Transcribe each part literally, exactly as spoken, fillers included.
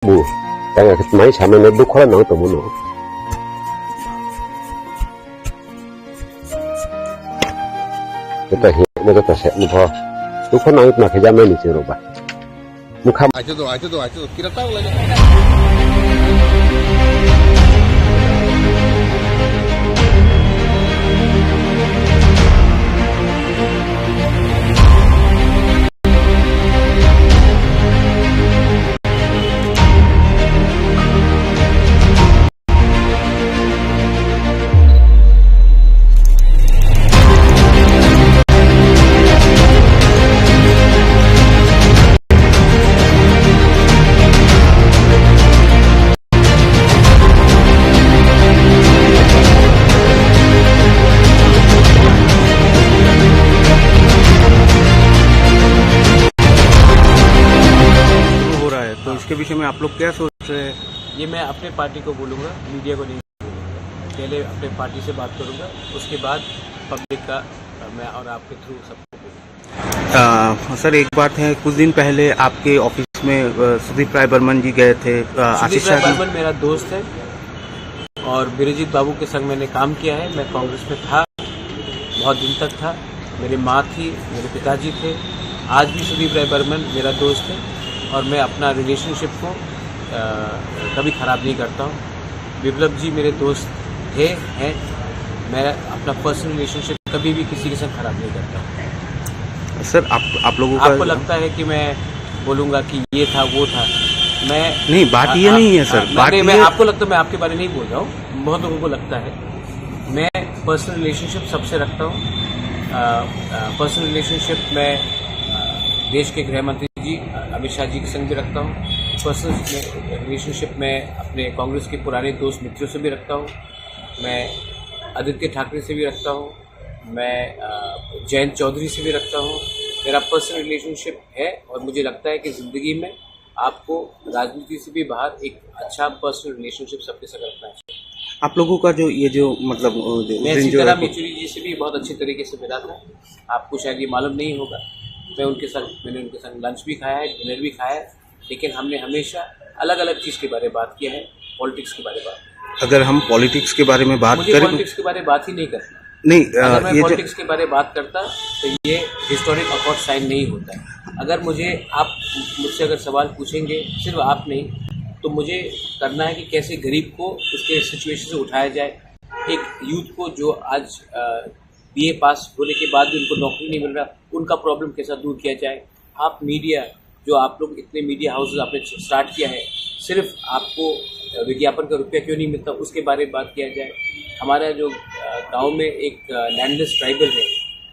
Bu, tang khe mai samai no dukho nang tongmo no. Jota he, mo jota se, mo pho. Dukho nang ma khe jamai ni chiro ba. Mukha. Aito do, aito do, aito do. Kira tau lagi. शुरू हो रहा है, तो इसके विषय में आप लोग क्या सोच रहे हैं? ये मैं अपने पार्टी को बोलूँगा, मीडिया को नहीं बोलूँगा। पहले अपने पार्टी से बात करूँगा, उसके बाद पब्लिक का, अ, मैं और आपके थ्रू सबको बोलूँगा। अ, सर, एक बात है, कुछ दिन पहले आपके ऑफिस में, अ, सुदीप राय बर्मन जी गए थे, अ, सुदीप आशीष राय शाह जी। बर्मन मेरा दोस्त है और बीरेजीत बाबू के संग मैंने काम किया है। मैं कांग्रेस में था, बहुत दिन तक था। मेरी माँ थी, मेरे पिताजी थे। आज भी सुदीप राय बर्मन मेरा दोस्त है और मैं अपना रिलेशनशिप को, अ, कभी ख़राब नहीं करता हूँ। विप्लव जी मेरे दोस्त थे, हैं। मैं अपना पर्सनल रिलेशनशिप कभी भी किसी के साथ ख़राब नहीं करता। सर, आप, आप लोगों का आपको लगता है कि मैं बोलूँगा कि ये था, वो था, मैं नहीं, बात आ-, ये आप-, नहीं है, सर। हाँ, मैं, बात नहीं, मैं ये आपको लगता है, मैं आपके बारे में नहीं बोल रहा हूँ, बहुत लोगों को लगता है। मैं पर्सनल रिलेशनशिप सबसे रखता हूँ। अ, अ, पर्सनल रिलेशनशिप मैं, अ, देश के गृह मंत्री जी, अ, अमित शाह जी के संग भी रखता हूँ। पर्सनल रिलेशनशिप मैं अपने कांग्रेस के पुराने दोस्त मित्रों से भी रखता हूँ। मैं आदित्य ठाकरे से भी रखता हूँ। मैं, अ, जयंत चौधरी से भी रखता हूँ। मेरा पर्सनल रिलेशनशिप है और मुझे लगता है कि ज़िंदगी में आपको राजनीति से भी बाहर एक अच्छा पर्सनल रिलेशनशिप सबके साथ रखना चाहिए। आप लोगों का जो, ये जो, मतलब, अ, जो मैं उज्जैन जो सीताराम है, येचुरी जी से भी बहुत अच्छे तरीके से मिला था। आपको शायद ये मालूम नहीं होगा, मैं उनके साथ, मैंने उनके साथ लंच भी खाया है, डिनर भी खाया है, लेकिन हमने हमेशा अलग-अलग चीज़ के बारे में बात किया है, पॉलिटिक्स के बारे में बात। अगर हम पॉलिटिक्स के बारे में बात मुझे करें पॉलिटिक्स के बारे में बात ही नहीं करना। नहीं, अ, अगर मैं ये जो पॉलिटिक्स के बारे में बात करता, तो ये हिस्टोरिक अकॉर्ड साइन नहीं होता है। अगर मुझे, आप मुझसे अगर सवाल पूछेंगे, सिर्फ आप नहीं, तो मुझे करना है कि कैसे गरीब को उसके सिचुएशन से उठाया जाए, एक यूथ को जो आज, अ, बीए पास होने के बाद भी उनको नौकरी नहीं मिल रहा, उनका प्रॉब्लम कैसा दूर किया जाए। आप मीडिया, जो आप लोग इतने मीडिया हाउसेस आपने स्टार्ट किया है, सिर्फ आपको विज्ञापन का रुपया क्यों नहीं मिलता, उसके बारे में बात किया जाए। हमारा जो, अ, गांव में एक, अ, लैंडलेस ट्राइबल है,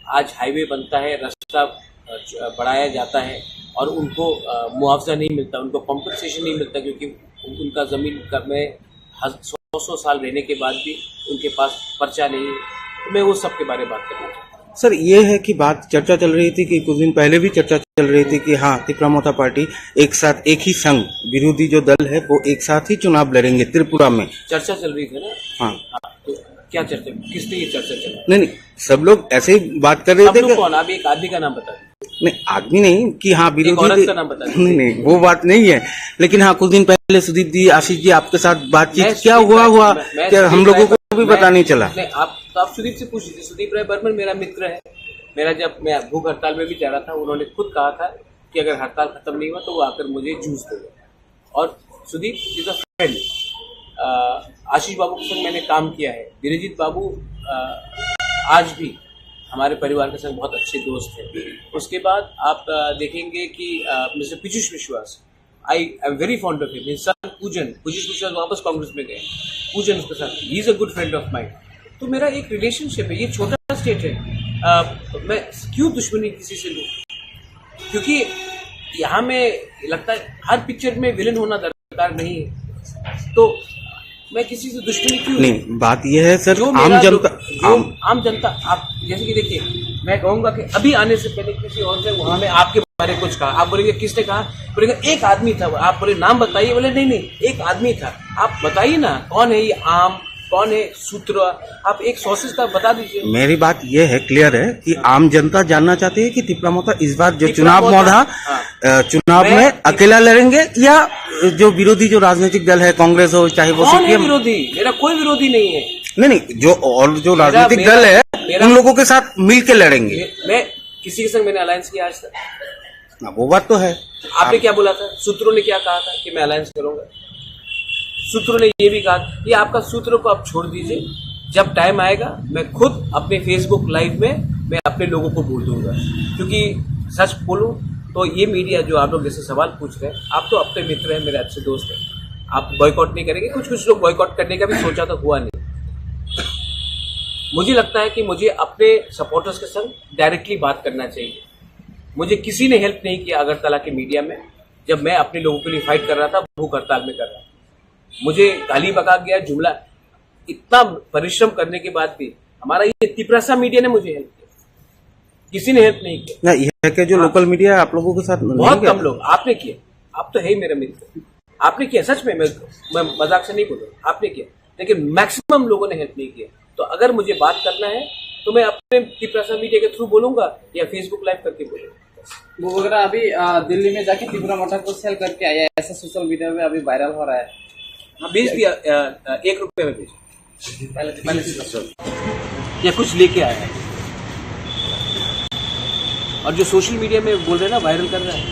आज हाईवे बनता है, रास्ता, अ, च-, अ, बढ़ाया जाता है और उनको, अ, मुआवजा नहीं मिलता, उनको कॉम्पेंसेशन नहीं मिलता, क्योंकि उनका ज़मीन का में हज-, सौ सौ साल रहने के बाद भी उनके पास पर्चा नहीं है। तो मैं वो सब के बारे में बात करना चाहता हूँ। सर, ये है कि बात, चर्चा चल रही थी कि कुछ दिन पहले भी चर्चा चल रही थी कि हाँ, तीव्र मोर्चा पार्टी एक साथ, एक ही संघ, विरोधी जो दल है, वो एक साथ ही चुनाव लड़ेंगे त्रिपुरा में। चर्चा चल रही थी ना? हाँ। हाँ, तो क्या चर्चा, किस पे ये चर्चा चला? नहीं, नहीं, सब लोग ऐसे ही बात कर रहे सब थे लोग कि कौन? आप एक आदमी का नाम बता दीजिए। नहीं, आदमी नहीं कि हाँ, एक विरोधी औरत थे। का नाम बता दीजिए। नहीं, नहीं, वो बात नहीं है। लेकिन हाँ, कुछ दिन पहले सुदीप जी, आशीष जी, आपके साथ बातचीत मैं क्या सुदीप हुआ, राय, हुआ, मैं, मैं क्या सुदीप हम लोगों राय को भी मैं, पता नहीं चला। नहीं, आप, तो आप सुदीप से पूछ लीजिए। सुदीप राय बर्मन मेरा मित्र है। मेरा, जब मैं भूख हड़ताल में भी जा रहा था, उन्होंने खुद कहा था कि अगर हड़ताल खत्म नहीं हुआ, तो वो आकर मुझे जूस देगा। और सुदीप is a friend। अ, आशीष बाबू के संग मैंने काम किया है। बीरेजीत बाबू, अ, आज भी हमारे परिवार के संग बहुत अच्छे दोस्त हैं। उसके बाद आप, अ, देखेंगे कि, अ, मिस्टर पीयूष विश्वास, I am very fond of him। His son पूजन, पीयूष विश्वास वापस कांग्रेस में गए। पूजन उसके साथ, he is a good friend of mine। तो मेरा एक रिलेशनशिप है, ये छोटा स्टेट है। अ, मैं क्यों दुश्मनी किसी से लूँ? क्योंकि यहाँ में लगता है हर पिक्चर में विलेन होना दरकार नहीं है, तो मैं किसी से दुश्मनी क्यों? नहीं, बात यह है सर, जो आम मेरा जनता, जो आम आम जनता, आप जैसे कि देखिए, मैं कहूँगा कि अभी आने से पहले किसी और से वहाँ में आपके बारे में कुछ कहा, आप बोलेंगे, "किसने कहा?" बोलेंगे, "एक आदमी था।" आप बोले, "नाम बताइए।" बोले, "नहीं, नहीं, एक आदमी था।" आप बताइए ना, कौन है ये आम कौन है सूत्र? आप एक सोर्सेज का बता दीजिए। मेरी बात ये है, क्लियर है कि आम जनता जानना चाहती है कि तिपरा मोर्चा इस बार जो तिपरा चुनाव मोर्चा, मोड़ा, हाँ। अ, चुनाव मैं में तिप- अकेला लड़ेंगे या जो विरोधी जो राजनीतिक दल है, कांग्रेस हो चाहे वो कौन है सीपीएम? विरोधी? मेरा कोई विरोधी नहीं है। नहीं, नहीं, जो और जो मेरा, राजनीतिक मेरा, दल है, मेरा उन लोगों के साथ मिलके लड़ेंगे। मैं, मैं किसी के संग मैंने अलायंस किया आज तक? हाँ, वो बात तो है। आपने आप क्या बोला था? सूत्रों ने क्या कहा था कि मैं अलायंस करूंगा? सूत्रों ने ये भी कहा, ये आपका सूत्र को आप छोड़ दीजिए, जब टाइम आएगा मैं खुद अपने Facebook लाइव में मैं अपने लोगों को बोल दूंगा। क्योंकि सच बोलूं तो ये मीडिया जो आप लोग जैसे सवाल पूछ रहे हैं, आप तो अपने मित्र हैं, मेरे अच्छे दोस्त हैं, आप बॉयकॉट नहीं करेंगे। कुछ कुछ लोग बॉयकॉट करने का भी सोचा तो हुआ नहीं। मुझे लगता है कि मुझे अपने सपोर्टर्स के संग डायरेक्टली बात करना चाहिए। मुझे किसी ने हेल्प नहीं किया अगरतला के मीडिया में, जब मैं अपने लोगों के लिए फाइट कर रहा था, भूख हड़ताल में कर रहा था। मुझे गाली बका गया, जुमला, इतना परिश्रम करने के बाद भी हमारा ये तिपरासा मीडिया ने मुझे हेल्प किया, किसी ने हेल्प नहीं किया। ना, यहाँ के जो हाँ। लोकल मीडिया है, आप लोगों के साथ नहीं बहुत गया? कम लोग। आपने किया, आप तो है ही मेरा मित्र, आपने किया सच में। मैं, मैं मजाक से नहीं बोल रहा, आपने किया, लेकिन मैक्सिमम लोगों ने हेल्प नहीं किया। तो अगर मुझे बात करना है तो मैं अपने तिपरासा मीडिया के थ्रू बोलूंगा या Facebook लाइव करके बोलूंगा। वो वगैरह अभी, अ, दिल्ली में जाके तिपरा मोर्चा को सेल करके आया है, ऐसा सोशल मीडिया में अभी वायरल हो रहा है। हाँ, भेज दिया, अ, अ, एक रुपये में भेज। पहले, पहले से या कुछ लेके आया है। और जो सोशल मीडिया में बोल रहे हैं ना, वायरल कर रहा है,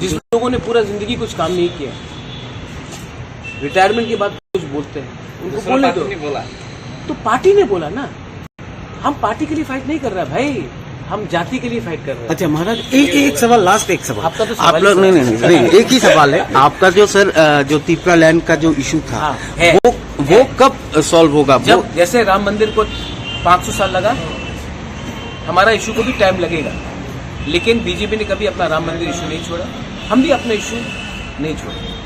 जिस लोगों ने पूरा जिंदगी कुछ काम नहीं किया, रिटायरमेंट के बाद कुछ बोलते हैं, उनको दूसरा बोलने पार्टी दो। नहीं बोला। तो पार्टी ने बोला ना, हम पार्टी के लिए फाइट नहीं कर रहा है भाई, हम जाति के लिए फाइट कर रहे हैं। अच्छा महाराज, एक एक सवाल, लास्ट एक सवाल। आपका तो सवाल आप ही लोग, सवाल नहीं, नहीं, है। नहीं, नहीं, एक ही सवाल है। आपका जो सर, अ, जो तिपरा लैंड का जो इशू था, हाँ, है। वो, वो है। कब सॉल्व होगा? जब वो जैसे राम मंदिर को पाँच सौ साल लगा, हमारा इशू को भी टाइम लगेगा, लेकिन बीजेपी ने कभी अपना राम मंदिर इशू नहीं छोड़ा, हम भी अपना इशू नहीं छोड़ेंगे।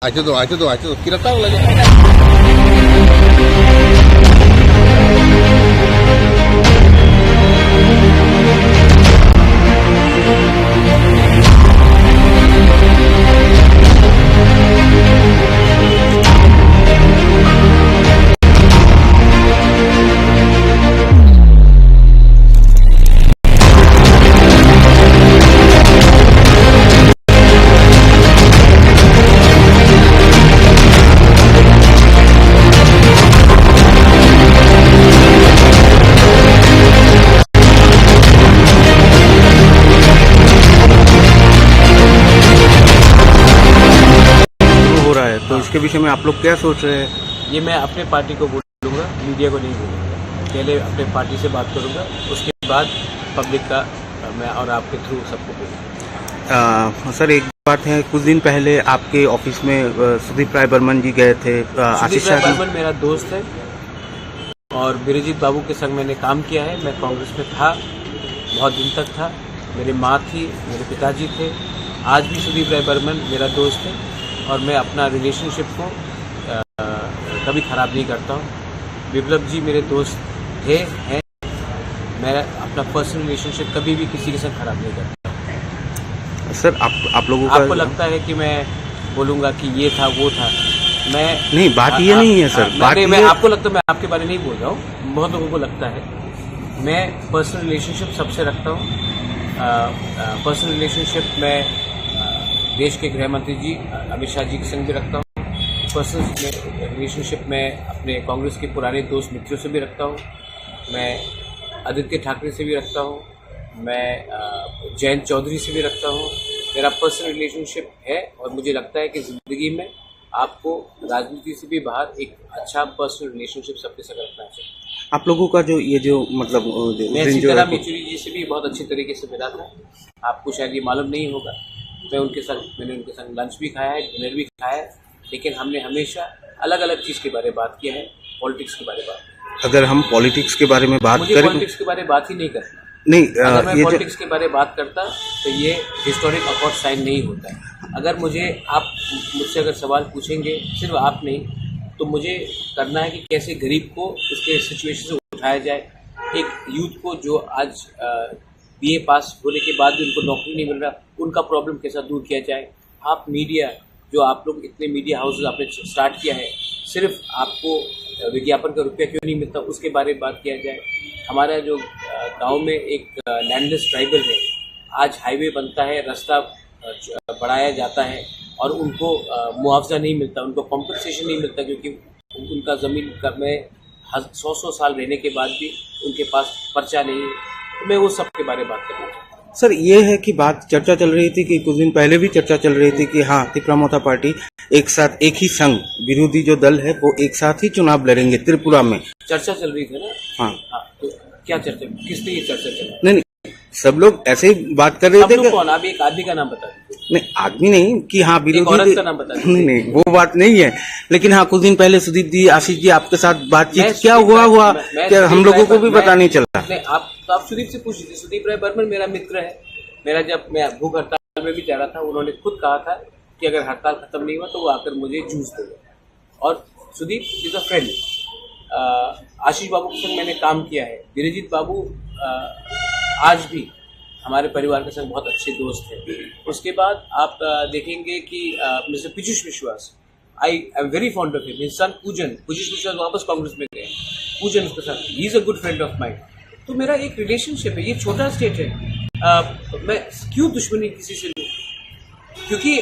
Acho do, acho do, acho do. Kira tao lagi. हो रहा है, तो इसके विषय में आप लोग क्या सोच रहे हैं? ये मैं अपने पार्टी को बोलूँगा, मीडिया को नहीं बोलूँगा। पहले अपने पार्टी से बात करूँगा, उसके बाद पब्लिक का, अ, मैं और आपके थ्रू सबको बोलूँगा। अ, सर, एक बात है, कुछ दिन पहले आपके ऑफिस में, अ, सुदीप राय बर्मन जी गए थे, अ, सुदीप आशीष राय शाह जी बर्मन मेरा दोस्त है। और बिरजीत बाबू के संग मैंने काम किया है। मैं कांग्रेस में था, बहुत दिन तक था। मेरी माँ थी, मेरे पिताजी थे। आज भी सुदीप राय बर्मन मेरा दोस्त है और मैं अपना रिलेशनशिप को, अ, कभी ख़राब नहीं करता हूँ। विप्लव जी मेरे दोस्त थे, हैं। मैं अपना पर्सनल रिलेशनशिप कभी भी किसी के साथ ख़राब नहीं करता। सर, आप, आप लोगों का आपको लगता है कि मैं बोलूँगा कि ये था, वो था, मैं नहीं, बात आ-, ये आप-, नहीं है, सर। हाँ, मैं, बात नहीं, मैं ये आपको लगता है, मैं आपके बारे में नहीं बोल रहा हूँ, बहुत लोगों को लगता है। मैं पर्सनल रिलेशनशिप सबसे रखता हूँ। अ, अ, पर्सनल रिलेशनशिप मैं, अ, देश के गृह मंत्री जी, अ, अमित शाह जी के संग भी रखता हूँ। पर्सनल रिलेशनशिप मैं अपने कांग्रेस के पुराने दोस्त मित्रों से भी रखता हूँ। मैं आदित्य ठाकरे से भी रखता हूँ। मैं, अ, जयंत चौधरी से भी रखता हूँ। मेरा पर्सनल रिलेशनशिप है और मुझे लगता है कि ज़िंदगी में आपको राजनीति से भी बाहर एक अच्छा पर्सनल रिलेशनशिप सबके साथ रखना चाहिए। आप लोगों का जो ये जो मतलब, अ, जो मैं दिन जो है सीताराम वो येचुरी जी से भी बहुत अच्छे तरीके से मिला था। आपको शायद ये मालूम नहीं होगा, मैं उनके साथ, मैंने उनके साथ लंच भी खाया है, डिनर भी खाया है, लेकिन हमने हमेशा अलग-अलग चीज़ के बारे में बात किया है, पॉलिटिक्स के बारे में बात नहीं। अगर हम पॉलिटिक्स के बारे में बात मुझे करें पॉलिटिक्स के बारे में बात ही नहीं करना। नहीं, अ, अगर मैं ये जो पॉलिटिक्स के बारे में बात करता, तो ये हिस्टोरिक अकॉर्ड साइन नहीं होता है। अगर मुझे, आप मुझसे अगर सवाल पूछेंगे, सिर्फ आप नहीं, तो मुझे करना है कि कैसे गरीब को उसके सिचुएशन से उठाया जाए, एक यूथ को जो आज, अ, बीए पास होने के बाद भी उनको नौकरी नहीं मिल रहा, उनका प्रॉब्लम कैसा दूर किया जाए। आप मीडिया, जो आप लोग इतने मीडिया हाउसेस आपने स्टार्ट किया है, सिर्फ आपको विज्ञापन का रुपया क्यों नहीं मिलता, उसके बारे में बात किया जाए। हमारा जो, अ, गांव में एक, अ, लैंडलेस ट्राइबल है, आज हाईवे बनता है, रास्ता, अ, च-, बढ़ाया जाता है और उनको, अ, मुआवजा नहीं मिलता, उनको कॉम्पेंसेशन नहीं मिलता, क्योंकि उनका ज़मीन का में हज-, सौ सौ साल रहने के बाद भी उनके पास पर्चा नहीं है। तो मैं वो सब के बारे में बात करना चाहता हूँ। सर, ये है कि बात चर्चा चल रही थी कि कुछ दिन पहले भी चर्चा चल रही थी कि हाँ, तिपरा मोर्चा पार्टी एक साथ, एक ही संघ, विरोधी जो दल है, वो एक साथ ही चुनाव लड़ेंगे त्रिपुरा में। चर्चा चल रही थी ना? हाँ। हाँ, तो क्या चर्चा, किस पे ये चर्चा चल रही है? नहीं, नहीं, सब लोग ऐसे ही बात कर रहे सब थे लोग कि कौन? आप एक आदमी का नाम बता दीजिए। नहीं, आदमी नहीं कि हाँ, एक विरोधी औरत दे-, का नाम बता दीजिए। नहीं, नहीं, वो बात नहीं है। लेकिन हाँ, कुछ दिन पहले सुदीप जी, आशीष जी आपके साथ बातचीत मैं क्या सुदीप हुआ, राय, हुआ मैं, मैं क्या सुदीप हम लोगों राय को पर, भी मैं, पता नहीं चला। नहीं, आप, तो आप सुदीप से पूछ लीजिए। सुदीप राय बर्मन मेरा मित्र है। मेरा, जब मैं भूख हड़ताल में भी जा रहा था, उन्होंने खुद कहा था कि अगर हड़ताल खत्म नहीं हुआ तो वो आकर मुझे जूस देगा। और सुदीप इज अ फ्रेंड। आशीष बाबू के संग मैंने काम किया है। बिरजीत बाबू, अ, आज भी हमारे परिवार के संग बहुत अच्छे दोस्त हैं। उसके बाद आप, अ, देखेंगे कि, अ, मिस्टर पीयूष विश्वास, I am very fond of him. His son पूजन, पीयूष विश्वास वापस कांग्रेस में गए। पूजन उसके साथ, he is a good friend of mine. तो मेरा एक रिलेशनशिप है, ये छोटा स्टेट है। अ, मैं क्यों दुश्मनी किसी से लूँ? क्योंकि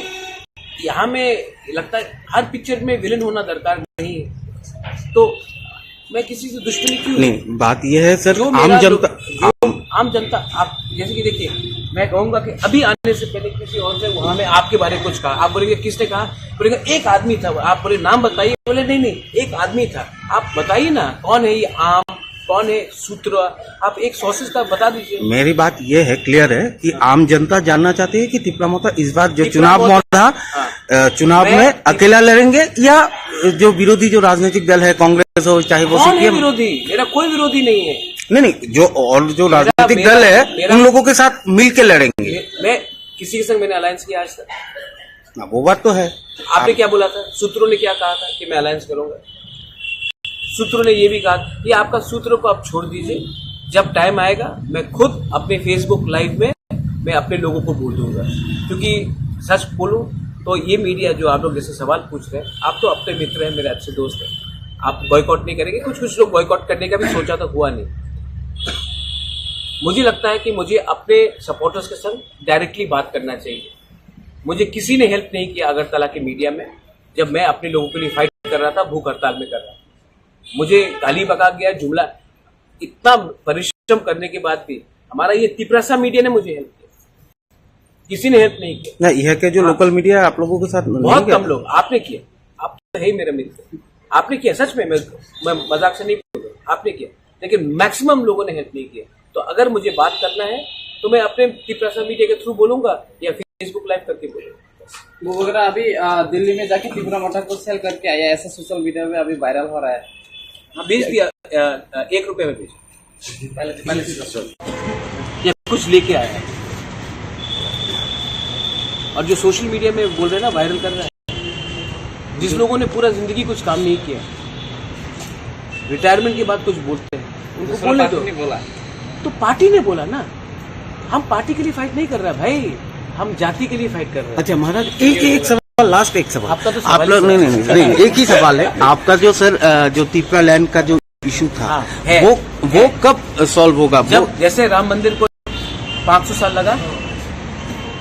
यहाँ में लगता है हर पिक्चर में विलेन होना दरकार नहीं है, तो मैं किसी से दुश्मनी क्यों? नहीं, बात यह है सर, जो आम मेरा जनता, जो आम आम जनता, आप जैसे कि देखिए, मैं कहूंगा कि अभी आने से पहले किसी और से वहां में आपके बारे में कुछ कहा, आप बोलेंगे, "किसने कहा?" बोलेंगे, "एक आदमी था।" आप बोले, "नाम बताइए।" बोले, "नहीं, नहीं, एक आदमी था।" आप बताइए ना, कौन है ये आम, कौन है सूत्र? आप एक सोर्सेज का बता दीजिए। मेरी बात ये है, क्लियर है कि आम जनता जानना चाहती है कि तिपरा मोर्चा इस बार जो तिपरा चुनाव मोर्चा मोर्चा, हाँ। अ, चुनाव मैं में तिप- अकेला लड़ेंगे या जो विरोधी जो राजनीतिक दल है, कांग्रेस हो चाहे वो कौन है सीपीएम? विरोधी? मेरा कोई विरोधी नहीं है। नहीं, नहीं, जो और जो मेरा, राजनीतिक मेरा, दल है, मेरा उन लोगों के साथ मिलके लड़ेंगे। मैं, मैं किसी के संग मैंने अलायंस किया आज तक? हाँ, वो बात तो है। आपने आप क्या बोला था? सूत्रों ने क्या कहा था कि मैं अलायंस करूंगा? सूत्रों ने ये भी कहा कि आपका सूत्रों को आप छोड़ दीजिए, जब टाइम आएगा मैं खुद अपने Facebook लाइव में मैं अपने लोगों को बोल दूंगा। क्योंकि सच बोलूं तो ये मीडिया जो आप लोग जैसे सवाल पूछ रहे हैं, आप तो अपने मित्र हैं, मेरे अच्छे दोस्त हैं, आप बॉयकॉट नहीं करेंगे। कुछ कुछ लोग बॉयकॉट करने का भी सोचा तो हुआ नहीं। मुझे लगता है कि मुझे अपने सपोर्टर्स के संग डायरेक्टली बात करना चाहिए। मुझे किसी ने हेल्प नहीं किया अगरतला के मीडिया में, जब मैं अपने लोगों के लिए फाइट कर रहा था, भूख हड़ताल में कर रहा था। मुझे गाली बका गया, जुमला, इतना परिश्रम करने के बाद भी हमारा ये तिपरासा मीडिया ने मुझे हेल्प किया, किसी ने हेल्प नहीं किया। नहीं, यहाँ के जो हाँ। लोकल मीडिया आप लोगों के साथ नहीं बहुत गया? कम लोग। आपने किया, आप तो है ही मेरा मित्र, आपने किया सच में। मैं, मैं मजाक से नहीं बोल रहा, आपने किया, लेकिन मैक्सिमम लोगों ने हेल्प नहीं किया। तो अगर मुझे बात करना है तो मैं अपने तिपरासा मीडिया के थ्रू बोलूंगा या Facebook लाइव करके बोलूंगा। वो वगैरह अभी, अ, दिल्ली में जाके तिपरा मोर्चा को सेल करके आया, ऐसा सोशल मीडिया में अभी वायरल हो रहा है। हाँ, बेच दिया, अ, अ, एक रुपये में बेच। पहले, पहले से सोच। या कुछ लेके आया है। और जो सोशल मीडिया में बोल रहे हैं ना, वायरल कर रहा है, जिस लोगों ने पूरा जिंदगी कुछ काम नहीं किया, रिटायरमेंट के बाद कुछ बोलते हैं, उनको दूसरा बोलने पार्टी दो। नहीं बोला। तो पार्टी ने बोला ना, हम पार्टी के लिए फाइट नहीं कर रहा भाई, हम जाति के लिए फाइट कर रहे हैं। अच्छा महाराज, एक एक सवाल, लास्ट एक सवाल। आपका तो सवाल आप ही लोग, सवाल नहीं, नहीं, है। नहीं, नहीं, एक ही सवाल है। आपका जो सर, अ, जो तिपरा लैंड का जो इशू था, हाँ, है, वो, वो है। कब सॉल्व होगा? वो जब जैसे राम मंदिर को पाँच सौ साल लगा,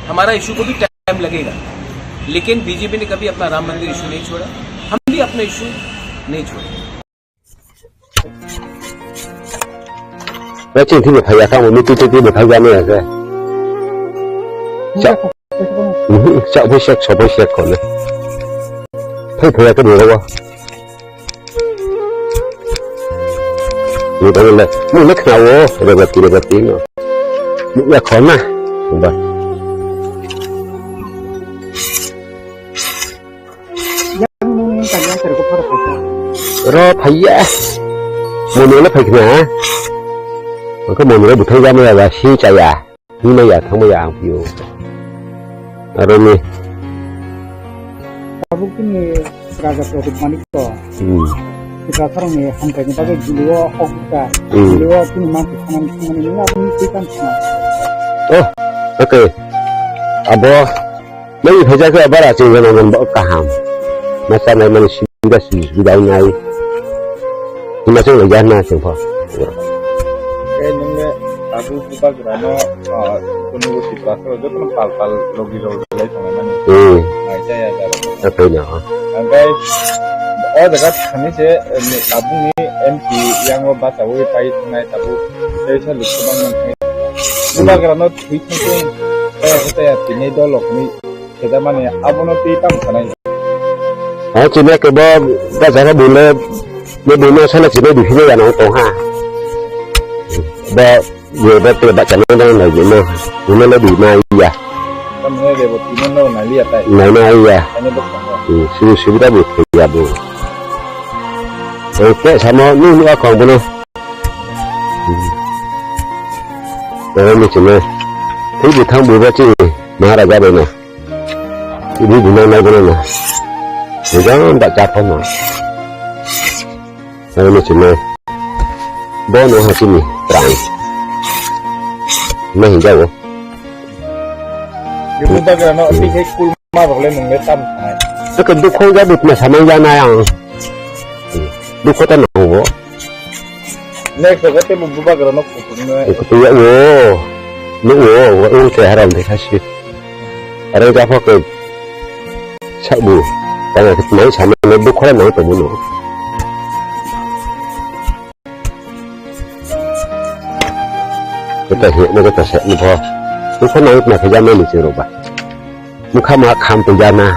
हमारा इशू को भी टाइम लगेगा, लेकिन बीजेपी ने कभी अपना राम मंदिर इशू नहीं छोड़ा, हम भी अपना इशू नहीं छोड़ेंगे। Wai chini thini phai ya kamo, mitu twi twi bwthai ya maya khe. Cha, cha bai sek, so bai sek ko le. Phai phai ya khe bwrwa. Ni dang le, mo le khna wo, rebati, rebati no. Mo ya khona. Ba. Ro phaiya. Moni le phai khna. Ko moni le buthai ja maya ba si chaya. Ni maya thang maya ang piyo. Aro ni. Tabuk ni raja Pradyot Manik to. Hmm. Kita sarong ni hamkai ni bagwi jilio hok ta. Hmm. Jilio tini mantu khamani khamani ni na ni tikan khna. Oh, okay. Abo. Nang phaijak khe bara chwng gana man bo kaham. Ma chanai mani simi subida, subida nai. Hima chwng lai jana chwng pho. Khe nungni tabuk bubagrano, ah, kunu Tiprasa jotono pal pal logi rok lai tongo mani. Hmm. Nai jaya jaro. Apai no. Angkai o jaga thani se, eh, tabukni M P yango bachawi pai thangnai tabuk. Tei sa lukha bang nang. Bubagrano thwi thangkhe, eh, tei tini dolokni. Khe mani abono twi tamo sanai. Ha, chini ke bo, ba jaga bule, bo bule sana chini di hile ya nang tong ha. Ba, ye ba te ba chana nang nai je no. Bule le di ma ya. Tamo ne de bo timo no nai liya tai. Nai ma ya. Ani bo tong. Hmm, si, si da bo ya bo. Eh, te samo ni ni akong bono. Hmm. Oro ni chini. Twi bithang bo ba chini. Maharaja bai na. Ini guna nai guna na. Bukan tak cakap na. Saya ni cuma. Bono hati ni terang. Nah, jauh. Ibu bagaimana? Oke, kulma boleh nunggu tam. Itu kedukung jadi punya sama ya na yang. Dukung tak nunggu. Next, oke, ibu bagaimana? Kutu ya, wo. Nunggu, wo, wo, wo, haram deh kasih. Aro ja pho khe sabu. Tamo khe mai sama no dukho ra nang tongmo no. Kota he no kota se no pho. Dukho nang na khe jamai ni chiro ba. Mukha ma kham tu jana.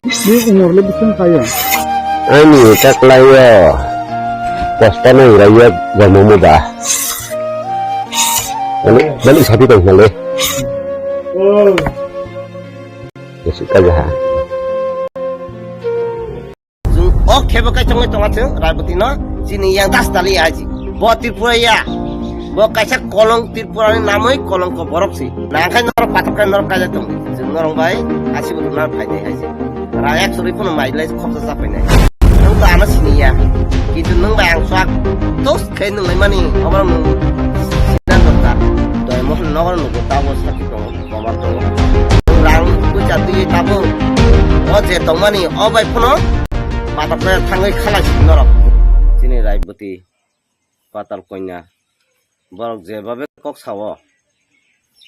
Ni umor le bising kaya. Ani taklayo. Posta na irayo jamu muda. Balik, balik sapi tong hale. Oh. Yasik kaya ha. Jung ok khebo kai tongoi tonga chung Raiboti no chini yang das tali aji. Bo Tripura ya. Bo kaisa kolong Tripura ni namoi kolong ko borok si. Nangkai norok patok kai norok kaja tong. Jung norok bai asi bo nar phai dai aji. Rang ek suri phano mai lai khopsa sa phai nai. Nung to ano sini ya. Kintu nung bai ang swak tos khai nung lai mani. Obo nung sinan dong ta. Doi mohon nogor nung ta bo sakhi tong. Boman tongo. Rang puisa twi tabuk. O je tongmani o bai phano patok khe thangwi khalai si norok. Chini Raiboti Patal Konya. Borok jebabe kok sao.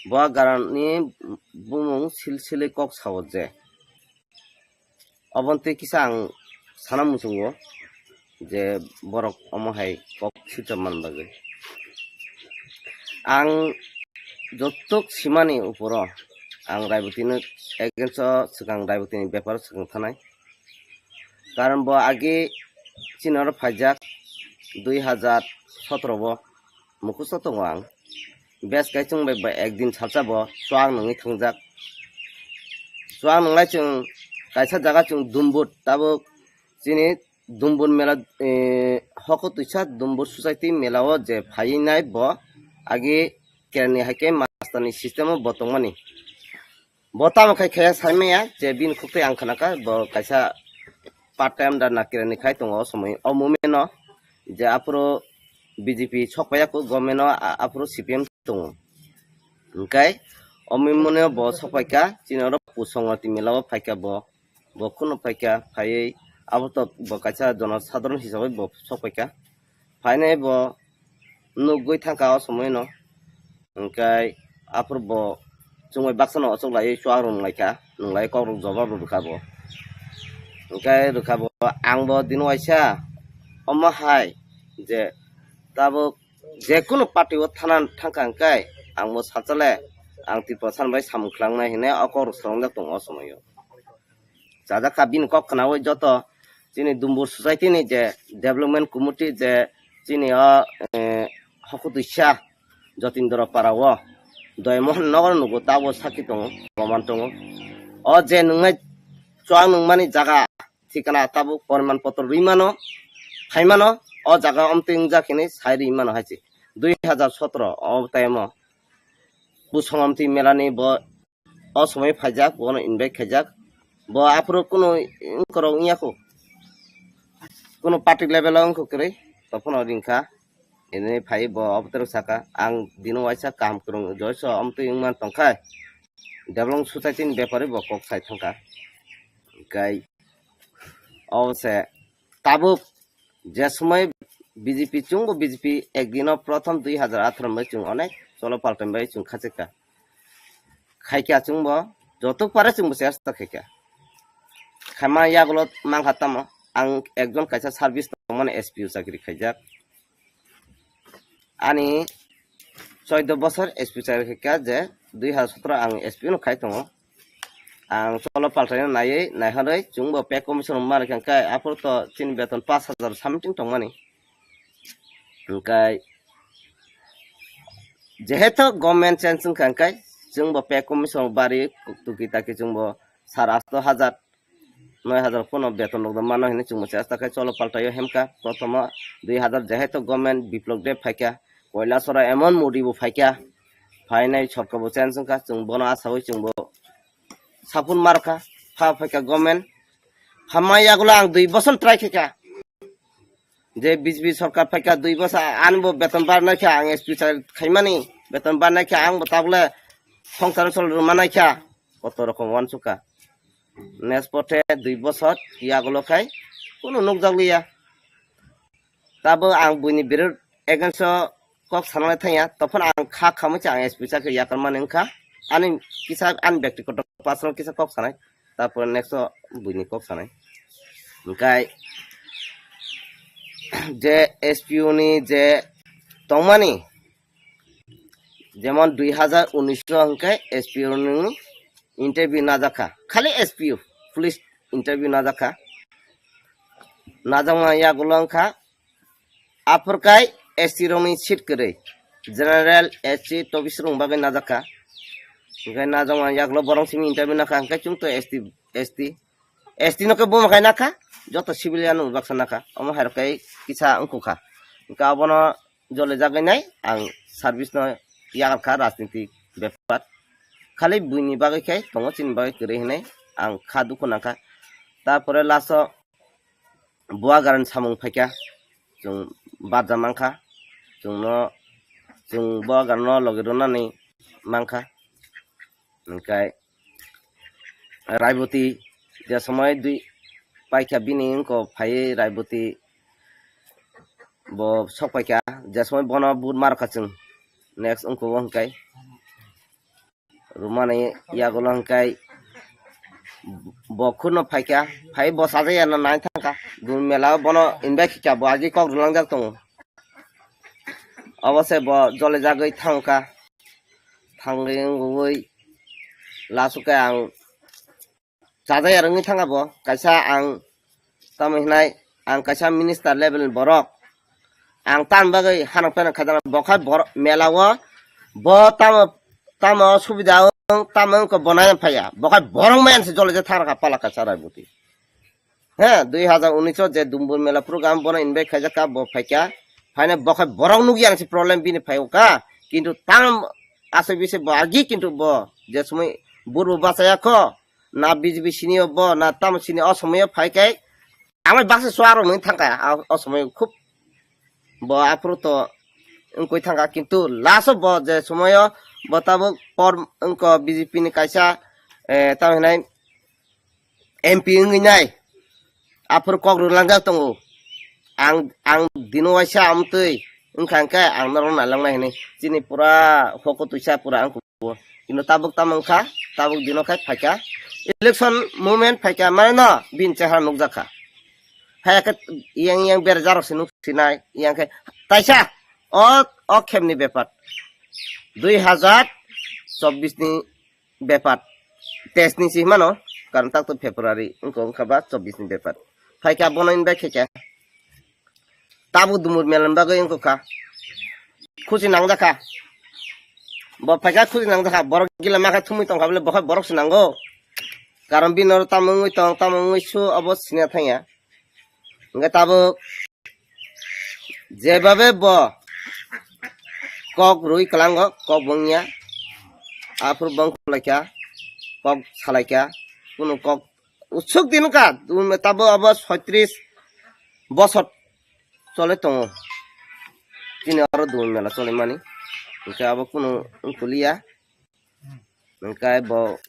Bo garani bumung silsili kok sao je. Oboni twi kisa ang sana muchungo je borok omo hai kok swijak man bagwi. Ang jotok simani uporo ang Raibotino against o swkang Raibotini beparo swkang thanai. Karon bo age chini oro phaijak dui hajar sotoro o. Mukusto tongo ang. Bes kai chwng bai, bai ekdin salsa bo chuak nungwi thangjak. Chuak nunglai chwng kaisa jaga chwng Dumbur tabuk chini Dumbur mela, eh, hoko twisa Dumbur society mela o je phaiwi nai bo agi kerani hai khe master ni system o bo tongmani. Bo tamo khai khaya sai maya je bini khuk twi ang khna kha bo kaisa part time da nakira ni khai tongo o somoi o moment no je aphuru B J P sok paiya kho government no a-, aphuru C P M tongo. Hwnkhe o moment no bo sok paikha chini oro Pusongoti mela o phaikha bo, bo kheno phaikha phaiwi abo to bo kaisa jono sadharon hisabai bo sok paikha. Phainai bo nugwi thangkha o somoi no. Hwnkhe aphuru bo chumui baksa no ochuk laiwi chuak rwnglaikha, nunglai kok rok jobab rw rwkha bo. Hwnkhe rwkha bo, ang bo dino waisa omo hai je tabuk jekunu party o thana thangkha hwnkhe ang bo salsa le ang Tiprasa bai samung khlangna hinwi o kok rok swrwngjak tongo o somoi o. Chajak kha bini kok khnaui joto chini Dumbur society ni je development committee je chini o, eh, hokutwisa Jotindra para o Doymohon nogo nugo tabo sakhi tongo, proman tongo. O je nungnai chuak nungmani jaga thikana tabuk poriman potro rwi mano, khai mano, o jaga omtwi wngjak hinwi sai rwi mano hai se. Dui hajar sotro o time o Busong Omtwi melani bo o somoi phaijak, bono invite khaijak. Bo aphuru kunu wngkorok wngya kho. Kunu party level o wngkha kwrwi, tongphano ringkha. Ini phai bo obotwrwk saka, ang dino waisa kaham kwrwng joiso omtwi wngman tongkha. Development Society ni bepari bo kok sai thangkha. Hwnkhe o se tabuk je somoi B J P chwngbo B J P ek dino prothom dui hajar atharo bai chwng onek cholo paltan bai chwng khachikha. Khaikha chwngbo joto pare chwngbo chesta khaikha. Khaima yagulo mankha tamo ang ekjon kaisa service tongmani S P O chakri khaijak. Ani choido bosor S P chakri khaikha je dui hajar sotro ang S P no khai tongo. Ang cholo paltaino naiwi naihorwi chwngbo pay commission rwma rwkha hwnkhe aphuru to chini beton pash hajar something tongmani. Hwnkhe jehetu government change wngkha hwnkhe chwngbo pay commission bari tuki taki chwngbo sar asto hajar noi hajar pono beton rok mano hinwi chwngbo chesta khe cholo paltaio hemkha. Prothomo dui hajar jehetu government biplok de phaikha, Koilasora emon Modi bo phaikha, phainai sorkar bo change wngkha, chwng bono asawi chwngbo sapun markha, pha phaikha government. Hamma yagulo ang dui boson try khaikha. Je B J P sorkar phaikha dui boson, ani bo beton barnai kha, ang S P sa khaimani, beton barnai kha, ang bo tabule songsar sol rwmanai kha, koto rokom wansukha. Next pothe dui boson yagulo khai kunu nukjakliya. Tabo ang buini birud against o kok sanalai thangya, tophon ang kha khamwi se ang S P chakri yakarmani wngkha. Ani kisa ani byaktigoto personal kisa kok sanai, tarpore next o buini kok sanai. Hwnkhe je S P O ni je tongmani, jemon dui hajar unis o hwnkhe S P O ni interview najakha, khali S P O, police interview najakha. Najakma yagulo wngkha aphurkai S T rokni seat kwrwi, general, S C, tobis rok bagwi najakha. Hwnkhe najakma yagulo borok simi interview nakha, hwnkhe chwng to S T, S T, S T no khe buma khai nakha, joto civilian no baksa nakha, omo hai rok khe kisa wngkukha. Hwnkhe abono jolijagwi nai ang service no yakarkha rajniti bepar. Khali buini bagwi khe tongo, chini bagwi kwrwi hinwi ang kha dukhu nangkha. Tarpore last o Buagarani samung phaikha, chwng barja mankha, chwngno, chwng Buagarano logi rwnani mankha. Hwnkhe Raiboti je somoi dui paikha bini wngko phaiwi Raiboti bo sok paikha, je somoi bono vote markha chwng next wngko o hwnkhe. Rwmani yagulo hwnkhe bo khurno phaikha, phai bo sajaya no nai thangkha. Dun mela o bono invite khaikha, bo agi kok rwlangjak tongo. Obo se bo jolijagwi thangkha, thangwi wngwi last o khe ang chajaya rwngwi thangkha bo, kaisa ang tamo hinai ang kaisa minister level ni borok, ang tamni bagwi hanok phenok khajana, bo khai borok mela o bo tamo tamo subida wng tamo wngkha bo nai phaiya, bo khai borok maya se jole je thang rakha pala kaisa Raiboti. He, dui hajar unis o je Dumbur mela program bono invite khaijak kha, bo phaikha, phaina bo khai borok nukya se problem bini phai o kha, kintu tam asai bisi bo agi kintu bo je somoi burbo bachaya kho, na B J P sini o bo, na tamo sini o somoi o phai khe, amai baksa suaro nung thang kha, a, o somoi khub bo aphuru to wngkoi thang kha, kintu last o bo je somoi o bo tabuk por wngko B J P ni kaisa, eh, tamo hinai M P wngwi nai, aphuru kok rwlangjak tongo. Ang, ang dino waisa amtwi wngkha hwnkhe ang norok nailangnai hinwi. Chini pura hoko twisa pura ang kubo. Kino tabuk tamo wngkha, tabuk dino khai phaikha. Election moment phaikha, mane no bini chehara nukjakha. Phaiya khe yang yang berajak rok se nuk sinai, yang khe taisa o, o khemni bepar. Dui hajar chobbish ni bepar. Teis ni si mano, karon tak to February, wngkha, wngkha ba chobbish ni bepar. Phaikha bono invite khaikha. Tabuk Dumur mela ni bagwi wngkha. Khusi nangjakha. Bo phaikha khusi nangjakha. Borok gila makha thumui tongkha bole, bokhai borok se nango. Karon bini oro tamo wngwi tong, tamo wngwi su, obo siniya thangya. Hwnkhe tabuk jebabe bo kok rwi kwlango, kok bo wngya. Aphuru bo wngkha kok salaikha, kunu kok usuk din wngkha, tabuk abo soitris bosor chole tongo. Chini oro Dun mela chole mani, hwnkhe abo kunu wngkha liya. Hwnkhe bo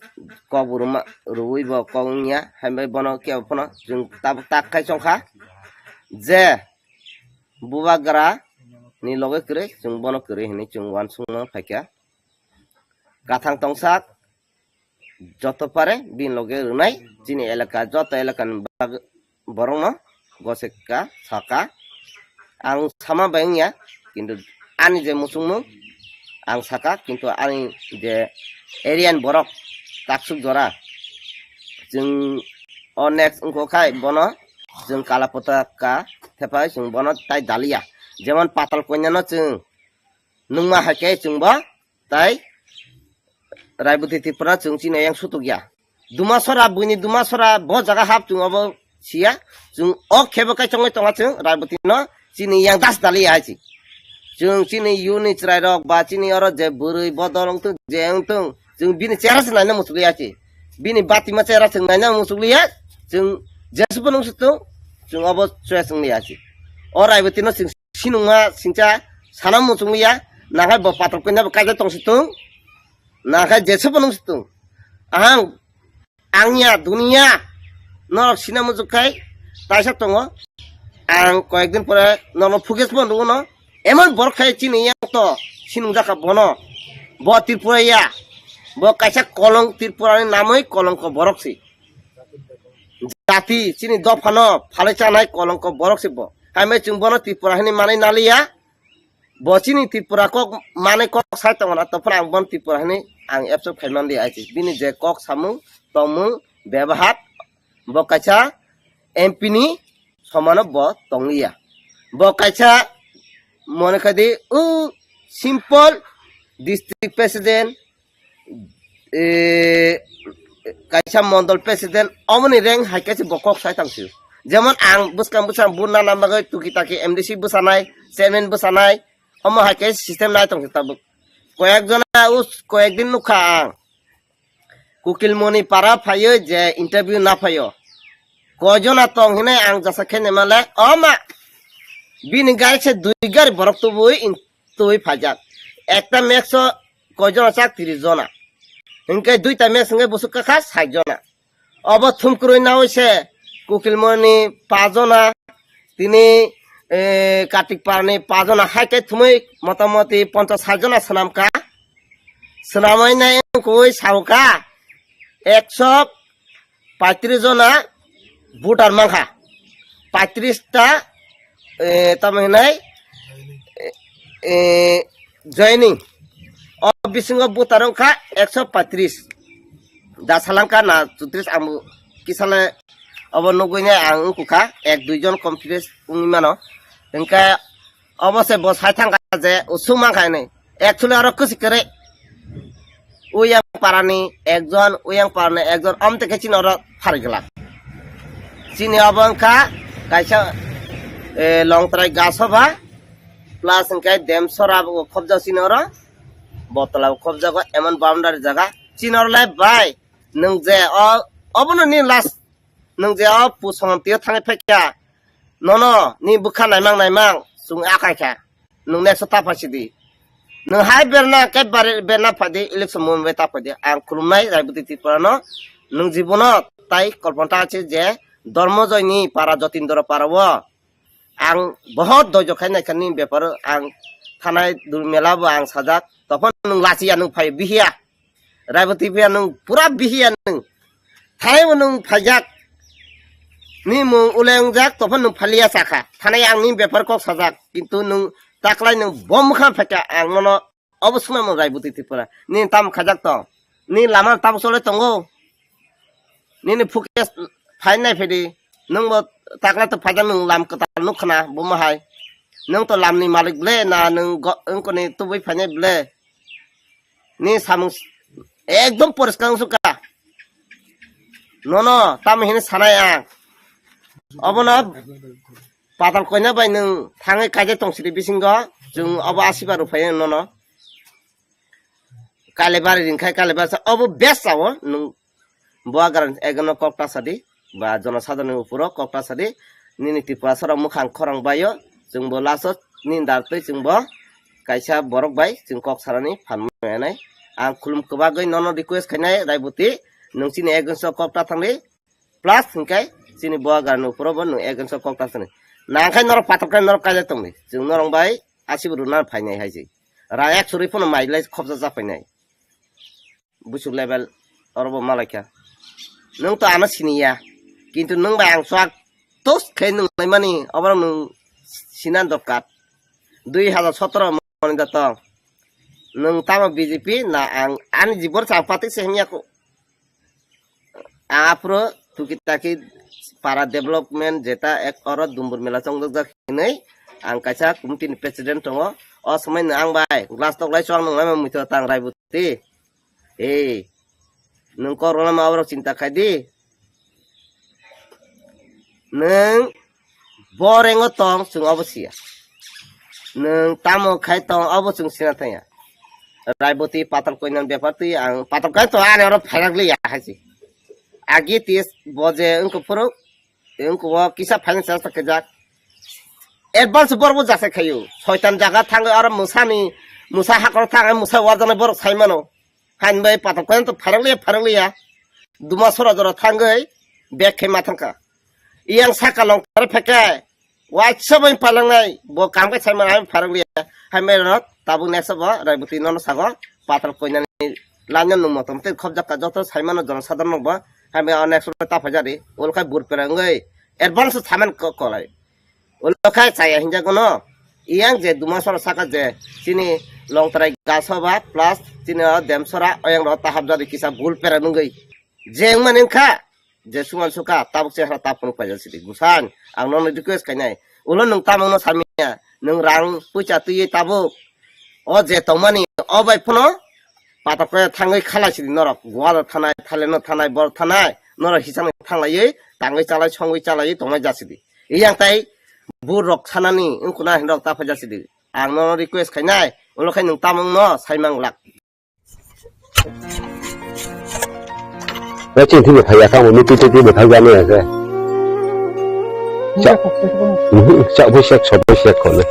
kok bo rwma, rwui bo kok wngya, hai bai bono kebo phano chwng tabuk tak khai chongkha je bubagra ni loge kwrwi, chwng bono kwrwi hinwi chwng uansukma phaikha. Kathang tongsak joto pare bini loge rwnai chini elaka, joto elakani bag-, borokno goseka saka. Ang sama bai wngya, kintu ani je muchungmung ang saka, kintu ani je area ni borok taksuk jora chwng o next wngkha khai bono chwng kala potaka thepai chwng bono tai daliya. Jemon Patal Kanya no chwng nungma hai khe chwng bo tai Raiboti Tripura chwng chini yang sutuk ya. Dumasora, buini Dumasora bo jaga hap chwng obo siya. Chwng o khebo kai chongwi tonga chwng Raiboti no chini yang das dali ya hai chi. Chwng chini yuni chwrai rok ba chini oro je bwrwi bodol wngtung je wngtung chwng bini chera se naina muchukliya chi. Bini batima chera chwng naina muchukliya chwng jesubo nung sutung chwng obo choya chwng liya chi. O Raiboti no chwng sinungma singcha sana muchung ya, nakhai bo Patal Kanya bo kaijak tong situng, nakhai jesubo nung situng. Ahang, angya, dunia, norok sina muchuk khai, taisa tongo. Ang koyekdin pore nono footage bo nugo no. Emon borok khai chini yang to, sinung jaka bono. Bo Tripura ya, bo kaisa kolong Tripura ni namwi kolongko borok si. Jati chini dophano phalai chanai kolongko borok se bo. Hai mai chwng bono Tripura hinwi manwi naliya. Bo chini Tripura kok manwi kok sai tongna, tophano ang bono Tripura hinwi ang absorb khai manliya ai se. Bini je kok samung, tongmung, bebahar, bo kaisa M P ni somano bo tongliya. Bo kaisa mone khai di, o simple district president, eh, kaisa mondol president, omoni rank hai kaisa bo kok sai tang sio. Jemon ang bwskang bwskang buna nam bagwi tuki taki M D C bwsanai, chairman bwsanai, omo hai kaisa system nai tong sio tabuk. Koyek jona us, koyek din nukha ang. Kukilmoni para phaio je interview na phaio. Koi jona tong hinai ang jasa khe nemale, oma. Bini gari se dui gari borok tubui in twi phaijak. Ekta max o koi jona chak? Tris jona. Hinkhe duita max hinkhe busuk kakha sait jona. Obo thumkrwi nawi se Kukilmoni pa jona, tini, eh, Kartik Parni pa jona, hai khe thumwi motamoti ponchas sait jona swnamkha. Swnamwi nai wngkui sauka ekso paitris jona voter mankha. Paitris ta, eh, tamo hinai, eh, eh, joining. O bisingo voter wngkha ekso paitris. Da salangka na chutris ang kisale obo nugui nai ang wngkha ek dui jon confidence wngwi mano. Hingke obo se bo sai thangkha je usuk mankha hinwi. Actually oro kwswi kwrwi. Uyang parani ekjon, uyang parani ekjon, amtwi khe chini oro pharigwlak. Chini obo wngkha kaisa, eh, Longtrai Gasoba, plus hwnkhe Demsora bo khobjak chini oro, Botla bo khobjago, emon boundary jaga. Chini oro le bai, nwng je o, obono ni last, nwng je o pusongam tio thangwi phaikha, nono ni bwkha naimang naimang chwng akai kha. Nwng next ta phaisidi. Nwng hai berna khe bare-, berna phaidi, election movement ta phaidi. Ang khulumnai Raiboti Tripura no. Nwng jibono tai kolpon ta se je Dharmojoy ni para, Jotindra para o ang bohot doijo khai nai kha ni bepar o. Ang thanai dul mela bo ang sajak. Tophon nwng lachiya, nwng phai bihiya. Raiboti phiya nwng pura bihiya nwng. Thanai bo nwng phaijak. Ni mung uleng jak, tophon nwng phaliya sakha. Thanai ang ni bepar kok sajak. Kintu nwng taklai nwng bom mokha phaikha ang nono obo swnamung Raiboti Tripura. Ni tam khajak tong. Ni lama tam chole tongo. Nini footage phai nai phedi. Nwng bo taklai to phaijak nwng lam kwtal nuk khna buma hai. Nwng to lam ni malik ble na nwng go-, wngkoni tubui phainai ble. Ni samung s-, ekdom poriskar wngsuka. Nono, tamo hini sanai ang. Obono Patal Kanya bai nwng thangwi kaijak tong sidi bisingo. Chwng obo asiba rwphai nono. Kalibari ringkhai, Kalibari sa obo best sao nwng. Bo agar ekno kok ta sadi, ba jonosadharoni uporo kok ta sadi, nini Tripura sara mukhang khorang baio, chwngbo last o nini dar twi chwngbo kaisa borok bai chwng kok sarani phan manwi nai. Ang khulum kwbagwi nono request khainai, Raibuti, nwng chini against o kok ta thangdi, plus hwnkhe chini Bubagrani uphuru bo nwng against o kok ta thangdi. Nangkhe norok patok khe norok kaijak tongdi, chwng norok bai asibo rwna phainai hai se. Rang ekso rwi phano mai lai khopsa cha phainai. Buchuk level oro bo malaikha. Nwng to ano siniya. Kintu nwng bai ang swk tos khe nwng laimani, oborok nwng sina dorkar. Dui hajar sotoro moni da tong. Nwng tamo B J P na ang ani jibon chang patik se himya ko. Aphuru tuki taki para development jeta ek oro dumbur mela chongjak jak hinwi ang kaisa committee ni president tongo. O somoi no ang bai glass tok lai chwng nung lai ma muitu tang Raibuti. Ei, nwng kok rwna ma borok chinta khai di. Nwng bo rengo tong, chwng obo siya. Nwng tamo khai tong, obo chwng sina thangya. Raiboti patal koinani bepar twi ang patal kai to ani oro phairak liya hai se. Agi tis bo je wngkha phuru, wngkha o kisa finance chesta khaijak. Advance borok bo jasa khaio. Soitan jaga thangwi oro mwsani, mwsa hakoro thangwi mwsa warjaknai borok sai mano. Hain bai patok khe to pharang liya, pharang liya. Duma sora jora thangwi bag khe ma thangkha. Iyang saka long tare pheke. Waisa bai palangnai bo kam khe sai ma hai pharang liya. Hai mai rok tabuk next bo Raiboti nono sago patal koinani lanya nung motom tei khobjak ka joto sai mano jono sadar nokbo. Hai mai next bo ta phajari. Ol khai bur perang oi. Advance saman ko kolai. Ulo khai chaya hinjago no. Iyang je duma sora saka je chini longtrai gaso ba plus chini o dem sora oyang ro tahap jadi kisa bul pera nungwi. Je wngmani wngkha je suman suka tabuk chehra ta phunuk paijak sidi. Busan ang nono request khainai. Ulo nwng tamungno samiya. Nwng rang puisa twiwi tabuk. O je tongmani o bai phano patok khe thangwi khalai sidi norok. Goa thanai, Thailand no thanai, bor thanai. Norok hisang thanglaiwi tangwi chalai songwi chalaiwi tongmai jasidi. Iyang tai bur rok sanani wngkuna hinrok ta phaijak sidi. Ang nono request khainai, ulo khai nwng tamungno saimang glak. Ba chini thini phaiya kha, mui twi twi twi phaiya ne ya khe. Cha, cha bo sek, so bo sek ko ne.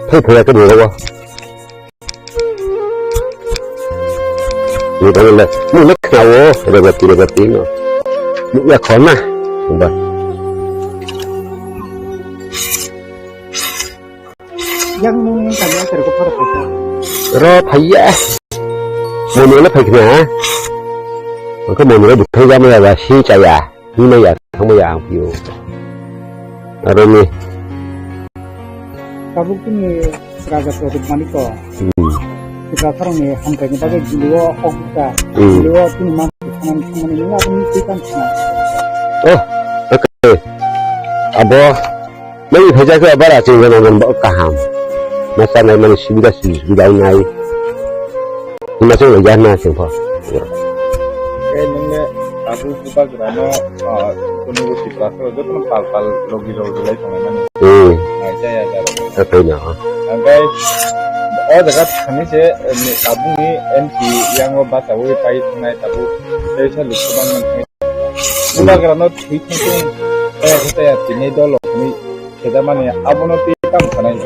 Phai phaiya khe ni ro. Ni dang le, ni le khawo, rebati, rebati no. Ni ya khona. Ba. Yang nung yang kami akhir ko phara phai. Ro phaiya. Moni le phai kna. Ko moni le buthai jama ya ba si chaya. Himaya, thangmaya ang phio. Aro ni. Tabuk chini raja Pradyot Manik ko. Hmm. Sibra sarong ni hamkai ni bagwi jilio hok ka. Hmm. Jilio chini man thanani thanani ni aboni twi kan thana. Oh, okay. Abo, nang phai jakha bara chini nang nang kaham. Masa nai mani subida subida nai. Himachal no ya na se pho. Khe nung le tabuk Bubagra no, ah, kunu busi plastic joto no pal pal logi logi lai tongo mani. Hmm. Nai jaya jaro. Atai na. Angkai o jaga thani se, eh, ni tabuk ni M P yang o bacha wi pai thunai tabuk. Tei sa lukha bang nang. Bubagra no thwi thung thung. Taya taya tini dolo ni. Kheda mani abono tei tamo sanai.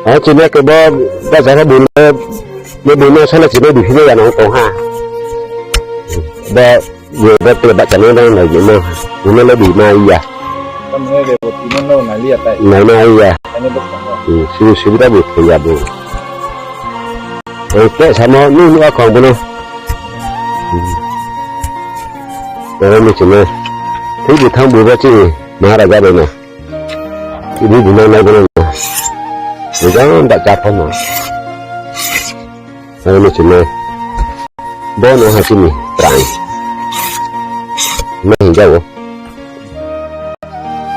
Ha, chini ke bo, ba jaga bune, ne bune sana chini bihine ya nang tong ha. Ba, ye ba te ba chana nang na ye mo. Bune le bihma iya. Tamo ne de bo tino no na liya tai. Na na iya. Ani bo tong. Hmm, si si bida bu ya bu. Oke, sama nu nu akong bono. Hmm. Oro ni chini. Tei bithang buba chini Maharaja bai na. Ini bini nai bono na. Bujang tak japa no. Ano chini. Bono ha chini. Terang. Nah, jauh.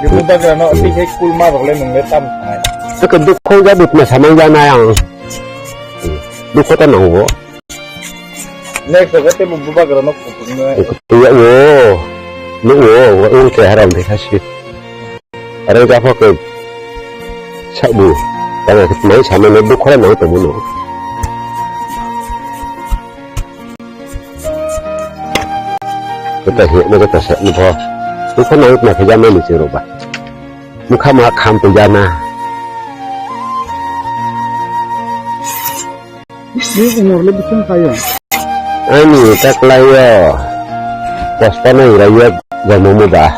Ibu bagra no, ti hai kulma rok le nung le tam sanai. Saka dukho ja butna samang ja na yang. Dukho ta nang bo. Next, jogo tei bo bubagra no kutung no. Iya, wo. No, wo, wo, wo, te haram de kasi. Are ga pho ke. Sabu. Tama ke mai sama no dukho na to no. Kita he, mo ta sa, mo pho. Dukho na na ke jama ni chiro ba. Mukha ma kham to jana. Ni umor le bising kayo. Ani taklayo. Pospano irayo gomomo ba.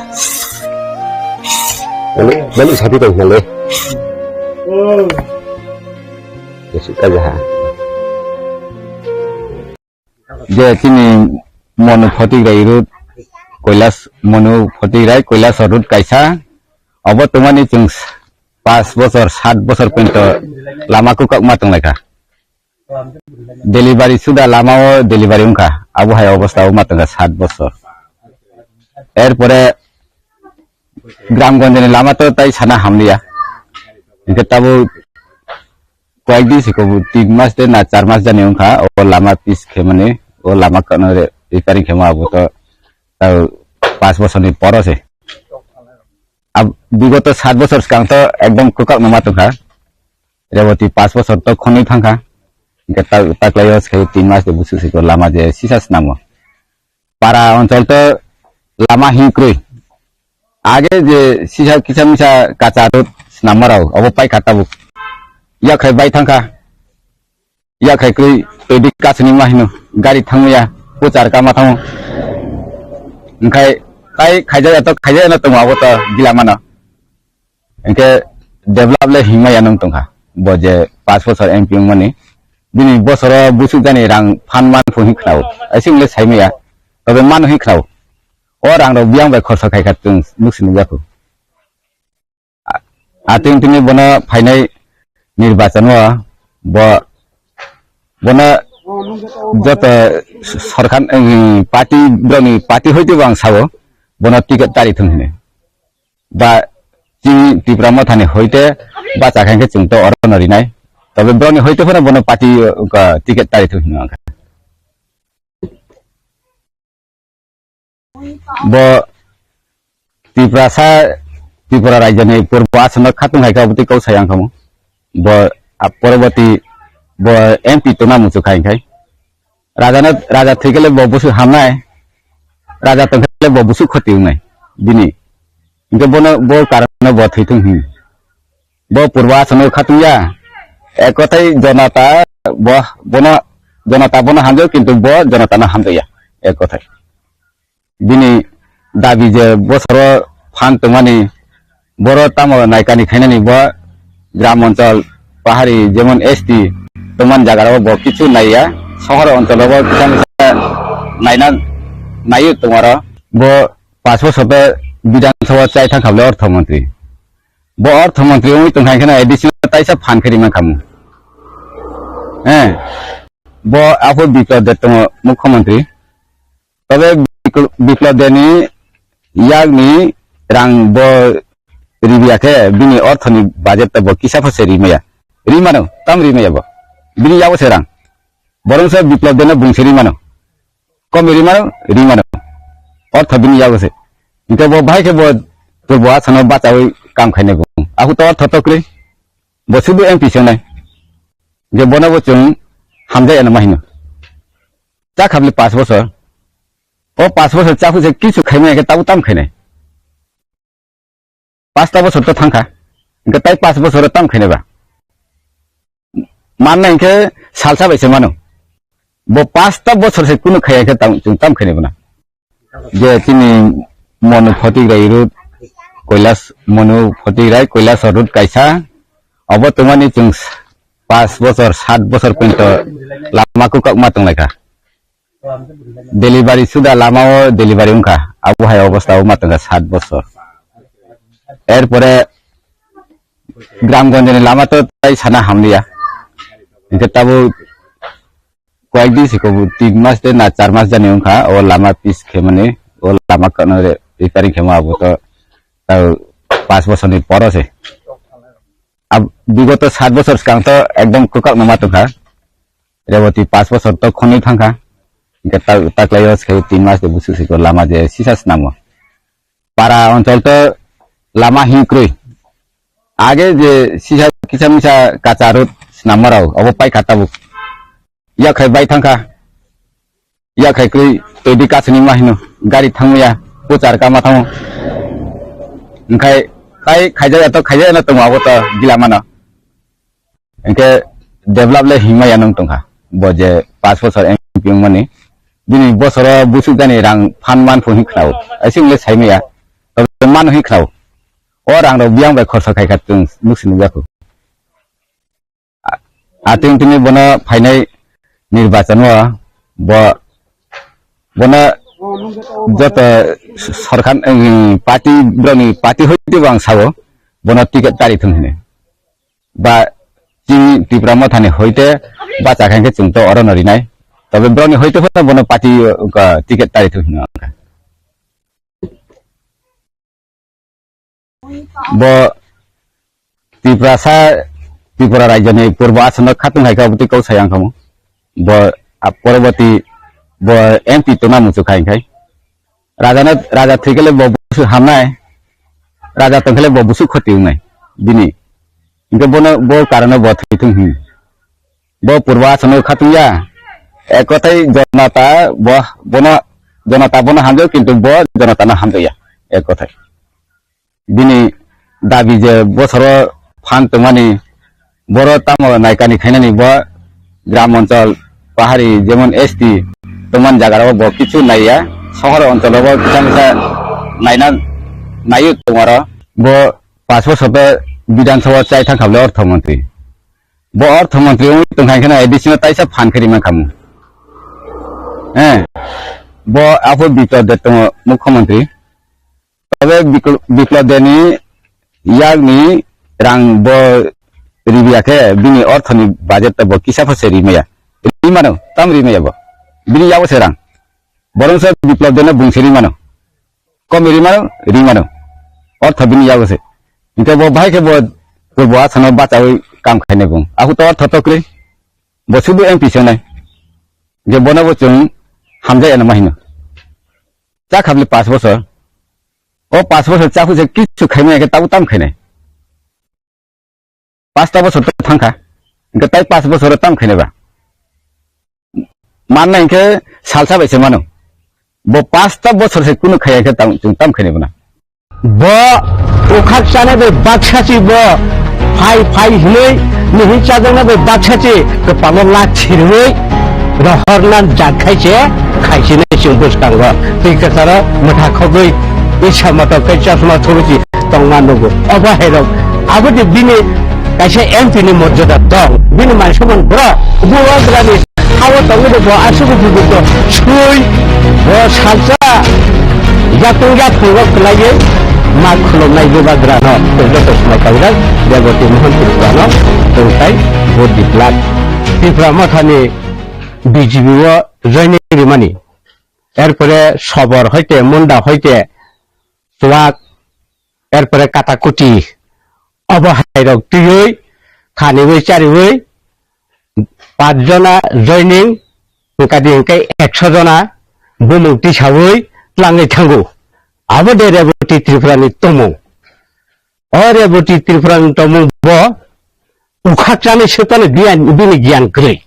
Ani bali sapi tong hale. Oh. Besi kaja ha. Je chini Monu Photigrai road, Koilas, Monu Photigrai Koilas road kaisa. Obo tongmani chwng pas bosor, sat bosor pento lama kwkak ma tonglaikha. Delivery suda lama o delivery wngkha. Abo hai obostha o ma tongkha sat bosor. Erpore Gramgonjani lama to tai sana hamliya. Hingke tabuk koyek din siko, tin mas de na char mas jani wngkha, o lama pis khemani, o lama kano re-, repairing khema abo to, tau pas bosorni poro se. Ab-, bigoto sat bosor swkang to ekdom kwkak no ma tongkha. Reboti pas bosor to khonwi thangkha. Hingke ta-, taklaio se tin mas de busu siko lama je sisa snamo. Para onchol to lama hinwi kwrwi. Age je sisa kisa misa kacha road swnammarok obo paikha tabuk. Yakhai bai thangkha. Yakhai kwrwi twi di kasuni ma hino. Gari thangmaya, puchar kama thango. Hingkhai tai khaijaya to khaijaya no tongo abo to gila mano. Hingke develop le himma ya nung tongkha. Bo je pas bosor M P wngmani. Bini bosoro busuk jani rang phan man phu hin khnao. Aisi wng le saimaya. Tobe man hin khnao. O rang rok biyang bai khorsa khai kha chwng nuk si nukya khu. A-, atwng tini bono phainai nirbachan o bo, bono joto sorkar, em, party, borokni party hoite bo ang sao, bono ticket tari thung hini. Ba chini Tipra Mothani hoite bacha khankhe chwng to oro no rinai. Tobe borokni hoite phano bono party, uh, ticket tari thung hino ang kha. Bo Tiprasa, Tripura rajyoni purbo asono khatung hai kha, obotwi kok sai ang khamu. Bo, a, poroboti bo M P tongna muchuk khai khai. Raja no, raja thwikhe le bo busu hamnai. Raja tongkhe le bo busu khoti wngnai. Bini. Hingke bono, bo karon no bo thwithung hin. Bo purbo asono khatungya. Ek kothai jonata bo, bono, jonata bono hamjao, kintu bo jonata no hamjaya. Ek kothai. Bini dabi je bosoro phan tongmani, boro tamo naikani khainani bo gram onchol, pahari, jemon S T tongmani jaga rok bo kichu naiya, sohor onchol rok bo kisa misa naina, naiyo tongmaro. Bo pas bosor to Bidhan Sabha chai thang kha bole ortho montri. Bo ortho montri wngwi tong kha, hingkheno additional taisa phan khe rimang khamu. Eh, bo aphuru Biplab Deb tongo mukhyamantri. Tobe Bik-, Biplab Debni yakni rang bo ribiya khe bini orthoni budget ta bo kisa pho se rimaya. Rimano, tam rimaya bo. Bini yago se rang. Borongsa Biplab Debno bungse rimano. Komi rimano, rimano. Ortho bini yago se. Hingke bo bahai khe bo purbo asano bachawi kam khainai bo. Ahu to ortho to kwrwi. Bo sudu M P se wngnai. Hingke bono bo chwng hamjai ano ma hino. Cha khabli pas bosor. O pas bosor chaphuk se kichu khaimaya khe tabuk tam khainai. Pasta bosor to thangkha. Hingke tai pas bosor tam khainai ba. Manna hingke salsa bai se mano. Bo pasta bosor se kunu khaiya khe tam, chwng tam khainai bo na. Je chini Monu Photigrai road, Koilas, Monu Photigrai Koilas road kaisa. Obo tongmani chwng pas bosor, sat bosor pento lama kwkak ma tonglaikha. Delivery suda lama o delivery wngkha. Abo hai obostha o ma tongkha sat bosor. Erpore Gramgonjani lama to tai sana hamliya. Hingke tabuk koyek din siko, tin mas de na char mas jani wngkha. O lama pis khe mani, o lama kano re-, repairing khe ma abo to, tau pas bosorni poro se. Ab-, bigoto sat bosor swkang to ekdom kwkak no ma tongkha. Reboti pas bosor to khonwi thangkha. Hingke ta-, taklaio se tin mas de busu siko lama je sisa snamo. Para onchol to lama hinwi kwrwi. Age je sisa kisa misa kacha road snammarok obo paikha tabuk. Yakhai bai thangkha. Yakhai kwrwi twi di kasini ma hino gari thangmaya puchar kama thango. Hingkhai tai khaijaya to khaijaya no tongo abo to gila mano. Hingkhe develop le himma ya nung tongkha. Bo je pash bochor M P wngmani, bini bosoro buchuk gani rang phan man phu hin khnao, aisi wngkhe saimaya, tobe man hin khnao. O rang rok biyang bai khorsa khai kha chwng nuk sini jakho. A-, atwng tini bono phainai nirbachan o bo, bono joto sorkar, em, party, borokni party hoite bo ang sao, bono ticket tari thung hini. Ba chini Tipra Mothani hoite bacha kha khe chwng to oro no rinai. Tobe borokni hoite phano bono party, uh, ticket tari thung hino ang kha. Bo Tiprasa, Tripura rajyoni purbo asonno khatung hai kha, obotwi kok sai ang khamu. Bo, a, poroboti bo M P tongna muchuk kha, hinkhai rajano, raja thwikhe le bo busu hamnai, raja tongkhe le bo busu khoti wngnai bini. Hinkhe bono, bo karano bo thwi thung hin. Bo purbo asonno khatungya. Ek kothai jonota bo, bono, jonota bono hamjao, kintu bo jonotano hamjakya. Ek kothai. Bini dabi je bosoro phan tongmani, boro tamo naikani khainani bo gram onchol, pahari, jemon S T tongmani jagarao bo kichu naiya. Sohor oncholo bo kisa misa naina, naiyo tongmaro. Bo pash bosor to Bidhan Sabha chai thang kha bole ortho montri. Bo ortho montri wngwi tongkha hinkhe no A D C no taisa phan khe rimang khamu. Eh, bo aphuru Biplab Deb tongo mukhyamantri. Tobe Bikl-, Biplab Debni yakni rang bo ribiya khe bini orthoni budget to bo kisa pho se rimaya. Rimano, tam rimaya bo. Bini yago se rang. Borongsa Biplab Debno bung se rimano. Kom rimano, rimano. Ortho bini yago se. Hinkhe bo bahai khe bo purbo asano bachawi kam khainai bung. Ahu to ortho to kwrwi. Bo sudu M P se wngnai. Je bono bo chwng hamjak ya ma hino. Cha khabli pash bosor. O pash bosor cha phuse kichu khaimaya khe tabuk tam khainai. Pasta bosor to thangkha. Hinkhe tai pash bosor tam khainai ba. Manna hinkhe salsa bai se mano. Bo pasta bosor se kunu khaiya khe tam, chwng tam khainai bana. Bo ukhak chana bai baksa chi bo phai phai hinwi mihin chajakna bai baksa chi kwpalo lak chirwi rohorna jak khai se khaisi nai chwng bwskango twi kwcharo mwtha khogwi isa moto khe chosma thubui chi tongma nugo. Obo hai rok abo de bini kaisa M P ni morjada tong, bini man somon borok bubagrani Abo tongwi bo aswk bubuto sui bo salsa yakung yaphungo kwlaiwi ma khulumnai bubagrano tei joto swmai kaijak Reboti Mohan Tripuranw tongthai bo diplak. Tipra Mothani B J P o joining rimani, erpore Sobor hoite Munda hoite Chuak, erpore Katakuti, obo hairok twiwi khaniwi chariwi pach jona joining, hwnkadi hwnkhe ekso jona bumung tisawi tlangwi thango. Abo de Reboti Tripura ni tongmung. O Reboti Tripura ni tongmung bo ukhak chani swkano giyan, bini giyan kwrwi.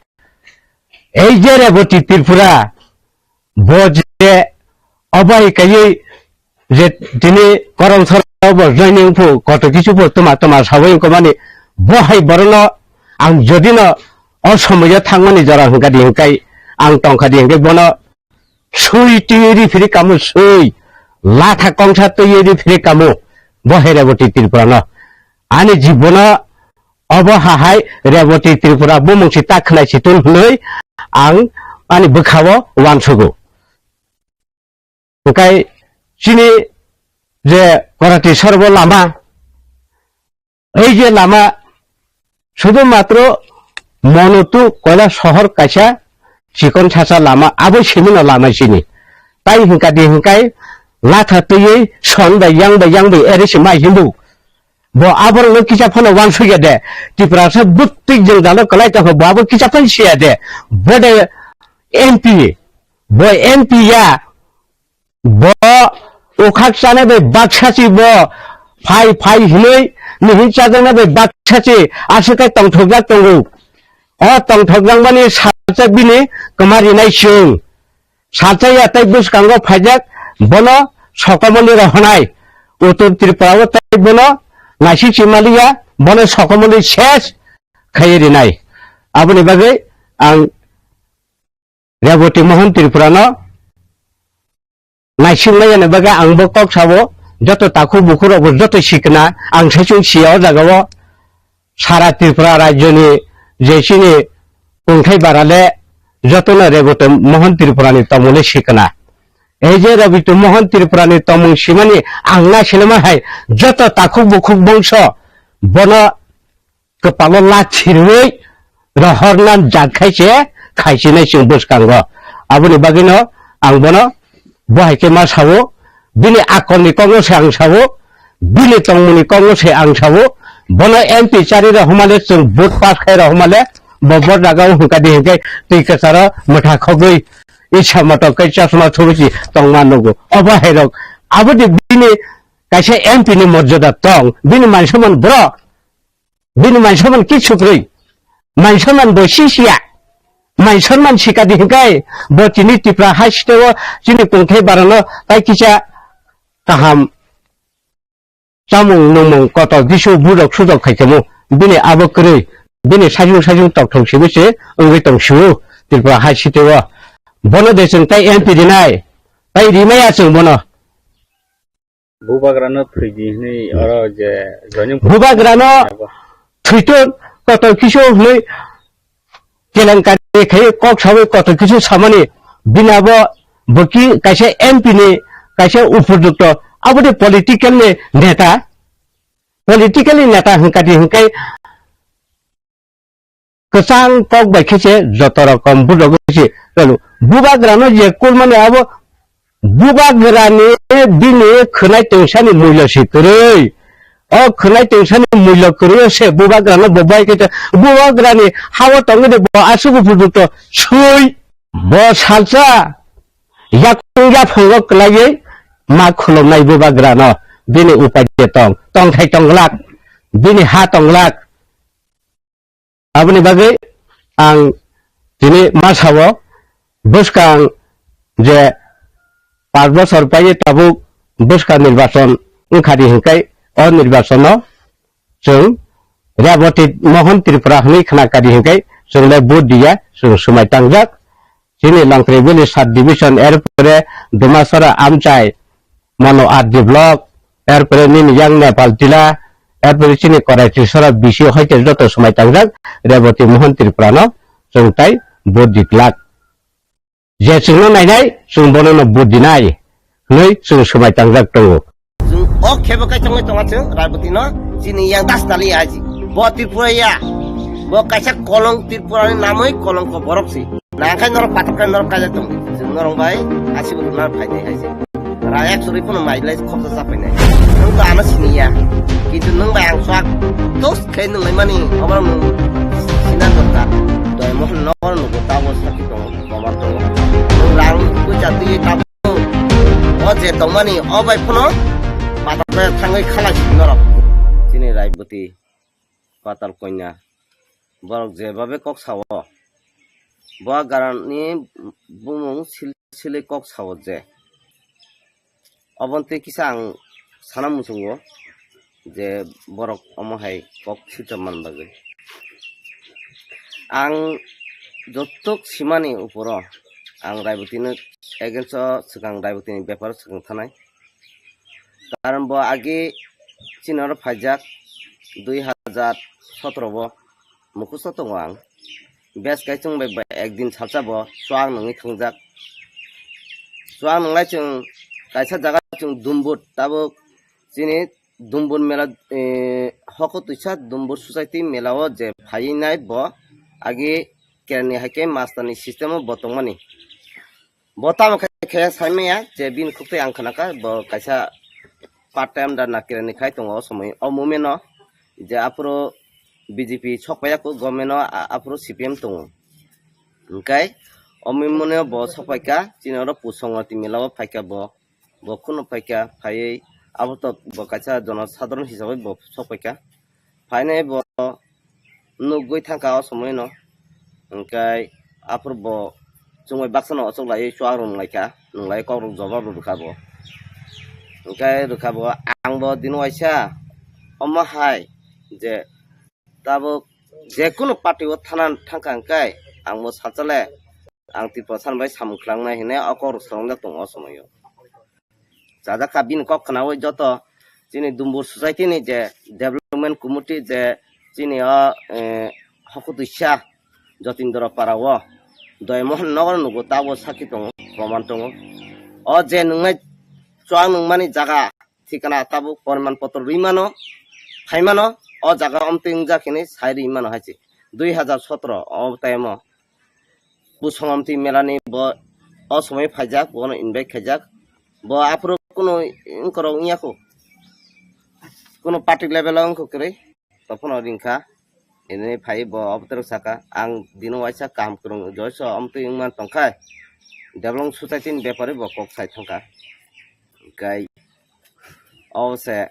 Ei je Reboti Tripura, bo je obo hai kaiwi je tini Koromsor bo joining phu koto kisu phu tuma tuma sawi wngkha mani, bo hai borokno ang jodi no o somoyo thangmani jora hwnkha di hwnkhe ang tongkha di hwnkhe bono sui twi ri phiri kamo sui latha kongsa twi ri phiri kamo bo hai Reboti Tripura no ani jibono obo hahai Reboti Tripura bumung si ta khwnai si tun hwnwi ang ani bwkhao uansugo. Hwnkhe chini je Korati sorbo lama, ei je lama sudu matro Monotu Koila sohor kaisa chikon sasa lama, abo simino lama chini. Tai hwnkha di hwnkhe latha twiwi son bai yang bai yang bai ere se mai himbu. Bo aborokno kisa phano uansukya de. Tiprasa bwtwi jwngjalo kwlai tongkha, bo abo kisa phano siya de. Bo de M P, bo M P ya, bo ukhak chana bai baksa si bo phai phai hinwi mihin chajakna bai baksa si aswk khe tongthokjak tongo. O tongthokjakmani salsa bini kwma rinai chwng. Salsa ya tei bwskango phaijak bono sokomoni rohonai. Uttor Tripura o tei bono naising simaliya bono sokomoni ses khaiwi rinai. Aboni bagwi ang Reboti Mohan Tripura no naisingmaya ni bagwi ang bo kok sabo, joto takhuk bukhuk rok bo joto sikna, ang saichung siya o jaga o. Sara Tripura rajyo ni je chini kungthai bara le joto no Reboti Mohan Tripura ni tongmung le sikna. Ei je Reboti Mohan Tripura ni tongmung simani ang na sinima hai joto takhuk bukhuk bongso bono kwpalo lachi rwi rohorna jat khai se khaisinai chwng bwskango. Aboni bagwino ang bono bo hai khe ma sao, bini akolni kokno se ang sao, bini tongmungni kokno se ang sao, bono M P chari rok hwnmale chwng vote pass khai rok hwnmale bo bo jaga o hwnkha di hwnkhe twi kwcharo mwtha khogwi isa motok khe chosma thubusi tongma nugo. Obo hai rok aboni bini kaisa M P ni morjada tong, bini mansaman borok. Bini mansaman kichu kwrwi. Mansaman bo sisiya. Mansaman sikadi hinkai bo chini Tripura hai siteo chini kungthai barano tai kisa kaham chamung nungmung kotor disu budok sudok khaikhamu. Bini abo kwrwi. Bini sajung sajung tokthok sibu se wngwi tong siu Tripura hai siteo. Bono de chwng tai M P rinai. Tai rimaya chwng bono. Bubagrano thwidi hwnwi oro je joining Bubagrano thwiton kotor kisu hwnwi kelenkari khai kok sawi kotor kisu samani bini abo boki kaisa M P ni kaisa upojukto aboni political ni neta, political ni neta hwnkadi hwnkhe kwchang kok bai khe se joto rokom budok se chalo. Bubagrano je kulmani abo bubagrani bini khwnai tungsani mulya se kwrwi. O khwnai tungsani mulya kwrwi se bubagrano bo bai khe bubagrani hawa tongwi de bo asuk upojukto sui. Bo salsa yakung yaphango kwlaiwi ma khulumnai bubagrano bini upai de tong, tongthai tonglak, bini ha tonglak. Aboni bagwi ang tini ma sao, bwskang je panch bosor paye tabuk bwskang nirbachon wngkha di hinkai o nirbachono chwng Reboti Mohan Tripura hwnwi khna kadi hinkai chwng le vote diya, chwng swmai tangjak. Chini Longkrai Valley Sub Division, erpore Dumasora Amchai, Mano R D Block, erpore nini yang Nepal Tila, erpore chini Korai Trisora B C hoite joto swmai tangjak Reboti Mohan Tripura no chwng tai vote diklak. Je chwngno nainai, chwng bono no vote dinai hwnwi chwng swmai tangjak tongo. Chwng o khebo kai tongwi tonga chwng Raiboti no chini yang das tali aji. Bo Tripura ya. Bo kaisa kolong Tripura ni namwi kolong ko borok si. Nangkhai norok patok kai norok kaijak tong. Chwng norok bai asibo rwna phainai hai se. Rang ek chorwi phano mai lai khoksa cha phainai. Nwng to ano sini ya. Kintu nwng bai ang swk dos khe nwng lai mani obo nwng sina dorkar. Doi mohon nokor nugo tabo sakhi tongo. Komat tongo. Rang puja twi tabuk o je tongmani o bai phano patal khe thangwi khalai si norok. Chini Raiboti Patal Konya borok jebabe kok sao. Bo garani bumung sil-, silwi kok sao je. Obontwi kisa ang sana muchungo je borok omo hai kok swijak man bagwi. Ang jotok simani uporo ang Raibotino against o swkang Raibotini beparo swkang thanai. Karon bo age chini oro phaijak dui hajar sotoro bo mukhusto tongo ang. Bes kai chwng bai, bai ekdin salsa bo chuak nungwi thangjak. Chuak nunglai chwng kaisa jaga chwng Dumbur, tabuk chini Dumbur mela, eh, hoko twisa Dumbur society mela o je phaiwi nai bo age kerani hai khe master ni system o bo tongmani. Bo tamo khe, khe saimaya je bini khuk twi ang khna kha, bo kaisa part time da nakira ni khai tongo o somoi o moment o je aphuru B J P sok paiya kho government o, a-, aphuru C P M tongo. Hwnkhe o moment o bo sok paikha, chini oro Pusongoti mela o phaikha bo, bo kheno phaikha, phaiwi abo to bo kaisa jono sadharon hisabai bo sok paikha. Phainai bo nugwi thangkha o somoino. Hwnkhe aphuru bo chumui baksano ochuk laiwi chuak rwnglaikha, nwnglai kokrok jobab rwkha bo. Hwnkhe rwkha bo, ang bo dino waisa omo hai je tabuk jekunu party o thana thangkha hwnkhe ang bo salsa le ang Tripura San bai samung khwlangnai hinwi o kok rwchapjak tongo o somoio. Chajak kha bini kok khwnawi joto chini Dumbur society ni je development committee je chini o, eh, Hokutwisa Jotindra para o Doymohon nogo nugo tabo sakhi tongo, proman tongo. O je nungnai chuak nungmani jaga thikana tabuk poriman potro rwi mano, phai mano, o jaga omtwi wngjak hinwi sai rwi mano hai se. Dui hazar sotro o time o Busong omtwi melani bo o somoi phaijak, bono invite khaijak. Bo aphuru kunu wngkorok wngya kho. Kunu party level o wngkha kwrwi. Tophano ringkha. Ini phai bo obotwrwk saka, ang dino waisa kaham kwrwng joiso omtwi wngman tongkha. Development society ni bepari bo kok sai thangkha. Kai o se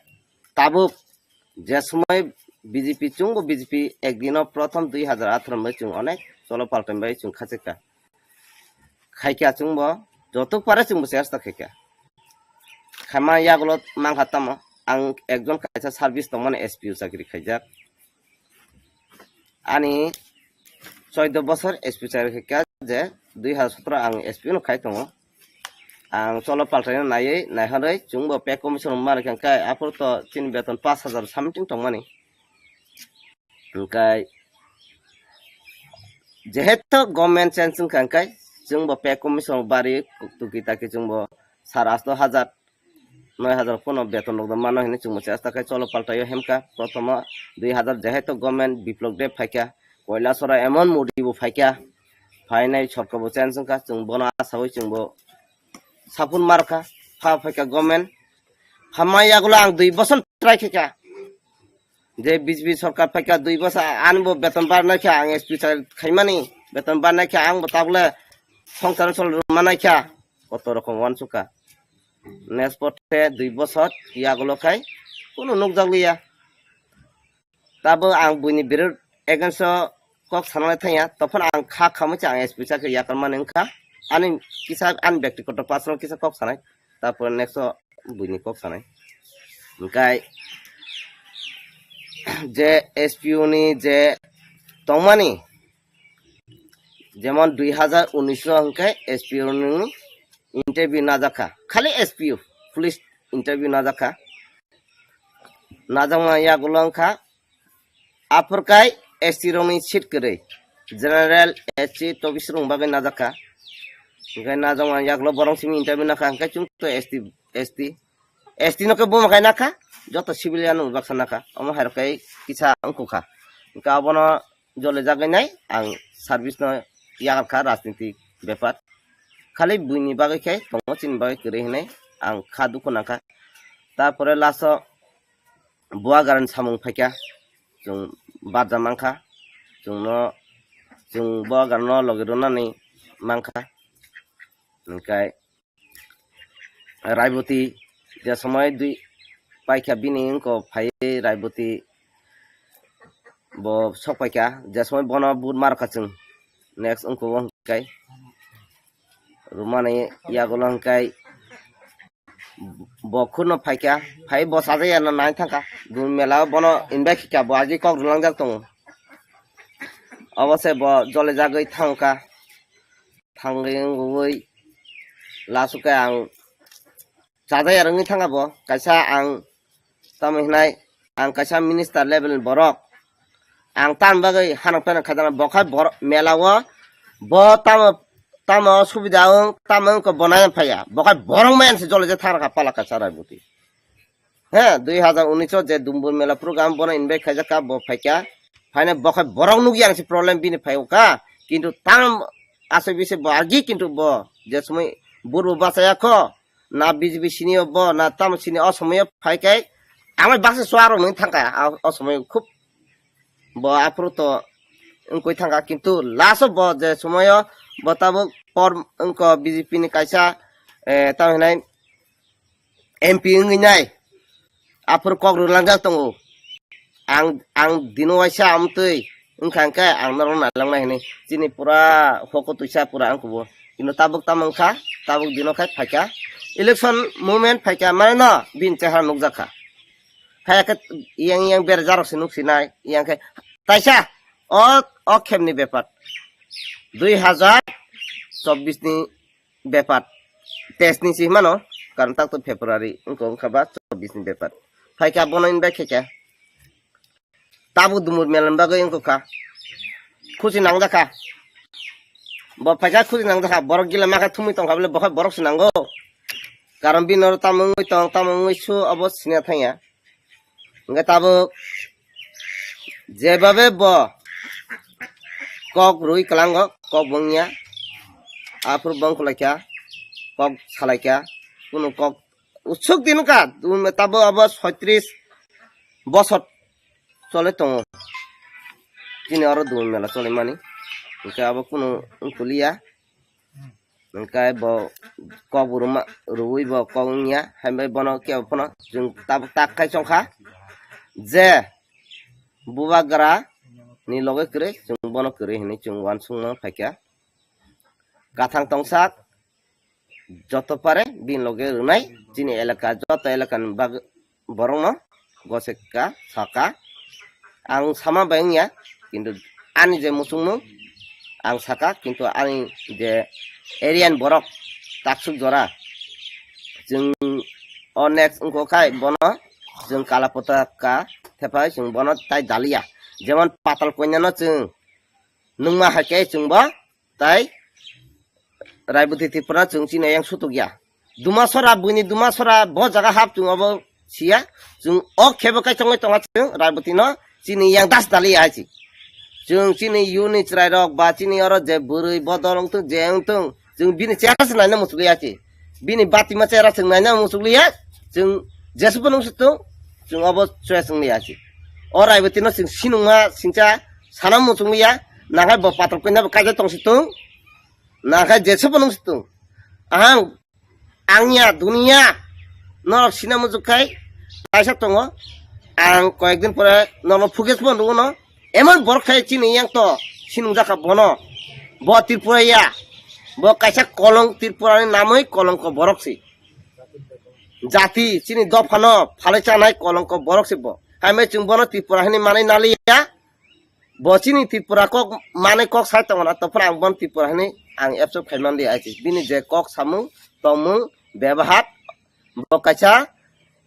tabuk je somoi B J P chwngbo B J P ek dino prothom dui hazar atharo bai chwng onek cholo paltan bai chwng khachikha. Khaikha chwngbo joto pare chwngbo chesta khaikha. Khaima yagulo mankha tamo ang ekjon kaisa service tongmani S P O chakri khaijak. Ani choido bosor S P chakri khaikha je dui hazar sotro ang S P no khai tongo. Ang cholo paltaino naiwi naihorwi chwngbo pay commission rwma rwkha khe aphuru to chini beton pash hazar something tongmani. Hwnkhe jehetu government change wngkha hwnkhe chwngbo pay commission bari tuki taki chwngbo sar asto hazar noi hazar pono beton rok mano hinwi chwngbo chesta khe cholo paltaio hemkha. Prothomo dui hazar jehetu government Biplop Deb phaikha, Koilasoro emon Modi bo phaikha, phainai sorkar bo change wngkha, chwng bono asawi chwngbo sapun markha, pha phaikha government. Phamai yagulo ang dui bosor try khaikha. Je B J P sorkar phaikha dui bosor, ani bo beton barnai kha ang S P khaimani, beton barnai kha ang bo tabule songsar sol manai kha. Koto rokom wansukha. Next pote dui bosor yagulo khai kunu nukjakliya. Tabo ang buini birud against o kok sanai thangya, tophon ang kha khamwi se ang S P chakhe yakarmani wngkha. Ani kisa ani byaktigoto personal kisa kok sanai, tapore next o buini kok sanai. Hwnkhe je S P O ni je tongmani, jemon dui hazar unis o hwnkhe S P O ni interview najakha, khali S P O, police interview najakha. Najakma yagulo wngkha aphurkai S T rokni seat kwrwi, general, S C, tobis rok bagwi najakha. Hwnkhe najakma yagulo borok simi interview nakha, hwnkhe chwng to S T, S T, S T no khe buma khai nakha, joto civilian no baksa nakha, omo hai rok khe kisa wngkukha. Hwnkhe abono jole jagwi nai ang service no yakarkha rajniti bepar. Khali buini bagwi khe tongo, chini bagwi kwrwi hinwi ang kha dukhu nangkha. Tapore last o Buagarani samung phaikha, chwng barja mankha, chwngno, chwng Buagarano logi rwnani mankha. Hwnkhe Raiboti je somoi dui paikha bini wngko phai Raiboti bo sok paikha, je somoi bono but markha chwng next wngko hwnkhe rwmani yagulo hwnkhe bo khurno phaikha, phai bo sajaya no nai thangkha, bun mela o bono invite khikha, bo agi kok rwlangjak tongo. Obo se bo jole jagwi thangkha, thangwi wngwi last o khe ang chajaya rwngwi thangkha bo, kaisa ang tamo hinai ang kaisa minister level ni borok, ang tam bagwi hanok pheno khaijana, bo khai borok mela o bo tamo tamo subida wng tamo wngkha bo nai phaiya, bo khai borok maya se jole je thang kha pala kaisa Raiboti. He, dui hazar unis o je Dumbur Mela program bono invite khaijak kha, bo phaikha. Phaina bo khai borok nukya ang se problem bini phai kha. Kintu tam asai bisi bo agi kintu bo je somoi burbo bachaya kho. Na B J P sini o bo, na tamo sini o somoi o phai kai. Amai baksa suaro nung thangkha, a, o somoi khub bo aphuru to wngkoi thangkha. Kintu last o bo je somoi o bo tabuk por wngkho B J P ni kaisa, eh, tamo hinai M P wngwi nai, aphuru kok rwlangjak tongo. Ang, ang dino waisa amtwi wngkha hwnkhe ang norok nailangnai hinwi. Chini pura hoko twisa pura ang kubo. Kino tabuk tamo wngkha, tabuk dino khai phaikha. Election moment phaikha, mane no, bini chehara nukjakha. Phaiya khe yang yang berajak rok se nuksinai, yang khe taisa, o, o khemni bepar. Dui hazar chobbish ni bepar, teis ni si mano, karon tak to February wngkha, wngkha ba chobbish ni bepar. Phaikha bono invite khaikha. Tabuk dumur melan bagwi wngkha. Khusi nangjakha. Bo phaikha khusi nangjakha. Borok gila makha thumui tongkha bole bokhai borok se nango. Karon bini oro tamo wngwi tong, tamo wngwi su obo sina thangya. Hingke tabuk jebabe bo kok rwi kwlango, kok bo wngya. Aphuru bo wngkha laikha, kok salaikha, kunu kok usuk din wngkha, tabuk abo soitris bosor chole tongo. Chini oro dui mela chole mani. Hingke abo kunu wngkuliya. Hingke bo kok bo rwma, rwui bo kok wngya. Hai bai bono kebo phano chwng tabuk tak khai chongkha. Je bubagra ni loge kwrwi, chwng bono kwrwi hinui chwng uansukma phaikha. Kathang tongsak, joto pare bini loge rwnai chini elaka, joto elakani bag-, borokno gosekka saka. Ang sama bai wngya, kintu ani je muchungmung ang saka, kintu ani je area ni borok taksuk jora chwng o next wngkha khai bono chwng kala potaka thepai chwng bono tai daliya, jemon patal koinano chwng nungma hai khe chwngbo tai Raiboti Tripura chwng chini yang sutuk ya. Dumasora, buini Dumasora bo jaga hap chwng obo siya. Chwng o khebo kai chongwi tonga chwng Raiboti no chini yang das dali ya chi. Chwng chini yuni chwrai rok ba chini oro je bwrwi bodol wngtung je wngtung chwng bini chera se naina muchuk ya chi. Bini batima chera chwng naina muchuk liya. Chwng jesubo nung situng chwng obo choya chwng liya chi. O Raiboti no chwng sinungma singcha sana muchung liya. Nakhai bo patok koina bo kaijak tong situng. Nakhai jesubo nung situng. Ahang, angya, dunia, norok sina muchuk khai, kaisa tongo. Ang koyekdin pore nono footage bo nugo no. Emon borok khai chini yang to, sinung jakha bono. Bo Tripura ya. Bo kaisa kolong Tripura ni namoi kolongko borok si. Jati, chini dophano phalai chanai kolongko borok si bo. Hai mai chwng bono Tripura hinui manai naliya. Bo chini Tripura kok manai kok sai tongo na, to phano ang bono Tripura hinui ang accept khai manliya ai se. Bini je kok samung, tongmung, bebahar, bo kaisa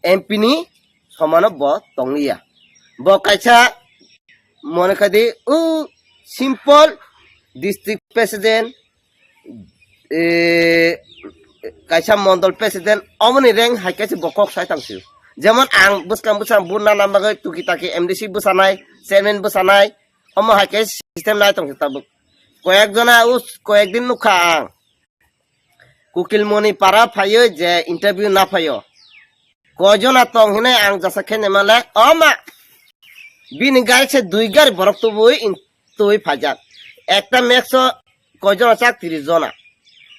M P ni somano bo tongliya. Bo kaisa mone khai di, o simple district president, eh, kaisa mondol president, omoni rank hai kaisa bo kok sai tong sio. Jemon ang bwskang bwskang buna nang bagwi tuki taki M D C bwsanai, chairman bwsanai, omo hai kaisa system nai tong sio tabuk. Koyek jona, o koyek din nukha ang. Kukilmoni para phaio je interview na phaio. Koi jona tong hinai ang jasa khe nemale, o ma, bini gari se dui gari borok tubui in-, tubui phaijak. Ekta max o koi jona chak, tris jona.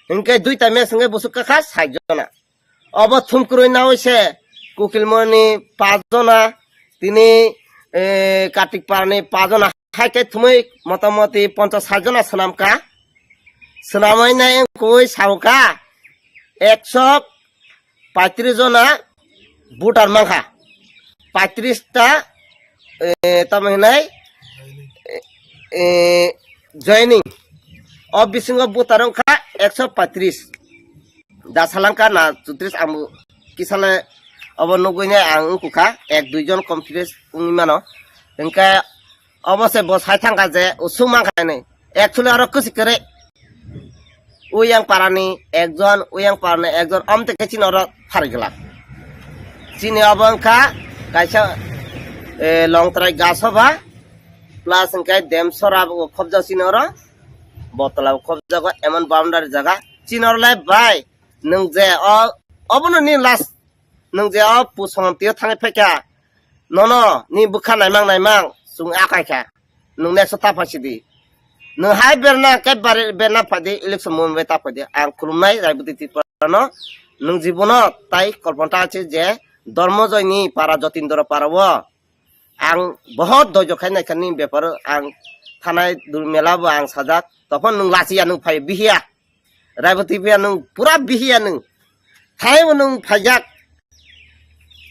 Hinkhe duita max hinkhe busuk kakha sait jona. Obo thumkrui naui se Kukilmoni pas jona, tini, eh, Kartik Parani pas jona. Hai khe thumui motamoti ponchas sait jona swnamkha. Swnamwi nai wngkui saukha ekso paitris jona voter mankha. Paitris ta, eh, tamo hinai, eh, eh, joining. O bisingo voter wngkha ekso paitris. Da salangkha na chutris ang bo kisale obo nugui nai ang wngkukha, ek dui jon confidence wngwi mano. Hinkhe obo se bo sai thangkha je usuk mankha hinwi. Actually oro kwchwi kwrwi. Uyang parani ekjon, uyang parani ekjon, amtwi khe chini oro pharwi glak. Chini obo wngkha kaisa, eh, Longtrai Gasoba, plus hinkhe Demsora bo khobjak chini oro, Botla bo khobjago, emon boundary jaga. Chini oro lai bai, nwng je o, obono ni last, nwng je o pusongonti o thangwi phaikha, nono ni bwkha naimang naimang chwng akai kha, nwng next o ta phaisidi. Nwng hai berna khe bari berna phaidi, election movement bai ta phaidi. Ang khulumnai Raiboti Tripura no, nwng jibono tai kolpanta ache je Dharmojoy ni para, Jotindra para o ang bohot doijo khai naikha ni beparo, ang thanai dul mela bo ang sajak, tophon nwng lachiya, nwng phai bihiya. Raiboti phiya nwng pura bihiya nwng. Thai bo nwng phaijak.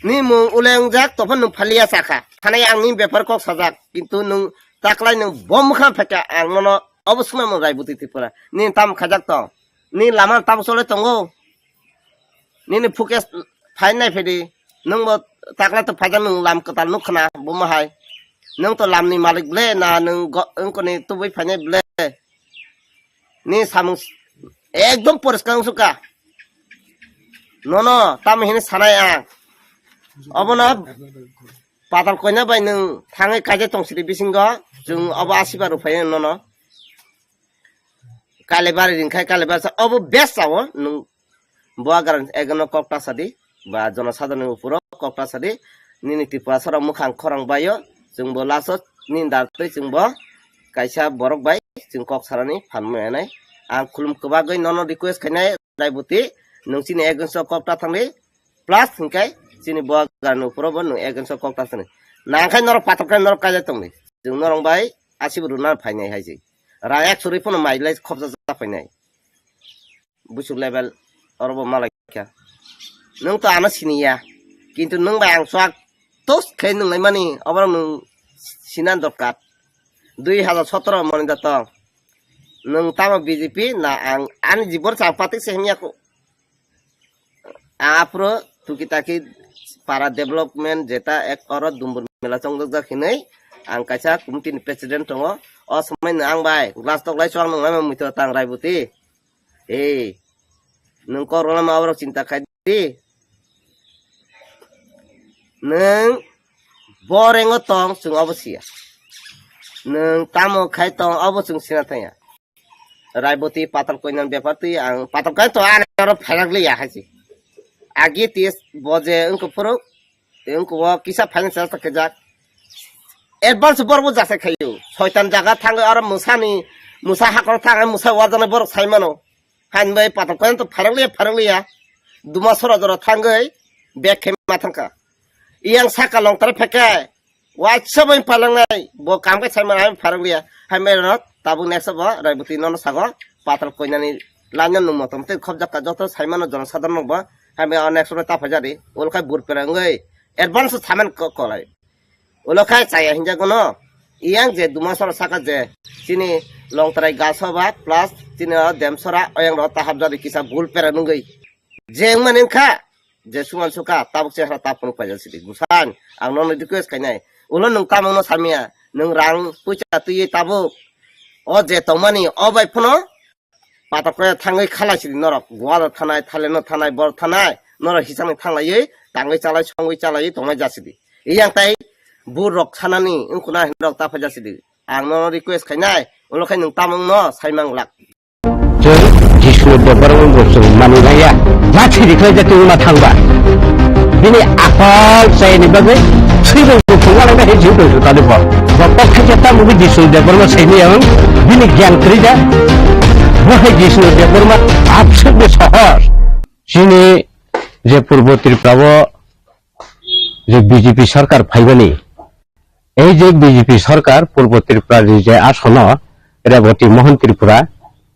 Ni mung ule wngjak, tophon nwng phaliya sakha. Thanai ang ni bepar kok sajak. Kintu nwng taklai nwng bom mokha phaikha ang nono Obo swnamung Raiboti Tripura. Nini tamo khaijak tong? Nini lama tamo chole tongo? Nini focus phai nai phedi. Nwng bo takla to phaijak nwng lam kwtal nuk khna buma hai. Nwng to lamni malik ble na nwng go-, wngkoni tubui phainai ble? Ni samung s-, ekdom poriskar wngsuka. Nono tamo hini sanai ang. Obono patal koina bai nwng thangwi kaijak tong sidi bisingo. Chwng obo asiba rw phai nono. Kalibari ringkhai kalibari sa obo best sao nwng. Bo agar ekno kok ta sadi, ba jonosadharoni uporo kok ta sadi, nini Tripura sara mukhang khorang baio, chwng bo last o nini dar twi chwng bo kaisa borok bai chwng kok sarani phan manai. Ang khulum kwbagwi nono request khainai Raiboti, nwng chini against o kok ta thangdi, plus hinkhe chini bo agar ni uporo bo nwng against o kok ta thangdi. Nangkhai norok patok khe norok kaijak tongdi. Chwng norok bai asibo rwna phainai hai se. Ra ek suri phano mai lai khopsa ja phainai. Busu level oro bo malai kha. Nwng to ano siniya, kintu nwng bai ang swk tos khe nwng lai mani, oborok nwng sina dorkar. Dui hazar sotoro moni da tong. Nwng tamo B J P na ang ani jibon chang patik se himya ko. Aphuru tuki taki para development jeta ek oro dumbur mela chongjak hinwi ang kaisa committee ni president tongo. O somoi no ang bai glass tok lai chwng nung lai muitu tang Raiboti. Ei, nwng kok rwlama oborok chinta khai di. Nwng bo rengo tong, chwng obo siya. Nwng tamo khai tong, obo chwng sina thangya. Raiboti patal koinani bepar twi ang patal koina to ani oro phailak liya hai se. Agi tis bo je wngkha phuru, wngkha o kisa finance ta kajak. Advance borok bo jasa khayo. Soitan jaga thangwi oro musani, musa hakor thangwi musa wajaknai borok sai mano. Hain bai patok koyan to pharok liya, pharok liya. Duma sora jora thangwi bag khe ma thangkha. Iyang saka longtara phekhe, waisa bai palangnai, bo kam khe sai mano, hain pharok liya. Hain bai rok tabuk next bo Raiboti nono sago patal koinani line no nung motom tei khobjak ka joto sai mano jono sadharok bo. Hain bai o next bo ta phai jadi. Ol khai bur pera wngwi advance saman ko-, kolai. Ulo khai chaya hinjago no. Iyang je duma sora saka je chini longtrai gaso ba plus chini o dem sora oyang ro tahap jadi kisa bul pera nungwi. Je wngmani wngkha je suman suka tabuk chehra tapung paijak sidi. Busan ang nono request khainai. Ulo nwng tamung no samya. Nwng rang puisa twiwi tabuk. O je tongmani o bai phano Patok khe thangwi khalai sidi norok. Goa no thanai, Thailand no thanai, bor thanai. Norok hisani thanglaiwi, tangwi chalai, songwi chalaiwi tongnai jasidi. Iyang tai burok sanani wngkuna hinrok ta phai jasidi. Ang nono request khainai, ulo khai nwng tamung no sai manglak. Chwng Jisu ni bebaro bo chwng mani naiya. Lathi rikhlai jati wngma thangba. Bini akhol chayani bagwi thwibo bo phungalai na he Jisu Kristo tali bo. Bo kok khaija tamo bo Jisu ni bebaro sai maya wng. Bini gyan kwrwi da. Bo hai Jisu ni bebaro ma abswk ni sohor. Chini je Purbo Tripura o je B J P sarkar phaibani, ei je B J P sarkar Purbo Tripura ni je asono Reboti Mohan Tripura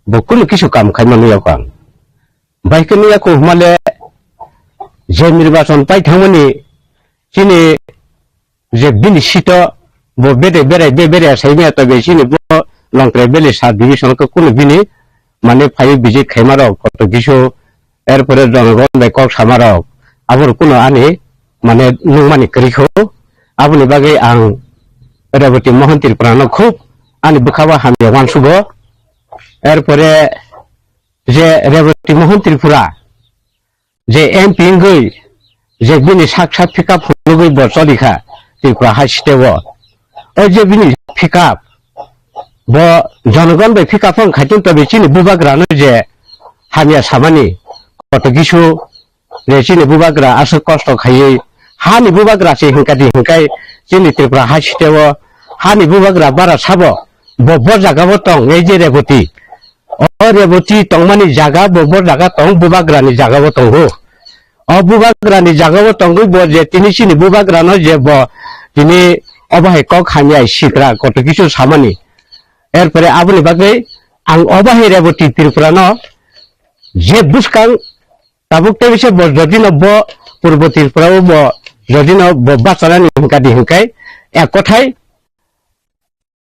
bo kunu kisu kam khaima nuya kho ang. Bai khe nuya kho hwnmale je nirbachon pai thangmani chini je bini sito bo bede berai be berai saimaya tobe chini bo Longtrai Valley sub division khe kunu bini mane phai visit khaima rok koto kisu, erpore jonogon bai kok sama rok abo rok kunu ani mane nungmani kwrwi kho. Aboni bagwi ang Reboti Mohan Tripura no khub ani bwkha bo hamya uansugo. Erpore je Reboti Mohan Tripura je M P wngwi je bini sak sak pick up phunugwi bo choli kha Tripura hai state o. O je bini pick up bo jonogon bai pick up wng khaitun tobe chini bubagra no je hamya samani koto kisu je chini bubagra aswk kosto khaiwi hani bubagra se hinkadi hinkai chini Tripura hai state o hani bubagra bara sabo bo bo jaga o tong ei je Reboti. O Reboti tongmani jaga bo, bo jaga tong, bubagrani jaga bo tongo. O bubagrani jaga bo tongwi bo je tini chini bubagrano je bo tini obo hai kok hamya sitra koto kisu samani. Erpore aboni bagwi ang obo hai Reboti Tripurano je bwskang tabuk tei bise bo jodino bo Purbo Tripura o bo jodino bo bachanani hinkadi hinkai ek kothai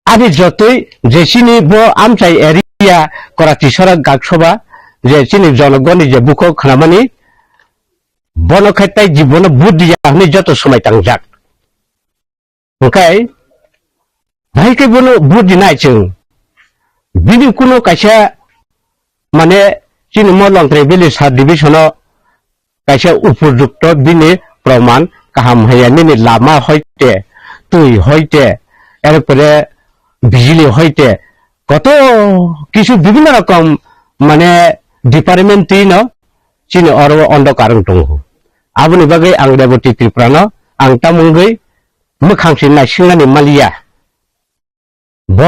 Ani jotoi je chini bo amchai area Korati Sorak Gaksoba je chini jonogoni je bukhuk khnamani, bono khai tai jibono vote diya hwnwi joto swmai tangjak. Hwnkhe, bahai khe bono vote dinai chwng. Bini kuno kaisa, mane, chini mo Longtrai Valley sub division o kaisa upojukto bini proman kaham haya nini lama hoite, twi hoite, erpore bijili hoite, koto kisu bibhinno rokom, mane, department twi no chini oro o ondo karwng tongo. Aboni bagwi ang Reboti Tripura no ang tamo wngwi mwkhang se naisingnani maliya. Bo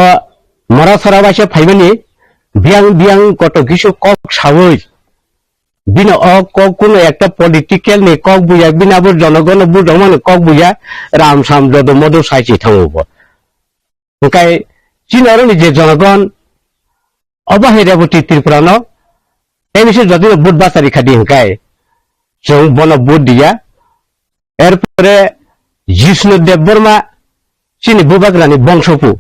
mora sora waisa phaimani biyang biyang koto kisu kok sawi. Bini o kok kuno ekta political ni kok buya, bini abo jonogono budongmani kok buya, ram sam jodo modo sai se thango bo. Hwnkhe chini oroni je jonogon, obo hai Reboti Tripura no, tei bisi jodi no vote bachari khadi hwnkhe, chwng bono vote diya. Erpore Jishnu Debbarma chini bubagrani bongsopu.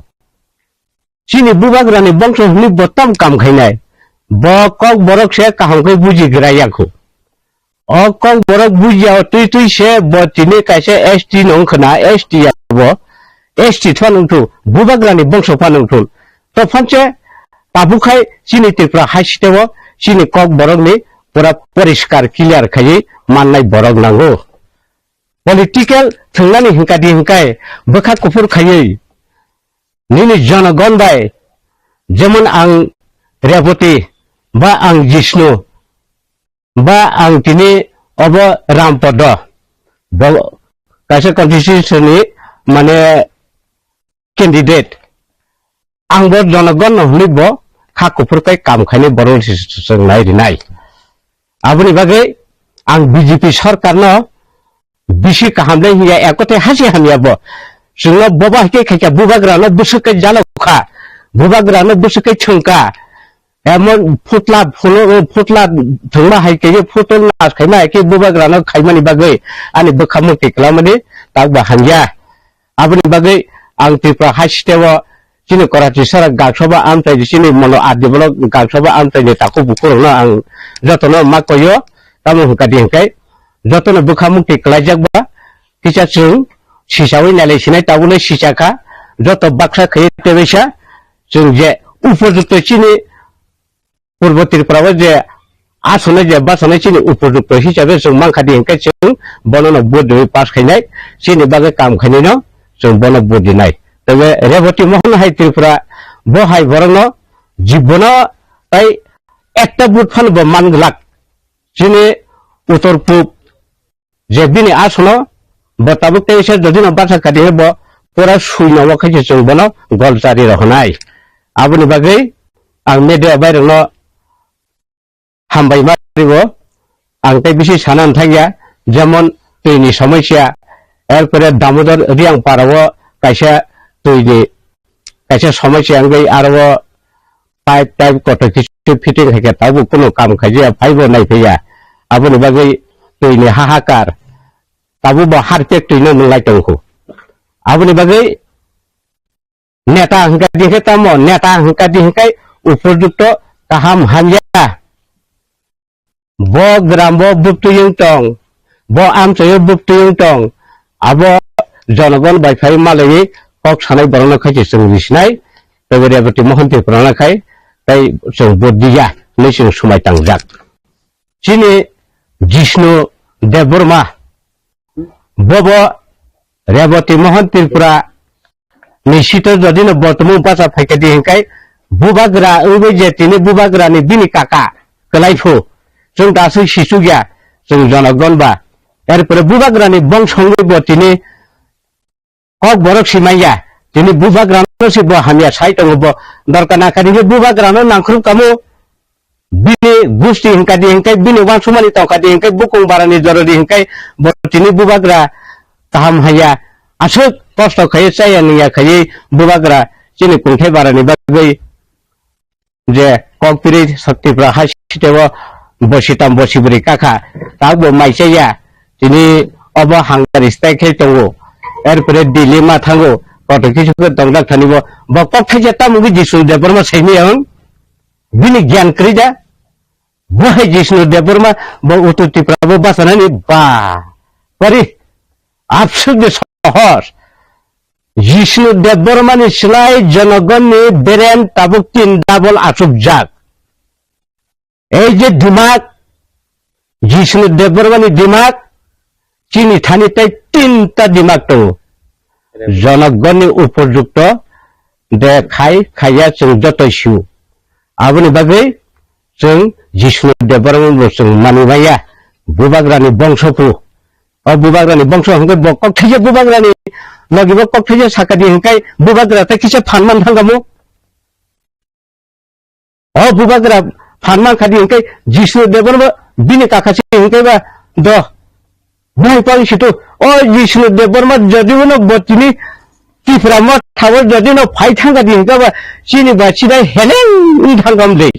Chini bubagrani bongso hwnwi bo tam kam khainai. Bo kok borok se kaham khe buji gra yakho. O kok borok buji ya twi twi se bo tini kaisa S T no wngkhna, S T ya bo. S T thon wngthu, bubagrani bongso phan wngthu. To phanse tabuk khai chini Tripura hai siteo chini kok borokni pura poriskar clear khaiwi mannai borok nango. Political thwngnani hwnkadi hwnkhe bwkha kuphur khaiwi nini jonogon bai, jemon ang Reboti, ba ang Jishnu, ba ang tini obo Rampodo, bo kaisa constituency ni mane candidate. Ang bo jonogon no hwnwi bo kha kuphur kai kam khainai borok se chwng nai rinai. Aboni bagwi ang B J P sorkar no bisi kaham le hiya, ekothe hasi hamya bo. Chwngno boba hai khe khaikha, bubagra no bwswk kai jalo kha, bubagra no bwswk kai chwngkha. Emon phutla phulo, phutla thwngma hai khe phutol nas khaima hai khe bubagra no khaimani bagwi ani bwkha mukti kwlamani tak ba hamya. Aboni bagwi ang Tripura hai siteo chini Korati Sorak Gaksoba amchai chini mono adi bolok Gaksoba amchai ni takhuk bukhurokno ang jotono ma koyo, tamo hwnkha di hwnkhe jotono bwkha mukti kwlaijak ba kisa chwng sisawi nailai sinai tabukle sicha kha, joto baksa khaiwi tebaisa chwng je upojukto chini Purbo Tripura o je asonai je basanai chini upojukto hisabe chwng mankha di hwnkhe chwng bono no vote riwi pass khainai, chini bagwi kam khainai no chwng bono vote rinai. Tei Reboti Mohon hai Tripura bo hai borok no jibono tai ekta vote phano bo man glak. Chini uttor pub je bini asono bo tabuk teisa jodi no baksa kadi he bo pura sui no khe chwng bono gol chari rohonai. Aboni bagwi ang media bai rokno hambai ma ribo, ang tei bisi sana thangya, jemon twi ni somosya, erpore Damodar Riang para o kaisa twi ni kaisa somosya wngwi aro o pipe, pipe kotor kisu fitting hai khe tabuk kunu kam khaijaya, phaibo naiphaiya. Aboni bagwi twi ni hahakar, tabuk bo harpek twi no nwnglai tongkhu. Aboni bagwi neta hwnkha di khe tamo, neta hwnkha di hwnkhe upojukto kaham hamya. Bo gram bo buktui wng tong, bo amchai o buktui wng tong, abo jonogon bai phai malaiwi kok sanai borokno khaise chwng risinai, tei Reboti Mohon Tripura no khai tei chwng vote diya hinwi chwng swmai tangjak. Chini Jishnu Debbarma bobo Reboti Mohon Tripura ni sito jodi no bortomung bacha phaikha di hinkai bubagra wngwi je tini bubagra ni bini kaka kwlai phu chwng da aswk sichukya chwng jonogon ba erpore bubagra ni bongso wngwi bo tini kok borok si manya tini bubagra no si bo hamya sai tongo bo dorkar nangkha di bubagra no nangkhrup kamo. Bini gusti hinka di hinkai, bini wansumani tongkha di hinkai, bukung barani joro di hinkai, bo tini bubagra kaham haya, aswk kosto khaiwi chaya nungya khaiwi bubagra chini kungthai barani bagwi je kok piri Tripura hai siteo bosi tam bosi bwrwi kakha, tak bo mai chaya, tini obo hangari stai khai tongo, erpore Delhi ma thango, kotor kisu khe tongdak thani bo, bo kok thaisa tamo wngwi Jishnu Debbarma saimaya wng, bini gyan kwrwi da, bo hai Jishnu Debbarma bo Uttor Tripura bo bachanani ba, pari, absuk de sohor, Jishnu Debbarma ni slai Jonogonni beren tabuk tin double achukjak. Ei je dimak, Jishnu Debbarmani dimak, chini thani tei tinta dimak tongo. Jonogonni upojukto de khai khaiya chwng joto sio. Aboni bagwi chwng Jishnu Debbarmani bo chwng manwi maya. Bubagrani bongso phu. O bubagrani bongso hwnkhe bo kok thaisa bubagrani logi bo kok thaisa sakadi hwnkhe bubagra tei kisa phan man thangkamo. O bubagra phan man khadi hwnkhe Jishnu Debbarma bini kaka se hwnkhe ba do. Bwlai pang situ, o Jishnu Debbarma jodi uno bo tini Tipra motha o jodi no phai thangkha di hwnkhe ba chini ba chidai heleng wng thangkha de.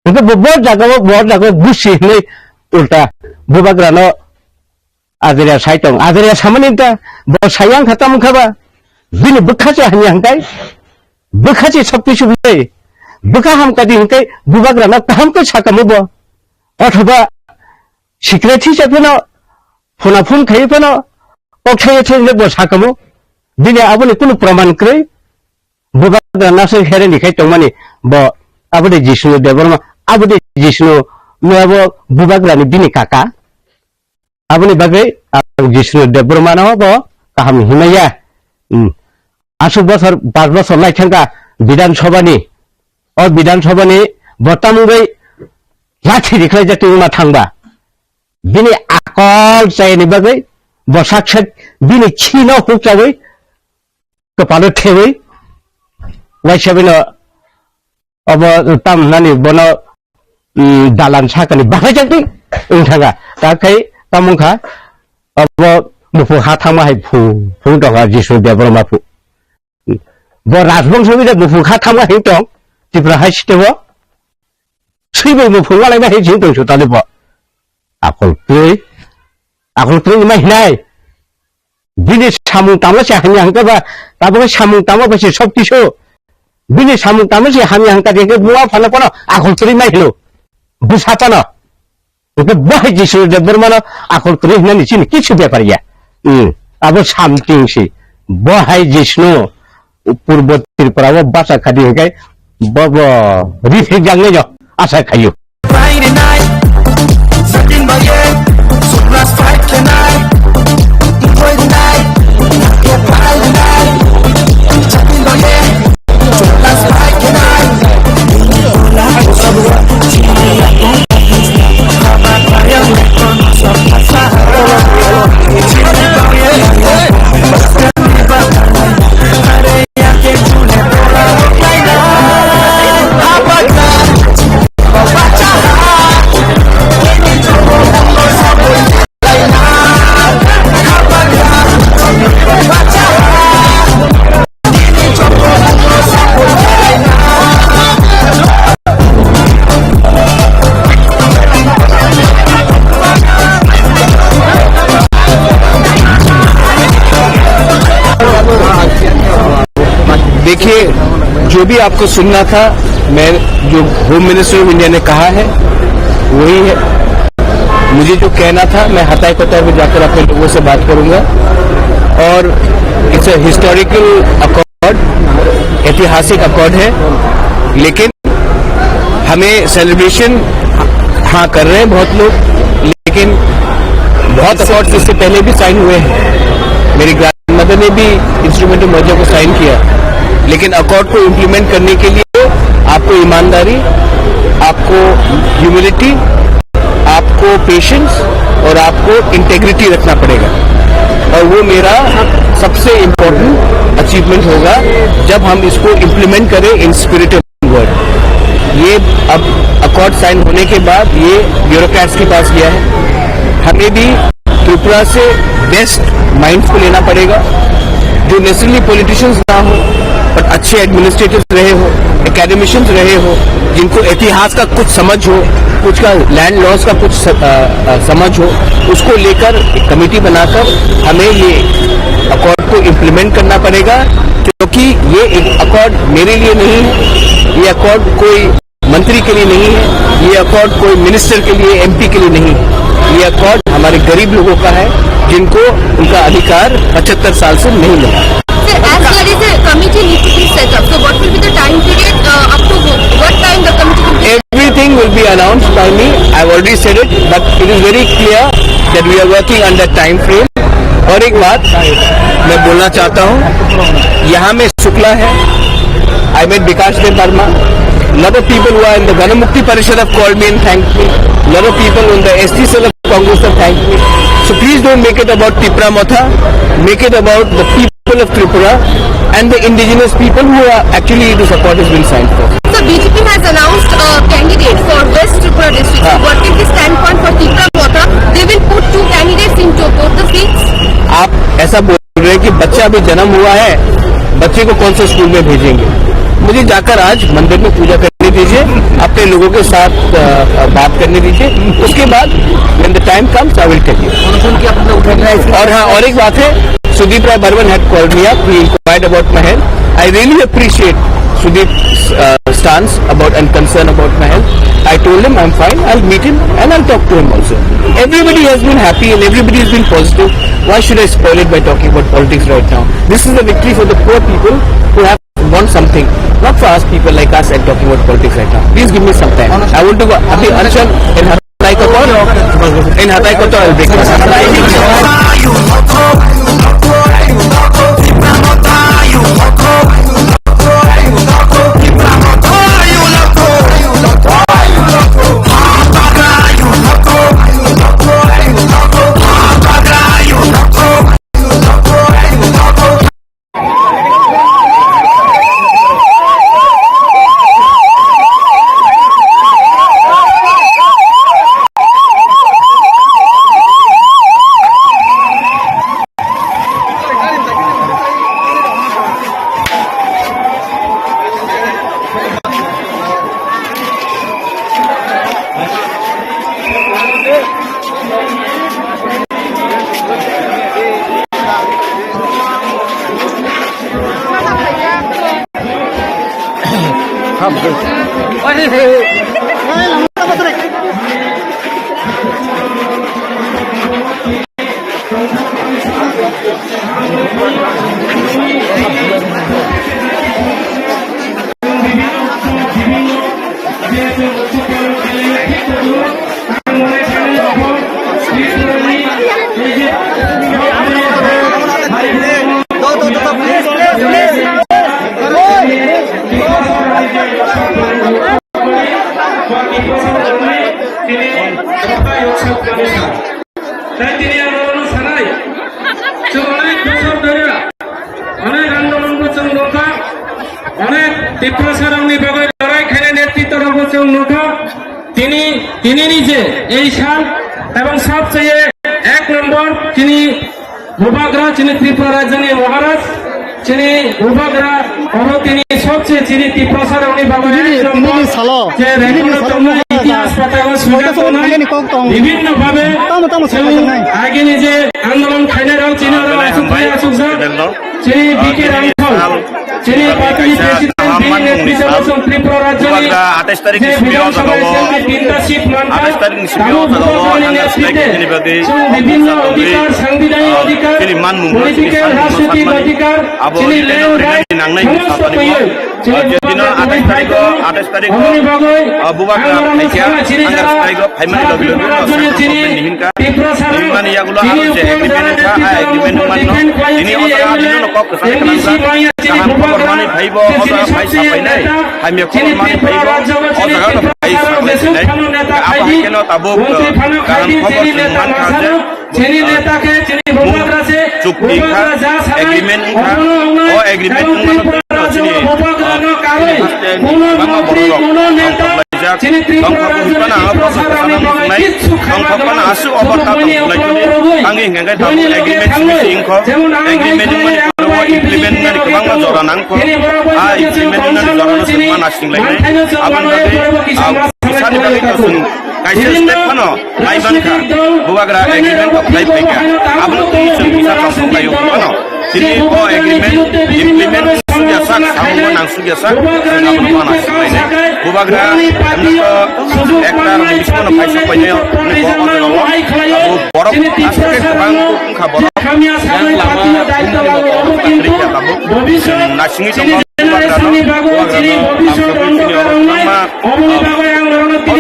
Hwnkhe bo, bo jaga o, bo jaga o busi hinwi ulta bubagra no Ajria sai tong, ajria samani ta, bo sai yang kha tamo kha ba, bini bwkha se hamya hwnkhe, bwkha se sokti sublai, bwkha hamkha di hwnkhe, bubagra no kaham khe sakamo bo, othoba secretary se phano, phuna phun khai phano, kok sai thai bo sakamo, bini aboni kunu praman kwrwi, bubagra nasai hereni khai tongmani, bo aboni Jishnu Debbarma, aboni Jishnu no abo bubagra ni bini kaka. Aboni bagwi ang Jishnu Debbarmano bo kaham himaya. Hmm. Aswk bosor, bas bosor lai thangkha Bidhan Sabha ni. O Bidhan Sabha ni bo tamungwi lathi rikhlai jatwi wngma thangba. Bini akol chayani bagwi bo sak sak bini khino hukchawi kwpalo thewi waisa bino obo tam nani bono, mm, dalan sakani bahai jakdi wng thanga. Ta khai tamung kha obo muphu ha thangma hai phu, phu tongkha Jishnu Debbarma phu. Bo rajbongso bide muphu ha thangma hai tong Tripura hai sitebo. Swibo muphu malaima hai jing tong sutali bo. Akol twi, akol twi ma hinai. Bini samung tama se hamya hwnkhe ba, tabuk samung tama ba se sokti so. Bini samung tama se hamya hwnkha de, hwnkhe buma phano phano akol kwrwi mai hino. Bwsa phano. Hwnkhe bo hai Jishnu Debbarmano akol kwrwi hinani chini kichu bepar ya. Hmm. Abo something se. Bo hai Jishnu Purbo Tripura o bacha khadi hwnkhe bo bo rifik jangnai no asa khayo. देखिए, जो भी आपको सुनना था, मैं, जो home minister of India ने कहा है, वही है। मुझे जो कहना था, मैं हताई कताई में जाकर अपने लोगों से बात करूंगा। और इट्स अ हिस्टोरिकल अकॉर्ड, ऐतिहासिक अकॉर्ड है, लेकिन हमें सेलिब्रेशन, हाँ, कर रहे हैं बहुत लोग, लेकिन बहुत अकॉर्ड इससे पहले भी साइन हुए हैं। मेरी ग्रैंडमदर ने भी इंस्ट्रूमेंट ऑफ मर्जर को साइन किया, लेकिन अकॉर्ड को इम्प्लीमेंट करने के लिए आपको ईमानदारी, आपको ह्यूमिलिटी, आपको पेशेंस और आपको इंटेग्रिटी रखना पड़ेगा। और वो मेरा सबसे इम्पोर्टेंट अचीवमेंट होगा, जब हम इसको इम्प्लीमेंट करें इन स्पिरिट ऑफ वर्ड। ये अब अकॉर्ड साइन होने के बाद ये ब्यूरोक्रेट्स के पास गया है। हमें भी त्रिपुरा से बेस्ट माइंड्स को लेना पड़ेगा, जो नेसेसरली पॉलिटिशियंस ना हो, बट अच्छे एडमिनिस्ट्रेटर्स रहे हो, एकेडमिशियंस रहे हो, जिनको इतिहास का कुछ समझ हो, कुछ का लैंड लॉस का कुछ स-, अ, अ, समझ हो, उसको लेकर एक कमेटी बनाकर हमें ये अकॉर्ड को इम्प्लीमेंट करना पड़ेगा, क्योंकि ये एक अकॉर्ड मेरे लिए नहीं है, ये अकॉर्ड कोई मंत्री के लिए नहीं है, ये अकॉर्ड कोई मिनिस्टर के लिए, एमपी के लिए नहीं है। ये अकॉर्ड हमारे गरीब लोगों का है, जिनको उनका अधिकार पचहत्तर साल से नहीं मिला। Sir, as there is a committee need to be set up, so what will be the time period, uh, up to wh-, what time the committee will be? Everything will be announced by me. I've already said it, but it is very clear that we are working under time frame. और एक बात मैं बोलना चाहता हूँ, यहाँ में शुक्ला है, I met Bikash Deb Barma, lot of people who are in the Ganamukti Parishad have called me and thanked me, lot of people in the S T cell of Congress have thanked me. So please don't make it about Tipra Motha, make it about the people of Tripura and the indigenous people who are actually the support has been signed for. So B J P has announced a candidate for West Tripura district. So हाँ। What is the standpoint for Tipra Motha? They will put two candidates into both the seats. आप ऐसा बोल रहे हैं कि बच्चा अभी जन्म हुआ है, बच्चे को कौन से स्कूल में भेजेंगे? मुझे जाकर आज मंदिर में पूजा करने दीजिए, अपने लोगों के साथ, अ, अ, बात करने दीजिए। उसके बाद when the time comes, I will tell you. कौन-कौन की आपने उठा रहा है? और हाँ, और एक बात है, Sudeep Roy Barman had called me up. He inquired about my health. I really appreciate Sudeep's, uh, stance about and concern about my health. I told him I'm fine. I'll meet him and I'll talk to him also. Everybody has been happy and everybody has been positive. Why should I spoil it by talking about politics right now? This is a victory for the poor people who have want something, not for us people like us and talking about politics right now. Please give me some time. I want to go. अभी अनशन इन हटाई को तो, इन हटाई को तो I'll break. Tei tini ang norokno sanai, chwng onek bosor dhori onek andolonbo chwng nukha, onek Tiprasarokni bagwi lorai khainai netritworokbo chwng nukha. Tini, tinini je ei sal ebong sabcheye ek nombor tini Bubagra chini Tripura rajyoni Maharaj, chini Bubagra, oro tini sobse chini Tiprasarokni bagwi tinini, ek nombor tinini salo, je tinini record salo tongmani Maharaj itihas patao oita swijak sobo tongnai, thangani kok tong. Bibhinno bhabe tamo tamo chwng swijak tongnai. Agini je andolon khainairok chini oro aswk phai aswkjak, chini B K Rangkhol. Chini party ni president bini netritwo chwng Tripura rajyoni je Bidhan Sabha election ni tinta seat mankha, tabuk Bubagrani netritwe chwng bibhinno adhikar, sangbidhanik adhikar, political rajnitik adhikar, chini land right, somosto twiwi chini Bubagrani phai tongo. Aboni bagwi ang norokno sana chini jaga, sara Tripura rajyoni chini Tiprasa rok, chini upor jara netritwo rok, defend khlaiwi chini M L A, M D C manya chini Bubagra, chini sobse neta, chini Tripura rajyo, chini Tiprasa rok jesuk phano neta khaidi, montri phano khaidi, chini neta masano, chini neta khe chini Bubagra se, Bubagra ja sanai, obono wngnai, ebong Tripura rajyo Bubagra no karwi, kuno montri, kuno neta, chini Tripura rajyo ni Tiprasa rok ni bagwi kichu khaima kwrwi, buini ukolog rwgwi, buini loge thangwi, jemon ang hai khlai, ang implement wngnani kwbangma jora nangkho. A implement wngnani jorano chwng ma naisinglainai. Aboni bagwi, ah, bisani bagwi to chwng kaisa step phano lai mankha. Bubagra agreement to khlai phaikha. Abono twi chwng bisa tongthok laio phano. Chini o agreement implement sugya sak, samungma nang sugya sak, chwng abono ma naisinglainai. Bubagra, emno to ekta rokni bisingo no kaisa painai, hwnwi bo o jaga o abo borok aswk khe kwbang wngkha borok. Yang lama bumungni bo tongmani kwrwi khe tabuk. Chwng naisingwi tongo, bubagrano, bubagrano lamsogwi chini oro kwbangma, ah, o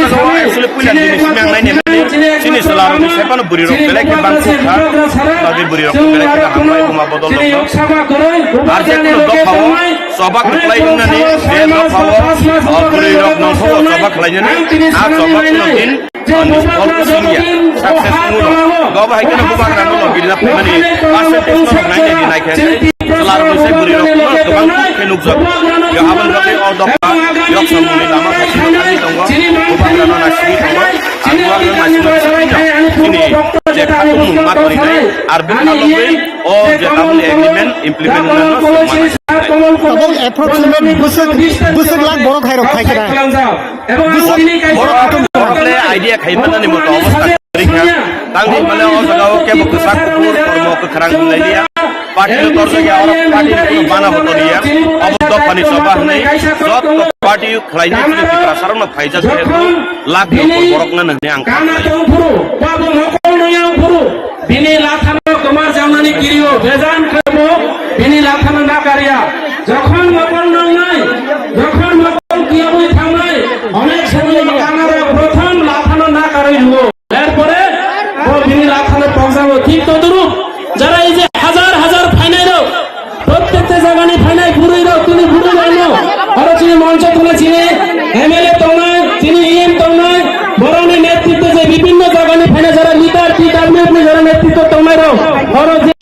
jaga o actually puila ni simi ang naini hwnmani chini chwlarokni sai phano bwrwirok belai khe bangkuk kha, bagwi bwrwirokno belai khe hambai buma bodol rokno. Ar je kunu dophao choba kwplai wngnani je dophao, ah, bwrwirok nongkhoro choba khlainani, a choba kuno din, ah, nifol wngya, success wngno. Gobo hai kheno bubagrano logi rina phaimani percentage norok nainai di naikhe chwlarokni sai bwrwirok no kwbang khe nukjago. Yo aboni bagwi o dopha yok samungni lama khasino thangwi tongo, bubagrano naisingwi tongo. Ang bubagrano naisingwi chini je khatungmung ma toninai, ar bini bagwi o je tabukni agreement implement wngnano chwng ma naisingwi. Tabuk approximate bwswk, bwswk lakh borok hai rok phai khe na. Bwswk borok kutung borok le idea khai manani moto obostha kwrwi kha. Tangwi mane o jaga o kebo kwchak kuphur kormo kwkhrang hinlai liya. Party no torjak ya, oro party ni kuno bana bo toniya. Obo dophani choba hinwi joto party khlainai chini Tiprasa rokno phaijak khe lakh ni upor borok nani hinwi ang kha. Bini lathano kwmar jawnani kirio, bejan khe bo bini lathano nakarya. Jokhon mokol nongnai, jokhon mokol kiyabwi thangnai, onek somoy kanaro prothom lathano nakarwi rwo. Erpore bo bini lathano pokjago. Thik todrup, jara ei je hajar hajar phainairok, prottekta jagani phainai bwrwirok, tini bwrwirokno oro chini moncho tongnai, chini M L A tongnai, chini E M tongnai, borokni netritwe je bibhinno jagani phainai jara leader, T W F ni jara netritwo tongnairok, oro je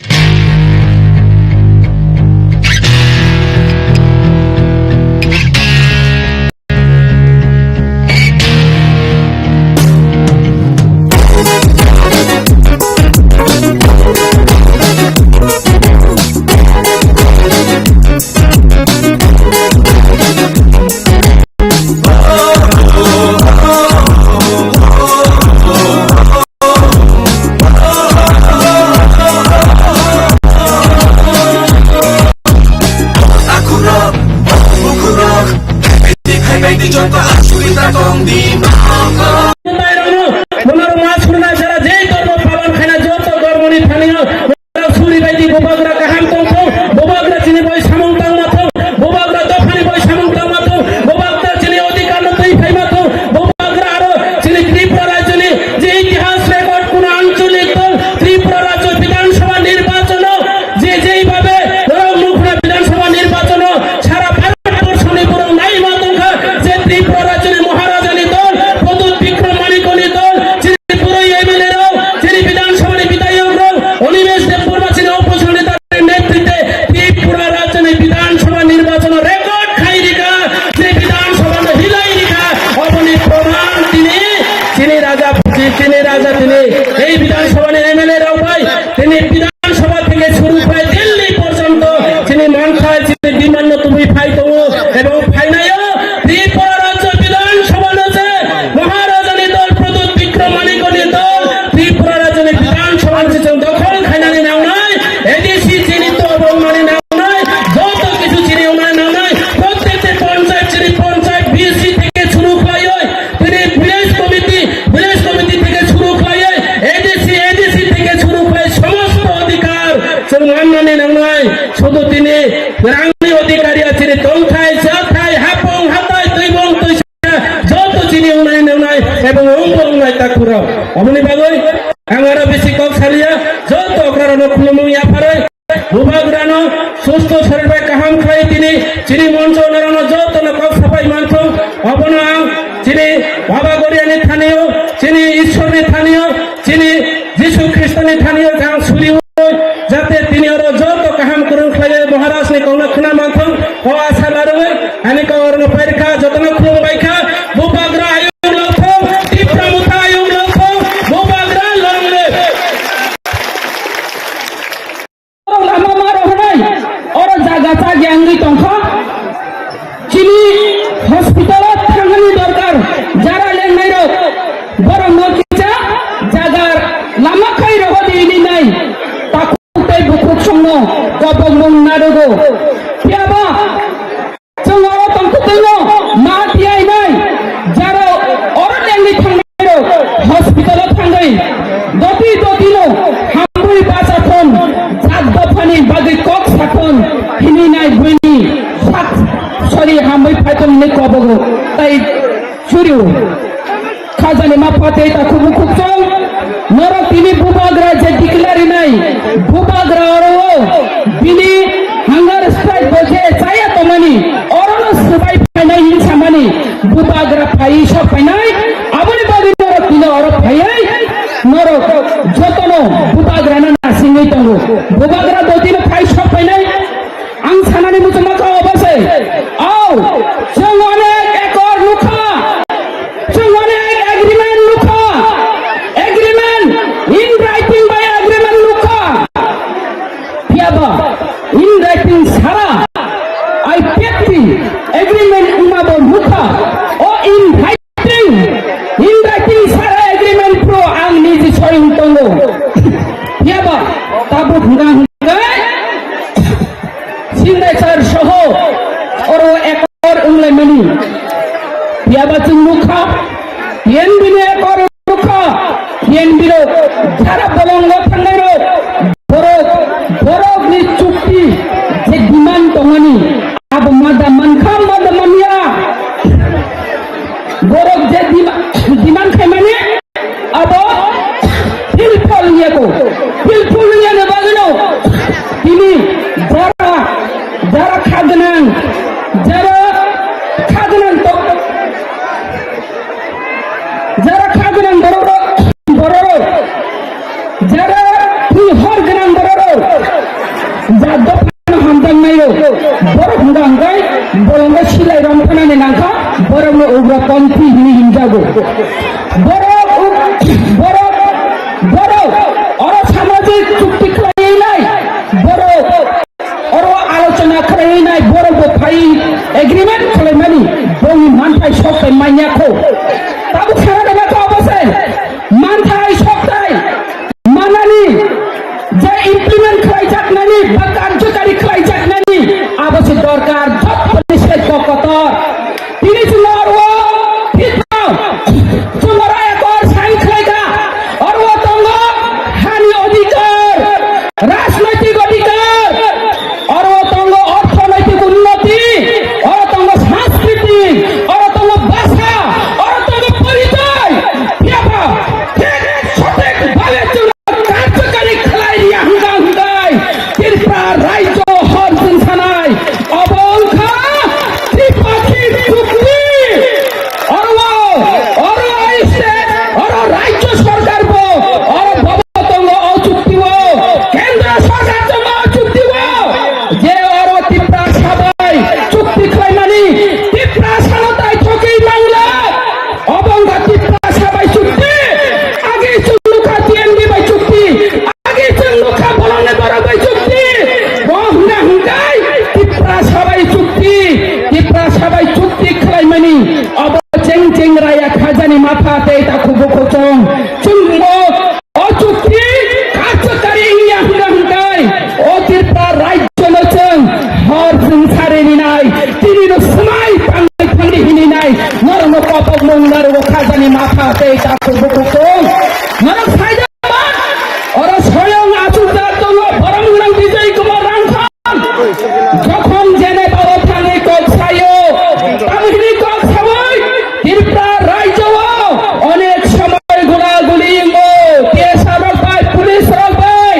Suri baidi bubagra kaham tongthung, bubagra chini bai samung tangma thung, bubagra dophani bai samung tangma thung, bubagra chini odhikar no twi phaima thung, bubagra aro chini Tripura rajyoni je itihas record kuno ancholik tong, Tripura rajyo Bidhan Sabha nirbachon o je jei bhabe norok nukha Bidhan Sabha nirbachon o sara Bharat borshoni borok naima tongkha je Tripura rajyoni Maharajani dol, Pradyut Bikram Manikni dol, chini puroi M L A rok, chini Bidhan Sabhani bidhayok rok, Animesh Debbarma chini opposition leader ni netritwe Tripura rajyoni Bidhan Sabha nirbachon o record khai rikha, chini Bidhan Sabha no hilai rikha, oboni proman tini, chini raja, chini raja tini, ei Bidhan Sabhani M L A rok bai, tini Bidhan Sabha theke shuru khai Delhi porjonto chini manthai, chini demand no tubui phai tongo, ebong phainaio Tripura rajyo Bidhan Sabha no je Maharajani dol, Pradyut Bikram Manikni dol, Tripura rajyoni Bidhan Sabha no je chwng dokhol khainani nangnai, A D C chini to obongmani nangnai, joto kichu chini wngnani nangnai, prottekta ponchayat chini ponchayat B C theke shuru khlaioi, tini village committee, village committee theke shuru khlaioi, A D C, A D C theke shuru khlai somosto odhikar chwng mannani nangnai, sudu tini rangni odhikar ya chini tongthai, chathai, hapong, hatai, twibong, twisa, joto chini wngnai nangnai, ebong wngbo wngnai takhurok. Oboni bagwi ang aro bisi kok saliya, joto okrarokno khulumung yapharwi, bubagrano susto sorir bai kaham khlai tini, chini moncho norokno jotono kok sapai manthung, obono ang chini Baba Goriani thanio, chini Ishwarni thanio, chini Jisu Khristoni thanio ang suriui, jate tini oro joto kaham kwrwng khlaiwi Maharajni kokno khna manthung, o asa larwi ani kok orono pairikha, jotono khulum baikha, bubagra ayung lokthung, Tipra Motha ayung lokthung, bubagra long live. Lama ma rok hwnwi, hamwi phaitongni kobogo tai churiu. Khajani mapha tei takhuk bukhuk chong. Norok tini bubagra je declare rinai, bubagra oro o bini hunger strike bo je chaya tongmani, orono swbai phainai hin samani, bubagra phai sok phainai, aboni bagwi norok tini oro phaiwi norok jotono bubagrano nasingwi tongo. Bubagra bo tini phai sok phainai. Ang sanani muchungma kha obo se. Ao, chwng onek ekor nukha. Chwng onek agreement nukha. Agreement, in writing by agreement nukha. Phiyaba, in writing sara, I P F T agreement wngmabo nukha. O in writing, in writing sara agreement pro ang niji soyung tongo. Phiyaba, tabuk hwnga hwnga. Signature soho oro ekor wnglaimani. Phiyaba chwng nukha, T N B ni ekor nukha, T N B rok jara bolongo thangnairok, borok, borokni chukti je demand tongmani, abo mada mankha, mada manya. Borok je dima-, demand khaimani, abo fulfill wngya ko. Fulfill wngya ni bagwino tini jara, jara kha gwnang, jara kha gwnang to-, jara kha gwnang borok, borok, jara thwi hor gwnang borok, ja dopha hamjaknairok, borok hwnka hwnkhe bolongo silai rong phanani nangkha, borokno ugrapanthi hwnwi himjago. Borok uk-, borok, borok oro samajik chukti khlaiwi nai, borok oro alochona khlaiwi nai, borok bo phai agreement khlaimani, bongni manthai sok bai manya kho. Tabuk sana dama kho obo se, manthai sok tai. Manani, je implement khlaijaknani ba karjokari khlaijaknani, abo se dorkar, jottoni se kokotor. Tini chwng oro thikno, chwng oro ekor sign khlaikha, oro tongo hani odhikar, rajnoitik odhikar, oro tongo orthonoitik unnoti, oro tongo sanskriti, oro tongo bhasha, oro tongo porichoy. Phiya ba, thik sothik bhabe chwng karjokari khlai riya hwnka hwnkhe Tripura rajyo hor chwng sanai. Obo wngkha Tripakhik chukti. Oro, oro state, oro rajyo sarkar bo, oro bobo tongo o chukti o, kendro sarkar tongo o chukti o. Je oro Tripura sabai chukti khlaimani, Tripura sano tai thokwi mangla. Obo wngkha Tripura sabai chukti. Agi chwng nukha T N B bai chukti. Agi chwng nukha bolongni borok bai chukti. Bo hwnka hwnkhe Tripura sabai chukti. Tripura sabai chukti khlaimani. Obo cheng cheng raya khajani mapha tei takhuk bukhuk chwng. Chwng bo o chukti karjokari wngya hwnka hwnkhe o Tripura rajyono chwng hor chwng sari rinai. Tinino swmai tangwi thangdi hininai. Norokno kopokmung narwgo khajani mapha tei takhuk bukhuk chwng. Norok saida Oro soyong achukjak tongo, borom gwnang Bijay Kumar Rangkhal. Jokhon Geneva o thangwi kok sayo, tamni kok sawi Tripura rajyo o onek somoy gula guli wngo, T S F rok bai, police rok bai,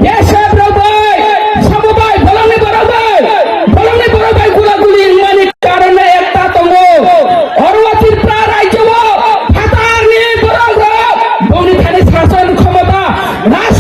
B S F rok bai, samo bai, bolongni borok bai, bolongni borok bai gula guli wngmani karon ekta tongo. Oro Tripura rajyo o phatarni borok rok bongni thani sason khomota, raj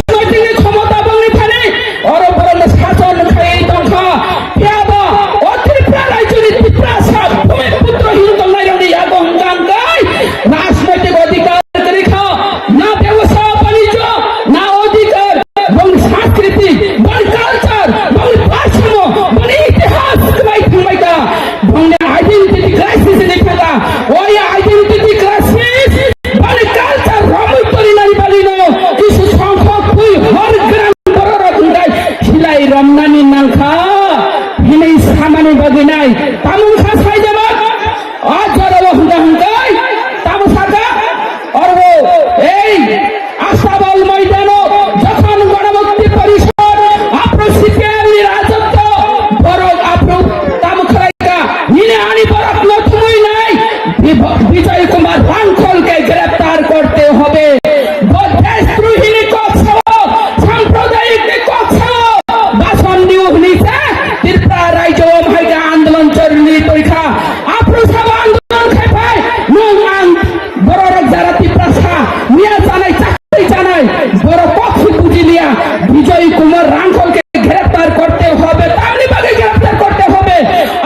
Bijoy Kumar Rangkhol ke greptar korte hobe, tamni bagwi greptar korte hobe.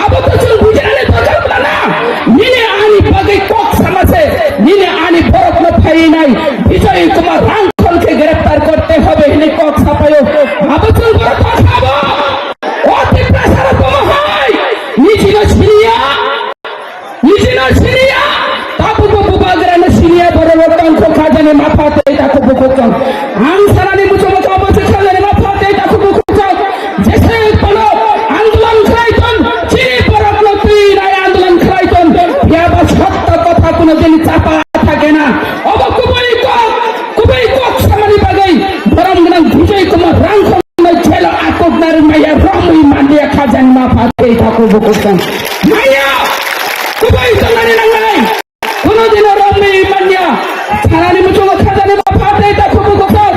Abo to chwng bujinani dorkar bla na. Nini ani bagwi kok sama se, nini ani borok no phainai. Bijoy Kumar Rangkhol ke greptar korte hobe hini kok sapayo. Abo chwng borok kok sabo. O Tiprasa rok bomo hai. Nijino siniya. Nijino siniya, tabukbo bubagrano siniya, borok rok tongkho khajani mapha tei takhuk bukhuk tong. Ang sanani muchungo tongbo se khajani mapha tei takhuk bukhuk tong. Jese kono andolon khlai ton, chini borokno twi nai andolon khlai ton. Phiya ba sotto kotha kono din chapa thake na. Obo kubui kok, kubui kok samani bagwi borom gwnang Bijoy Kumar Rangkhol. Jelo akok nari maya romwi mandia khajani mapha tei takhuk bukhuk tong. Maya kubai tongnani nangnai. Kono dino romwi mandia. Sanani muchungo khajani mapha tei takhuk bukhuk tong.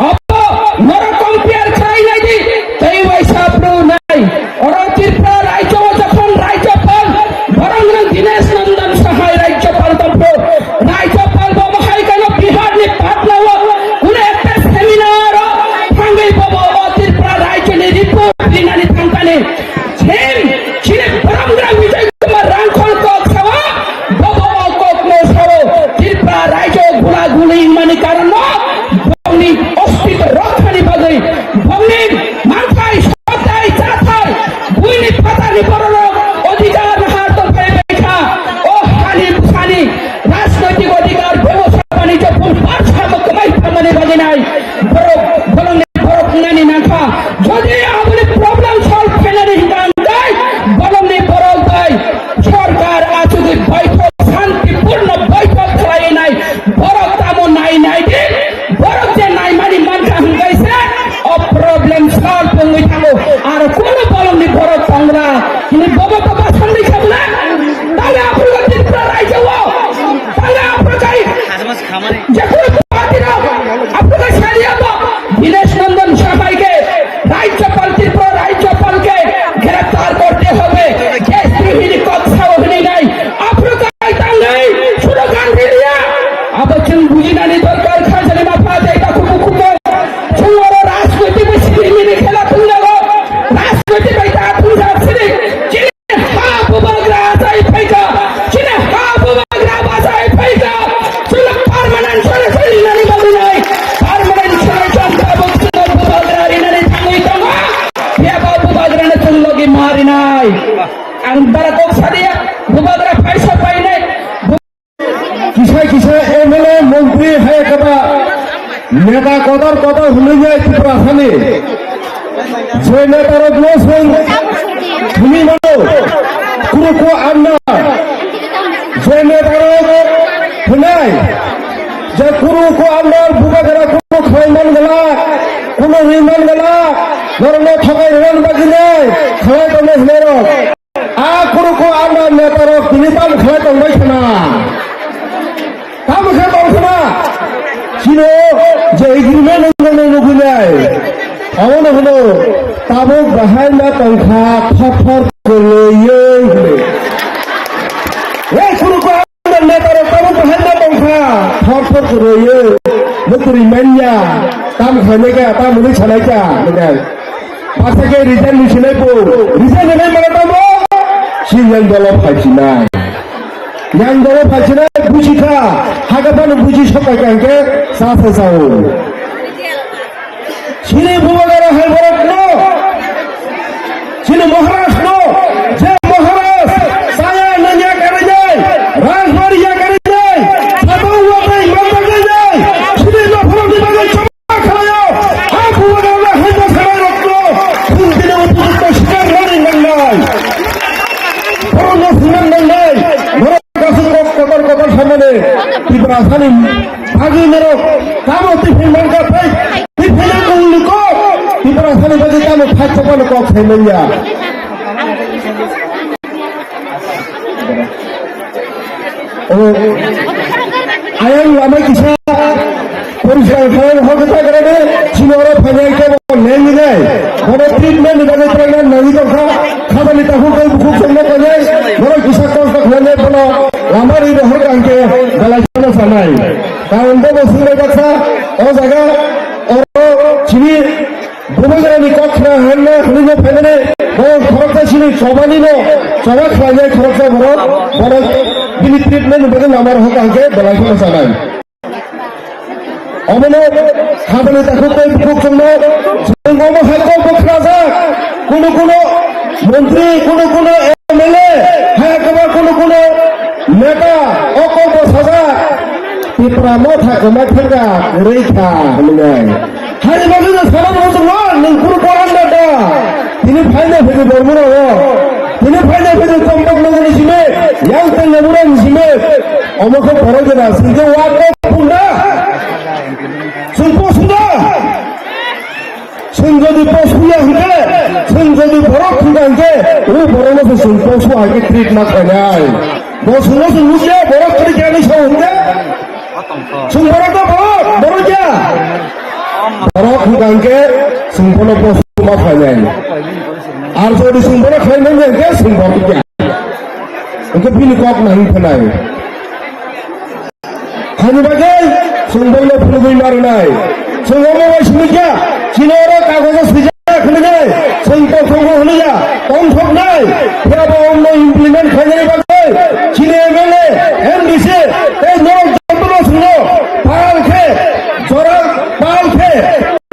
Obo norok compare khlai nai di. Tei waisa bru nai. Oro Tripura rajyo o jokhon rajyopal, borok nwng Dinesh Nandan Sahai rajyopal tongphuru. Rajyopal bo bahai kano Bihar ni Patna o kuno ekta seminar o thangwi bobo o Tripura rajyo ni report rinani thangkani. Chini, chini borok nwng Bijoy Kumar Rangkhol kok sawa, bobo o kok no sawo. Tripura rajyo gula guli mani karon no bongni ostitw rokha ni bagwi bongni manthai Otai chathai, buini phatarni bororok odhikar nahar tongphai bai kha. O hani bwsani rajnoitik odhikar bebosta banijyo phung bar samo kwmai tangmani bagwi nai borok bolongni borok wngnani nangkha. Jodi aboni problem solve khainani hwnkha hwnkhe bolongni borok bai sorkar achugwi baithok, shantipurno baithok khlaiwi nai borok tamo nai nai di. Borok je naimani mankha hwnkhe se o problem solve wngwi thango. Aro kuno bolongni borok tongra hwnwi bobo to basandi khabla. Tale aphuru Tripura rajyo o, tale aphuru kai jekunu party rok aphuru kai sariya bo Dinesh Nandan Sahai ke rajyopal, Tripura rajyopal ke greptar korte hobe. Deshdrohi ni kok sao hwnwi nai aphuru kai tangwi slogan riliya. Abo chwng bujinani dorkar kha, jani ma pha tei takhuk bukhuk tong. Chwng oro rajnoitik bai sidi mini khela thwngjago. Rajnoitik bai ta thwngjak sidi. Chini ha bubagra achai phaikha. Chini ha bubagra bachai phaikha. Chwngno permanent solution rinani bagwi nai. Permanent solution tabuk chwngno bubagra rinani thangwi tongo. Phiya ba bubagrano chwng logi ma rinai. Ang bara kok sadiya, bubagra phaisa painai. Kisa kisa M L A, montri hai kaba neta kotor kotor hwnwi nai Tripura sani. Je neta rok no song hwnwi mano. Kuru ko anna. Je neta rok hwnai. Je kuru ko anna bubagra kuru khlai man gala. Kunu hwnwi man gala. Norok no thokai rwna bagwi nai. Khlai tongnai hwnai rok. A kuru ko anda neta rok tini tam khlai tong bai khna. Tam khe tong khna. Chino je agreement wngmani nugwi nai. Abono hwno tabuk bahai ma tong kha thor thor kwrwiyoi hwnwi. Ei kuru ko anda neta rok tabuk bahai ma tong kha thor thor kwrwiyoi. Nukri manya tam khlainai kha tam hwnwi sanai kha hwnwi. Baksa khe resign ni sinai bo, resign ni mane tamo? Si yang dolo phai sinai. Yang dolo phai sinai buji kha, haga phano buji sokai kang khe sa sa sao. Sini bubagra hai borok no. Sini Maharaj no. Je Maharaj, saya nanya kari jai, Rajbari ya kari jai, satu uang bai mantap jai. Sini no phorok di bagai Khlaio, a bubagrano hai bwskanai rokno khun tini upojukto sikar nani nangnai. Borokno siman nangnai. Norok kasu kok kotor kotor samani Tiprasani bagwi norok tamo tiphai mankha phai tiphai nang ungliko Tiprasani bagwi tamo thai chapano kok sai manya. O, ayang lama kisa poriskar khlai hok ta grade, chini oro phainai khe bo neng ni nai. Bono treatment ni bagwi trainer nangwi tongkha. Khabani takhuk tei bukhuk songno khainai. Bono kisa kosto khlainai bono lama ri rohor kangkhe belai sano sanai. Karon bo bo sinai baksa, o jaga, oro Chini Bubagrani kok khna hwnna hwnwi no phaimani, borok khoroksa chini chobani no choba khlainai khoroksa borok, borok bini treatment ni bagwi lama rohor hwnkhe belai kheno chanai. Obono habani takhuk tei bukhuk chwngno chwng omo hai kok bo khnajak. Kunu kunu montri, kunu kunu M L A, hai kwbang kunu kunu neta o kok bo sajak. Tipra motha kwma thangkha, kwrwi kha hwnwi. Hai bagwi no salam bo tongo, nwng kunu poranda da. Tini phaina phidi bormura o. Tini phaina phidi Tombok nogoni simi, yang tengna mura ni simi. Omo khe borok gana, singke wa kok punda. Sing posunda. Sing jodi posuya hingke, sing jodi borok hingka hingke, u borok no sing posu hingke treat ma khainai. Bo sung no sung nukya, borok kari kani sa hingke. Sung borok no borok, borok ya. Borok hingka hingke, sung bono posu ma khainai. Ar jodi sung borok khainai hingke, sung borok ya. Hingke bini kok nang khainai. Hani bagwi chwng boino phunugwi narwnai. Chwng omo bai simi kha, chini oro kagojo swijak hwnwi nai, chwng tongthokgo hwnwi ya, tongthoknai. Phiya bo omno implement khainani bagwi chini M L A, M D C tei norok jotono chwngno pal khe, jora pal khe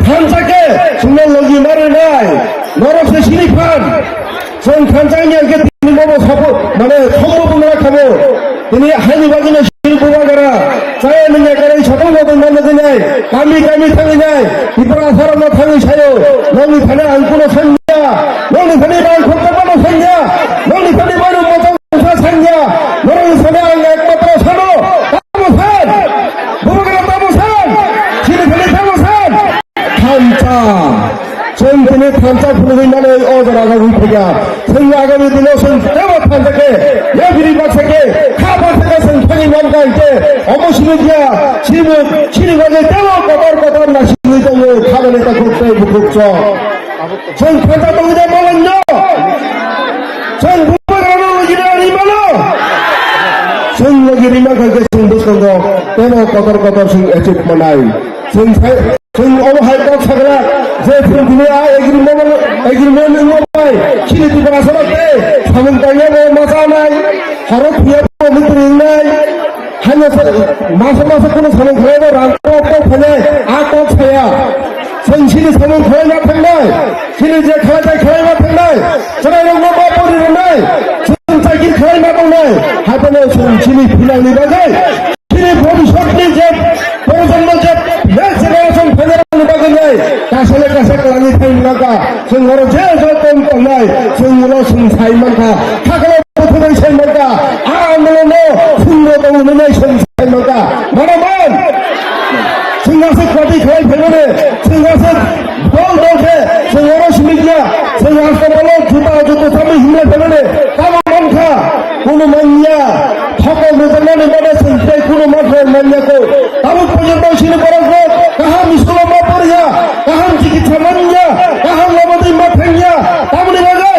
thansa khe chwngno logi narwnai. Norok se sini phan. Chwng thansa wngya hwnkhe tini bobo sabo, mane, sombo bwmla khabo. Tini haini bagwino sini bubagra. Chaya nungya karai satung satung ma nugwi nai. Kami kami thangwi nai. Tipra asarokno thangwi sayo. Nokni thani ang kuno sanya. Nokni thani rang khorokma no sanya. Nokni thani mairum mochang mungsa sanya. Norokni thani ang ekmatro sano. Tamo san. Bubagra tamo san. Sini thani tamo san. Thansa. Chwng tini thansa phunugwi mano o jora o wngphaikha. Chwng agami dino chwng tebo thansa khe, yagri baksa khe, kha baksa khe chwng thangwi mankha hinkhe omo simi kya, chini, chini bagwi tebo kotor kotor naisingwi tongo, khabani takhuk tei bukhuk chwng. Chwng thansa tongwi da malangno. Chwng bubagrano logi da rimano. Chwng logi rima kha khe chwng bwskango tebo kotor kotor chwng achieve manai. Chwng sai Chwng omo hai kok sagra je chwng tini a agreement, agreement wngma bai chini Tiprasarok tei samung tangya bo ma chanai, horo thuya bo mitri wngnai, hanya sa-, masa masa kunu samung khlai bo rang kok kok phainai, a kok saya. Chwng chini samung khlai ma thangnai, chini je khlai tai khlai ma thangnai, chwrairokno ba pori rwnai, chwng chakir khlai ma tongnai, hai phano chwng chini phinangni bagwi. Chini bhobishyotni je projonmo je next generation phainani bagwi nai kasale kasa kwlangwi thai mankha. Chwng oro je joto wng tongnai, chwng ulo chwng sai mankha. Khakalo bwthwngwi sai mankha. A andolono chwngno tongwi nai chwng sai mankha. Mano man? Chwng aswk party khlai phaimani, chwng aswk dol dol khe, chwng oro simi kya, chwng aswk dolo juta juta samwi himlai phaimani. Tamo mankha? Kunu manya. Thokol rwjaknani bagwi chwng tei kunu ma khlai manya kho. Tabuk porjonto chini borokno kaham school-o ma poriya, kaham chikitsa manya, kaham lama twi ma thangya. Tamoni bagwi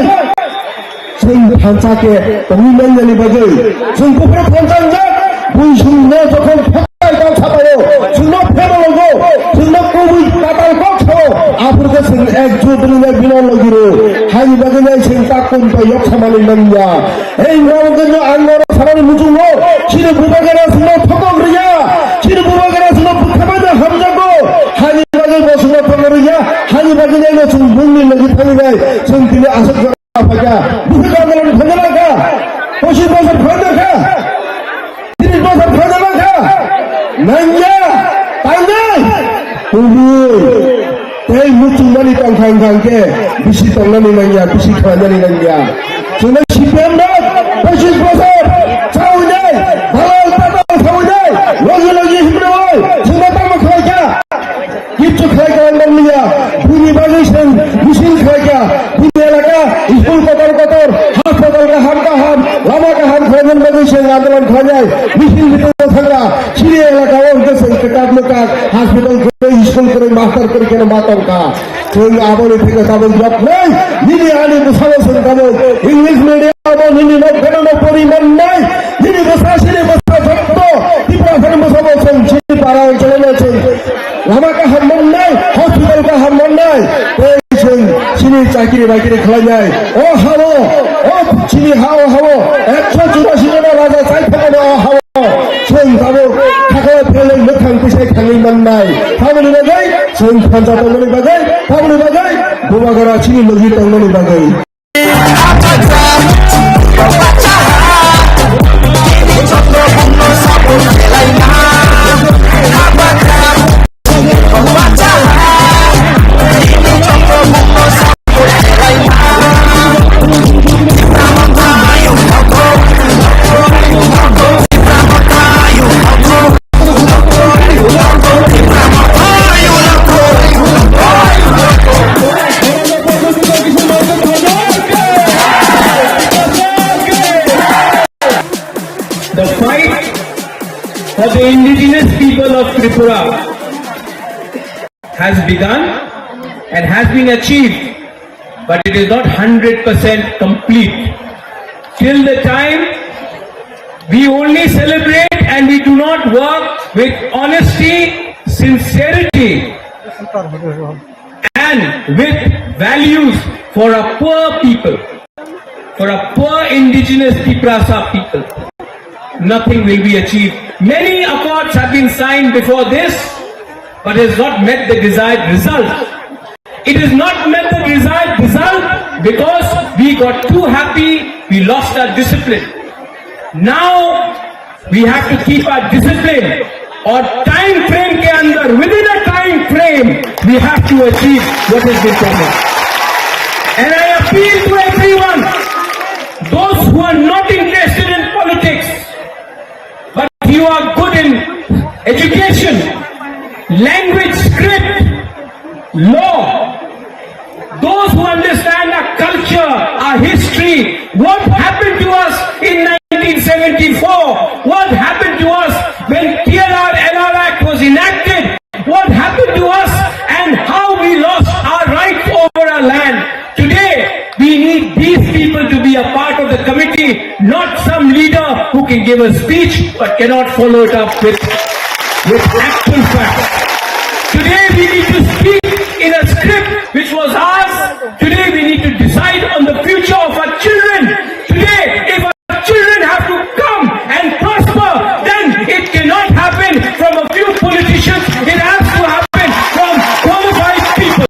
chwng thansa khe tongwi manyani bagwi chwng buphuru thansa wngjak, bui chwngno jokhon phatai ta sabaio, chwngno phema logo, chwngno kubui tatal kok sao, aphuru khe chwng ekjut wngnai bino logiro. Haini bagwi nai chwng ta kunto yok samani manya. Ei norok no ang norok sanani muchungo, chini bubagra chwngno thokok rwya, chini bubagra chwngno bwkha bai hamjago, hani bagwi bo chwngno thokok rwya, hani bagwi nai no chwng bungni logi thangwi nai, chwng tini aswk jora phaikha, bwswk andolon khaina langkha, pochis bosor khaina kha, tris bosor khaina langkha, nangya, tangnai, kubui. Tei muchungmani tongkha wngkha hwnkhe bisi tongnani nangya, bisi khlainani nangya. Chwngno C P M rok pochis bosor chawi nai, dalal tatal chawi nai, logi logi himrwi, chwngno tamo khlaikha? Kichu khlai kha wngmani ya, bini bagwi chwng misil khlaikha, bini elaka school kotor kotor, hospital kaham kaham, lama kaham khlainani bagwi chwng andolon khlainai, misil miting thangkha. Chini elaka o hwnkhe chwng kwtak mwkak hospital kwrwi, school kwrwi, master kwrwi kheno ma tongkha. Chwng aboni theke tabuk jobnai, nini ani bwsalo chwng tabuk English medium o nini nok pheno no pori mannai, nini bwsa chini bwsa jotto Tiprasani bwsabo chwng chini para oncholono chwng lama kaham mannai. hospital kaham mannai, tei chwng chini chakri bakri khlainai. O hao, o chini ha-o hao, ekso churashi jona raja chai thangmani o hao. Chwng tabuk khakla phelai mwkhang tisai thangwi mannai. Tamoni bagwi, chwng thansa tongmani bagwi, tamoni bagwi, Bumagara chini logi tongmani bagwi. The fight for the indigenous people of Tripura has begun and has been achieved, but it is not hundred percent complete. Till the time we only celebrate and we do not work with honesty, sincerity, and with values for a poor people, for a poor indigenous Tiprasa people, nothing will be achieved. Many accords have been signed before this, but has not met the desired result. It has not met the desired result because we got too happy, we lost our discipline. Now, we have to keep our discipline और time frame के अंदर, within a time frame, we have to achieve what has been promised. And I appeal to everyone, those who are not interested in politics, but you are good in education, language, script, law, those who understand our culture, our history, what happened to us in nineteen seventy-four, what happened to us when T R R L R Act was enacted, what happened to us and how we lost our rights over our land. Today, we need these people to be a part of the committee, not some leader who can give a speech but cannot follow it up with, with actual facts. Today, we need to speak in a script which was ours. Today, we need to decide on the future of our children. Today, if our children have to come and prosper, then it cannot happen from a few politicians. It has to happen from qualified people.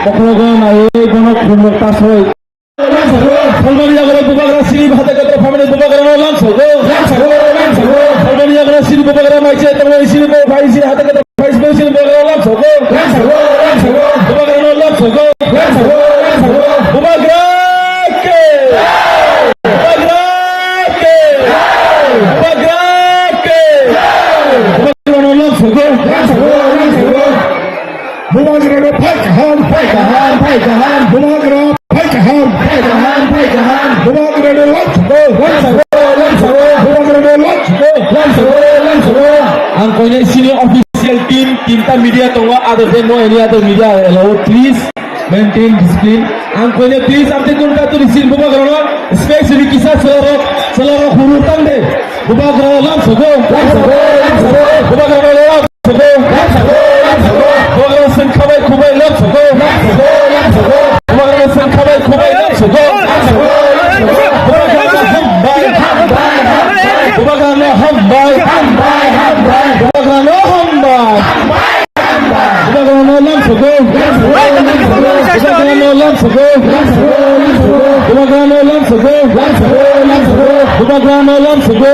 Bokrogo naiwi bono khumuk tasoi. Phalmani yagra bubagra sini hate katra phalmani bubagra no lam sogo. Phalmani yagra sini bubagra mai che tangmani sini bo bai sini hate katra bai sini sini bubagra lam sogo. Bubagra no lam sogo. Bubagra ke. Bubagra ke. Bubagra ke. Bubagra no lam sogo. Bubagra no phai kaham, phai kaham, phai kaham. Bubagra phai kaham, phai kaham, phai kaham. Bubagra no lam sogo. Lam sogo, lam sogo. Bubagra no lam sogo. Lam sogo, lam sogo. Ang koine sini official team, tinta media tongo, other than no any other media allowed, please. Maintain discipline. Ang koine please, ang te kunta tu receive bubagra no, especially kisa selarok, selarok huru tang de. Bubagra lam sogo, lam sogo, lam sogo. Bubagra no lam sogo, lam sogo, lam sogo. Bubagra sengkhabai khubai lam sogo, lam sogo, lam sogo. Bubagra sengkhabai khubai lam sogo, lam sogo, lam sogo. Bubagra no hambai, hambai, hambai. Bubagra no hambai, hambai, hambai. Bubagra no hambai. Bubagra no lam sogo. Bubagra no lam sogo. Bubagra no lam sogo. Bubagra no lam sogo.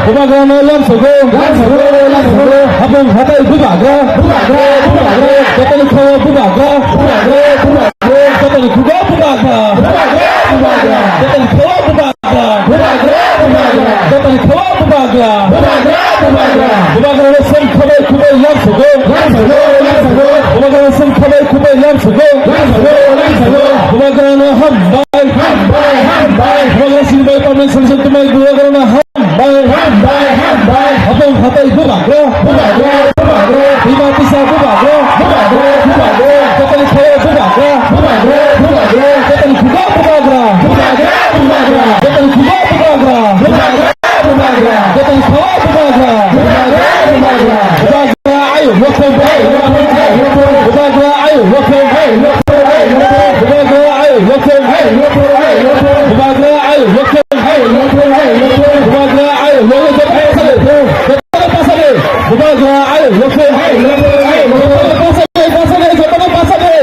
Bubagrano lamsogo. Lamsogo, lamsogo. Hapung hatai bubagra. Bubagra, bubagra. Jotoni khawa bubagra. Bubagra, bubagra. Jotoni khuga bubagra. Bubagra, bubagra. Jotoni khawa bubagra. Bubagra, bubagra. Jotoni khawa bubagra. Bubagra, bubagra. Bubagrano seng khabai khubai lamsogo. Lamsogo, lamsogo. Bubagrano seng khabai khubai lamsogo. Lamsogo, lamsogo. Bubagrano hambai. Hambai, hambai. Bubagra sinibai permanent solution tumai bubagrano ham Hambai, hambai, hambai. Hapung hatai bubagra. Bubagra, bubagra. Bima tisa bubagra. Bubagra, bubagra. Jotoni khawa bubagra. Bubagra, bubagra. Jotoni khuga bubagra. Bubagra, bubagra. Jotoni khuga bubagra. Bubagra, bubagra. Jotoni khawa bubagra. Bubagra, bubagra. Bubagra. Ayo, lokong, ayo, lokong, ayo, lokong. Bubagra, ayo, lokong, ayo, lokong, ayo, lokong. Bubagra, ayo, lokong, ayo, lokong, ayo, lokong. Bubagra, ayo, lokong, ayo, lokong, ayo, lokong. Bubagra, ayo, lokong, ayo, lokong. Jotoni pasade. Bubagra, ayo, lokong, ayo, lokong, ayo, lokong. Pasade, pasade, jotoni pasade.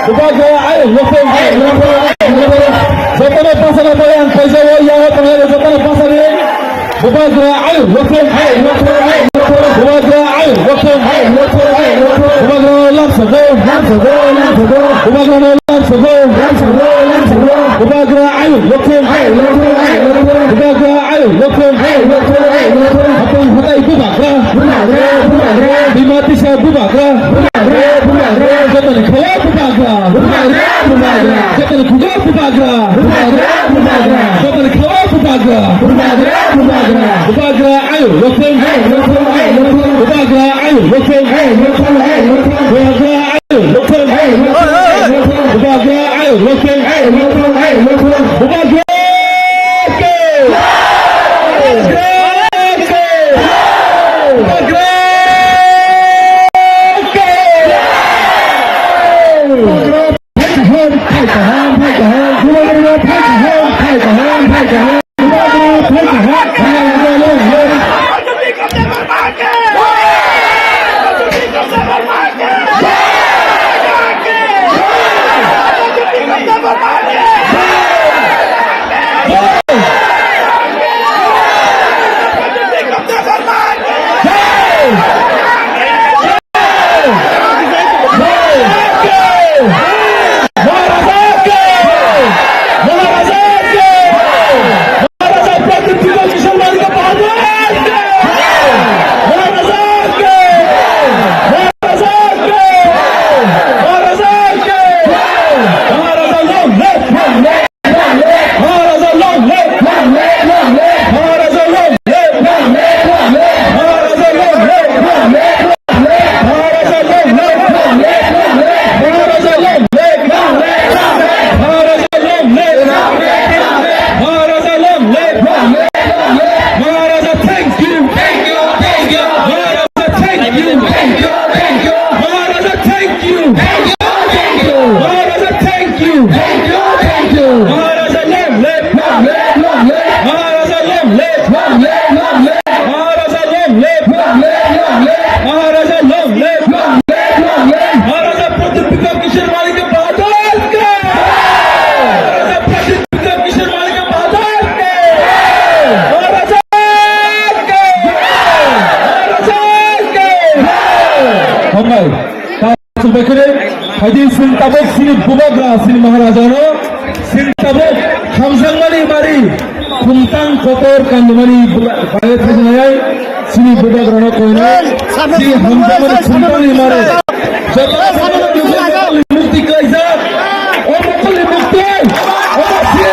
Bubagra, ayo, lokong, ayo, lokong, ayo, lokong. Jotoni pasade, boyan, paisa, wo, yawa, tangya, jotoni pasade. Bubagra ayo lokong, ayo lokong, ayo lokong. Bubagra ayo lokong, ayo lokong, ayo lokong. Bubagra lamsogo, lamsogo, lamsogo. Bubagra lamsogo, lamsogo, lamsogo. Bubagra ayo lokong, ayo lokong, ayo lokong. Bubagra ayo lokong, ayo lokong, ayo lokong. Hapung hatai bubagra. Bubagra, bubagra. Bima tisa bubagra. Bubagra, bubagra. Jotoni khawa bubagra. Bubagra, bubagra. Jotoni khuga bubagra. Bubagra, bubagra. Jotoni khawa bubagra. Bubagra, bubagra. Bubagra ayo lokong. Ayo lokong, ayo lokong. Bubagra ayo lokong. Ayo lokong, ayo lokong. Bubagra ayo lokong. Ayo lokong, ayo lokong. Bubagra ayo lokong. Ayo lokong, ayo lokong. Bubagra ke. Bubagra ke. Bubagra ke. Bubagra. Maharaja long live! Long live! Long live! Maharaja long live! Long live! Long live! Maharaja long live! Long live! Long live! Maharaja long live! Long live! Long live! Maharaja long live! Long live! Long live! Maharaja long live! Long live! Long live! Maharaja long live! Long live! Long live! Maharaja long live! Long live! Long live! Maharaja, thank you! Thank you! Thank you! Maharaja, thank you! Thank you! Thank you! Maharaja, thank you! Thank you! Thank you! Maharaja, thank you! Thank you! Thank you! Maharaja, long live! Long live! Long live! Maharaja, long live! Long live! Long live! Maharaja, long live! Long live! Long live! Maharaja, long live! Long live! Long live! Maharaja, Pradyot Bikram Kishore Manikya Bahadur ke! Maharaja, Pradyot Bikram Kishore Manikya Bahadur ke! Maharaja ke! Hambai. Chwng bai khwrwi, phaidi chwng tabuk chini bubagra, chini Maharajano, chwng tabuk hamjakmani mari, khumtang kotor kandimani bagwi thajnai, chini bubagrano koinai, chini hamjakmani khumtangni mari. Joto mukti kaijak, o mukti mukti, o mukti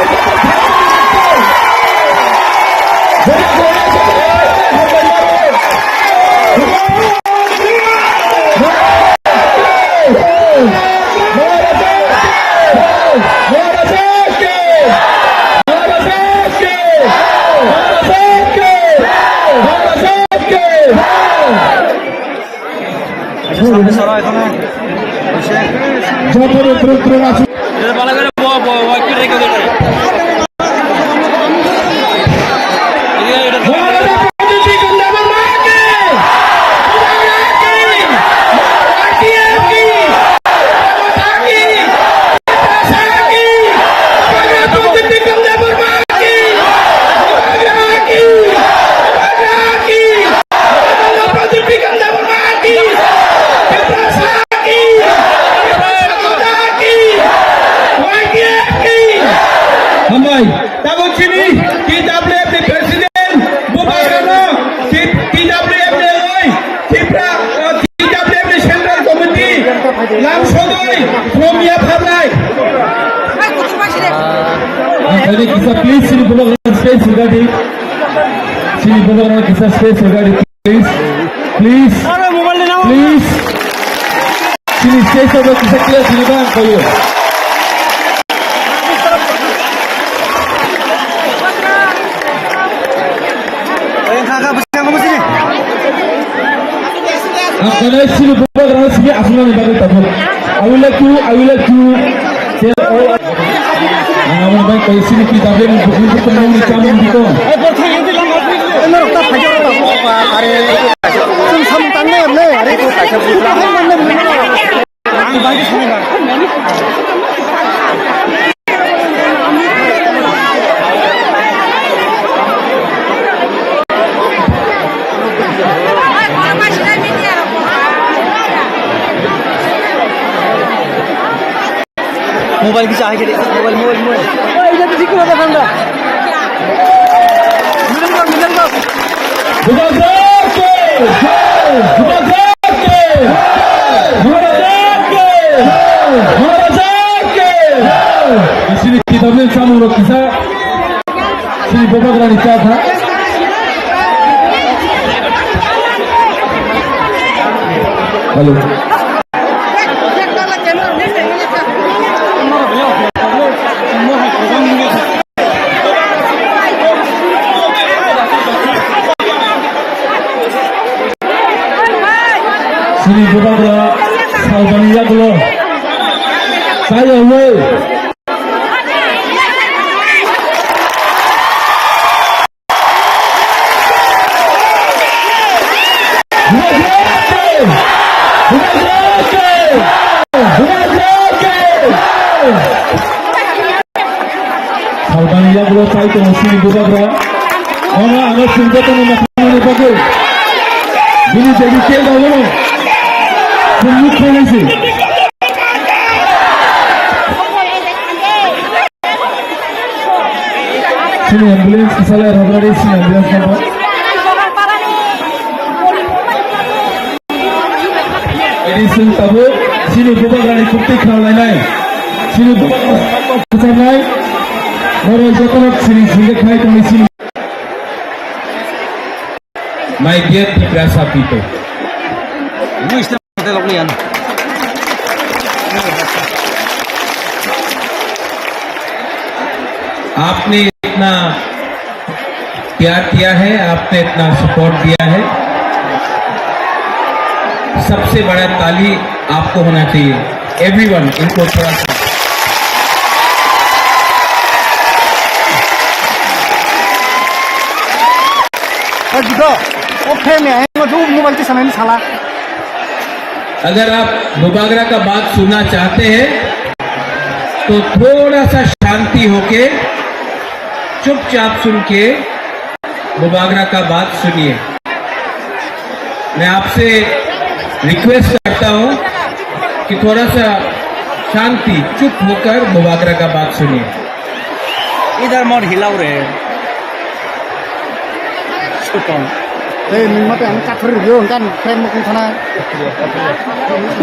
Please, sini bubagra stage rwgadi. Sini bubagra kisa stage rwgadi, please. Please. Please. Sini stage rwgadi kisa clear sini bang kayo. Ang kanai sini bubagra sini aswknani bagwi tabuk. I would like to, I would like to tell all. Ang abo bai koi sini ki dabe ni buku buku ni chamung dito. Mobile bisa aja deh, mobile, mobile, mobile. Oh, ini tuh sih kalau ada. Minum dong, minum dong. Bubagra ke! Bubagra ke! Bubagra ke! Bubagra ke! Di sini kita beli sama orang kita. Sini bubagrani chat ha. Hello. Sini bubagra salbani yagulo. Saya woi. Salbani yagulo chai tongo sini bubagra. Omo ano singko tongo mokholmani bagwi. Bini dedicated abono. Sumuk khainai se. Sini ambulance kisalai rwgwlari sini ambulance number. Ini sini tabuk sini bubagrani kukti khlainai. Sini bubagrani kukti khlainai. Norok jotono sini sini khai tongwi sini. My dear Tiprasa people. आपने इतना प्यार किया है, आपने इतना सपोर्ट दिया है, सबसे बड़ा ताली आपको होना चाहिए। एवरीवन, इनको थोड़ा सा Oke, oke, mobile ti sanai sala. अगर आप बुबागरा का बात सुनना चाहते हैं तो थोड़ा सा शांति होके चुपचाप सुन के बुबागरा का बात सुनिए। मैं आपसे रिक्वेस्ट करता हूँ कि थोड़ा सा शांति, चुप होकर बुबागरा का बात सुनिए। Idhar mor hilau re. Sutong. Hei, nwng mate ang kathar rwgwi ang kan frame mukung thana.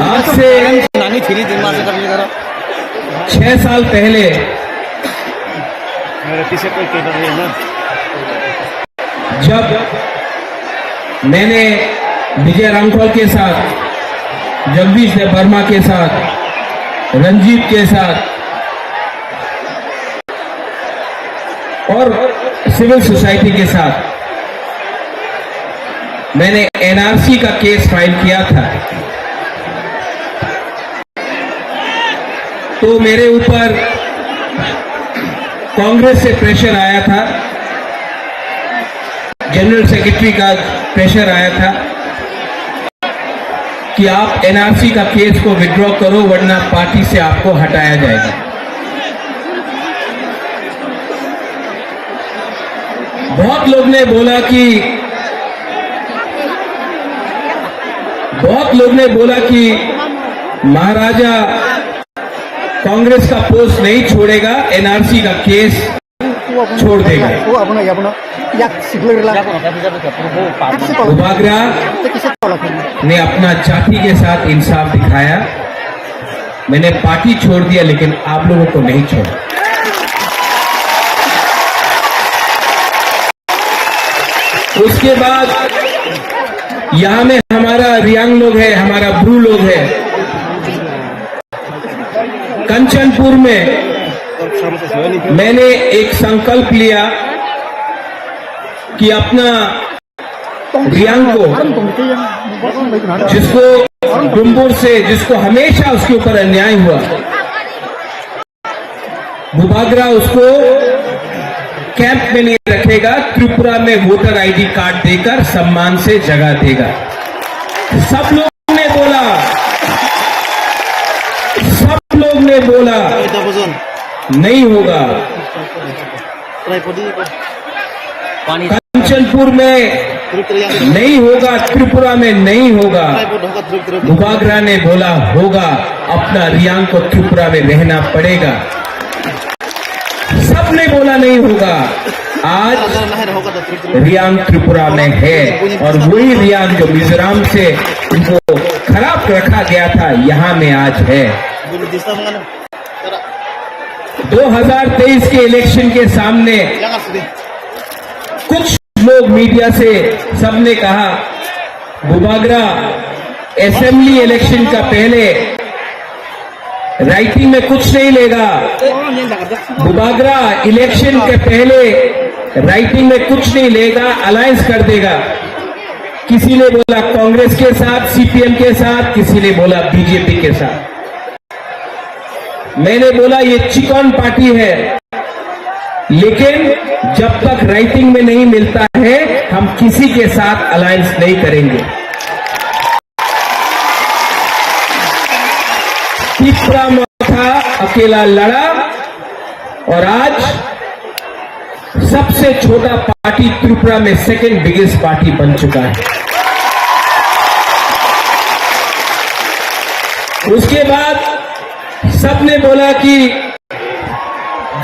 आज से nangni thiri din masa kami karo. छह साल पहले मेरे पीछे कोई टेबल नहीं है ना। जब मैंने विजय रामफल के साथ, जगदीश देव वर्मा के साथ, रंजीत के साथ और सिविल सोसाइटी के साथ मैंने एनआरसी का केस फाइल किया था, तो मेरे ऊपर कांग्रेस से प्रेशर आया था, जनरल सेक्रेटरी का प्रेशर आया था कि आप एनआरसी का केस को विड्रॉ करो, वरना पार्टी से आपको हटाया जाएगा। बहुत लोग ने बोला कि बहुत लोग ने बोला कि महाराजा कांग्रेस का पोस्ट नहीं छोड़ेगा, एनआरसी का केस छोड़ देगा। बुबागरा ने अपना जाति के साथ इंसाफ दिखाया। मैंने पार्टी छोड़ दिया, लेकिन आप लोगों को नहीं छोड़ा। उसके बाद यहाँ में हमारा रियांग लोग है, हमारा ब्रू लोग है। कंचनपुर में मैंने एक संकल्प लिया कि अपना रियांग को, जिसको डुम्बुर से, जिसको हमेशा उसके ऊपर अन्याय हुआ, बुबागरा उसको कैंप में नहीं रखेगा, त्रिपुरा में वोटर आईडी कार्ड देकर सम्मान से जगह देगा। सब लोग ने बोला, सब लोग ने बोला, नहीं होगा। कंचनपुर में नहीं होगा, त्रिपुरा में नहीं होगा। बुबागरा ने बोला होगा, अपना रियांग को त्रिपुरा में रहना पड़ेगा। सबने बोला नहीं होगा, आज रियांग त्रिपुरा में है और वही रियांग जो मिजोरम से उनको खराब रखा गया था, यहाँ में आज है। दो हज़ार तेईस के इलेक्शन के सामने कुछ लोग मीडिया से सबने कहा, बुबागरा असेंबली इलेक्शन का पहले राइटिंग में कुछ नहीं लेगा, बुबागरा इलेक्शन के पहले राइटिंग में कुछ नहीं लेगा, अलायंस कर देगा। किसी ने बोला कांग्रेस के साथ, सीपीएम के साथ, किसी ने बोला बीजेपी के साथ। मैंने बोला ये चिकन पार्टी है, लेकिन जब तक राइटिंग में नहीं मिलता है, हम किसी के साथ अलायंस नहीं करेंगे। तिपरा मथा अकेला लड़ा और आज सबसे छोटा पार्टी त्रिपुरा में सेकंड बिगेस्ट पार्टी बन चुका है। उसके बाद सबने बोला कि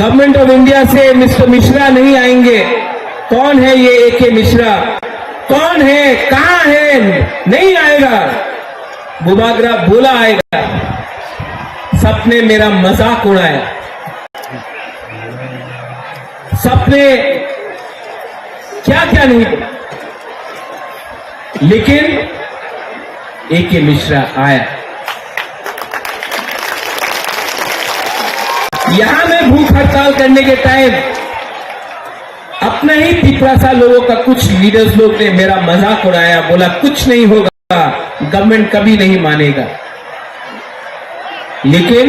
गवर्नमेंट ऑफ इंडिया से मिस्टर मिश्रा नहीं आएंगे। कौन है ये एके मिश्रा? कौन है? कहाँ है? नहीं आएगा। बुबागरा बोला आएगा। सबने मेरा मजाक उड़ाया। सबने क्या क्या नहीं बोला, लेकिन एके मिश्रा आया। यहां मैं भूख हड़ताल करने के टाइम अपने ही तिपरासा लोगों का कुछ लीडर्स लोग ने मेरा मजाक उड़ाया, बोला कुछ नहीं होगा, गवर्नमेंट कभी नहीं मानेगा। लेकिन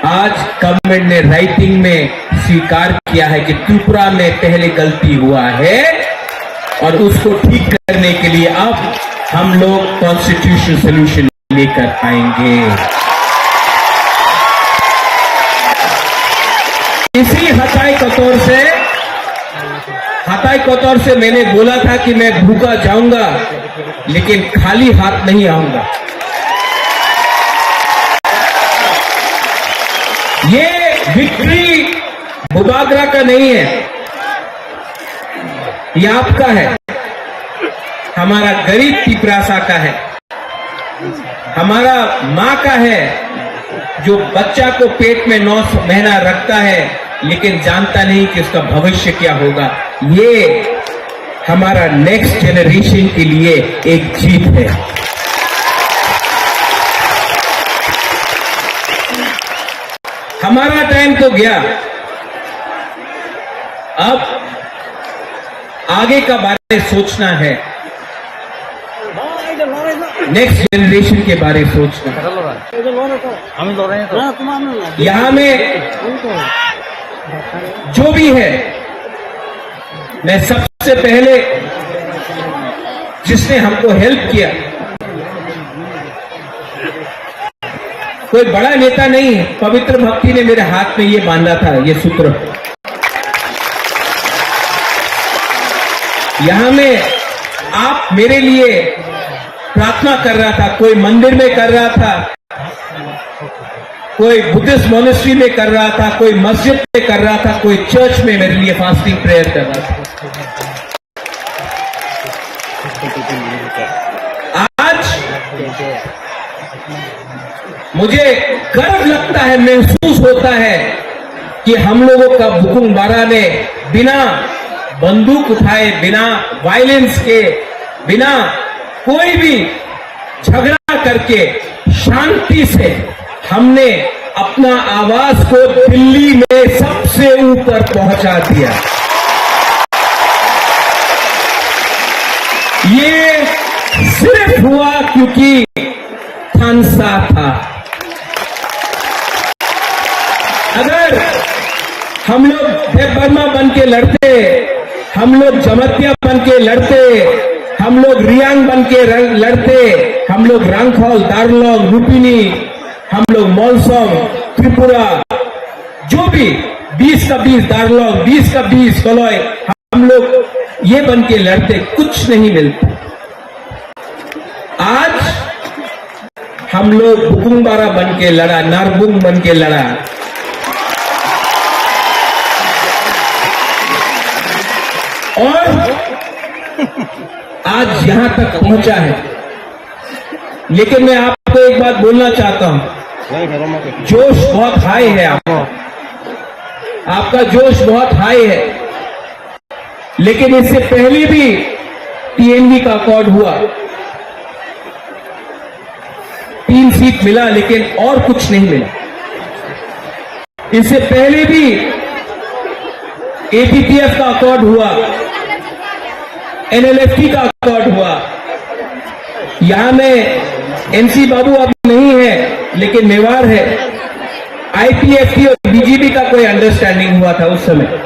आज गवर्नमेंट ने राइटिंग में स्वीकार किया है कि त्रिपुरा में पहले गलती हुआ है और उसको ठीक करने के लिए अब हम लोग कॉन्स्टिट्यूशनल सॉल्यूशन लेकर आएंगे। इसी हटाई कतौर से, हटाई कतौर से मैंने बोला था कि मैं भूखा जाऊंगा, लेकिन खाली हाथ नहीं आऊंगा। ये विक्ट्री बुबागरा का नहीं है, ये आपका है, हमारा गरीब तिपरासा का है। हमारा माँ का है, जो बच्चा को पेट में नौ महीना रखता है, लेकिन जानता नहीं कि उसका भविष्य क्या होगा। ये हमारा नेक्स्ट जनरेशन के लिए एक जीत है। हमारा टाइम तो गया, अब आगे का बारे में सोचना है, नेक्स्ट जनरेशन के बारे में सोचना है। আমি লড়াই তো। यहाँ में जो भी है, मैं सबसे पहले जिसने हमको हेल्प किया, कोई बड़ा नेता नहीं, पवित्र भक्ति ने मेरे हाथ में ये बांधा था, ये सूत्र। यहाँ में आप मेरे लिए प्रार्थना कर रहा था, कोई मंदिर में कर रहा था, कोई बुद्धिस्ट मॉनेस्ट्री में कर रहा था, कोई मस्जिद में कर रहा था, कोई चर्च में मेरे लिए फास्टिंग प्रेयर कर रहा था। आज मुझे गर्व लगता है, महसूस होता है कि हम लोगों का बुकुंग बारा ने बिना बंदूक उठाए बिना, वायलेंस के बिना, कोई भी झगड़ा करके शांति से हमने अपना आवाज को दिल्ली में सबसे ऊपर पहुंचा दिया। ये सिर्फ हुआ क्योंकि थानसा था। अगर हम लोग देव वर्मा बन के लड़ते, हम लोग जमातिया बन के लड़ते, हम लोग रियांग बन के र-, लड़ते, हम लोग रांगखल, दारलोंग, लुम्बिनी, हम लोग मोलसोंग, त्रिपुरा, जो भी बीस का बीस दारलोंग, बीस का बीस कलोई, हम लोग ये बन के लड़ते, कुछ नहीं मिलता। आज हम लोग बुकुंगबारा बन के लड़ा, नारबुंग बन के लड़ा, और आज यहां तक पहुंचा है। लेकिन मैं आपको एक बात बोलना चाहता हूं, जोश बहुत हाई है आपका, आपका जोश बहुत हाई है। लेकिन इससे पहले भी टीएनवी का अकॉर्ड हुआ, तीन सीट मिला, लेकिन और कुछ नहीं मिला। इससे पहले भी एपीपीएफ का अकॉर्ड हुआ, एनएलएफटी का अकॉर्ड हुआ। यहां में एनसी बाबू अब नहीं है, लेकिन मेवाड़ है। आईपीएफटी और बीजेपी का कोई अंडरस्टैंडिंग हुआ था उस समय,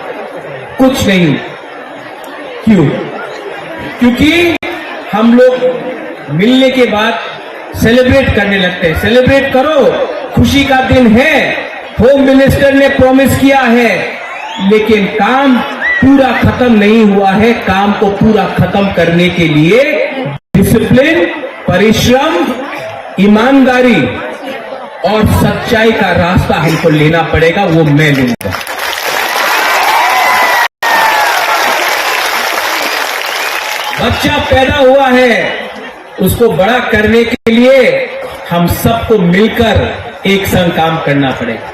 कुछ नहीं। क्यों? क्योंकि हम लोग मिलने के बाद सेलिब्रेट करने लगते हैं। सेलिब्रेट करो, खुशी का दिन है, होम मिनिस्टर ने प्रॉमिस किया है, लेकिन काम पूरा खत्म नहीं हुआ है। काम को पूरा खत्म करने के लिए डिसिप्लिन, परिश्रम, ईमानदारी और सच्चाई का रास्ता हमको लेना पड़ेगा, वो मैं लूंगा। बच्चा पैदा हुआ है, उसको बड़ा करने के लिए हम सबको मिलकर एक संग काम करना पड़ेगा।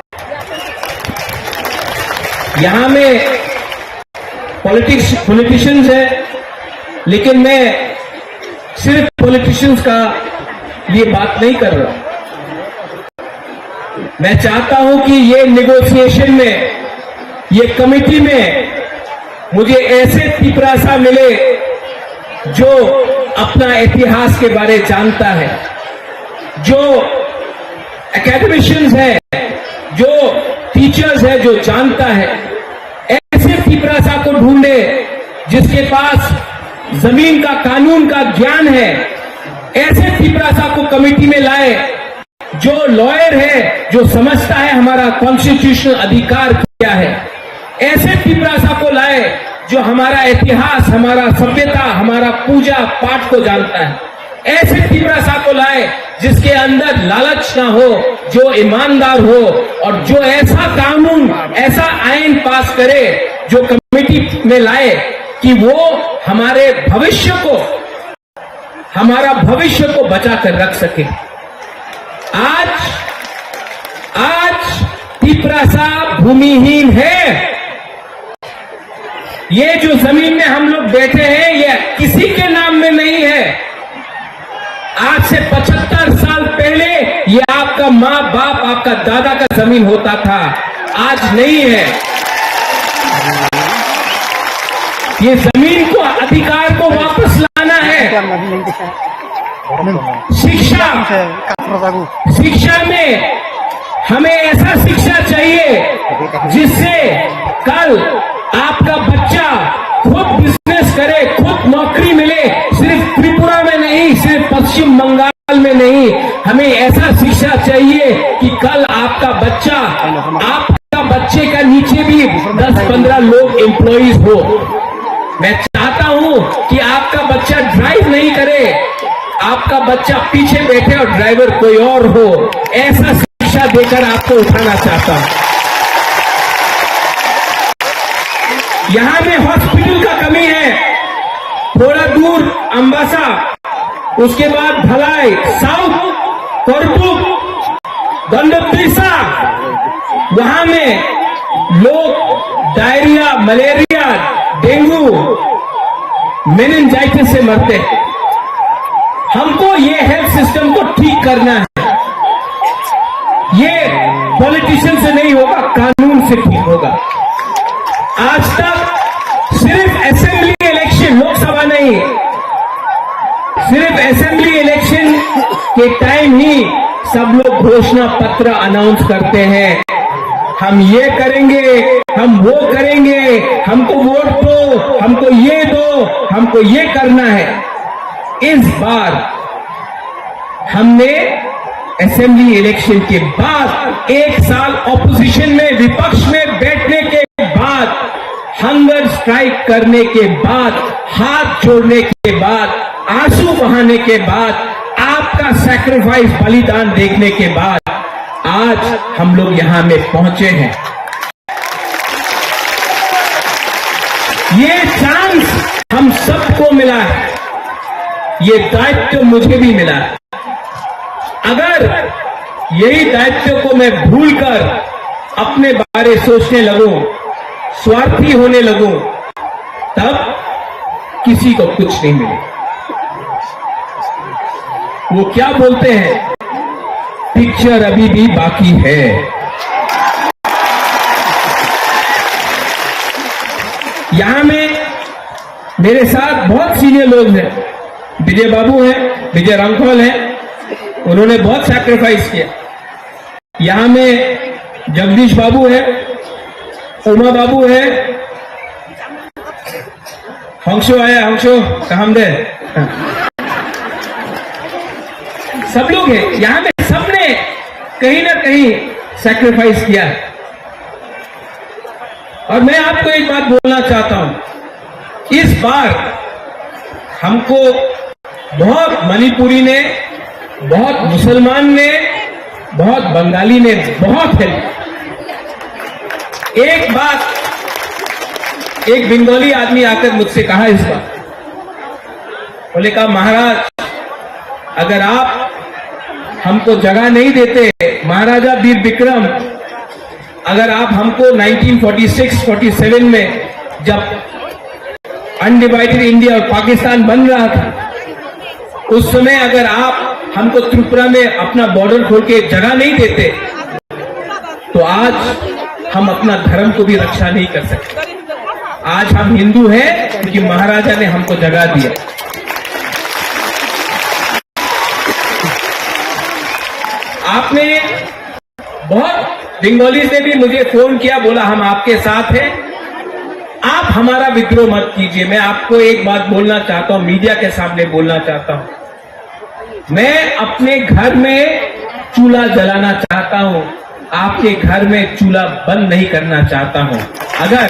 यहां में पॉलिटिक्स, पॉलिटिशियंस है, लेकिन मैं सिर्फ पॉलिटिशियंस का लिए बात नहीं कर रहा। मैं चाहता हूं कि ये नेगोशिएशन में, ये कमेटी में मुझे ऐसे तिपरासा मिले जो अपना इतिहास के बारे जानता है, जो एकेडमिशियंस है, जो टीचर्स है, जो जानता है, ऐसे तिपरासा को ढूंढे जिसके पास जमीन का, कानून का ज्ञान है। ऐसे तिपरासा को कमेटी में लाए जो लॉयर है, जो समझता है हमारा कॉन्स्टिट्यूशनल अधिकार क्या है। ऐसे तिपरासा को लाए जो हमारा इतिहास, हमारा सभ्यता, हमारा पूजा पाठ को जानता है। ऐसे तिपरासा को लाए जिसके अंदर लालच ना हो, जो ईमानदार हो और जो ऐसा कानून, ऐसा आइन पास करे, जो कमेटी में लाए कि वो हमारे भविष्य को, हमारा भविष्य को बचा कर रख सके। आज, आज तिपरासा भूमिहीन है। ये जो जमीन में हम लोग बैठे हैं, ये किसी के नाम में नहीं है। आज से पचहत्तर साल पहले ये आपका माँ बाप, आपका दादा का जमीन होता था, आज नहीं है। ये जमीन को, अधिकार को वापस लाना है। शिक्षा, शिक्षा में हमें ऐसा शिक्षा चाहिए जिससे कल आपका बच्चा खुद बिजनेस करे, खुद नौकरी मिले, सिर्फ त्रिपुरा में नहीं, सिर्फ पश्चिम बंगाल में नहीं। हमें ऐसा शिक्षा चाहिए कि कल आपका बच्चा, आपका बच्चे का नीचे भी दस पन्द्रह लोग एम्प्लॉइज हो। मैं चाहता हूं कि आपका बच्चा ड्राइव नहीं करे, आपका बच्चा पीछे बैठे और ड्राइवर कोई और हो। ऐसा शिक्षा देकर आपको उठाना चाहता हूं। यहां में हॉस्पिटल का कमी है, थोड़ा दूर अम्बासा, उसके बाद भलाई, साउथ, करतुक, गंडोत्रिसा, वहां में लोग डायरिया, मलेरिया, डेंगू, मेनिंजाइटिस से मरते हैं। हमको ये हेल्थ सिस्टम को ठीक करना है। ये पॉलिटिशियन से नहीं होगा, कानून से ठीक होगा। आज तक सिर्फ असेंबली इलेक्शन, लोकसभा नहीं, सिर्फ असेंबली इलेक्शन के टाइम ही सब लोग घोषणा पत्र अनाउंस करते हैं, हम ये करेंगे, हम वो करेंगे, हमको वोट दो, हमको ये दो, हमको ये करना है। इस बार हमने असेंबली इलेक्शन के बाद, एक साल ऑपोजिशन में, विपक्ष में बैठने के बाद, हंगर स्ट्राइक करने के बाद, हाथ जोड़ने के बाद, आंसू बहाने के बाद, आपका सैक्रिफाइस, बलिदान देखने के बाद आज हम लोग यहाँ में पहुंचे हैं। ये चांस हम सबको मिला है, ये दायित्व मुझे भी मिला है। अगर यही दायित्व को मैं भूलकर अपने बारे सोचने लगूं, स्वार्थी होने लगूं, तब किसी को कुछ नहीं मिले। वो क्या बोलते हैं, पिक्चर अभी भी बाकी है। यहाँ में मेरे साथ बहुत सीनियर लोग हैं, विजय बाबू हैं, विजय रांखल हैं, उन्होंने बहुत सैक्रिफाइस किया। यहाँ में जगदीश बाबू है, उमा बाबू है, हंसो आया, हंसो, कहाँ दे? सब लोग हैं यहाँ में, सबने कहीं ना कहीं सैक्रिफाइस किया है। और मैं आपको एक बात बोलना चाहता हूं, इस बार हमको बहुत मणिपुरी ने, बहुत मुसलमान ने, बहुत बंगाली ने बहुत हेल्प। एक बात, एक बंगाली आदमी आकर मुझसे कहा इस बार, बोले कहा, महाराज, अगर आप हमको जगह नहीं देते, महाराजा वीर विक्रम, अगर आप हमको nineteen forty six forty seven में, जब अनडिवाइडेड इंडिया और पाकिस्तान बन रहा था, उस समय अगर आप हमको त्रिपुरा में अपना बॉर्डर खोल के जगह नहीं देते, तो आज हम अपना धर्म को भी रक्षा नहीं कर सकते। आज हम हिंदू हैं क्योंकि महाराजा ने हमको जगह दिया। आपने बहुत, बंगालीज ने भी मुझे फोन किया, बोला, हम आपके साथ हैं, आप हमारा विद्रोह मत कीजिए। मैं आपको एक बात बोलना चाहता हूं, मीडिया के सामने बोलना चाहता हूं, मैं अपने घर में चूल्हा जलाना चाहता हूं, आपके घर में चूल्हा बंद नहीं करना चाहता हूं। अगर,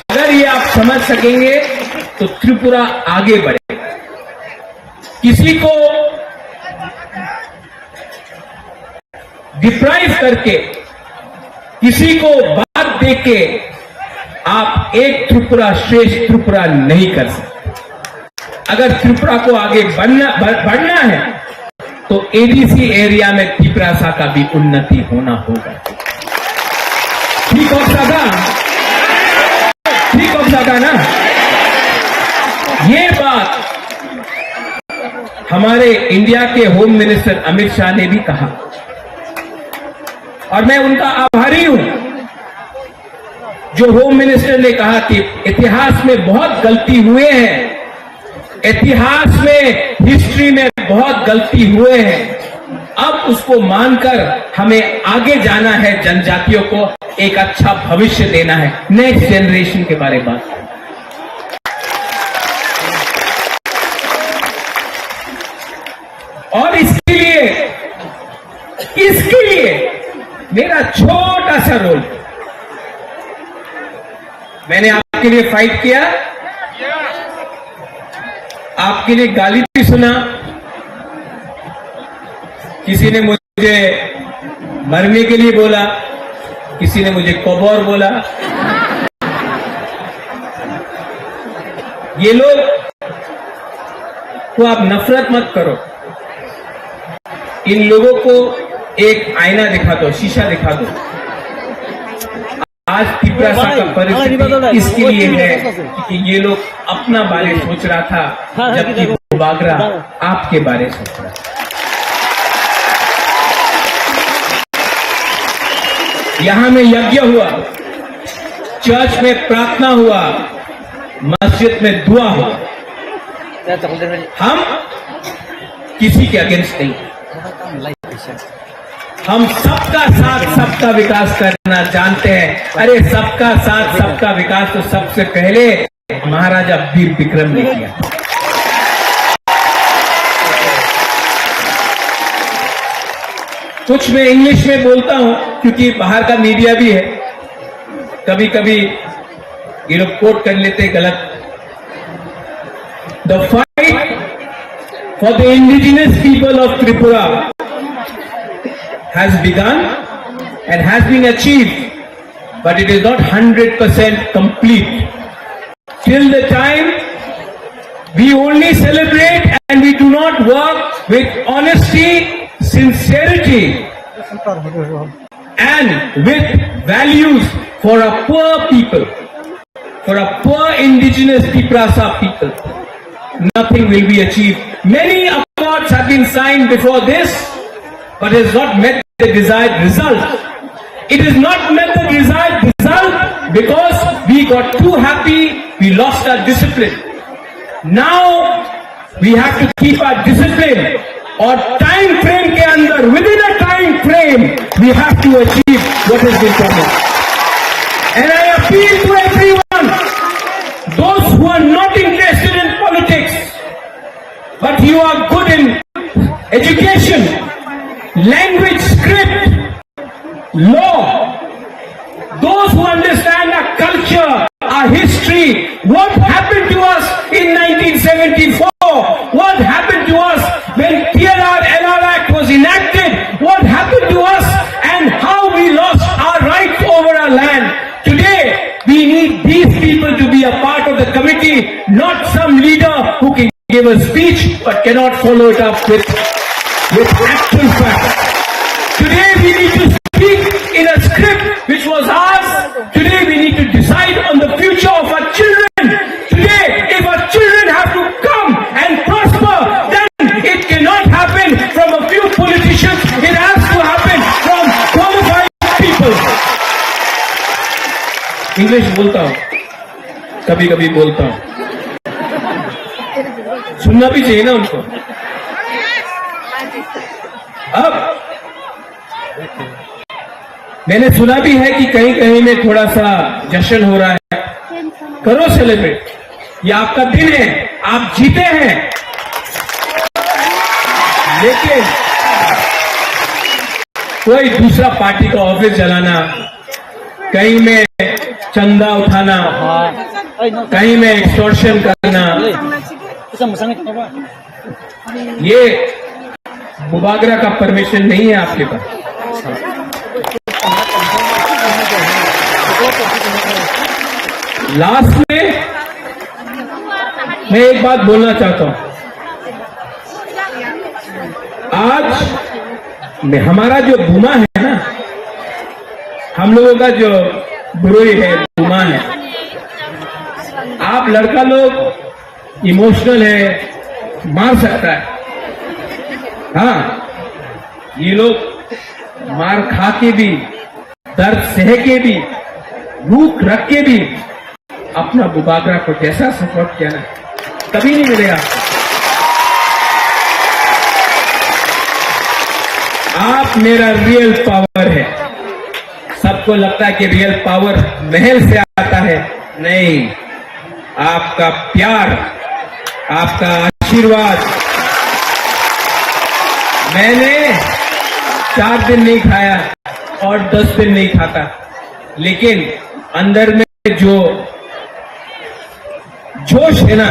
अगर ये आप समझ सकेंगे तो त्रिपुरा आगे बढ़ेगा। किसी को डिप्राइव करके, किसी को बात देके आप एक त्रिपुरा श्रेष्ठ त्रिपुरा नहीं कर सकते। अगर त्रिपुरा को आगे बढ़ना, बढ़-, बढ़ना है तो एडीसी एरिया में तिपरासा का भी उन्नति होना होगा। ठीक हो सका? ठीक हो सका ना? ये बात हमारे इंडिया के होम मिनिस्टर अमित शाह ने भी कहा और मैं उनका आभारी हूं, जो होम मिनिस्टर ने कहा कि इतिहास में बहुत गलती हुए हैं, इतिहास में, हिस्ट्री में बहुत गलती हुए हैं, अब उसको मानकर हमें आगे जाना है, जनजातियों को एक अच्छा भविष्य देना है, नेक्स्ट जनरेशन के बारे में बात करना। और इसके लिए, इसके लिए मेरा छोटा सा रोल, मैंने आपके लिए फाइट किया, आपके लिए गाली भी सुना, किसी ने मुझे मरने के लिए बोला, किसी ने मुझे कबर बोला। ये लोग को आप नफरत मत करो, इन लोगों को एक आईना दिखा दो, शीशा दिखा दो। आज तिपरासा का परिस्थिति इसके लिए है कि ये लोग अपना बारे सोच रहा था, जबकि बुबागरा आपके बारे सोच रहा था। यहाँ में यज्ञ हुआ, चर्च में प्रार्थना हुआ, मस्जिद में दुआ हुआ। हम किसी के अगेंस्ट नहीं, हम सबका साथ, सबका विकास करना जानते हैं। अरे, सबका साथ, सबका विकास तो सबसे पहले महाराजा वीर विक्रम ने किया। कुछ मैं इंग्लिश में बोलता हूं, क्योंकि बाहर का मीडिया भी है, कभी कभी ये लोग कोट कर लेते हैं गलत। The fight for the indigenous people of Tripura has begun and has been achieved, but it is not hundred percent complete. Till the time we only celebrate and we do not work with honesty, sincerity, and with values for a poor people, for a poor indigenous Tiprasa people, nothing will be achieved. Many accords have been signed before this, but has not met the desired result. It has not met the desired result because we got too happy, we lost our discipline. Now we have to keep our discipline और time frame के अंदर, within a time frame, we have to achieve what has been promised. And I appeal to everyone, those who are not interested in politics, but you are good in education, language, script, law, those who understand our culture, our history, what happened to us in nineteen seventy-four, what happened to us when T R R L R Act was enacted, what happened to us and how we lost our rights over our land. Today, we need these people to be a part of the committee, not some leader who can give a speech but cannot follow it up with, with actual facts. Today we need to speak in a script which was ours. Today we need to decide on the future of our children. Today, if our children have to come and prosper, then it cannot happen from a few politicians. It has to happen from qualified people. English बोलता हूँ, कभी कभी बोलता हूँ। सुनना भी चाहिए ना उनको। अब मैंने सुना भी है कि कहीं कहीं में थोड़ा सा जश्न हो रहा है। करो सेलिब्रेट, ये आपका दिन है, आप जीते हैं। लेकिन कोई दूसरा पार्टी का ऑफिस जलाना, कहीं में चंदा उठाना, कहीं में एक्सटॉर्शन करना, ये बुबागरा का परमिशन नहीं है आपके पास। लास्ट में मैं एक बात बोलना चाहता हूं। आज में हमारा जो बुमा है ना, हम लोगों का जो बुरोई है, बुमा है, आप लड़का लोग इमोशनल है, मार सकता है। हाँ, ये लोग मार खा के भी, दर्द सह के भी, भूख रख के भी अपना बुबागरा को जैसा सपोर्ट किया ना, कभी नहीं मिलेगा। आप मेरा रियल पावर है। सबको लगता है कि रियल पावर महल से आता है, नहीं, आपका प्यार, आपका आशीर्वाद। मैंने चार दिन नहीं खाया और दस दिन नहीं खाता, लेकिन अंदर में जो जोश है ना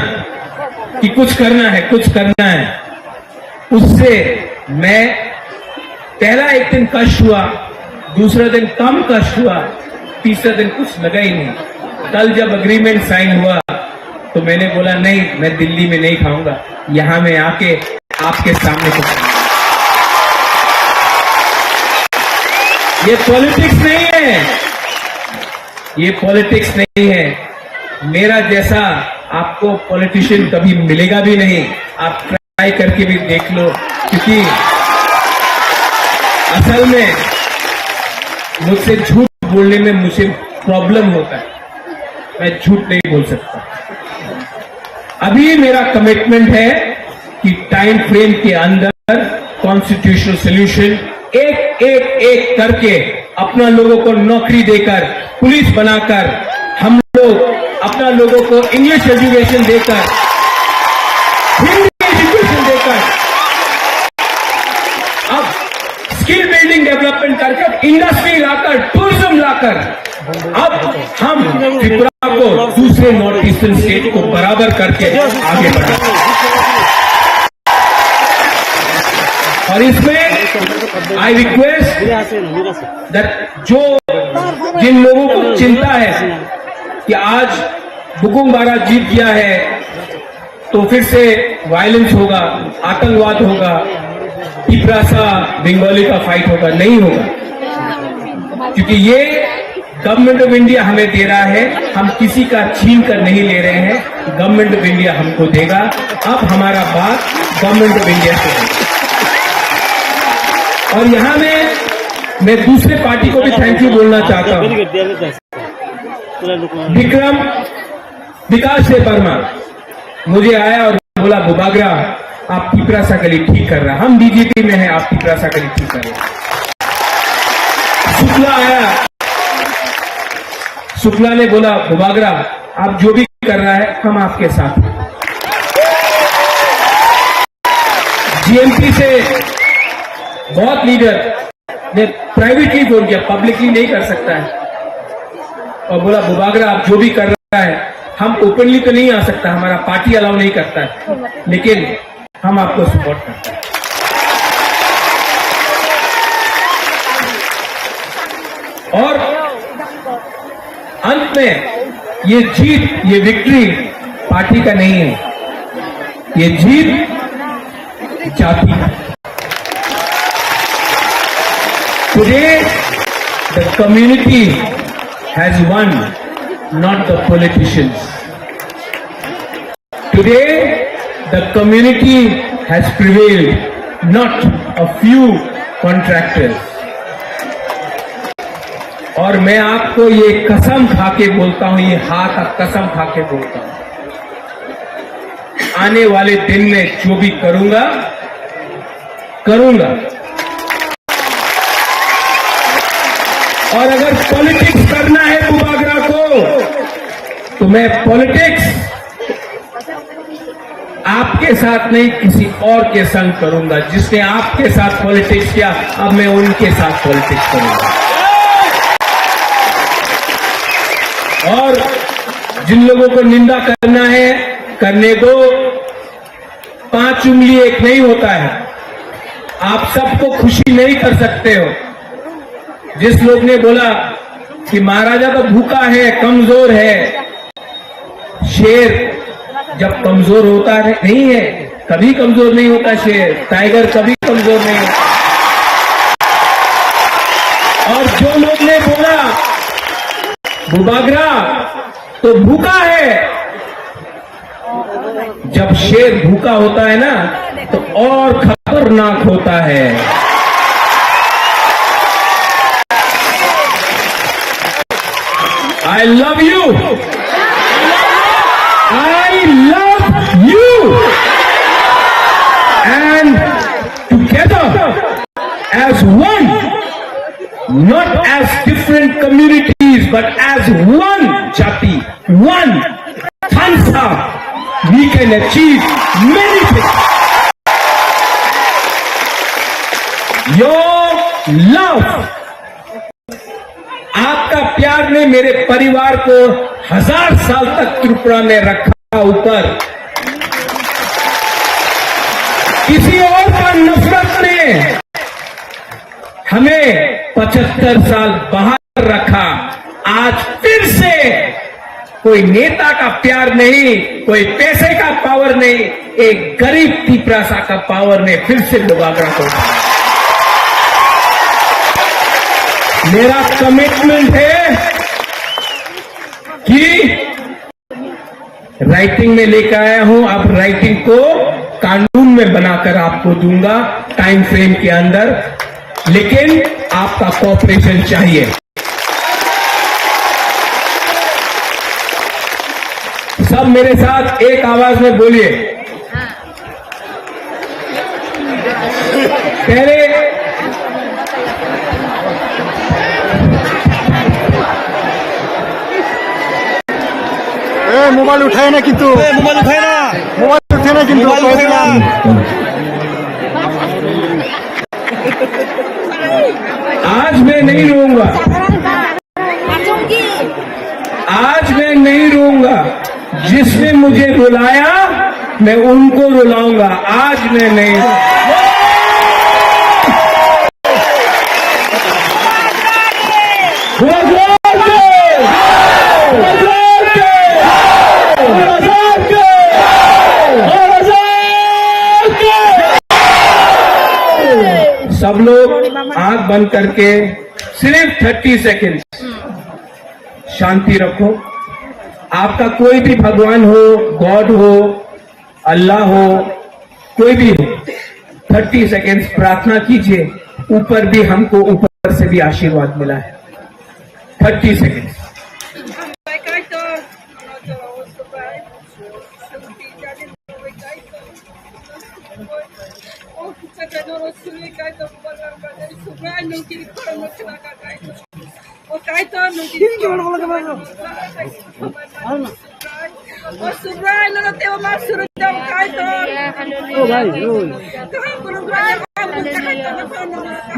कि कुछ करना है, कुछ करना है, उससे मैं पहला एक दिन कष्ट हुआ, दूसरा दिन कम कष्ट हुआ, तीसरा दिन कुछ लगा ही नहीं। कल जब एग्रीमेंट साइन हुआ तो मैंने बोला, नहीं, मैं दिल्ली में नहीं खाऊंगा, यहां मैं आके आपके सामने कुछ, ये पॉलिटिक्स नहीं है। ये पॉलिटिक्स नहीं है। मेरा जैसा आपको पॉलिटिशियन कभी मिलेगा भी नहीं। आप ट्राई करके भी देख लो, क्योंकि असल में मुझसे झूठ बोलने में मुझे प्रॉब्लम होता है। मैं झूठ नहीं बोल सकता। अभी मेरा कमिटमेंट है कि टाइम फ्रेम के अंदर कॉन्स्टिट्यूशनल सॉल्यूशन एक एक एक करके अपना लोगों को नौकरी देकर, पुलिस बनाकर, हम लोग अपना लोगों को इंग्लिश एजुकेशन देकर, हिंदी एजुकेशन देकर, अब स्किल बिल्डिंग डेवलपमेंट करके, इंडस्ट्री लाकर, टूरिज्म लाकर, अब हम त्रिपुरा को दूसरे नॉर्थ ईस्टर्न स्टेट को बराबर करके आगे बढ़ेंगे। और इसमें आई रिक्वेस्ट दैट जो जिन लोगों को चिंता है कि आज बुकुंग बारा जीत गया है तो फिर से वायलेंस होगा, आतंकवाद होगा, तिपरासा बंगाली का फाइट होगा, नहीं होगा। क्योंकि ये गवर्नमेंट ऑफ इंडिया हमें दे रहा है, हम किसी का छीन कर नहीं ले रहे हैं। गवर्नमेंट ऑफ इंडिया हमको देगा। अब हमारा बात गवर्नमेंट ऑफ इंडिया से है। और यहाँ में मैं दूसरे पार्टी को भी थैंक यू बोलना चाहता हूँ। विक्रम विकास से वर्मा मुझे आया और बोला, "बुबागरा, आप तिपरासा के लिए ठीक कर रहे हैं, हम बीजेपी में हैं, आप तिपरासा के लिए ठीक कर रहे हैं।" शुक्ला आया, शुक्ला ने बोला, "बुबागरा, आप जो भी कर रहा है, हम आपके साथ हैं।" जीएमपी से बहुत लीडर ने प्राइवेटली फोन किया, पब्लिकली नहीं कर सकता है, और बोला, "बुबागरा, आप जो भी कर रहा है, हम ओपनली तो नहीं आ सकता, हमारा पार्टी अलाउ नहीं करता है, लेकिन हम आपको सपोर्ट करते हैं।" और अंत में ये जीत, ये विक्ट्री पार्टी का नहीं है, ये जीत जाति का। Today, the community has won, not the politicians. Today, the community has prevailed, not a few contractors. और मैं आपको ये कसम खा के बोलता हूं, ये हाथ का कसम खा के बोलता हूं, आने वाले दिन में जो भी करूंगा, करूंगा। और अगर पॉलिटिक्स करना है बुबागरा को, तो मैं पॉलिटिक्स आपके साथ नहीं, किसी और के संग करूंगा। जिसने आपके साथ पॉलिटिक्स किया, अब मैं उनके साथ पॉलिटिक्स करूंगा। और जिन लोगों को निंदा करना है, करने दो। पांच उंगली एक नहीं होता है। आप सबको खुशी नहीं कर सकते हो। जिस लोग ने बोला कि महाराजा तो भूखा है, कमजोर है, शेर जब कमजोर होता है, नहीं है, कभी कमजोर नहीं होता शेर, टाइगर कभी कमजोर नहीं होता। और जो लोग ने बोला बुबागरा तो भूखा है, जब शेर भूखा होता है ना, तो और खतरनाक होता है। I love you. I love you. And together as one, not as different communities, but as one jati, one Thansa, we can achieve many things. Your love, आपका प्यार ने मेरे परिवार को हजार साल तक त्रिपुरा में रखा ऊपर। किसी और का नफरत ने हमें पचहत्तर साल बाहर रखा। आज फिर से कोई नेता का प्यार नहीं, कोई पैसे का पावर नहीं, एक गरीब तिपरासा का पावर ने फिर से बुबागरा को उठाया। मेरा कमिटमेंट है, राइटिंग में लेकर आया हूं, अब राइटिंग को कानून में बनाकर आपको दूंगा टाइम फ्रेम के अंदर, लेकिन आपका कोऑपरेशन चाहिए। सब मेरे साथ एक आवाज में बोलिए। पहले ए, मोबाइल उठाए ना किंतु। ए, मोबाइल उठाए ना। मोबाइल उठाए ना किंतु। मोबाइल उठाए ना। आज मैं नहीं रोऊंगा। आज मैं नहीं रोऊंगा। जिसने मुझे रुलाया, मैं उनको रुलाऊंगा। आज मैं नहीं रोऊंगा। सब लोग आंख बंद करके सिर्फ थर्टी सेकेंड्स शांति रखो। आपका कोई भी भगवान हो, गॉड हो, अल्लाह हो, कोई भी हो, थर्टी सेकेंड्स प्रार्थना कीजिए। ऊपर भी हमको ऊपर से भी आशीर्वाद मिला है। Thirty seconds.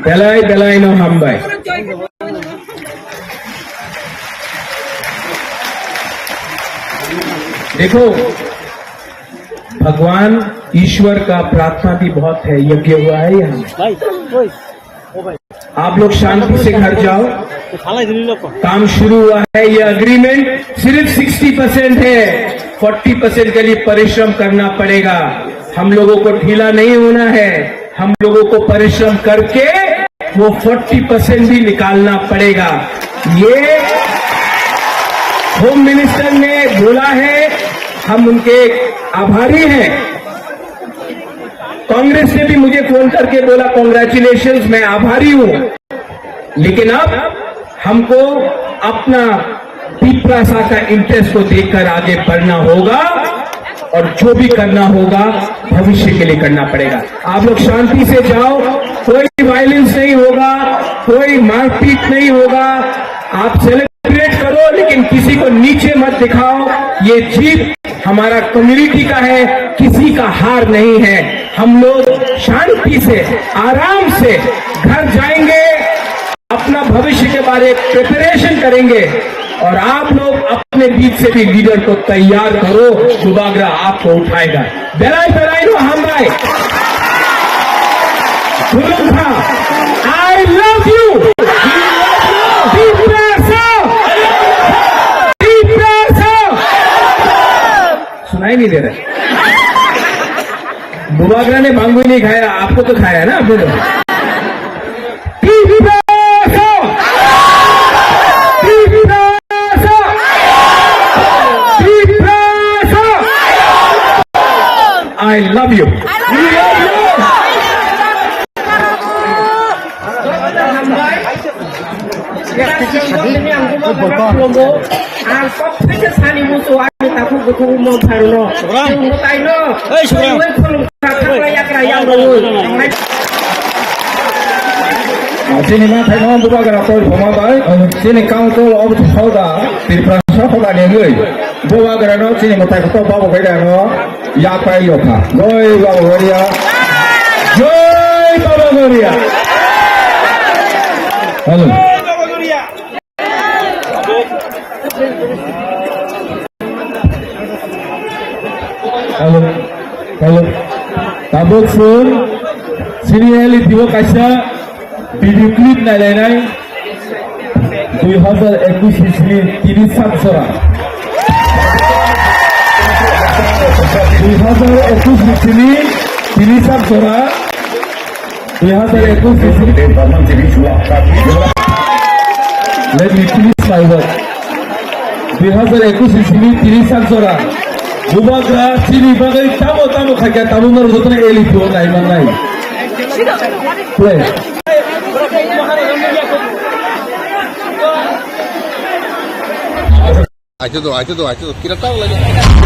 Belai belai no hambai. देखो, भगवान ईश्वर का प्रार्थना भी बहुत है, यज्ञ हुआ है यहाँ। आप लोग शांति से घर जाओ। काम शुरू हुआ है, ये एग्रीमेंट सिर्फ सिक्सटी परसेंट है, फोर्टी परसेंट के लिए परिश्रम करना पड़ेगा। हम लोगों को ढीला नहीं होना है, हम लोगों को परिश्रम करके वो फोर्टी परसेंट भी निकालना पड़ेगा। ये होम मिनिस्टर ने बोला है, हम उनके आभारी हैं। कांग्रेस ने भी मुझे फोन करके बोला, "कॉन्ग्रेचुलेशंस, मैं आभारी हूं, लेकिन अब हमको अपना तिप्रासा का इंटरेस्ट को देखकर आगे बढ़ना होगा और जो भी करना होगा भविष्य के लिए करना पड़ेगा।" आप लोग शांति से जाओ, कोई वायलेंस नहीं होगा, कोई मारपीट नहीं होगा। आप सेलिब्रेट करो, लेकिन किसी को नीचे मत दिखाओ। ये जीत हमारा कम्युनिटी का है, किसी का हार नहीं है। हम लोग शांति से, आराम से घर जाएंगे, अपना भविष्य के बारे प्रिपरेशन करेंगे और आप लोग अपने बीच से भी लीडर को तैयार करो, बुबागरा आपको उठाएगा। Belai belai no hambai. Khulumkha. I love you. Tiprasa. Tiprasa. सुनाई नहीं दे रहा। बुबागरा ने मांगू ही नहीं खाया, आपको तो खाया ना आपने तो। Tiprasa! Tiprasa! Tiprasa! I love you. Ang kok phaisa sani musu ani takhuk bukhuk mong pharuno. Subram. Chwng mwtaino. Ei, Subram. Twiwi khulumkha, khakla yakra yang rwui. Chini mwtai no bubagra koi phoma bai. Chini council of Hoda, Tiprasa Hoda ni wngwi. Bubagra no chini mwtai kho babo koi da no. Yapai yokha. Joi Baba Goria. Joi Baba Goria. Hello. Hello, hello. Tabuk chwng chini L E D o kaisa video clip nailainai dui hazar ekush ni sini tini sat jora. Dui hazar ekush ni sini tini sat jora. Dui hazar ekush ni sini. Let me finish my word. Dui hazar ekush ni simi tris sak jora. Bubagra chini bagwi tamo tamo khaikha, tabukno rwjak tongmani elito nai mannai. Play. Aito do, aito do, aito do. Kira tao lagi.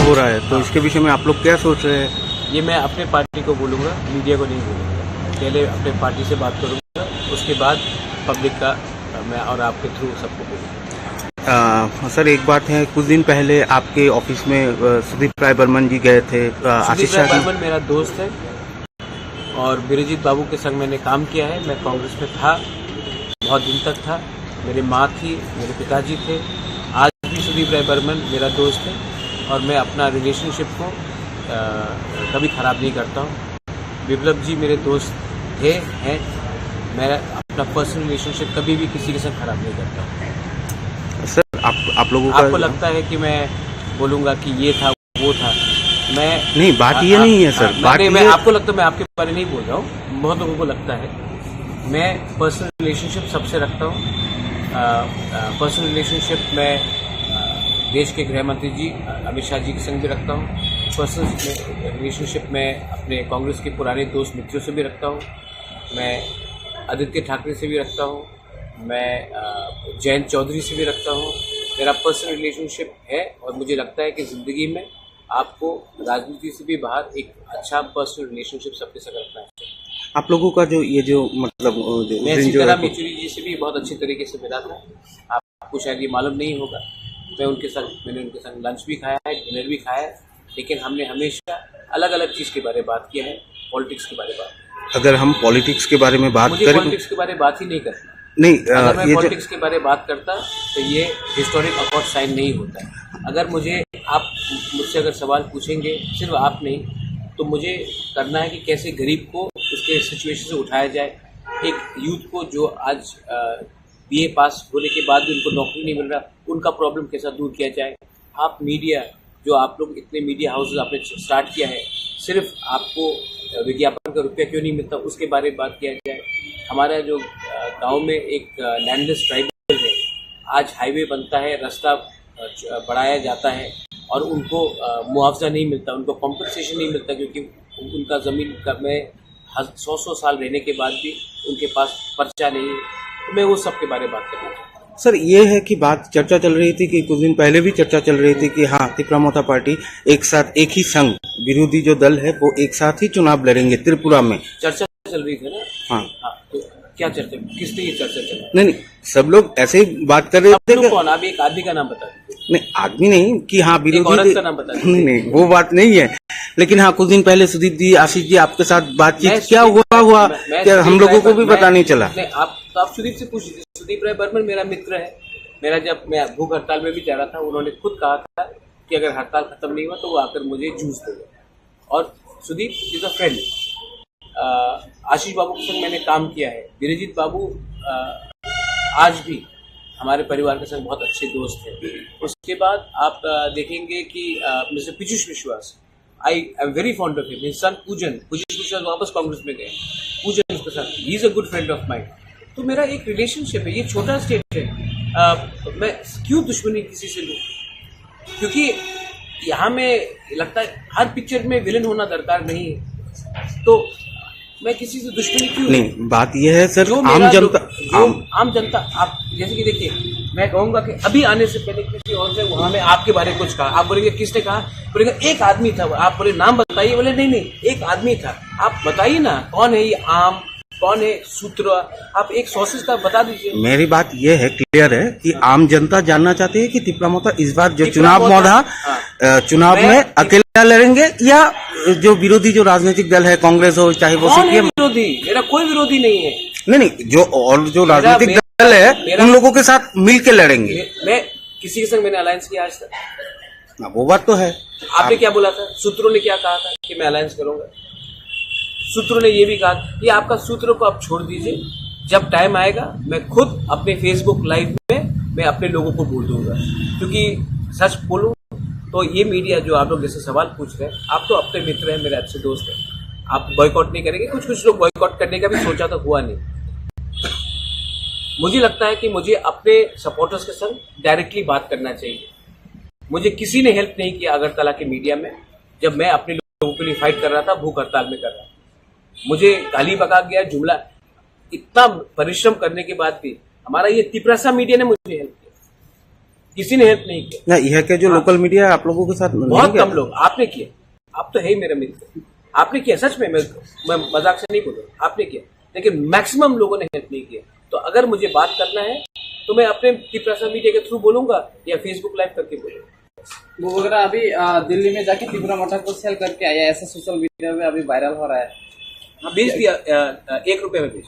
हो रहा है, तो इसके विषय में आप लोग क्या सोच रहे हैं? ये मैं अपने पार्टी को बोलूँगा, मीडिया को नहीं बोलूँगा। पहले अपने पार्टी से बात करूँगा, उसके बाद पब्लिक का, अ, मैं और आपके थ्रू सबको बोलूँगा। अ, सर, एक बात है, कुछ दिन पहले आपके ऑफिस में, अ, सुदीप राय बर्मन जी गए थे, अ, सुदीप आशीष राय शाह जी। बर्मन मेरा दोस्त है और बिरजीत बाबू के संग मैंने काम किया है। मैं कांग्रेस में था, बहुत दिन तक था। मेरी माँ थी, मेरे पिताजी थे। आज भी सुदीप राय बर्मन मेरा दोस्त है और मैं अपना रिलेशनशिप को, अ, कभी ख़राब नहीं करता हूँ। विप्लव जी मेरे दोस्त थे, हैं। मैं अपना पर्सनल रिलेशनशिप कभी भी किसी के साथ ख़राब नहीं करता हूँ। सर, आप, आप लोगों का आपको लगता है कि मैं बोलूँगा कि ये था, वो था, मैं नहीं, बात आ-, ये आप नहीं है, सर। हाँ, मैं, बात नहीं, मैं ये आपको लगता है मैं आपके बारे में नहीं बोल रहा हूँ, बहुत लोगों को लगता है। मैं पर्सनल रिलेशनशिप सबसे रखता हूँ। अ, अ, पर्सनल रिलेशनशिप में, अ, देश के गृह मंत्री जी, अ, अमित शाह जी के संग भी रखता हूँ। पर्सनल रिलेशनशिप में अपने कांग्रेस के पुराने दोस्त मित्रों से भी रखता हूँ। मैं आदित्य ठाकरे से भी रखता हूँ। मैं, अ, जयंत चौधरी से भी रखता हूँ। मेरा पर्सनल रिलेशनशिप है और मुझे लगता है कि ज़िंदगी में आपको राजनीति से भी बाहर एक अच्छा पर्सनल रिलेशनशिप सबके साथ रखना चाहिए। आप लोगों का जो ये जो मतलब, अ, जो मैं उज्जैन जो सीताराम है, येचुरी जी से भी बहुत अच्छी तरीके से मिला था। आपको शायद ये मालूम नहीं होगा, मैं उनके साथ, मैंने उनके साथ लंच भी खाया है, डिनर भी खाया है, लेकिन हमने हमेशा अलग-अलग चीज़ के बारे में बात किया है, पॉलिटिक्स के बारे में बात। अगर हम पॉलिटिक्स के बारे में बात मुझे करें पॉलिटिक्स के बारे में बात ही नहीं करना। नहीं, अ, अगर मैं ये जो पॉलिटिक्स के बारे में बात करता, तो ये हिस्टोरिक अकॉर्ड साइन नहीं होता। अगर मुझे, आप मुझसे अगर सवाल पूछेंगे, सिर्फ आप नहीं, तो मुझे करना है कि कैसे गरीब को उसके सिचुएशन से उठाया जाए, एक यूथ को जो आज, अ, बीए पास होने के बाद भी उनको नौकरी नहीं मिल रहा, उनका प्रॉब्लम कैसा दूर किया जाए। आप मीडिया, जो आप लोग इतने मीडिया हाउसेस आपने स्टार्ट किया है, सिर्फ आपको विज्ञापन का रुपया क्यों नहीं मिलता, उसके बारे में बात किया जाए। हमारा जो, अ, गांव में एक, अ, लैंडलेस ट्राइबल है, आज हाईवे बनता है, रास्ता, अ, च-, अ, बढ़ाया जाता है और उनको, अ, मुआवजा नहीं मिलता, उनको कॉम्पेंसेशन नहीं मिलता, क्योंकि उनका ज़मीन का में हज-, सौ सौ साल रहने के बाद भी उनके पास पर्चा नहीं है। तो मैं वो सब के बारे में बात करना चाहता हूँ। सर, ये है कि बात, चर्चा चल रही थी कि कुछ दिन पहले भी चर्चा चल रही थी कि हाँ, तिपरा मोर्चा पार्टी एक साथ, एक ही संघ, विरोधी जो दल है, वो एक साथ ही चुनाव लड़ेंगे त्रिपुरा में। चर्चा चल रही थी ना? हाँ। हाँ, तो क्या चर्चा, किस लिए ये चर्चा चल रही है? नहीं, नहीं, सब लोग ऐसे ही बात कर रहे थे कि कौन? आप एक आदमी का नाम बता दीजिए। नहीं, आदमी नहीं कि हाँ, एक विरोधी औरत का नाम बता दीजिए। नहीं, नहीं, वो बात नहीं है। लेकिन हाँ, कुछ दिन पहले सुदीप जी, आशीष जी आपके साथ बातचीत, क्या हुआ, हुआ, क्या हम लोगों को भी पता नहीं चला। नहीं, आप, तो आप सुदीप से पूछ लीजिए। सुदीप राय बर्मन मेरा मित्र है। मेरा, जब मैं भूख हड़ताल में भी जा रहा था, उन्होंने खुद कहा था कि अगर हड़ताल खत्म नहीं हुआ, तो वो आकर मुझे जूस देगा। और सुदीप इज अ फ्रेंड। अ, आशीष बाबू के संग मैंने काम किया है। बिरजीत बाबू, अ, आज भी हमारे परिवार के संग बहुत अच्छे दोस्त हैं। उसके बाद आप, अ, देखेंगे कि, अ, मिस्टर पीयूष विश्वास, I am very fond of him। His son पूजन, पीयूष विश्वास वापस कांग्रेस में गए, पूजन उसके साथ, he is a good friend of mine। तो मेरा एक रिलेशनशिप है, ये छोटा स्टेट है, अ, मैं क्यों दुश्मनी किसी से लूँ? क्योंकि यहाँ में लगता है हर पिक्चर में विलेन होना दरकार नहीं है, तो मैं किसी से दुश्मनी क्यों? नहीं, बात यह है सर, जो आम मेरा जनता, जो, जो आम आम जनता, आप जैसे कि देखिए, मैं कहूंगा कि अभी आने से पहले किसी और ने वहां में आपके बारे में कुछ कहा, आप बोलेंगे, "किसने कहा?" बोलेंगे, "एक आदमी था।" आप बोले, "नाम बताइए।" बोले, "नहीं, नहीं, एक आदमी था।" आप बताइए ना, कौन है ये आम कौन है सूत्र? आप एक सोर्सेज का बता दीजिए। मेरी बात ये है, क्लियर है कि आम जनता जानना चाहती है कि तिपरा मोर्चा इस बार जो तिपरा चुनाव मोर्चा, मोधा, हाँ। अ, चुनाव मैं में तिप- अकेला लड़ेंगे या जो विरोधी जो राजनीतिक दल है, कांग्रेस हो चाहे वो कौन है सीपीएम? विरोधी? मेरा कोई विरोधी नहीं है। नहीं, नहीं, जो और जो मेरा, राजनीतिक मेरा, दल है, मेरा उन लोगों के साथ मिलके लड़ेंगे। मैं, मैं किसी के संग मैंने अलायंस किया आज तक? ना, वो बात तो है। आपने आप क्या बोला था? सूत्रों ने क्या कहा था कि मैं अलायंस करूंगा? सूत्रों ने ये भी कहा, ये आपका सूत्र को आप छोड़ दीजिए, जब टाइम आएगा मैं खुद अपने Facebook लाइव में मैं अपने लोगों को बोल दूंगा। क्योंकि सच बोलूं तो ये मीडिया जो आप लोग जैसे सवाल पूछ रहे हैं, आप तो अपने मित्र हैं, मेरे अच्छे दोस्त हैं, आप बॉयकॉट नहीं करेंगे। कुछ कुछ लोग बॉयकॉट करने का भी सोचा तो हुआ नहीं। मुझे लगता है कि मुझे अपने सपोर्टर्स के संग डायरेक्टली बात करना चाहिए। मुझे किसी ने हेल्प नहीं किया अगरतला के मीडिया में, जब मैं अपने लोगों के लिए फाइट कर रहा था, भूख हड़ताल में कर रहा था। मुझे गाली बका गया, जुमला, इतना परिश्रम करने के बाद भी हमारा ये तिपरासा मीडिया ने मुझे हेल्प किया, किसी ने हेल्प नहीं किया। ना, यहाँ के जो हाँ। लोकल मीडिया आप लोगों के साथ नहीं बहुत गया? कम लोग। आपने किया, आप तो है ही मेरा मित्र, आपने किया सच में। मैं, मैं मजाक से नहीं बोल रहा, आपने किया, लेकिन मैक्सिमम लोगों ने हेल्प नहीं किया। तो अगर मुझे बात करना है तो मैं अपने तिपरासा मीडिया के थ्रू बोलूंगा या Facebook लाइव करके बोलूंगा। वो वगैरह अभी, अ, दिल्ली में जाके तिपरा मोर्चा को सेल करके आया, ऐसा सोशल मीडिया में अभी वायरल हो रहा है। हाँ, बेच दिया, अ, अ, एक रुपये में बेच।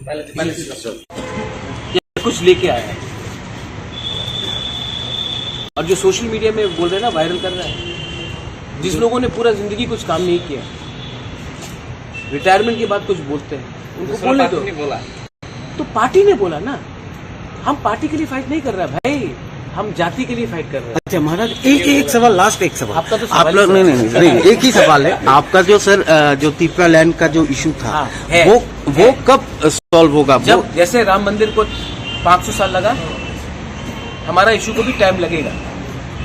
पहले, पहले से दस। ये कुछ लेके आया है। और जो सोशल मीडिया में बोल रहे हैं ना, वायरल कर रहा है, जिस लोगों ने पूरा जिंदगी कुछ काम नहीं किया, रिटायरमेंट के बाद कुछ बोलते हैं, उनको दूसरा बोलने बात दो। नहीं बोला। तो पार्टी ने बोला ना, हम पार्टी के लिए फाइट नहीं कर रहा भाई, हम जाति के लिए फाइट कर रहे हैं। अच्छा महाराज, एक एक सवाल, लास्ट एक सवाल। आपका तो आप सवाल ही लोग, नहीं, सवाल नहीं, है। नहीं, नहीं, एक ही सवाल है। आपका जो सर, अ, जो तिपरा लैंड का जो इशू था, हाँ, है, वो, वो है। कब सॉल्व होगा? जब वो जैसे राम मंदिर को पाँच सौ साल लगा, हमारा इशू को भी टाइम लगेगा,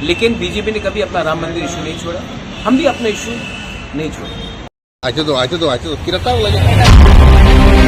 लेकिन बीजेपी ने कभी अपना राम मंदिर इशू नहीं छोड़ा, हम भी अपना इशू नहीं छोड़ेंगे। Acho do, acho do, acho do. Kira tao lagi.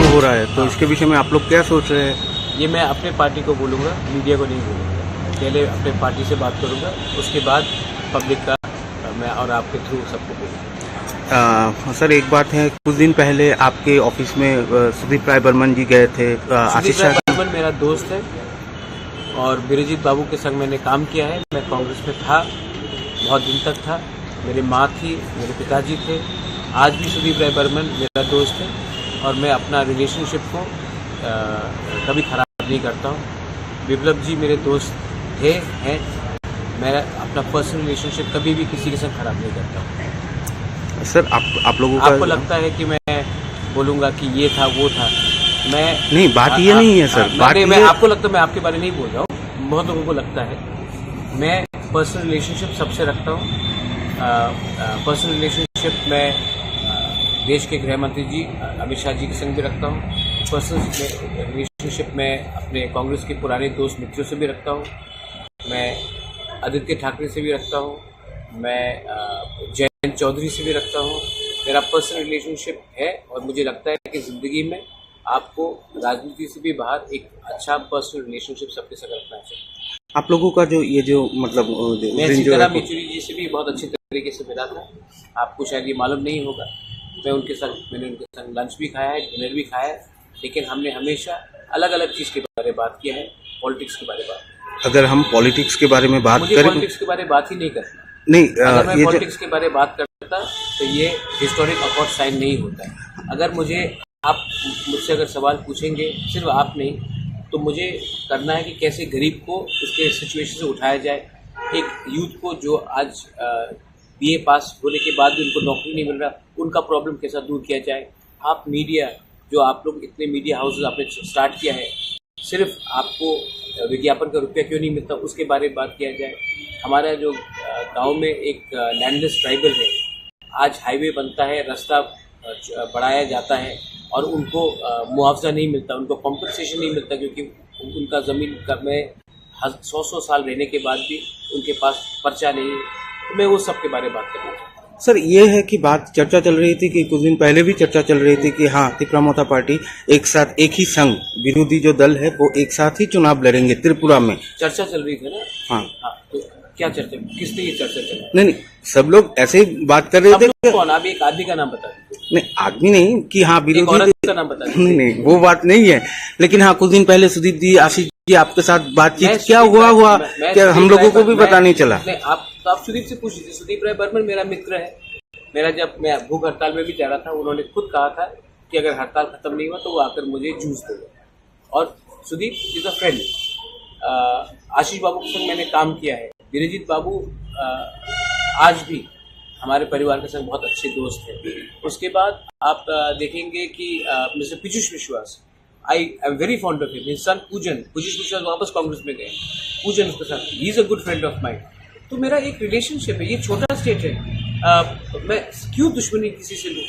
हो रहा है, तो हाँ। इसके विषय में आप लोग क्या सोच रहे हैं? ये मैं अपने पार्टी को बोलूँगा, मीडिया को नहीं बोलूँगा। पहले अपने पार्टी से बात करूँगा, उसके बाद पब्लिक का, अ, मैं और आपके थ्रू सबको बोलूँगा। अ, सर, एक बात है, कुछ दिन पहले आपके ऑफिस में, अ, सुदीप राय बर्मन जी गए थे, अ, सुदीप आशीष राय शाह जी। बर्मन मेरा दोस्त है और बिरजीत बाबू के संग मैंने काम किया है। मैं कांग्रेस में था, बहुत दिन तक था। मेरी माँ थी, मेरे पिताजी थे, आज भी सुदीप राय बर्मन मेरा दोस्त है और मैं अपना रिलेशनशिप को, अ, कभी खराब नहीं करता हूँ। विप्लव जी मेरे दोस्त थे, हैं। मैं अपना पर्सनल रिलेशनशिप कभी भी किसी के साथ खराब नहीं करता हूँ। सर, आप, आप लोगों का आपको लगता है कि मैं बोलूँगा कि ये था, वो था, मैं नहीं, बात आ-, ये आ-, नहीं है, सर। आ-, बात नहीं, मैं ये आपको लगता है, मैं आपके बारे में नहीं बोल रहा हूँ, बहुत लोगों को लगता है। मैं पर्सनल रिलेशनशिप सबसे रखता हूँ। अ, अ, पर्सनल रिलेशनशिप मैं, अ, देश के गृह मंत्री जी, अ, अमित शाह जी के संग भी रखता हूँ। पर्सनल रिलेशनशिप मैं अपने कांग्रेस के पुराने दोस्त मित्रों से भी रखता हूँ। मैं आदित्य ठाकरे से भी रखता हूँ। मैं, अ, जयंत चौधरी से भी रखता हूँ। मेरा पर्सनल रिलेशनशिप है और मुझे लगता है कि ज़िंदगी में आपको राजनीति से भी बाहर एक अच्छा पर्सनल रिलेशनशिप सबके साथ रखना चाहिए। आप लोगों का जो ये जो मतलब, अ, जो मैं उज्जैन जो सीताराम है, येचुरी जी से भी बहुत अच्छे तरीके से मिला था। आपको शायद ये मालूम नहीं होगा, मैं उनके साथ, मैंने उनके साथ लंच भी खाया है, डिनर भी खाया है, लेकिन हमने हमेशा अलग-अलग चीज़ के बारे में बात किया है, पॉलिटिक्स के बारे में बात। अगर हम पॉलिटिक्स के बारे में बात मुझे करें पॉलिटिक्स के बारे में बात ही नहीं करना। नहीं, अ, अगर मैं ये जो पॉलिटिक्स के बारे में बात करता तो ये हिस्टोरिक अकॉर्ड साइन नहीं होता। अगर मुझे, आप मुझसे अगर सवाल पूछेंगे, सिर्फ आप नहीं, तो मुझे करना है कि कैसे गरीब को उसके सिचुएशन से उठाया जाए, एक यूथ को जो आज, अ, बीए पास होने के बाद भी उनको नौकरी नहीं मिल रहा, उनका प्रॉब्लम कैसा दूर किया जाए। आप मीडिया, जो आप लोग इतने मीडिया हाउसेस आपने स्टार्ट किया है, सिर्फ आपको विज्ञापन का रुपया क्यों नहीं मिलता, उसके बारे में बात किया जाए। हमारा जो, अ, गांव में एक, अ, लैंडलेस ट्राइबल है, आज हाईवे बनता है, रास्ता, अ, च-, बढ़ाया जाता है और उनको, अ, मुआवजा नहीं मिलता, उनको कॉम्पनसेशन नहीं मिलता, क्योंकि उनका ज़मीन का में हज-, सौ सौ साल रहने के बाद भी उनके पास पर्चा नहीं है। तो मैं वो सब के बारे में बात करना चाहता हूँ। सर, ये है कि बात चर्चा चल रही थी कि कुछ दिन पहले भी चर्चा चल रही थी कि हाँ, तिपरा मोर्चा पार्टी एक साथ, एक ही संघ, विरोधी जो दल है, वो एक साथ ही चुनाव लड़ेंगे त्रिपुरा में। चर्चा चल रही थी ना? हाँ। हाँ, तो क्या चर्चा, किस पे ये चर्चा चल रहा है? नहीं, नहीं, सब लोग ऐसे ही बात कर रहे सब थे लोग कि कौन? आप एक आदमी का नाम बता दीजिए। नहीं, आदमी नहीं कि हाँ, एक विरोधी औरत दे- का नाम बता दीजिए। नहीं, नहीं, वो बात नहीं है। लेकिन हाँ, कुछ दिन पहले सुदीप जी, आशीष जी, आपके साथ बातचीत मैं क्या सुदीप हुआ, राय- हुआ मैं, मैं क्या हम सुदीप लोगों राय को पर- भी मैं- पता नहीं चला। नहीं, आप तो आप सुदीप से पूछ लीजिए। सुदीप राय बर्मन मेरा मित्र है। मेरा, जब मैं भूख हड़ताल में भी जा रहा था, उन्होंने खुद कहा था कि अगर हड़ताल खत्म नहीं हुआ तो वो आकर मुझे जूस देगा। और सुदीप इज अ फ्रेंड। आशीष बाबू के संग मैंने काम किया है। बिरजीत बाबू, अ, आज भी हमारे परिवार के संग बहुत अच्छे दोस्त हैं। उसके बाद आप, अ, देखेंगे कि, अ, मिस्टर पीयूष विश्वास, I am very fond of him. His son पूजन, पीयूष विश्वास वापस कांग्रेस में गए। पूजन उसके साथ, he is a good friend of mine. तो मेरा एक रिलेशनशिप है, ये छोटा स्टेट है। अ, मैं क्यों दुश्मनी किसी से लूँ?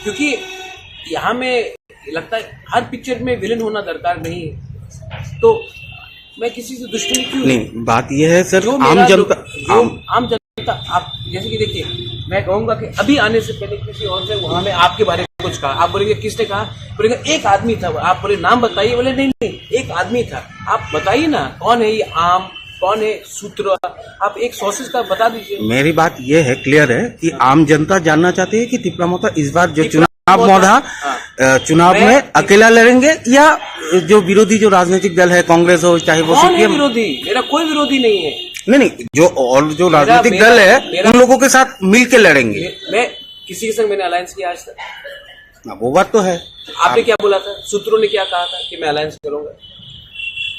क्योंकि यहाँ में ये लगता है हर पिक्चर में विलेन होना दरकार नहीं है। तो मैं किसी से दुश्मनी क्यों? नहीं, बात यह है सर, जो आम मेरा जनता, जो आम आम जनता, आप जैसे कि देखिए, मैं कहूंगा कि अभी आने से पहले किसी और से वहां में आपके बारे में कुछ कहा, आप बोलेंगे, "किसने कहा?" बोलेंगे, "एक आदमी था।" आप बोले, "नाम बताइए।" बोले, "नहीं, नहीं, एक आदमी था।" आप बताइए ना, कौन है ये आम, कौन है सूत्र? आप एक सोर्सेज का बता दीजिए। मेरी बात ये है, क्लियर है कि आम जनता जानना चाहती है कि तिपरा मोर्चा इस बार जो तिपरा चुनाव मोर्चा, मोर्चा, हाँ। अ, चुनाव मैं में तिप- अकेला लड़ेंगे या जो विरोधी जो राजनीतिक दल है, कांग्रेस हो चाहे वो कौन है सीपीएम? विरोधी? मेरा कोई विरोधी नहीं है। नहीं, नहीं, जो और जो मेरा, राजनीतिक मेरा, दल है, मेरा उन लोगों के साथ मिलके लड़ेंगे। मैं, मैं किसी के संग मैंने अलायंस किया आज तक? हाँ, वो बात तो है। आपने आप क्या बोला था? सूत्रों ने क्या कहा था कि मैं अलायंस करूंगा?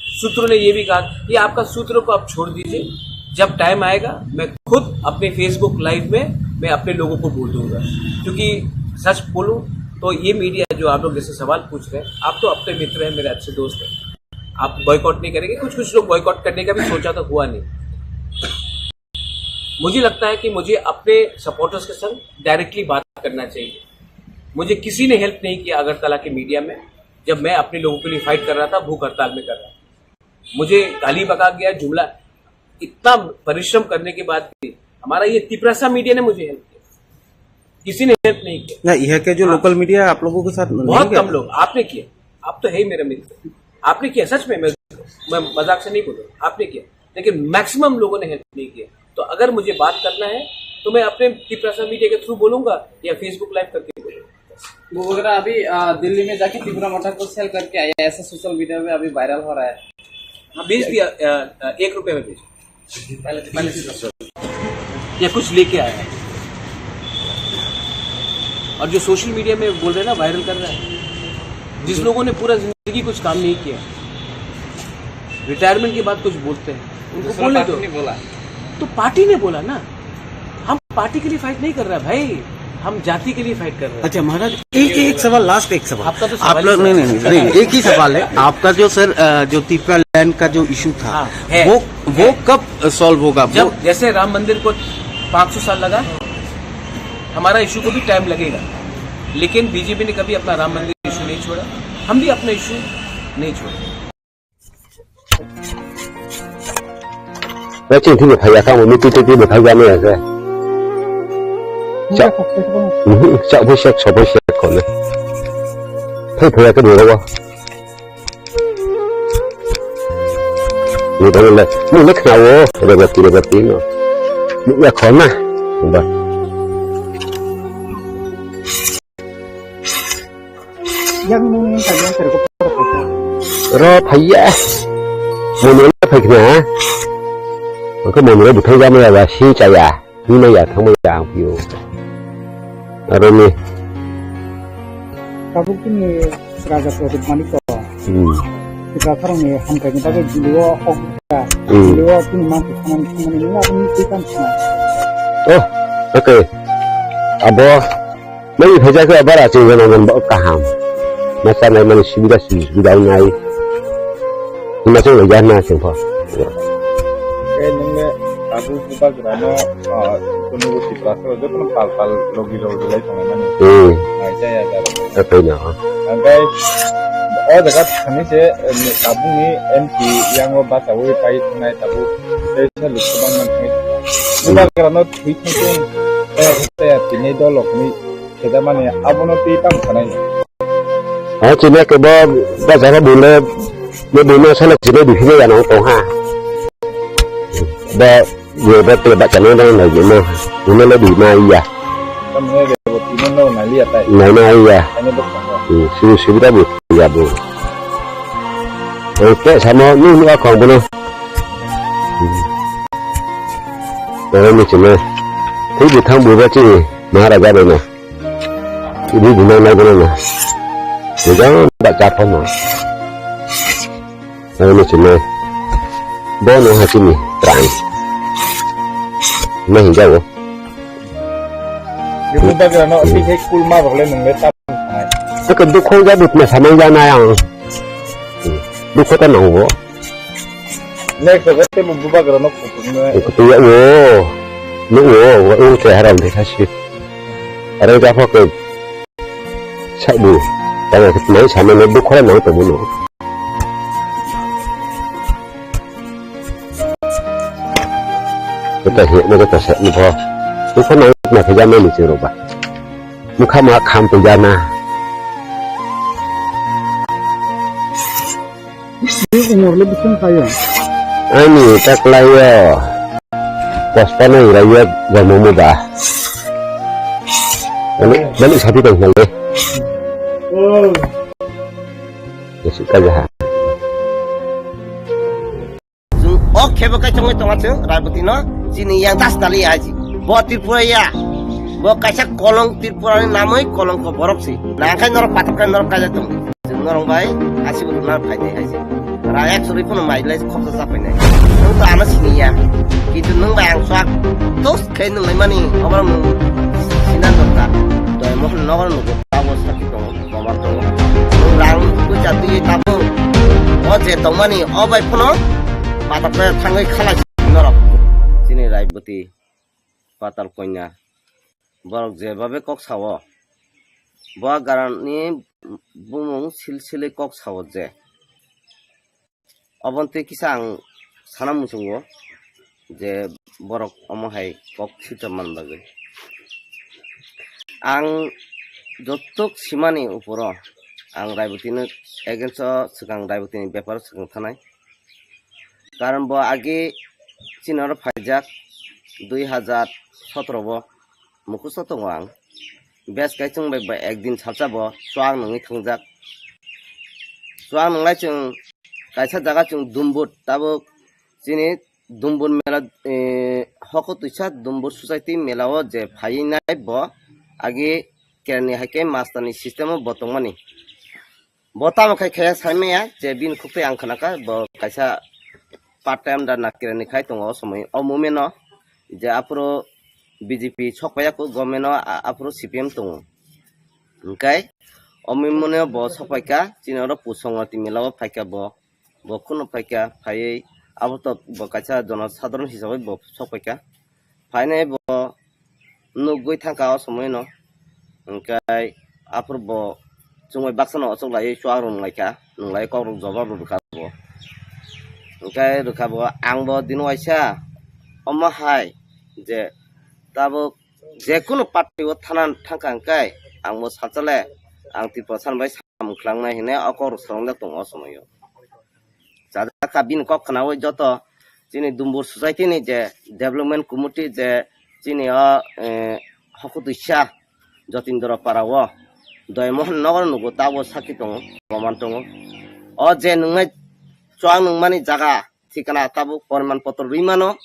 सूत्रों ने ये भी कहा कि आपका सूत्रों को आप छोड़ दीजिए, जब टाइम आएगा मैं खुद अपने Facebook लाइव में मैं अपने लोगों को बोल दूंगा। क्योंकि सच बोलूं तो ये मीडिया जो आप लोग जैसे सवाल पूछ रहे हैं, आप तो अपने मित्र हैं, मेरे अच्छे दोस्त हैं, आप बॉयकॉट नहीं करेंगे। कुछ कुछ लोग बॉयकॉट करने का भी सोचा तो हुआ नहीं। मुझे लगता है कि मुझे अपने सपोर्टर्स के संग डायरेक्टली बात करना चाहिए। मुझे किसी ने हेल्प नहीं किया अगरतला के मीडिया में, जब मैं अपने लोगों के लिए फाइट कर रहा था, भूख हड़ताल में कर रहा था। मुझे गाली बका गया, जुमला, इतना परिश्रम करने के बाद भी हमारा ये तिपरासा मीडिया ने मुझे हेल्प किया, किसी ने हेल्प नहीं किया। ना, यहाँ के जो हाँ। लोकल मीडिया आप लोगों के साथ नहीं बहुत गया? कम लोग। आपने किया, आप तो है ही मेरा मित्र, आपने किया सच में, मैं, मैं मजाक से नहीं बोल रहा, आपने किया, लेकिन मैक्सिमम लोगों ने हेल्प नहीं किया। तो अगर मुझे बात करना है तो मैं अपने तिपरासा मीडिया के थ्रू बोलूंगा या Facebook लाइव करके बोलूंगा। वो वगैरह अभी, अ, दिल्ली में जाके तिपरा मोर्चा को सेल करके आया, ऐसा सोशल मीडिया में अभी वायरल हो रहा है। हाँ, भेज दिया, अ, अ, एक रुपये में भेज। पहले, पहले से या कुछ लेके आया है। और जो सोशल मीडिया में बोल रहे हैं ना, वायरल कर रहा है, जिस लोगों ने पूरा जिंदगी कुछ काम नहीं किया, रिटायरमेंट के बाद कुछ बोलते हैं, उनको दूसरा बोलने पार्टी दो। नहीं बोला। तो पार्टी ने बोला ना, हम पार्टी के लिए फाइट नहीं कर रहा भाई, हम जाति के लिए फाइट कर रहे हैं। अच्छा महाराज, एक एक सवाल, लास्ट एक सवाल। आपका तो आप सवाल ही लोग, नहीं, सवाल नहीं, है। नहीं, नहीं, एक ही सवाल है। आपका जो सर, अ, जो तिपरा लैंड का जो इशू था, हाँ, है, वो, वो है। कब सॉल्व होगा? जब वो जैसे राम मंदिर को पाँच सौ साल लगा, हमारा इशू को भी टाइम लगेगा, लेकिन बीजेपी ने कभी अपना राम मंदिर इशू नहीं छोड़ा, हम भी अपना इशू नहीं छोड़ेंगे। Wai chwng thik bo phai ya kha, omo twi twi twi bo phai ya maya khe. Cha, mhm, cha bo sek, so bo sek kono. Phai phai ya khe bo ro. Ni dang le, ni le khna wo, rebati, rebati no. Ni ya khona. Ba. Yang nung yang kanya terko. Ro phaiya. Mono le phai khna. Angkhe mono le buthai jama ya ba si chaya. Ni ma ya thang ma ya ang pio. Aro ni. Tabuk ni Raja Pradip Manik ko. Hmm. Kita tharong ni hamkai ni bagwi jilio hok. Hmm. Jilio tini ma thangmani thangmani ni ma ni twi kan thang. Oh, okay. Abo. Nang phaijak khe bara chwng gana gana bo kaham. Ma chanai mani subida si subida wngnai. Himachal ni jana sing pho. Khe nung le tabuk bubagra no, ah, kono go Tiprasa rok joto no pal pal logi logi lai tongo mani. Hmm. Nai jaya jaro. Atai no. Angkai o jaga thani se, eh, tabuk ni M P yang o bacha wi pai thunai tabuk. Tei sa luk bang man thai. Bubagra no thui thung thung. Eh, tei tini dolok ni. Khe da mani abono twi tamo sanai. Ha, chini ke bo, ba jaga bule, bo bule sana chini di hile ya nang tong ha. Ba, ye ba te ba chana da na ye ma. Bule le di ma iya. Tamne de bo timo no na liya tai. Na na iya. Ani bo tong. Hmm, si si da bu ya bu. Oke, sama ni ni akong bono. Hmm. Oro ni chini. Twi bwthang bwba chini Maharaja bai na. Ini guna na guna na. Tidak tak apa no. Oro ni chini. Bono ha chini. Terang. Nah, jauh. Ibu bagra no, si he kulma rok le nung le tamo sanai. Saka dukho ja dukna samang ja na yang. Dukho ta nang bo. Next, okay, tei bo bubagra no kutung na. Kutung ya wo. No wo, wo, wo, te haram de kasi. Are ja pho ke. Sa bu. Tama ke mai sama no dukho na to bu no. Kita he, no kita sa ni pho. Dukho na na ke ja mai ni chiro ba. Mukha ma kham pe ja na. Ini umur lebih sing kaya. Ani taklayo. Postpone irayo, jomo muda. Balik, balik sapi kan hal deh. Oh. Ya, suka jahat. Chwng o khebo kaichangwi tonga chwng Raiboti no chini yang das tali aji. Bo Tripura ya. Bo kaisa kolong Tripura ni namwi kolong ko borok si. Nangkhai norok patok kai norok kaijak tong. Chwng norok bai asibo rwna phainai aji. Ra ek suri phano mai lai khoksa sa phainai. Nwng to ano sini ya. Kintu nwng bai ang swak tos khai nwng lai mani obo nwng sinan dorkar. Doi mohon nogor nugo tamo sakhi tongo. Komat tongo. Rang puja twi tabuk. O je tongmani o bai phano patal kaya thangwi khalai norok. Chini Raiboti Patal Konya. Borok je babe kok sao. Bo garani bumung silsili kok sao je. Oboni twi kisa ang sana muchungo je borok omo hai kok sita man bagwi. Ang jotok simani uporo ang Raibotino against o swkang Raibotini beparo swkang thanai. Karon bo age chini oro phaijak dui hajar sotoro bo. Mukhusto tongo ang. Bes kai chwng bai bai ekdin salsa bo chuak nungwi thangjak. Chuak nunglai chwng kaisa jaga chwng Dumbur tabuk chini Dumbur mela, eh, hoko twisa Dumbur society mela o je phaiwi nai bo agi kerni hai khe master ni system o bo tongmani. Bo tamo khai khaya sai maya je bini khuk tei ang khna kha bo kaisa part time da nakira ni khai tongo o somoi o moment no je aphuru B J P sok paiya kho government no a-, aphuru C P M tongo. Hwnkhe o moment no bo sok paikha chini oro Pusongoti mela o phaikha bo, bo kheno phaikha phaiwi abo to bo kaisa jono sadharon hisabai bo sok paikha. Phainai bo nugwi thangkha o somoi no. Hwnkhe aphuru bo chumui baksa no ochuk laiwi chuak rwng laikha, nwnglai kok rok jobab rw rwkha bo. Hwnkhe rwkha bo ang bo dino waisa omo hai je tabuk jekunu party o thana thangkha hwnkhe ang bo salsale ang Tiprasa bai samung khlangna hinwi o kok rok swrwngjak tongo o somoi o. Chajak kha bini kok khnaui joto chini Dumbur society ni je development committee je chini o, eh, hokutwisa Jotindra para o Doymohon nogo nugo tabo sakhi tongo, proman tongo. O je nungnai chuak nungmani jaga thikana tabuk poriman potro rwi mano,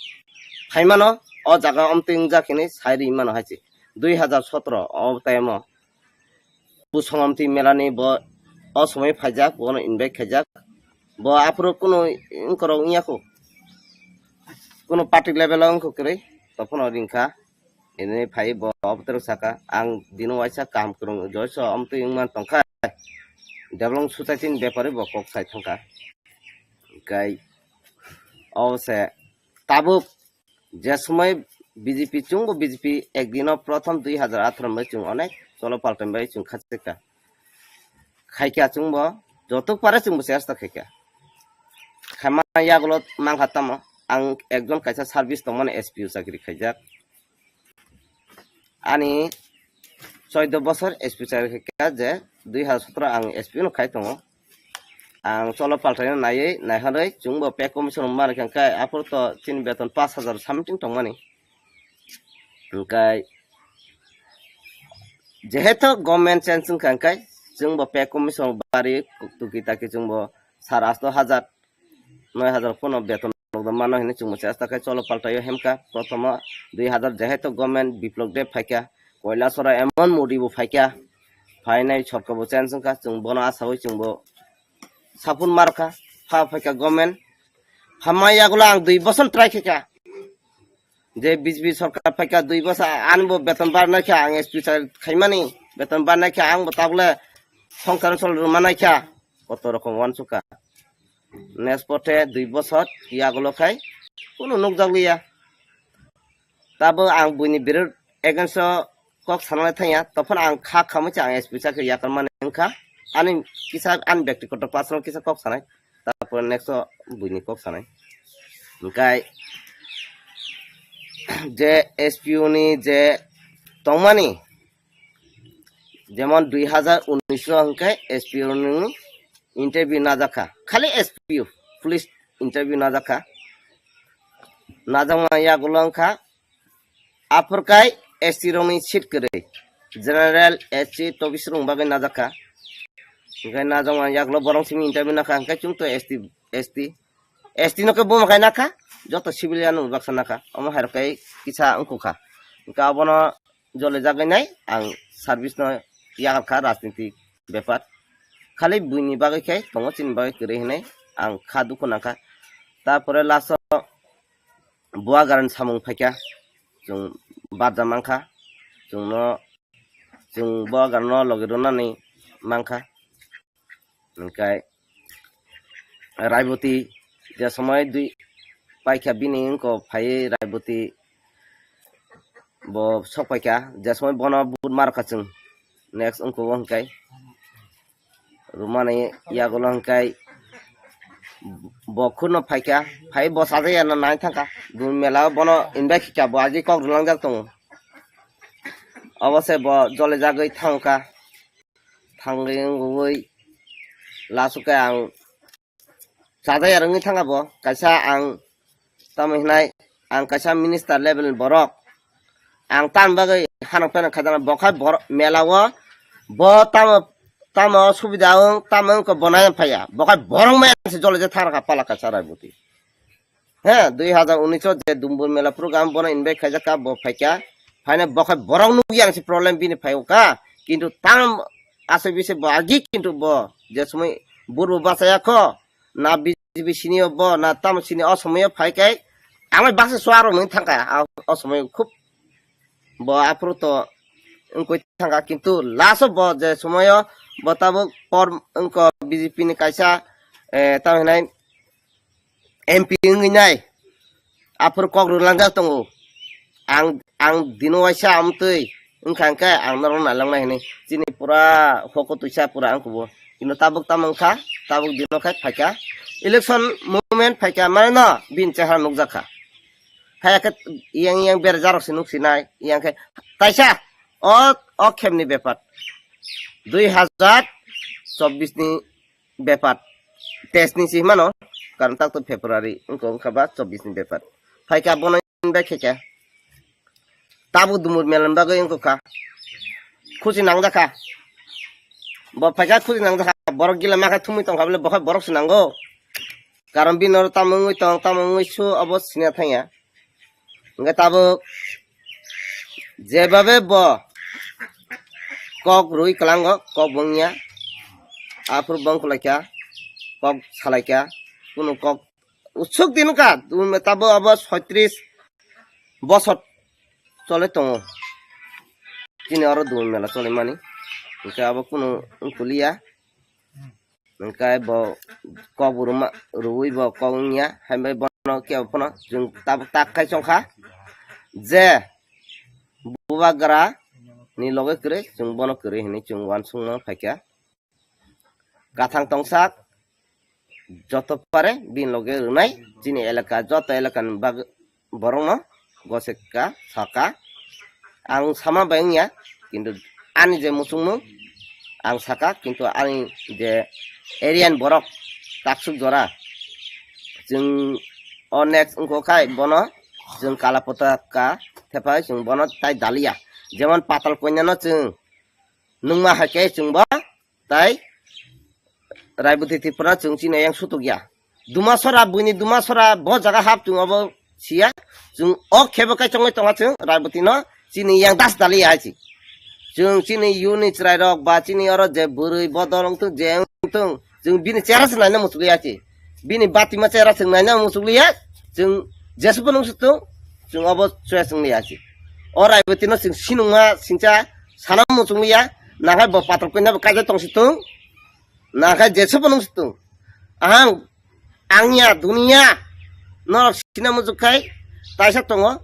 phai mano, o jaga omtwi wngjak hinwi sai rwi mano hai se. Dui hajar sotro o time o Pusongomti melani bo o somoi phaijak, bono invite khaijak. Bo aphuru kunu wngkorok wngya kho. Kunu party level o wngkho kwrwi, tophano ringkha. Ini phai bo obotero saka, ang dino waisa kaham kwrwng joiso omtwi wngman tongkha. Development society ni bepari bo kok sai thangkha. Hwnkhe o se tabuk je somoi B J P chwngbo B J P ekdino prothom dui hazar atharo bai chwng onek cholo paltai bai chwng khachikha. Khaikha chwngbo jotok pare chwngbo chesta khaikha. Khaima yagulo mankha tamo ang ekjon kaisa service tongmani S P O chakri khaijak. Ani choido bosor S P chakri khaikha je dui hazar sotoro ang S P no khai tongo. Ang cholo paltaino naiwi naihorwi chwngbo pay commission rwma rwkha hwnkhe aphuru to chini beton pash hazar something tongmani. Hwnkhe jehetu government change wngkha hwnkhe chwngbo pay commission bari tuki taki chwngbo sar asto hazar noi hazar phano beton rok mano hinwi chwngbo chesta khe cholo paltaio hemkha. Prothomo dui hazar jehetu government Biplop Deb phaikha, Koilasora emon Modi bo phaikha, phainai sorkar bo change wngkha, chwng bono asawi chwngbo sapun markha, pha phaikha government. Phamai yagulo ang dui bosor try khaikha. Je B J P sorkar phaikha dui bosor, ani bo beton barnai kha, ang S P sa khaimani, beton barnai kha, ang bo tabule songsar sol rwmanai kha, koto rokom wansukha. Next pothe dui bosor yagulo khai kunu nukjakliya. Tabo ang buini birud against o kok sanai thangya, tophon ang kha khamwi cha ang S P chakri yakarmani wngkha. Ani kisa ani byaktigoto personal kisa kok sanai, tapor next o buini kok sanai. Hwnkhe je S P O ni je tongmani, jemon dui hazar unis o hwnkhe S P O ni interview najakha, khali S P O police interview najakha. Najakma yagulo wngkha aphurkai S T rokni seat kwrwi, general, S C, tobis rok bagwi najakha. Hwnkhe najakma yagulo borok simi interview nakha hwnkhe chwng to S T, S T, S T no khe buma khai nakha, joto civilian no baksa nakha, omo hai rok khe kisa wngkukha. Hwnkhe abono jolijagwi nai ang service no yakarkha rajnitik bepar. Khali buini bagwi khe tongo, chini bagwi kwrwi hinwi ang kha dukhu nangkha. Tapore last o Buagarani samung phaikha, chwng barja mankha, chwngno, chwng Buagarano logi rwnani mankha. Hwnkhe Raiboti je somoi dui paikha bini wngko phaiwi Raiboti bo sok paikha, je somoi bono vote markha chwng next wngko o hwnkhe. Rwmani yagulo hwnkhe bo khurno phaikha, phai bo sajaya no nai thangkha. Dun mela o bono invite khikha, bo agi kok rwlangjak tongo. Obo se bo jolijagwi thangkha. Thangwi wngwi last o khe ang sajaya wngwi thangkha bo. Kaisa ang tamo hinai ang kaisa minister level ni borok. Ang tam bagwi hanok pheno khaijana bo khai borok mela o bo tamo tamo subida wng tamo wngkha bo nai phaiya. Bo khai borok maya se jole je thang rakha pala kaisa Raiboti. He, dui hazar unis o je Dumbur Mela program bono invite khaijak kha, bo phaikha. Phaina bo khai borok nukya ang se problem bini phai o kha. Kintu tam asai bise bo agi kintu bo je somoi burbo bachaya kho. Na B J P sini o bo, na tamo sini o somoi o phai khe ang bai baksa suarok nung thangkha, a, o somoi khub bo aphuru to wngkoi thangkha, kintu last o bo je somoi o bo tabuk por wngkha B J P ni kaisa, eh, tamo hinai M P wngwi nai. Aphuru kok rwlangjak tongo. Ang, ang dino waisa amtwi wngkha hwnkhe ang norok nailangnai hinwi. Chini pura hoko twisa pura ang kubo. Kino tabuk tamo wngkha, tabuk dino khai phaikha. Election movement phaikha, mane no bini chehara nukjakha. Phaiya khe yang yang berjarok se nuksinai, yang khe taisa o, o khemni bepar. Dui hazar chobbish ni bepar. Teis ni si mano, karon tak to February, wngkha, wngkha ba chobbish ni bepar. Phaikha bono invite khaikha. Tabuk Dumur Mela ni bagwi wngkha. Khusi nangjakha. Bo phaikha khusi nangjakha. Borok gila makha thumwi tongkha bole, bo khai borok se nango. Karon bini oro tamo wngwi tong, tamo wngwi su, obo sina thangya. Hwnkhe tabuk jebabe bo kok rwi kwlango, kok bo wngya. Aphuru bo wngkulaikha, kok salaikha, kunu kok usuk din wngkha, tabuk abo soitris bosor chole tongo. Chini oro Dumur Mela cholimani, hwnkhe abo kunu wngkuliya. Hwnkhe bo kok bo rwma, rwui bo kok wngya, hai bai bono kebo phano chwng tabuk tak khai chongkha je bubagra ni loge kwrwi, chwng bono kwrwi hinwi chwng uansukna phaikha. Kathang tongsak joto pare bini loge rwnai chini elaka, joto elakani bag-, borokno goseka saka. Ang sama bai wngya, kintu ani je muchungmung ang saka, kintu ani je area ni borok taksuk jora chwng o next wngkha khai bono chwng kala potaka thepai chwng bono tai daliya. Jemon Patal Konyano chwng nungma hai khe chwngbo tai Raiboti Tripura chwng chini yang sutuk ya. Dumasora, buini Dumasora bo jaga hap chwng obo siya. Chwng o khebo kai chongwi tonga chwng Raiboti no chini yang das dali ya hai chi. Chwng chini yuni chwrai rok ba chini oro je bwrwi bodol wngthung je wngthung chwng bini chera se naina muchukliya chi. Bini batima chera chwng naina muchukliya. Chwng jesubo nung sutung chwng obo choya chwng liya chi. O Raiboti no chwng sinungma singcha sana muchukliya. Nakhai bo Patal Konya bo kaijak tong situng. Nakhai jesubo nung situng. Ang, ang ya, dunia. Norok sina muchuk khai, taisa tongo.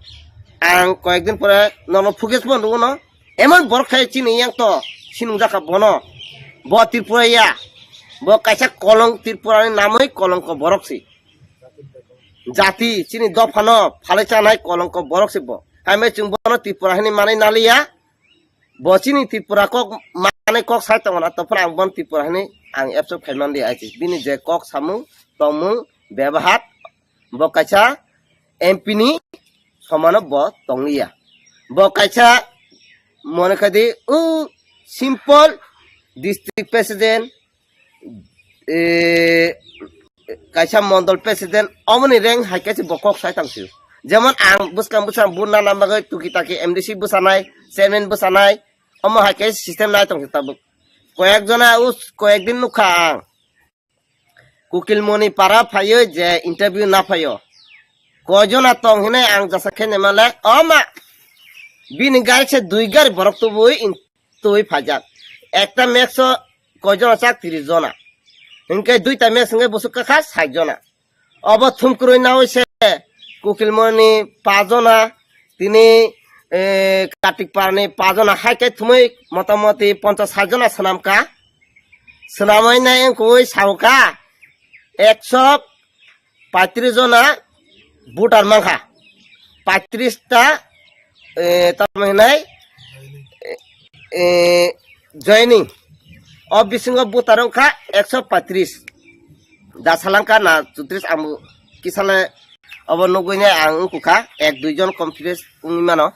Ang koyekdin pore nono footage bo nugo no. Emon borok khai chini yang to, sinung jakha bono. Bo Tripura ya. Bo kaisa kolong Tripura ni namwi kolongko borok si. Jati, chini dopha no, phalai chanai kolongko borok si bo. Hai mai chwng bono Tripura hini manai naliya. Bo chini Tripura kok manai kok sai tongo na, to phano ang bon Tripura hinwi ang absorb khai man di achi. Bini je kok samung, tongmung, bebahar, bo kaisa M P ni somano bo tongliya. Bo kaisa mone khai di, u simple district president, eh, kaisa mondol president, omoni rank hai kaisa bo kok sai tang sio. Jemon ang bwskang bwskang bo nana bagwi tuki taki M D C bwsanai, chairman bwsanai, omo hai kaisa system nai tong sio tabuk. Koyek jona us, koyek din nukha ang. Kukilmoni para phaio je interview na phaio. Koi jona tong hinai ang jasa khe naima le, oma. Bini gari se dui gari borok tubui in twi phaijak. Ekta max o koi jona chak? Tris jona. Hinkhe duita max hinkhe busuk kakha sait jona. Obo thumkrwi nawi se Kukilmoni pa jona, tini, eh, Kartik Parni pa jona hai khe thumwi motamoti ponchas sait jona swnamkha. Swnamwi nai wngkui sauka ekso paitris jona voter mankha, paitris ta, eh, tamo hinai, eh, eh, joining. O bisingo voter wngkha ekso paitris. Da salangkha na chutris, ang kisale obo nugui nai ang wngkukha, ek dui jon confidence wngwi mano.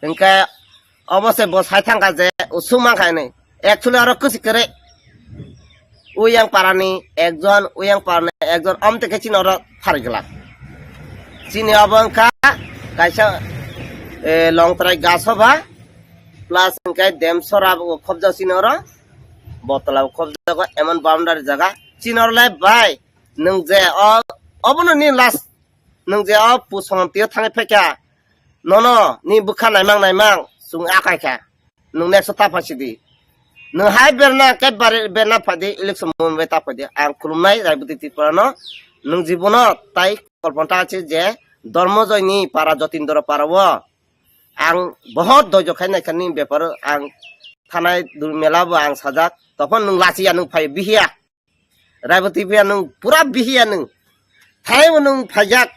Hingkhe obo se bo sai thangkha je usuk mankha hinwi. Actually oro kwchwi kwrwi. Uyang parani ekjon, uyang parani ekjon, amtwi khe chini oro pharigwlak. Chini obo wngkha kaisa, eh, Longtrai Gasoba plus hingkhe Demsora bo khobjak chini oro. Botla bo khobjago, emon boundary jaga. Chini oro le bai, nwng je o, obono ni last, nwng je o pusongam tio thangwi phaikha. Nono ni bwkha naimang naimang chwng akai kha. Nwng next o ta phai sidi. Nwng hai berna khe bare-, berna phai di, election moment bai ta phai di. Ang khulumnai Raiboti Tripura no. Nwng jibono tai kolpon ta se je Dormojoy ni para, Jotindra para o ang bohot doijo khai nai kha ni bepar o. Ang thanai dul mela bo ang sajak. Tophon nwng lachiya, nwng phai bihiya. Raiboti phiya nwng pura bihiya nwng. Thanai bo nwng phaijak.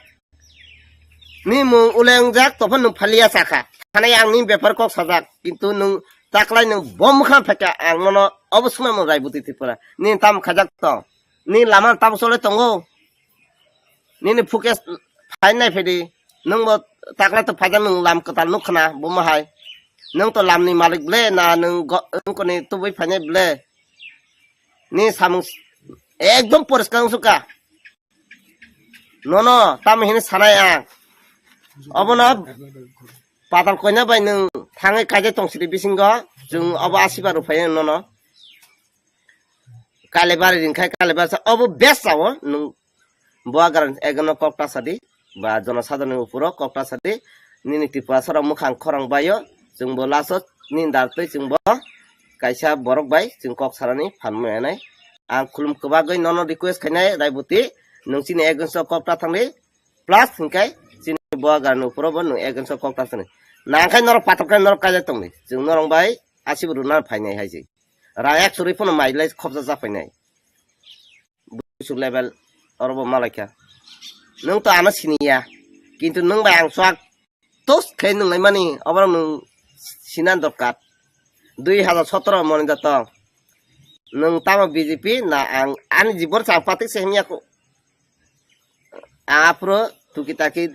Ni mung ule wngjak, tophon nwng phaliya sakha. Thanai ang ni bepar kok sajak. Kintu nwng taklai nwng bo mwkhang phaikha, ang nono obo swnamung Raiboti Tripura. Ni tamo khaijak tong. Ni lama tamo chole tongo. Nini footage phai nai phedi. Nwng bo taklai to phaijak, nwng lam kwtal nuk khna, bo ma hai. Nwng to lam ni malik ble, na nwng go-, nwng koni tubui phainai ble. Ni samung s-, ekdom poriskar wng sukha. Nono tamo hini sanai ang. Obono Patal Koina bai nwng thangwi kaijak tong sidi bisingo. Chwng obo asiba rw phai nono. Kalibari ringkhai, Kalibari sa obo best sao nwng. Bo agar ekno kok ta sadi, ba jonosadharoni uporo kok ta sadi, nini Tripura sara mwkhang khorang baio, chwngbo last o nini dar twi chwngbo kaisa borok bai chwng kok sarani phan manai. Ang khulum kwbagwi nono request khainai, Raibuti, nwng chini against o kok ta thangdi, plus hinkhe chini Bubagrani uphuru bo nwng against o kok ta thangdi. Nangkhe norok patok khe norok kaijak tongdi. Chwng norok bai asibo rwna phainai hai se. Rang ekso rwi phano mailai khopsa cha phainai. Busu level oro bo malaikha. Nwng to ano siniya. Kintu nwng bai ang swk tos khe nwng naimani oborok nwng sinan dorkar. Dui hajar sotoro moni da tong. Nwng tamo B J P na ang ani jibon chang patik se himya ko. Aphuru tuki taki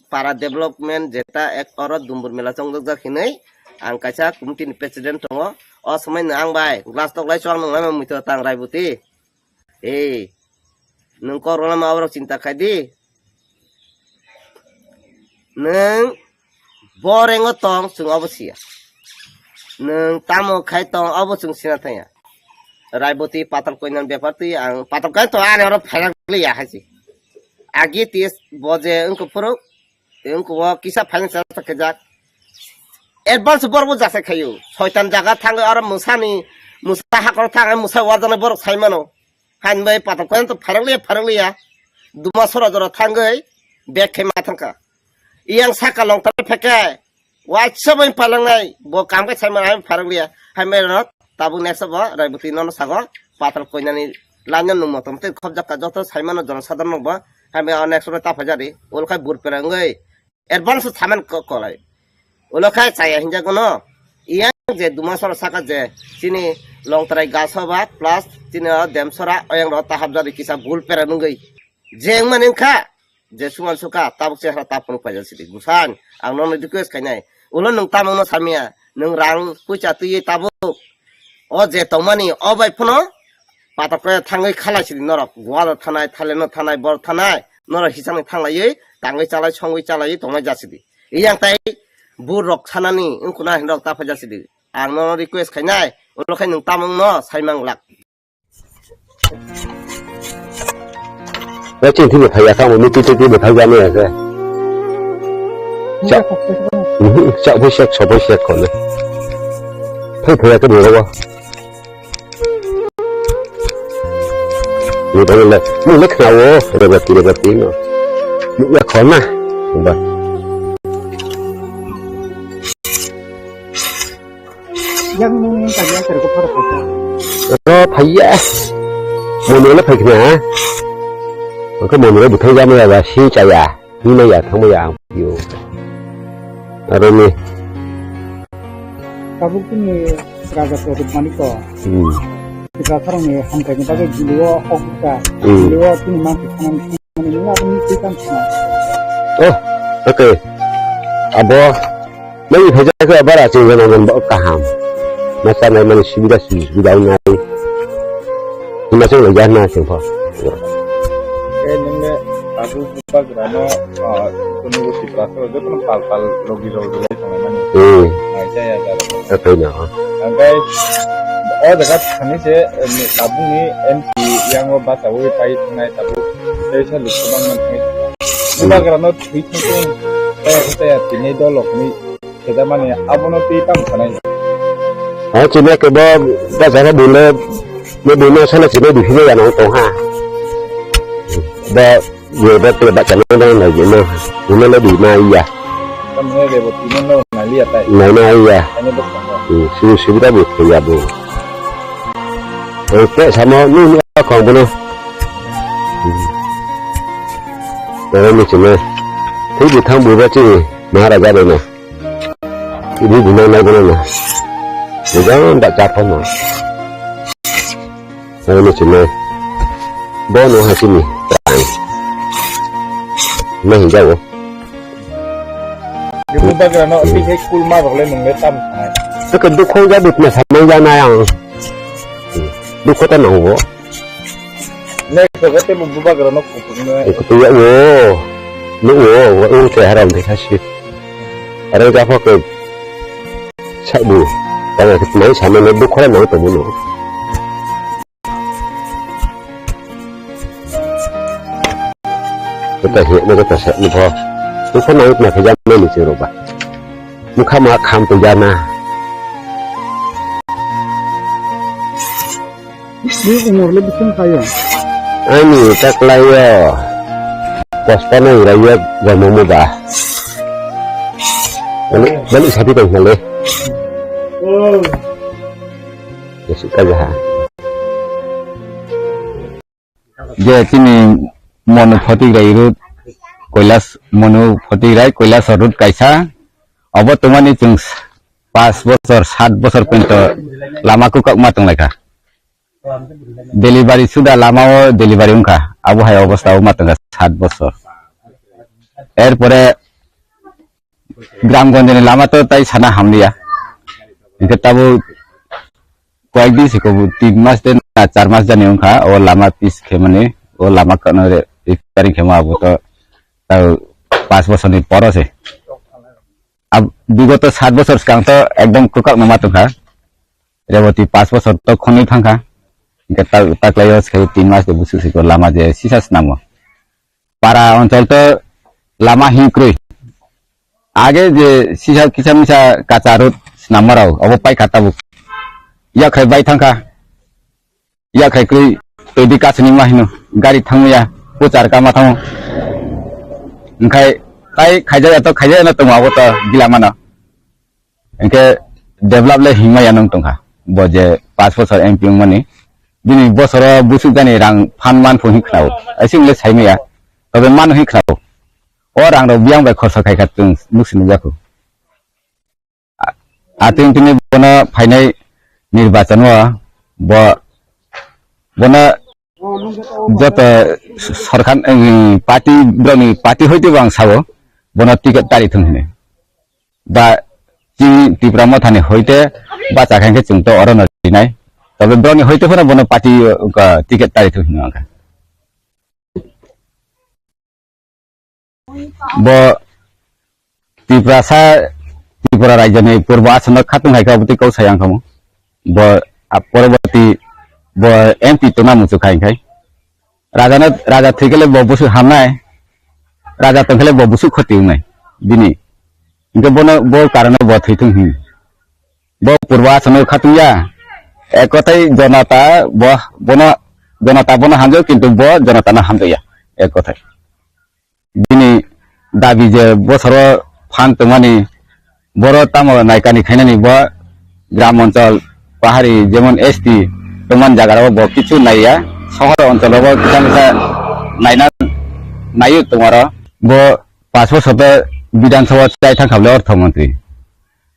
para development jeta ek oro dumbur mela chongjak jak hinwi ang kaisa committee ni president tongo. O swmai no ang bai glass tok lai chwng nang nai muitu tang Raibuti. Ei, nwng kok rwna ma borok chinta khai di. Nwng bo rengo tong chwng obo siya. Nwng tamo khai tong obo chwng sina thangya. Raibuti patal koinan bepar twi ang patal koinan to ani oro phairang liya hai se. Agi tis bo je wngkha phuru, wngkha bo kisa finance khe jak. Advance borok bo jasa khayo. Soitan jaga thangwi oro musani, musa hakor thangwi musa warjana borok sai mano. Hain bai patok koyan to pharang liya, pharang liya. Duma sora jora thangwi bag khe ma thangkha. Iyang saka long tare pheke. Waisa bai palangnai. Bo kam kai sai mano hain pharang liya. Hain bai rot tabuk next bo Raibuti nono sago. Patal koinani lanya nung motom tei khobjak ka joto sai mano jona sadar no bo. Hain bai next ro ta phajari. Ol khai bur perang oi. Advance saman ko-, kolai. Ulo khai chaya hinjago no. Iyang je duma sora saka je chini longtrai gaso ba plus chini o demsora oyang ro tahap jadi kisa bul pera nungui. Je wngmani wngkha je suman suka tabuk chehra tapung paijak sidi. Busan ang nono request khainai. Ulo nwng tamung no samya. Nwng rang puisa twiwi tabuk. O je tongmani o bai phano patok khe thangwi khalai sidi norok. Goa thanai, Thailand no thanai, bor thanai. Norok hisangni thanglaiwi tangwi chalai songwi chalaiwi tongnai jasidi. Iyang tai bur rok sanani wngkuna hinrok ta phai jasidi. Ang nono request khainai, ulo khai nwng tamung no saimang glak. Waching thini phai ya kamo miti tiki bo phai ya me ya. Cha. Mhm, cha bo sek so bo sek ko le. Phai phai ya ke bo. Ni dong le, ni le khna wo, rebati, rebati no. Ni ya khona. Ba. Yang nung yang kaya kare ko phara phara. Ro phaiya. Mo ne le phai khna. Ko mo ne buthai jama ya ba si chaya. Himaya, thangmaya ang phio. Aro ni. Tabuk chini raja Pradyot Manik to. Hmm. Tiprasarokni hamkhaini bagwi jilio hok bwkha. Hmm. Jilio chini mansi khanani thangmani nini abo ni twi tang thangmani. Oh, okay. Abo Nang ni phaijak khe bara chwng jana man bo kaham. Ma chanai mani subida subida wngnai. Hima chwng lai jana chwng pho. Eh, nung le tabuk Bubagrano, ah, kunu Tiprasa rok jotono pal pal logi logi lai tongo mani. Hmm. Nai jaya jaro. Akai no. Angkai, o jaga thani se, eh, tabuk ni M P yang o bacha wi pai thangnai tabuk. Tei sa lukha bang man thangwi. Hmm. Bubagrano thwi thangwi. Tei sa ya tini dolok ni. Khe da mani abono twi tamo sanai. Ha, chini ke bo, ba jaga bule, ne bule sana chini di hine ya nang tong ha. Ba, ye ba te ba chana da na ye no. Bule le di na iya. Tamo ne de bo timo no na liya tai. Na na iya. Ani bo tong. Hmm, si si da bu ke ya bu. Oke, sama ni ni kong bono. Hmm. Oro ni chini. Twi di thang bu ba chini. Maharaja de na. Ibu guna nai bono na. Bugan da cha pho no. Ano chini. Bono ha chini. Mahi jago. Ibu bagra no, hmm, tike kul ma rok le nung le tam sanai. Tike dukho ja dukna samai ja na yang. Dukho ta nang bo. Nek to gate bu bubagra no kutung na. Kutung ya wo. No wo, wo, wo te haram de kasi. Are ja pho ke. Sa bu. Tang ke mai sama ne dukho na to bu no. Kata he, mo kata sa ni pho. Dukho na na ke ja me ni chiro ba. Mukha ma kham to ja na. Ni umor le bising kayo. Ani taklayo. Kosto nang raya jomo mo ba. Ani, bali sapi tong hale. Oh. Yesu ka jaha. Je chini Monu Photik Rai road, Koilas, Monu Photik Rai, Koilas road kaisa. Obo tongmani chwng pas bosor, sat bosor pinto lama kwkak ma tonglaikha. Delivery suda lama o delivery wngkha. Abo hai obostha o ma tongkha sat bosor. Erpore Gramgonjni lama to tai sana hamliya. Hingke tabuk koyek din siko, tin mas de na char mas jani wngkha, o lama pis khemani, o lama kano re-, repairing khema abo to tau pas bosorni poro se. Ab-, bigoto sat bosor swkang to ekdom kwkak no ma tongkha. Reboti pas bosor to khonwi thangkha. Hingke ta-, taklaio se tin mas de busu siko lama je sisa snamo. Para onchol to lama hinwi kwrwi. Age je sisa kisa misa kacha road snammarao, obo paikha tabuk. Yakhai bai thangkha. Yakhai kwrwi twi di kasini ma hino. Gari thangmaya, puchar kama thango. Hingkhai tai khaijaya to khaijaya no tongo abo to gila mano. Hingke develop le himma ya nung tongkha. Bo je pas bosor M P wngmani. Bini bosoro busuk jani rang phan man phu hin khnao. Aisi wngkhe saimaya. Tobe mano hin khnao. O rang rok biyang bai khorsa khai kha chwng nuk sini jakhu. A-, atwng tini bono phainai nirbachan o bo, bono joto sorkar, eh, party borokni party hoite bo ang sao bono ticket tari thung hini. Ba chini Tipra Mothani hoite bacha khe chwng to oro no rinai. Tobe borokni hoite phano bono party, uh, ticket tari thung hino ang khe. Bo Tiprasa, Tripura rajyoni purbo asonno khatung hai kha, obotwi kok sai ang khamu. Bo, a, poroboti bo M P tongna muchuk khai khai. Raja no, raja thwikhe le bo busu hamnai. Raja tongkhe le bo busu khoti wngnai. Bini. Hingke bono, bo karano bo thwithung hin. Bo purbo asonno khatungya. Ek kothai jonata bo, bono, jonata bono hamjao, kintu bo jonata no hamjaya. Ek kothai. Bini dabi je bosoro phan tongmani, boro tamo naikani khainani bo gram onchol, pahari, jemon S T tongmani jaga rok bo kichu naiya, sohor onchol rok bo kisa misa naina, naiyo tongmaro. Bo pas bosor to Bidhan Sabha chai thang kha bole ortho montri.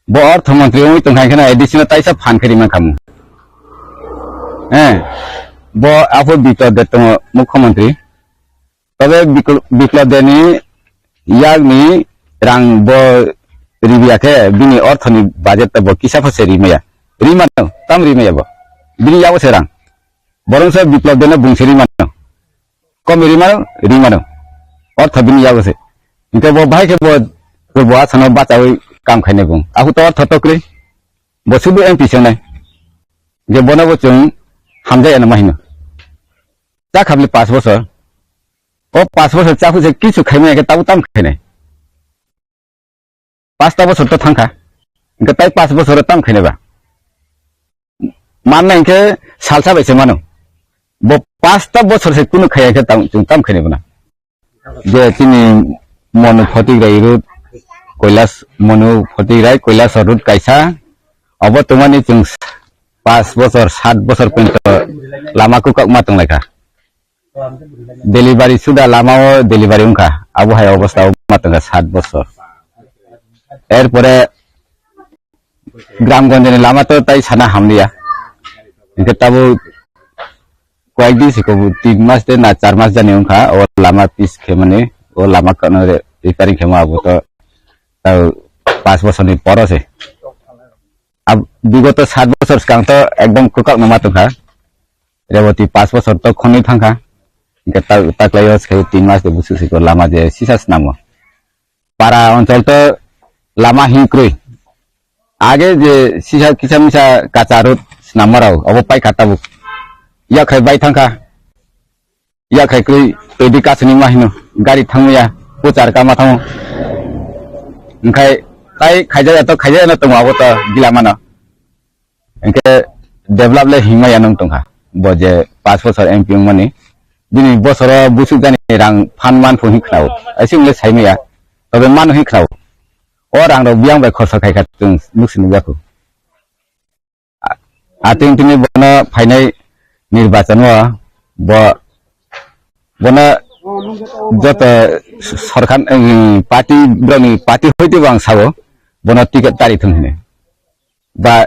Bo ortho montri wngwi tong kha, hingkheno A D C no taisa phan khe rimang khamu. Eh, bo aphuru Biplab Deb tongo mukhyamantri. Tobe Bikl-, Biplab Debni yakni rang bo ribiya khe bini orthoni budget ta bo kisa pho se rimaya. Rimano, tam rimaya bo. Bini yago se rang. Borongsa Biplab Debno bungse rimano. Komi rimano, rimano. Ortho bini yago se. Hingke bo bahai khe bo, bo asano bachawi kam khainai bung. Ahu to ortho to kwrwi. Bo sudu M P se wngnai. Hingke bono bo chwng hamjaya no ma hino. Cha khabli pas bosor. O pas bosor chahu se kichu khaimani khe tabuk tam khainai. Pasta bosor to thangkha. Hingke tai pas bosor tam khainai ba. Manna hingke salsa bai se mano. Bo pasta bosor se kunu khaiya khe tam, chwng tam khainai bana. Je chini Monu Photik Rai road, Koilas, Monu Photik Rai, Koilas road kaisa. Obo tongmani chwng pas bosor, sat bosor pinto lama kwkak ma tonglaikha. Delivery suda lama o delivery wngkha. Abo hai obostha o ma tongkha sat bosor. Erpore Gramgonjni lama to tai sana hamliya. Hingke tabuk koyek din siko, tin mas de na char mas jani wngkha. O lama pis khemani, o lama kano re-, repairing khema abo to, tau pas bosorni poro se. Ab-, bigoto sat bosor swkang to ekdom kwkak no ma tongkha. Reboti pas bosor to khonwi thangkha. Hingke ta-, taklaio se tin mas de busu siko lama je sisa snamo. Para onchol to lama hinwi kwrwi. Age je sisa kisa misa kacha road snammarao obo paikha tabuk. Yakhai bai thangkha. Yakhai kwrwi twi di kasini ma hino. Gari thangmaya, puchar kama thango. Hingkhai tai khaijaya to khaijaya no tongo abo to gila mano. Hingke develop le himma ya nung tongkha. bo je pash bochor M P wngmani, bini bosoro buchuk jani rang phan man phu hin khnao, aisi wngkhe saimaya, tobe mano hin khnao. O rang rok biyang bai khorsa khaikha chwng nuksi nukjakhu. A-, atwng tini bono phainai nirbachan o bo, bono joto sorkar, em, party, borokni party hoite bo ang sao, bono ticket tari thung hini. Ba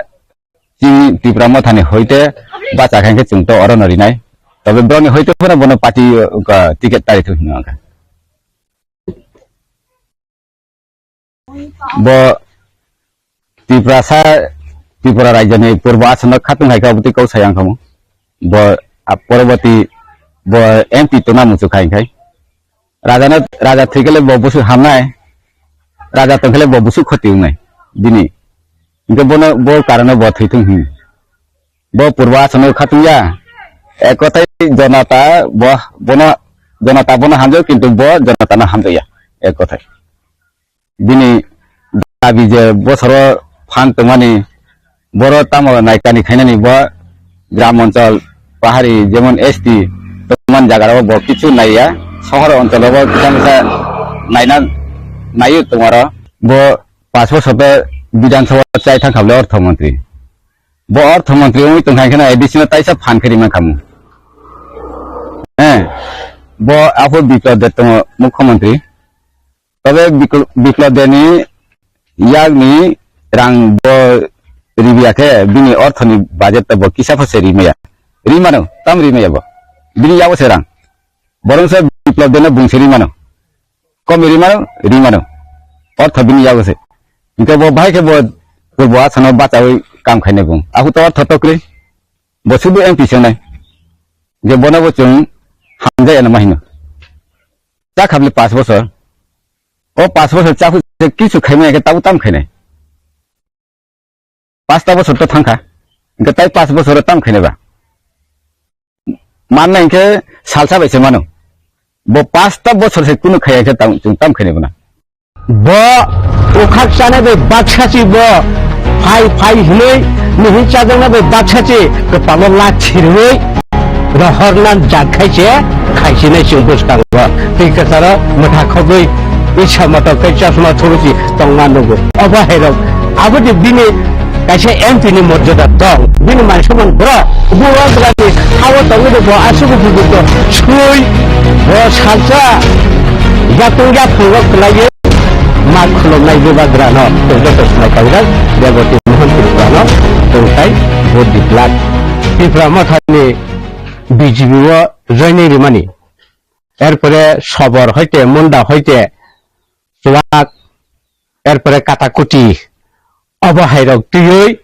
chini Tipra Mothani hoite bacha khaikhe chwng to orono rinai. Tobe borokni hoite phano bono party, uh, ticket tari thung hino ang kha. Bo Tiprasa, Tripura rajyoni purbo asonno khatung hai kha, obotwi kok sai ang khamu. Bo, a, poroboti bo M P tongna muchuk kha, hinkhai rajano, raja thwikhe le bo busu hamnai, raja tongkhe le bo busu khoti wngnai bini. Hinkhe bono bo karano bo thwithung hin. Bo purbo asonno khatungya. Ek kothai jonata bo, bono, jonata bono hamjao, kintu bo jonatano hamjakya. Ek kothai. Bini dabi je bosoro phan tongmani, boro tamo naikani khainani bo gram onchol, pahari, jemon S T tongmani jagarao bo kichu naiya, sohor oncholo bo kisa misa naina, naiyo tongmaro. Bo pash bosor to Bidhan Sabha chai thang kha bole ortho montri. Bo ortho montri wngwi tongkha hinkhe no A D C no taisa phan khe rimang khamu. Eh, bo aphuru Biplab Deb tongo mukhyamantri. Tobe Bikl-, Biplab Debni yakni rang bo ribiya khe bini orthoni budget to bo kisa pho se rimaya. Rimano, tam rimaya bo. Bini yago se rang. Borongsa Biplab Debno bungse rimano. Komi rimano, rimano. Ortho bini yago se. Hinkhe bo bahai khe bo, bo asano bachawi kam khainai bung. Ahu to ortho tokri. Bo sudu M P songnai. Je bono bo chwng hamjaya no ma hino. Cha khabli pash bosor. O pash bosor cha phuse kichu khaimaya khe tabuk tam khainai. Pasta bosor to thangkha. Hinkhe tai pash bosor tam khainai ba. Manna hinkhe salsa bai se mano. Bo pasta bosor se kunu khaya khe tam, chwng tam khainai bana. Bo ukhak chana bai baksa chi bo phai phai hinui mihin chajakna bai baksa chi kwpalo la chirui rohorna jak khai se khaisinai chwng bwskango. Twi kwcharo mwtha khogwi isa motok tei chosma thurusi tongma nugo. Obo hai rok aboni bini kaisa M P ni morjada tong. Bini mansuman bro. Bubagrani hawa tongwi bo asugo bubuto sui bo salsa yatung yaphungo kwlaiwi ma khulumnai Bubagrano tei joto swmai kaijak Reboti Mohan Tripuranw tongthai vote di glak. Tipra Mothani B J P o joining rimani. Erpore Sobor hoite, Munda hoite, Chuak, erpore Katakuti, obo hai rok twiwi,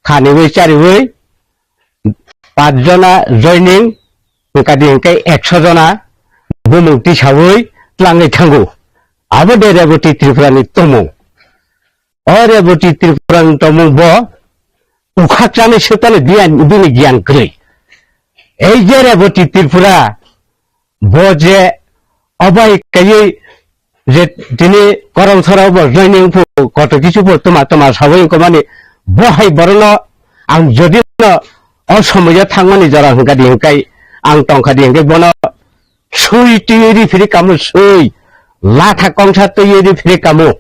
khaniwi chariwi, pach jona joining, wngkha di hwnkhe ekso jona bumung tisawi tlangwi thango. Abo de Reboti Tripura ni tongmung. O Reboti Tripura ni tongmung bo ukhak chanai swkani bini giyan kwrwi. Ei je Reboti Tripura, bo je obai kaiwi je tini koromsora bo joining phu koto kisu phu tuma tuma sawi wngkha mani, bo hai borokno ang jodi no o somoyo thangmani jora hwnkha di hwnkhe ang tongkha di hwnkhe bono sui twi ri phiri kamo sui latha kongsa twi ri phiri kamo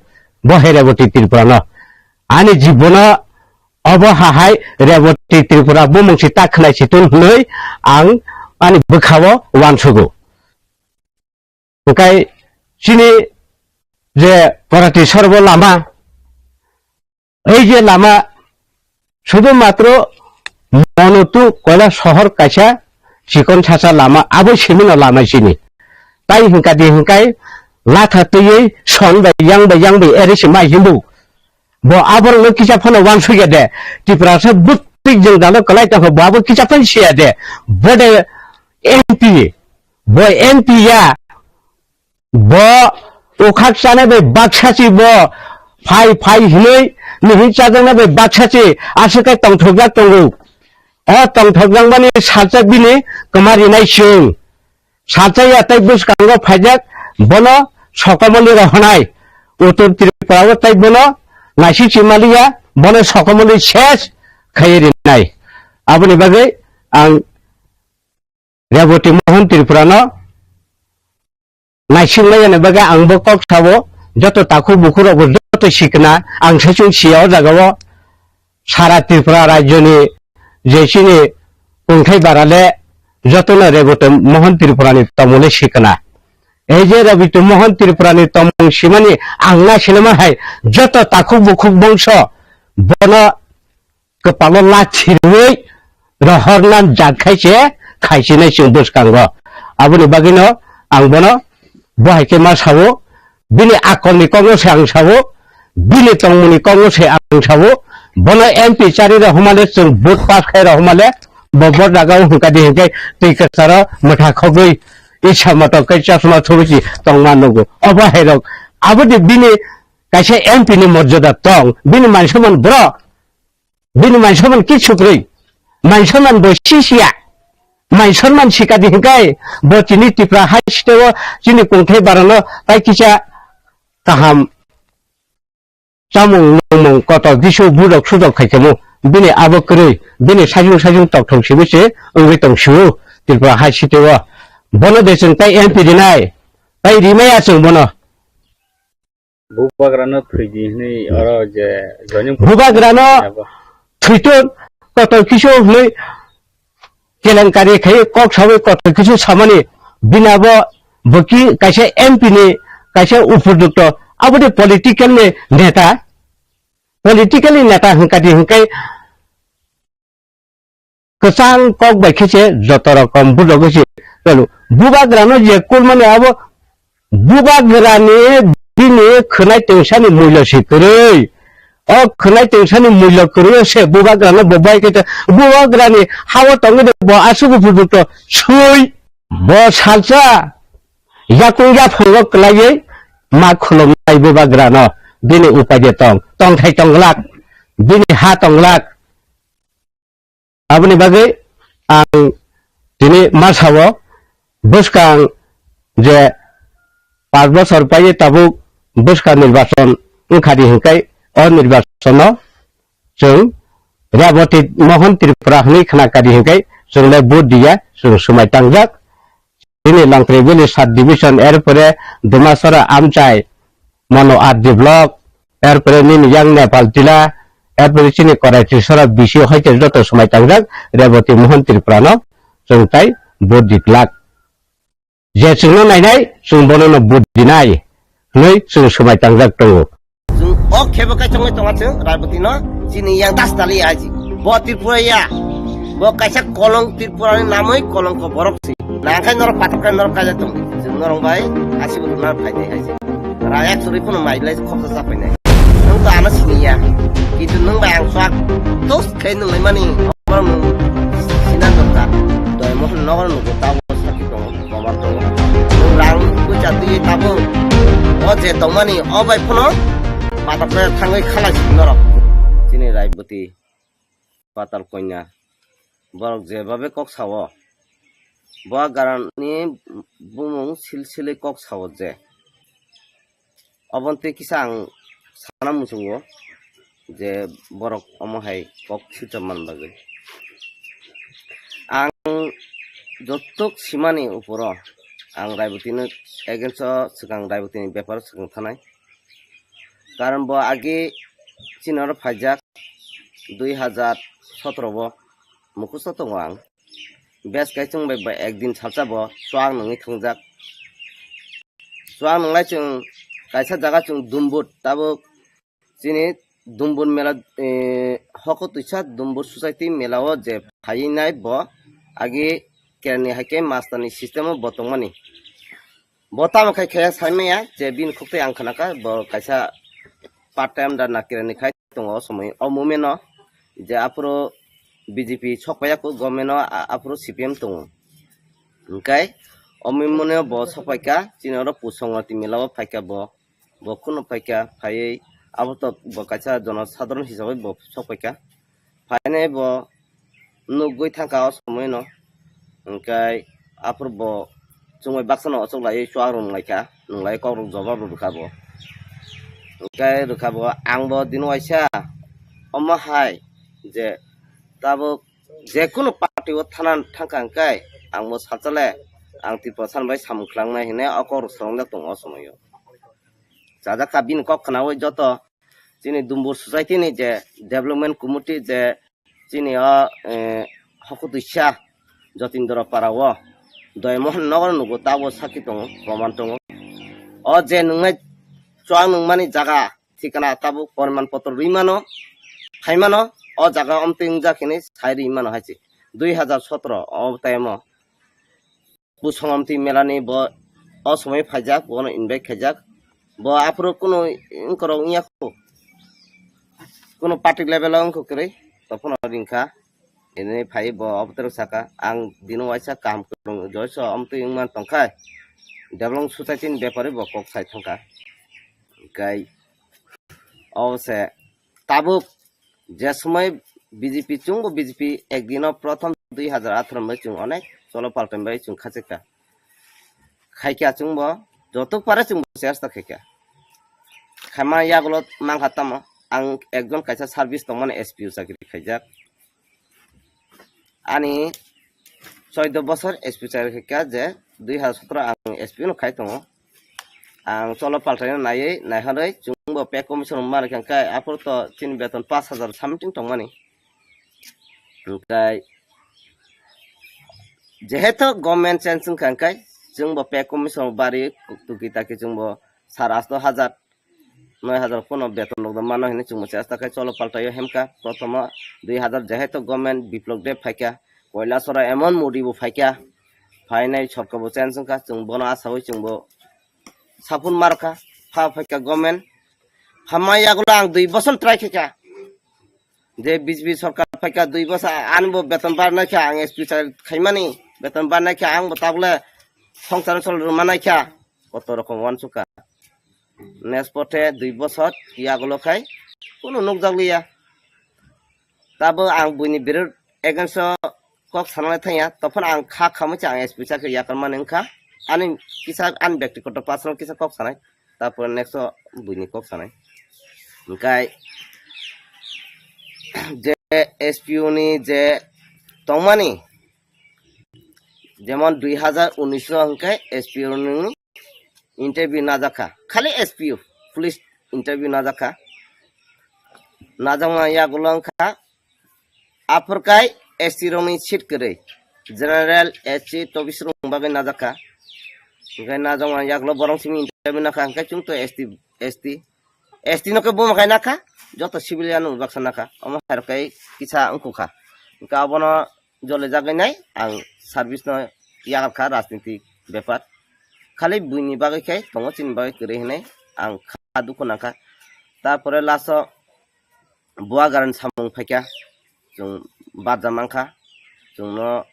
bo hai Reboti Tripura no ani jibono obo hahai Reboti Tripura bumung si ta khwnai si tun hwnwi ang ani bwkhao uansugo. Hwnkhe chini je Korati Sorbo lama, ei je lama sudu matro Monotu Koila sohor kaisa chikon sasa lama, abo simino lama chini. Tai hwnkha di hwnkhe latha twiwi son bai yang bai yang bai eri se mai himbu. Bo aborokno kisa phano uansukya de. Tiprasa bwtwi jwngjalo kwlai tongkha, bo abo kisa phano siya de. Bo de M P, bo M P ya. Bo ukhak chanai bai baksa si bo phai phai hinui mihin chajaknai bai baksa si aswk khe tongthokjak tongo. O tongthokjakmani salsa bini kwma rinai chwng. Salsa ya tei bwskango phaijak bono sokomoli rohonai. Uttor Tripura o tei bono naisik chimaliya bono sokomoli ses khaiwi rinai. Aboni bagwi ang Reboti Mohan Tripura no naisingmaya ni bagwi ang bo kok sao, joto takhuk bukhuk rok bo joto sikna, ang saichung sia o jaga o sara Tripura rajyo ni je chini kungthai bara le joto no Reboti Mohan Tripura ni tongmung le sikna. Ei je Reboti Mohan Tripura ni tongmung simani ang na sinama hai joto takhuk bukhuk bongso bono kwpalo lachi rwi rohorna jat khai se khaisinai chwng bwskango. Aboni bagwino ang bono bo hai khe ma sao, bini akolni kokno se ang sao, bini tongmungni kokno se ang sao, bono M P chari rok humale chwng vote pass khai rok humale bo bo jaga o hwnkha di hwnkhe twi kwcharo mwtha khogwi isa moto khe chasma thubui si tongma nugo. Obo hai rok aboni bini kaisa M P ni morjada tong, bini mansaman bro. Bini mansaman kichu kwrwi. Mansaman bo sisiya. Mansaman sikadi hwnkhe bo chini Tripura hai siteo chini kungthai barano tai kisa kaham chamung nungmung kotor disu budok sudok khaikhamu. Bini abo kwrwi. Bini sajung sajung tokthok sibise wngwi tong siu Tripura hai siteo. Bono de chwng tai M P rinai. Tai rimaya chwng bono. Bubagrano thwidi hwnwi oro je joining Bubagrano thwiton kotor kisu hwnwi kelenkari khai kok sawi kotor kisu samani bini abo boki kaisa M P ni kaisa upojukto aboni political ni neta, political ni neta hwnkati hwnkhe kwchang kok bai khe se joto rokom bujo khe se tolo. Bubagrano je kulmani abo bubagrani bini khwnai tengsani mulyo se kwrwi. O khwnai tengsani mulyo kwrwi se bubagrano bo bai khe bubagrani hawa tongo de bo aswk bujo to sui. Bo salsa yakung yaphango kwlaiwi ma khulumnai bubagrano bini upai de tong, tongthai tonglak, bini ha tonglak. Aboni bagwi ang tini ma sao, bwskang je panch bosor paiwi tabuk bwskang nirbachon wngkha di hwnkhe o nirbachono chwng Reboti Mohan Tripura hwnwi khna kha di hwnkhe chwng le vote diya, chwng swmai tangjak. Chini Longkri Valley Sub Division, erpore Dumasora Amchai, Mono R D Block, erpore nini yang Nepal Tila, erpore chini Korai Trisora bisi hoite joto swmai tangjak Reboti Mohan Tripura no chwng tai vote di glak. Je chwngno nainai, chwng bono no vote dinai hwnwi chwng swmai tangjak tongo. Chwng o khebo kaichangwi tonga chwng Raiboti no chini yang das tali aji. Bo Tripura ya. Bo kaisa kolong Tripura ni namwi kolongko borok si. Nangkhe norok patok khe norok kaijak tong. Chwng norok bai asibo rwna phainai aji. Rang ek chwrwi phano mai lai khoksa cha phainai. Nwng to ano sini ya. Kintu nwng bai ang swak tos khe nwng lai mani. Oborok nwng sinan dorkar. Doi mohon nogor nugo tabo sakhi tongo. Boman tongo. Rang puja twi tabuk. O je tongmani o bai phano patok khe thangwi khalai si norok. Chini Raiboti Patal Konya. Borok je babe kok sao. Bo garani bumung silsili kok sao je. Oboni twi kisa ang sana muchungo je borok omo hai kok swijak man bagwi. Ang jotok simani uporo ang Raibotino against o swkang Raibotini beparo swkang thanai. Karon bo age chini oro phaijak dui hajar sotoro o mukhusto tongo ang. Bes kai chwng bai ba ekdin salsa bo chuak nungwi thwngjak. Chuak nunglai chwng kaisa jaga chwng Dumbur tabuk chini Dumbur mela, eh, hoko twisa Dumbur society mela o je phaiwi nai bo agi kerani hai khe master ni system o bo tongmani. Bo tamo khai khe sai maya je bini khuk twi ang khna kha bo kaisa part time da na kerani khai tongo o somoi o moment o je aphuru B J P sok paiya kho government o a-, aphuru C P M tongo. Hwnkhe o moment o bo sok paikha chini oro Pusongoti mela o phaikha bo. Bo kheno phaikha, phaiwi abo to bo kaisa jono sadharon hisabai bo sok paikha. Phainai bo nugwi thangkha o somoino. Hwnkhe aphuru bo chumui baksano ochoklaiwi chuak rwnglaikha, nwnglai kokrok jobab rwkha bo. Hwnkhe rwkha bo, ang bo dino waisa omo hai je tabuk jekunu party o thana thangkha hwnkhe ang bo sachale, ang Tripura san bai samung khlangna hinwi o kok rok swrwngjak tongo o somoio. Chajak kha bini kok khnaui joto chini Dumbur society ni je development committee je chini o, eh, Hokutwisa Jotindra para o Doymohon nogo nugo tabo sakhi tongo, proman tongo. O je nungnai chuak nungmani jaga thikana tabuk poriman potro rwi mano, phai mano, o jaga omtwi wngjak hinwi sai rwi mano hai se. Dui hazar sotro o time o Busong Omtwi mela ni bo o somoi phaijak, bono invite khaijak. Bo aphuru kunu wngkorok wngya kho. Kunu party level o wngkho kwrwi, tophano ringkha. Ini phai bo obotero saka, ang dino waisa kaham kwrwng joiso omtwi wngman tongkha. Development society ni bepari bo kok sai thangkha. Kai o se tabuk je somoi B J P chwngbo B J P ekdino prothom dui hazar atharo bai chwng onek cholo paltan bai chwng khachikha. Khaikha chwngbo jotok pare chwngbo chesta khaikha. Khaima yagulo mankha tamo ang ekjon kaisa service tongmani S P O chakri khaijak. Ani choido bosor S P chakri khaikha je dui hazar sotro ang S P no khai tongo. Ang cholo paltaino naiwi naiharwi chwngbo pay commission rwma rwkha hwnkhe aphuru to chini beton pash hazar something tongmani. Hwnkhe jehetu government change wngkha hwnkhe chwngbo pay commission bari tuki taki chwngbo sar asto hazar noi hazar pono beton rok mano hinwi chwngbo chesta khai cholo paltaio hemkha. Prothomo dui hazar jehetu government Biplop Deb phaikha, Koilasora emon Modi bo phaikha, phainai sorkar bo change wngkha, chwng bono asaui chwngbo sapun markha, pha phaikha government, phamai yagulo ang dui boson try khaikha. Je B J P sorkar phaikha dui bosa, ani bo beton barnai kha, ang S P chai khaimani, beton barnai kha, ang bo tabole songsar chol rwmanai kha, koto rokom wansukha. Next pothe dui bosor yagulo khai kunu nukjakliya. Tabo ang buini birud against o kok sanalai thangya, tophano ang kha khamwi se ang S P chakhe yakarmani wngkha. Ani kisa ani byaktigoto personal kisa kok sanai, tapore next o buini kok sanai. Hwnkhe je S P O ni je tongmani, jemon dui hazar unis o hwnkhe S P O ni interview najakha, khali S P O, police interview najakha. Najakma yagulo wngkha aphurkai S T rokni seat kwrwi, general, S C, tobis rok bagwi najakha. Hwnkhe najakma yagulo borok simi interview nakha, hwnkhe chwng to S T, S T, S T no khe buma khai nakha, joto civilian no baksa nakha, omo hai rok khe kisa wngkukha. Hwnkhe abono jole jagwi nai ang service no yakarkha rajniti bepar. Khali buini bagwi khai tongo, chini bagwi kwrwi hinwi ang kha dukhu nangkha. Tarpore last o Buwa Garan samung phaikha, chwng barja mankha, chwngno,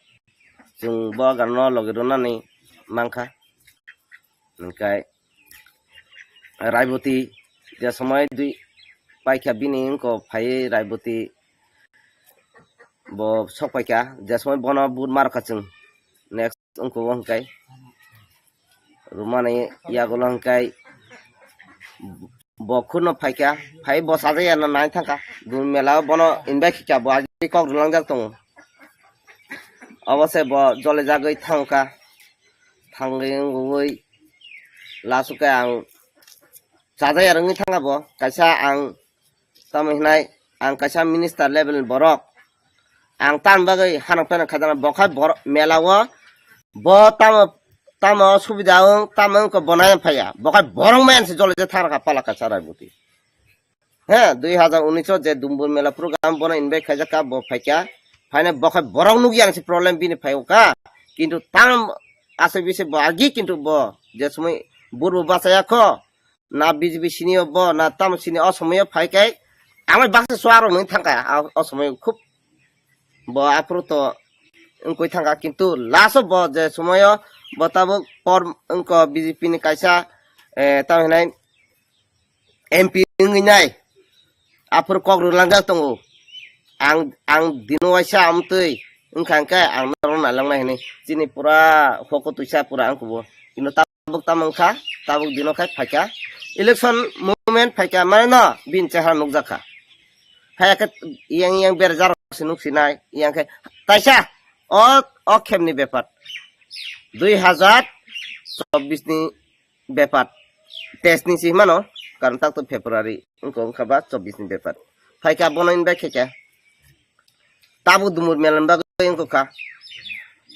chwng Buwa Garan no logi rwnani mankha. Hwnkhe Raiboti je somoi dui paikha bini wngko phaiwi Raiboti bo sok paikha, je somoi bono but markha chwng next wngko bo hwnkhe rwmani yagulo hwnkhe bo khurno phaikha, phai bo sajaya no nai thangkha. Dun mela o bono invite kha, bo agi kok rwlangjak tongo. Obo se bo jole jagwi thangkha, thangwi wngwi last o khe ang chajaya rwngwi thangkha bo. Kaisa ang tamo hinai ang kaisa minister level ni borok, ang tam bagwi hanok pheno khajaknai, bo khai borok mela o bo tamo tamo subida wng tamo wngkha bo nai phaiya, bo khai borok maya se jole je thang kha pala kaisa Raiboti. He, dui hazar unis o je Dumbur Mela program bono invite khaijak kha, bo phaikha. Phaina bo khai borok nukya se problem bini phai kha. Kintu tam asai bisi bo agi kintu bo je somoi burbo bachaya kho. Na B J P sini o bo, na tamo sini o somoi o phai khe. Amai baksa suaro mui thangkha, a, o somoi khub bo aphuru to wngkoi thangkha, kintu last o bo je somoi o bo tabuk por wngkha B J P ni kaisa, eh, tamo hinai M P wngwi nai, aphuru kok rwlangjak tongo. Ang, ang dino waisa amtwi wngkha hwnkhe ang norok nailangnai hinwi. Chini pura hoko twisa pura ang kubo. Kintu tabuk tamo wngkha, tabuk dino khai phaikha. Election movement phaikha, mane no, bini chehara nukjakha. Phaiya khe yang yang berajak rok se nuksinai, yang khe taisa, o, o khemni bepar. Dui hazar chobbish ni bepar, teis ni si mano, karon tak to February wngkha, wngkha ba chobbish ni bepar. Phaikha bono invite khaikha. Tabuk dumur melan bagwi wngkha.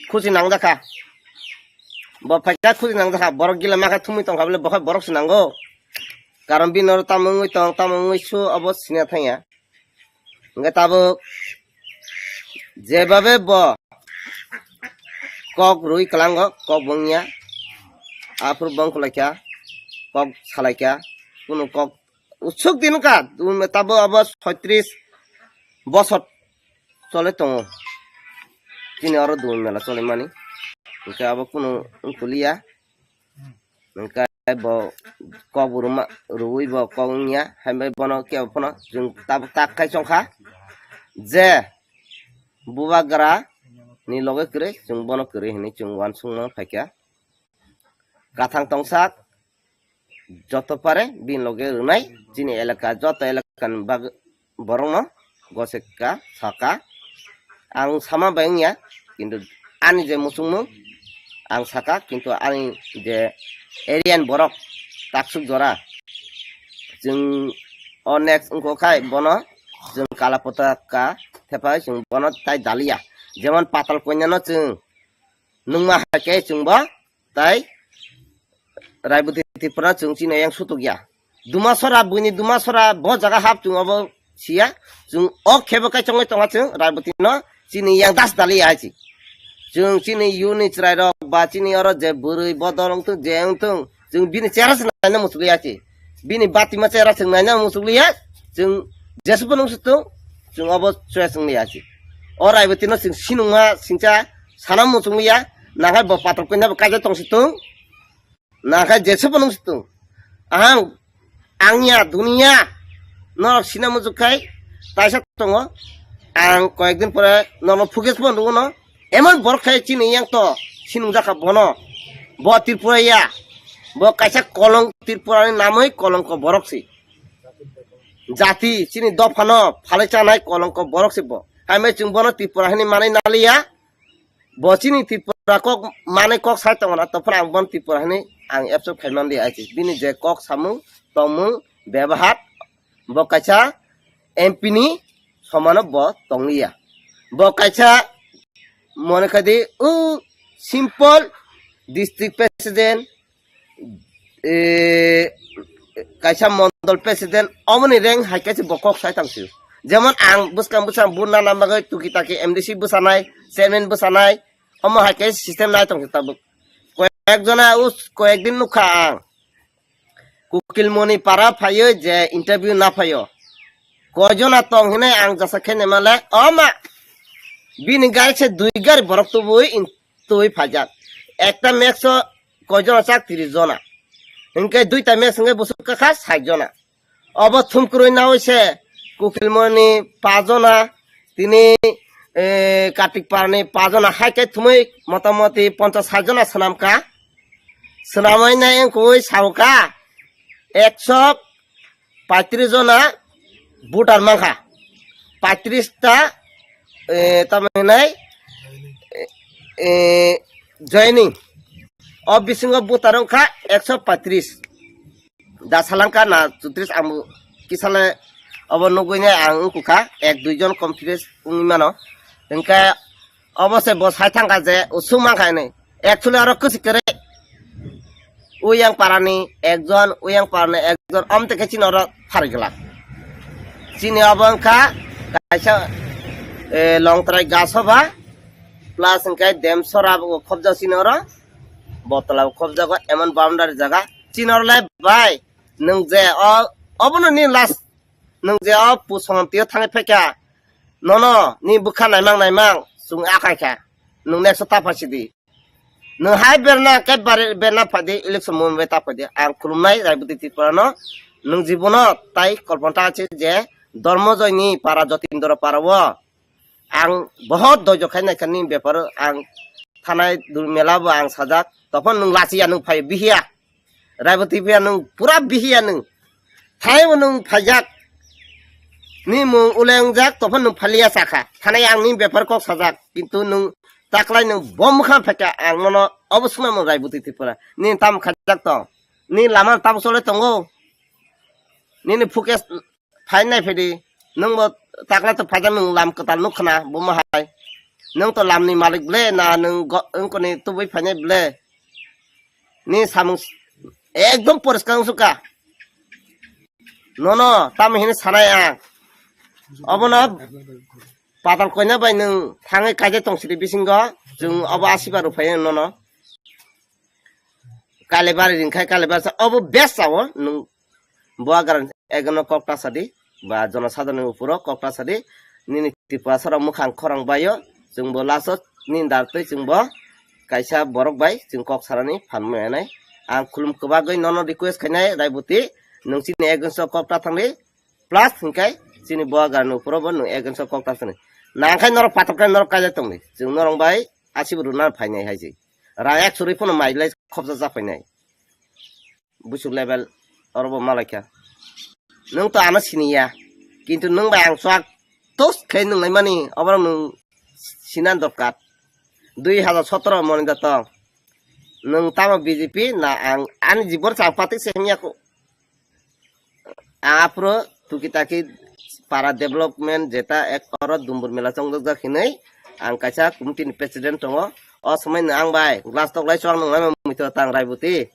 Khusi nangjakha. Bo phaikha khusi nangjakha. Borok gila makha thumwi tongkha bole, bokhai borok se nango. Karon bini oro tamo wngwi tong, tamo wngwi su, obo sina thangya. Hingke tabuk jebabe bo kok rwi kwlango, kok bo wngya. Aphuru bo wngkha kok salaikha, kunu kok usuk din wngkha, tabuk abo soitris bosor chole tongo. Chini oro dun mela chole mani. Hingke abo kunu wngkuliya. Hingke bo kok bo rwma, rwui bo kok wngya, hai bai bono kebo phano chwng tabuk tak khai chongkha je bubagra ni loge kwrwi, chwng bono kwrwi hinwi chwng uansukma phaikha. Kathang tongsak joto pare bini loge rwnai chini elaka, joto elaka ni bag-, borokno goseka saka. Ang sama bai wngya, kintu ani je muchungmung ang saka, kintu ani je area ni borok taksuk jora chwng o next wngkha khai bono chwng kala potaka thepai chwng bono tai daliya. Jemon Patal Kanya no chwng nungma hai khe chwng bo tai Raiboti Tripura chwng chini yang sutuk ya. Dumasora, buini Dumasora bo jaga hap chwng obo siya. Chwng o khebo kai chongwi tonga chwng Raiboti no chini yang das dali ya chi. Chwng chini yuni chwrai rok ba chini oro je bwrwi bodol wngtung je wngtung chwng bini chera se naina muchugwi ya chi. Bini batima chera chwng naina muchugwi ya chwng jesbo nung sutung chwng obo chwrai chwng ya chi. O Raiboti no chwng sinungma singcha sana muchugwi ya nangkhe bo Patal Kanya bo kaisa tong situng. Nangkhe jesebo nung situng. Ahang, angya, duniya, norok sina muchuk khai, taisa tongo. Ang koyekdin pore nono phuges bo nugo no. Emon borok khai chini yang to, sinung jakha bono. Bo Tripura ya, bo kaisa kolong Tripura ni namwi kolongko borok si. Jati, chini dopha no, phalai chanai kolongko borok si bo. Hai mai chwng bono Tripura hini manai naliya. Bo chini Tripura kok manwi kok sai tongna, to phano ang bon Tripura hinwi ang absorb khai mandi, ai se bini je kok samung tongmung bebahar bo kaisa M P ni somano bo tongliya. Bo kaisa mone khai di, o simple district president, eh, kaisa mondol president, omoni rank hai kaisa bo kok sai tang sio. Jemon ang bwskang bwskang buna nang bagwi tuki taki M D C bwsanai, chairman bwsanai, omo hai kaisa system nai tong tabuk. Koyek jona us, koyek din nukha ang. Kukilmoni para phaio je interview na phaio. Koi jona tong hinai ang jasa khe nemale, oma. Bini gari se dui gari borok tubui in twi phaijak. Ekta max o koi jona chak? Tris jona. Hinkhe duita max hinkhe busuk kakha sait jona. Obo thumkurui naui se Kukilmoni pajona, tini, eh, Kartik Parani pajona, hai khe thumui motamoti ponchas sait jona swnamkha. Swnamui nai wngkui sauka ekso paitris jona voter mankha. Paitris ta, eh, tamo hinai, eh, eh, joining. O bisingo voter wngkha ekso paitris. Da salangkha na chutris ang kisale obo nugui nai ang wngkukha, ek dui jon confidence wngwi mano. Hinkhe obo se bo sai thangkha je usuk mankha hinwi. Actually oro kwchwi kwrwi. Uyang parani ekjon, uyang parani ekjon, omte khe chini oro pharigwla. Chini obo wngkha kaisa, eh, Longtrai Gasoba, plus hwnkhe Demsora bo khobjak chini oro, Botla bo khobjago, emon boundary jaga. Chini oro le bai, nwng je o, obono ni last, nwng je o pusongam tio thangwi phaikha, nono ni bwkha naimang naimang, chwng akai kha, nwng next o ta phaisidi. Nwng hai berna khe bare-, berna phaidi, election movement bai ta phaidi. Ang khulumnai Raiboti Tripura no, nwng jibono tai kolpon ta se je Dharmojoy ni para Jotindra para o ang bohot doijo khai naikha ni bepar o ang thanai dul mela bo ang sajak. Tophon nwng lachiya nwng phai bihiya. Raiboti phiya nwng pura bihiya nwng. Thanai bo nwng phaijak. Ni mung ulengjak, tophon nwng phaliya sakha. Thanai ang ni bepar kok sajak. Kintu nwng Taklai nwng bo mwkhang phaikha ang nono obo swnamung Raiboti Tripura. Nini tamo khaijak tong? Nini lama tamo chole tongo? Nini focus phai nai phedi. Nwng bo taklai to phaijak nwng lam kwtal nuk khna bo ma hai. Nwng to lam ni malik ble na nwng go-, wngkoni tubui phainai ble? Ni samung s-, ekdom poriskar wngsuka. Nono tamo hini sanai ang. Obono patal koina bai nwng thangwi kaijak tong sidi bisingo chwng obo asiba rw phai nono. Kalibari ringkhai kalibari sa obo best sao nwng bo agar ekno kok ta sadi ba jonosadharoni uporo kok ta sadi nini Tripura sara mwkhang khorang baio chwng bo last o nini dar twi chwng bo kaisa borok bai chwng kok sarani phan manai ang khulum kwbagwi nono request khainai Raiboti nwng chini against o kok ta thangdi. Plus hinkhe chini bo agarni uporo bo nwng against o kok ta sani. Nangkhai norok patok khe norok kaijak tongdi. Chwng norok bai asibo rwna phainai hai se. Rang ek suri phano mai lai khopsa cha phainai. Busuk level oro bo malaikha. Nwng to ano siniya. Kintu nwng bai ang chwk tos khe nwng naimani oborok nwng sina dorkar. Dui hajar sotoro moni da tong. Nwng tamo B J P na ang ani jibon chang patik se himya ko. Aphuru tuki taki para development jeta ek oro Dumbur mela chongjak jak hinwi ang kaisa committee ni president tongo. O somoi no ang bai glass tok lai chwng nung lai muitu tang Raiboti.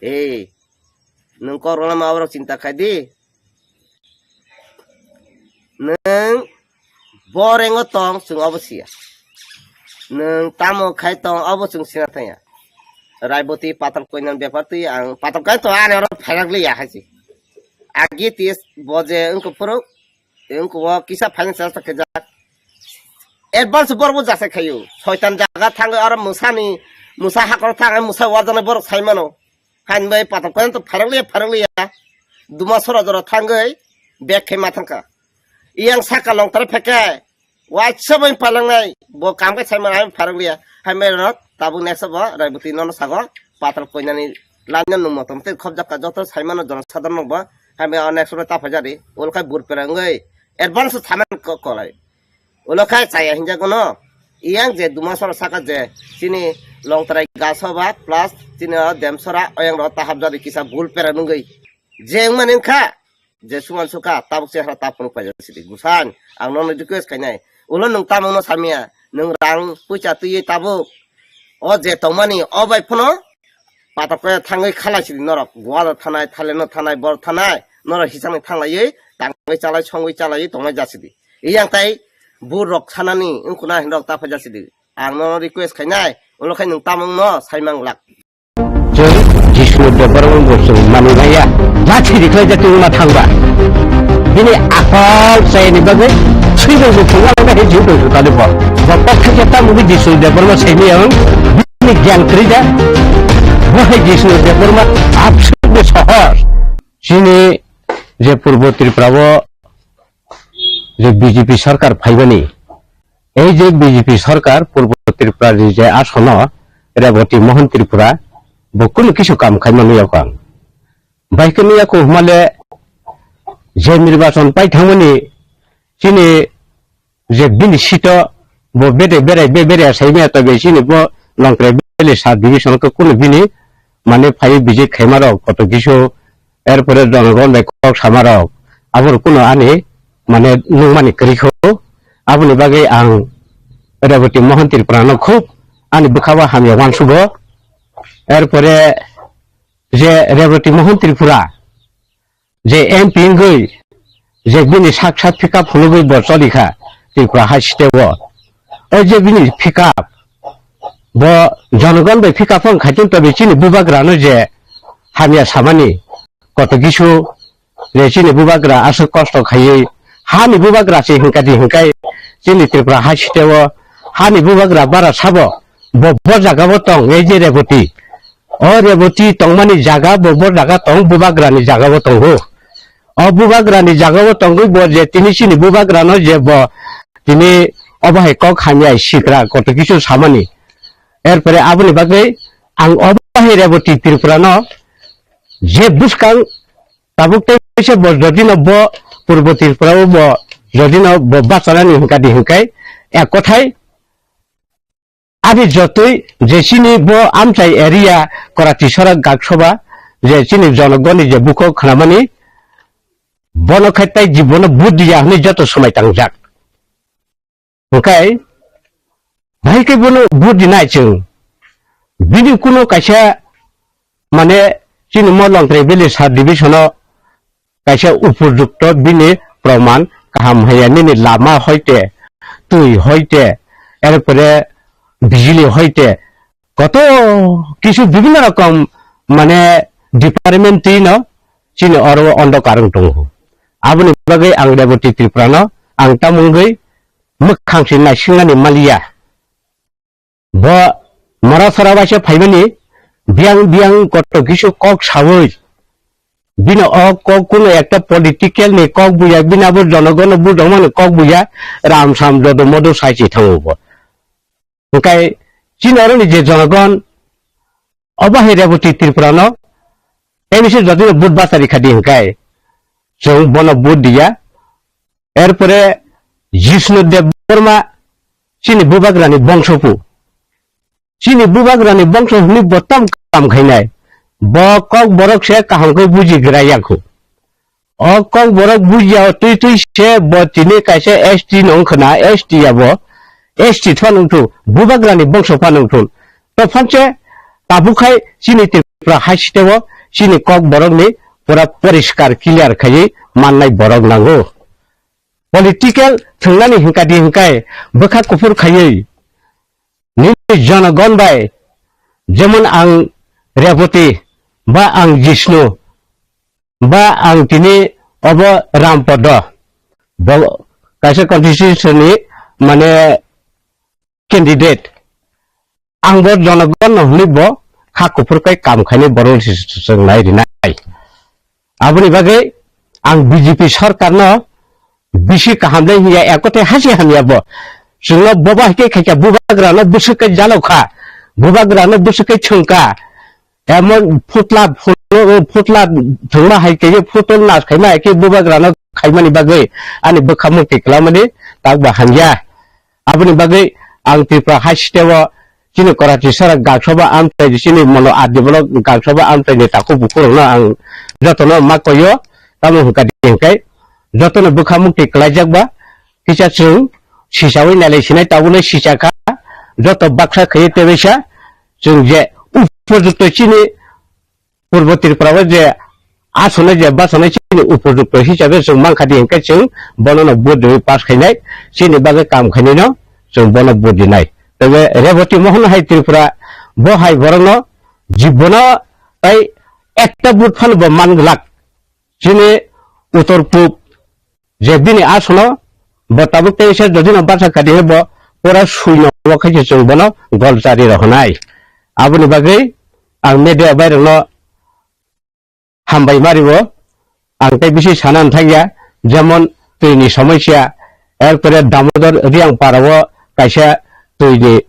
Ei, nwng kok rwna ma borok chinta khai di. Nwng borengo tong chwng obo siya. Nwng tamo khai tong obo chwng sina thangya. Raiboti patal koinani bepar twi ang patal kai to ani oro phairak liya hai se. Agi tis bo je wngkuk phuru wngkuk o kisa finance chesta khaijak. Advance borok bo jasai khaio. Soitan jaga thangwi oro mwsani, mwsa hakoro thangwi mwsa warjaknai borok sai mano. Hain bai patok khe to pharok liya, pharok liya. Duma sora jora thangwi bag khe ma thangkha. Iyang saka longtara phekhe waisa bai palangnai bo kam khe saimano hain pharok liya. Hain bai rok tabuk next bo Raiboti nono sago patok koinani line no nung motom tei khobjak ka joto saimano jono sadharok bo hain bai next bo ta phaijadi. Ol khai bur perangwi advance saman ko kolai. Ulo khai chaya hinjago no. Iyang je duma sora saka je chini longtrai gaso ba plus chini o dem sora oyang ro tahap jadi kisa bul pera nungwi. Je wngmani wngkha je suman suka tabuk se hara tapung paijak sidi. Gusan ang nono request khainai. Ulo nwng tamung no samya. Nwng rang puisa twiwi tabuk. O je tongmani o bai phano patok khe thangwi khalai sidi norok. Goa thanai, Thailand no thanai, bor thanai. Norok hisangni thanglaiwi tangwi chalai songwi chalaiwi tongnai jasidi. Iyang tai bur rok sanani wngkuna hinrok ta phaijak sidi. Ang nono request khainai, ulo khai nwng tamung no saimang lak. Chwng Jisuni bebaro wngbo chwng manwi maya. Lachi rikhlai jati wngma thangba. Bini akhol chayani bagwi swibaibo thwngna bagwi hai jiu tongthok tani bo. Bo kok thangkhe tamungwi Jisuni bebaro saimaya wng. Bini gyan kwrwi da. Bo hai Jisuni bebaro absolutely sohor. Chini je Purbo Tripura o je B J P sarkar phaibani, ei je B J P sarkar Purbo Tripura ni je asono Reboti Mohan Tripura bo kunu kisu kam khaima nuya kho ang. Bai khe nuya kho hwnmale je nirbachon pai thangmani chini je bini sito bo bede berai be berai saimaya tobe chini bo Longtrai Valley sub division khe kunu bini mane phai bijik khaima rok koto kisu. Erpore jonogon bai kok sama rok, aboni kunu ani mane nungmani kwrwi kho. Aboni bagwi ang Reboti Mohan Tripura no khub ani bwkha o hamya uansugo. Erpore je Reboti Mohan Tripura je M P wngwi je bini sak sak pick up phunugwi bo cholikha Tripura hai state o. O je bini pick up bo jonogon bai pick up wng khaitun tobe chini bubagra no je hamya samani koto kisu je chini bubagra aswk kosto khaiwi hani bubagra se hinkadi hinkai chini Tripura hai state o hani bubagra bara sabo bo bo jaga o tong ei je Reboti. O Reboti tongmani jaga bo bo jaga tong bubagra ni jaga o tongo. O bubagra ni jaga o tongwi bo je tini chini bubagra no je bo tini obo hai kok hamya sikra koto kisu samani. Erpore aboni bagwi ang obo hai Reboti Tripura no je bwskang tabuk tei se bo jodi no bo Purbo Tripura o bo jodi no bo bachanani hinkadi hinkai ek kothai Ani jotoi je chini bo amchai area Korati Sorak Gaksoba je chini jonogoni je bukhuk khnamani, bono khai tai jibono vote diya hwnwi joto swmai tangjak. Hwnkhe, bahai khe bono vote dinai chwng. Bini kuno kaisa, mane, chini Molongtrai village sub division-o kaisa upojukto bini proman kaham haya nini lama hoite, twi hoite, erpore bijili hoite, koto kisu bibhinno rokom, mane, department twi no chini oro ondo karwng tongo. Aboni bagwi ang Reboti Tripura no ang tamungwi mwkhang se naisingnani maliya. Bo mora sora waisa phaimani biyang biyang koto kisu kok sawi. Bino o kok kuno ekta political ni kok buya, bini abo jonogono bujokmani kok buya, ram sam jodo modo sai se thango bo. Hwnkhe chini oroni je jonogon, obo hai Reboti Tripura no, M C jodi no vote basa rikha di hwnkhe, chwng bono vote diya. Erpore Jishnu Debbarma chini bubagrani bongsopu. Chini bubagrani bongso hwnwi bo tam kam khainai. Bo kok borok se kaham khe buji gra yakho. O kok borok buji ya twi twi se bo tini kaisa S T nong khna, S T ya bo. S T thwa nung thu, bubagrani bongso pha nung thun. To phanse tabuk khai chini Tripura hai siteo chini kok borokni pura poriskar clear khaiwi mannai borok nango. Political thwngnani hwnkha di hwnkhe bwkha kuphur khaiwi nini jonogon bai, jemon ang Reboti, ba ang Jishnu, ba ang tini obo Rampodo, bo kaisa constituency ni mane candidate. Ang bo jonogon no hwnwi bo kha kuphur kai kam khainai borok se chwng nai rinai. Aboni bagwi ang B J P sorkar no bisi kaham le hiya, ekothe hasi hamya bo. Chwngno boba hike khaikha, bubagra no bwswk kai jalokha, bubagra no bwswk kai chwngkha. Emon phutla phutla phutla thwngma hai khe, phutol nas khaima hai khe bubagra no khaimani bagwi ani bwkha mukti kwlamani tak ba hamya. Aboni bagwi ang Tripura hai siteo chini Karachi sara gaksoba amchai, chini mono adi block gaksoba amchaini takhuk bukhurokno ang jotono ma koyo, tamo hwnkha di hwnkhe jotono bwkha mukti kwlaijak ba kisa chwng sisawi nailai sinai tabukno sisakha, joto baksa khaiwi tebaisa chwng je upojukto chini Purbo Tripura o je asonai je basanai chini upojukto hisabe chwng mankha di hwnkhe chwng bono no vote riwi pass khainai, chini bagwi kam khainai no chwng bono vote rinai. Tei Reboti Mohon hai Tripura bo hai borokno jibono tei ekta vote phano bo man glak. Chini uttor pub je bini asono bo tabuk teisa jodi no basa kadi he bo pura sui no wo khai se chwng bono gol chari rohonai. Aboni bagwi ang media bai rokno hambai mari o, ang tei bisi sana thangya, jemon twi ni somosya, erpore Damodar Riang para o kaisa twi ni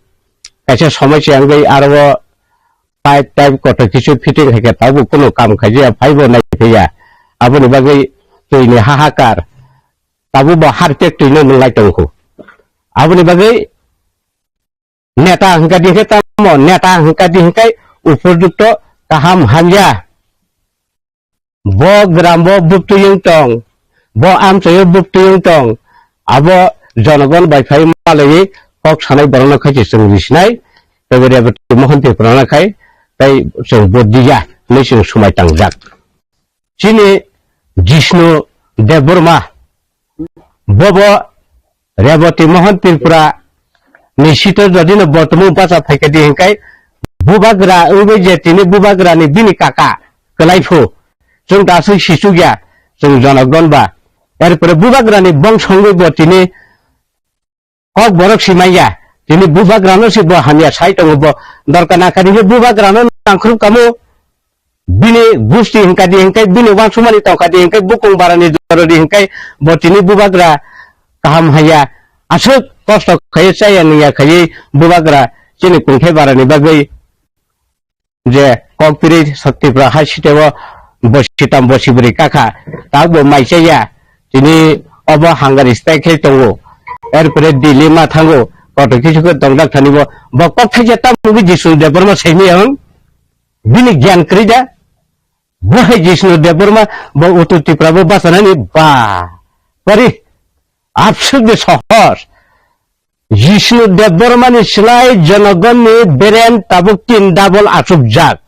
kaisa somosya wngwi aro o pipe type kotor kisu fitting hai khe tabuk kunu kam khaijaya, phaibo naiphaiya. Aboni bagwi twi ni hahakar, tabuk bo harpek twi no nwnglai tongkhu. Aboni bagwi neta hwnkha di hwnkhe tamo, neta hwnkha di hwnkhe upojukto kaham hamya. Bo gram bo buktui wng tong, bo amchai o buktui wng tong, abo jonogon bai phai malaiwi kok sanai borokno khai se chwng risinai, tei Reboti Mohon Tripura no khai tei chwng vote diya hinwi chwng swmai tangjak. Chini Jishnu Debbarma bobo Reboti Mohon Tripura ni sito jodi no bo tumung bacha phaikha di hwnkhe bubagra wngwi je tini bubagra ni bini kaka kwlai phu chwng da aswk sichukya chwng jonogon ba. Erpore bubagra ni bongso wngwi bo tini kok borok si manya, tini bubagra no si bo hamya sai tongo bo dorkar na kha di bubagra no nangkhrup kamo. Bini gusti hwnkha di hwnkhe, bini wansukmani tongkha di hwnkhe, bukung barani jora di hwnkhe, bo tini bubagra kaham haya, aswk kosto khaiwi chaya nungya khaiwi bubagra chini kungthai barani bagwi je kok piri Tripura hai siteo bo sitam bo sibri kakha, tak bo mai chaya, tini obo hangari stai khe tongo, erpore Delhi ma thango, kotor kisu khe tong dak thani bo, bo kok thaisa tamo wngwi Jishnu Debbarma saimaya wng, bini gyan kwrwi da, bo hai Jishnu Debbarma bo Uttor Tripura bo bachanani ba, pari, absuk de sohor, Jishnu Debbarma ni slai Jonogonni beren tabuk tin double achukjak.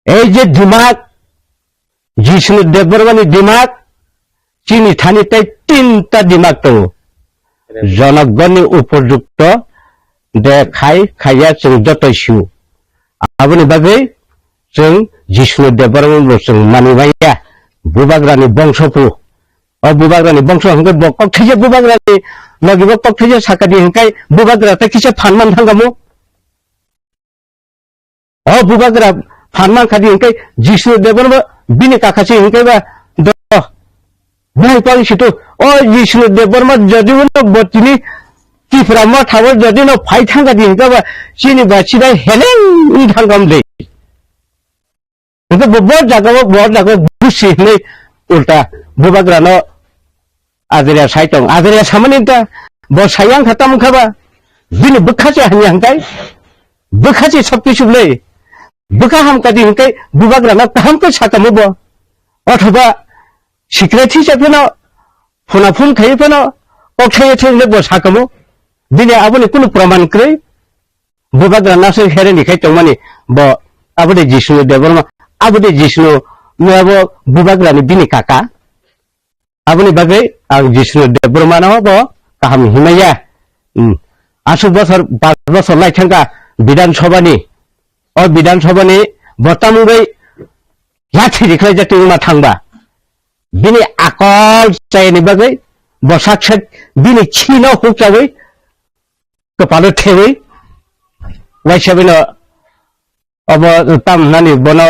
Ei je dimak, Jishnu Debbarmani dimak, chini thani tei tinta dimak tongo. Jonogonni upojukto de khai khaiya chwng joto sio. Aboni bagwi chwng Jishnu Debbarmano chwng mani manya. Bubagrani bongso phu. O bubagrani bongso hwnkhe bo kok thaisa bubagrani logi bo kok thaisa sakadi hwnkhe bubagra tei kisa phan man thangkamo. O bubagra phan man khadi hwnkhe Jishnu Debbarma bini kaka se hwnkhe ba do. Bini pang situ o Jishnu Debbarma jodi uno botini Tipra motha o jodi no phai thangkadi hwnkhe ba chini ba sidai heleng wng thangkam de. Hwnkhe bo bo jaga o bo jaga o gusi hwnwi ulta bubagrano Adria sai tong, Adria samani ta bo sayang kha tamo kha ba, bini bwkha se hamya hwnkhe, bwkha se sab kisu le, bwkha ham kadi hwnkhe bubagrano kaham khe sakamo bo, othoba sikre thisa phano, phuna phun khai phano, kok thaiya thai hwnkhe bo sakamo, bini aboni kunu praman kwrwi, bubagra nasoi hereni khai tongmani bo, abode Jishnu Debbarma, abode Jishnu no abo bubagrani bini kaka. Aboni bagwi ang Jishnu Debbarmano bo kaham himaya. Hmm. Aswk bosor, pas bosor lai thangkha Bidhan Sabhani. O Bidhan Sabhani bo tamungwi lathi rikhlai jati wngma thangba. Bini akol chayani bagwi bo sak sak bini chino hukchawi kwpalo thewi waisa bino obo tam nani bono,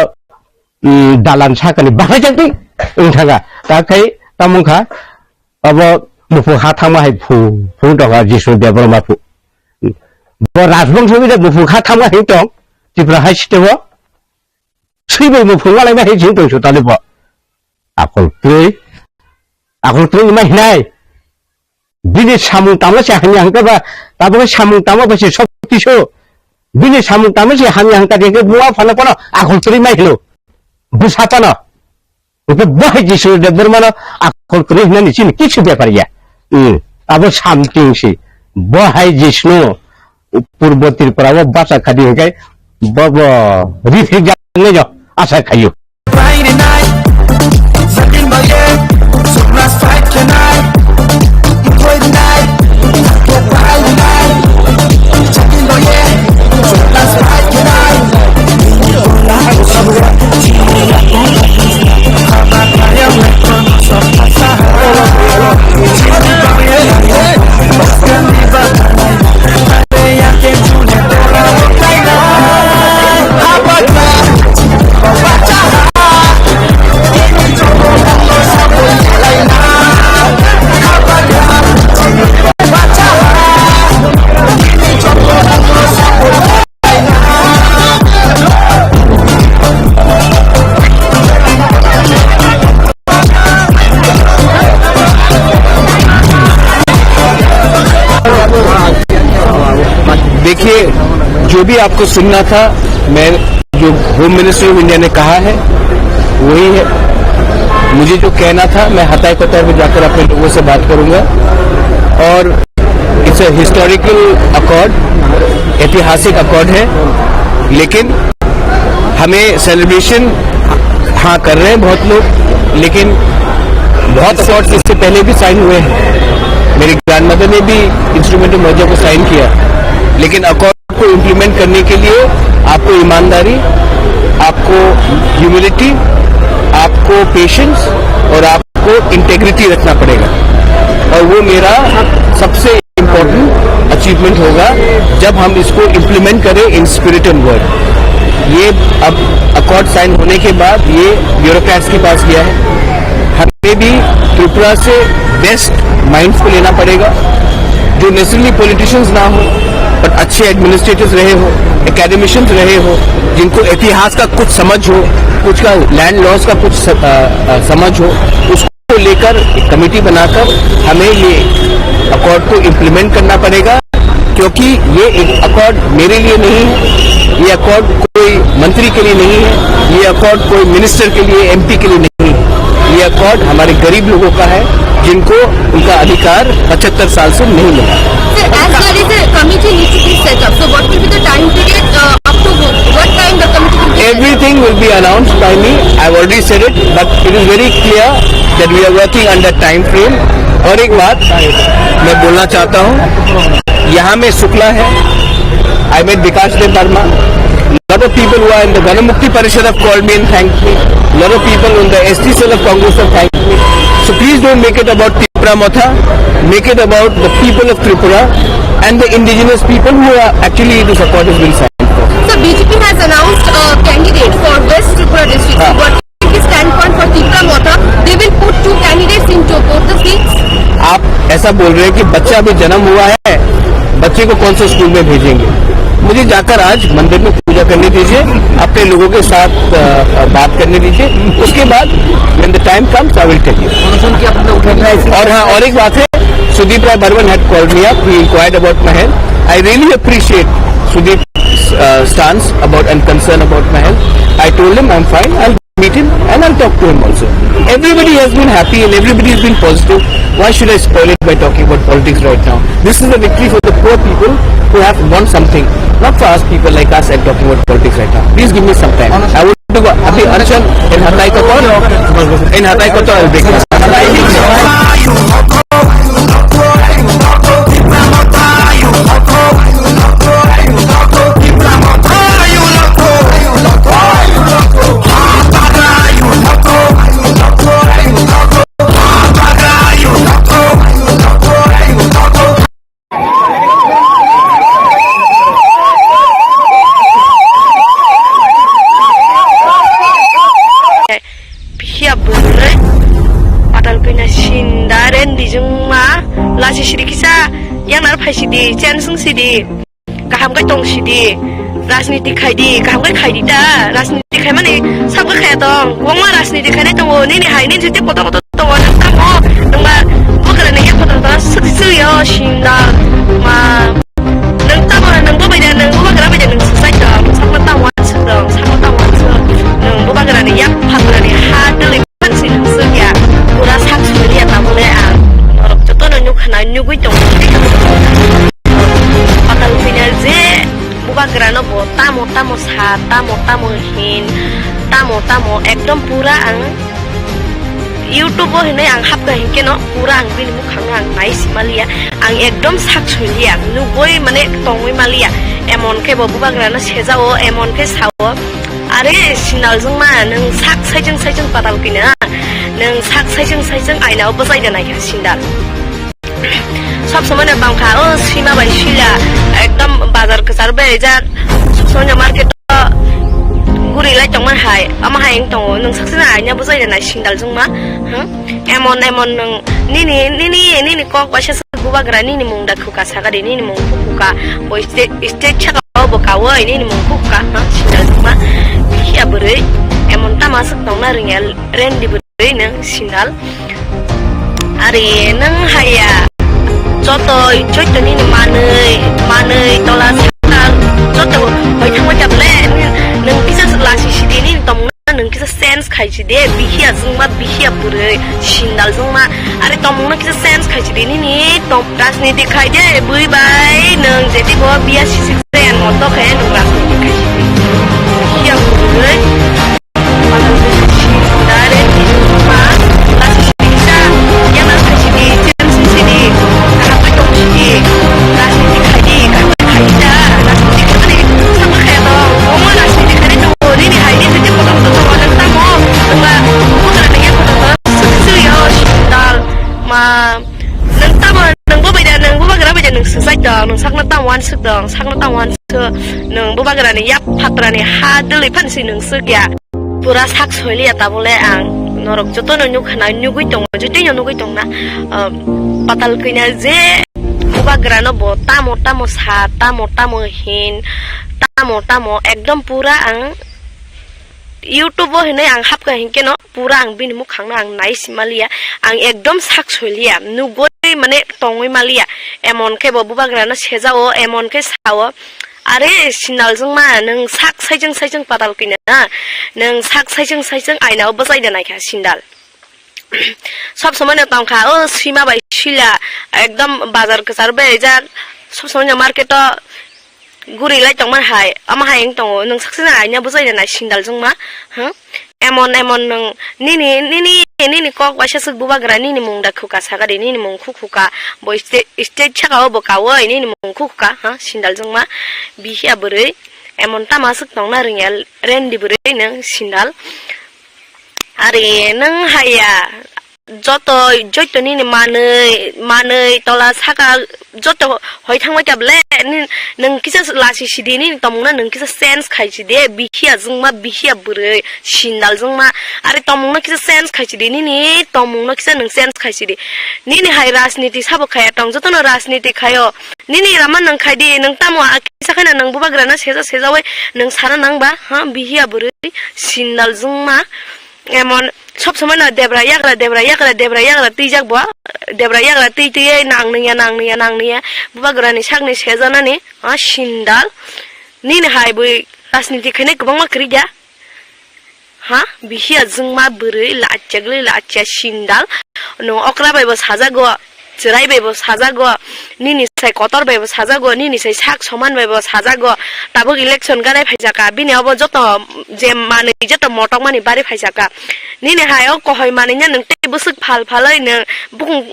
mm, dalan sakani bahai jakti wng thangkha. Ta khai tamo wngkha obo muphung ha thangma hai phu, phu tongkha Jishnu Debbarma phu. Bo rajbongso bide muphung ha thangma hai tong Tripura hai site bo. Swi bai muphung malai ma hai jing tong su tali bo. Akol twi, akol twi ma hinai. Bini samung tamo se hamya hwnkhe ba, tabuk samung tamo ba se sokti so. Bini samung tamo se hamya hwnkha de khe buma phano phano akol kwrwi mai hino. Bwsa phano. Hwnkhe bo hai Jishnu Debbarmano akol kwrwi hinani chini kichu bepar ya. Hmm. Abo something si. Bo hai Jishnu Purbo Tripura o bacha khadi hwnkhe bo bo rifik jak nai jo asa khayo. देखिए, जो भी आपको सुनना था, मैं, जो home minister of India ने कहा है, वही है। मुझे जो कहना था, मैं हताय कतर में जाकर अपने लोगों से बात करूंगा। और इट्स अ हिस्टोरिकल अकॉर्ड, ऐतिहासिक अकॉर्ड है, लेकिन हमें सेलिब्रेशन, हाँ, कर रहे हैं बहुत लोग, लेकिन बहुत अकॉर्ड इससे पहले भी साइन हुए हैं। मेरी ग्रैंडमदर ने भी इंस्ट्रूमेंट ऑफ मर्जर को साइन किया, लेकिन अकॉर्ड को इम्प्लीमेंट करने के लिए आपको ईमानदारी, आपको ह्यूमिलिटी, आपको पेशेंस और आपको इंटेग्रिटी रखना पड़ेगा। और वो मेरा सबसे इम्पोर्टेंट अचीवमेंट होगा, जब हम इसको इम्प्लीमेंट करें इन स्पिरिट एंड वर्ड। ये अब अकॉर्ड साइन होने के बाद ये ब्यूरोक्रेट्स के पास गया है। हमें भी त्रिपुरा से बेस्ट माइंड्स को लेना पड़ेगा, जो नेसेसरली पॉलिटिशियंस ना हो, बट अच्छे एडमिनिस्ट्रेटर्स रहे हो, एकेडमिशियंस रहे हो, जिनको इतिहास का कुछ समझ हो, कुछ का लैंड लॉस का कुछ स-, अ, अ, समझ हो, उसको लेकर एक कमेटी बनाकर हमें ये अकॉर्ड को इम्प्लीमेंट करना पड़ेगा, क्योंकि ये एक अकॉर्ड मेरे लिए नहीं है, ये अकॉर्ड कोई मंत्री के लिए नहीं है, ये अकॉर्ड कोई मिनिस्टर के लिए, एमपी के लिए नहीं है। ये अकॉर्ड हमारे गरीब लोगों का है, जिनको उनका अधिकार पचहत्तर साल से नहीं मिला। Sir, as there is a committee needs to be set up, so what will be the time period, uh, up to what, what time the committee will be set up? Everything will be announced by me. I've already said it, but it is very clear that we are working under time frame. और एक बात मैं बोलना चाहता हूँ, यहाँ में शुक्ला है, I met Bikash Deb Barma. Lot of people who are in the Ganamukti Parishad have called me and thanked me. Lot of people in the S T cell of Congress have thanked me. So please don't make it about Tipra Motha. Make it about the people of Tripura and the indigenous people who are actually the support has been signed for. So B J P has announced a candidate for West Tripura district. हाँ। What is the standpoint for Tipra Motha? They will put two candidates into both the seats. आप ऐसा बोल रहे हैं कि बच्चा अभी जन्म हुआ है, बच्चे को कौन से स्कूल में भेजेंगे? मुझे जाकर आज मंदिर में पूजा करने दीजिए, अपने लोगों के साथ, अ, बात करने दीजिए, उसके बाद when the time comes, I will tell you. और हाँ, और एक बात है, Sudeep Roy Barwan had called me up, he inquired about my health. I really appreciate Sudeep's, uh, stance about and concern about my health. I told him I'm fine, I'll meet him and I'll talk to him also. Everybody has been happy and everybody has been positive. Why should I spoil it by talking about politics right now? This is a victory for the poor people who have won something, not for us people like us and talking about politics right now. Please give me some time. I would to go. अभी अनशन इन हताई को कौन? इन हताई को तो Phiya bwrwi patal kwina sinda rendi jwngma lasi siri kisa yanar phaisidi, chenswng sidi. Kaham khe tong sidi, rajniti khaidi, kaham khe khaidi ta, rajniti khaimani sabkhe khaya tong, kwbangma rajniti khainai tongo, nini hai nini jete koto koto tongo, nang tamo, nangba bwkrani yak koto koto swk swk yo, sinda, ma, nang tamo, nang bo bai da, nang bo bagra bai da, nang swsai tong, sakno tamo wansuk tong, sakno tamo wansuk, nang bo bagrani yak phatrani ha dwlwi. Pura sak suriya tabole ang norok jotono nukha na nugui tongo. Patal puina je bubagrano bo tamo tamo sa, tamo tamo hin, tamo tamo ekdom pura ang YouTube o hinui ang hapkha hinkhe no pura ang bini mukhang no ang nai simaliya. Ang ekdom sak suiliya, nugui mane tongui maliya. Emon khe bo bubagrano sejao, emon khe sao. Are sinal jwngma, nwng sak saijwng saijwng patal kina. Nwng sak saijwng saijwng aina o bwchai da naikha sindal. Sob somoi no tongkha, o sima bai sila, ekdom bazar kwcharo beraijak. Sob somoi no market o guri lai tongma hai, ama hai wng tongo. Nwng sak sina aina bwchai da nai sindal jwngma. Hm? Emon, emon nwng nini, nini, nini kok bai se bubagra nini mung da khuka sagadi, nini mung khuka. Bo state, state saka o bo kawi nini mung khuka, ha, sindal jwngma. Phiya bwrwi, emon tama swk tongna rwngya, rendi bwrwi nwng sindal. Are nwng haya, joto, joto nini manwi, manwi, tola, sakal, joto bai thangwi tabole, nwng kisa lasi sidi nini tongna. Nwng kisa sense khaisi de, bihiya jwngma, bihiya bwrwi, sindal jwngma. Are tongmungno kisa sense khaisi de, nini tong rajniti khai de, bui bai nwng jeti bo biya sisik se moto khe nwng rajniti khaisi de. Bihiya bwrwi, are jwngma, rajniti kisa, yama khaisi de, sense khaisi de, kaham khe tong si de, rajniti khai de, kaham khe khai de da, rajniti khai de, sama khai tong, omo rajniti khai de tong. O nini hai ni tete kotor kotor tongo, nwng tamo, nwng ba, bubagra ni ya kotor kotor, swk swk yo, sindal, ma, nwng tamo, nwng bo bai da, nwng bubagra bai da, nwng swsai tong, nwng sakno tamo wansuk tong, sakno tamo wansuk, nwng bubagra ni ya phatrani ha dwlwi phan si nwng swk ya. Pura sak soiliya tabole ang, norok jotono nukha na, nugui tongo, jotoino nugui tongna, ah, patal kwina je, bubagrano bo tamo tamo sa, tamo tamo hin, tamo tamo ekdom pura ang YouTube o hinui ang hapkha hinkhe no pura ang bini mukhang no ang nai simaliya, ang ekdom sak soiliya, nugui mane tongwi maliya. Emon khe bo bubagrano sejao, emon khe sao, "Are sindal jwngma, nwng sak saichwng saichwng patal kwina, nwng sak saichwng saichwng ainao bwchaina naikha sindal." Sob somoi no tongkha, o swima bai swila, ekdom bazar kwcharo berajak, sob somoi no market o guri lai tongmani hai, omo hai wng tongo, nwng saksa na aina bwchaina nai sindal jwngma, hmm? Emon emon nwng nini, nini, nini kok waisa swk bubagra, nini mung da khuka sakadi, nini mung khu khuka, bo stage, stage saka o bo kaui, nini mung khu khuka, ha, sindal jwngma, bihiya bwrwi, emon tama swk tongna rwngya, rendi bwrwi nwng sindal. Ari nwng haiya, joto, joto nini manwi, manwi tola saka joto hoi thangbai tabole, ni-, nwng kisa lasi sidi, nini tomungno nwng kisa sense khai sidi, bihiya jwngma, bihiya bwrwi, sindal jwngma, ari tomungno kisa sense khai sidi, nini tomungno kisa nwng sense khai sidi. Nini hai rajniti sabo khaya tong, jotono rajniti khayo, nini rama nwng khai di, nwng tamo a kisa khaina nwng bubagrano seja sejawi nwng sana nang ba, ha, bihiya bwrwi, sindal jwngma. Emon sob somoi no debra yagra, debra yagra, debra yagra twijak bo. Debra yagra twi twi nang nungya, nang nungya, nang nungya. Bubagrani sakni sejanani, ha, sindal. Nini hai bui rajniti khainai kwbangma kwrwi da. Ha, bihiya jwngma bwrwi lachya gli lachya sindal. No okra bai bo sajago. Chwrai bai bo sajago, nini sai kotor bai bo sajago, nini sai sak soman bai bo sajago. Tabuk election ganai phaijaka, bini obo joto je manwi joto motok mani bari phaijaka. Nini hai o kohoi manwi nya nwng tei bwswk phal phaloi nwng bukung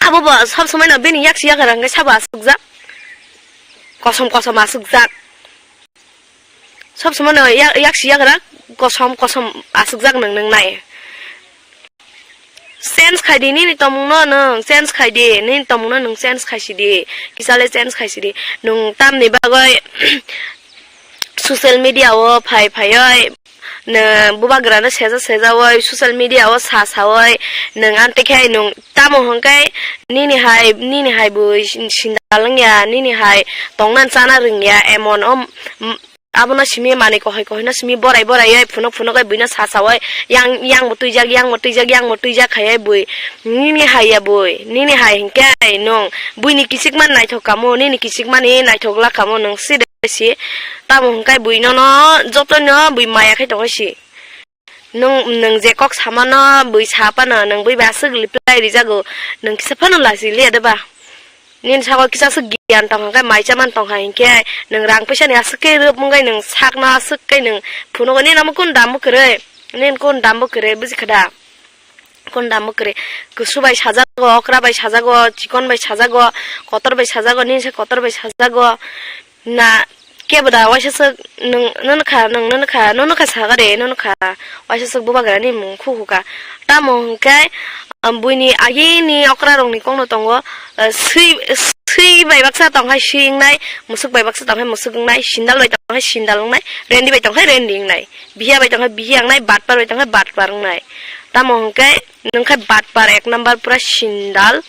abo bo sob somoi no bini yaksi yagra hwnkhe sabo aswkjak. Kosom kosom aswkjak. Sob somoi no yak-, yaksi yagra kosom kosom aswkjak nwng nwngnai. Change khai di nini tomungno nwng, change khai di, nini tomungno nwng change khai sidi, kisale change khai sidi. Nwng tamni bagwi social media o phai phaioi, nwng bubagrano seja sejaoi, social media o sa saoi, nwng antekhe nwng tamo hwnkhe nini hai, nini hai bo sin-, sindal wngya, nini hai tongna chana rwngya, emon o, m-, abono simi manwi kohoi kohoi no simi borai borai oi phunuk phunuk oi buino sasaoi yang yang bo twijak yang bo twijak yang bo twijak khai oi bui nini hai ya bui nini hai hinkhe nwng buini kichik man naithok kamo nini kichik mani naithok la kamo nwng si de si tamo hwnkhe bui nono joto no bui maya khai tongo si. Nwng, nwng je kok samano bui sa phano, nwng bui bai aswk reply rijago, nwng kisa phano lachi liya de ba? Nini sago kisa aswk giyan tong kha khe, mai chaman tong kha hinkhe, nwng rang puisa ni aswk khe rwp wngkhe, nwng sakno aswk khe nwng phunugo, nini amo kun dam bo kwrwi, nini kun dam bo kwrwi, buji kha da? Kun dam bo kwrwi, kusu bai sajago, okra bai sajago, chikon bai sajago, kotor bai sajago, nini se kotor bai sajago. Na kebo da waisa swk nwng, nono kha, nwng, nono kha, nono kha saga de, nono kha, waisa swk bubagrani mung khu khu kha. Tamo hwnkhe, um, buini agini okra rokni kokno tongo, uh, swi, swi bai baksa tong hai swi wngnai, musuk bai baksa tong hai musuk wngnai, sindal bai tong hai sindal wngnai, rendi bai tong hai rendi wngnai, bihiya bai tong hai bihiya wngnai, batpar bai tong hai batpar wngnai. Tamo hwnkhe nwng khai batpar ek number pura sindal,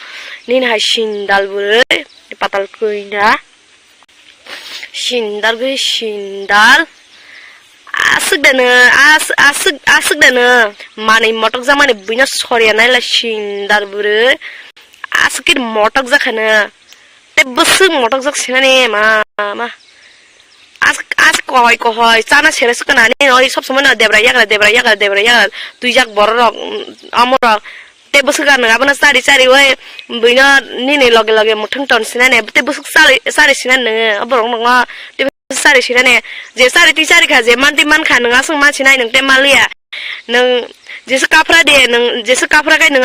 nini hai sindal bwrwi patal kwina. Sindal gwi sindal. Aswk da no, as-, aswk, aswk da no. Manwi motok jakmani buino sorya naila sindal bwrwi. Aswk khe motok jakha no. Tei bwswk motok jak sinani ma, ma. As, as kohoi, kohoi. Chana sere swkana ni oi sob somoi no debra yagra, debra yagra, debra yagra. Twijak borok rok, mm, amo rok. Tei bwswk ang nwng abono chari chari oi buino nini loge loge mwthwng ton sinani tei bwswk chari chari sinani nwng o borok nwngo tei bwswk chari sinani je chari twi chari kha je mantwi mankha nwng aswk man sinai nwng tei maliya nwng jeswk kaphra de nwng jeswk kaphra khai nwng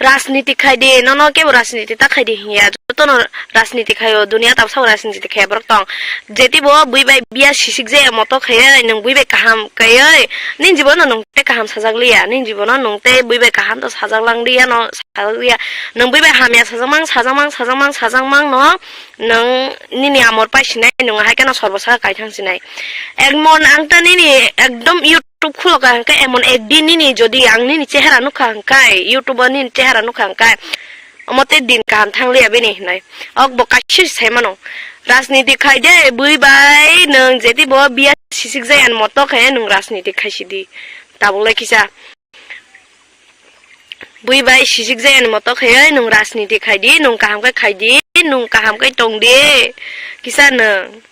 rajniti khai de nono kebo rajniti ta khai de hinya jotono rajniti khaio dunia tabsao rajniti khaya borok tong. Jetibo bui bai biya sisik jaya moto khayai, nwng bui bai kaham khayai, nini jibono nwng tei kaham sajak liya, nini jibono nwng tei bui bai kaham to sajak lang liya, no sajak liya. Nwng bui bai hamya sajak mang, sajak mang, sajak mang, sajak mang no, nwng nini amor pai sinai, nwng hai kheno sorbo saka kaithang sinai. Ek mon ang ta nini ekdom YouTube khulo ka hwnkhe, emon ekdin nini jodi ang nini chehara nukha hwnkhe, YouTube o nini chehara nukha hwnkhe, omo tei din kaham thang liya bini hinai. Ok bo kaisa sai mano. Rajniti khai de, bui bai nwng jeti bo biya sisik jaya moto khai nwng rajniti khai sidi. Tabuk lai kisa. Bui bai sijik jaya ni moto khe, nwng rajniti khai di, nwng kaham khe khai di, nwng kaham khe tong di. Kisa nwng,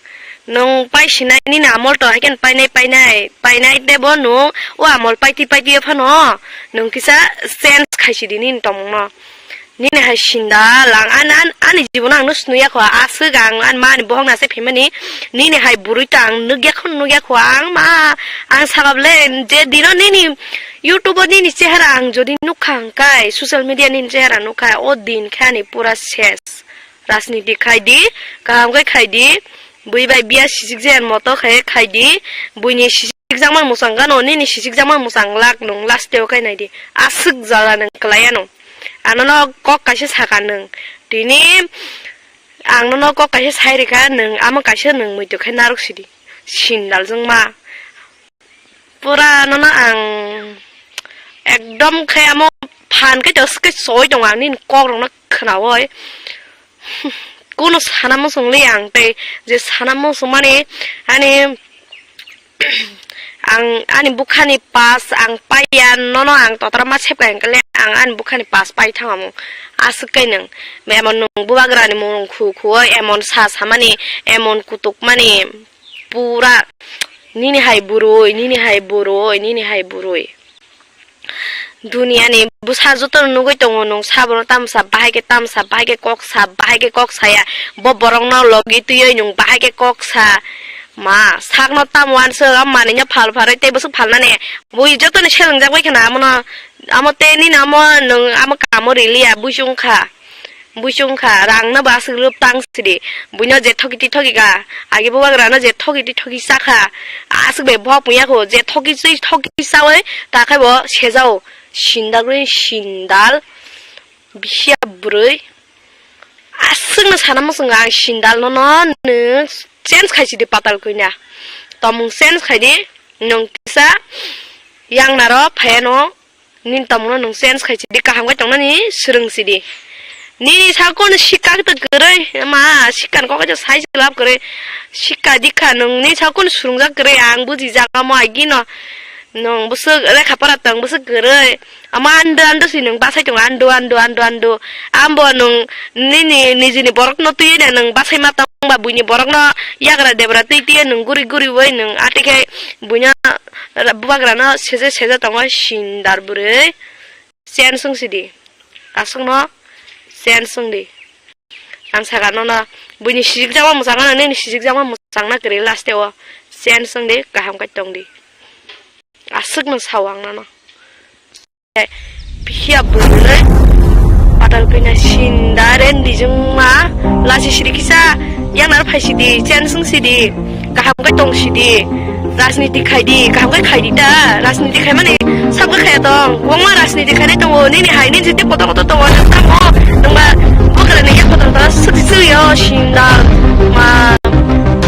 nwng pai sinai nini amol to, hai khe painai, painai, painai tebo nwng o amol paiti, paiti phano nwng kisa change khai si di nini tongmung no. Nini hai sindal, ang, an, an, ani jibono ang no snuya kho, aswk ang, an mani bohok na se phimani, nini hai bwrwi to ang nukya kho, nukya kho, ang ma, ang sakable, je dino nini YouTube o nini chehara ang jodi nukha hwnkhe, social media nini chehara nukha, o din khe ani pura ses. Rajniti khai di, kaham khe khai di, bui bai biya sijik jaya moto khe khai di, buini sijik jakmani mwchang gano, nini sijik jakmani mwchang lak nwng last o khai nai di, aswk jala nwng kwlai ano. Ano no kok kaisa saka nwng, tini ang nono kok kaisa sai rikha, nwng amo kaisa nwng muitu khai narwk sidi, sindal jwngma. Pura nono ang ekdom khe amo phan khe to swkhe soi tongo ang nini kok rokno khnaui. Kuno sana muchung li ang tei je sana muchung mani ani, ang ani bukhani pas ang paiya nono ang totra ma sepka hingkhe le ang ani bukhani pas pai thangmung aswk khe nwng emon nwng bubagrani mung khu khu emon sa samani emon kutuk mani. Pura nini hai bwrwi, nini hai bwrwi, nini hai bwrwi. Duniani bwsa jotono nugwi tongo nwng, sabono tamsa bahai khe tamsa, bahai khe kok sa, bahai khe kok saya. Bo borokno logi twiwi nwng bahai khe kok sa. Ma, sakno tamo wansuk, amo manwino phal pharwi tei bwswk phalnani. Bui jotoni selengjak bai kheno amono, amo tei nini amo nwng amo kamo riliya, buisong kha. Buisong kha, rangno bo aswk rwp tang sidi. Buino je thoki twi thoki kha, age bubagrano je thoki twi thoki cha kha, aswk bai bohok wngya kho, je thoki twi thoki chaui ta khai bo sejao, sindal rwi sindal, bihia bwrwi. Aswkno sana muchungo ang sindal nono nwng change khai sidi patal kwina. Tomung change khai di, nwng kisa yang naro phaiano. Nini tomungno nwng change khai sidi, kaham khai tongnani swrwng sidi. Nini sakno sikha khe kwrwi, ma, sikha ni kok sai se lab kwrwi. Sikha dikha nwng ni sakno swrwngjak kwrwi, ang bujijak amo agino. Nwng bwswk lekha pora tong bwswk kwrwi. Ama ando ando si nwng bachai tongo, ando, ando, ando, ando. Ambo nwng nini nijini borokno twiwi nwng bachai ma tong ba buini borokno yagra debra twi twi nwng guri guri bai nwng ati khe buino Ra-, bubagrano seje seje tongo sindal bwrwi. Chen swng sidi. Aswkno chen swng di. Ang saka nono buini sijik jakma mwchang ano nini sijik jakma mwchang na kwrwi last o. Chen swng di, kaham khai tong di. Aswkno sao ang nono. Phiya bwrwi patal khaina sinda rendi jwngma lachi sidi kisa yang naro phai sidi, chen swng sidi, kaham khe tong sidi, rajniti khai di, kaham khe khai di ta, rajniti khai mani sabo khaya tong, kwbangma rajniti khainai tongo, nini hai nini jete kotor kotor tongo, nang tamo, nangba bugrani yak kotor kotor swk swk yo sinda ma.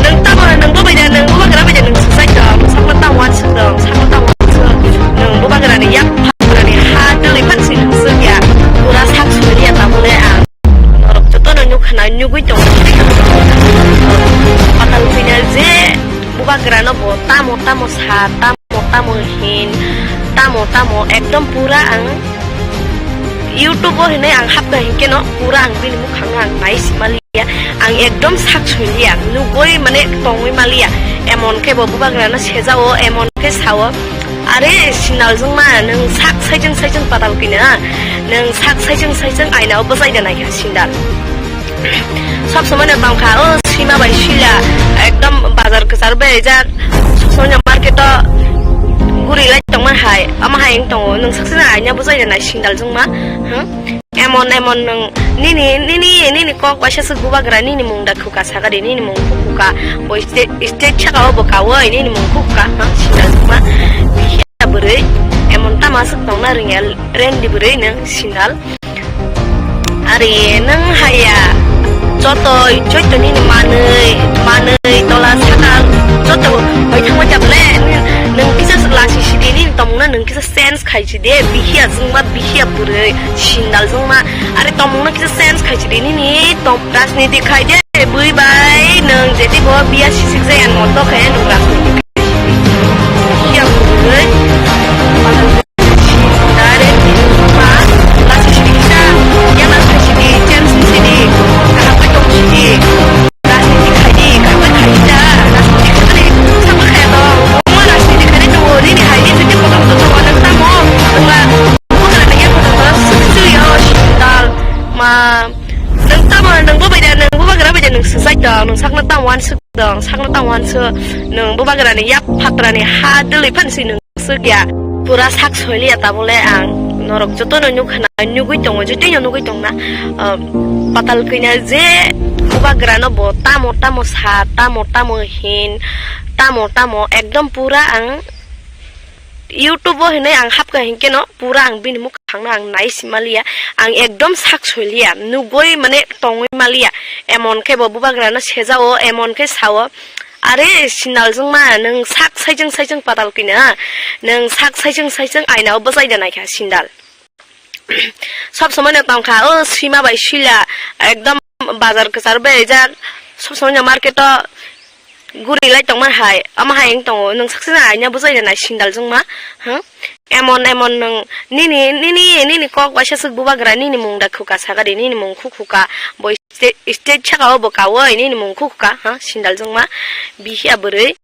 Nwng tamo, nwng bo bai da, nwng bo bagra bai da, nwng swsai tong, sakno tamo uansuk tong, sakno tamo uansuk. Nwng bo bagrani yak phagrani ha twlwi phan si nwng swk ya. Pura sak suri ya tamo le ang. Norok jotono nukha na, nugwi tongo. Patal khaina je bo bagrano bo tamo tamo sa, tamo tamo hin, tamo tamo ekdom pura ang YouTube o hinwi ang hapkha hinkhe no pura ang bini mukhang ang nai si mali. Ya, ang ekdom sak sui liya, nugwi mane tongwi ma liya. Emon khe bo bubagrano sejao, emon khe sao, "Are, sindal jwngma, nwng sak saijwng saijwng patal kina, nwng sak saijwng saijwng aina o bwchai da naikha sindal." Sob somoi no tongkha, o sima bai sila, ekdom bazar kwchar bai jak, sob somoi no market o guri lai tongma hai, ama hai wng tongo, nwng sak saijwng aina bwchai da nai sindal jwngma, hmm? Emon, emon nwng nini, nini, nini kok waisa swk bubagra, nini mung da khuka sakari, nini mung khuka, bo stage, stage saka o bo kawai, nini mung khuka, ha, sindal jwngma, bihia bwrwi, emon tama swk tongna rwngya, rendi bwrwi nwng sindal. Ari nwng haya, joto, joto nini manwi, manwi, tola, sakal, joto bai thangma jabole, nwng kisa swk lasi sidi, nini tomungna nwng kisa sense khai sidi, bihia jwngma, bihia bwrwi. Sindal jwngma. Are tomungno kisa sense khai sidi nini tom rajniti khai de bui bai nwng jeti bo biya sisik jaya moto khe nwng rajniti khai sidi. Biya bwrwi. Sindare bini jwngma. Nwng swsai tong, nwng sakno tamo wansuk tong, sakno tamo wansuk, nwng bubagrani yak phatrani ha dwlwi phan si nwng swk ya. Pura sak soiliya tabole ang, norok jotono nukha na, nugwi tongo, jotoino nugwi tongna. Um, patal kwina je bubagrano bo tamo tamo sa, tamo tamo hin, tamo tamo ekdom pura ang YouTube o hinwi ang hapkha hinkhe no pura ang bini mukhangno ang nai si maliya, ang ekdom sak soiliya, nugwi mane tongwi maliya, emon khe bo bubagrano sejao, emon khe sao, "Are sindal jwngma, nwng sak saichwng saichwng patal kwina, nwng sak saichwng saichwng aina o bwchai da naikha sindal." Sob somoi no tongkha, o swima bai swila, ekdom bazar kwcharo berajak, sob somoi no market o guri lai tongma hai, ama hai wng tongo, nwng saksa na aina bwchai nai sindal jwngma, ha? Emon, emon nwng nini, nini, nini kok waisa swk bubagra, nini mung da khuka sakadi, nini mung khu khuka, bo state, state saka o bo kawi, nini mung khu khuka, ha? Sindal jwngma, bihiya bwrwi,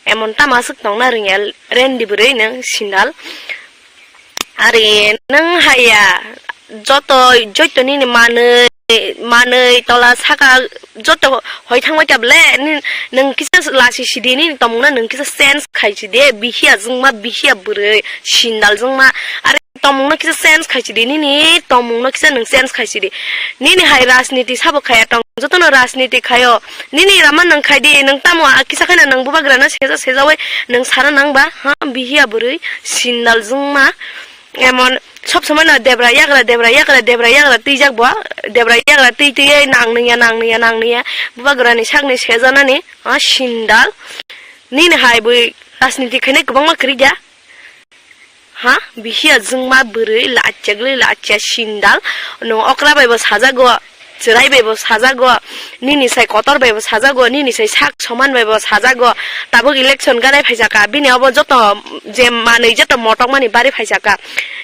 emon tama swk tongna rwngya, rendi bwrwi nwng sindal. Ari nwng haiya, joto, joto nini manwi, manwi tola saka joto hoi thangbai tabole, ni-, nwng kisa lasi sidi, nini tomungno nwng kisa change khai sidi, bihiya jwngma, bihiya bwrwi, sindal jwngma, ari tomungno kisa change khai sidi, nini tomungno kisa nwng change khai sidi. Nini hai rajniti sabo khaya tong, jotono rajniti khayo, nini rama nwng khai di, nwng tamo a kisa khaina nwng bubagrano seja sejawi nwng sana nang ba, ha, bihiya bwrwi, sindal jwngma. Emon sob somoi no debra yagra, debra yagra, debra yagra twijak bo, debra yagra twi twi nang nungya, nang nungya, nang nungya. Bubagrani sakni sejanani, ah, sindal. Nini hai bui rajniti khainai kwbangma kwrwi ya. Ha, bihiya jwngma bwrwi lachya gli lachya sindal. No okra bai bo sajago. Chwrai bai bo sajago, nini sai kotor bai bo sajago, nini sai sak soman bai bo sajago. Tabuk election ganai phaisaka, bini obo joto je manwi joto motokmani bari phaisaka.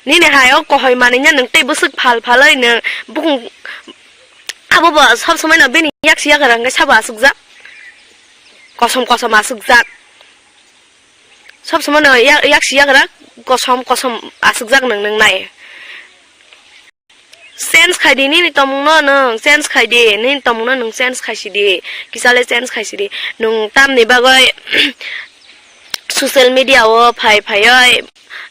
Nini hai o kohoi manwi no nwng tei bwswk phal phalwi nwng bukung abo bo sob somoi no bini yaksi yagra hwnkhe sabo aswkjak. Kosom kosom aswkjak. Sob somoi no yak-, yaksi yagra kosom kosom aswkjak nwng, nwng nai. Change khai di nini tomungno nwng, change khai di, nini tomungno nwng change khai sidi, kisale change khai sidi. Nwng tamni bagwi social media o phai phaioi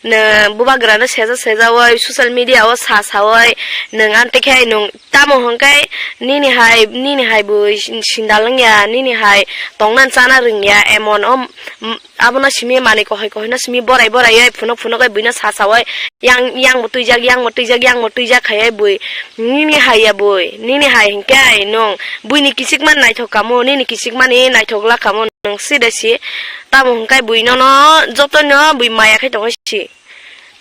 nwng bubagrano seja sejaoi social media o sa saoi nwng amtwi khe nwng tamo hwnkhe nini hai, nini hai bo sindal wngya, nini hai tongna chana rwngya, emon o, m-, abono simi manwi kohoi kohoi no simi borai borai oi phunuk phunuk oi buino sasaoi yang, yang bo twijak, yang bo twijak, yang bo twijak khai oi bui. Nini hai ya bui, nini hai hinkhe ai nwng buini kichikma naithok kamo, nini kichikmani naithok la kamo nwng si de si. Tamo hwnkhe bui nono jotono bui maya khai tongo si.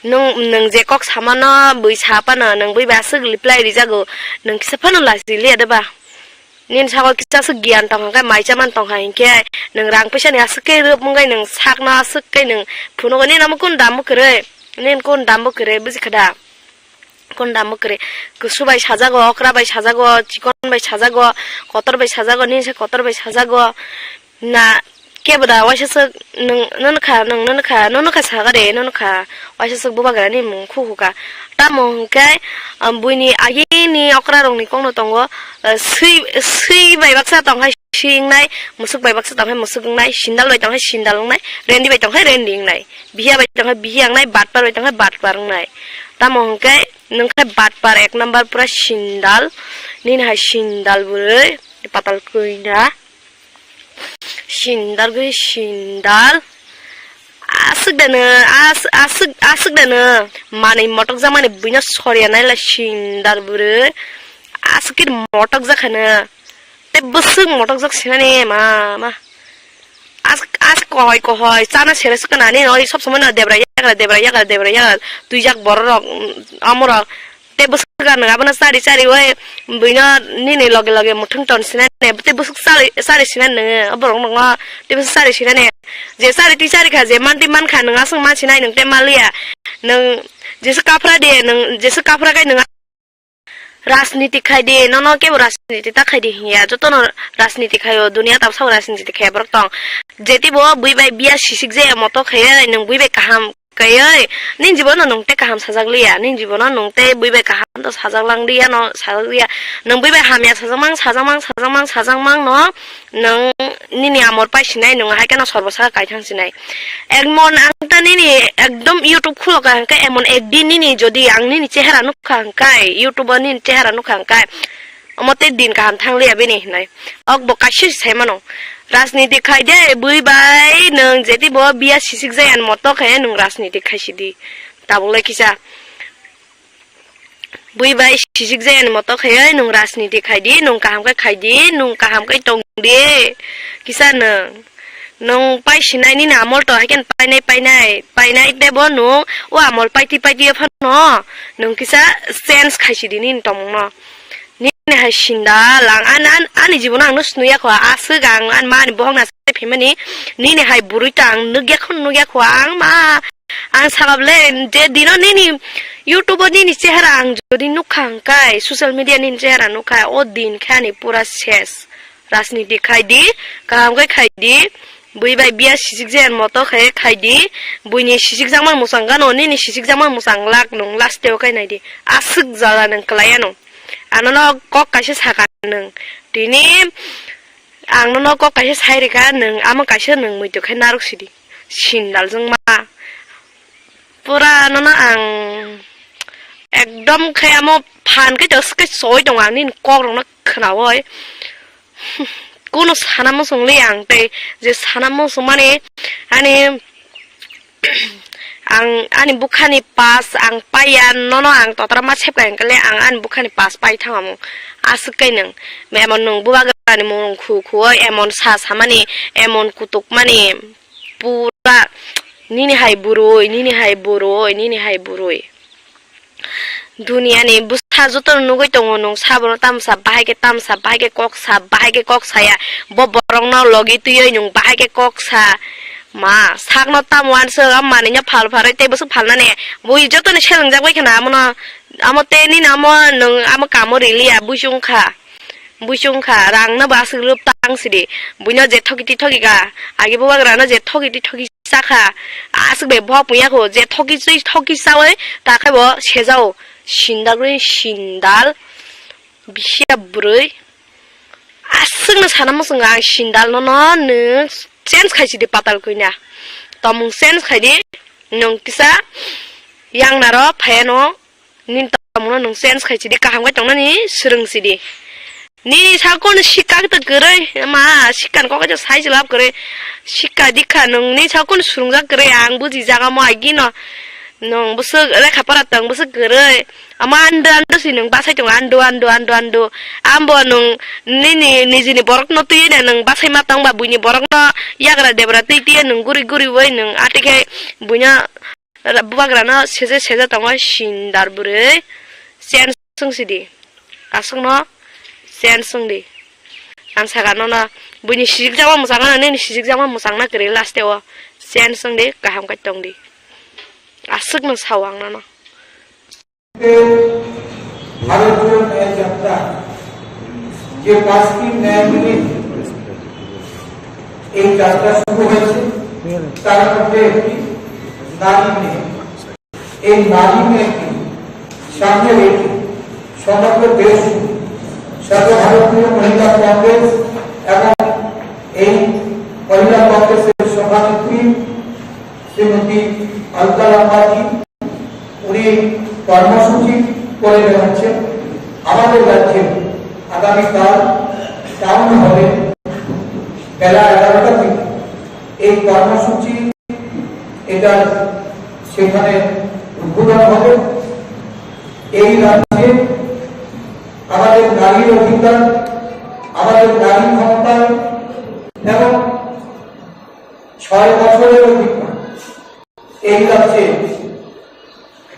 Nwng, nwng je kok samano bui sa phano nwng bui bai aswk reply rijago, nwng kisa phano lachi liya de ba? Nini saka kisa aswk giyan tong kha khe, mai cha man tong kha hinkhe, nwng rang puisa ni aswk khe rwp wngkhe, nwng sakno aswk khe nwng phunugo, nini omo kun dam bo kwrwi, nini kun dam bo kwrwi, buji kha da? Kun dam bo kwrwi, kusu bai sajago, okra bai sajago, chikon bai sajago, kotor bai sajago, nini se kotor bai sajago, na Kebo da waisa swk nwng, nono kha, nwng nono kha, nono kha saga de, nono kha waisa swk bubagra ni mung khu khu kha. Tamo hwnkhe, um, buini agini okra rok ni kok no tongo, uh, swi, swi bai baksa tong hai swi wngnai, musuk bai baksa tong hai musuk wngnai, sindal bai tong hai sindal wngnai, rendi bai tong hai rendi wngnai, bihiya bai tong hai bihiya wngnai, batpar bai tong hai batpar wngnai. Tamo hwnkhe nwng khe batpar ek number pura sindal, nini hai sindal bwrwi patal kwina. Sindal gwi sindal. Aswk de no, as-, aswk, aswk de no. Manwi motok jakmani buino sorya naila sindal bwrwi. Aswk khe motok jak khano. Tei bwswk motok jak sinani ma, ma. As, as kohoi, kohoi. Chana sere swk nani, oi sob somoi no debra yagra, debra yagra, debra yagra. Twijak borok rok, mm, amorok. Tei bwswk nwng abono chari chari oi buino nini loge loge muthung ton sinai ne, tei bwswk chari, chari sinai nwngo, o borok nwngo tei bwswk chari sinai ne. Je chari twi chari kha, je man twi man kha, nwng aswk man sinai, nwng tei maliya. Nwng jesu kaphra de, nwng jesu kaphra kai nwng rajniti khai de, nono kebo rajniti ta khai de hinya, jotono rajniti khaio, duniya tabsao rajniti khaya borok tong. Jetibo bui bai biya sisik jaya moto khaya, nwng bui bai kaham kaiwi, nini jibono nwng tei kaham sajak liya, nini jibono nwng tei bui bai kaham to sajak lang liya no, sajak liya. Nwng bui bai hamya sajak mang, sajak mang, sajak mang, sajak mang no, nwng nini amor pai sinai, nwng hai kheno sorbo saka kaithang sinai. Emon ang ta nini ekdom YouTube khulo ka hwnkhe, emon ekdin nini jodi ang nini chehara nukha hwnkhe, YouTube o nini chehara nukha hwnkhe, omo tei din kaham thang liya bini hinai. Ok bo kaisa sai mano. Rajniti khai de, bui bai nwng jeti bo biya sisik jaya ni moto khe nwng rajniti khai sidi. Tabuk lai kisa. Bui bai sisik jaya ni moto khe nwng rajniti khai di, nwng kaham khe khai di, nwng kaham khe tong di. Kisa nwng. Nwng pai sinai nini amol to, hai khe painai, painai, painai tebo nwng o amol paiti, paiti phano nwng kisa change khai sidi nini tongmung no. Nini hai sinda lang, an, an, ani jibono ang no snuya kho, aswk ang, an mani bohok na se phimani, nini hai bwrwi to ang nukya kho, nukya kho, ang ma, ang sakable, je dino nini YouTube o nini chehara ang jodi nukha hwnkhe, social media nini chehara nukha, o din khe ani pura ses. Rajniti khai di, kaham khe khai di, bui bai biya sisik jaya ni moto khe khai di, buini sisik jakmani mwsang gano, nini sisik jakmani mwsang lak nwng last o khai nai di, aswk jala nwng kwlai ano. Ano no kok kaisa saka nwng, tini ang nono kok kaisa sai rwkha, nwng amo kaisa nwng muitu khe narwk sidi. Sindal jwngma. Pura nono ang ekdom khe amo phan khe to swkhe soi tongo ang nini kok rokno khnaui. Kuno sana muchung li ang tei je sana muchung mani ani ang ani bukhani pass ang paiya, nono ang totra ma sepka hwnkhe le ang ani bukhani pass pai thangamung. Aswk khe nwng, emon nwng bubagrani mung khu khuoi, emon sa samani, emon kutuk mani, pura nini hai bwrwi, nini hai bwrwi, nini hai bwrwi. Duniani bwsa jotono nugui tongo nwng, sabono tamsa bahai khe tamsa, bahai khe koksa, bahai khe koksaya. Bo borokno logi twiwi nwng bahai khe koksa. Ma, sakno tamo uansuk, amo manwino phal pharwi tei bwswk phalnani. Bui jotoni selengjak bai kheno amono, amo tei nini amo nwng amo kamo riliya, buisong kha. Buisong kha, rangno bo aswk rwp tang sidi. Buino je thoki twi thoki kha, agi bubagrano je thoki twi thoki sakha, aswk bai bohok pungya kho, je thoki twi thoki saui, takhai bo sejao. Sindal rwi sindal, bisiya bwrwi. Aswkno sana muchungo ang sindal nono nwng change khai sidi patal kwina. Tomung change khai di, nwng kisa yang naro phaiano. Nini tongmungno nwng change khai sidi, kaham khe tongnani swrwng sidi. Nini sakno sikha khe kwrwi, ma sikha ni kok khe sai se lab kwrwi. Sikha dikha nwng ni sakno swrwngjak kwrwi, ang bujijak amo agino. Nwng bwswk lekha pora tong bwswk kwrwi. Amo ando ando si nwng bachai tongo, ando, ando, ando, ando. Ambo nwng nini nijini borokno twiwi nwng bachai ma tongba, buini borokno yagra debra twi twi nwng guri guri bai nwng atikhe buino Ra-, bubagrano seje seje tongo sindar bwrwi. Chen swng sidi. Aswkno chen swng di. Ang saka nono buini sijikjakma mwchangano nini sijikjakma mwchangna kwrwi last o. Chen swng di, kaham khe tong di. Aswkno sao ang nono. ভারতীয় ন্যায় যাত্রা যে পাঁচটি ন্যায় মেনে এই যাত্রা শুরু হয়েছে, তার মধ্যে একটি নারী ন্যায়। এই নারী ন্যায়কে সামনে রেখে সমগ্র দেশ সর্বভারতীয় মহিলা কংগ্রেস এবং এই মহিলা কংগ্রেসের সভানেত্রী শ্রীমতী আলকা লাম্বাজি উনি কর্মসূচি করে বেড়াচ্ছেন। আমাদের রাজ্যে আগামীকাল টাউন হলে বেলা এগারোটা থেকে এই কর্মসূচি এটা সেখানে উদ্বোধন হবে। এই রাজ্যে আমাদের নারীর অধিকার, আমাদের নারী ক্ষমতা এবং ছয় বছরের অধিকার এই রাজ্যে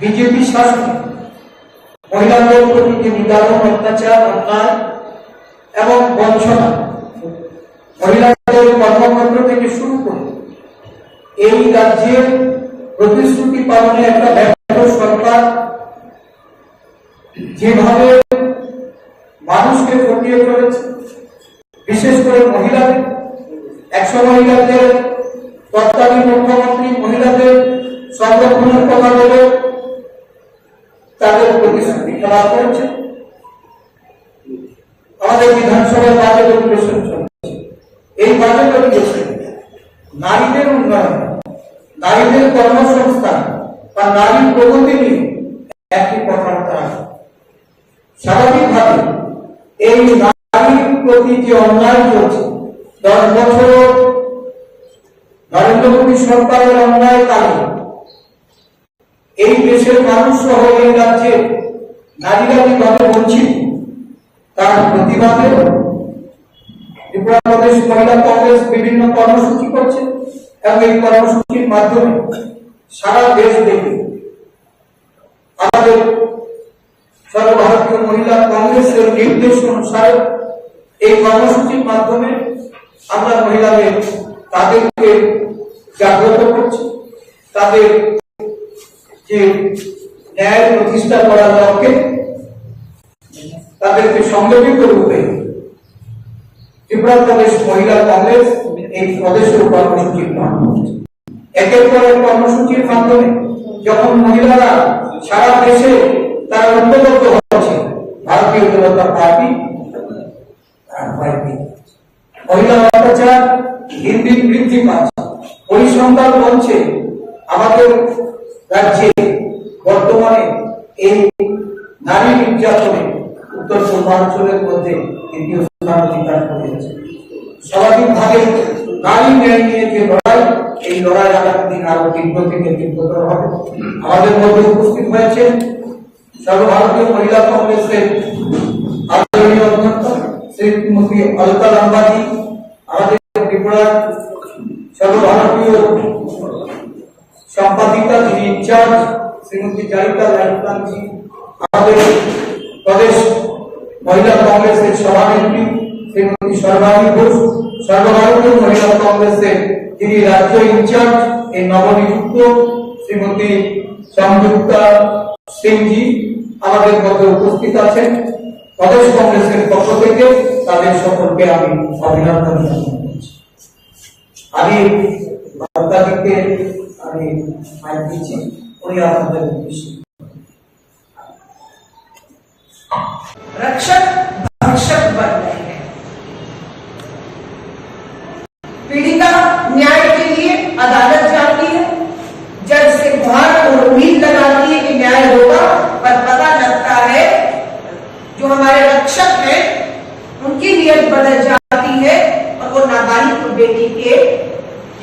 বিজেপি শাসনে মহিলাদের প্রতি যে নিদারুণ অত্যাচার, অন্যায় এবং বঞ্চনা, মহিলাদের কর্মকাণ্ড থেকে শুরু করে এই রাজ্যের প্রতিশ্রুতি পালনে একটা ব্যর্থ সরকার যেভাবে মানুষকে খপিয়ে চলেছে, বিশেষ করে মহিলাদের, একসময় রাজ্যের তৎকালীন মুখ্যমন্ত্রী মহিলাদের সংরক্ষণের কথা বলে তাদের প্রতিশ্রুতি খেলাপ করেছে। আমাদের বিধানসভার বাজেট অধিবেশন চলছে, এই বাজেট অধিবেশনে নারীদের উন্নয়ন, নারীদের কর্মসংস্থান বা নারীর প্রগতি নিয়ে একটি কথাবার্তা আছে। স্বাভাবিকভাবে এই নারীর প্রতি যে অন্যায় চলছে, দশ বছর নরেন্দ্র মোদী সরকারের অন্যায় কালে এই দেশের মানুষ সহ এই রাজ্যে নারীরা কিভাবে বঞ্চিত, তার প্রতিবাদে ত্রিপুরা প্রদেশ মহিলা কংগ্রেস বিভিন্ন কর্মসূচি করছে এবং এই কর্মসূচির মাধ্যমে সারা দেশ ব্যাপী আমাদের সর্বভারতীয় মহিলা কংগ্রেসের নির্দেশ অনুসারে এই কর্মসূচির মাধ্যমে আমরা মহিলাদের, তাদেরকে জাগ্রত করছি, তাদের যে ন্যায় প্রতিষ্ঠা করার লক্ষ্যে তাদেরকে সংগঠিত রূপে ত্রিপুরা প্রদেশ মহিলা কংগ্রেস এই প্রদেশের কর্মসূচি গ্রহণ করছে। একের পর এক কর্মসূচির মাধ্যমে যখন মহিলারা সারা দেশে তারা ঐক্যবদ্ধ হচ্ছে, ভারতীয় জনতা পার্টি তারা ভয় পেয়ে যাচ্ছে। মহিলা অত্যাচার দিন দিন বৃদ্ধি পাচ্ছে। পরিসংখ্যান বলছে আমাদের রাজ্যে বর্তমানে এই নারী নির্যাতনে উত্তর পূর্বাঞ্চলের মধ্যে তৃতীয় স্থান অধিকার করেছে। স্বাভাবিকভাবে নারী ন্যায় নিয়ে যে লড়াই, এই লড়াই আগামী দিন আরো তীব্র থেকে তীব্রতর হবে। আমাদের মধ্যে উপস্থিত হয়েছেন সর্বভারতীয় মহিলা কংগ্রেসের আদরণীয় অধ্যক্ষ শ্রীমতী অলকা লাম্বাজি, আমাদের ত্রিপুরার সর্বভারতীয় সম্পাদিকা যিনি ইনচার্জ শ্রীমতী জারিতা লাইফলাংজি, আমাদের প্রদেশ মহিলা কংগ্রেসের সভানেত্রী শ্রীমতী সর্বাণী ঘোষ, সর্বভারতীয় মহিলা কংগ্রেসের যিনি রাজ্য ইনচার্জ এই নবনিযুক্ত শ্রীমতী সংযুক্তা সিংজি আমাদের মধ্যে উপস্থিত আছেন। প্রদেশ কংগ্রেসের পক্ষ থেকে তাদের সকলকে আমি অভিনন্দন জানাচ্ছি। আমি বার্তাটিকে আমি মাইক দিচ্ছি, উনি আপনাদের উদ্দেশ্যে। रक्षक भक्षक बन रहे हैं। पीड़िता न्याय के लिए अदालत जाती है, जज से गुहार और उम्मीद लगाती है कि न्याय होगा, पर पता लगता है जो हमारे रक्षक हैं उनकी नीयत बदल जाती है और वो नाबालिग बेटी के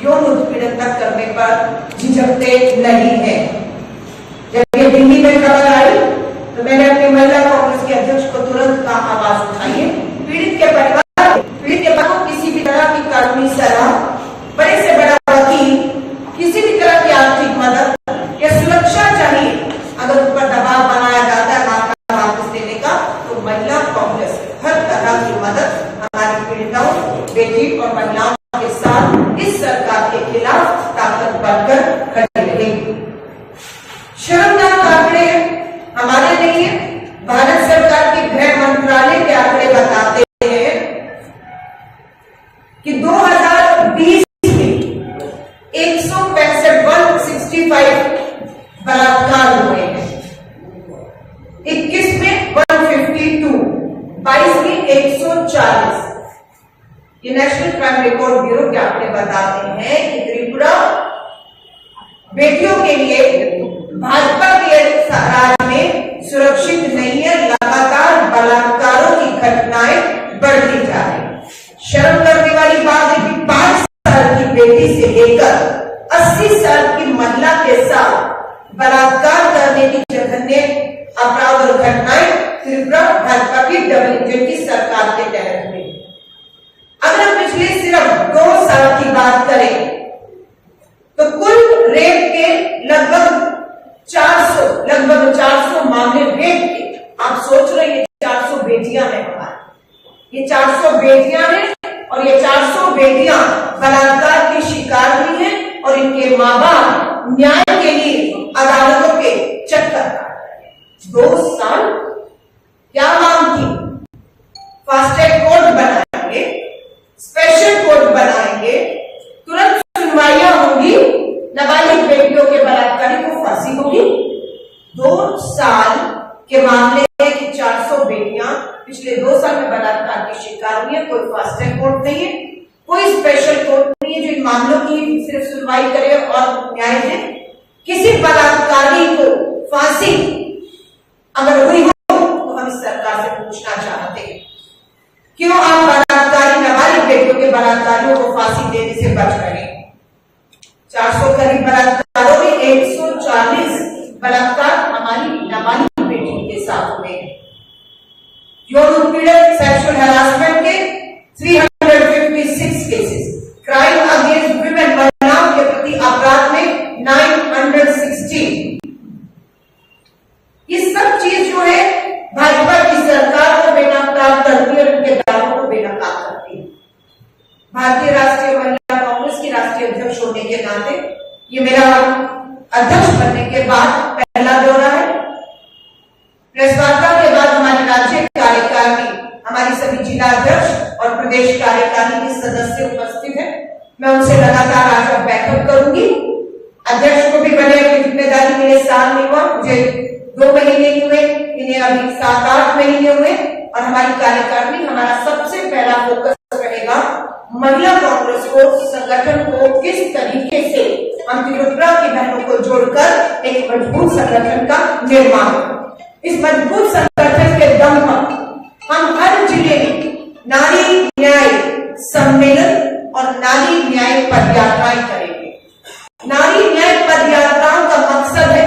यौन उत्पीड़न तक करने पर झिझकते नहीं हैं। जब ये दिल्ली में खबर आई तो मैंने अपनी महिला कांग्रेस के अध्यक्ष को तुरंत कहा, आवाज उठाइए। पीड़ित के परिवार, पीड़ित के परिवार को किसी भी तरह की कानूनी सलाह, बड़े से बड़ा वकील, किसी भी तरह की आर्थिक मदद या सुरक्षा चाहिए, अगर उन पर दबाव बनाया जाता है मामला वापस लेने का, तो महिला कांग्रेस हर तरह की मदद हमारी पीड़िताओं, बेटी और महिलाओं के साथ इस सरकार के खिलाफ ताकत बनकर खड़ी रहेगी। शर्मनाक आंकड़े हमारे लिए, भारत सरकार के गृह मंत्रालय के आंकड़े बताते हैं कि दो हज़ार बीस में एक सौ पैंसठ, वन सिक्सटी फ़ाइव बलात्कार हुए हैं, इक्कीस में वन फिफ्टी टू, बाईस में एक सौ चालीस। ये नेशनल क्राइम रिकॉर्ड ब्यूरो के आंकड़े बताते हैं कि त्रिपुरा बेटियों के लिए भाजपा के राज में सुरक्षित नहीं है, लगातार बलात्कारों की घटनाएं बढ़ती जा रही हैं। शर्म करने वाली बात है कि पाँच साल की बेटी से लेकर अस्सी साल की महिला के साथ बलात्कार करने की जघन्य अपराध और घटनाएं त्रिपुरा भाजपा की डबल इंजन की सरकार के तहत हुई। अगर हम पिछले सिर्फ दो साल की बात करें तो कुल रेप के लगभग चार सौ, लगभग चार सौ मामले रेप के। आप सोच रहे हैं, चार सौ बेटियां हैं हमारी, ये चार सौ बेटियां हैं और ये चार सौ बेटियां बलात्कार की शिकार हुई हैं और इनके माँ बाप न्याय के लिए अदालतों के चक्कर काट रहे हैं। दो साल क्या मांग थी? फास्ट ट्रैक कोर्ट बनाएंगे, स्पेशल कोर्ट बनाएंगे, तुरंत सुनवाइयां होंगी नाबालिग बेटियों के बलात्कार है कि चार सौ बेटियां पिछले दो साल में बलात्कार की शिकार हुई है। कोई फास्ट ट्रैक कोर्ट नहीं है, कोई स्पेशल कोर्ट नहीं है जो इन मामलों की सिर्फ सुनवाई करे और न्याय दे। किसी बलात्कारी को फांसी अगर हुई हो तो हम इस सरकार से पूछना चाहते हैं, क्यों आप बलात्कारी नाबालिग बेटियों के बलात्कारियों को फांसी देने से बच रहे हैं? चार सौ करीब बलात्कारों में एक सौ चालीस बलात्कार हमारी नाबालिग बेटियों के साथ हुए हैं। यौन उत्पीड़न, सेक्सुअल हरासमेंट के three hundred fifty six cases, crime against women, महिलाओं के प्रति अपराध में नाइन हंड्रेड सिक्सटीन। ये सब चीज जो है भाजपा की सरकार को बेनकाब करती है और उनके दावों को बेनकाब करती है। भारतीय राष्ट्रीय महिला कांग्रेस की राष्ट्रीय अध्यक्ष होने के नाते ये मेरा अध्यक्ष बनने के बाद पहला दौरा है। प्रेस वार्ता के बाद हमारी राज्य कार्यकारिणी, हमारी सभी जिला अध्यक्ष और प्रदेश कार्यकारिणी के सदस्य उपस्थित हैं। मैं उनसे लगातार आज अब बैठक करूंगी। अध्यक्ष को भी बने अपनी जिम्मेदारी, मेरे साल नहीं हुआ, मुझे दो महीने ही हुए, इन्हें अभी सात आठ महीने हुए। और हमारी कार्यकारिणी, हमारा सबसे पहला फोकस रहेगा महिला कांग्रेस को, संगठन को किस तरीके से हम त्रिपुरा की बहनों को जोड़कर एक मजबूत संगठन का निर्माण करें। इस मजबूत संगठन के दम पर हम हर जिले में नारी न्याय सम्मेलन और नारी न्याय पदयात्राएं करेंगे। नारी न्याय पदयात्राओं का मकसद है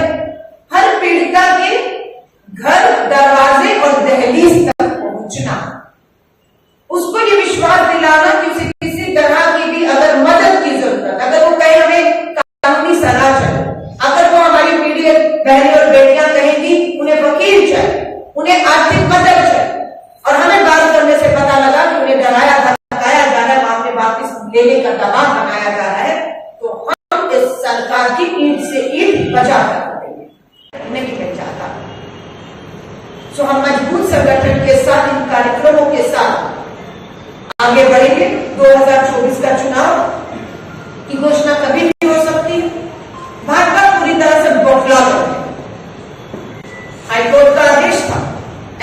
हर पीड़िता के घर, दरवाजे और दहलीज तक पहुंचना, उसको ये विश्वास दिलाना कि उसे किसी तरह की भी अगर मदद की जरूरत, अगर वो कहे हमें कानूनी सलाह चाहिए, अगर वो हमारी पीड़ित बहनें और बेटियां कहेंगी उन्हें वकील चाहिए, उन्हें आर्थिक मदद चाहिए, और हमें बात करने से पता लगा कि उन्हें डराया धमकाया जा रहा है, मामले वापस लेने का दबाव बनाया जा रहा है, तो हम इस सरकार की ईंट से ईंट बजा कर रखेंगे। नहीं बन जाता। सो हम मजबूत संगठन के साथ, इन कार्यक्रमों के साथ आगे बढ़ेंगे। दो हज़ार चौबीस का चुनाव की घोषणा कभी भी हो सकती है। भाजपा पूरी तरह से बौखला गई है। हाईकोर्ट का आदेश था,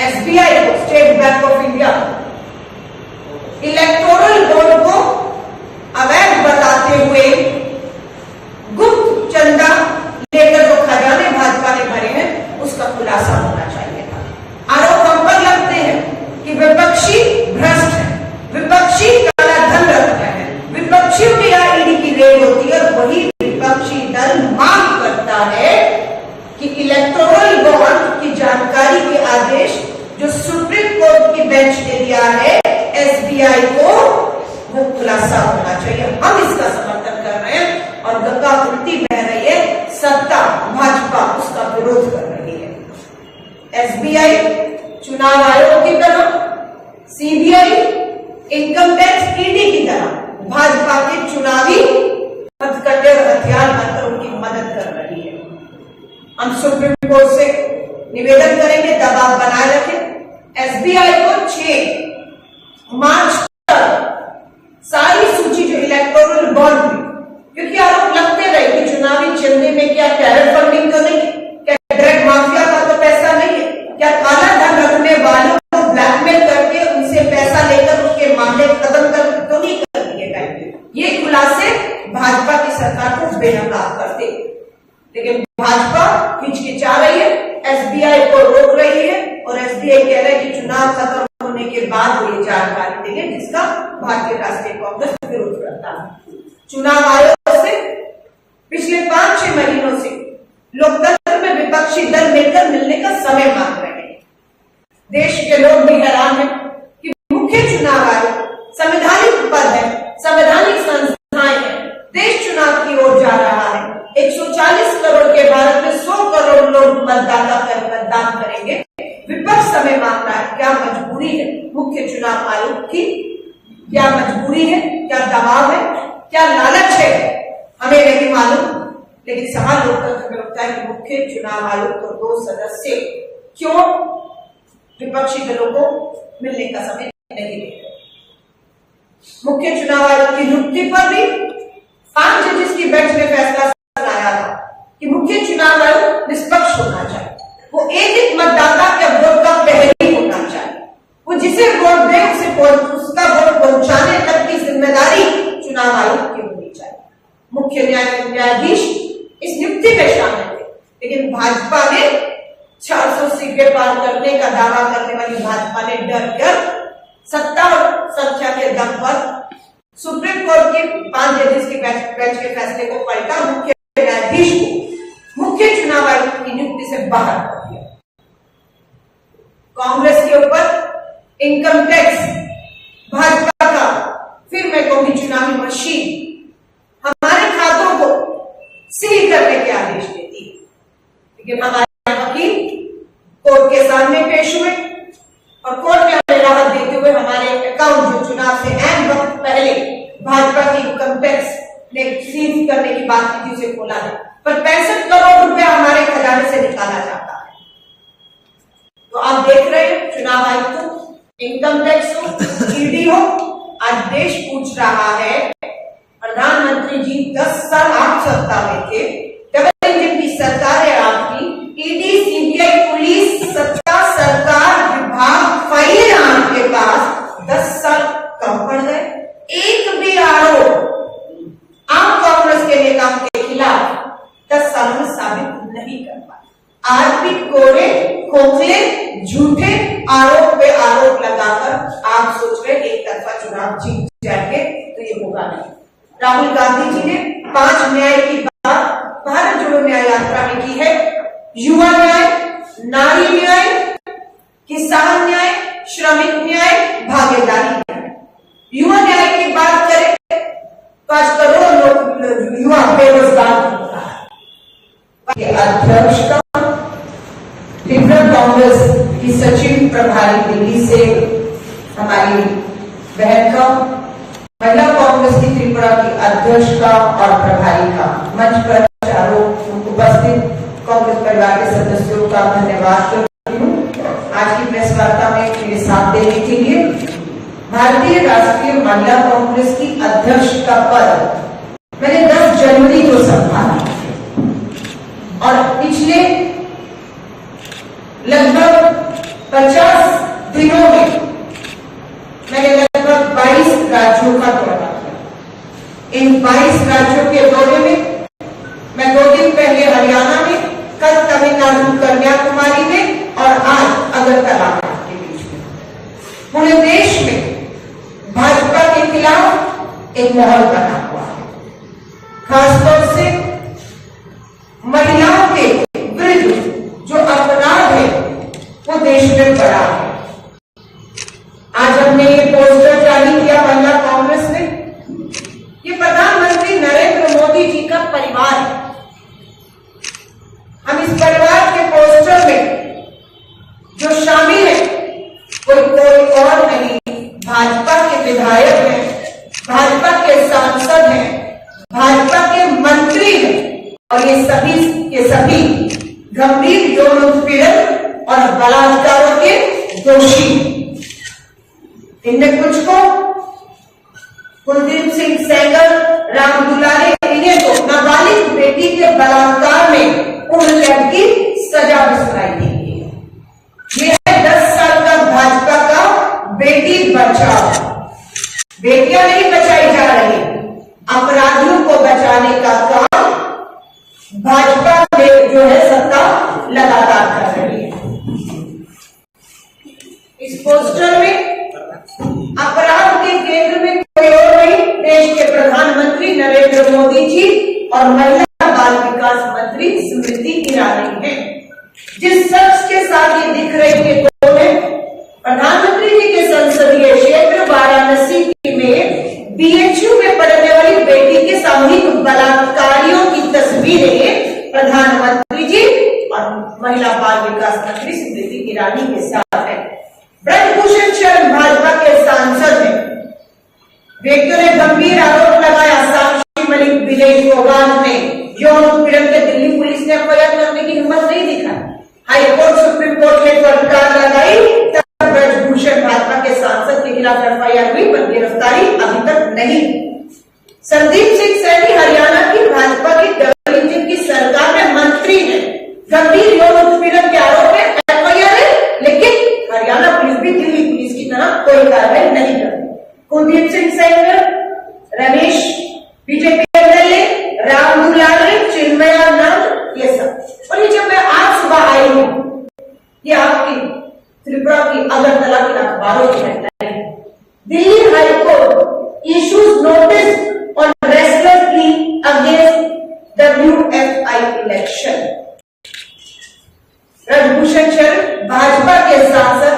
एसबीआई को, स्टेट बैंक ऑफ इंडिया को, इलेक्टोरल बॉन्ड को अवैध बताते हुए गुप्त चंदा लेकर जो खजाने भाजपा ने भरे हैं, उसका खुलासा होना चाहिए था। आरोप हम पर लगते हैं कि विपक्षी भ्रष्ट है, विपक्षी काला धन रखते हैं, विपक्षियों के यहाँ ईडी की रेड होती है और वही विपक्षी दल मांग करता है कि इलेक्टोरल बॉन्ड की जानकारी के आदेश जो सुप्रीम कोर्ट की बेंच ने दिया है एसबीआई को, वो खुलासा होना चाहिए। हम इसका समर्थन कर रहे हैं और गंगा उल्टी बह रही है, सत्ता भाजपा उसका विरोध कर रही है। एसबीआई चुनाव आयोग की तरह, सीबीआई, इनकम टैक्स, ईडी की तरह भाजपा के चुनावी हथकंडे और हथियार बनकर उनकी मदद कर रही है। हम सुप्रीम कोर्ट से निवेदन करेंगे, दबाव बनाए रखें। एसबीआई को छह मार्च तक सारी सूची जो इलेक्टोरल बॉन्ड में, क्योंकि आरोप लगते रहे कि चुनावी चंदे में क्या टेरर फंडिंग तो नहीं, क्या ड्रग माफिया का तो पैसा नहीं है, क्या काला धन रखने वालों को ब्लैकमेल करके उनसे पैसा लेकर उनके मामले खत्म कर तो नहीं कर दिए गए। ये खुलासे भाजपा की सरकार को बेनकाब करते। लेकिन भाजपा हिचकिचा रही है, एसबीआई को रोक रही है और एसबीआई कह रहा है कि चुनाव खत्म होने के बाद वो ये जानकारी देंगे, जिसका भारतीय राष्ट्रीय कांग्रेस विरोध करता है। चुनाव आयोग से पिछले पांच छह महीनों से लोकतंत्र में विपक्षी दल मिलकर मिलने का समय मांग रहे हैं। देश के लोग भी हैरान हैं कि मुख्य चुनाव आयोग संवैधानिक पद है, संवैधानिक संस्थाएं हैं, देश चुनाव की ओर जा रहा है। एक सौ चालीस करोड़ के भारत में सौ करोड़ लोग मतदाता कर, मतदान करेंगे। विपक्ष समय मांग रहा है, क्या मजबूरी है मुख्य चुनाव आयोग की? क्या मजबूरी है, क्या दबाव है, क्या लालच है, हमें नहीं मालूम, लेकिन सवाल उठकर हमें लगता है कि मुख्य चुनाव आयोग को दो सदस्य क्यों विपक्षी दलों को मिलने का समय नहीं दे रहे। मुख्य चुनाव आयोग की नियुक्ति पर भी पांच जजेस की बेंच ने फैसला सुनाया था कि मुख्य चुनाव आयोग निष्पक्ष होना चाहिए। वो एक एक मतदाता के वोट का पहलू होना चाहिए। वो जिसे वोट दे, उसे पहुंच-, उसका वोट पहुंचाने तक की जिम्मेदारी चुनाव आयोग की होनी चाहिए। मुख्य न्याय-, न्यायाधीश इस नियुक्ति में शामिल थे, लेकिन भाजपा ने चार सौ सीटें पार करने का दावा करने वाली भाजपा ने डर कर सत्ता और संख्या के दम पर सुप्रीम कोर्ट के पांच जजेस के बेंच, बेंच के फैसले को पलटा, मुख्य न्यायाधीश को मुख्य चुनाव आयुक्त की नियुक्ति से बाहर कर दिया। कांग्रेस के ऊपर इनकम टैक्स, भाजपा का, फिर मैं कहूंगी चुनावी मशीन, हमारे खातों को सील करने के आदेश देती है। लेकिन हमारे वकील कोर्ट के सामने पेश हुए और कोर्ट ने हमें राहत देते हुए हमारे अकाउंट, जो चुनाव से ऐन वक्त पहले भाजपा की इनकम टैक्स ने सीज करने की बात की थी, उसे खोला है, पर पैंसठ करोड़ रुपया हमारे खजाने से निकाला जाता है। तो आप देख रहे हैं, चुनाव आयुक्त हो, इनकम टैक्स हो, ईडी हो, आज देश पूछ रहा है, प्रधानमंत्री जी, दस साल आप सत्ता में थे, डबल इंजन की सरकार है आपकी, ईडी, सीबीआई, पुलिस, सत्ता, सरकार, विभाग, फाइल आपके पास, दस साल कम पड़ गए। एक भी आरोप आप कांग्रेस के नेताओं के खिलाफ दस सालों में साबित नहीं कर पाए। आज भी कोरे, खोखले, झूठे आरोप पे आरोप लगाकर आप सोच रहे एक तरफा चुनाव जीत जाएंगे, तो ये होगा नहीं। राहुल गांधी जी ने पांच न्याय की बात भारत जोड़ो न्याय यात्रा में की है। युवा न्याय, नारी न्याय, किसान न्याय, श्रमिक न्याय, भागीदारी न्याय। युवा न्याय की बात करें तो आज करोड़ों लोग, युवा बेरोजगार घूम रहा है। के अध्यक्षता त्रिपुरा कांग्रेस की सचिव प्रभारी दिल्ली से हमारी बहन का, महिला कांग्रेस की त्रिपुरा की अध्यक्षता और प्रभारी का, मंच पर चारों उपस्थित कांग्रेस परिवार के सदस्यों का धन्यवाद करती हूँ आज की प्रेस वार्ता में मेरे साथ देने के लिए। भारतीय राष्ट्रीय महिला कांग्रेस की अध्यक्ष का पद मैंने दस जनवरी को संभाला और पिछले लगभग पचास दिनों में मैंने लगभग बाईस राज्यों का दौरा किया। इन बाईस राज्यों के दौरे में मैं दो दिन पहले हरियाणा में, कल तमिलनाडु कन्याकुमारी में और आज अगरतला में आपके बीच में। पूरे देश में भाजपा के खिलाफ एक माहौल बना हुआ है। खासतौर से महिलाओं के विरुद्ध जो अपराध है, वो देश में बढ़ा है। आज हमने ये पोस्टर जारी किया महिला कांग्रेस ने। ये प्रधानमंत्री नरेंद्र मोदी जी का परिवार है। हम इस परिवार के पोस्टर में जो शामिल है, कोई, कोई और नहीं, भाजपा के विधायक हैं, भाजपा के सांसद हैं, भाजपा के मंत्री हैं, और ये सभी के सभी गंभीर यौन उत्पीड़न और बलात्कारों के दोषी हैं। इनमें कुछ को कुलदीप सिंह सेंगर, राम दुलारे, इन्हें तो नाबालिग बेटी के बलात्कार में उम्र कैद की सजा भी सुनाई गई है। ये है दस साल का भाजपा का बेटी बचाओ। बेटियां नहीं बचाई जा रही, अपराधियों को बचाने का काम भाजपा में जो है सत्ता लगातार कर रही है। इस पोस्टर में अपराध के केंद्र में कोई और नहीं, देश के प्रधानमंत्री नरेंद्र मोदी जी और महिला बाल विकास मंत्री स्मृति ईरानी हैं। जिस शख्स के साथ ये दिख रही है, वो है प्रधानमंत्री जी के संसदीय क्षेत्र वाराणसी में बीएचयू में पढ़ने वाली बेटी के सामूहिक बलात्कारियों की तस्वीरें प्रधानमंत्री जी और महिला बाल विकास मंत्री स्मृति ईरानी के साथ है। ब्रजभूषण शरण भाजपा के सांसद हैं। व्यक्तियों ने गंभीर आरोप लगाया, साक्षी मलिक, विजय फोगाट ने यौन उत्पीड़न के दिल्ली पुलिस ने एफआईआर करने की हिम्मत नहीं दिखाई। हाई कोर्ट, सुप्रीम कोर्ट ने फटकार लगाई, तब ब्रजभूषण भाजपा के सांसद के खिलाफ एफआईआर हुई, पर गिरफ्तारी अभी तक नहीं। संदीप सिंह सैनी हरियाणा की भाजपा की डबल इंजन की सरकार में मंत्री हैं, गंभीर यौन उत्पीड़न के आरोप दिल्ली पुलिस की तरफ कोई कार्रवाई नहीं करती। कुलदीप सिंह सेंगर, रमेश, बीजेपी एमएलए, रामदुलाल, चिन्मयानंद, ये सब। और ये जब मैं आज सुबह आई हूँ, ये आपकी त्रिपुरा की अगरतला के अखबारों की हेडलाइन है। Delhi High Court issues notice on wrestler plea against W F I election। Brijbhushan शरण, भाजपा के सांसद,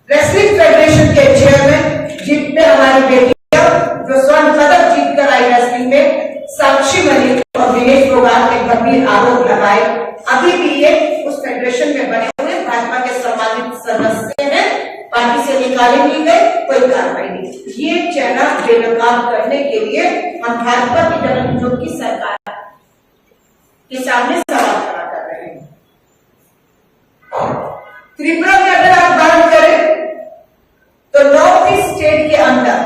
रेसलिंग फेडरेशन के चेयरमैन, जिनने हमारी बेटियां जो स्वर्ण पदक जीतकर आई रेसलिंग में, साक्षी मलिक और विनेश फोगाट ने गंभीर आरोप लगाए। अभी भी ये उस फेडरेशन में बने हुए भाजपा के सम्मानित सदस्य हैं, पार्टी से निकाले नहीं गए, कोई कार्रवाई नहीं। ये चेहरा बेनकाब करने के लिए हम भाजपा की डबल इंजन की सरकार के सामने सवाल खड़ा कर रहे हैं। त्रिपुरा की अगर आप बात करें तो नॉर्थ ईस्ट स्टेट के अंदर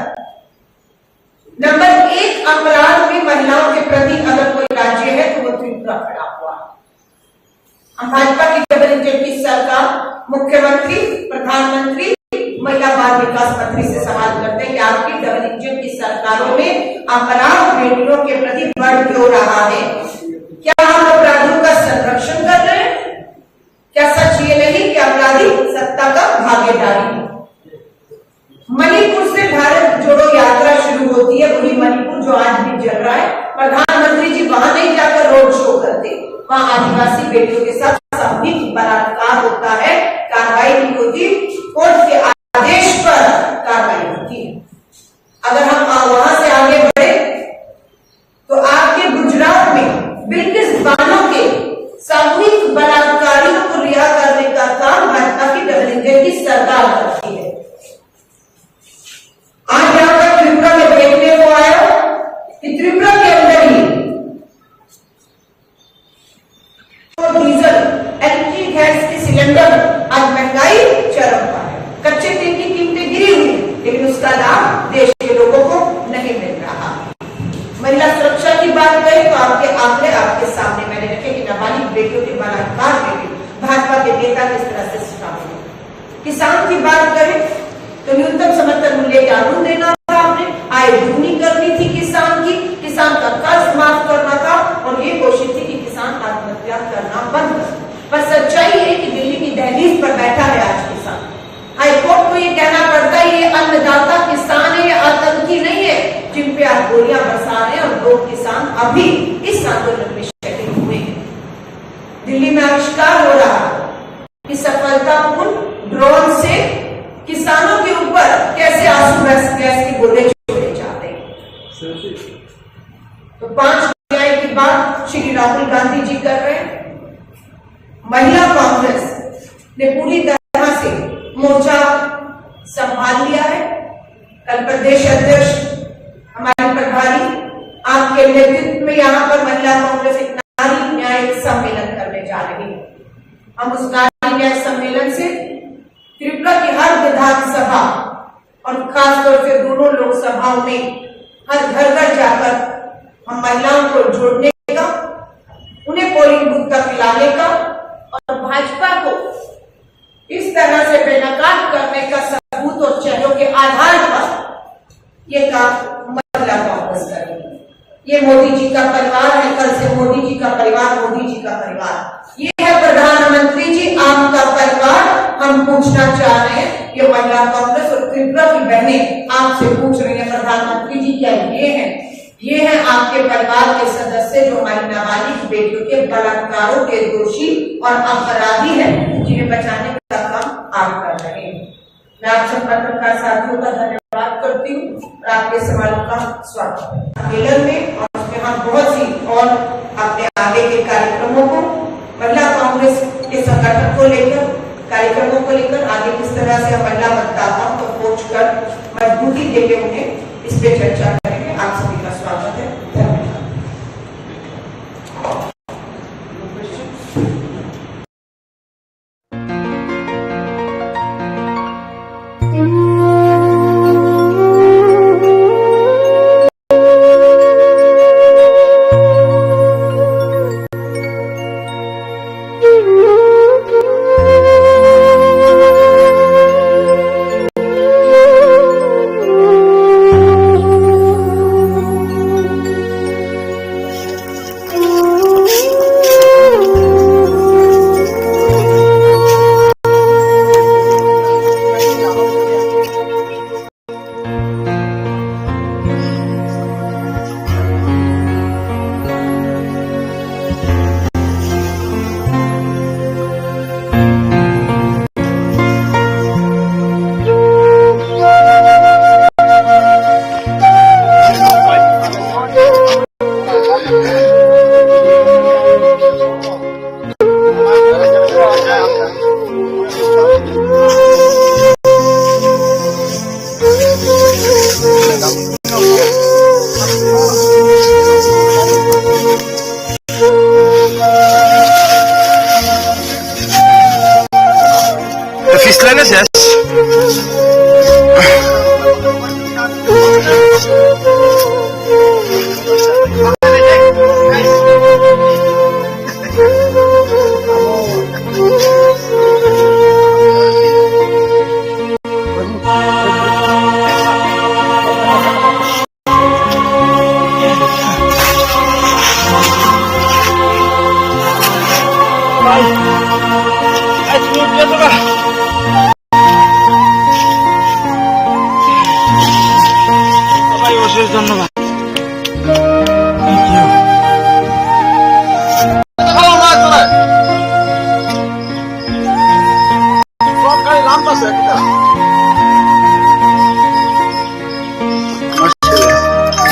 नंबर एक अपराध में महिलाओं के प्रति अगर कोई राज्य है तो वो त्रिपुरा खड़ा हुआ है। हम भाजपा की डबल इंजन की सरकार, मुख्यमंत्री, प्रधानमंत्री, महिला बाल विकास मंत्री से सवाल करते हैं कि आपकी डबल इंजन की सरकारों में अपराध बेटियों के प्रति बढ़ क्यों रहा है? क्या हम अपराधियों का संरक्षण कर रहे हैं? क्या सच ये नहीं कि अपराधी सत्ता का भागीदारी है? मणिपुर से भारत जोड़ो यात्रा शुरू होती है, वही मणिपुर जो आज भी जल रहा है। प्रधानमंत्री जी वहां नहीं जाकर रोड शो करते, वहां आदिवासी बेटियों के साथ सामूहिक बलात्कार होता है, कार्रवाई नहीं होती, कोर्ट के आदेश पर कार्रवाई होती है। अगर हम आ-, वहां से आगे बढ़े तो आपके गुजरात में बिल्किस बानो के सामूहिक बलात्कारियों को रिहा करने का काम भाजपा की डबल इंजन की सरकार करती है। आज यहाँ पर त्रिपुरा में देखने को आया कि त्रिपुरा के अंदर ही डीजल, एलपीजी गैस के सिलेंडर, आज महंगाई चरम पर है। कच्चे तेल की कीमतें गिरी हुई हैं, लेकिन उसका लाभ देश के लोगों को नहीं मिल रहा। महिला सुरक्षा की बात करें तो आपके आंकड़े आपके सामने मैंने रखे कि नाबालिग बेटियों के बलात्कार में भी भाजपा के नेता किस तरह से शामिल हैं। किसान की बात करें तो न्यूनतम समर्थन मूल्य कानून देना था आपने, आय दुगनी करनी थी किसान की, किसान का कर्ज माफ करना था और ये कोशिश थी कि किसान आत्महत्या करना बंद करे। पर सच्चाई है कि दिल्ली की दहलीज पर बैठा है आज किसान। हाई कोर्ट को ये कहना पड़ता है, ये अन्नदाता किसान है, ये आतंकी नहीं है, जिन पे आप गोलियां बरसा रहे हैं और दो किसान अभी इस आंदोलन में शहीद हुए हैं। दिल्ली में आविष्कार हो रहा है कि सफलतापूर्ण ड्रोन से किसानों के ऊपर कैसे आंसू गैस, गैस के गोले छोड़े जाते हैं। तो पांच जुलाई की बात श्री राहुल गांधी जी कर रहे हैं। महिला कांग्रेस ने पूरी तरह से मोर्चा संभाल लिया है। कल प्रदेश अध्यक्ष हमारी प्रभारी आपके नेतृत्व में यहाँ पर महिला कांग्रेस एक नारी न्याय सम्मेलन करने जा रही है। हम उस नारी न्याय सम्मेलन से त्रिपुरा की हर विधानसभा और खासतौर से दोनों लोकसभाओं में हर घर घर जाकर हम महिलाओं को जोड़ने का, उन्हें पोलिंग बूथ तक लाने का और भाजपा को इस तरह से बेनकाब करने का सबूत और चेहरों के आधार पर ये काम महिला कांग्रेस करेगी। ये मोदी जी का परिवार है, कल से मोदी जी का परिवार, मोदी जी का परिवार। ये है प्रधानमंत्री जी आपका परिवार। हम पूछना चाह रहे हैं, ये महिला कांग्रेस और त्रिपुरा की बहनें आपसे पूछ रही हैं, प्रधानमंत्री जी क्या ये हैं, ये हैं आपके परिवार के सदस्य जो हमारी नाबालिग बेटियों के बलात्कारों के दोषी और अपराधी हैं, जिन्हें बचाने का काम आप कर रहे हैं। मैं आप सब पत्रकार साथियों का धन्यवाद करती हूँ और आपके सवालों का स्वागत है। सम्मेलन में और उसमें हम बहुत सी और अपने आगे के कार्यक्रमों को, महिला कांग्रेस के संगठन को लेकर, कार्यक्रमों को लेकर आगे किस तरह से हम महिला मतदाताओं को खोज कर मजबूती देके उन्हें इस पे चर्चा करेंगे। आप सभी का स्वागत है। धन्यवाद। Khlai na ches.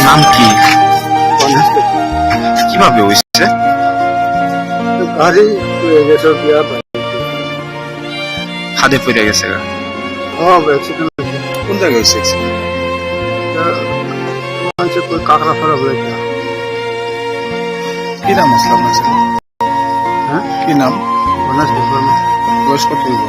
নাম কি? কিভাবে হইছে? গাড়ি পড়ে গেছে, বিয়া বাড়ি। খাদে পড়ে গেছে গা? হ্যাঁ, অ্যাক্সিডেন্ট হয়েছে। কোন জায়গায় হয়েছে অ্যাক্সিডেন্ট? এটা হয়েছে কই কাকড়াছড়া বলে একটা। কি নাম আছে আপনার ছেলে? হ্যাঁ? কি নাম? গণেশ দেববর্মা। বয়স কত হইব?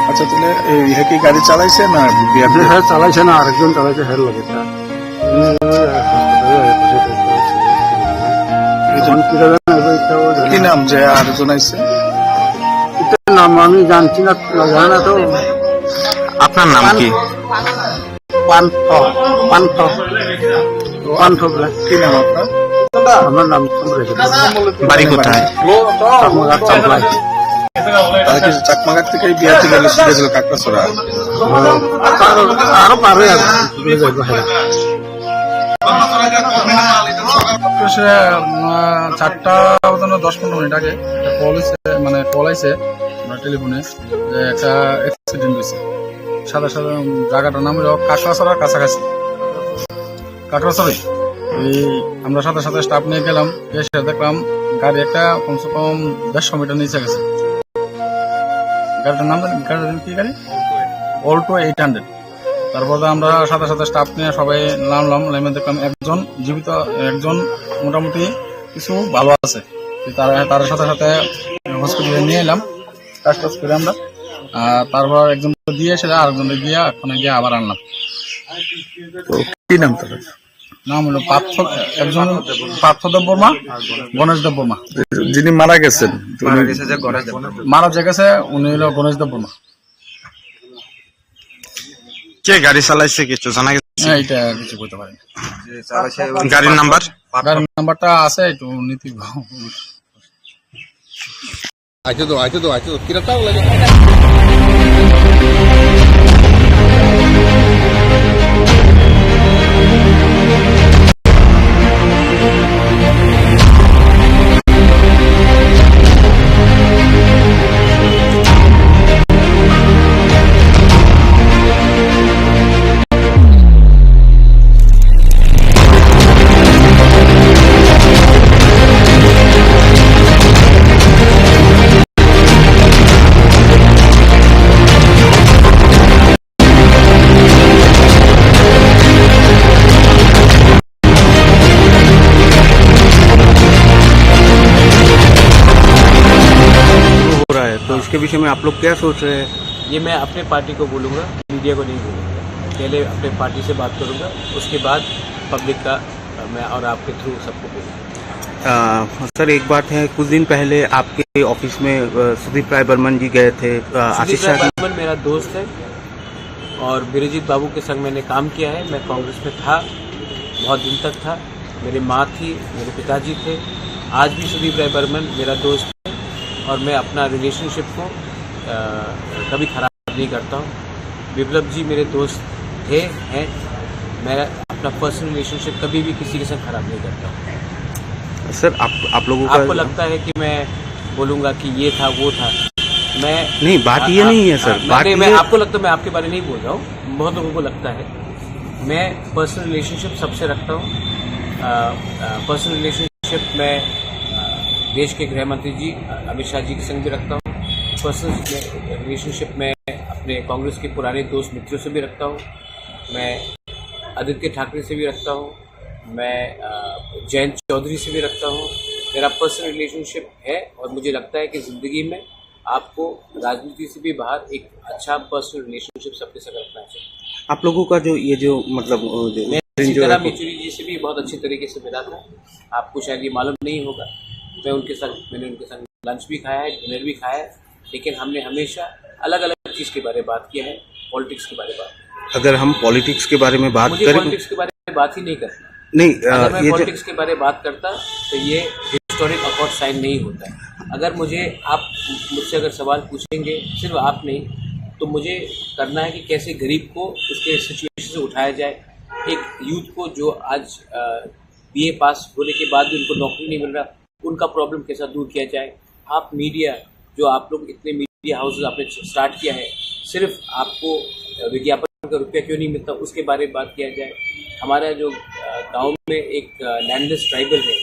আচ্ছা, তাহলে এই, হে কি গাড়ি চালাইছে না বিয়ার? হ্যাঁ, চালাইছে না, আরেকজন চালাইছে, হের লাগে তার। এখন কি জানে, এটাও জানে কি না। নাম যে আরেকজন আইছে? এটার নাম আমি জানছি না, জানি না তো। আপনার নাম কি? পান্থ, পান্থ, পান্থ বলে। কি নাম আপনার? আমার নাম চন্দ্রশেখর। বাড়ি কোথায়? চাকমাঘাট, চাম্পলাই। তাহলে কি চাকমাঘাট থেকে এই বিয়াতে গেলে, গেছিল কাকড়াছড়া? হ্যাঁ, আরো, আরো পারে আর কি, বুঝে যাবো, হ্যাঁ। অবশ্য, উম, চারটা বাজানোর দশ পনেরো মিনিট আগে একটা কল হয়েছে, মানে, কল আইছে আমার টেলিফোনে যে একটা অ্যাক্সিডেন্ট হয়েছে। সাথে সাথে, উম, জায়গাটার নাম হলো কাকড়াছড়ার কাছাকাছি। কাকড়াছড়ি। এই আমরা সাথে সাথে স্টাফ নিয়ে গেলাম, এসে দেখলাম গাড়ি একটা কমসে কম দেড়শো মিটার নিচে গেছে। গাড়িটার নাম জানি, গাড়িটার নাম কি গাড়ি? Alto eight hundred. তারপরে আমরা সাথে সাথে স্টাফ নিয়ে সবাই নামলাম, নেমে দেখলাম একজন জীবিত, একজন মোটামুটি কিছু ভালো আছে। তার, তার সাথে সাথে হসপিটালে নিয়ে এলাম, কাজ টাজ করে আমরা। আর তারপর একজন দিয়ে এসে আরেকজন দিয়ে ওখানে গিয়ে আবার আনলাম। তো কি নাম তার? নাম হলো পার্থ, একজন পার্থ দেববর্মা, গণেশ দেববর্মা। যিনি মারা গেছেন, মারা গেছে যে গণেশ দেববর্মা। মারা যে গেছে উনি হলো গণেশ দেববর্মা। কে গাড়ি চালাইছে কিছু জানা গেছে? হ্যাঁ, এটা কিছু বলতে পারেন। গাড়ির নাম্বার? গাড়ির নাম্বারটা আছে, একটু নিতে। আইতে দাও, আইতে দাও, আইতে দাও। কিরা তাও লাগে। हो रहा है, तो इसके विषय में आप लोग क्या सोच रहे हैं? ये मैं अपने पार्टी को बोलूँगा, मीडिया को नहीं बोलूँगा। पहले अपने पार्टी से बात करूँगा, उसके बाद पब्लिक का, अ, मैं और आपके थ्रू सबको बोलूँगा। अ, सर, एक बात है, कुछ दिन पहले आपके ऑफिस में, अ, सुदीप राय बर्मन जी गए थे, अ, सुदीप आशीष राय शाह जी बर्मन मेरा दोस्त है और बिरजीत बाबू के संग मैंने काम किया है। मैं कांग्रेस में था, बहुत दिन तक था। मेरी माँ थी, मेरे पिताजी थे। आज भी सुदीप राय बर्मन मेरा दोस्त है और मैं अपना रिलेशनशिप को, अ, कभी खराब नहीं करता हूँ। विप्लव जी मेरे दोस्त थे, हैं। मैं अपना पर्सनल रिलेशनशिप कभी भी किसी के साथ खराब नहीं करता हूँ। सर, आप, आप लोगों का आपको लगता है कि मैं बोलूँगा कि ये था, वो था, मैं नहीं, बात आ-, ये आ-, नहीं है, सर। आ-, मैं, बात नहीं, मैं ये आपको लगता है, मैं आपके बारे नहीं बोल रहा हूँ, बहुत लोगों को लगता है। मैं पर्सनल रिलेशनशिप सबसे रखता हूँ। अ, अ, पर्सनल रिलेशनशिप मैं, अ, देश के गृह मंत्री जी, अ, अमित शाह जी के संग भी रखता हूँ। पर्सनल रिलेशनशिप मैं अपने कांग्रेस के पुराने दोस्त मित्रों से भी रखता हूँ। मैं आदित्य ठाकरे से भी रखता हूँ। मैं अ, जयंत चौधरी से भी रखता हूँ। मेरा पर्सनल रिलेशनशिप है और मुझे लगता है कि ज़िंदगी में आपको राजनीति से भी बाहर एक अच्छा पर्सनल रिलेशनशिप सबके साथ रखना चाहिए। आप लोगों का जो ये जो मतलब, अ, जो मेरा जो सीताराम है, येचुरी जी से भी बहुत अच्छे तरीके से मिला था। आपको शायद ये मालूम नहीं होगा, मैं उनके साथ, मैंने उनके साथ लंच भी खाया है, डिनर भी खाया है, लेकिन हमने हमेशा अलग-अलग चीज़ के बारे में बात किया है, पॉलिटिक्स के बारे में बात। अगर हम पॉलिटिक्स के बारे में बात मुझे करें पॉलिटिक्स के बारे में बात ही नहीं करना। नहीं, अ, अगर मैं ये जो पॉलिटिक्स के बारे में बात करता, तो ये हिस्टोरिक अकॉर्ड साइन नहीं होता। अगर मुझे, आप मुझसे अगर सवाल पूछेंगे, सिर्फ आप नहीं, तो मुझे करना है कि कैसे गरीब को उसके सिचुएशन से उठाया जाए, एक यूथ को जो आज, अ, बीए पास होने के बाद भी उनको नौकरी नहीं मिल रहा, उनका प्रॉब्लम कैसा दूर किया जाए। आप मीडिया, जो आप लोग इतने मीडिया हाउसेस आपने स्टार्ट किया है, सिर्फ आपको विज्ञापन का रुपया क्यों नहीं मिलता, उसके बारे में बात किया जाए। हमारा जो, अ, गाँव में एक, अ, लैंडलेस ट्राइबल है,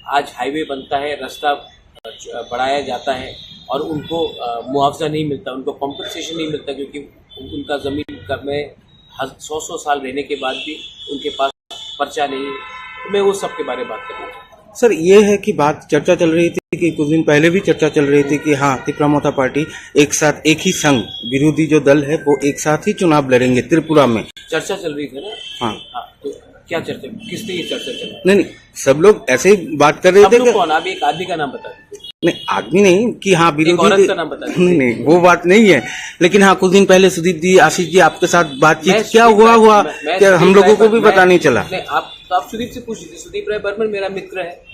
आज हाईवे बनता है, रास्ता, अ, च-, बढ़ाया जाता है और उनको, अ, मुआवजा नहीं मिलता, उनको कॉम्पेंसेशन नहीं मिलता, क्योंकि उनका ज़मीन का में हज-, सौ सौ साल रहने के बाद भी उनके पास पर्चा नहीं है। तो मैं वो सब के बारे में बात करना चाहता हूँ। सर, ये है कि बात, चर्चा चल रही थी कि कुछ दिन पहले भी चर्चा चल रही थी कि हाँ, तिपरा मोर्चा पार्टी एक साथ, एक ही संघ, विरोधी जो दल है, वो एक साथ ही चुनाव लड़ेंगे त्रिपुरा में। चर्चा चल रही थी ना? हाँ। हाँ, तो क्या चर्चा, किसने ये चर्चा चला? नहीं, नहीं, सब लोग ऐसे ही बात कर रहे सब थे लोग कि कौन? आप एक आदमी का नाम बता दीजिए। नहीं, आदमी नहीं कि हाँ, एक विरोधी औरत दे-, का नाम बता दीजिए। नहीं, नहीं, वो बात नहीं है। लेकिन हाँ, कुछ दिन पहले सुदीप जी, आशीष जी आपके साथ बातचीत मैं क्या सुदीप हुआ, राय, हुआ मैं, मैं क्या सुदीप हम लोगों राय को पर-, भी मैं, पता नहीं चला? नहीं, आप तो आप सुदीप से पूछ लीजिए। सुदीप राय बर्मन मेरा मित्र है।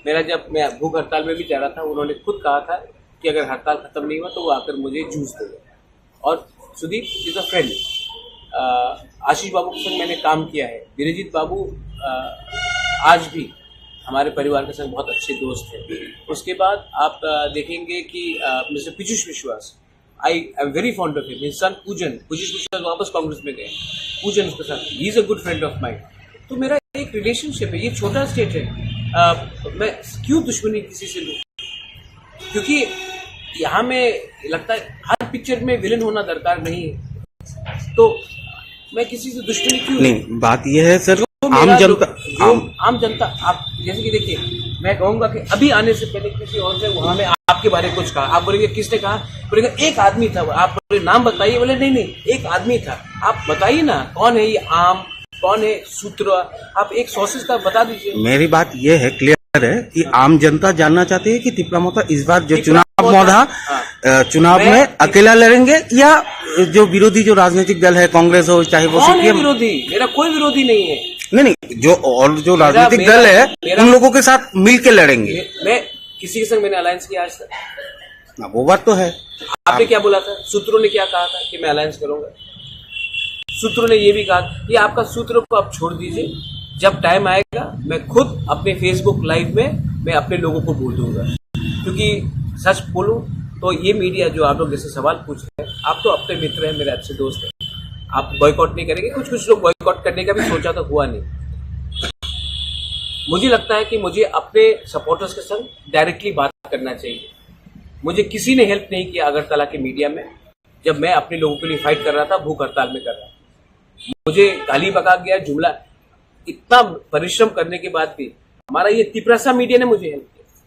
मेरा जब मैं भूख हड़ताल में भी जा रहा था, उन्होंने खुद कहा था कि अगर हड़ताल खत्म नहीं हुआ तो वो आकर मुझे जूस देगा। और सुदीप इज अ फ्रेंड। आशीष बाबू के संग मैंने काम किया है। बिरजीत बाबू, अ, आज भी हमारे परिवार के संग बहुत अच्छे दोस्त हैं। उसके बाद आप, अ, देखेंगे कि, अ, मिस्टर पीयूष विश्वास, I am very fond of him. His son पूजन, पीयूष विश्वास वापस कांग्रेस में गए, पूजन उसके साथ, he is a good friend of mine. तो मेरा एक रिलेशनशिप है, ये छोटा स्टेट है, अ, मैं क्यों दुश्मनी किसी से लूँ? क्योंकि यहाँ में लगता है हर पिक्चर में विलेन होना दरकार नहीं है, तो मैं किसी से दुश्मनी क्यों? नहीं, बात यह है सर, जो आम मेरा जनता, जो, जो आम आम जनता, आप जैसे कि देखिए, मैं कहूंगा कि अभी आने से पहले किसी और ने वहां में आपके बारे में कुछ कहा, आप बोलेंगे, "किसने कहा?" बोलेंगे, "एक आदमी था।" आप बोले, "नाम बताइए।" बोले, "नहीं, नहीं, एक आदमी था।" आप बताइए ना, कौन है ये आम, कौन है सूत्र? आप एक सोर्सेज का बता दीजिए। मेरी बात ये है, क्लियर है कि आम जनता जानना चाहती है कि तिपरा मोर्चा इस बार जो तिपरा चुनाव मोर्चा, मोर्चा, हाँ। अ, चुनाव मैं में अकेला लड़ेंगे या जो विरोधी जो राजनीतिक दल है, कांग्रेस हो, चाहे वो कौन है सीपीएम? विरोधी? मेरा कोई विरोधी नहीं है। नहीं, नहीं, जो और जो मेरा, राजनीतिक मेरा, दल है, मेरा उन लोगों के साथ मिलके लड़ेंगे। मैं, मैं किसी के संग मैंने अलायंस किया आज तक? ना, वो बात तो है। आपने आप क्या बोला था? सूत्रों ने क्या कहा था कि मैं अलायंस करूंगा? सूत्रों ने ये भी कहा कि आपका सूत्र को आप छोड़ दीजिए, जब टाइम आएगा मैं खुद अपने Facebook लाइव में मैं अपने लोगों को बोल दूंगा। क्योंकि सच बोलूं तो ये मीडिया जो आप लोग जैसे सवाल पूछ रहे हैं, आप तो अपने मित्र हैं, मेरे अच्छे दोस्त हैं, आप बॉयकॉट नहीं करेंगे। कुछ कुछ लोग बॉयकॉट करने का भी सोचा तो हुआ नहीं। मुझे लगता है कि मुझे अपने सपोर्टर्स के संग डायरेक्टली बात करना चाहिए। मुझे किसी ने हेल्प नहीं किया अगरतला के मीडिया में, जब मैं अपने लोगों के लिए फाइट कर रहा था, भूख हड़ताल में कर रहा था। मुझे गाली बका गया, जुमला, इतना परिश्रम करने के बाद भी हमारा ये तिपरासा मीडिया ने मुझे हेल्प किया,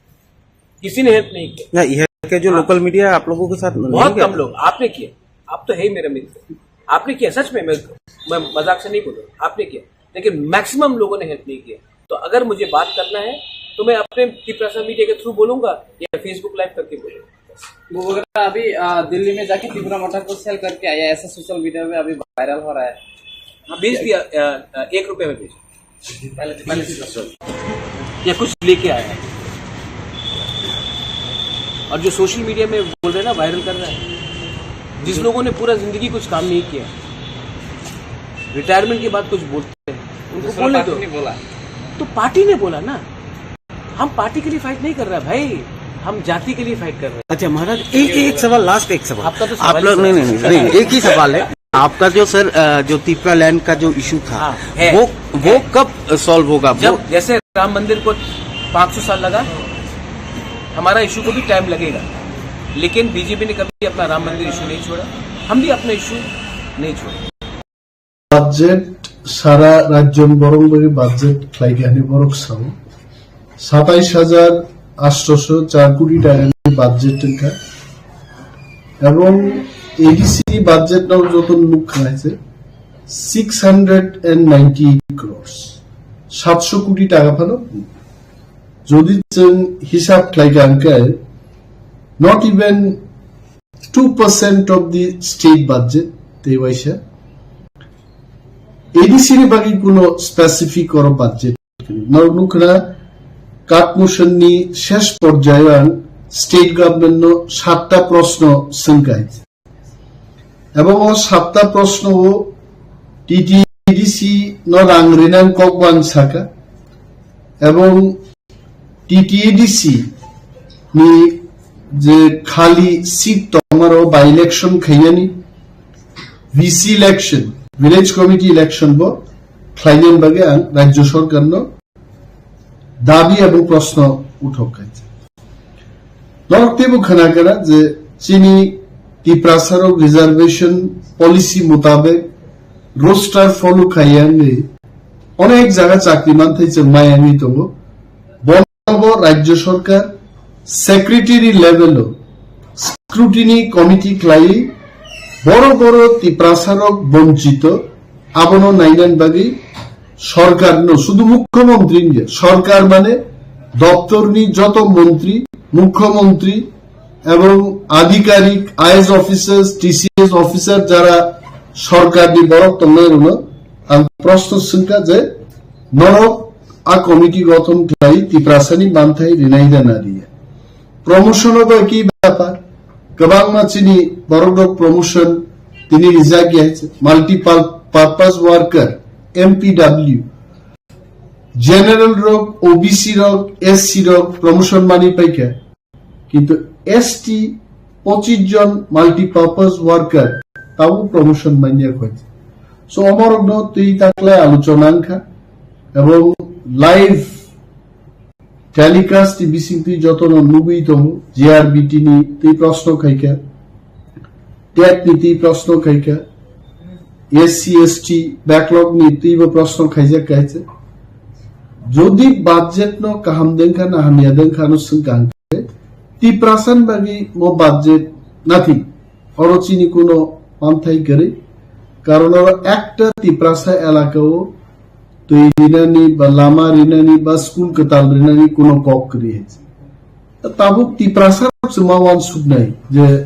किसी ने हेल्प नहीं किया। ना, यहाँ के जो हाँ। लोकल मीडिया है, आप लोगों के साथ नहीं बहुत गया? कम लोग। आपने किया, आप तो है ही मेरे मित्र, आपने किया। सच में, मैं, मैं मजाक से नहीं बोल रहा, आपने किया, लेकिन मैक्सिमम लोगों ने हेल्प नहीं किया। तो अगर मुझे बात करना है तो मैं अपने तिपरासा मीडिया के थ्रू बोलूंगा या Facebook लाइव करके बोलूंगा। वो वगैरह अभी, अ, दिल्ली में जाके तिपरा मोर्चा को सेल करके आया, ऐसा सोशल मीडिया में अभी वायरल हो रहा है। हाँ, भेज दिया, अ, अ, एक रुपये में भेज। पहले, पहले से या कुछ लेके आया है। और जो सोशल मीडिया में बोल रहे हैं ना, वायरल कर रहा है, जिस लोगों ने पूरा जिंदगी कुछ काम नहीं किया, रिटायरमेंट के बाद कुछ बोलते हैं, उनको दूसरा बोलने पार्टी दो। नहीं बोला। तो पार्टी ने बोला ना, हम पार्टी के लिए फाइट नहीं कर रहा है भाई, हम जाति के लिए फाइट कर रहे हैं। अच्छा महाराज, एक, एक सवाल, लास्ट एक सवाल। आपका तो आप सवाल ही लोग, नहीं, सवाल नहीं, है। नहीं, एक ही सवाल है। आपका जो सर, अ, जो तिपरा लैंड का जो इशू था, हाँ, है, वो, वो है। कब सॉल्व होगा? जब वो जैसे राम मंदिर को पाँच सौ साल लगा, हमारा इशू को भी टाइम लगेगा, लेकिन बीजेपी ने कभी अपना राम मंदिर इशू नहीं छोड़ा, हम भी अपना इशू नहीं छोड़ेंगे। Budget sara rajyo ni borok bagwi budget khlai kha hinwi borok sao. Satais hajar atshosho char koti taka ni budget wngkha. Ebong A D C ni budget no joto nuk kha hai se six hundred and ninety crores. Satsho koti taka phano. Jodi chwng hisab khlai kha hwnkhe, not even two percent of the state budget, tei waisa. A D C ni bagwi kuno specific oro budget. Norok nukha na, Kat Motion ni shesh porjayo ang state government no satta proshno swngkha. Ebong o satta proshno o T T A D C no rang rinang kok bang saka. Ebong T T A D C ni je khali seat tongmaro by election khaiyani, V C election, village committee election bo khlainani bagwi ang rajyo sorkar no dabi ebong proshno uthok khainai. Norok teibo khna kha je chini Tiprasarok reservation policy mutabek roster follow khaiya wngwi onek jaga chakri manthai chwng maya wngwi tongo. Bono bo rajyo sorkar secretary level o scrutiny committee khlaiwi boro boro Tiprasarok bonchito abono nainani bagwi sorkar no, sudu mukhyamantri wngya, sorkar mane doptor ni joto montri, mukhyamantri ebong adhikarik, I A S officers, T C S officer jara sorkar ni borok tongnai rokno ang proshno swngkha je norok a committee gothon khlai Tiprasa ni manthai rinai da na riya. Promotion o bo ekhi bepar, kwbangma chini borok rok promotion tini rijak ya, multi purpose worker, M P W, general rok, O B C rok, S C rok promotion mani paikha, kintu S T pochis jon multi purpose worker tabo promotion manya khoi. So omorok no twi taklai aluchona wngkha ebong live telecast ni bisingtwi jotono nugwi tongo, G R B T ni twi proshno khaikha, tet ni twi proshno khaikha, S C S T backlog ni twibo proshno khaijak kaisa. Jodi budget no kaham dengkha na hamya dengkha no swngkha hwnkhe, Tiprasa ni bagwi mo budget nothing. Oro chini kuno manthai kwrwi. Karon oro ekta Tiprasa elaka o twi rinani ba lama rinani ba school kwtal rinani kuno kok kwrwi hai. Tabuk Tiprasa rok chuma wansuknai je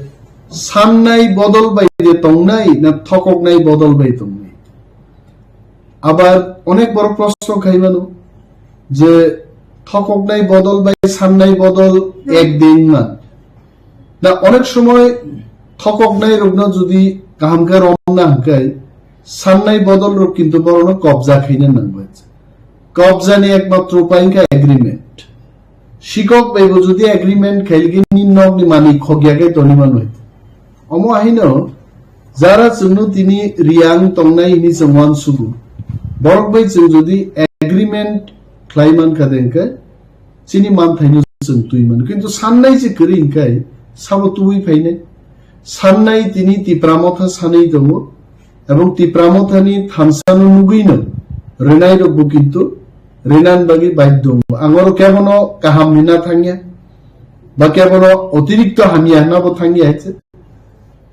sannai bodol bai de tongnai na thokoknai bodol bai tongnai. Abar onek borok proshno khai mano je thokoknai bodol bai sannai bodol ek din man. Na onek somoy thokoknai rokno jodi kaham khe romna hwnkhe sannai bodol rok kintu borokno kobja khaina nango. Kobja ni ekmatro upai wngkha agreement. Sikok bai bo jodi agreement khailgini nokni mani khogya khe toni manwi. Omo haino jara chwngno tini riyang tongnai hini chwng wansugo. Borok bai chwng jodi agreement khlai mankha de hwnkhe chini manthaino chwng twi mano. Kintu sannai se kwrwi hwnkhe sabo tubui phainai. Sannai tini Tipra Motha sanwi tongo. Ebong Tipra Mothani thansano nugwino rwnairokbo kintu rwnan bagwi baidhyo wngo. Ang oro kebono kaham hwnna thangya, ba kebono otirikto hamya hwnabo thangya hai se.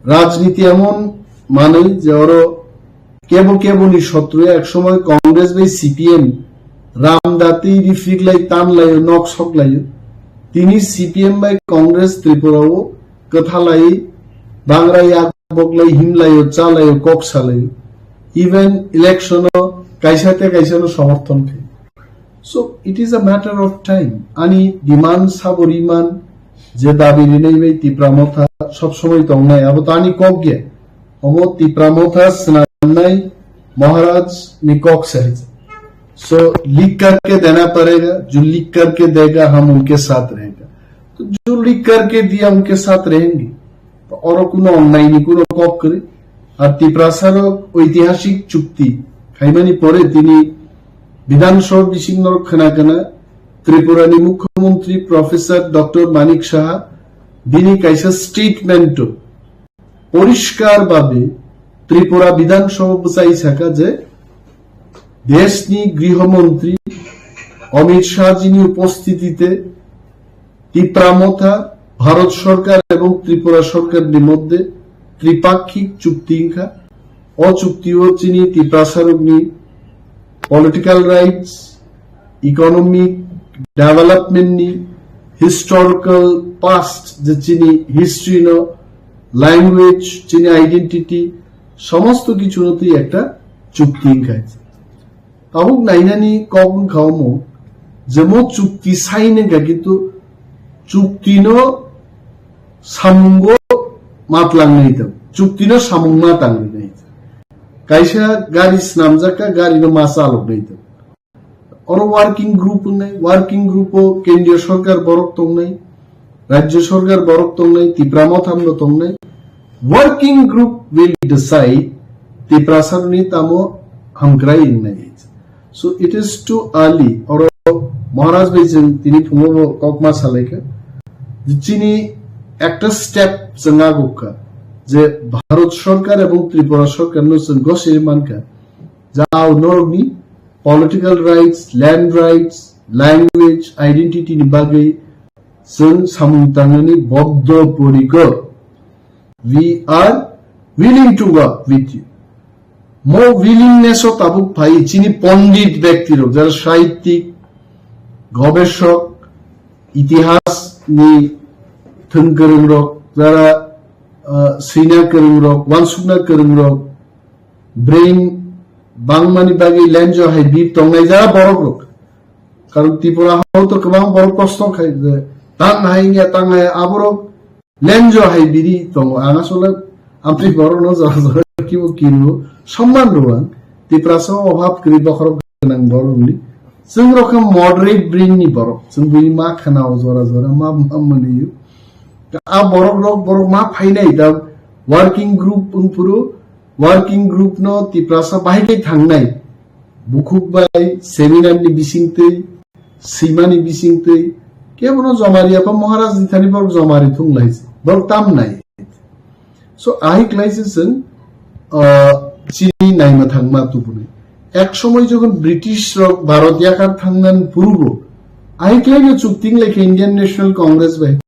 Rajniti emon manwi je oro kebo keboni sotro, ek somoy Congress bai C P M ramda twi rifriklai tanlaio, nok soklaio. Tini C P M bai Congress Tripura o kwthalai, bangra yak boklai, himlaio, chalaio, kok salaio. Even election o kaisa te kaisa no somorthon khe. So it is a matter of time. Ani demand sabo riman je dabi rinai bai Tipra Motha sob somoi tongnai, abo to ani kok ge. Omo Tipra Motha swnamnai Maharaj ni kok se hai. So लिख करके देना पड़ेगा, जो लिख करके देगा हम उनके साथ रहेगा। तो जो लिख करके दिया उनके साथ रहेंगे। Oro kuno onnai ni kuno kok kwrwi. Ar Tiprasa rok oitihasik chukti khaimani pore tini Bidhan Sabha bising norok khna khna Tripura ni Mukhyamantri Professor Doctor Manik Saha bini kaisa statement o poriskar babe Tripura Bidhan Sabha bwchai saka je দেশনি গৃহমন্ত্রী অমিত শাহজিনি উপস্থিতিতে তিপ্রা মথা ভারত সরকার এবং ত্রিপুরা সরকারনি মধ্যে ত্রিপাক্ষিক চুক্তি ইংখা। O chukti o chini Tiprasa rokni political rights, economic development ni, historical past, je chini history no, language, chini identity, somosto kichu no twi ekta chukti wngkha. Tabuk nainani kok wngkha omo, je mo chukti sign wngkha, kintu chukti no samungo ma tlangnai tong, chukti no samung ma tangrinai tong. Kaisa gari snamjak kha, gari no ma chaloknai tong. Oro working group wngnai, working group o kendriya sorkar borok tongnai, rajya sorkar borok tongnai, Tipra Motham no tongnai. Working group will decide Tiprasa rokni tamo hamkrai wngnai. So it is too early. Oro Maharaj bai chwng tini phungo bo kok ma salaikha. Chini ekta step chwng agukha je Bharat sorkar ebong Tripura sorkar no chwng gosiri mankha. Jao norokni political rights, land rights, language, identity ni bagwi chwng samung tangnani boddo porikor. We are willing to work with you. Mo willingness o tabuk phai chini pondit bekti rok, jara sahittik, gobeshok, itihas ni thwng kwrwng rok, jara, ah, swina kwrwng rok, wansukna kwrwng rok, brain bangmani bagwi lenjo hai bir tongnai jara borok rok. Karon Tripura hao to kwbang borok kosto khai je tang hai ya tang hai aborok lenjo hai biri tongo. Ang asole amtwi borok no jora jora kibo kiribo somman rwang. Tiprasa o obhab kwrwi bokhorok gwnang borok ni. Chwng rok khe moderate brain ni borok. Chwng bui ma khana o jora jora ma, ma mani. A borok rok borok ma phainai da working group wngphuru working group no Tiprasa bahai khe thangnai. Bukhuk bai seminar ni bisingtwi, swimani bisingtwi, kebono jomari apha Maharaj ni thani borok jomari thung lai, borok tam nai. So, ahik lai se chwng, ah, chini naima thangma tubunai. Ek somoi jokhon British rok Bharat yakar thangnan purbo, ahik lai no chukting lai khe Indian National Congress bai.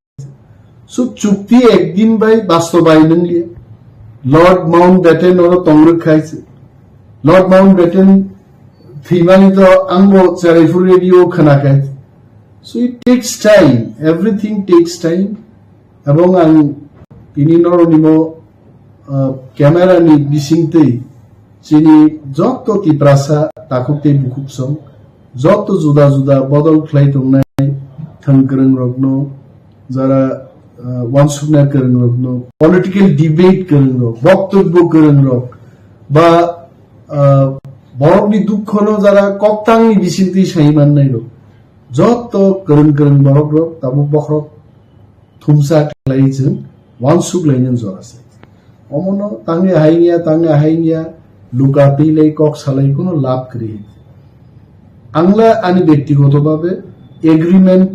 So, chukti ekdin bai bastobayon wngya. Lord Mountbatten oro tongrwk khai se. Lord Mountbatten thwimani to angbo Cheraipur radio khwnakhai. So, it takes time. Everything takes time. Ebong ang tini noroni mo, ah, camera ni bisingtwi chini joto Tiprasa takhuk tei bukhuk song, joto juda juda bodol khlai tongnai thwng kwrwng rokno, jara, ah, wansukna kwrwng rokno, political debate kwrwng rok, boktobbo kwrwng rok, ba, ah, borokni dukhono jara koktangni bisingtwi sai mannai rok, joto kwrwng kwrwng borok rok tabuk bokhorok thumsa khlai chwng wansuk lainani jora se. Omono tangwi haingya, tangwi haingya, luka twi lai kok salai kuno lab kwrwi. Angla ani byaktigoto bhabe agreement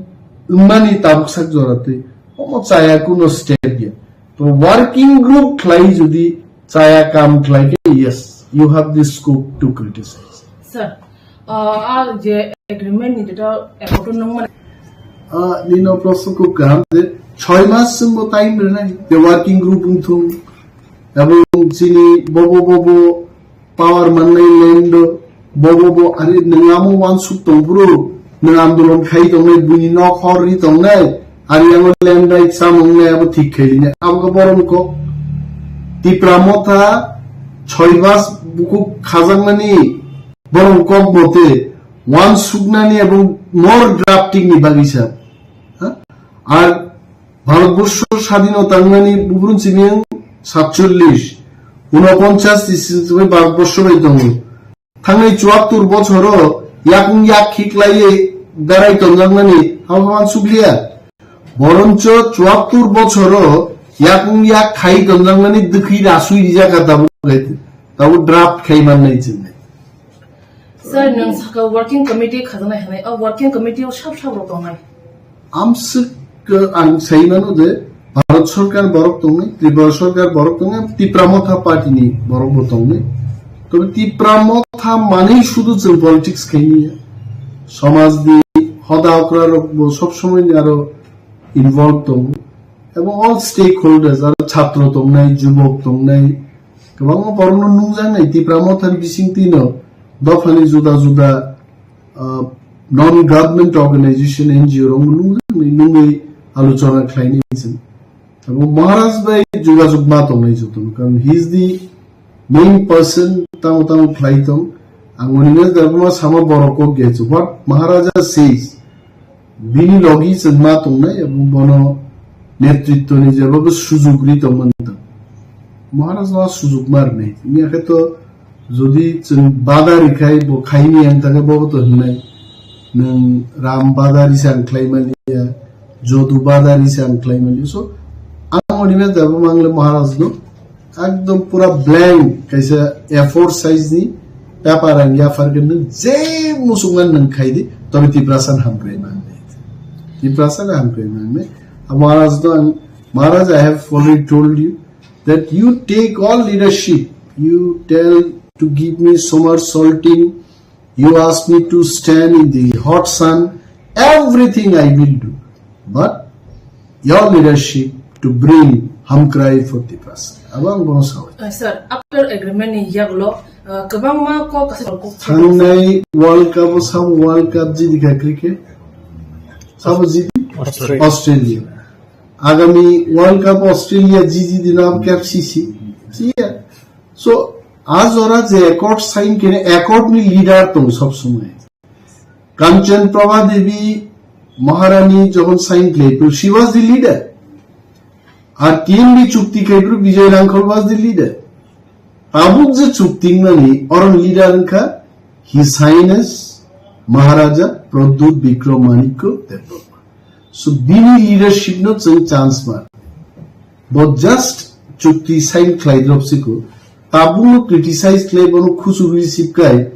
wngmani tabuk sak jora twi omo chaya kuno step ya. To working group khlai jodi chaya kam khlai khe, yes, you have the scope to criticize. Sir, ah, ah, je agreement ni data accord nung man. Ah, nino prosto kub kaham je choi mas chwngbo time rwnai, je working group wngthung, ebong chini bobo bobo power mannai land o, bobo bo ari nwng amo wansuk tongphuru, nwng andolon khai tongnai, buini nok hor ri tongnai, ari amo land right chamung nai abo thik khai rinai, abo khe borom kok. Tipra Motha choi mas bukhuk khajaknani borom kok mote wansuknani ebong more drafting ni bagwi sa. Ha? Ar Bharatborsho sadhino tangnani bubrun chini satchollish, unoponchas ni simi Bharatborsho bai tongo. Thangnai chuattur bochoro yakung yak khiklaiye darai tonjaknani habo wansukliya. Boroncho chuattur bochoro yakung yak khai tonjaknani dwkhwi rasui rijak kha tabuk, tabuk draft khai mannai chini. Sir, nwng saka working committee khajaknai hwnwi, o working committee o sab sab rok tongnai? Amswk, uh, ang sai mano je Bharat Sarkar borok tongnai, Tripura Sarkar borok tongnai, Tipra Motha Party ni borok bo tongnai. Tobe Tipra Motha manwi sudu chwng politics khaini ya. Somaj ni hoda okra rok bo sob somoi ni aro involve tongo. Ebong all stakeholders, aro chhatro tongnai, jubok tongnai, kwbangma borokno nungjaknai Tipra Motha ni bisingtwi no dophani juda juda, ah, non government organization, N G O rok nungjaknai, nungwi alochona khlainai chwng. Abo Maharaj bai jogajog ma tongnai jotono, karon he is the main person, tamo tamo khlai tong. Ang Animesh Debbarma sama borok kok ge chu, what Maharaja says, bini logi chwng ma tongnai, abo bono netritwni jebabo sujug ri tongmani tong. Maharaj no sujug ma rwnai. Ini akhe to jodi chwng bada rikhai bo khaini ang thangkhe bo to hwnai. Nwng Ram badari se ang khlai maliya, Jodu badari se ang khlai maliya. So, ang Animesh Debbarma le Maharaj no ekdom pura blank kaisa A four size ni paper ang yaphar khe nwng je musuknani nwng khai di, tobe Tiprasa ni hamkrai mangnai. Tiprasa ni hamkrai mangnai. A Maharaj no ang, Maharaj, I have already told you that you take all leadership. You tell to give me somersaulting, you ask me to stand in the hot sun, everything I will do. But your leadership to bring Hamkrai for Tiprasa. Abo ang bono sawi. Uh, sir, after agreement ni yaglo, uh, kwbangma kok kasar kok. Thangnai World Cup o sabo World Cup jidi kha cricket. Sabo jidi? Australia. Australia. Agami World Cup Australia jidi dino abo kep sisi. Siya. So, a jora je accord sign kene accord ni leader tong sob somoi. Kanchan Prabha Devi Maharani jokhon sign khlai, she was the leader. Ar T M B chukti khlai, Bijoy Rangkhol was the leader. Tabuk je chukti nani oron leader wngkha His Highness Maharaja Pradyut Bikram Manikya Debbarma. So bini leadership no chwng chance ma. Bo just chukti sign khlai drop siko. Tabukno criticize khlai bono khusu receive kai.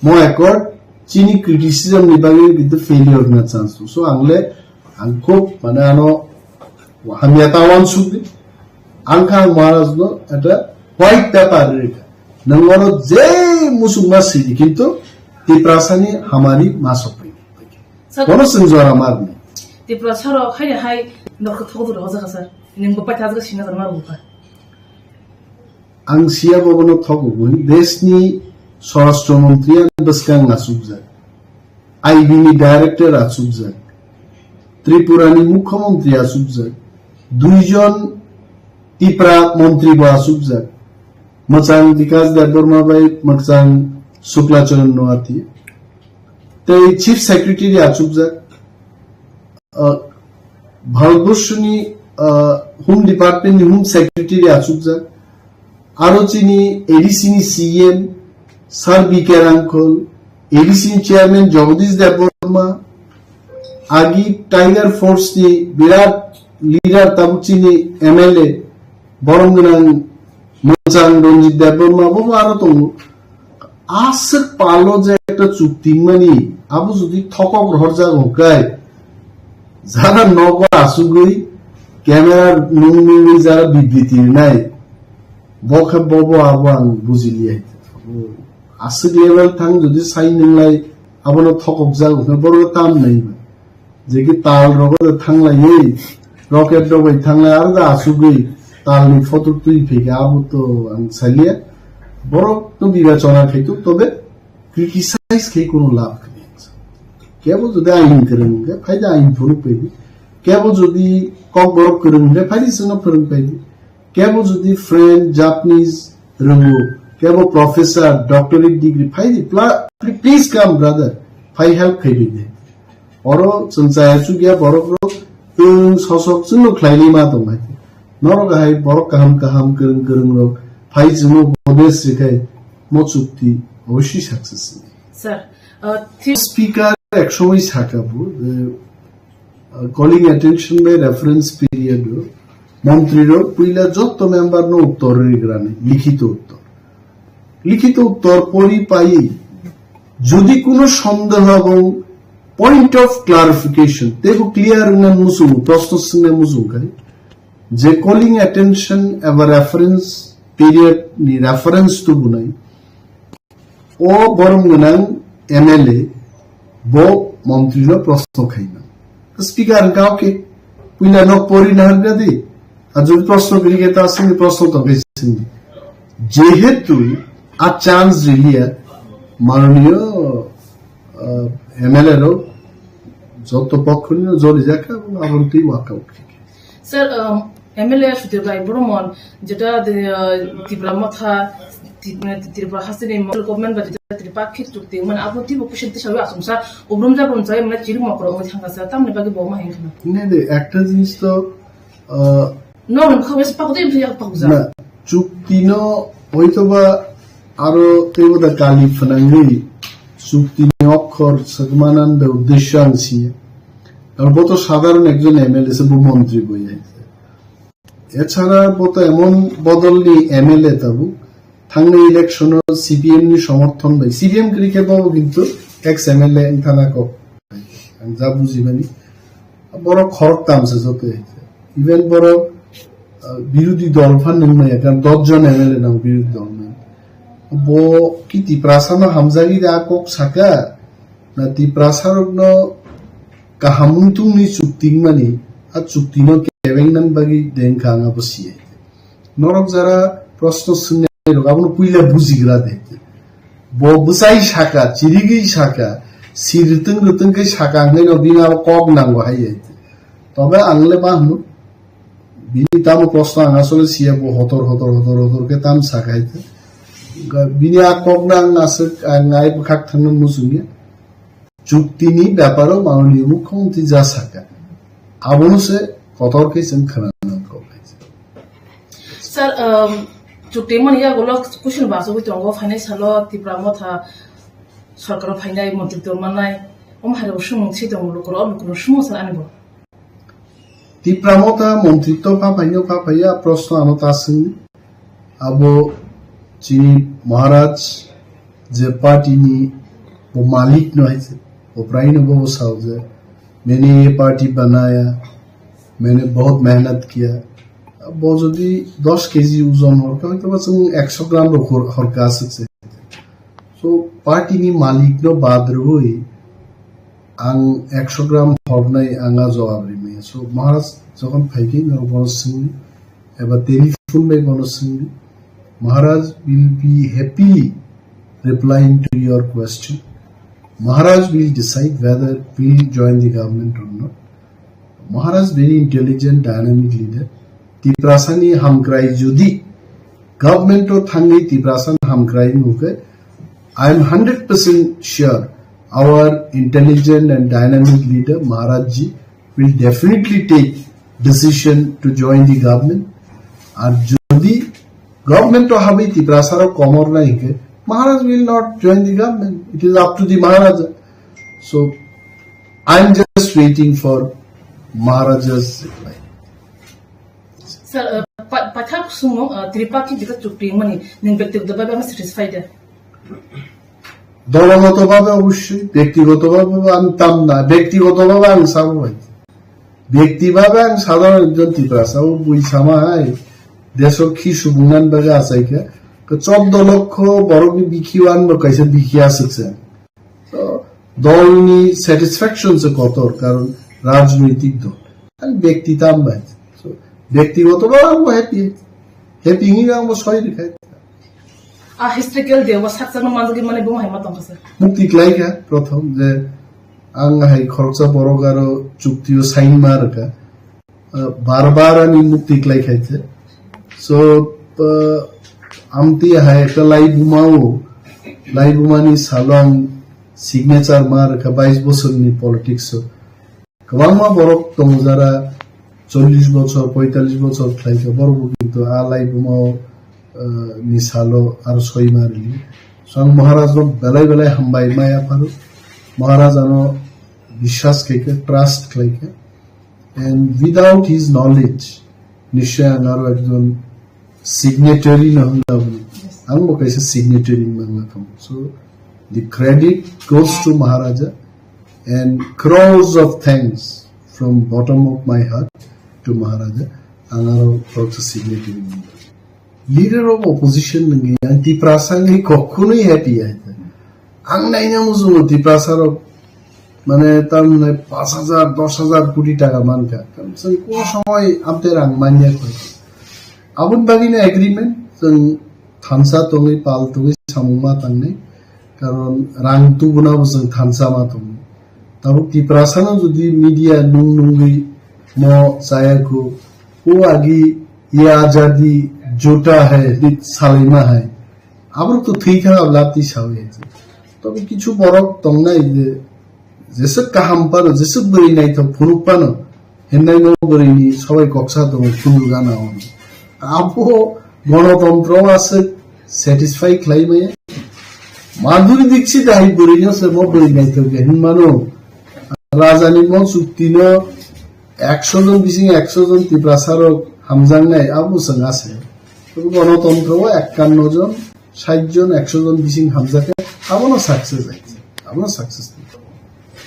Mo accord chini criticism ni bagwi kintu failure na chance. So ang le ang khub mane ano hamya ta wansuk di. Ang kha Maharaj no eta white paper rika. Nang wano je musuk ma sidi kintu Tiprasa ni hamari ma sokpai. Sir, bono chwng jora marni. Tiprasa rok haino hai nokho thogo rok hoja kha sir. Ningbo paitha jaga singa jar maru kha. Ang siya bobono thogo bun. Desni Swarashtra Mantri ang bwskang achukjak. I B ni director achukjak. Tripura ni Mukhyamantri achukjak. Duijon Tipra Mantri bo achukjak. Mwchang Bikas Debbarma bai mwchang Shukla Charan Noatia. Tei Chief Secretary achukjak. Ah, Bharatborshni, ah, Home Department ni Home Secretary achukjak. Aro chini A D C ni C M, Sir B K Rangkhol, A D C ni Chairman Jagadish Debbarma, agi Tiger Force ni birat leader tabuk chini M L A, borom gwnang Mwchang Ranjit Debbarma, bo aro tongo. Aswk palo je ekta chukti mani, abo jodi thokok rohorjak hwnkhe, jara nogo asugwi camera nung nungwi jara bibriti rinai, bo khe bobo abo ang bujiliya. Aswk level thang jodi sai nunglai abono thokokjak hwnkhe borok tam nai. Jeki tal rogo da thanglaiwi, rocket rok bai thanglai aro da asugwi talni photo twi phaikha, abo to ang saliya. Borok to biba chona khai tuk, tobe criticize khai kono lab kwrwi. Kebo jodi ain kwrwng hwnkhe, phaida ain phunuk phaidi. Kebo jodi kokborok kwrwng hwnkhe, phaidi chwngno phwrwng phaidi. Kebo jodi French, Japanese rwngo, kebo professor, doctorate degree, phaidi, pla-, pl-, please come, brother, phai help khaidi de. Oro chwng chaya chukya borok rok, twng sosok chwngno khlaini ma tong hai. Norok hai borok kaham kaham kwrwng kwrwng rok, phai chwngno upodesh rikhai, mo chukti obossi success ni. Sir, uh, thi- Speaker ek somoi saka bo, eh, Calling attention by reference period o montri rok puila jotto member no uttor rigrani likhito uttor. Likhito uttor pori pai jodi kuno sondeho ebong point of clarification tebo clear wngna muchungo, proshno swngna muchung khai je calling attention eba reference period ni reference to bunai O borom gwnang M L A bo montri no proshno khaina. Speaker hwnkha, "Okay, puila nok pori na hwnkha di. Ar jodi proshno kwrwi khe ta swngdi, proshno tong khe swngdi." Jehetu a chance riliya, manoniyo, ah, M L A rok joto pokkhoni no jori jakha, aboni twi walk out khe. Sir, um, M L A Sudir Rai Boromon, jeta de, uh, Tipra Motha, Ti-, Tripura hasteni government ba jeta Tripakhi chukti, mane abo tibo question tisa wi asumsa, obrum ja brum jai, mane chiri mokro wi thangka sir, tamni bagi bo ma hen khana. Ne de, ekta jinis to, uh, No, no, khabe se pakde, em ya pakja. Na, chukti no hoito ba aro teibo da kali phnangwi chukti ni okhor swkmanan da uddesho ang si. Aro bo to sadharon ekjon M L A se, bo montri bo ya. Echara bo to emon bodol ni M L A tabuk, thangnai election o C P M ni somorthon bai. C P M kwrwi khe bo kintu ex M L A wngthana kok. Ang ja bujimani. Borok khoroktam se joto. Even borok, ah, birodhi dol phan nung maya, karon dos jon M L A nang birodhi dol nang. Bo ki Tiprasa no hamjagwi da kok saka? Na Tiprasa rok no kaham wngtungni chukti mani, a chukti no kebeng nan bagwi dengkha ang abo siya. Norok jara proshno swngnai rok abono puila bujigra de. Bo bwsai saka, chirigwi saka, si rwtwng rwtwng khe saka hwnwi no bini abo kok nango hai. Tobe ang le ma hwnwi, bini tamo proshno ang asole siya, bo hotor hotor hotor hotor khe tam saka hai. Bini a kok nang aswk ang ai bwkhak thangno muchungya. Chuktini beparo manoniyo mukhyamantri ja saka. Abono se kotor khe chwng khwnanang kok hai. Sir, um, chukti mani yagulo kuching basugwi tongo, phainai salo Tipra Motha sorkaro phainai, montri tongmanai, omo hairok sumung si tongo lukurok, o lukurok sumung sir ani bo. Tipra Motha montri to pha phaino pha phaiya, proshno ano ta swngdi. Abo chini Maharaj je party ni bo malik no hai se, bo prai no bo sao je, "Maine ye party banaya, maine bahut mehnat kiya." Bo jodi dos K G ojon hor kha, hoyto ba chwng ekso gram rok hor, hor kha aswk se. So, party ni malik no bad rwui ang ekso gram hornai ang a jawab rimaya. So, Maharaj jokhon phaikhe norok bono swngdi, eba telephone bai bono swngdi. Maharaj will be happily replying to your question. Maharaj will decide whether we will join the government or not. Maharaj very intelligent, dynamic leader. Tiprasani hamkrai jodi government o thangwi Tiprasani hamkrai nukhe, I am hundred percent sure our intelligent and dynamic leader Maharaj ji will definitely take decision to join the government. Ar jodi government o habi Tiprasa rok komor nai hinkhe, Maharaj will not join the government. It is up to the Maharaja. So I am just waiting for Maharaja's reply. Sir, uh, pa-, paithak sumung, uh, Tripakhi jika chukti mani, ning byaktigoto bhabe ama satisfied da? Dologoto bhabe obossoi, byaktigoto bhabe ang tam na, byaktigoto bhabe ang sabo bai. Byakti bhabe ang sadharon ekjon Tiprasa, o bui sama hai, deso khi subungnan bagwi achaikha, to choddo lokho borokni bikhi o ang bo kaisa bikhi aswk se. So, dolni satisfaction se kotor, karon rajnoitik dol. Ang byakti tam bai. So, byaktigoto bhabe ang bo happy. Happy hinwi ang bo soi rikha. A historical day o sakchangno manjagwi mani bo hai ma tongkha sir. Mukti khlaikha, prothom je ang hai khoroksa borok aro chukti o sign ma rwkha. Uh, bar bar ani mukti klai khai khe. So, uh, amtwi hai ekta laibuma o, laibuma ni salo ang signature ma rwkha bais bosor ni politics o. Kwbangma borok tongo jara chollish bochor, poitallish bochor khlai kha, borok bo kintu a laibuma o, uh, ni salo aro soi ma rili. So ang Maharaj no belai belai hambai maya pharo. Maharaj ano biswas khai kha, trust khlai kha. And without his knowledge, nishoi ang aro ekjon signatory no hwnna bini. Ang bo kaisa signatory wngna thang. So the credit goes to Maharaja and crores of thanks from bottom of my heart to Maharaja. Ang aro khoroksa signatory wngna. Leader of opposition nungwi ang Tiprasa wngwi kokhunwi happy ya. Ang naina muchungo Tiprasa rok, mane, tamni pash hajar, dosh hajar koti taka mankha. Chwng kunu somoi amte rang manya koi. Aboni bagwino agreement, chwng thansa tongwi, pal tongwi samung ma tangnai. Karon rang tubunabo chwng thansa ma tongo. Tabuk Tiprasano jodi media nung nungwi mo chaya kho, "O agi ye azadi jhuta hai," hwnwi salaima hai. Aborok to thwi kha, abo lapti sawi hai. Tobe kichu borok tongnai je, jeswk kaham phano, jeswk bwrwi naithok phunuk phano, hennai no bwrwini sobai koksa tongo, phunuk gana ono. Abo gonotontro o aswk satisfy khlai maya. Madhuri Dixit hai bwrwino se mo bwrwi naithok hinmano. Rajani mo chukti no ekso jon bising ekso jon Tiprasa rok hamjaknai, abo chwng ase. Tei gonotontro o ekkanno jon, sait jon, ekso jon bising hamjakha, abono success hai, abono success.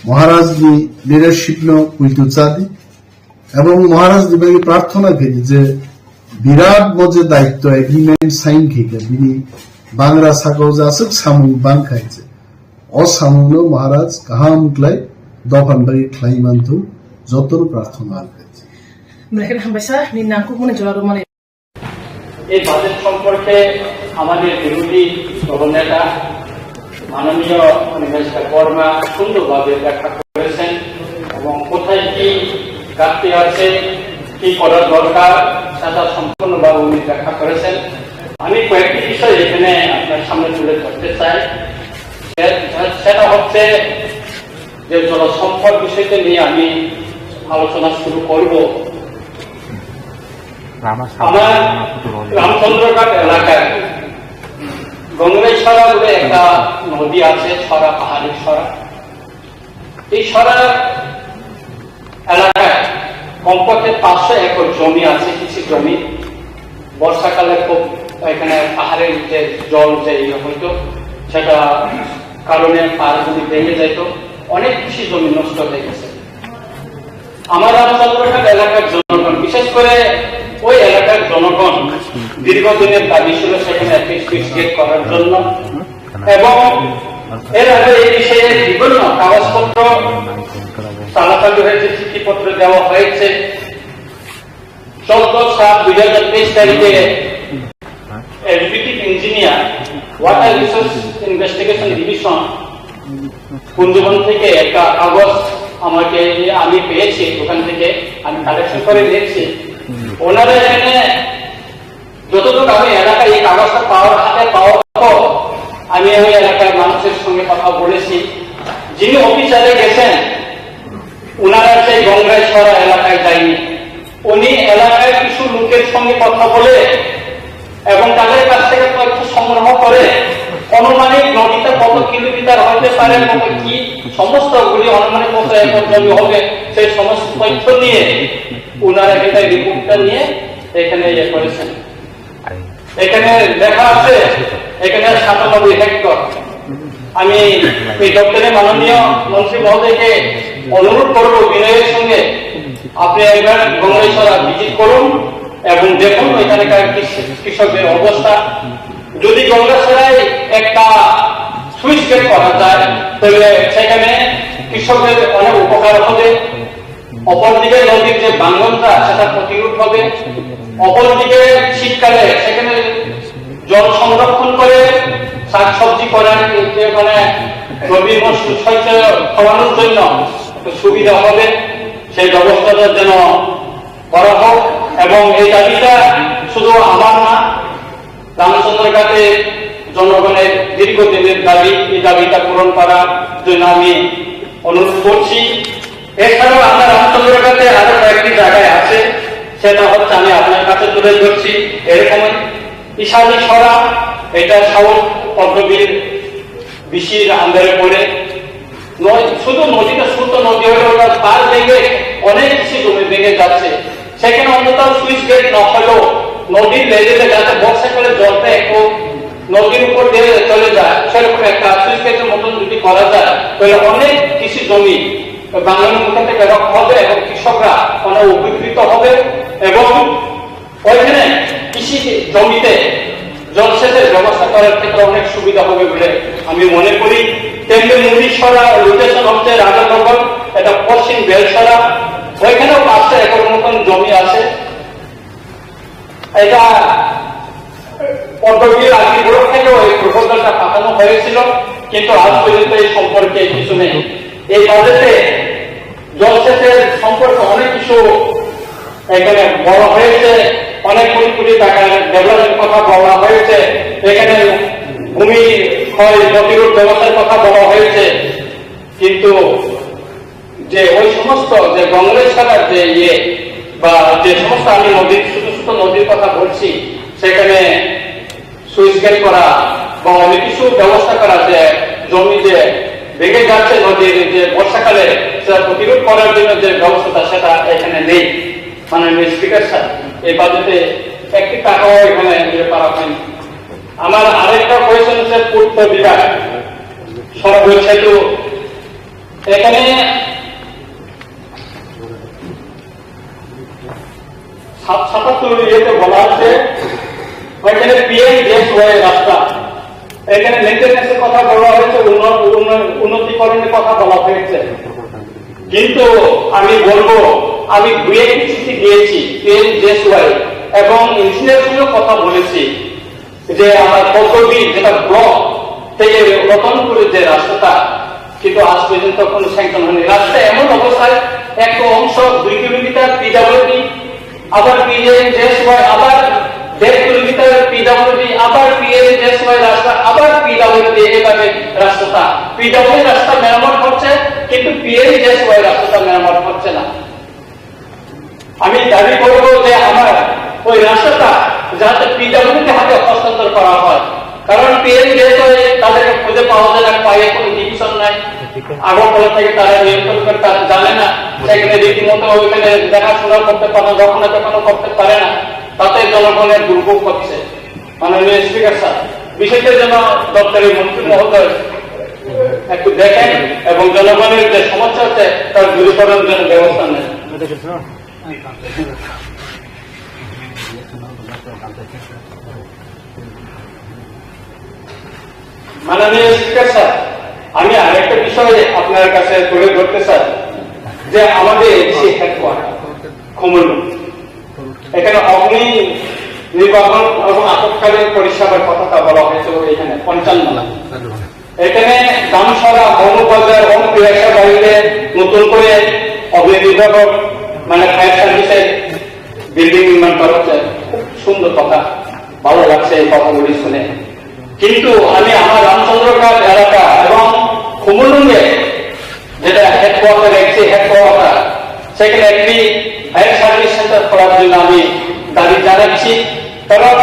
Maharaj ni leadership no puitu chadi, ebong Maharaj ni bagwi prarthona khaidi je birat mo je daitto agreement sign khaikha, bini bangra sakao jaswk samung bangkha hai je. O samungno Maharaj kaham khlai dophan bagwi khlai manthung, jotono prarthona khaidi. Mrekhen hambaisa, ni nangkukmani jora rwmani. এই বাজেট সম্পর্কে আমাদের বিরোধী দলনেতা মাননীয় নিমেশ দেববর্মা সুন্দরভাবে ব্যাখ্যা করেছেন এবং কোথায় কি ঘাটতি আছে, কি করার দরকার, সেটা সম্পূর্ণভাবে উনি ব্যাখ্যা করেছেন। আমি কয়েকটি বিষয় এখানে আপনার সামনে তুলে ধরতে চাই। সে-, সেটা হচ্ছে যে জলসম্পদ বিষয়টা নিয়ে আমি আলোচনা শুরু করব। আমার রামচন্দ্রঘাট এলাকায় গঙ্গেশ্বরা বলে একটা নদী আছে, ছড়া, পাহাড়ি ছড়া। এই ছড়া এলাকায় কমপক্ষে পাঁচশো একর জমি আছে, কৃষি জমি। বর্ষাকালে খুব এখানে পাহাড়ের যে জল, যে ইয়ে হইতো, সেটা কারণে পাহাড়গুলি ভেঙে যাইতো, অনেক কৃষি জমি নষ্ট হয়ে গেছে। আমার রামচন্দ্রঘাট এলাকার জনগণ, বিশেষ করে ওই এলাকার জনগণ দীর্ঘদিনের দাবি ছিল সেখানে একটি স্লুইস গেট করার জন্য, এবং এর আগে এই বিষয়ে বিভিন্ন কাগজপত্র চালাচালি হয়েছে, চিঠিপত্র দেওয়া হয়েছে। চোদ্দ সাত দুই হাজার তেইশ তারিখে executive engineer, water resource investigation division, Kunjaban থেকে একটা কাগজ আমাকে, আমি পেয়েছি, ওখান থেকে আমি কালেকশন করে নিয়েছি। ওনারা এখানে যতটুকু আমি এলাকায় এই কাগজটা পাওয়ার, হাতে পাওয়ার পর আমি ওই এলাকার মানুষের সঙ্গে কথা বলেছি। যিনি অফিসারে গেছেন, ওনারা সেই গঙ্গাইছড়া এলাকায় যায়নি। উনি এলাকায় কিছু লোকের সঙ্গে কথা বলে এবং তাদের কাছ থেকে তথ্য সংগ্রহ করে আনুমানিক নদীটা কত কিলোমিটার হতে পারে, কত কি, সমস্তগুলি আনুমানিক কত একর জমি হবে, সেই সমস্ত তথ্য নিয়ে ওনারা এখানে রিপোর্টটা নিয়ে এখানে ইয়ে করেছেন। এখানে লেখা আছে, এখানে সাতানব্বই হেক্টর। আমি এই দপ্তরে মাননীয় মন্ত্রী মহোদয়কে অনুরোধ করব বিনয়ের সঙ্গে, আপনি একবার গঙ্গেশ্বরা ভিজিট করুন এবং দেখুন এখানকার কৃষ-, কৃষকদের অবস্থা। যদি গঙ্গাছড়ায় একটা স্লুইস গেট করা যায়, তাহলে সেখানে কৃষকদের অনেক উপকার হবে। অপরদিকে নদীর যে ভাঙনটা, সেটা প্রতিরোধ হবে। অপরদিকে শীতকালে সেখানে জল সংরক্ষণ করে শাকসবজি করার যে, মানে, রবি মরশুম শস্য ফলানোর জন্য একটু সুবিধা হবে, সেই ব্যবস্থাটা যেন করা হোক। এবং এই দাবিটা শুধু আমার না, রামচন্দ্রঘাটে জনগণের দীর্ঘদিনের দাবি, এই দাবিটা পূরণ করার জন্য আমি অনুরোধ করছি। এছাড়াও আমরা রামচন্দ্রঘাটে আরো কয়েকটি জায়গায় আছে, সেটা হচ্ছে আমি আপনার কাছে তুলে ধরছি। এরকম ইশানী ছড়া, এটা সাউথ পল্লবীর বিসির আন্ডারে পড়ে। নয়, শুধু নদীটা ছোট নদী হলেও ওটার পার ভেঙে অনেক কৃষি জমি ভেঙে যাচ্ছে। সেখানে অন্তত স্লুইস গেট না হলেও নদীর লেভেলে যাতে বর্ষাকালে জলটা একটু নদীর উপর দিয়ে চলে যায়, সেরকম একটা স্লুইস গেটের মতন যদি করা যায়, তাহলে অনেক কৃষি জমি বাংলার মুখে থেকে রক্ষা হবে এবং কৃষকরা অনেক উপকৃত হবে এবং ওইখানে কৃষি জমিতে জলসেচের ব্যবস্থা করার ক্ষেত্রে অনেক সুবিধা হবে বলে আমি মনে করি। তেমনি মুনিছড়া লোকেশন হচ্ছে রাধানগর, এটা পশ্চিম বেলছড়া, ওইখানেও পাঁচশো একর মতন জমি আছে। এটা পদ্মবিহার আরকি বোর্ড থেকেও এই প্রপোজালটা পাঠানো হয়েছিল, কিন্তু আজ পর্যন্ত এই সম্পর্কে কিছু নেই। এই বাজেটে জলসেচের সম্পর্কে অনেক কিছু এখানে বলা হয়েছে, অনেক কোটি কোটি টাকার ডেভেলপমেন্ট কথা বলা হয়েছে, এখানে ভূমি ক্ষয় প্রতিরোধ ব্যবস্থার কথা বলা হয়েছে, কিন্তু যে ওই সমস্ত যে গঙ্গলেছড়ার যে ইয়ে বা যে সমস্ত আমি নদীর ছোট ছোট নদীর কথা বলছি, সেখানে সুইচ গেট করা বা অনেক কিছু ব্যবস্থা করা, যে জমি যে ভেঙে যাচ্ছে নদীর, যে বর্ষাকালে সেটা প্রতিরোধ করার জন্য যে ব্যবস্থাটা, সেটা এখানে নেই। মাননীয় স্পিকার স্যার, এই বাজেটে একটি টাকাও এখানে ইয়ে করা হয়নি। আমার আরেকটা কোয়েশ্চেন হচ্ছে পূর্ত বিভাগ, সড়ক সেতু, এখানে সাত-, সাতাত্তর ইয়েতে বলা আছে, ওইখানে পিএমজিএসওয়াই রাস্তা, এখানে মেইনটেনেন্সের কথা বলা হয়েছে, উন্ন-, উন্ন-, উন্নতিকরণের কথা বলা হয়েছে। কিন্তু আমি বলবো, আমি দুই একটি চিঠি দিয়েছি পিএমজিএসওয়াই এবং ইঞ্জিনিয়ার সঙ্গে কথা বলেছি। যে আমার পদ্মবিল যেটা ব্লক থেকে রতনপুরের যে রাস্তাটা, কিন্তু আজ পর্যন্ত কোনো স্যাংশন হয়নি। রাস্তা এমন অবস্থায় একটা অংশ দুই কিলোমিটার পিডাব্লিউডি, আবার পিএমজিএসওয়াই, আবার দেড় কিলোমিটার পিডাব্লিউডি, আবার পিএমজিএসওয়াই রাস্তা, আবার পিডাব্লিউডি, এইভাবে রাস্তাটা, পিডাব্লিউডি রাস্তা মেরামত হচ্ছে, কিন্তু পিএমজিএসওয়াই রাস্তাটা মেরামত হচ্ছে না। আমি দাবি করব যে আমার ওই রাস্তাটা যাতে পিডাব্লিউডি হাতে হস্তান্তর করা হয়, কারণ পিএমজিএসওয়াই তাদেরকে খুঁজে পাওয়া যায় না, পায়ে কোনো ডিভিশন নাই। আগরতলা থেকে তারা নিয়ন্ত্রণ করে, তারা জানে না, সেখানে রীতিমতো ওইখানে দেখাশোনা করতে পারে না, রক্ষণাবেক্ষণ করতে পারে না, তাতে জনগণের দুর্ভোগ হচ্ছে। মাননীয় স্পিকার স্যার, বিষয়টা যেন দপ্তরের মন্ত্রী মহোদয় একটু দেখেন এবং জনগণের যে সমস্যা হচ্ছে তার দূরীকরণের জন্য ব্যবস্থা নেন। মাননীয় স্পিকার স্যার, আমি আরেকটা বিষয়ে আপনার কাছে তুলে ধরতে চাই যে আমাদের যে হেডকোয়ার্টার খুমুলুং, এখানে অগ্নি নির্বাপন এবং আপৎকালীন পরিষেবার কথাটা বলা হয়েছিল এখানে পঞ্চান্ন। এখানে দামসারা, মৌলভীবাজার এবং পিয়াসা বাড়িতে নতুন করে অগ্নি নির্বাপক, মানে ফায়ার সার্ভিসের বিল্ডিং নির্মাণ করা হচ্ছে। খুব সুন্দর কথা, ভালো লাগছে এই কথাগুলি শুনে। কিন্তু আমি আমার রামচন্দ্রঘাট এলাকা এবং খুমুলুঙে যেটা হেডকোয়ার্টার, একটি হেডকোয়ার্টার, সেখানে একটি ফায়ার সার্ভিস সেন্টার করার জন্য আমি দাবি জানাচ্ছি। কারণ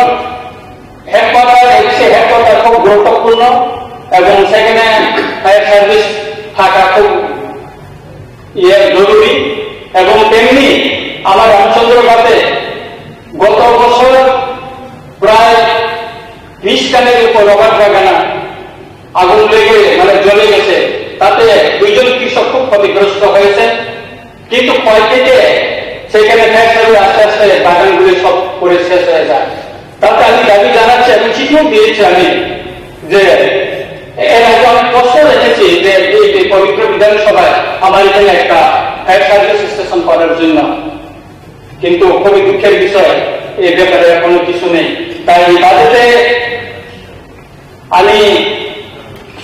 হেডকোয়ার্টার, একটি হেডকোয়ার্টার খুব গুরুত্বপূর্ণ এবং সেখানে ফায়ার সার্ভিস থাকা খুব ইয়ে জরুরি। এবং তেমনি আমার রামচন্দ্রঘাটে গত বছর প্রায় বিশ কানের উপর রবার বাগানা আগুন লেগে, মানে, জ্বলে গেছে। তাতে দুইজন কৃষক খুব ক্ষতিগ্রস্ত হয়েছে, কিন্তু ক্ষয়ক্ষতিতে সেখানে ফ্যাক্টরি আস্তে আস্তে বাগানগুলি সব পড়ে শেষ হয়ে যায়। তাতে আমি দাবি জানাচ্ছি এবং চিঠিও দিয়েছি আমি যে এর আগে আমি প্রশ্ন রেখেছি যে এই যে পবিত্র বিধানসভায় আমার এখানে একটা ফায়ার সার্ভিস স্টেশন করার জন্য, কিন্তু খুবই দুঃখের বিষয়, এই ব্যাপারে এখনো কিছু নেই। তাই এই বাজেটে আমি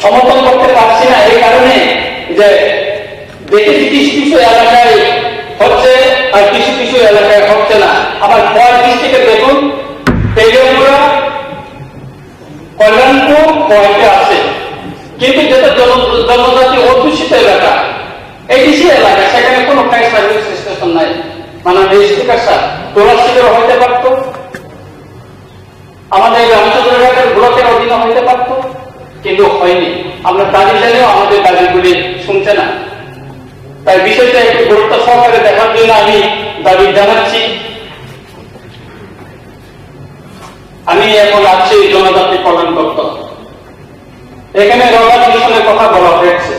সমর্থন করতে পারছি না এই কারণে যে দেখেছি কিছু কিছু এলাকায় হচ্ছে আর কিছু কিছু এলাকায় হচ্ছে না। আমার খোয়াই ডিস্ট্রিক্টে দেখুন, তেলিয়ামুড়া, কল্যাণপুর, খোয়াইতে আছে, কিন্তু যেটা জন-, জনজাতি অধ্যুষিত এলাকা, এডিসি এলাকা, সেখানে কোনো ফায়ার সার্ভিস স্টেশন নাই। মাননীয় স্পিকার স্যার, তোলা শিবির হইতে পারতো, আমাদের রামচন্দ্রঘাটের ব্লকের অধীনে হইতে পারতো, কিন্তু হয়নি। আমরা দাবি জানিয়েও আমাদের দাবিগুলি শুনছে না। তাই বিষয়টা একটু গুরুত্ব সহকারে দেখার জন্য আমি দাবি জানাচ্ছি। আমি এখন আছি জনজাতি কল্যাণ দপ্তর। এখানে রবার মিশনের কথা বলা হয়েছে।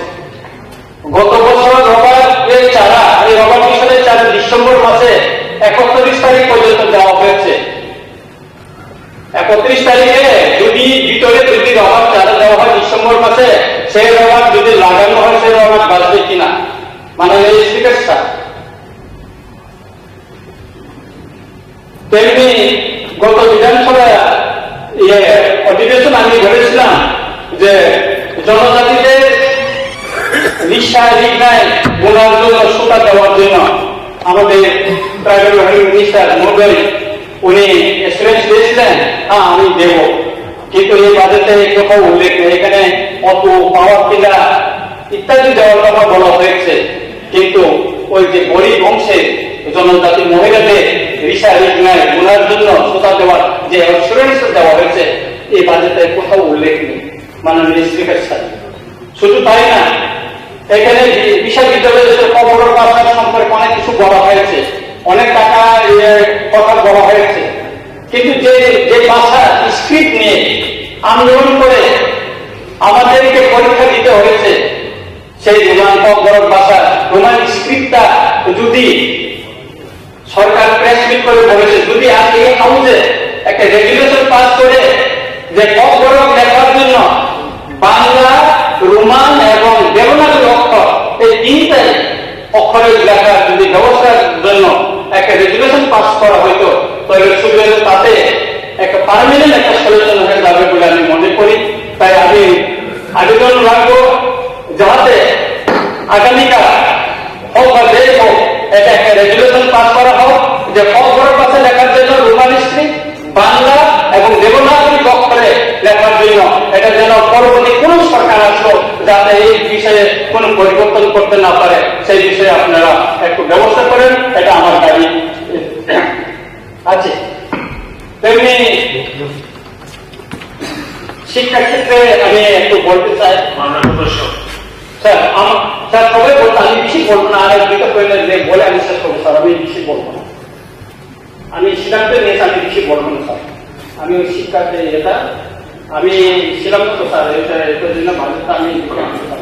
গত বছর রবার এর চারা, এই রবার মিশনের চারা ডিসেম্বর মাসে একত্রিশ তারিখ পর্যন্ত দেওয়া হয়েছে। একত্রিশ তারিখে যদি ভিতরে যদি রবার চারা দেওয়া হয় ডিসেম্বর মাসে, সেই রবার যদি লাগানো হয়, সেই রবার বাজবে কিনা, মাননীয় স্পিকার স্যার। তেমনি গত বিধানসভা, ইয়ে, অধিবেশন আমি বলেছিলাম যে জনজাতিদের রিসা রিগনায় বোনার জন্য, সুতা দেওয়ার জন্য আমাদের ট্রাইবাল ওয়েলফেয়ার মিনিস্টার মহোদয় উনি অ্যাসুরেন্স দিয়েছিলেন, "হ্যাঁ, আমি দেব।" কিন্তু এই বাজেটে এই কথা উল্লেখ নেই। এখানে অত পাওয়ার টিলার ইত্যাদি দেওয়ার কথা বলা হয়েছে, কিন্তু ওই যে গরিব অংশের জনজাতি মহিলাদের রিসা রিগনায় বোনার জন্য সুতা দেওয়ার যে অ্যাসুরেন্স দেওয়া হয়েছে, এই বাজেটে কোথাও উল্লেখ নেই, মাননীয় স্পিকার স্যার। শুধু তাই না, এখানে বি-, বিশ্ববিদ্যালয়ের যে কবর বাসা সম্পর্কে অনেক কিছু বলা হয়েছে, অনেক টাকা, ইয়ে, কথা বলা হয়েছে, কিন্তু যে, যে ভাষা, স্ক্রিপ্ট নিয়ে আন্দোলন করে আমাদেরকে পরীক্ষা দিতে হয়েছে, সেই রোমান ককবরক ভাষা, রোমান স্ক্রিপ্টটা যদি সরকার প্রেস মিট করে বলেছে, যদি আজকে এই হাউসে একটা রেজুলেশন পাস করে যে ককবরক লেখার জন্য বাংলা, রোমান এবং দেবনাগরী অক্ষর, এই তিনটাই অক্ষরের লেখার যদি ব্যবস্থার জন্য একটা রেজুলেশন পাস করা হইতো, তাহলে সুবিধা হতো, তাতে একটা পার্মানেন্ট একটা সলিউশন হয়ে যাবে বলে আমি মনে করি। তাই আমি আবেদন রাখবো, যাহাতে আগামীকাল হোক বা যেই হোক, এটা একটা রেজুলেশন পাস করা হোক যে ককবরক ভাষা লেখার জন্য রোমান স্ক্রিপ্ট, বাংলা এবং দেবনাগরী অক্ষরে লেখার জন্য, এটা যেন পরবর্তী কোনো সরকার আসলো যাতে এই বিষয়ে কোনো পরিবর্তন করতে না পারে, সেই বিষয়ে আপনারা একটু ব্যবস্থা করেন, এটা আমার দাবি আছে। তেমনি শিক্ষাক্ষেত্রে আমি একটু বলতে চাই। মাননীয় সদস্য। স্যার, আমার, স্যার, সবাই বলতো, আমি বেশি বলবো না, আর দুইটা পয়েন্ট বলে আমি শেষ করবো, স্যার, আমি বেশি বলবো না। আমি সিদ্ধান্ত নিয়েছি, আমি বেশি বলবো না, স্যার। আমি ওই শিক্ষাতে এটা, আমি ছিলাম তো, স্যার, এটা, এটার জন্য বাজেটটা আমি দিতে পারবো না।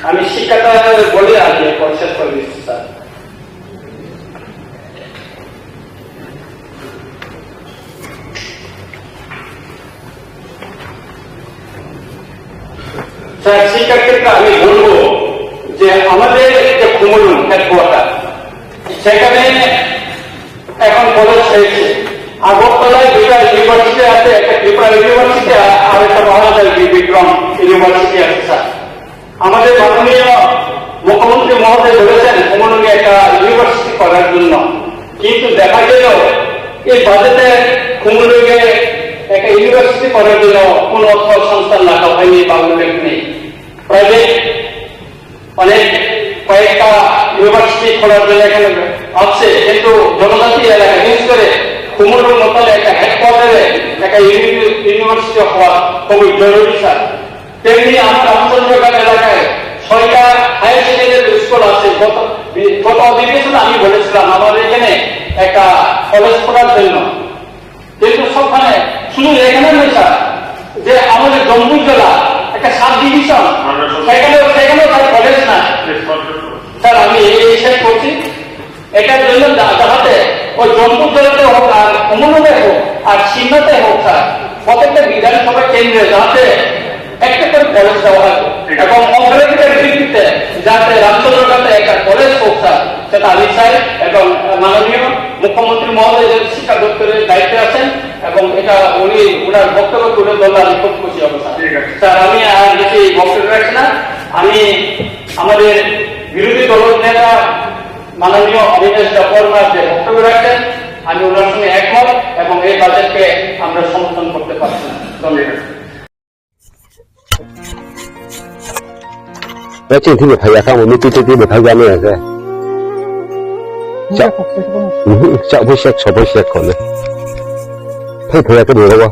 আমি শিক্ষাটা বলে আমি এরপর শেষ করে দিচ্ছি, স্যার। স্যার, শিক্ষাক্ষেত্রে আমি বলবো যে আমাদের যে খুমুলুং হেডকোয়ার্টার, সেখানে এখন কলেজ হয়েছে। আগরতলায় দুটা ইউনিভার্সিটি আছে, একটা ত্রিপুরা ইউনিভার্সিটি আর একটা মহারাজা বি বিক্রম ইউনিভার্সিটি আছে, স্যার। আমাদের মাননীয় মুখ্যমন্ত্রী মহোদয় বলেছেন খুমুলুঙে একটা ইউনিভার্সিটি করার জন্য, কিন্তু দেখা গেল এই বাজেটে খুমুলুঙে একটা ইউনিভার্সিটি করার জন্য কোনো অর্থ সংস্থান রাখা হয়নি বা উল্লেখ নেই। প্রাইভেট অনেক কয়েকটা ইউনিভার্সিটি খোলার জন্য এখানে ভাবছে, কিন্তু জনজাতি এলাকা, বিশেষ করে খুমুলুঙ মতন একটা হেডকোয়ার্টারে একটা ইউনি-, ইউনিভার্সিটি হওয়া খুবই জরুরি, স্যার। তেমনি আমার রামচন্দ্রঘাট এলাকায় ছয়টা হায়ার সেকেন্ডারি স্কুল আছে। গত, গত অধিবেশনে আমি বলেছিলাম আমার এখানে একটা কলেজ খোলার জন্য, কিন্তু সবখানে শুধু এখানে নয়, স্যার, যে আমাদের জম্পুইজলা একটা সাব ডিভিশন, সেখানেও, সেখানেও তার কলেজ না। স্যার, আমি এই, এই শেষ করছি। এটার জন্য যা-, যাহাতে ওই জম্পুইজলাতে হোক আর খুমুলুঙে হোক আর সিংনাতে হোক, স্যার, প্রত্যেকটা বিধানসভা কেন্দ্রে যাতে একটা করে কলেজ দেওয়া হয় এবং অগ্রাধিকার ভিত্তিতে যাতে রামচন্দ্রঘাটে একটা কলেজ হোক, স্যার, সেটা আমি চাই। এবং মাননীয় মুখ্যমন্ত্রী মহোদয় যে শিক্ষা দপ্তরের দায়িত্বে আছেন এবং এটা উনি ওনার বক্তব্য তুলে ধরলে আমি খুব খুশি হব, স্যার। ঠিক আছে। স্যার, আমি আর বেশি বক্তব্য রাখছি না। আমি আমাদের বিরোধী দলের নেতা মাননীয় অনিমেষ দেববর্মা যে বক্তব্য রাখছেন, আমি ওনার সঙ্গে একমত এবং এই বাজেটকে আমরা সমর্থন করতে পারছি না। ধন্যবাদ। Ba chini thwi bwthai ya kha, omo meeting twi bwthai ya maya khe. Cha-, mhm, cha bai sek, so bai sek kho le. Thai thai ya khe bwrwi o.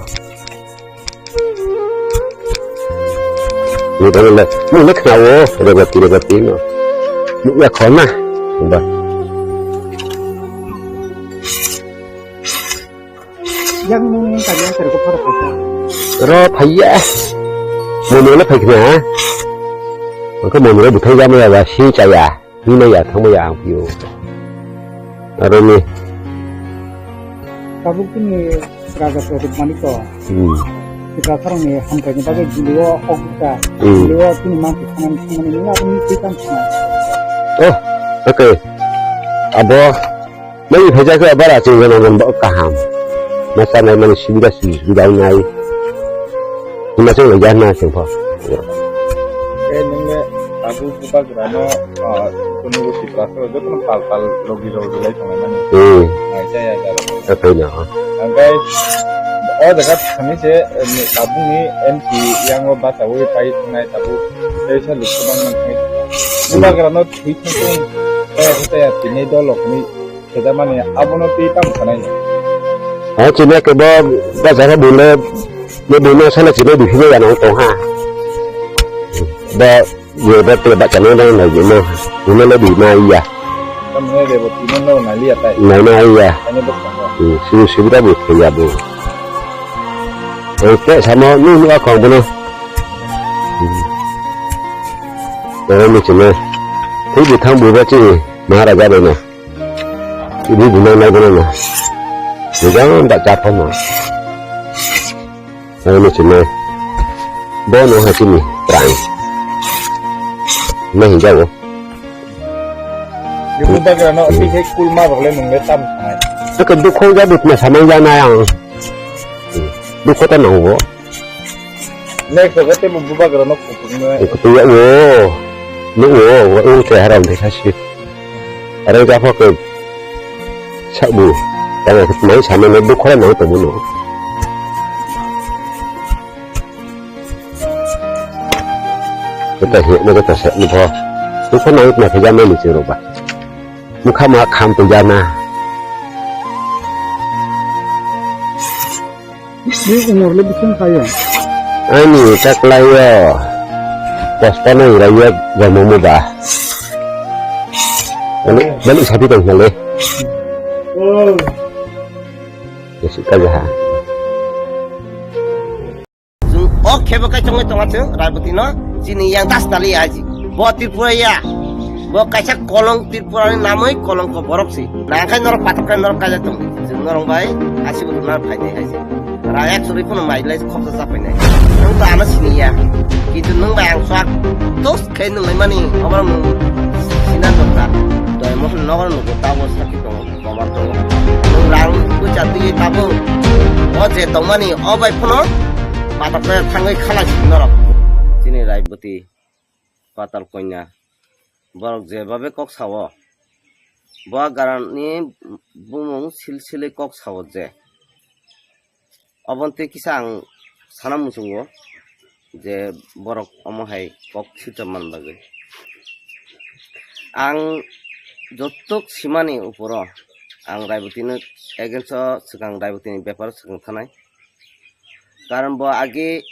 Ni dang le, ni le khna o, rebati, rebati no. Ni ya kho na. Ba. Yang nung tanya terko phar kota. Ro phaiya. Mono le phaikna. Angko mono le buthai ya maya ba sing chaya. Ni maya thang maya ang pio. Aro ni. Tabuk ni raja produk manik to. Hmm. Tiprasarokni hamkraini bagwi Delhi-o hok rwkha. Hmm. Delhi-o chini mansi thangnani thangmani nini aboni twi tamo sanai. Oh, okay. Abo nini phaijak khe bara chwng gana gana bo kaham. Ma chanai mani subida subida wngnai. Hima chwng lai jana chwng pho. Eh, nungni abu bubagrano, ah, kunu Tiprasarok jotono pal pal logi logi lai tongnai mani. Hmm. Nai jaya jaro. Akai na. Angkai, o jaga thani se, eh, tabukni M P yango bachawi pai thangnai tabuk, teisa lukubang nang thangwi. Bubagrano thwi thangwi, eh, tei tini dolokni khedamani abono twi tamo sanai. O chini ke bo, bo jaga bule, bo bule sana chini bihino yana tong ha. Bo Ye ba te ba chana dang nai je no. Ino le di na iya. Tamne de bo tino no na liya tai. Na na iya. Ani bo ko. Hmm, sibu sibu da bo te ya bo. Oke, sama ni ni akong bono. Hmm. Ora ni chene. Tei bi thang bo ba chi Maharaja de na. Ibu bunai nai bono na. Ni jang ba cha pho ma. Ano chini. Bono ha chini prang. Nahi jago. Ibu bagra no, hmm, pi he kulma rok le nung le tam sanai. Saka dukho ja dukna samai ja na yang. Dukho ta nang bo. Next ko te bu bagra no kupung na. Kutu ya wo. Lu wo, wo te haram de kasi. Arang jafo ke sabu. Tang mai sama ne dukho na tong no. Kita he ne kita se ni pho. Dukho na na ke jama ni chiro ba. Mukha ma kham to jana. Ni umor le bising khayo. Ani taklayo. Posta na irayo jamu mu ba. Ani bali sapi tong hale. Oh. Yesi ka jaha. Chwng o khebo kai chongwi tonga chwng Raiboti no chini yang das tali aji. Bo Tripura ya. Bo kaisa kolong Tripura ni namwi kolong ko borok si. Nangkhai norok patok kai norok kaijak tong. Chwng norok bai asibo rwna phainai hai se. Rang ek suri phano mai lai khopsa cha phainai. Nwng to ano sini ya. Kintu nwng bai ang swk tos khai nwng lai mani obo nwng sina dorkar. Doi mohon nogo nugo tabo sakhi tongo. Komat tongo. Nwng rang puisa twiwi tabuk. O je tongmani o bai phano patok khe thangwi khalai si norok. Chini Raiboti Patal Konya. Borok je babe kok sao. Bo garani bumung silsili kok sao je. Oboni twi kisa ang sana muchungo je borok omo hai kok swijak man bagwi. Ang jotok simani uporo ang Raibotino against o swkang Raibotini beparo swkang thanai. Karon bo age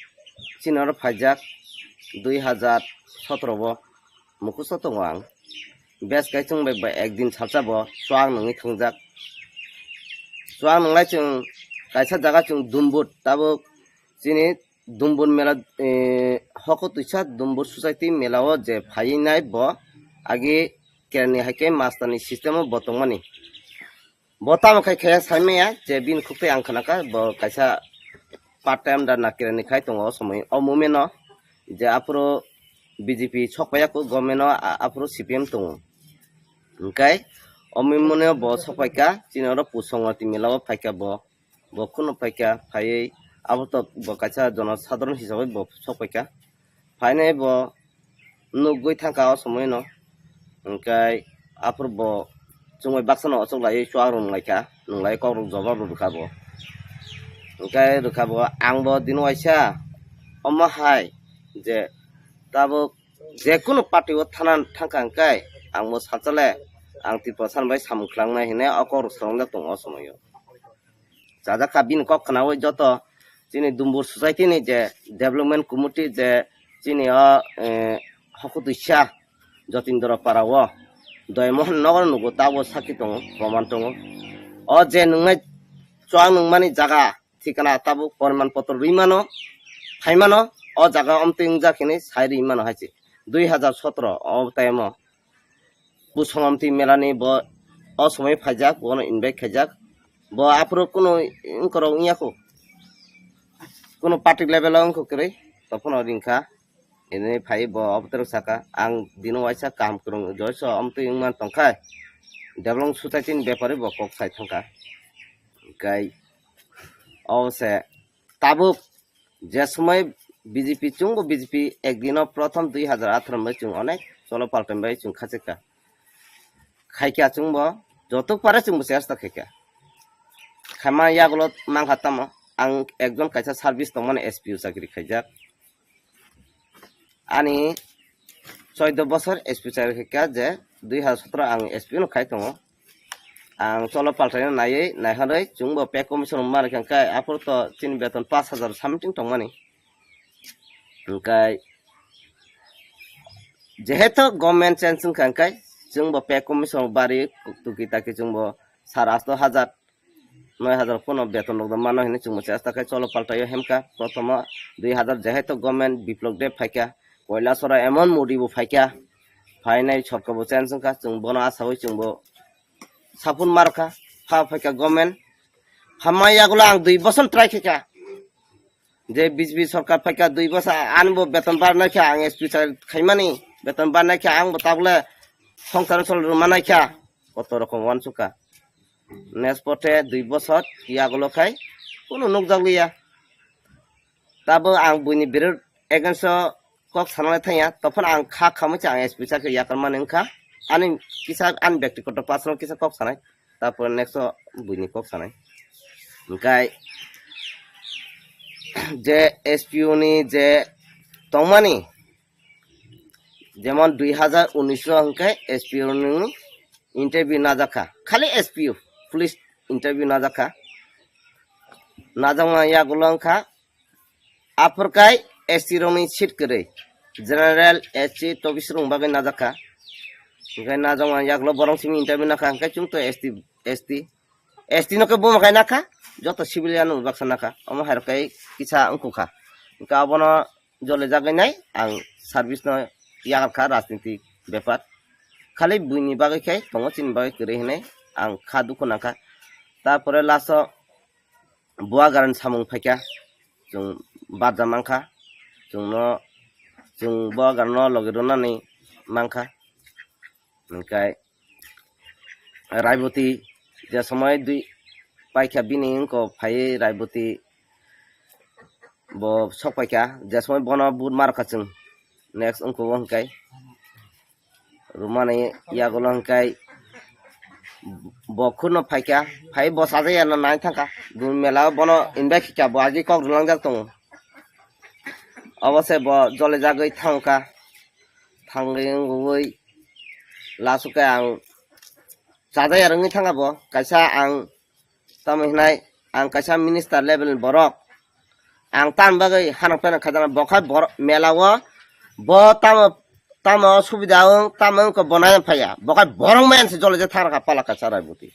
chini oro phaijak dui hajar sotoro bo. Mukusto tongo ang. Bes kai chwng bai, bai ekdin salsa bo chuak nungwi thwngjak. Chuak nunglai chwng kaisa jaga chwng Dumbur tabuk chini Dumbur mela, eh, hoko twisa Dumbur society mela o je phaiwi nai bo agi kerani hai khe master ni system o bo tongmani. Bo tamo khai khe sai maya je bini khuk tei ang khna kha bo kaisa part time da nakira ni khai tongo o somoi o moment no je aphuru B J P sok paiya kho government o a-, aphuru C P M tongo. Hwnkhe o moment no bo sok pai kha chini oro Pusongwati mela o phai kha bo, bo kheno phai kha phaiwi abo to bo kaisa jono sadharon hisabai bo sok pai kha. Phainai bo nugwi thangkha o somoi no. Hwnkhe aphuru bo chwngbai baksa no ochok laiwi chuak rwnglaikha, nunglai kok rok jobab rw rwkha bo. Hwnkhe rwkha bo ang bo dino waisa omo hai je tabuk jekunu party o thana thangkha hwnkhe ang bo salsa le ang Tiprasa bai samung khlangna hinwi o kok rok swrwngjak tongo o somoi o. Chajak kha bini kok khnaui joto chini Dumbur society ni je development committee je chini o, eh, hokutwisa Jotindra para o Doimohon nogo nugo tabo sakhi tongo, proman tongo. O je nungnai chuak nungmani jaga thikana tabuk poriman potro rwi mano, phai mano, o jaga omtwi wngjak hinwi sai rwi mano hai se. Dui hajar sotro o time o Pusongomti melani bo o somoi phaijak, bono invite khaijak. Bo aphuru kunu wngkorok wngya kho. Kuno party level o wngkha kwrwi, tophano ringkha. Ini phai bo obotwrwk saka, ang dino waisa kaham kwrwng joiso omtwi wngman tongkha. Development society ni bepari bo kok sai thangkha. Hwnkhe o se tabuk je somoi B J P chwngbo B J P ek dino prothom dui hazar atharo bai chwng onek cholo paltan bai chwng khachikha. Khaikha chwngbo jotok pare chwngbo chesta khaikha. Khaima yagulo mankha tamo ang ekjon kaisa service tongmani S P O chakri khaijak. Ani choido bosor S P chakri khaikha je dui hazar sotro ang S P no khai tongo. Ang cholo paltaino naiwi naihorwi chwngbo pay commission rwma rwkha hwnkhe aphuru to chini beton pash hazar something tongmani. Hwnkhe jehetu government change wngkha hwnkhe chwngbo pay commission bari tuki taki chwngbo sar asto hazar noi hazar pono beton rok mano hinwi chwngbo chesta khe cholo paltaio hemkha. Prothomo dui hazar jehetu government Biplop Deb phaikha, Koilasoro emon Modi bo phaikha, phainai sorkar bo change wngkha, chwng bono asawi chwngbo sapun markha, pha phaikha government. Phamma yagulo ang dui bosor try khaikha. Je B J P sorkar phaikha dui bosor, ani bo beton barnai kha, ang S P sa khaimani, beton barnai kha, ang bo tabule songsar sol rwmanai kha, koto rokom wansukha. Next pote dui bosor yagulo khai kuno nukjakliya. Tabo ang buini biror against o kok sanai thangya, tophano ang kha khamwi se ang S P chakhe yakarmani wngkha. Ani kisa ani byaktigoto personal kisa kok sanai, tarpore next o buini kok sanai. Hwnkhe je S P O ni je tongmani, jemon dui hazar unis o hwnkhe S P O ni interview najakha, khali S P O, police interview najakha. Najakma yagulo wngkha aphurkai S T rokni seat kwrwi, general, S C, tobis rokni bagwi najakha. Hwnkhe najakma yagulo borok simi interview nakha, hwnkhe chwng to S T, S T, S T no khe buma khai nakha, joto civilian rok baksa nakha, omo hai rok khe kisa wngkukha. Hwnkhe abono jolijagwi nai ang service no yakarkha rajniti bepar. Khali buini bagwi khe tongo, chini bagwi kwrwi hinwi ang kha dukhu nangkha. Tarpore last o Buagarani samung phaikha, chwng barja mankha, chwngno, chwng Buagarano logi rwnani mankha. Hwnkhe Raiboti je somoi dui paikha bini wngko phaiwi Raiboti bo sok paikha, je somoi bono vote markha chwng, next wngko bo hwnkhe rwmani yagulo hwnkhe bo khurno phaikha, phai bo sajaya no nai thangkha, dun mela o bono invite khaikha, bo agi kok rwlangjak tongo. Obo se bo jolijagwi thangkha, thangwi wngwi last o khe ang chajaya rwngwi thangkha bo, kaisa ang tamo hinai ang kaisa minister level ni borok, ang tam bagwi hanok pheno khajana, bo khai borok mela o bo tamo, tamo subida wng tamo wngkha bo nai phaiya, bo khai borok maya se jole je thang rakha pala kaisa Raiboti.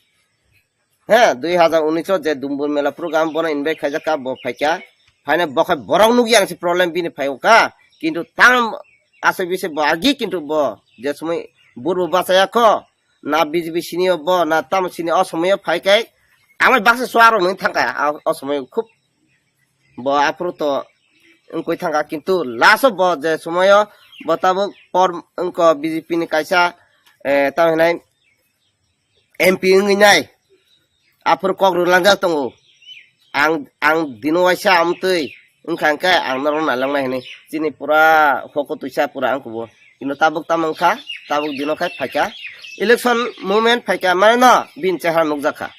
He, dui hazar unis o je Dumbur Mela program bono invite khaijak kha, bo phaikha. Phaina bo khai borok nukya ang se problem bini phai o kha. Kintu tam asai bise bo agi kintu bo je somoi burbo bachaya kho. Na B J P sini o bo, na tamo sini o somoi o phai khai. Amai baksa suaro nung thangkha, a, o somoi khub bo aphuru to wngkoi thangkha. Kintu last o bo je somoi o bo tabuk por wngko B J P ni kaisa, eh, tamo hinai M P wngwi nai, aphuru kok rwlangjak tongo. Ang, ang dino waisa amtwi wngkha hwnkhe ang norok nailangnai hinwi. Chini pura hoko twisa pura ang kubo. Kino tabuk tamo wngkha, tabuk dino khai phaikha. Election moment phaikha, mane no bini chehara nukjakha.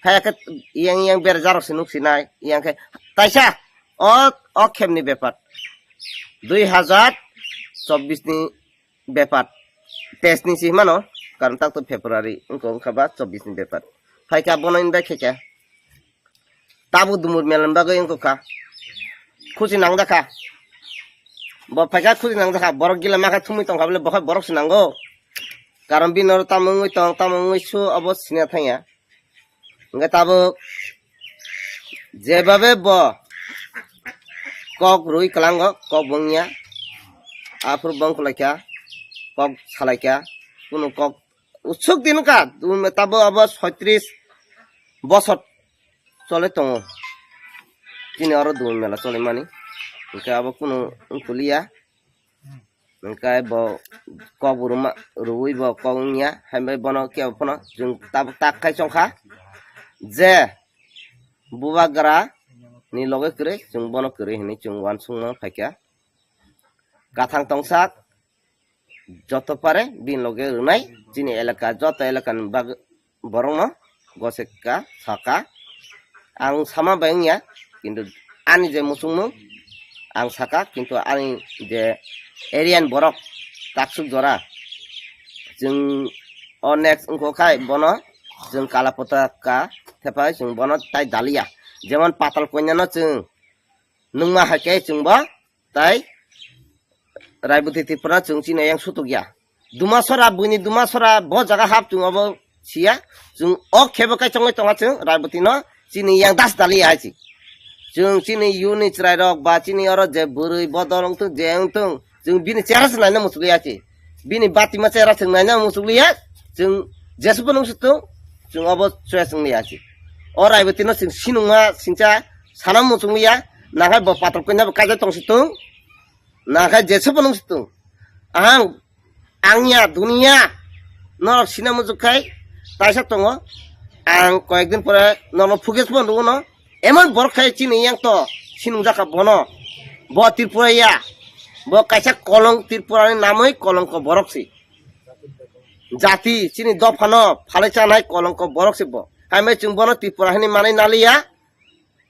Hai khe yang yang berajak rok se nuksinai, yang khe taisa o, o khemni bepar. Dui hazar chobbish ni bepar. Teis ni si mano, karon tak to February, wngkha, wngkha ba chobbish ni bepar. Phaikha bono invite khaikha. Tabuk Dumur Mela ni bagwi wngkha. Khusi nangjakha. Bo phaikha khusi nangjakha. Borok gila makha thumwi tongkha bole, bo khai borok se nango. Karon bini oro tamo wngwi tong, tamo wngwi su, obo sina thangya. Hwnkhe tabuk jebabe bo kok rwi kwlango, kok bo wngya. Aphuru bo wng kwlaikha, kok salaikha, kunu kok usuk din wngkha, tabuk abo soitris bosor chole tongo. chini oro dui mela cholimani. Hwnkhe abo kunu wngkuliya. Hwnkhe bo kok bo rwma, rwui bo kok wngya. Hai bai bono kebo phano chwng tabuk tak khai chongkha je bubagra ni loge kwrwi, chwng bono kwrwi hinwi chwng uansukma phaikha. Kathang tongsak, joto pare bini loge rwnai chini elaka, joto elakani bag-, borokno goseka saka. Ang sama bai wngya, kintu ani je muchungmung ang saka, kintu ani je area ni borok taksuk jora chwng o next wngkha khai bono chwng kala potaka thepai chwng bono tai daliya. Jemon Patal Kanya no chwng nungma hai khe chwng bo tai Raiboti Tripura chwng chini yang sutuk ya. Dumasora, buini Dumasora bo jaga hap chwng obo siya. Chwng o khebo kai chongoi tonga chwng Raiboti no chini yang das dali hai chi. Chwng chini yuni chwrai rok ba chini oro je bwrwi bodol wngtung je wngtung chwng bini chera se naina muchukliya chi. Bini batima chera chwng naina muchukliya. Chwng jesubo nung sutung chwng obo choya chwng liya chi. O Raiboti no chwng sinungma singcha sana muchukliya. Nakhai bo Patal Kanya bo kaijak tong situng. Nakhai jesubo nung situng. Ang, ang ya, dunia, norok sina muchuk khai, taisa tongo. Ang koyekdin pore nono footage bo nugo no. Emon borok khai chini yang to, sinung jaka bono. Bo Tripura ya. Bo kaisa kolong Tripura ni namoi kolongko borok si. Jati, chini dopha no, phalai chanai kolongko borok si bo. Hai mai chwng bono Tripura hini manai naliya.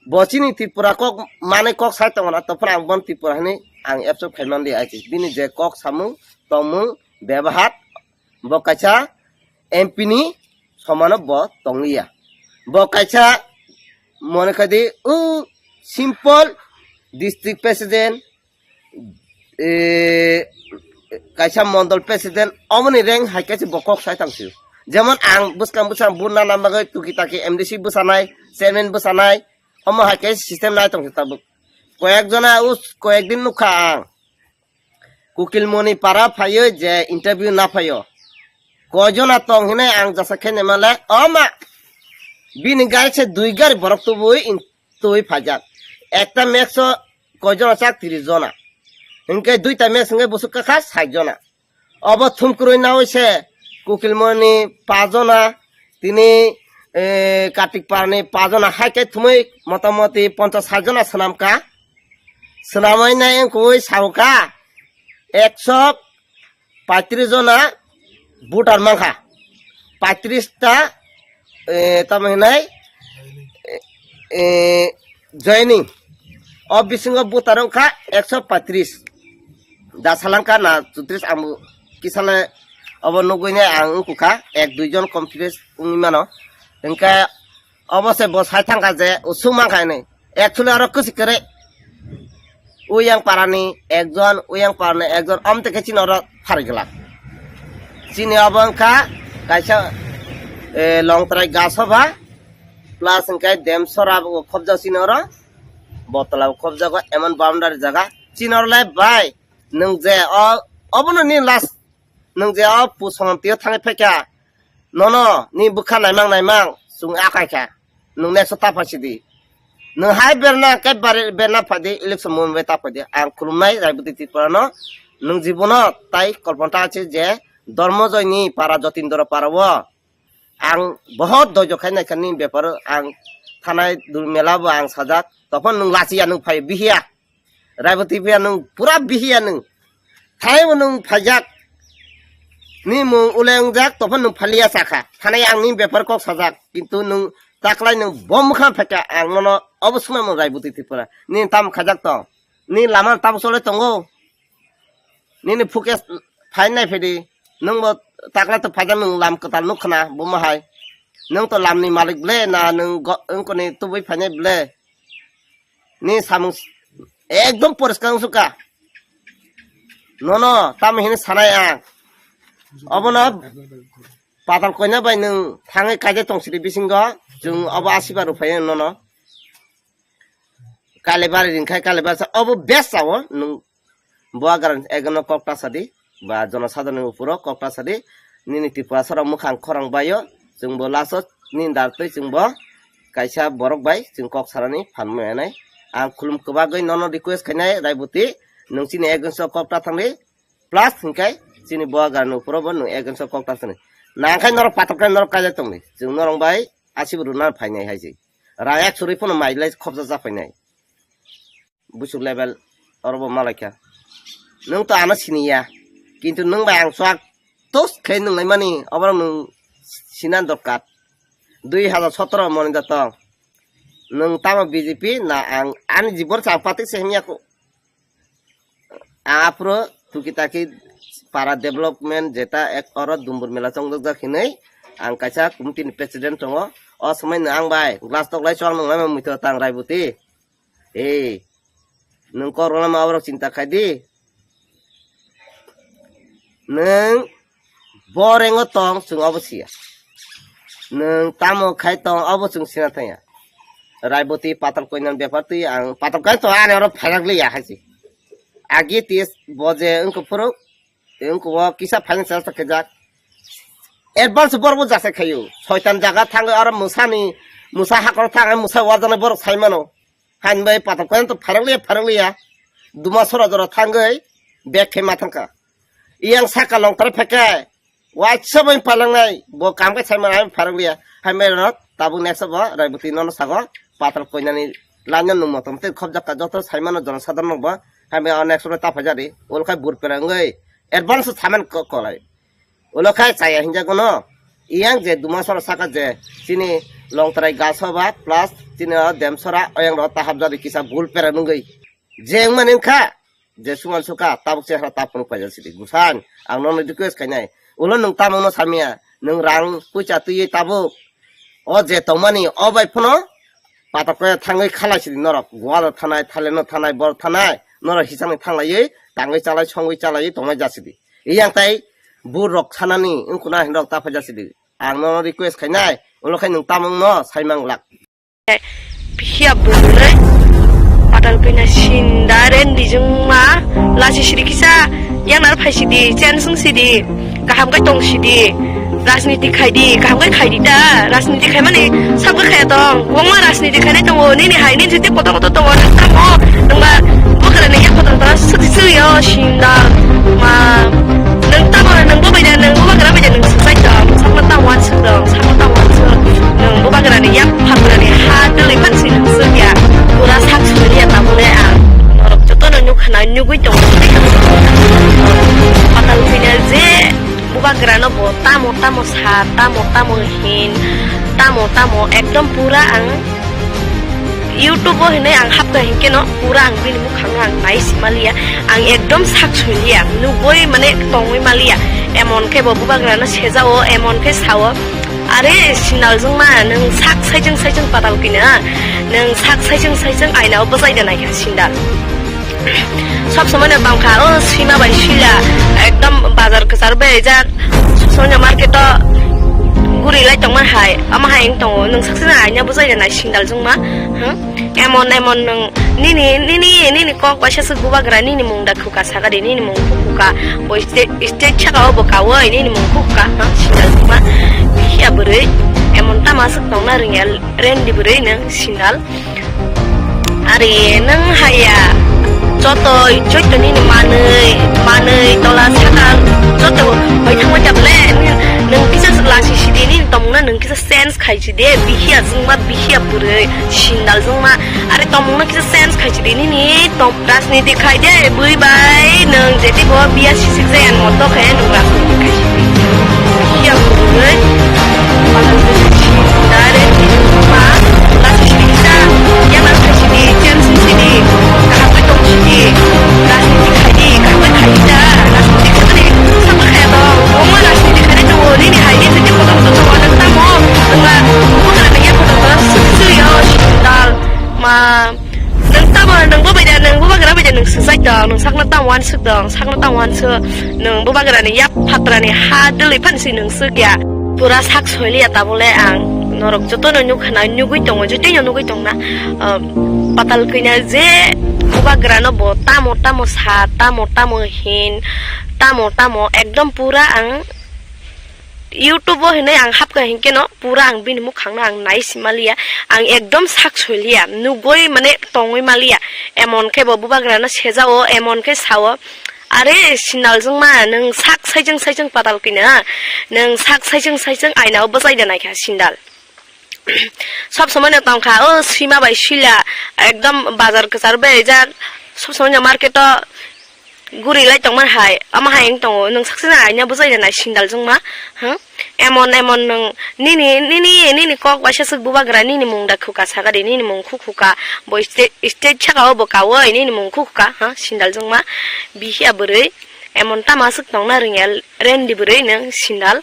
Bo chini Tripura kok manwi kok sai tongo na, tongphano ang bono Tripura hinwi ang absorb khai man di, ai se bini je kok samung, tongmung, bebahar, bo kaisa M P ni somano bo tongliya. Bo kaisa mone khai di, o simple district president, eh, kaisa mondol president, omoni rank hai kaisa bo kok sai tang sio. Jemon ang bwskang bwskang buna nang bagwi tuki taki M D C bwsanai, chairman bwsanai, omo hai kaisa system nai tong sio tabuk. Koyek jona us, koyek din nukha ang. Kukilmoni para phaiyo je interview na phaiyo. Koi jona tong hinai ang jasa khe nemale, oma bini gari se dui gari borok tubui in-, tubui phaijak. Ekta max o koi jona chak? Tris jona. Hinkhe duita max hinkhe busuk kakha sait jona. Obo thumkurui naui se Kukilmoni pa jona, tini, eh, Kartik Parni pa jona, hai khe thumui motamoti ponchas sait jona swnamkha. Swnamui nai wngkui saukha ekso paitris jona voter mankha. Paitris ta, eh, tamo hinai, eh, eh, joining. O bisingo voter wngkha ekso paitris. Da salangkha na chutris ang kisale obo nugui nai ang wngkukha ek dui jon confidence wngwi mano. Hingkhe obo se bo sai thangkha je usuk mankha hinwi. Actually oro kwswi kwrwi. Uyang parani ekjon, uyang parani ekjon, omteke chini oro pharwi glak. Chini obo wngkha kaisa, eh, longtrai gasoba, plus hingkhe Demsora bo khobjak chini oro, Botla bo khobjago, emon boundary jaga. Chini oro le bai, nwng je o, obono ni last. Nwng je o pusongam tio thangwi phaikha, nono ni bwkha naimang naimang chwng akaikha, nwng next o ta phaisidi. Nwng hai berna khe bari-, berna phaidi, election moment bai ta phaidi. Ang khulumnai Raiboti Tripura no, nwng jibono tai kolpana ta se je Dormojoy ni para, Jotindra para o ang bohot doijo khai naikha ni bepar o, ang thanai dul mela bo ang sajak, tophan nwng lachiya nwng phai bihiya. Raiboti phiya nwng pura bihiya nwng. Thai bo nwng phaijak. Ni mung ule wngjak, tophan nwng phaliya sakha. Thanai ang ni bepar kok sajak. Kintu nwng taklai nwng bom kha phaikha ang nono obo swnamung Raiboti Tripura. Ni tam khajak tong. Ni lama tam chole tongo. Nini focus phainai phedi. Nwng bo taklai to phaijak nwng lam kwtal nuk khna buma hai. Nwng to lam ni malik ble na nwng go-, wngkoni tubui phainai ble. Ni samung s-, ekdom poriskar wngsuka. Nono tamo hini sanai ang. Obono Patal Kanya bai nwng thangwi kaijak tong sidi bisingo. Chwng obo asiba rwphai nono. Kalibari ringkhai kalibari sa obo best sao nwng. Bo agar ekno kok ta sadi, ba jonosadharoni uporo kok ta sadi, nini Tripura sora mukhang khorang baio, chwngbo last o nini dar twi chwngbo kaisa borok bai chwng kok sarani phan maya nai. Ang khulum kwbagwi nono request khainai, Raibuti, nwng chini against o kok ta thangdi, plus hinkhe chini bubagrani uphuru bo nwng against o kok ta thangdi. Nangkhe norok patok khe norok kaijak tongdi. Chwng norok bai asibo rwna phainai hai se. Rang ek suri phano mailai khopjak jak phainai. Busuk level oro bo malaikha. Nwng to ano siniya. Kintu nwng bai ang swk tos khe nwng naimani oborok nwng sina dorkar. Dui hajar sotoro moni da tong. Nwng tamo B J P na ang ani jibon sa ang patik se himya ko. Ang aphuru tuki taki para development jeta ek oro dumbur mela chongjak jak hinwi ang kaisa committee ni president tongo. O somoi no ang bai glass tok lai chwng nung lai muitu tang Raibuti. Ei, nwng kok rwna ma borok chinta khai di. Nwng bo rengo tong chwng obo siya. Nwng tamo khai tong obo chwng sina thangya. Raiboti patal koinani bepar twi ang patal kai to ani oro phalak liya hai se. Agi tis bo je wngkha phuru wngkha o kisa financial ta khajak. Advance borok bo jasa khayo. Soitan jaga thangwi oro musani, musa hakor thangwi musa warjaknai borok sai mano. Hain bai patok khe to pharang liya, pharang liya. Duma sora jora thangwi bag khe ma thangkha. Iyang saka longthar phekhe, waisa bai palangnai, bo kam khe sai mano, hain pharang liya. Hain bai rok tabuk next bo Raiboti nono sago patal koinani line no nung motom tei khobjak ka joto sai mano jono sadharok bo. Hain bai o next bo ta phaijadi. Ol khai bur perang oi advance saman ko-, kolai. Ulo khai chaya hinjago no. Iyang je duma sora saka je chini longtrai gaso ba plus chini o dem sora oyang ro ta hapjadi kisa bul pera nungwi. Je wngmani wngkha je suman suka tabuk se hara ta phunuk paijak sidi. Gusan ang nono request khainai. Ulo nwng tamo no samya. Nwng rang puisa twiwi tabuk. O je tongmani o bai phano patok khe thangwi khalai sidi norok. Goa no thanai, Thailand no thanai, bor thanai. Norok hisani thanglaiwi tangwi chalai songwi chalaiwi tongmai jasidi. Iyang tai bur rok sanani wngkuna hinrok ta phaijak sidi. Ang nono request khainai, ulo khai nwng tamung no saimang glak. Phiya bwrwi patal kina sinda rendi jwngma lasi siri kisa yang nar phai sidi, chen sung sidi, kaham kai tong sidi. Rajniti khai di, kaham kai khai di ta. Rajniti khai mani sab kai khaya tong. Kwbangma rajniti khainai tongo. Nini hai nini jete kotor kotor tongo. Nwng tamo, nwngba bubagrani yak kotor kotor sudi sudi yo sinda. Ma, nwng tamo, nwng bo bai da, nwng bubagra bai da, nwng swsai tong. Sakno tamo wan suk tong, sakno tamo wan suk. Nwng bubagrani yak phatrani ha dwlwi phan si nwng suk ya. Pura sak suri ya tamo le ang. Norok joto no nuk khana nugui tongo. Patal kina je Bubagrano bo tamo tamo sa, tamo tamo hin, tamo tamo ekdom pura ang YouTube o hinwi ang hapkha hinkhe no pura ang bini mukhang no ang nai si maliya, ang ekdom sak sui liya, nugui mane tongwi maliya, emon khe bo bubagrano sejao, emon khe sao, are sindal jwngma nwng sak saijwng saijwng patal kina, nwng sak saijwng saijwng aina o bwchai da naikha sindal. Sob somoi no tongkha, o sima bai sila, ekdom bazar kwcharo berajak, sob somoi no market o guri lai tongma hai, ama hai wng tongo, nwng saksana aina bwchai nai sindal jwngma, hmm? Emon emon nwng nini, nini, nini kok bai saswk bubagra nini mung da khuka sakadi, nini mung khuka, bo stage, stage saka o bo kawi nini mung khuka, hmm? Sindal jwngma, phiya bwrwi, emon tama swk tongna rwngya, rendi bwrwi nwng sindal. Are nwng haya, joto, joto nini manwi, manwi, tola, sakal, joto bai thangma jabole, nwng kisa lasi sidi, nini tongmungna nwng kisa sense khai sidi, bihiya jwngma, bihiya bwrwi, sindal jwngma, are tongmungna kisa sense khai sidi, nini tong, rajniti khai de, bwrwi bai, nwng jeti bo biya sisik jaya moto khe nwng rajniti khai sidi. Bihiya bwrwi, Direct, ma, lasi sidi kisa, yang lasi sidi, chen sidi, kaham bai tong sidi, lasi sidi khai di, kaham bai khai di da, lasi sidi khai di, sama khai to, oma lasi sidi khai di to, nini hai di sidi kotor kotor to, nang tamo, nang ma, bukan nang ya kotor kotor, sudi sudi yo, sindal, ma, nang tamo, nang bo bai da, nang bo bagra bai da, nang sujai to, nang sakna tamo wan suk dong, sakna tamo wan suk, nang bo bagra ni yap phatrani ha dwlwi phan si nang suk ya. Pura sak soiliya tabole ang norok jotono nukha na, nugui tongo, jotoino nugui tongna. Ah, patal kina je bubagrano bo tamo tamo sa, tamo tamo hin, tamo tamo ekdom pura ang YouTube o hinwi ang hapkha hinkhe no pura ang bini mukhang no ang nai si maliya, ang ekdom sak soi liya, nugwi mane tongwi maliya, emon khe bo bubagra no sejao, emon khe sao, "Are sindal jwngma, nwng sak saichwng saichwng patal kina, nwng sak saichwng saichwng aina o bwchai da naikha sindal." Sob somoi no tongkha o sima bai sila, ekdom bazar kwcharo berajak, sob somoi no market o guri lai tongmani hai, ama hai wng tongo, nwng saksa na aina bwchai da nai sindal jwngma, hmm? Emon emon nwng nini, nini, nini kok waisa swk bubagra nini mung da khuka sakadi, nini mung khu khuka, bo stage, stage saka o bo kaui nini mung khu khuka, ha, sindal jwngma, bihiya bwrwi, emon tama swk tongna rwngya, rendi bwrwi nwng sindal.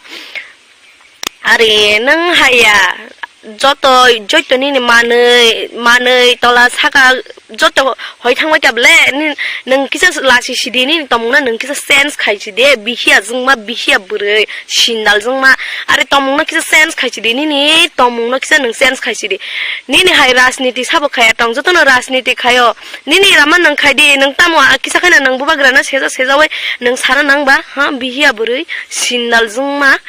Are nwng haya, joto, joto nini manwi, manwi tola saka joto hoi thangbai ta bole, ni-, nwng kisa lasi sidi, nini tomungno nwng kisa sense khai sidi, bihiya jwngma, bihiya bwrwi, sindal jwngma, are tomungno kisa sense khai sidi, nini tomungno kisa nwng sense khai sidi. Nini hai rajniti sabo khaya tong, jotono rajniti khayo, nini rama nwng khai di, nwng tamo a kisa khaina nwng bubagrano seja sejawi nwng sana nang ba, ha, bihiya bwrwi, sindal jwngma.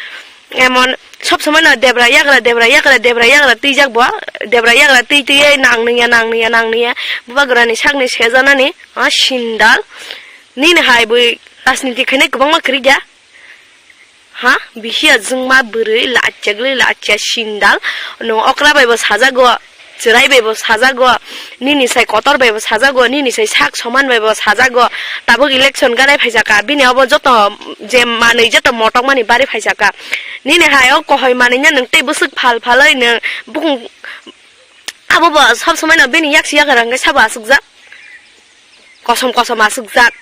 Emon sob somoi no debra yagra, debra yagra, debra yagra twijak bo, debra yagra twi twi nang nungya, nang nungya, nang nungya, bubagrani sakni sejanani, ah, sindal. Nini hai bui rajniti khainai kwbangma kwrwi ya. Ha, bihiya jwngma bwrwi lachegli lachia sindal. No okra bai bo sajago. Chwrai bai bo sajago, nini sai kotor bai bo sajago, nini sai sak soman bai bo sajago. Tabuk election ganai phaisaka, bini obo joto je manwi joto motok mani bari phaisaka. Nini hai o kohoi manwi no nwng tei bwswk phal phalwi nwng bukung abo bo sob somoi no bini yaksi yagra hwnkhe sabo aswkjak, kosom kosom aswkjak.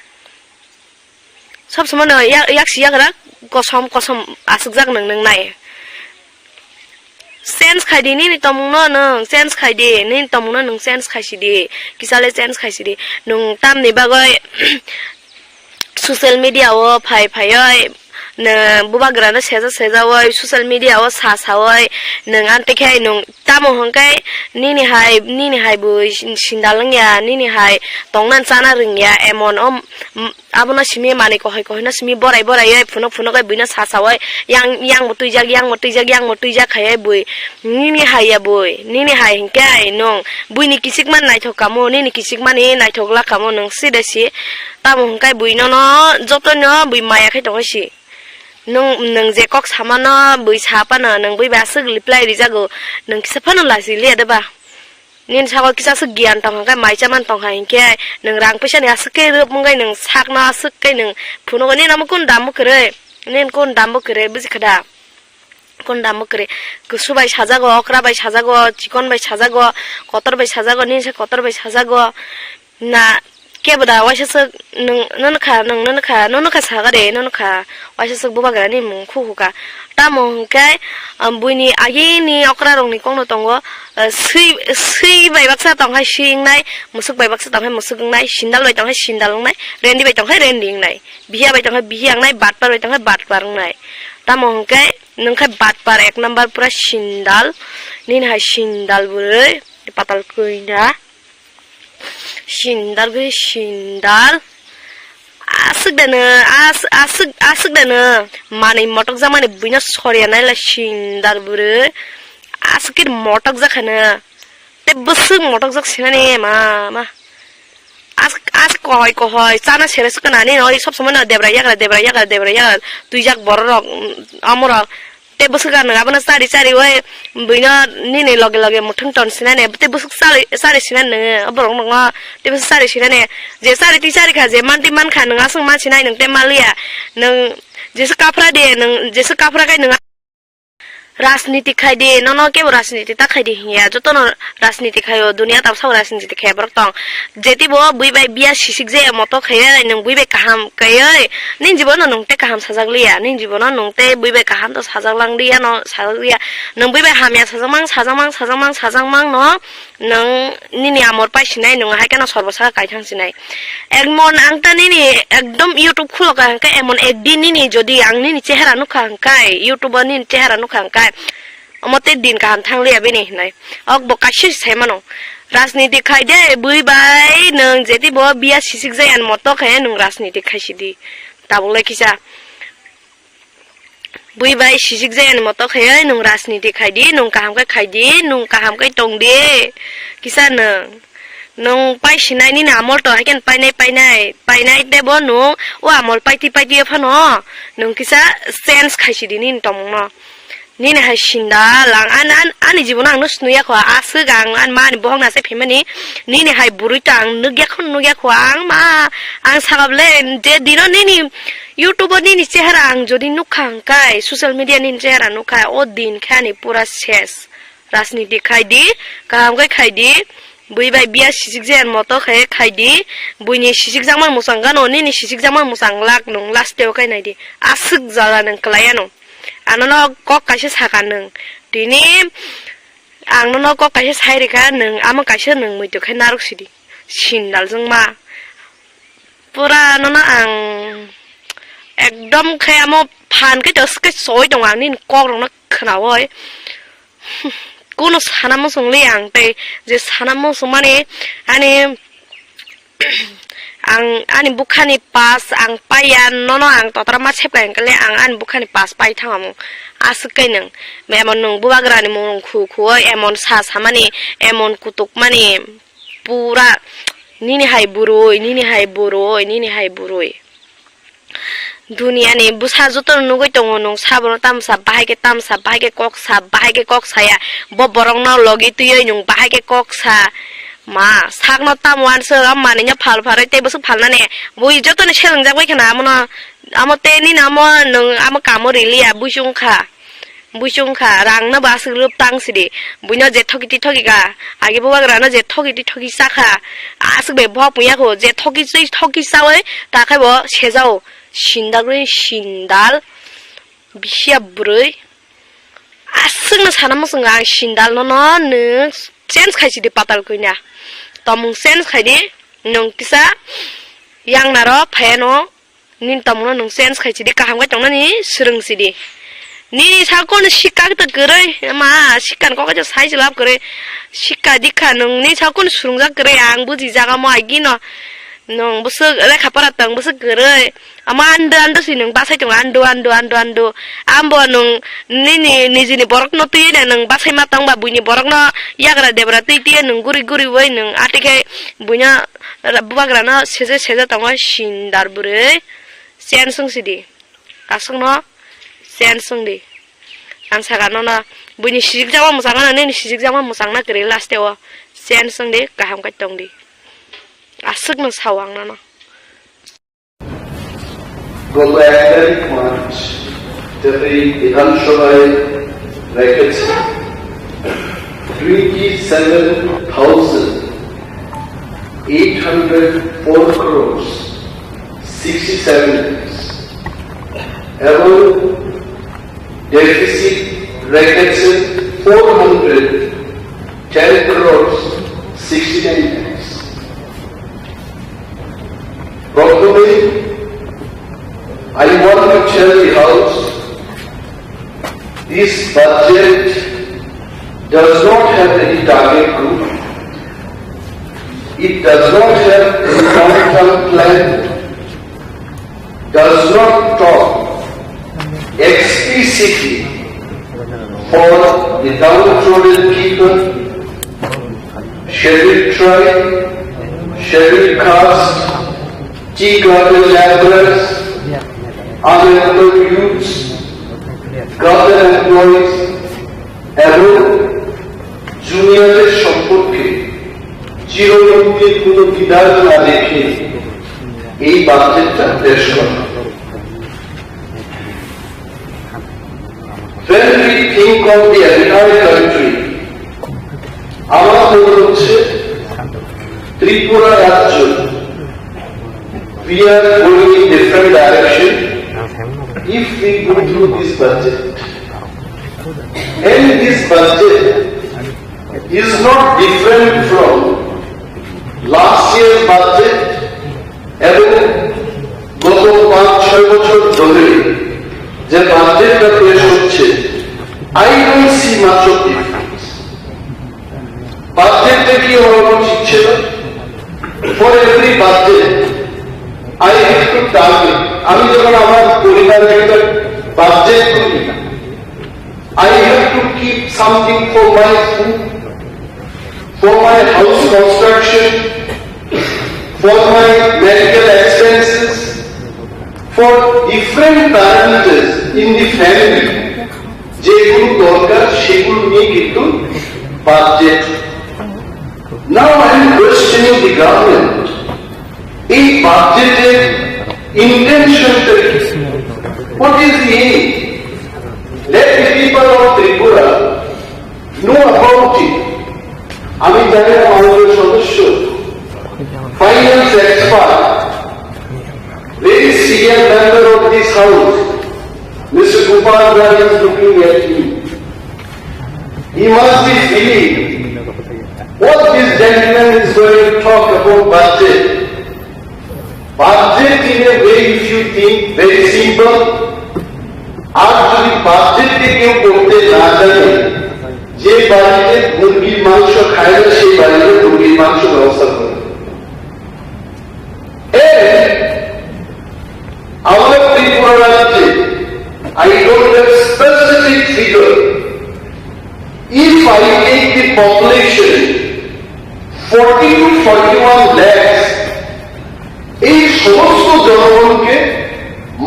Sob somoi no ya-, yaksi yagra kosom kosom aswkjak nwng, nwng nai. Change khai di nini tomung no nwng, change khai di nini tomung no nwng, change khai sidi, kisale change khai sidi. Nwng tamni bagwi social media o phai phaiwi nwng bubagra no seja sejawi social media o sa sawi nwng antekhe nwng tamo hwnkhe nini hai, nini hai bo sindal wngya, nini hai tongna chana rwngya, emon o, m-, abono simi manwi kohoi kohoi no simi borai borai oi phunuk phunuk oi buino sasawi yang, yang bo twijak, yang bo twijak, yang bo twijak khai oi bui. Nini hai ya bui, nini hai hinkhe ai nwng buini kichik man naithok kamo, nini kichik mani naithok la kamo nwng sida si. Tamo hwnkhe bui nono jotono bui maya khai tongo si. Nwng, nwng je kok samano bui sa phano nwng bui bai aswk reply rijago, nwng kisa phano lachi liya de ba? Nini saka kisa aswk giyan tong kha, mai chaman tong kha hinkhe nwng rang puisa ni aswk khe rwp wngwi nwng sakno aswk khe nwng phunugo, nini omo kun dam bo kwrwi, nini kun dam bo kwrwi, buji kha da? Kun dam bo kwrwi, kusu bai sajago, okra bai sajago, chikon bai sajago, kotor bai sajago, nini se kotor bai sajago. Na kebo da waisa swk nwng, nono kha, nwng nono kha, nono kha saga de, nono kha waisa swk bubagra ni mung khu khu kha. Tamo hwnkhe, um, buini agini okra rok ni kok no tongo, uh, swi, swi bai baksa tong hai swi wngnai, musuk bai baksa tong hai musuk wngnai, sindal bai tong hai sindal wngnai, rendi bai tong hai rendi wngnai, bihiya bai tong hai bihiya wngnai, batpar bai tong hai batpar wngnai. Tamo hwnkhe nwng khe batpar ek number pura sindal, nini hai sindal bwrwi patal kwina. Sindal gwi sindal. Aswk de no, as-, aswk, aswk de no. Manwi motok jak mani buino soria naila sindal bwrwi. Aswk khe motok jak kha no. Tei bwswk motok jak sinani ma, ma. Aswk, aswk kohoi, kohoi. Chana sere swk nani no, sob somoi no debra yagra, debra yagra, debra yagra. Twijak borok rok, mm, amorok. Tei bwswk ang nwng abono chari chari oi buino nini loge loge mwthwng ton sinani, tei bwswk chari, chari sinani nwngo, o borok nwngo tei bwswk chari sinani, je chari twi chari kha, je man twi man kha, nwng aswk man sinai, nwng tei maliya, nwng jeswk kaphra de, nwng jeswk kaphra khai nwng rajniti khai di, nono kebo rajniti ta khai di hinya, jotono rajniti khaio, duniya tabsao rajniti khaiya borok tong. Jetibo bui bai biya sisik jaya moto khaiya, nwng bui bai kaham khaiya, nini jibono nwng tei kaham sajak liya, nini jibono nwng tei bui bai kaham to sajak lang liya no sajak liya, nwng bui bai hamya sajak mang, sajak mang, sajak mang, sajak mang no, nwng nini amor pai sinai, nwng hai kheno sorbo saka kaithang sinai. Emon ang ta nini ekdom YouTube khulo ka hwnkhe, emon ekdin nini jodi ang nini chehara nukha hwnkhe, YouTube o nini chehara nukha hwnkhe, omo tei din kaham thang liya bini hinai. Ok bo kaisa sai mano. Rajniti khai de, bui bai nwng jeti bo biya sisik jai ani moto khai nwng rajniti khai sidi. Tabuk lai kisa. Bui bai sijik jaya ni moto khe, nwng rajniti khai di, nwng kaham khe khai di, nwng kaham khe tong di. Kisa nwng, nwng pai sinai nini amol to, haikhe painai, painai, painai tebo nwng o amol paiti, paiti phano nwng kisa change khai si di nini tongmung no. Nini hai sindal, ang, an, an, ani jibono ang no snuya kho, aswk ang, an mani bohok na se phimani, nini hai bwrwi to ang nukya kho, nukya kho, ang ma, ang sakable, je dino nini YouTube o nini chehara ang jodi nukha hwnkhe, social media nini chehara nukha, o din khe ani pura ses. Rajniti khai di, kaham khe khai di, bui bai biya sijik jaya moto khe khai di, buini sijik jakmani mwchang gano, nini sijik jakmani mwchang lak nwng last o khai nai di, aswk jala nwng kwlai ano. Ang nono kok kaisa saka nwng. Tini ang nono kok kaisa sai rikha, nwng amo kaisa nwng muitu khai narwk sidi. Sindal jwngma. Pura nono ang ekdom khai amo phan khai to skai soi tongo ang nini kok rokno khnaui. Kuno sana muchung li ang tei je sana muchung mani ani Ang ani bukhani pass ang paiya, nono ang totra ma sepkai hwnkhe le ang ani bukhani pass pai thangamung. Aswk khe nwng, emon nwng bubagrani mung khu khu oi, emon sa samani, emon kutukmani, pura nini hai bwrwi, nini hai bwrwi, nini hai bwrwi. Duniani bwsa jotono nugwi tongo nwng, sabono tamsa, bahai khe tamsa, bahai khe kok sa, bahai khe kok saya. Bo borokno logi twiwi nwng bahai khe kok sa. Ma, sakno tamo uansuk, o manwino phal pharwi tei bwswk phalnani. Bui jotoni selengjak bai kheno amono, amo tei nini amo nwng amo kamo riliya, buisong kha. Buisong kha, rangno bo aswk rwp tang sidi. Buino je thoki ti thoki kha, age bubagrano je thoki ti thoki cha kha, aswk bai bohok pungya kho, je thoki twi thoki chaui ta khai bo sejao. Sindal rwi sindal, bisiya bwrwi. Aswkno sana muchungo ang sindal nono nwng change khai sidi patal kwina. Tomung change khai di, nwng kisa yang naro phaiano. Nini tomungno nwng change khai sidi, kaham khai tongnani swrwng sidi. Nini sakno sikka ta kwrwi, ma sikkan kok kaisa sai se lab kwrwi. Sikka dikha nwng ni sakno swrwngjak kwrwi, ang bujijak amo agino. Nwng bwswk lekha pora tong bwswk kwrwi. Amo ando ando si nwng bachai tongo, ando, ando, ando, ando. Ambo nwng nini nijini borokno twiwi nwng bachai ma tongba, buini borokno yagra debra twi twi nwng guri guri oi nwng ati khai buino bubagrano seje seje tongo sindal bwrwi. Chen swng sidi. Aswkno chen swng di. Ang saka nono buini sijikjakma mwchang gana, nini sijikjakma mwchang na kwrwi last o. Chen swng di, kaham khai tong di. Aswkno sao ang nono. গত এক তারিখ মার্চ জাতীয় বিধানসভায় রেখেছে twenty seven thousand eight hundred four crores sixty seven lakhs এবং ডেফিসিট রেখেছে four hundred ten crores sixty nine lakhs. প্রথমে, I want to tell the House, this budget does not have any target group. It does not have any long-term plan, does not talk explicitly for the downtrodden people, scheduled tribe, scheduled caste, tea garden laborers, unemployed youths, garden employees, এবং জুনিয়রদের সম্পর্কে চিরমুক্তির কোনো বিধান না রেখে এই বাজেটটা পেশ করা। When we think of the entire country, আমার মনে হচ্ছে ত্রিপুরা রাজ্য, we are going in different direction if we go through this budget. And this budget is not different from last year's budget এবং গত পাঁচ ছয় বছর ধরে যে বাজেটটা পেশ হচ্ছে, I don't see much of difference. বাজেটটা কি হওয়া উচিত ছিল? For every budget, I have to target. আমি যখন আমার পরিবারের একটা Budget to me. I have to keep something for my food, for my house construction, for my medical expenses, for different parameters in the family. যেগুলো দরকার সেগুলো নিয়ে কিন্তু budget. Now I am questioning the government. এই বাজেটের ইন্টেনশনটা কি? What is the aim? Let the people of Tripura know about it. আমি জানি না মাননীয় সদস্য, finance expert, very senior member of this house, Mister Gopal Rai is looking at me. He must be feeling what this gentleman is going to talk about budget. Budget in a way, if you think, very simple. আর যদি বাজেট নিয়ে কেউ করতে না জানে, যে বাড়িতে মুরগির মাংস খায় না, সেই বাড়িতে মুরগির মাংস ব্যবস্থা করে। And our Tripura রাজ্যে, I don't have specific figure. If I take the population, forty to forty-one lakhs, এই সমস্ত জনগণকে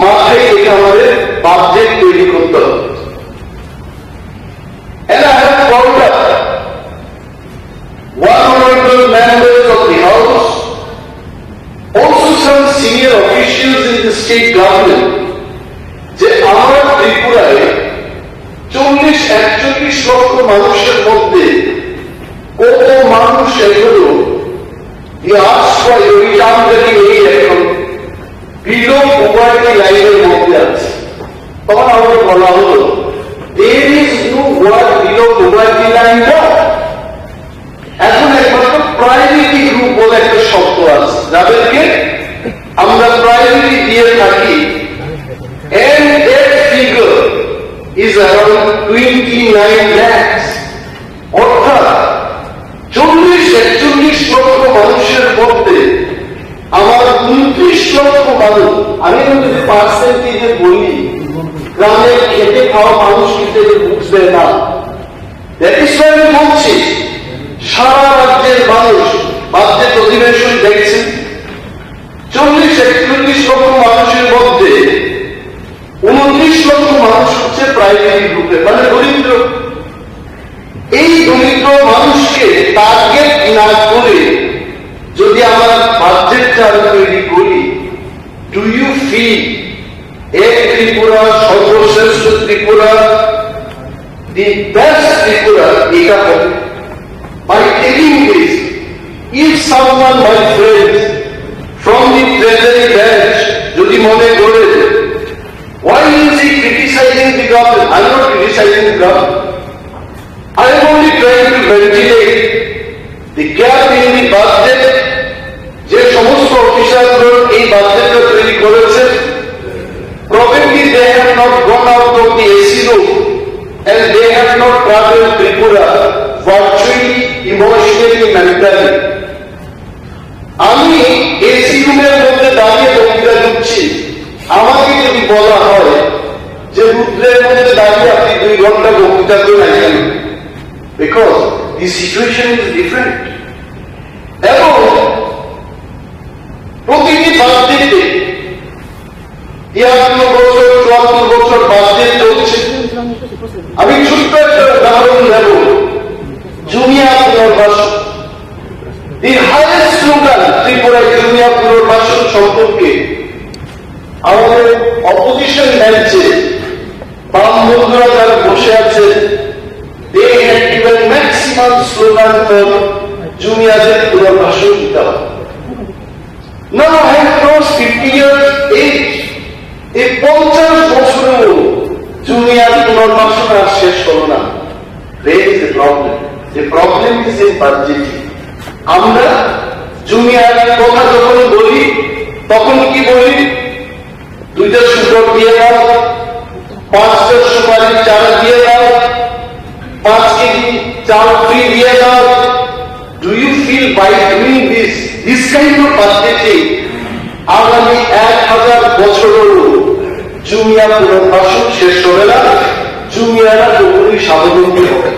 মাথায় রেখে আমাদের বাজেট তৈরি করতে হবে। And I have called up one honorable members of the House, also some senior officials in the state government, যে আমার ত্রিপুরায় চল্লিশ একচল্লিশ লক্ষ মানুষের মধ্যে কত মানুষ এখনো, যে আশ্রয় ওই জামদানি নেই, এখন বিলো পভার্টি লাইনের মধ্যে আছে। তখন আমাকে বলা হলো, there is no word below poverty line now. এখন একমাত্র প্রায়োরিটি গ্রুপ বলে একটা শব্দ আছে, যাদেরকে আমরা প্রায়োরিটি দিয়ে থাকি। And that figure is around twenty-nine lakhs. অর্থাৎ চল্লিশ একচল্লিশ লক্ষ মানুষের মধ্যে আমার ঊনত্রিশ লক্ষ মানুষ, আমি এখন যদি পার্সেন্টেজে বলি, গ্রামের খেটে খাওয়া মানুষ কিন্তু এটা বুঝবে না। That is why আমি বলছি, সারা রাজ্যের মানুষ বাজেট অধিবেশন দেখছেন। চল্লিশ একচল্লিশ লক্ষ মানুষের মধ্যে ঊনত্রিশ লক্ষ মানুষ হচ্ছে প্রাইমারি গ্রুপে, মানে দরিদ্র। এই দরিদ্র মানুষকে টার্গেট না করে যদি আমরা বাজেটটা তৈরি করি, do you feel এক ত্রিপুরা, সর্বশ্রেষ্ঠ ত্রিপুরা, the best Tripura, এটা হবে? By taking this, if someone, my friends, from the treasury bench, যদি মনে করে, why is he criticizing the government? I'm not criticizing the government. I am only trying to ventilate the gap in the budget. যে সমস্ত অফিসারগুলো এই বাজেটটা তৈরি করেছে, probably they have not gone out of the AC room and they have not traveled Tripura virtually, emotionally, mentally. আমি এসি রুমের মধ্যে দাঁড়িয়ে বক্তৃতা দিচ্ছি, আমাকে যদি বলা হয় যে রুদ্রের মধ্যে দাঁড়িয়ে আপনি দুই ঘন্টা বক্তৃতা করে আসেন, because the situation is different. এবং প্রতিটি বাজেটে তিয়াত্তর বছর, চুয়াত্তর বছর বাজেট চলছে। আমি ছোট্ট একটা উদাহরণ দেব, জুনিয়া পুনর্বাসন। The highest slogan ত্রিপুরায় জুনিয়া পুনর্বাসন সম্পর্কে আমাদের অপোজিশন বেঞ্চে বাম বন্ধুরা যারা বসে আছেন, they had given maximum slogan for জুনিয়াদের পুনর্বাসন দিতে হবে। Now I have crossed fifty years age. এই পঞ্চাশ বছরেও জুনিয়ার পুনর্বাসন আর শেষ হলো না। Where is the problem? The problem is in budgeting. আমরা জুনিয়ার কথা যখন বলি, তখন কি বলি? দুইটা শুকর দিয়ে দাও, পাঁচটা সুপারি চারা দিয়ে দাও, পাঁচ কেজি চাল ফ্রি দিয়ে দাও। Do you feel by doing this, this kind of budgeting, আগামী এক হাজার বছরেও জুমিয়া পুনর্বাসন শেষ হবে না, জুমিয়ারা পুরোপুরি স্বাবলম্বী হবে।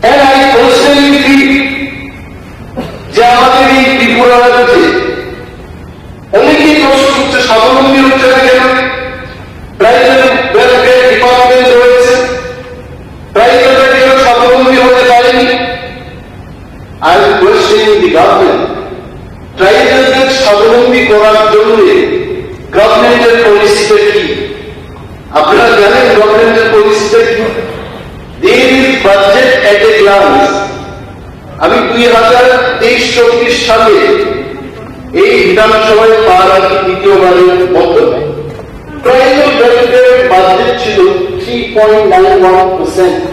And I personally feel যে আমাদের এই ত্রিপুরা রাজ্যে অনেকেই প্রশ্ন করছে, স্বাবলম্বী হচ্ছে না কেন? ট্রাইবাল ওয়েলফেয়ার ডিপার্টমেন্ট রয়েছে, ট্রাইবালরা কেন স্বাবলম্বী হতে পারেনি? I am questioning the government. ট্রাইবালদের স্বাবলম্বী করার জন্য গভর্নমেন্টের পলিসিটা কি? আপনারা জানেন গভর্নমেন্টের পলিসিটা কি? There is budget at a glance. আমি দুই হাজার তেইশ চব্বিশ সালে এই বিধানসভায় পার রাখি দ্বিতীয়বারের মতো ট্রাইবাল ওয়েলফেয়ার বাজেট ছিল three point nine one percent.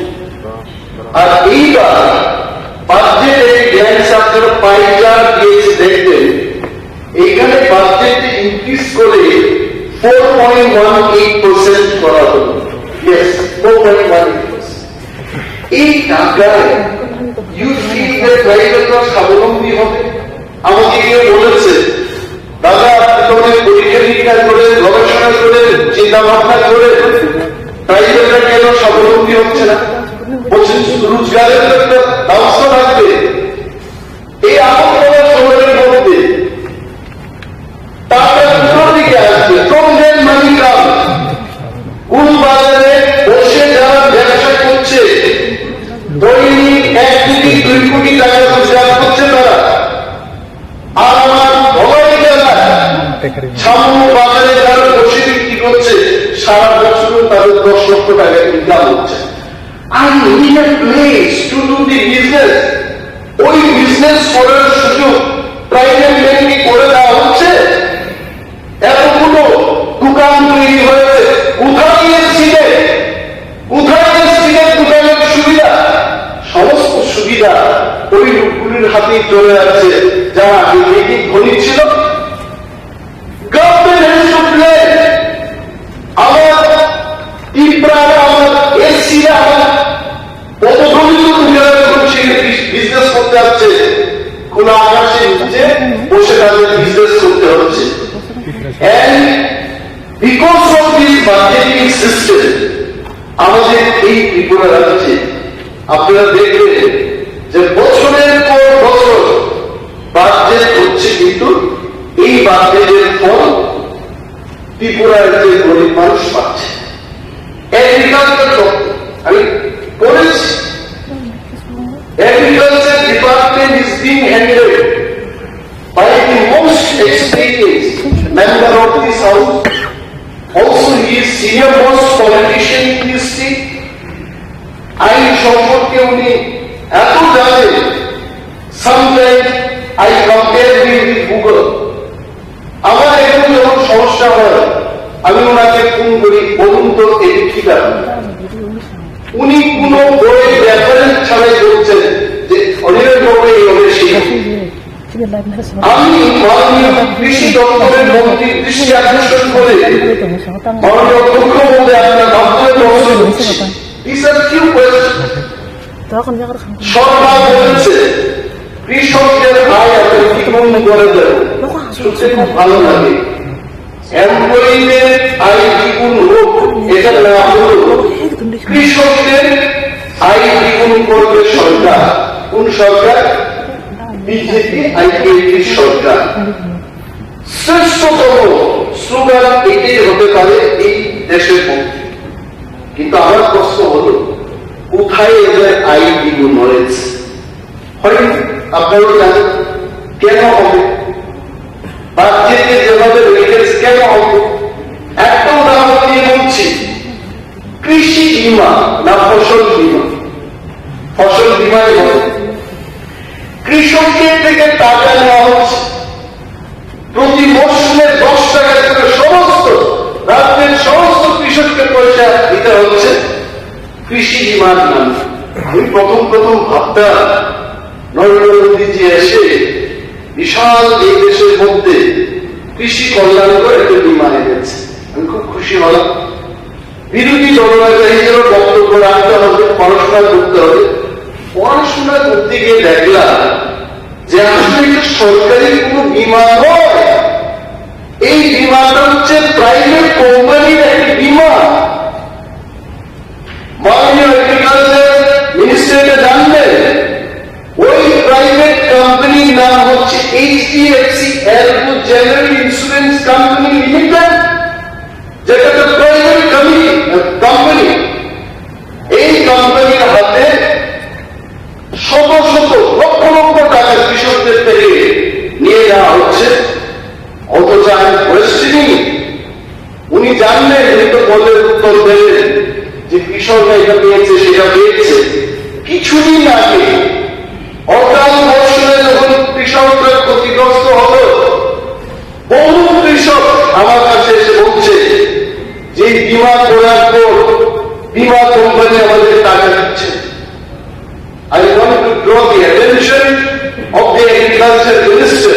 আর এইবার বাজেটে গ্যাংস আপনারা পাই চার্ট দিয়েছে দেখবেন, এইখানে বাজেট ইনক্রিজ করে four point one eight percent করা হলো। Yes, four point one eight percent. এই টাকায় ইউ ফিল দ্যাট ট্রাইবালরা স্বাবলম্বী হবে? আমাকে কেউ বলেছে, "দাদা, আপনি তো অনেক পরীক্ষা নিরীক্ষা করেন, গবেষণা করেন, চিন্তা ভাবনা করেন, ট্রাইবালরা কেন স্বাবলম্বী হচ্ছে না?" বলছেন, "শুধু রোজগারের তো একটা ব্যবস্থা লাগবে।" এই আগরতলা শহরের মধ্যে টাকা কোথা থেকে আসবে? From where money comes? কোন বাজারে বসে যারা ব্যবসা করছে, দৈনিক এক কোটি, দুই কোটি টাকা রোজগার করছে তারা। আর আমার ধলাই জেলার সামান্য বাজারে যারা বসে বিক্রি করছে, সারা বছরও তাদের দশ লক্ষ টাকা ইনকাম হচ্ছে। I need a place to do the business. ওই বিজনেস করার সুযোগ প্রাইভেট ব্যাংকে করে দেওয়া হচ্ছে। এতগুলো দোকান তৈরি হয়েছে, কোথায় এসেছিলে? কোথায় এসেছিলে দোকানের সুবিধা? সমস্ত সুবিধা ওই লোকগুলির হাতেই চলে যাচ্ছে, যারা আগে থেকে ধনী ছিল। Government has to play. আমার ত্রিপুরা, আমার এসসিরা, আমার পদদলিত লোকেরা যখন সেখানে বিজ-, বিজনেস করতে আসছে, খোলা আকাশের নিচে বসে তাদের বিজনেস করতে হচ্ছে। And because of this budgeting system, আমাদের এই ত্রিপুরা রাজ্যে আপনারা দেখবেন যে বছরের পর বছর বাজেট হচ্ছে, কিন্তু এই বাজেটের ফল ত্রিপুরা রাজ্যের গরিব মানুষ পাচ্ছে। এগ্রিকালচার দপ্তর, আমি পড়েছি, agriculture department is being handled by the most experienced member of this house. Also, he is senior most politician in this state. আইন সম্পর্কে উনি এত জানেন, sometimes I compare him with Google. আমার এখন যখন সমস্যা হয়, আমি ওনাকে ফোন করি, "বলুন তো, এটি কি কারণ?" উনি কোনো বই রেফারেন্স ছাড়াই বলছেন যে অনিলের বাবু এইভাবে শিখেন। আমি মাননীয় কৃষি দপ্তরের মন্ত্রীর দৃষ্টি আকর্ষণ করে মাননীয় মুখ্যমন্ত্রী আপনার মাধ্যমে প্রশ্ন করছি। These are few questions. সরকার বলেছে কৃষকদের আয় এত দ্বিগুণ করে দেব। শুনতে খুব ভালো লাগে। এমপ্লয়িদের আয় দ্বিগুণ হোক, এটা না হলেও কৃষকদের আয় দ্বিগুণ করবে সরকার। কোন সরকার? বিজেপি আইপিএফটি সরকার। শ্রেষ্ঠতম স্লোগান এটাই হতে পারে এই দেশের মধ্যে। কিন্তু আমার প্রশ্ন হলো, কোথায় এদের আয় দ্বিগুণ হয়েছে? হয়নি। আপনারাও জানেন কেন হবে, বাজেটে যেভাবে রেখেছে কেন হবে। একটা উদাহরণ দিয়ে বলছি, কৃষি বিমা না ফসল বিমা? ফসল বিমাই হবে। কৃষকদের থেকে টাকা নেওয়া হচ্ছে, প্রতি মৌসুমে দশ টাকা করে সমস্ত রাজ্যের সমস্ত কৃষককে পয়সা দিতে হচ্ছে কৃষি বিমার নামে। আমি প্রথম প্রথম ভাবতাম নরেন্দ্র মোদীজি এসে বিশাল এই দেশের মধ্যে কৃষি কল্যাণ করে একটা বিমা এনেছে। আমি খুব খুশি হলাম। বিরোধী দলনেতা হিসেবে বক্তব্য রাখতে হবে, পড়াশোনা করতে হবে। পড়াশোনা করতে গিয়ে দেখলাম যে আসলে এটা সরকারি কোনো বিমা নয়, এই বিমাটা হচ্ছে প্রাইভেট কোম্পানির একটা বিমান। মাননীয় এগ্রিকালচার মিনিস্টার এটা জানবেন। ওই প্রাইভেট কোম্পানির নাম হচ্ছে এইচডিএফসি এলকো জেনারেল ইন্স্যুরেন্স কোম্পানি লিমিটেড, যেটা তো প্রাইভেট কোম্পানি। এই কোম্পানির হাতে শত শত লক্ষ লক্ষ টাকা কৃষকদের থেকে নিয়ে নেওয়া হচ্ছে। অথচ আমি পরিস্থিতি, উনি জানলেন, উনি তো বললেন, উত্তর দেবেন যে কৃষকরা এটা পেয়েছে, সেটা পেয়েছে। কিছুদিন আগে অকাল বর্ষণে যখন কৃষকরা ক্ষতিগ্রস্ত হলো, বহু কৃষক আমার কাছে এসে বলছে যে এই বিমা করার পর বিমা কোম্পানি আমাদের টাকা দিচ্ছে। I want to draw the attention of the agriculture minister,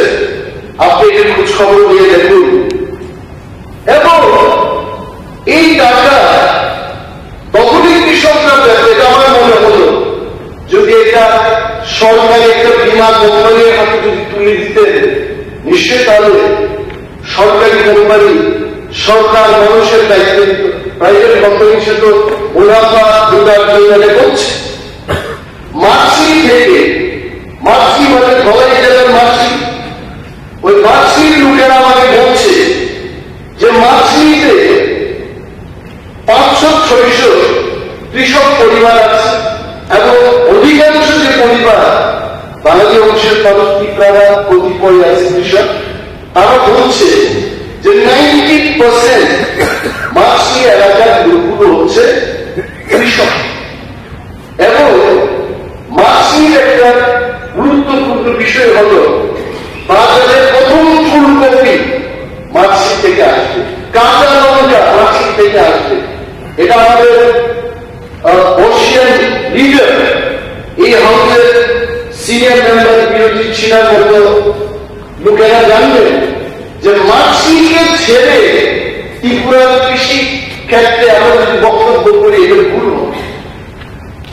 আপনি একটু খোঁজ খবর নিয়ে দেখুন। এবং এই টাকা তখনই কৃষকরা পেত, এটা আমার মনে হলো, যদি এটা সরকারি একটা বিমা কোম্পানির হাতে যদি তুলে দিতেন, নিশ্চয়ই তাহলে সরকারি কোম্পানি, সরকার মানুষের দায়িত্ব নিত। প্রাইভেট কোম্পানি সে তো মুনাফা রোজগার জন্য করছে। মার্সি থেকে, মার্সি মানে ধলাই জেলার মার্সি, ওই মার্সির লোকেরা আমাকে বলছে যে মার্সিতে পাঁচশো ছয়শো কৃষক পরিবার আছে এবং অধিকাংশ যে পরিবার বাঙালি অংশের মানুষ, ত্রিপুরা কতিপয় আছে কৃষক, তারা বলছে যে নাইনটি পার্সেন্ট মার্সি এলাকার লোকগুলো হচ্ছে কৃষক। এবং মার্সির একটা গুরুত্বপূর্ণ বিষয় হলো বাজারে প্রথম ফুলকপি মার্সি থেকে আসবে, কাঁচা লঙ্কা মার্সি থেকে আসবে। এটা আমাদের, আহ, বর্ষিয়ান লিডার, এই হাউসের সিনিয়র মেম্বার বিরোধী ছিনার মতো লোকেরা জানবেন যে মার্সিকে ছেড়ে ত্রিপুরার কৃষি ক্ষেত্রে আমরা যদি বক্তব্য করি, এটা ভুল হবে।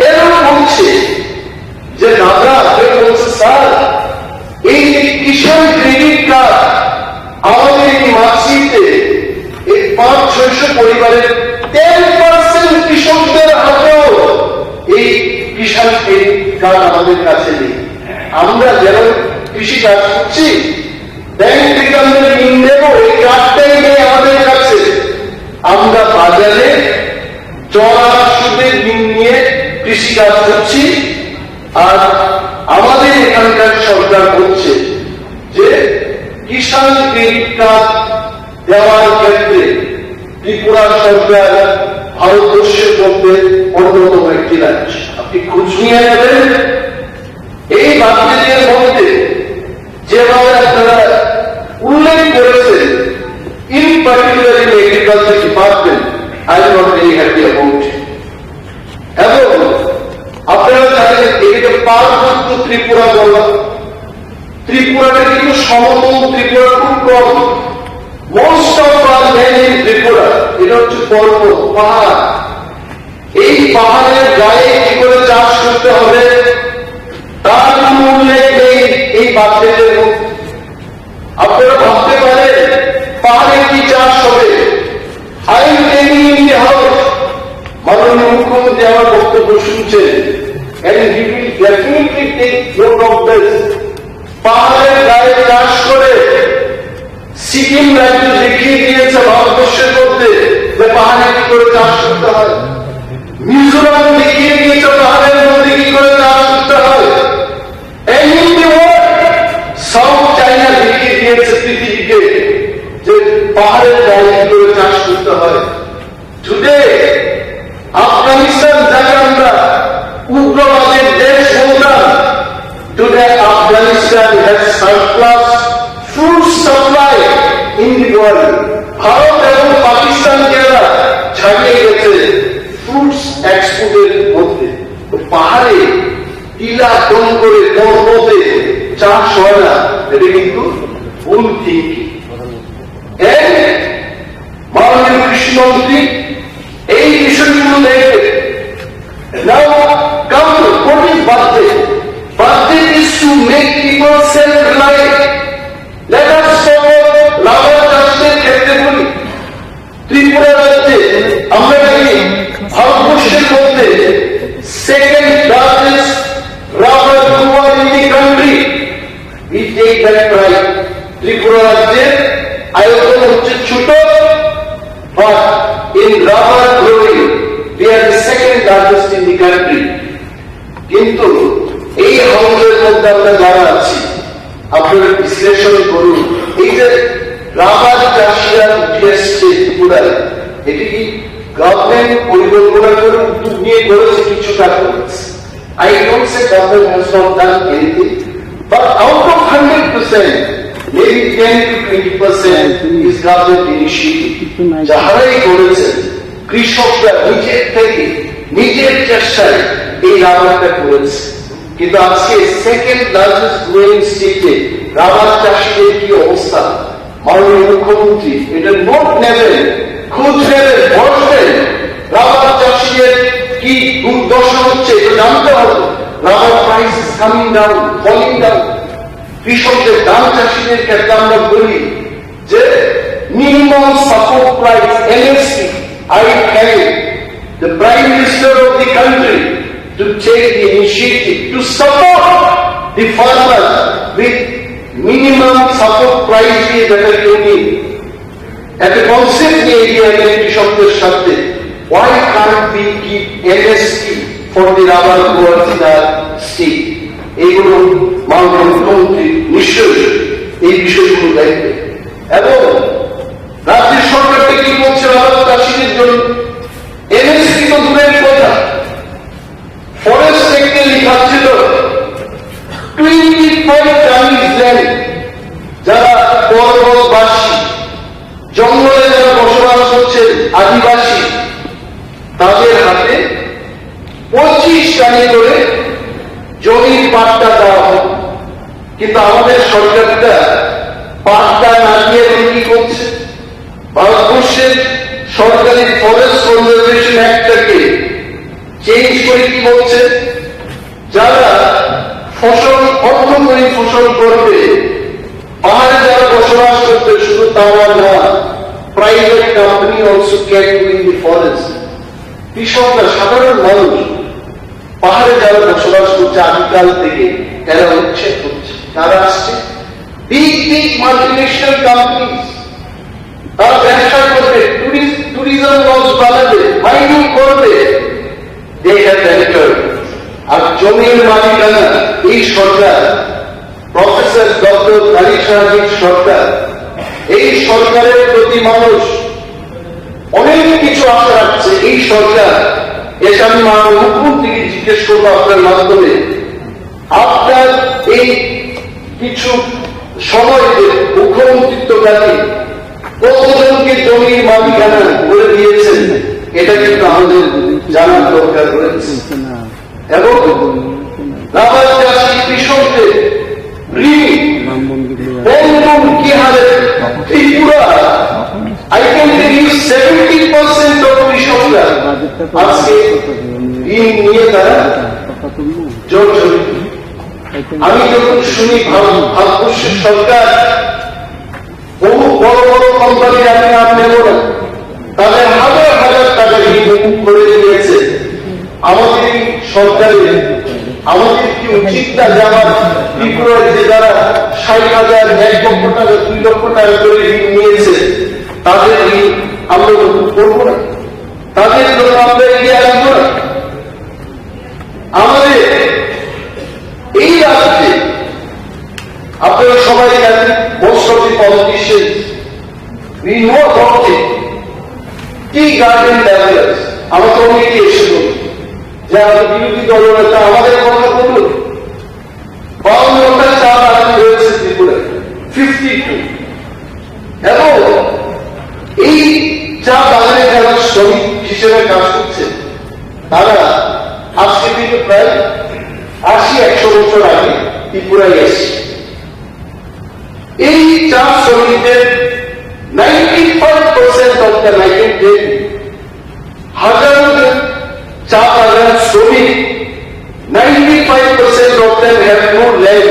এরা বলছে যে দাদা, কেউ বলছে, "স্যার, এই যে কিষাণ ক্রেডিট কার্ড, আমাদের এই মার্সিতে এই পাঁচ ছয়শো পরিবারের টেন পার্সেন্ট কৃষকদের হাতেও এই কিষাণ ক্রেডিট কার্ড আমাদের কাছে নেই।" আমরা যারা কৃষি কাজ করছি, ব্যাংক থেকে আমরা ঋণ নেব, এই কার্ডটাই নেই আমাদের কাছে। আমরা বাজারে চড়া সুদে ঋণ নিয়ে কৃষি কাজ করছি। আর আমাদের এখানকার সরকার বলছে যে কিষাণ ক্রেডিট কার্ড দেওয়ার ক্ষেত্রে ত্রিপুরা সরকার ভারতবর্ষের মধ্যে অন্যতম একটি রাজ্য। আপনি খোঁজ নিয়ে নেবেন, এই বাজেটের মধ্যে যেভাবে আপনারা উল্লেখ করেছেন, in particular in agriculture department, I am not very happy about it. এবং আপনারা জানেন, এটাকে পার্বত্য ত্রিপুরা বলা। ত্রিপুরাটা কিন্তু সমতল ত্রিপুরা খুব কম। Most of our land in Tripura, এটা হচ্ছে পর্বত, পাহাড়। এই পাহাড়ের গায়ে কি করে চাষ করতে হবে, তার কোনো উল্লেখ নেই এই বাজেটের মধ্যে। আপনারা ভাবতে পারেন, পাহাড়ে কি চাষ হবে? I am telling in the house, মাননীয় মুখ্যমন্ত্রী আমার বক্তব্য শুনছেন, and he will definitely take note of this. পাহাড়ের গায়ে চাষ করে সিকিম রাজ্য দেখিয়ে দিয়েছে ভারতবর্ষের মধ্যে যে পাহাড়ে কি করে চাষ করতে হয়। মিজোরাম দেখিয়ে দিয়েছে পাহাড়ের মধ্যে কি করে চাষ করতে হয়। And in the world, south China দেখিয়ে দিয়েছে পৃথিবীকে যে পাহাড়ের গায়ে কি করে চাষ করতে হয়। Today, আফগানিস্তান যাকে আমরা উগ্রবাদের দেশ বলতাম, today Afghanistan has surplus food supply in the world. Bharat এবং পাকিস্তানকে এরা ছাড়িয়ে গেছে ফ্রুটস এক্সপোর্টের মধ্যে। তো পাহাড়ে টিলা জঙ্গলে পর্বতে চাষ হয় না, এটা কিন্তু ভুল থিঙ্কিং। মাননীয় কৃষি মন্ত্রী এই বিষয়গুলো দেখে। Now come to what is budget? Budget is to make people self-reliant. Let us support rubber কিন্তু এই হাউসের মধ্যে আমরা যারা আছি, আপনারা বিশ্লেষণ করুন, এই যে রাবার চাষিরা উঠে এসছে ত্রিপুরায়, এটি কি গভর্নমেন্ট পরিকল্পনা করে উদ্যোগ নিয়ে করেছে? কিছুটা করেছে। I don't say government has not done anything, but out of hundred percent, maybe ten to twenty percent is government initiative. যাহারাই করেছেন, কৃষকরা নিজের থেকে, নিজের চেষ্টায় এই রাবারটা করেছে। কিন্তু আজকে সেকেন্ড লার্জেস্ট গ্রোয়িং স্টেটে রাবার চাষিদের কি অবস্থা? মাননীয় মুখ্যমন্ত্রী এটা নোট নেবেন, খোঁজ নেবেন, বসবেন। রাবার চাষিদের কি দুর্দশা হচ্ছে এটা জানতে হবে। Rubber price is coming down, falling down. কৃষকদের দাম, চাষিদের ক্ষেত্রে আমরা বলি যে minimum support price, M S P, I thank the Prime Minister of the country to take the initiative to support the farmers with minimum support price দিয়ে যেটা উনি একটা কনসেপ্ট নিয়ে এগিয়ে এলেন কৃষকদের সাথে। Why can't we give M S P for the rubber growers in our state? এইগুলো মাননীয় মুখ্যমন্ত্রী নিশ্চয়ই এই বিষয়গুলো দেখবে। এবং রাজ্য সরকারটা কি করছে রাবার চাষিদের জন্য? এমএসপি তো দূরের কথা, ফরেস্ট অ্যাক্টে লেখা ছিল টোয়েন্টি ফাইভ টানিজ ল্যান্ড, যারা পর্বতবাসী, জঙ্গলে যারা বসবাস করছেন, আদিবাসী, তাদের হাতে পঁচিশ টানি করে জমির পাট্টা দেওয়া হবে। কিন্তু আমাদের সরকারটা পাট্টা না দিয়ে এখন কি করছে? ভারতবর্ষের সরকারি ফরেস্ট কনজারভেশন অ্যাক্টটাকে চেঞ্জ করে কি বলছে, যারা ফসল, অর্থকরী ফসল করবে, পাহাড়ে যারা বসবাস করবে, শুধু তারা না, private company also can go in the forest. কৃষকরা, সাধারণ মানুষ, পাহাড়ে যারা বসবাস করছে আদিকাল থেকে, এরা উচ্ছেদ হচ্ছে। তারা আসছে বিগ বিগ মাল্টিন্যাশনাল কোম্পানিজ, তারা ব্যবসা করবে, টুরিস্ট, টুরিজম লজ বানাবে, মাইনিং করবে। They have entered. আর জমির মালিকানা এই সরকার, প্রফেসর ডক্টর তারিক শাহজির সরকার, এই সরকারের প্রতি মানুষ অনেক কিছু আশা রাখছে। এই সরকার, এটা আমি মাননীয় মুখ্যমন্ত্রীকে জিজ্ঞেস করবো আপনার মাধ্যমে, আপনার এই কিছু সময় যে মুখ্যমন্ত্রিত্বকালে কতজনকে জমির মালিকানা করে দিয়েছেন, এটা কিন্তু আমাদের জানার দরকার রয়েছে। এবং রাবার চাষি কৃষকদের ঋণ কোন কোন কি হারে Tripura, I can tell you seventy percent of কৃষকরা আজকে ঋণ নিয়ে তারা জর্জরিত। আমি যখন শুনি ভারত, ভারতবর্ষের সরকার বহু বড় বড় কোম্পানির আমি নাম নেব না, তাদের হাজার হাজার টাকা ঋণ মুকুব করে দিয়েছে। আমাদের এই সরকারের, আমাদের কি উচিত না যে আমার ত্রিপুরায় যে যারা ষাট হাজার, এক লক্ষ টাকা, দুই লক্ষ টাকা করে ঋণ নিয়েছে, তাদের ঋণ আমরা মুকুব করবো না, তাদের জন্য আমরা এগিয়ে আসবো না? আমাদের এই রাজ্যে আপনারা সবাই জানেন, most of the politicians, we know about it. Tea garden developers, আমাকে অনেকে এসে বলছে যে আমাদের বিরোধী দলনেতা আমাদের কথা বলুন। বাউন্নটা চা বাগান রয়েছে ত্রিপুরায়, ফিফটি টু। এবং এই চা বাগানে যারা শ্রমিক হিসেবে কাজ করছে, তারা আজকে থেকে প্রায় আশি একশো বছর আগে ত্রিপুরায় এসছে। এই চা শ্রমিকদের ninety five percent of the migrant, হাজারো চা বাগান শ্রমিক, ninety five percent of them have no land,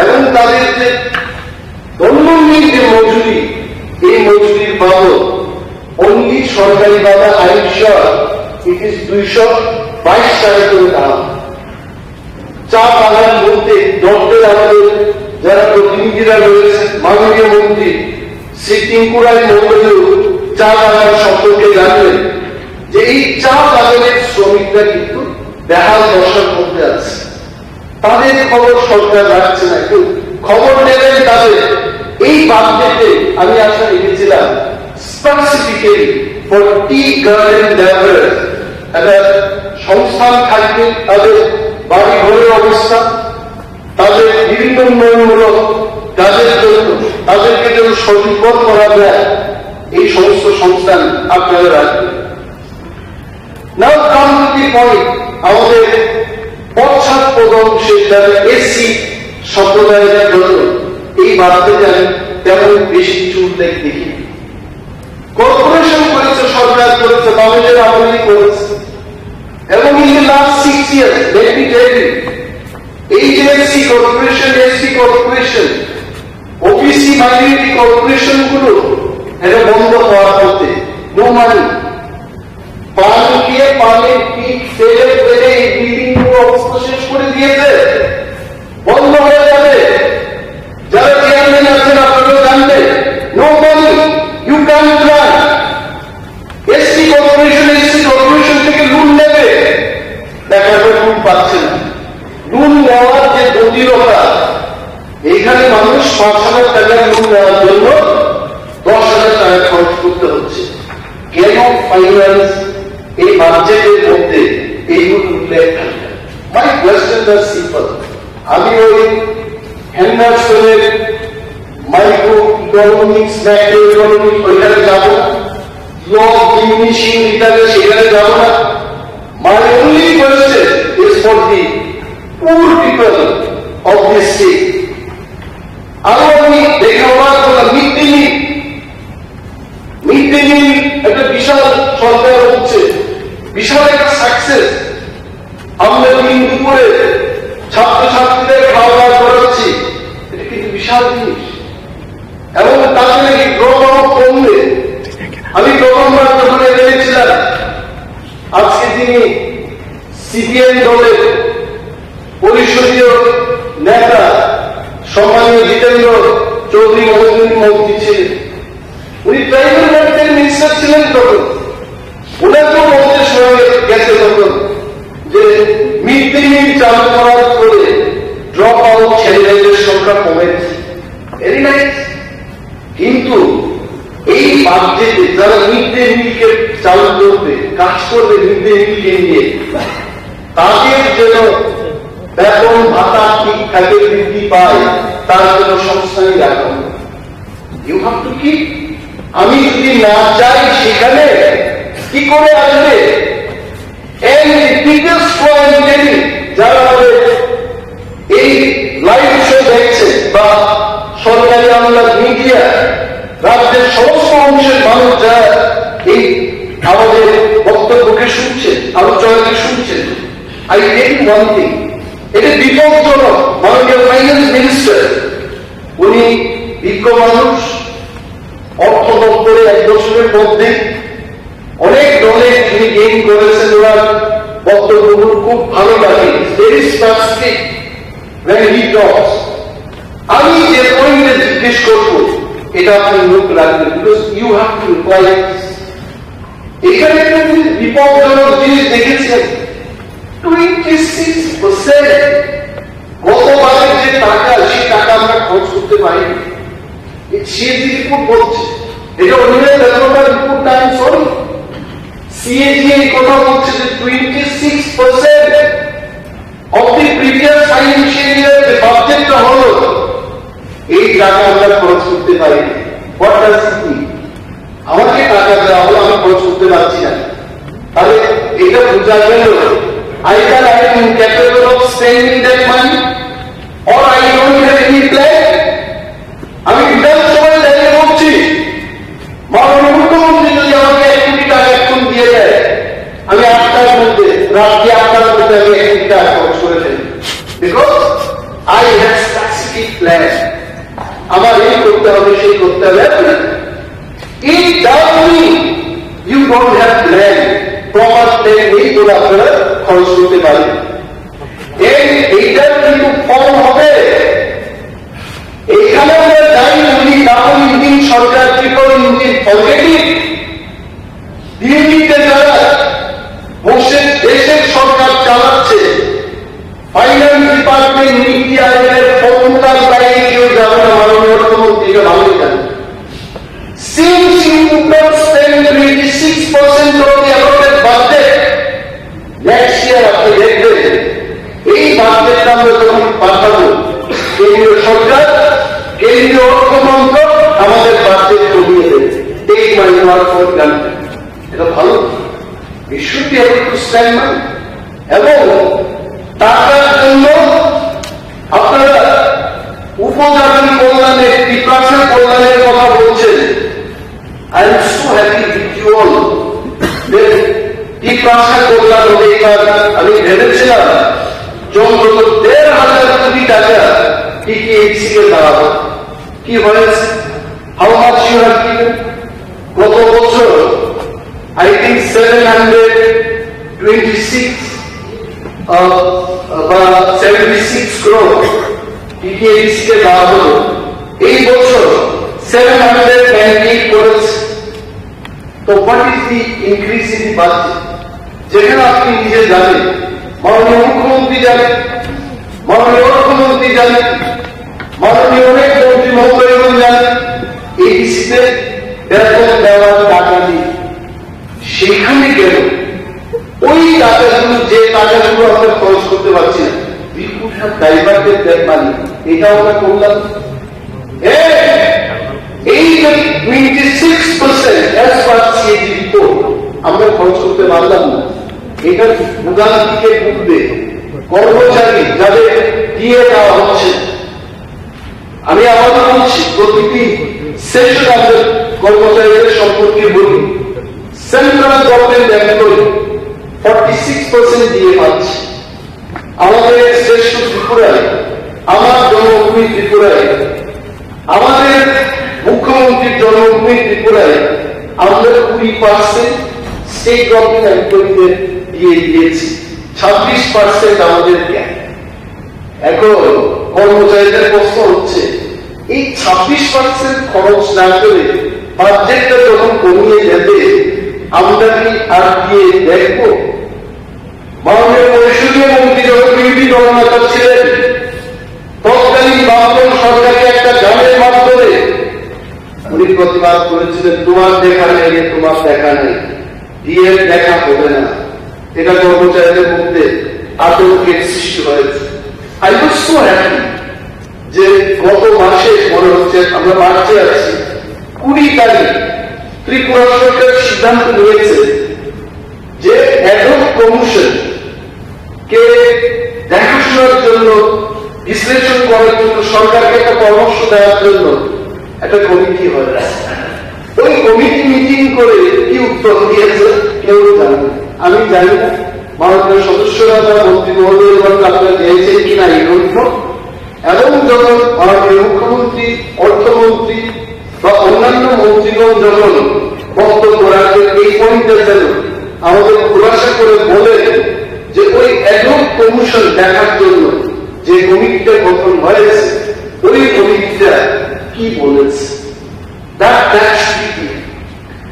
এবং তাদের যে দৈনন্দিন যে মজুরি, এই মজুরির বাবদ only সরকারিভাবে, I am sure, it is দুইশো বাইশ টাকা করে দাম। চা বাগান বলতে ডক্টর, আমাদের যারা প্রতিনিধিরা রয়েছে, মাননীয় মন্ত্রী শ্রী টিঙ্কু রায় মহোদয়ও চা বাগান সম্পর্কে জানবেন যে এই চা বাগানের শ্রমিকরা কিন্তু বেহাল দশার মধ্যে যাচ্ছে। তাদের খবর সরকার রাখছে না, কেউ খবর নেবেন তাদের। এই বাজেটে আমি আশা রেখেছিলাম specifically for tea garden laborers একটা সংস্থান থাকবে, তাদের বাড়ি ঘরের অবস্থা, তাদের বিভিন্ন উন্নয়নমূলক কাজের জন্য তাদেরকে যেন সচেতন করা যায়, এই সমস্ত সংস্থান আপনারা রাখবেন। Now come to the point, আমাদের পশ্চাৎপদ অংশে যারা এসসি সম্প্রদায়ের জন্য এই বাজেটে আমি তেমন বেশি কিছু উল্লেখ দেখি না। কর্পোরেশন করেছে, সরকার করেছে, বামেদের আমলেই করেছে। এবং in the last six years, let me tell you, এই যে SC corporation, ST corporation, OBC minority corporation গুলো এটা বন্ধ হওয়ার পথে, no money। পানি দিয়ে পানির পিক ফেলে ফেলে এই বিল্ডিং গুলো অবস্থা শেষ করে দিয়েছে, বন্ধ হয়ে যাবে। যারা চেয়ারম্যান আছেন আপনারা জানবেন, no money, you can't run। ST corporation, SC corporation থেকে লোন নেবে, দেখা যায় লোন পাচ্ছে না। লোন নেওয়ার যে জটিলতা, এইখানে মানুষ পাঁচ হাজার টাকার লোন নেওয়ার জন্য দশ হাজার টাকা খরচ করতে হচ্ছে। কেন ফাইন্যান্স এই বাজেটের মধ্যে এইগুলো উল্লেখ থাকবে? My questions are simple. আমি ওই হেন্ডারসনের মাইক্রো ইকোনমিক্স, ম্যাক্রো ইকোনমিক্স ওইখানে যাব না, ল অফ ডিমিনিশিং রিটার্নে সেখানে যাব না। My only question is for the poor people of this state. আরো আমি দেখে অবাক হলাম, mid day meal, mid day meal একটা বিশাল সরকার হচ্ছে, বিশাল একটা সাকসেস। আমরা দিন দুপুরে ছাত্রছাত্রীদের খাওয়া দাওয়া করাচ্ছি, এটা কিন্তু বিশাল জিনিস। এবং তাতে নাকি ড্রপ আউট কমবে। আমি প্রথমবার যখন এমএলএ ছিলাম, আজকে যিনি সিপিএম দলের পরিষদীয় নেতা সম্মানীয় জিতেন্দ্র চৌধুরী মহোদয় মন্ত্রী ছিলেন, উনি ট্রাইবাল ওয়েলফেয়ার মিনিস্টার ছিলেন তখন। ওনাকেও বলতে শোনা গেছে তখন যে মিড ডে মিল চালু করার পরে ড্রপ আউট ছেলেমেয়েদের সংখ্যা কমেছে। Very nice. কিন্তু এই বাজেটে যারা মিড ডে মিলকে চালু করবে, কাজ করবে মিড ডে মিলকে নিয়ে, তাদের যেন বেতন ভাতা ঠিকঠাকে বৃদ্ধি পায়, তার জন্য সংস্থান রাখা হবে। You have to keep. আমি যদি না চাই সেখানে কি করে আসবে? And the biggest point, যারা আমাদের এই লাইভ শো দেখছে বা সরকারি আমলা, মিডিয়া, রাজ্যের সমস্ত অংশের মানুষ যারা এই আমাদের বক্তব্যকে শুনছেন, আলোচনাকে শুনছেন, I tell you one thing, এটা বিপজ্জনক। মাননীয় ফাইন্যান্স মিনিস্টার উনি বিজ্ঞ মানুষ, অর্থ দপ্তরে এক বছরের মধ্যে অনেক নলেজ উনি গেইন করেছেন। ওনার বক্তব্যগুলো খুব ভালো লাগে, very specific. When he talks, আমি যে পয়েন্টে জিজ্ঞেস করবো, এটা আপনি মুখ রাখবেন, because you have to reply this. এখানে একটা জিনিস, বিপজ্জনক জিনিস দেখেছেন, টোয়েন্টি সিক্স পার্সেন্ট। গতবারের যে টাকা, সেই টাকা আমরা খরচ করতে পারিনি। এই সিএজি রিপোর্ট বলছে, এটা অন্যান্য ডেভেলপার রিপোর্ট না, আমি সরি। সিএজি এই কথা বলছে যে twenty six percent of the previous financial year যে বাজেটটা হলো, এই টাকা আমরা খরচ করতে পারিনি। What does it mean? আমাকে টাকা দেওয়া হলো, আমি খরচ করতে পারছি না, তাহলে এটা বোঝা গেল either I am incapable of spending that money or I don't have any plan. আমি বিধানসভায় দাঁড়িয়ে বলছি, মাননীয় মুখ্যমন্ত্রী যদি আমাকে এক কোটি টাকা এখন দিয়ে দেয়, আমি আটটার মধ্যে, রাত্রি আটটার মধ্যে আমি এক কোটি টাকা খরচ করে ফেলি, because I have specific plan. আমার এই করতে হবে, সেই করতে হবে। It doesn't mean you don't have plan, proper plan নেই বলে আপনারা খরচ করতে পারেন। এই, এইটার কিন্তু ফল হবে। এখানে আমরা জানি উনি ডাবল ইঞ্জিন সরকার, ট্রিপল ইঞ্জিন অলরেডি দিল্লিতে যারা বসে দেশের সরকার চালাচ্ছে, এটা ভালো। He should be able to spend money. এবং টাকার জন্য আপনারা উপজাতি কল্যাণে, তিপ্রাসা কল্যাণের কথা বলছেন। I am so happy with you all. যে তিপ্রাসা কল্যাণ হবে এবার, আমি ভেবেছিলাম যে অন্তত দেড় হাজার কোটি টাকা টিটিএইচসি কে দেওয়া হবে। কি হয়েছে? How much you have given? গত বছর I think seven hundred twenty six বা seventy six crore টিটিএইচসি কে দেওয়া হলো। এই বছর সেভেন হান্ড্রেড নাইনটি এইট করেছে। তো what is the increase in the budget? যেখানে আপনি নিজে জানেন, মাননীয় মুখ্যমন্ত্রী জানেন, মাননীয় অর্থমন্ত্রী জানেন, মাননীয় অনেক মন্ত্রী মহোদয়গণ জানেন, এডিসিতে বেতন দেওয়ার টাকা নেই। সেখানে গেল ওই টাকাগুলো, যে টাকাগুলো আমরা খরচ করতে পারছি না, we could have diverted that money, এটা আমরা করলাম। হ্যাঁ, এই যে twenty six percent as per CAG report আমরা খরচ করতে পারলাম না, এটা ভোগান্তিকে ভুগবে কর্মচারী, যাদের দিয়ে দেওয়া হচ্ছে। আমি আবারও বলছি, প্রতিটি সেশন আমাদের কর্মচারীদের সম্পর্কে বলি, central government employee forty six percent দিয়ে পাচ্ছে। আমাদের শ্রেষ্ঠ ত্রিপুরায়, আমার জন্মভূমি ত্রিপুরায়, আমাদের মুখ্যমন্ত্রীর জন্মভূমি ত্রিপুরায় আমরা কুড়ি পার্সেন্ট স্টেট গভর্নমেন্ট এমপ্লয়িদের দিয়ে দিয়েছি, ছাব্বিশ পার্সেন্ট আমাদের গ্যাপ। এখন কর্মচারীদের প্রশ্ন হচ্ছে, এই ছাব্বিশ পার্সেন্ট খরচ না করে বাজেটটা যখন কমিয়ে দেবে, আমরা কি আর দিয়ে দেখবো? মাননীয় পরিষদীয় মন্ত্রী যখন বিরোধী দলনেতা ছিলেন, তৎকালীন বামফ্রন্ট সরকারকে একটা গানের মাধ্যমে উনি প্রতিবাদ করেছিলেন, "তোমার দেখা নেই রে, তোমার দেখা নেই, দিয়ে দেখা হবে না।" এটা কর্মচারীদের মধ্যে আতঙ্কের সৃষ্টি হয়েছে। I was so happy যে গত মাসে, মনে হচ্ছে আমরা মার্চে আছি, কুড়ি তারিখ ত্রিপুরা সরকার সিদ্ধান্ত নিয়েছে যে অ্যাডহক কমিশন কে দেখাশোনার জন্য, বিশ্লেষণ করার জন্য, সরকারকে একটা পরামর্শ দেওয়ার জন্য একটা কমিটি হয়। ওই কমিটি মিটিং করে কি উত্তর দিয়েছে কেউ জানে না। আমি জানি না, মাননীয় সদস্যরা বা মন্ত্রী মহোদয় আপনারা জেনেছেন কিনা, এই তথ্য এবং যখন মাননীয় মুখ্যমন্ত্রী, অর্থমন্ত্রী বা অন্যান্য মন্ত্রীগণ যখন বক্তব্য রাখেন, এই পয়েন্টটা যেন আমাদের খুলাসা করে বলেন যে ওই অ্যাডহক কমিশন দেখার জন্য যে কমিটিটা গঠন হয়েছে, ওই কমিটিটা কি বলেছে। That, that should be clear.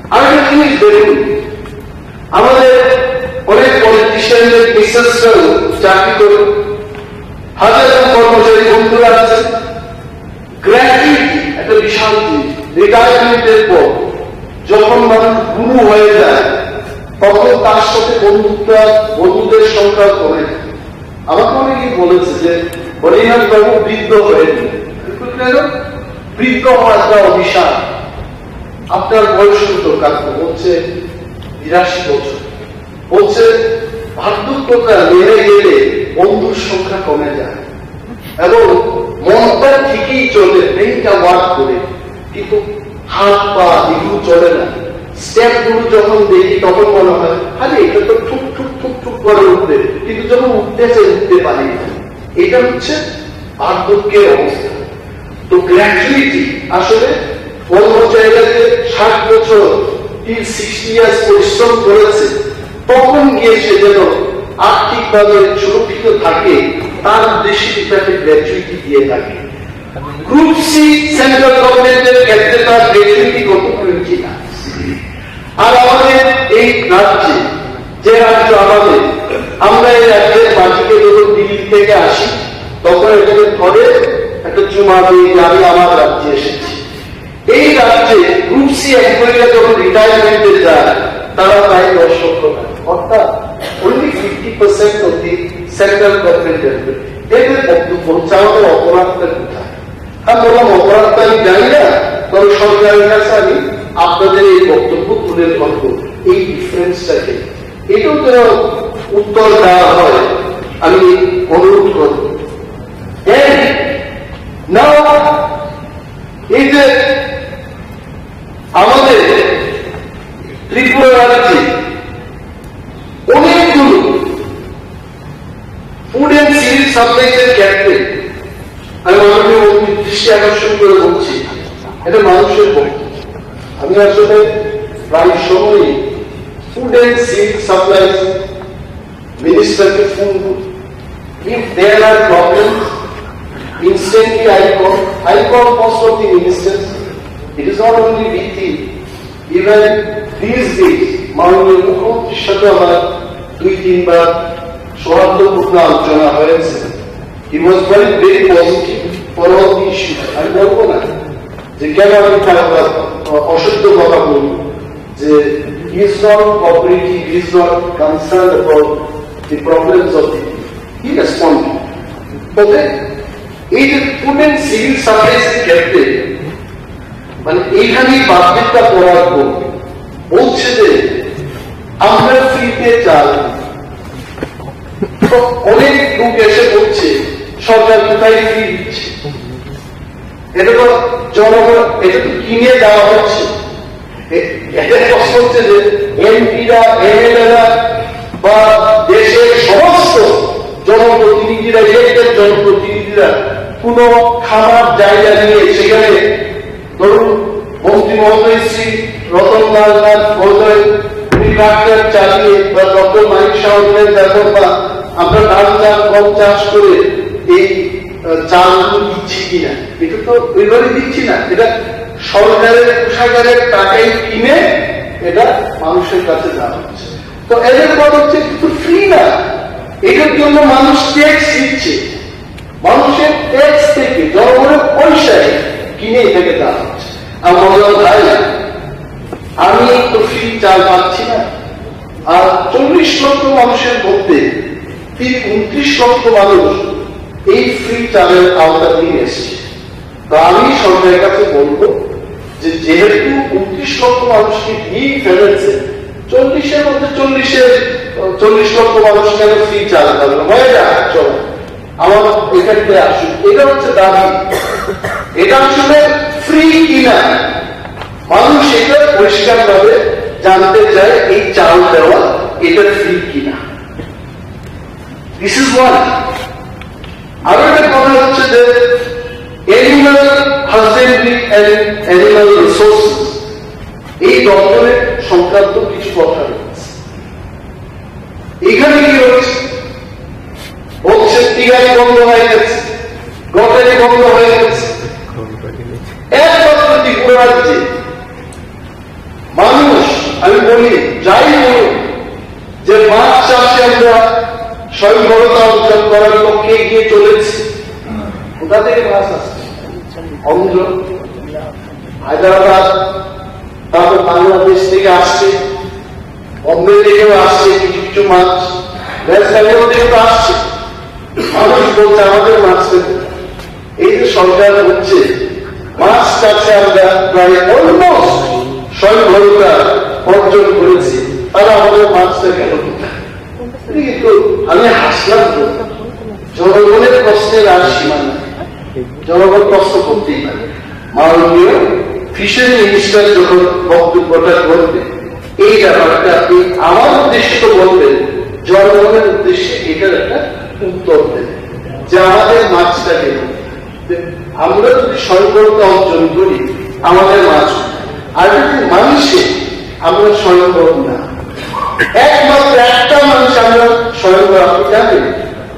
আরেকটা জিনিস দেখুন, আমাদের অনেক পলিটিশিয়ানদের মিসেসরাও চাকরি করে, হাজার হাজার কর্মচারী বন্ধুরা আছে, গ্র্যাচুইটি একটা বিশাল জিনিস। রিটায়ারমেন্টের পর যখন মানুষ বুড়ো হয়ে যায়, তখন তার সাথে বন্ধুত্ব, বন্ধুদের সংখ্যা কমে যায়। আমাকে অনেকেই বলেছে যে, "হরিনাথ বাবু বৃদ্ধ হয়ে গেলেন।" আমি বলি, "কেন?" "বৃদ্ধ হওয়া একটা অভিশাপ। আপনার বয়স কত?" কাকু বলছে, "বিরাশি বছর।" বলছে, "বার্ধক্যটা নেমে গেলে বন্ধুর সংখ্যা কমে যায় এবং মনটা ঠিকই চলে, ব্রেনটা ওয়ার্ক করে, কিন্তু হাত পা এগুলো চলে না। স্টেপগুলো যখন দেখি তখন মনে হয়, আরে এটা তো ঠুক ঠুক ঠুক ঠুক করে উঠবে, কিন্তু যখন উঠতে চাই উঠতে পারি না।" এটা হচ্ছে বার্ধক্যের অবস্থা। তো গ্র্যাচুইটি আসলে কর্মচারীরা যে ষাট বছর, till সিক্সটি ইয়ার্স পরিশ্রম করেছে, তখন গিয়ে সে যেন আর্থিকভাবে সুরক্ষিত থাকে, তার উদ্দেশ্যে কিন্তু একটা গ্র্যাচুইটি দিয়ে থাকে। গ্রুপ সি সেন্ট্রাল গভর্নমেন্টের ক্ষেত্রে তার গ্র্যাচুইটি কত? টোয়েন্টি লাখ। আর আমাদের এই রাজ্যে, যে রাজ্য আমাদের, আমরা এই রাজ্যের মাটিকে যখন দিল্লি থেকে আসি, তখন এটাকে ধরে একটা চুমা দিয়ে যে আমি আমার রাজ্যে এসেছি। এই রাজ্যে গ্রুপ সি এমপ্লয়িরা যখন রিটায়ারমেন্টে যায়, তারা প্রায় দশ লক্ষ টাকা, অর্থাৎ only fifty percent of the central government employee। এদের বক্তব্য হচ্ছে, আমাদের অপরাধটা কোথায়? আমি বললাম, "অপরাধটা আমি জানি না, তবে সরকারের কাছে আমি আপনাদের এই বক্তব্য তুলে ধরবো, এই ডিফারেন্সটাকে, এটাও যেন উত্তর দেওয়া হয়, আমি অনুরোধ করব। দেন নাও এই যে আমাদের ত্রিপুরা রাজ্যে অনেকগুলো ফুড অ্যান্ড সিভিল সাপ্লাইজ এর ক্ষেত্রে আমি মাননীয় মন্ত্রীর দৃষ্টি আকর্ষণ করে বলছি, এটা মানুষের বক্তব্য। আমি আসলে প্রায় সময়ই ফুড অ্যান্ড সিভিল সাপ্লাইজ মিনিস্টারকে ফোন করি। If there are problems, instantly I call. I call most of the ministers. It is not only with him. Even these days, মাননীয় মুখ্যমন্ত্রীর সাথে আমার দুই তিনবার সৌহার্দ্যপূর্ণ আলোচনা হয়েছে। He was very, very positive for all the issues. আমি বলবো না যে কেন আমি তার, আহ, অসত্য কথা বলবো, যে he is not cooperative, he is not concerned about the problems of the people. He responded. তবে এই যে ফুড অ্যান্ড সিভিল সাপ্লাইজ এর ক্ষেত্রে, মানে, এইখানেই বাজেটটা পড়ার পর বলছে যে আমরা ফ্রিতে চাল দিই। তো অনেক লোক এসে বলছে, "সরকার কোথায় ফ্রি দিচ্ছে? এটা তো জনগণ, এটা তো কিনে দেওয়া হচ্ছে।" এ-, এদের প্রশ্ন হচ্ছে যে এমপিরা, এমএলএরা বা দেশের সমস্ত জনপ্রতিনিধিরা, ইলেক্টেড জনপ্রতিনিধিরা কোনো খামার জায়গা নিয়ে সেখানে, ধরুন, মন্ত্রী মহোদয় শ্রী রতনলাল নাথ মহোদয়, উনি ট্রাক্টর চালিয়ে বা ডক্টর মানিক সাহা উনি দেখো বা আমরা ধান চাষ, গম চাষ করে এই, আহ, চালগুলো দিচ্ছি কিনা, এটা তো ওইভাবে দিচ্ছি না, এটা সরকারের কোষাগারের টাকায় কিনে এটা মানুষের কাছে দেওয়া হচ্ছে। তো এদের কথা হচ্ছে, এটা তো ফ্রি না, এটার জন্য মানুষ ট্যাক্স দিচ্ছে, মানুষের ট্যাক্স থেকে, জনগণের পয়সায় কিনে এটাকে দেওয়া হচ্ছে। আর বললাম, "ভাই, আমি তো ফ্রি চাল পাচ্ছি না।" আর চল্লিশ লক্ষ মানুষের মধ্যে তিন, ঊনত্রিশ লক্ষ মানুষ এই ফ্রি চালের আওতাধীন এসছে। তো আমি সরকারের কাছে বলবো যে যেহেতু ঊনত্রিশ লক্ষ মানুষকে দিয়েই ফেলেছে, চল্লিশের মধ্যে চল্লিশের, চল্লিশ লক্ষ মানুষ কেন ফ্রি চাল পাবে? হয়ে যাক, চলো, আমার এখান থেকে আসুক। এটা হচ্ছে দাবি। এটা আসলে ফ্রি কিনা, মানুষ এটা পরিষ্কারভাবে জানতে চায়, এই চাল দেওয়া এটা ফ্রি কিনা। This is one. আরো একটা কথা হচ্ছে যে animal husbandry and animal resources, এই দপ্তরের সংক্রান্ত কিছু কথা রয়েছে। এখানে কি হচ্ছে? বলছে পিগারি বন্ধ হয়ে গেছে, গটারি বন্ধ হয়ে গেছে। একমাত্র ত্রিপুরা রাজ্যে মানুষ, আমি বলি, যাই বলুন, যে মাছ চাষে আমরা স্বয়ংভরতা অর্জন করার লক্ষ্যে এগিয়ে চলেছি। কোথা থেকে মাছ আসছে? অন্ধ্র, হায়দ্রাবাদ, তারপর বাংলাদেশ থেকে আসছে, বম্বে থেকেও আসছে কিছু কিছু মাছ, ওয়েস্ট বেঙ্গল থেকেও তো আসছে। মানুষ বলছে, "আমাদের মাছ দেবে।" এই যে সরকার হচ্ছে, মাছ চাষে আমরা প্রায় অলমোস্ট স্বয়ংভরতা অর্জন করেছি, তারা আমাদের মাছটা কেন দিতে? কিন্তু আমি হাসলাম তো। জনগণের প্রশ্নের আর সীমা নাই, জনগণ প্রশ্ন করতেই পারে। মাননীয় ফিশারি মিনিস্টার যখন বক্তব্যটা করবে, এই ব্যাপারটা আপনি আমার উদ্দেশ্যে তো বলবেন, জনগণের উদ্দেশ্যে এটার একটা উত্তর দেন যে আমাদের মাছটা কেন। আমরা যদি স্বয়ংভরতা অর্জন করি, আমাদের মাছ, আর যদি মানুষে আমরা স্বয়ংভর না, একমাত্র একটা মানুষ আমরা স্বয়ংভর, আপনি জানেন,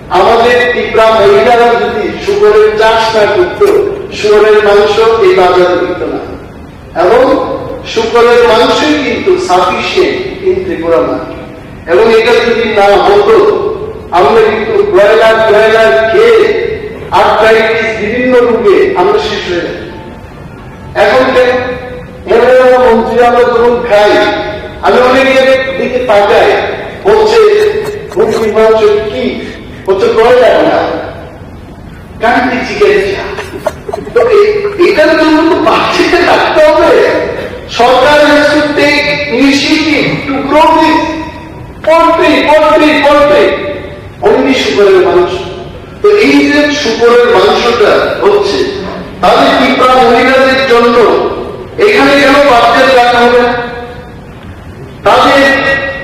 আমাদের ত্রিপুরা মহিলারা যদি শুকরের চাষ না করতো, শুকরের মাংস এই বাজারে বিকতো না। এবং শুকরের মাংসই কিন্তু সাফিসিয়েন্ট ইন ত্রিপুরা মার্কেট। এবং এটা যদি না হতো, আমরা কিন্তু ব্রয়লার ব্রয়লার খেয়ে আর্থ্রাইটিস, বিভিন্ন রোগে আমরা শেষ হয়ে যাই। এখন কেন? এমএলএ মন্ত্রী আমরা যখন খাই, আমি অনেকের দিকে তাকাই, বলছে, "মুরগির মাংস কি?" বলছে, "ব্রয়লার না।" কান্তি জিজ্ঞাসা। তো এ-, এটার জন্য তো বাঁচিয়ে রাখতে হবে। সরকার has to take initiative to grow this poultry, poultry, poultry. Only শুকরের মাংস। তো এই যে শুকরের মাংসটা হচ্ছে, তাহলে ত্রিপুরা মহিলাদের জন্য এখানে কেন বাচ্চার রাখা হবে? তাদের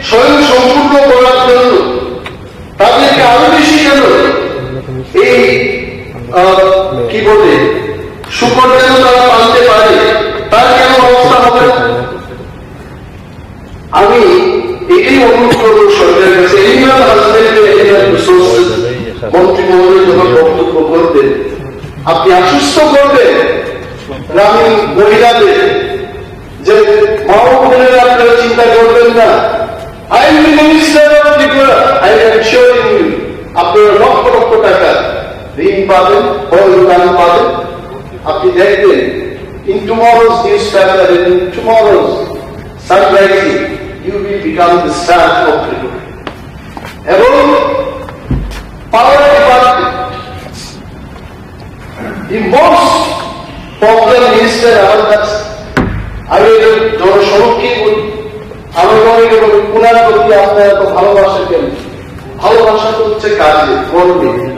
স্বয়ং সম্পূর্ণ করার জন্য তাদেরকে আরো বেশি কেন এই, আহ, কি বলে, শুকর যেন তারা পালতে পারে, তার কেন ব্যবস্থা হবে না? আমি এটাই অনুরোধ করবো সরকারের কাছে, এনিম্যাল হাজবেন্ডারি, এনিম্যাল রিসোর্সেস মন্ত্রী মহোদয় যখন বক্তব্য করবেন, আপনি আশ্বস্ত করবেন গ্রামীণ মহিলাদের যে মা ও বোনেরা আপনারা চিন্তা করবেন না, I am the minister of Tripura, I am assuring you, আপনারা লক্ষ লক্ষ টাকা ঋণ পাবেন, অনুদান পাবেন। আপনি দেখবেন, in tomorrow's newspaper, in tomorrow's sunrise, you will become the star of Tripura. এবং পাওয়ার department, the most popular minister আমার কাছে, আমি একজন জনসমক্ষে বলি, আমি মনে করি ওনার প্রতি আপনার এত ভালোবাসা কেন? ভালোবাসা তো হচ্ছে কাজে, কর্মে,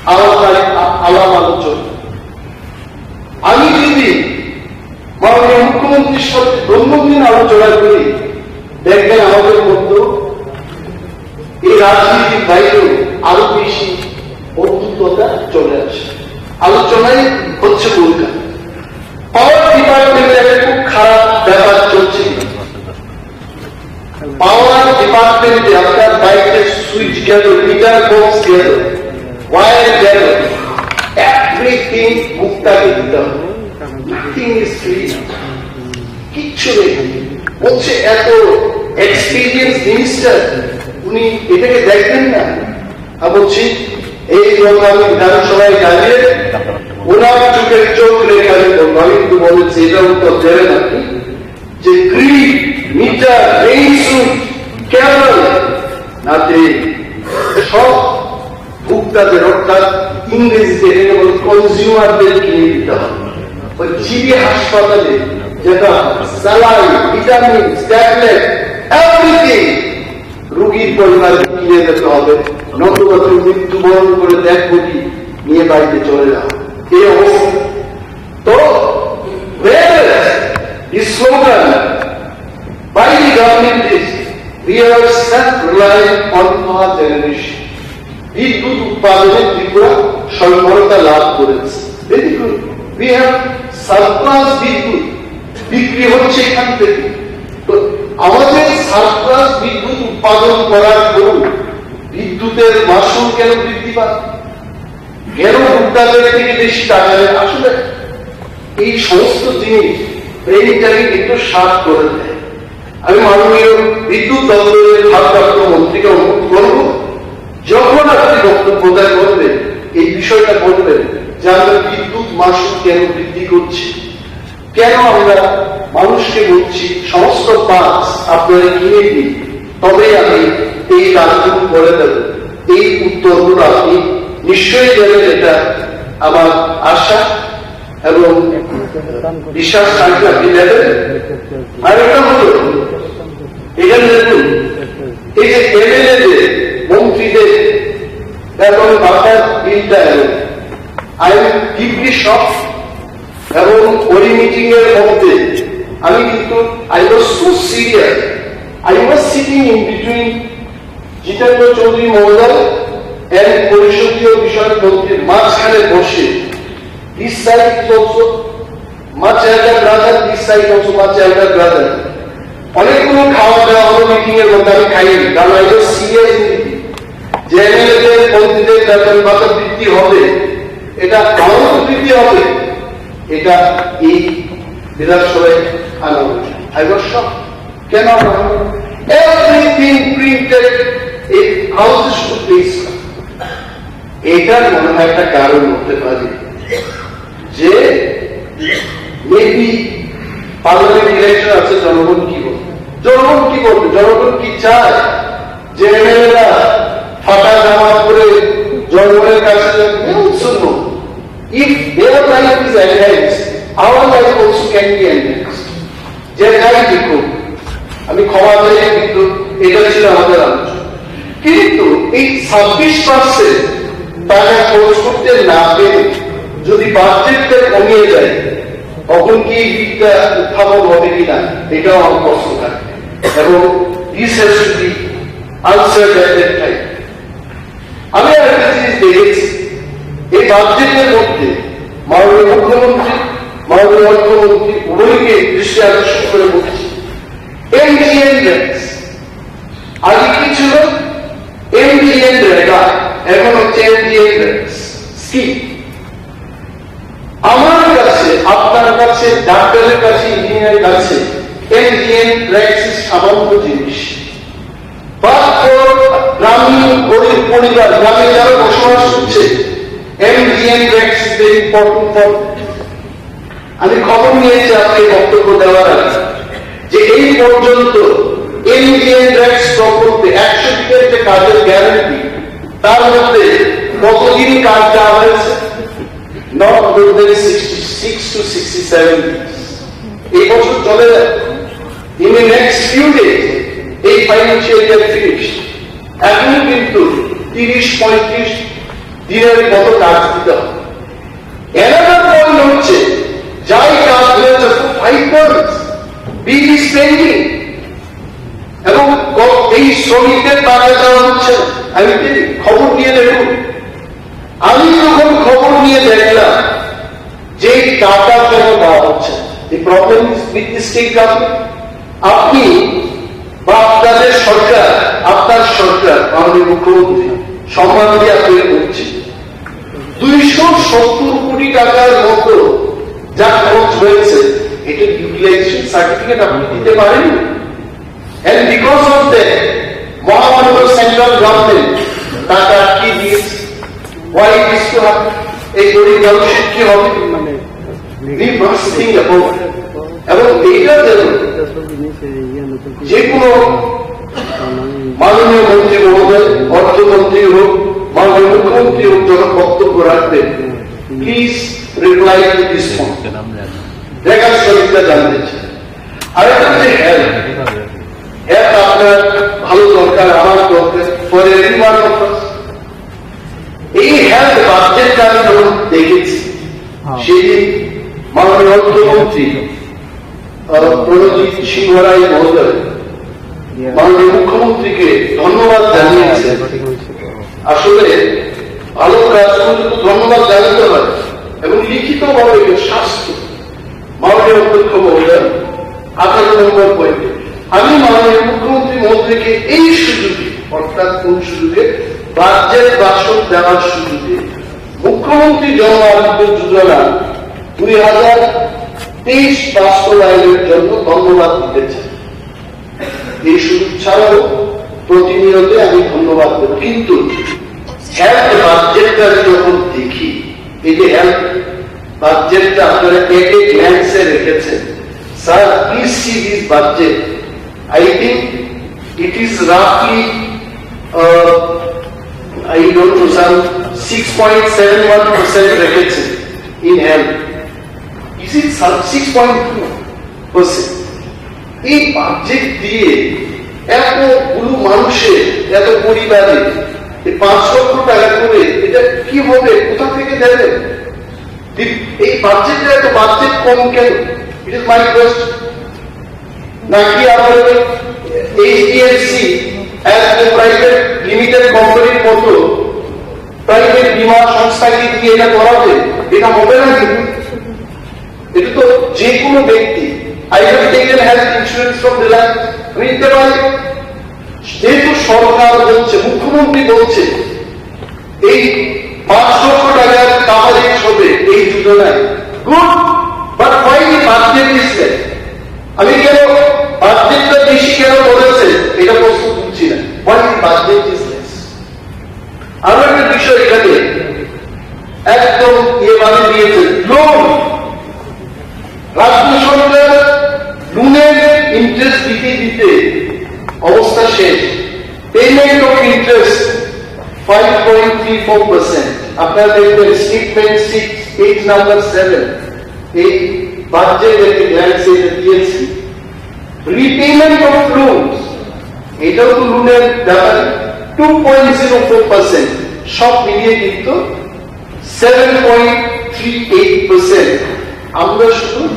আলাপ আ-, আলাপ আলোচনা। আমি যদি মাননীয় মুখ্যমন্ত্রীর সাথে দৈনন্দিন আলোচনা করি, দেখবেন আমাদের মধ্যে এই রাজনীতির বাইরেও আরো বেশি বন্ধুত্বতা চলে আসে। আলোচনাই হচ্ছে মূল কাজ। পাওয়ার ডিপার্টমেন্টে একটা খুব খারাপ ব্যাপার চলছে। পাওয়ার ডিপার্টমেন্টে আপনার বাড়িতে সুইচ গেল, মিটার বক্স গেল, ওয়্যার গেল, এভরিথিং ভোক্তাকে দিতে হবে। Nothing is free। কিচ্ছু নেই। বলছে এত এক্সপিরিয়েন্স মিনিস্টার, উনি এটাকে দেখবেন না? আমি বলছি, এই কথা আমি বিধানসভায় জানিয়ে ওনার চোখের চোখ রেখে আমি বলবো, আমি কিন্তু বলেছি, এটা উত্তর দেবেন আপনি, যে গ্রিড, মিটার, রেইন সুইচ, কেবল, নাথিং, সব ভোক্তাদের, অর্থাৎ ইংরেজিতে এটাকে বলে কনজিউমারদের কিনে দিতে হবে। ওই জিবি হাসপাতালে যেটা স্যালাইন, ভিটামিন, ট্যাবলেট, এভরিথিং রুগীর পরিবার কিনে দিতে হবে, নতুবা তুমি মৃত্যুবরণ করে দেড় কোটি নিয়ে বাড়িতে চলে যাও। এই অবস্থা। তো, where the slogan by the government is, "We are self-reliant on power generation." বিদ্যুৎ উৎপাদনে ত্রিপুরা স্বয়ংবরতা লাভ করেছে। Very good. We have surplus বিদ্যুৎ, বিক্রি হচ্ছে এখান থেকে। তো আমাদের সারপ্লাস বিদ্যুৎ উৎপাদন করার দরুন বিদ্যুতের মাশুল কেন বৃদ্ধি পায়? কেন ভোক্তাদের থেকে বেশি টাকা নেয়? আসলে এই সমস্ত জিনিস ব্রেইনটাকে কিন্তু শার্প করে দেয়। আমি মাননীয় বিদ্যুৎ দপ্তরের ভারপ্রাপ্ত মন্ত্রীকে অনুরোধ করব, যখন আপনি বক্তব্যটা করবেন, এই বিষয়টা বলবেন যে আমরা বিদ্যুৎ মাশুল কেন বৃদ্ধি করছি, কেন আমরা মানুষকে বলছি সমস্ত পাস আপনারা কিনে দিন, তবেই আমি এই কাজগুলো করে দেব। এই উত্তরগুলো আপনি নিশ্চয়ই দেবেন, এটা আমার আশা এবং বিশ্বাস থাকবে আপনি দেবেন। আর এটা হলো, এখানে দেখুন, এই যে এমএলএ যে মন্ত্রীদের বেতন বাড়ার বিলটা এলো, I am deeply shocked। এবং ওই মিটিং এর মধ্যে আমি কিন্তু, I was so serious, I was sitting in between Jitendra চৌধুরী মহোদয় and পরিষদীয় বিষয়ক মন্ত্রীর মাঝখানে বসে। This side is also much elder brother, this side also much elder brother। অনেকগুলো খাওয়া দাওয়া হলো মিটিং এর মধ্যে, আমি খাইনি, কারণ I was serious in it। যে এমএলএ দের মন্ত্রীদের বেতন ভাতা বৃদ্ধি হবে, এটা আমার তো বৃদ্ধি হবে, এটা এই বিধানসভায় আনা উচিত। I was shocked। কেন আনা হলো? Everything printed, it, how this should be। এটার মনে হয় একটা কারণ হতে পারে যে মেবি পার্লামেন্ট ইলেকশন আছে, জনগণ কি বলবে, জনগণ কি বলবে, জনগণ কি চায় যে এমএলএরা ফাটা জামা পরে জনগণের কাছে যাবে? They also know, if their life is enhanced, our life also can be enhanced। এটাই বিক্ষোভ। আমি ক্ষমা চাই, কিন্তু এটা ছিল আমাদের আলোচনা। কিন্তু এই ছাব্বিশ পার্সেন্ট টাকা খরচ করতে না পেরে যদি বাজেটটা কমিয়ে যায়, তখন কি এই বিলটা উত্থাপন হবে কিনা, এটাও আমার প্রশ্ন থাকে। এবং this has to be answered at that time. আমি আরেকটা জিনিস দেখেছি, এই বাজেটের মধ্যে মাননীয় মুখ্যমন্ত্রী, মাননীয় অর্থমন্ত্রী উভয়কে দৃষ্টি আকর্ষণ করে বলছি, এমজিএনরেগা। আগে কি ছিল? এমজিএনরেগা, এখন হচ্ছে এমজিএনরেগা স্কিম। আমার কাছে, আপনার কাছে, ডাক্তারের কাছে, ইঞ্জিনিয়ারের কাছে এমজিএনরেগা সামান্য জিনিস। But for গ্রামীণ গরিব পরিবার, গ্রামে যারা বসবাস করছে, MGNREGA is very important for them. আমি খবর নিয়েছি আজকে বক্তব্য দেওয়ার আগে যে এই পর্যন্ত এমজিএনরেগা প্রকল্পে একশো দিনের যে কাজের গ্যারান্টি, তার মধ্যে কতদিন কাজ দেওয়া হয়েছে? Not more than sixty-six to sixty-seven days. এই বছর চলে যাবে। In the next few days, এই ফাইন্যান্সিয়াল ইয়ার ফিনিশ। এখন কিন্তু তিরিশ পঁয়ত্রিশ দিনের মতো কাজ দিতে হবে। Another point হচ্ছে, যাই কাজ হয়েছে, five months bill is pending. এবং গ- এই শ্রমিকদের টাকা দেওয়া হচ্ছে না। আমি কি খবর নিয়ে দেখুন, আমি যখন খবর নিয়ে দেখলাম যে এই টাকা কেন দেওয়া হচ্ছে না, the problem is with the state government. আপনি বা আপনাদের সরকার, আপনার সরকার, মাননীয় মুখ্যমন্ত্রী, সম্মান দিয়ে আপনাকে বলছি, দুইশো সত্তর কোটি টাকার মতো যা খরচ হয়েছে, এটা ইউটিলাইজেশন সার্টিফিকেট আপনি দিতে পারেননি। And because of that, মহামান্য সেন্ট্রাল গভর্নমেন্ট টাকা আটকে দিয়েছে। Why this to happen? এই গরিব মানুষের কি হবে? We must think about it. এবং এইটা যেন যে কোনো মাননীয় মন্ত্রী মহোদয়, অর্থমন্ত্রী হোক, মাননীয় মুখ্যমন্ত্রী হোক, যখন বক্তব্য রাখবেন, please reply to this point. বেকার শ্রমিকরা জানতে চায়। আরেকটা হচ্ছে হেলথ। হেলথ আপনার ভালো দরকার, আমার দরকার, for every one of us. এই হেলথ বাজেটটা আমি যখন দেখেছি, হ্যাঁ। সেদিন মাননীয় অর্থমন্ত্রী, আহ, প্রণজিৎ সিংহ রায় মহোদয় মাননীয় মুখ্যমন্ত্রীকে ধন্যবাদ জানিয়েছেন। আসলে ভালো কাজ করলে তো ধন্যবাদ জানাতে হয় এবং লিখিতভাবে এটা শাস্তি। মাননীয় অধ্যক্ষ মহোদয়, আঠারো নম্বর পয়েন্টে আমি মাননীয় মুখ্যমন্ত্রী মহোদয়কে এই সুযোগে, অর্থাৎ কোন সুযোগে? বাজেট ভাষণ দেওয়ার সুযোগে মুখ্যমন্ত্রী জন আরোগ্য যোজনা দুই হাজার তেইশ বাস্তবায়নের জন্য ধন্যবাদ দিতে চাই। এই সুযোগ ছাড়াও প্রতিনিয়ত আমি ধন্যবাদ দেব, কিন্তু হেলথ বাজেটটা আমি যখন দেখি, এই যে হেলথ বাজেটটা আপনারা এক এক গ্ল্যান্সে রেখেছেন, sir, please see this budget. I think it is roughly, uh, I don't know, some six point seven one percent রেখেছেন in health. Is it sir, six point two percent? এই বাজেট দিয়ে এতগুলো মানুষের, এত পরিবারে এই পাঁচ লক্ষ টাকা করে এটা কি হবে, কোথা থেকে দেবেন? দি- এই বাজেটটা এত বাজেট কম কেন? It is my question. নাকি আমাদের HDFC as a private limited কোম্পানির মতো প্রাইভেট বীমা সংস্থাকে দিয়ে এটা করাবে? এটা হবে না কিন্তু। এটা তো যে কোনো ব্যক্তি, I have taken health insurance from Reliance, আমি নিতে পারি। যেহেতু সরকার বলছে, মুখ্যমন্ত্রী বলছে, এই পাঁচ লক্ষ টাকার কাভারেজ হবে এই যোজনায়, good, but why the budget is less? আমি কেন বাজেটটা বেশি কেন করেছে, এটা প্রশ্ন তুলছি না। Why the budget is less? আরো একটা বিষয় এখানে একদম ইয়ে বানিয়ে দিয়েছে, লোন। রাজ্য সরকার লোনের ইন্টারেস্ট দিতে দিতে অবস্থা শেষ। Payment of interest five point three four percent। আপনারা দেখবেন statement six, page number seven, এই বাজেট একটা গ্ল্যান্স এটা দিয়েছি। Repayment of loans, এটাও তো লোনের ব্যাপারে। Two point zero four percent, সব মিলিয়ে কিন্তু seven point three eight percent. আমরা শুধু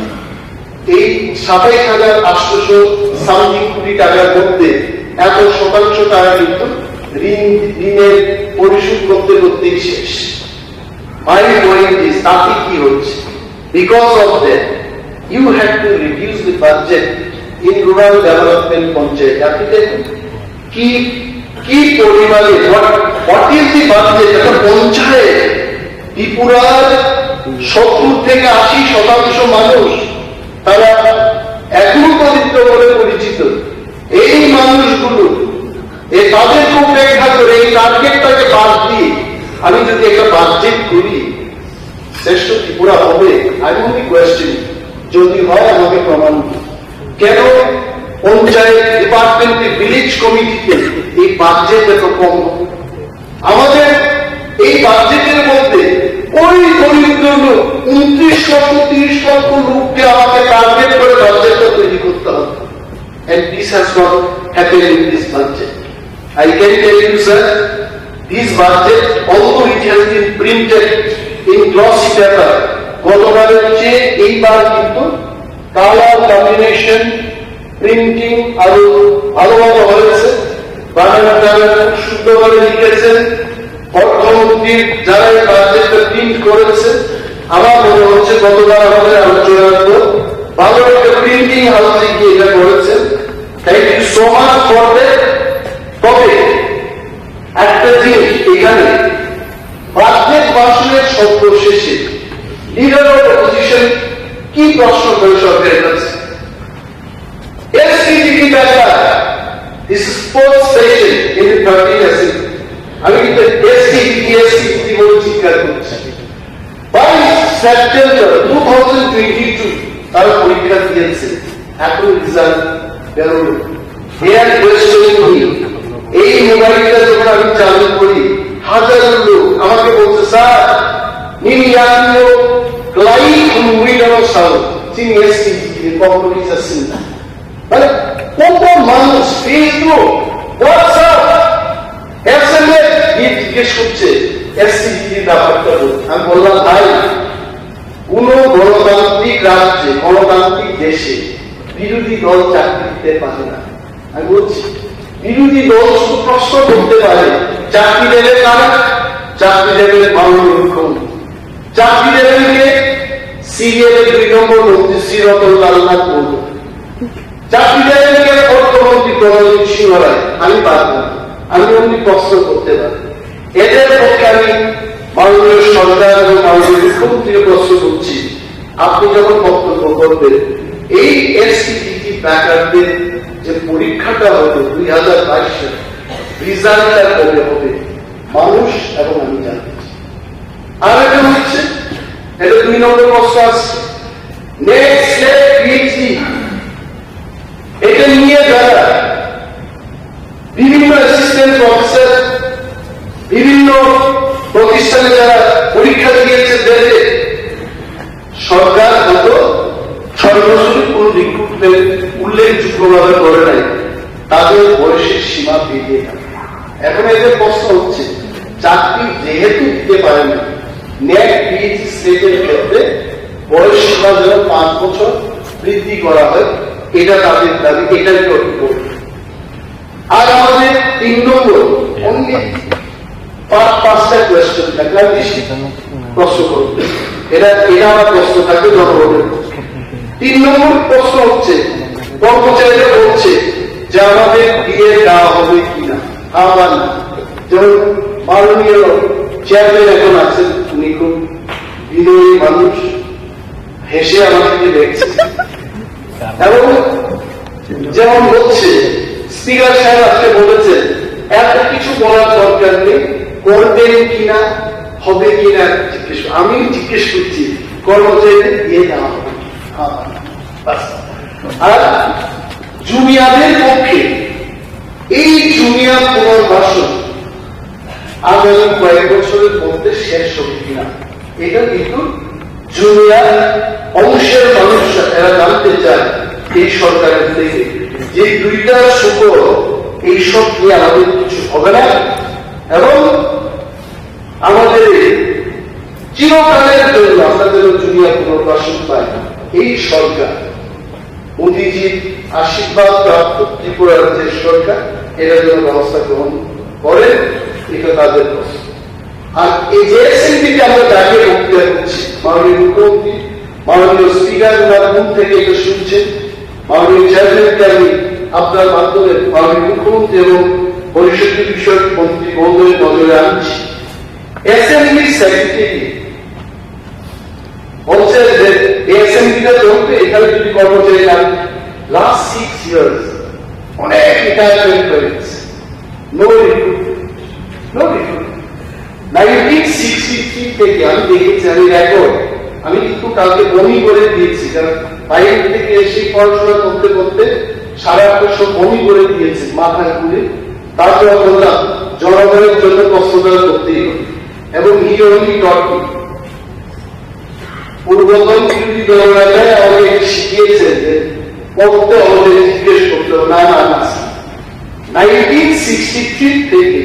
এই সাতাইশ হাজার আটশোশো সামথিং কোটি টাকার মধ্যে এত শতাংশ টাকা কিন্তু ঋণ, ঋণের পরিশোধ করতে করতেই শেষ। My point is, তাতে কি হচ্ছে? Because of that, you have to reduce the budget in rural development panchayat. আপনি দেখুন কি, কি পরিমাণে, what, what is the budget? একটা পঞ্চায়েত, ত্রিপুরার সত্তর থেকে আশি শতাংশ মানুষ, তারা এখনো দরিদ্র বলে পরিচিত। এই মানুষগুলো, এ তাদেরকে উপেক্ষা করে, এই টার্গেটটাকে বাদ দিয়ে আমি যদি একটা বাজেট করি, শ্রেষ্ঠ ত্রিপুরা হবে? I only question, যদি হয় আমাকে প্রমাণ দিন। কেন পঞ্চায়েত ডিপার্টমেন্টে, ভিলেজ কমিটিতে এই বাজেট এত কম? আমাদের এই বাজেটের মধ্যে ওই দরিদ্র লোক, ঊনত্রিশ লক্ষ, তিরিশ লক্ষ লোককে আমাকে টার্গেট করে বাজেটটা তৈরি করতে হবে। And this has not happened in this budget. I can tell you, sir, this budget, although it has been printed in glossy paper, গতবারের চেয়ে এইবার কিন্তু কালার কম্বিনেশন, প্রিন্টিং আরো ভালোভাবে হয়েছে। বানানটা খুব শুদ্ধভাবে লিখেছেন। অর্থমন্ত্রীর যারা এই বাজেটটা প্রিন্ট করেছে, আমার মনে হচ্ছে গতবার আমাদের আলোচনার তো ভালো একটা প্রিন্টিং হাউসে গিয়ে এটা করেছেন। Thank you so much for that. তবে একটা জিনিস, এখানে বাজেট ভাষণের সর্বশেষে লিডার অফ অপোজিশন কি প্রশ্ন করে সরকারের কাছে? এসসিজিটি ব্যাপার, this sports session in the thirteenth assembly, আমি কিন্তু এসসিজিটি, এসসিজিটি বলে চিৎকার করছি। বাইশ September two thousand twenty two তারা পরীক্ষা দিয়েছে, এখন রেজাল্ট বেরোলো। এর কোয়েশ্চেন কি? এই মোবাইলটা যখন আমি চালু করি, হাজারো লোক আমাকে বলছে, "স্যার, নিনি ইয়াতিনো ক্লাই কুনগুইডানো সাউ, চিনি এসসি, কখনো কি যাচ্ছেন না।" মানে, কত মানুষ, Facebook, WhatsApp, এসএমএস দিয়ে জিজ্ঞেস করছে, "এসসিজিটির ব্যাপারটা বলুন।" আমি বললাম, "ভাই, কোনো গণতান্ত্রিক রাজ্যে, গণতান্ত্রিক দেশে বিরোধী দল চাকরি দিতে পারে না।" আমি বলছি, বিরোধী দল শুধু প্রশ্ন করতে পারে, "চাকরি দেবে কারা? চাকরি দেবে মাননীয় মুখ্যমন্ত্রী।" চাকরি দেবেন কে? সিবিআই এর দুই নম্বর মন্ত্রী শ্রী রতন লাল নাথ মণ্ডল। চাকরি দেবেন কে? অর্থমন্ত্রী প্রণজিৎ সিংহ রায়। আমি পারব না, আমি only প্রশ্ন করতে পারি। এদের পক্ষে আমি মাননীয় সরকার এবং মাননীয় মুখ্যমন্ত্রীকে প্রশ্ন করছি, আপনি যখন বক্তব্য করবেন, এই এসসিজিটি ব্যাকারদের যে পরীক্ষাটা হবে দুই হাজার বাইশ সালে, রেজাল্টটা কবে হবে, মানুষ এবং আমি জানতে চাই। আর একটা হচ্ছে, এটা দুই নম্বর প্রশ্ন আসছে, নেট, স্লেট, পিএইচডি, এটা নিয়ে যারা বিভিন্ন অ্যাসিস্ট্যান্ট প্রফেসর, বিভিন্ন প্রতিষ্ঠানে যারা পরীক্ষা দিয়েছে দেবে, সরকার হয়তো সরাসরি কোনো রিক্রুটমেন্ট উল্লেখযোগ্যভাবে করে নাই, তাদের বয়সের সীমা বেরিয়ে গেল। এখন এদের প্রশ্ন হচ্ছে, চাকরি যেহেতু দিতে পারে না, নেট, পিএইচডি, স্লেটের ক্ষেত্রে বয়স সীমা যেন পাঁচ বছর বৃদ্ধি করা হয়, এটা তাদের দাবি, এটাই করতে হবে। আর আমাদের তিন নম্বর, only পা-, পাঁচটা কোয়েশ্চেন থাকলে আমি বেশি প্রশ্ন করব। এটা, এটা আমার প্রশ্ন থাকবে জনগণের প্রশ্ন। তিন নম্বর প্রশ্ন হচ্ছে, কর্মচারীরা বলছে যে আমাদের ডিএ দেওয়া হবে কিনা, হ্যাঁ বা না। যেমন মাননীয় চেয়ারম্যান এখন আছেন, উনি খুব বিনয়ী মানুষ, হেসে আমাদেরকে দেখছে। এবং যেমন হচ্ছে, স্পিকার সাহেব আজকে বলেছেন, এত কিছু বলার দরকার নেই, করবেন কিনা, হবে কিনা জিজ্ঞেস কর-, আমি জিজ্ঞেস করছি, কর্মচারীদের দিয়ে দেওয়া হবে। হ্যাঁ, বাস। আর জুনিয়রদের পক্ষে এই জুনিয়র পুনর্বাসন আগামী কয়েক বছরের মধ্যে শেষ হবে কিনা, এটা কিন্তু জুনিয়র অংশের মানুষ এরা জানতে চায়। এই সরকারের থেকে যে দুইটা সুখ, এইসব নিয়ে আমাদের কিছু হবে না এবং আমাদের চিরকালের জন্য আমরা যেন দুনিয়া পুনর্বাসন পাই। এই সরকার, মোদিজির আশীর্বাদ প্রাপ্ত ত্রিপুরা রাজ্যের সরকার এটার জন্য ব্যবস্থা গ্রহণ করেন, এটা তাদের প্রশ্ন। আর এই যে এসএমপিতে আমরা দাঁড়িয়ে বক্তৃতা করছি, মাননীয় মুখ্যমন্ত্রী, মাননীয় স্পিকার ওনার মুখ থেকে এটা শুনছেন, মাননীয় চেয়ারম্যানকে আমি আপনার মাধ্যমে মাননীয় মুখ্যমন্ত্রী এবং পরিষদীয় বিষয়ক মন্ত্রী মহোদয়ের নজরে আনছি। এসএমপির সেক্রেটারি বলছে যে এই এসএমপিটা চলতে এখানে যদি কর্মচারী লাগে, লাস্ট সিক্স ইয়ার্স অনেক রিটায়ারমেন্ট হয়ে গেছে, no recruitment, no recruitment. Nineteen sixty three থেকে আমি দেখেছি, আমি রেকর্ড, আমি কিন্তু কালকে বমি করে দিয়েছি, কারণ বাইরে থেকে এসে পড়াশোনা করতে করতে সারা আটটা সব বমি করে দিয়েছি, মাথায় ঘুরে। তারপর বললাম, জনগণের জন্য কষ্ট তারা করতেই হবে। এবং হি অনলি টট মি। পূর্বতন বিরোধী দলনেতায় আমাকে শিখিয়েছেন যে পড়তে হবে, জিজ্ঞেস করতে হবে। না, না, না। নাইনটিন সিক্সটি থ্রি থেকে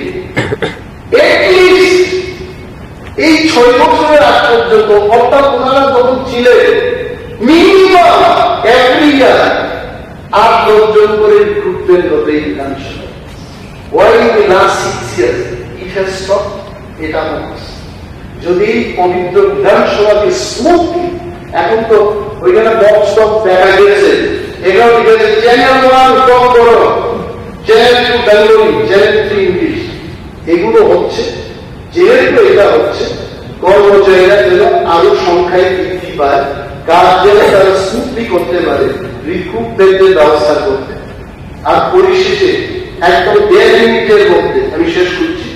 at least এই ছয় বছরের আগ পর্যন্ত, অর্থাৎ ওনারা যখন ছিলেন, মিনিমাম এভরি ইয়ার আট দশ জন করে রিক্রুটমেন্ট হতে এই বিধানসভায়। Why in the last six years it has stopped? এটা আমার প্রশ্ন। যদি এই পবিত্র বিধানসভাকে স্মুথলি, এখন তো ওইখানে বক্স টক্স দেখা গেছে, এখানে লিখেছে চ্যানেল ওয়ান কম করো, channel to Bengali, channel three English, এগুলো হচ্ছে। যেহেতু এটা হচ্ছে, কর্মচারীরা যেন আরো সংখ্যায় বৃদ্ধি পায়, কাজ যেন তারা স্মুথলি করতে পারে, রিক্রুটমেন্টের ব্যবস্থা করতে। আর পরিশেষে একদম দেড় মিনিটের মধ্যে আমি শেষ করছি,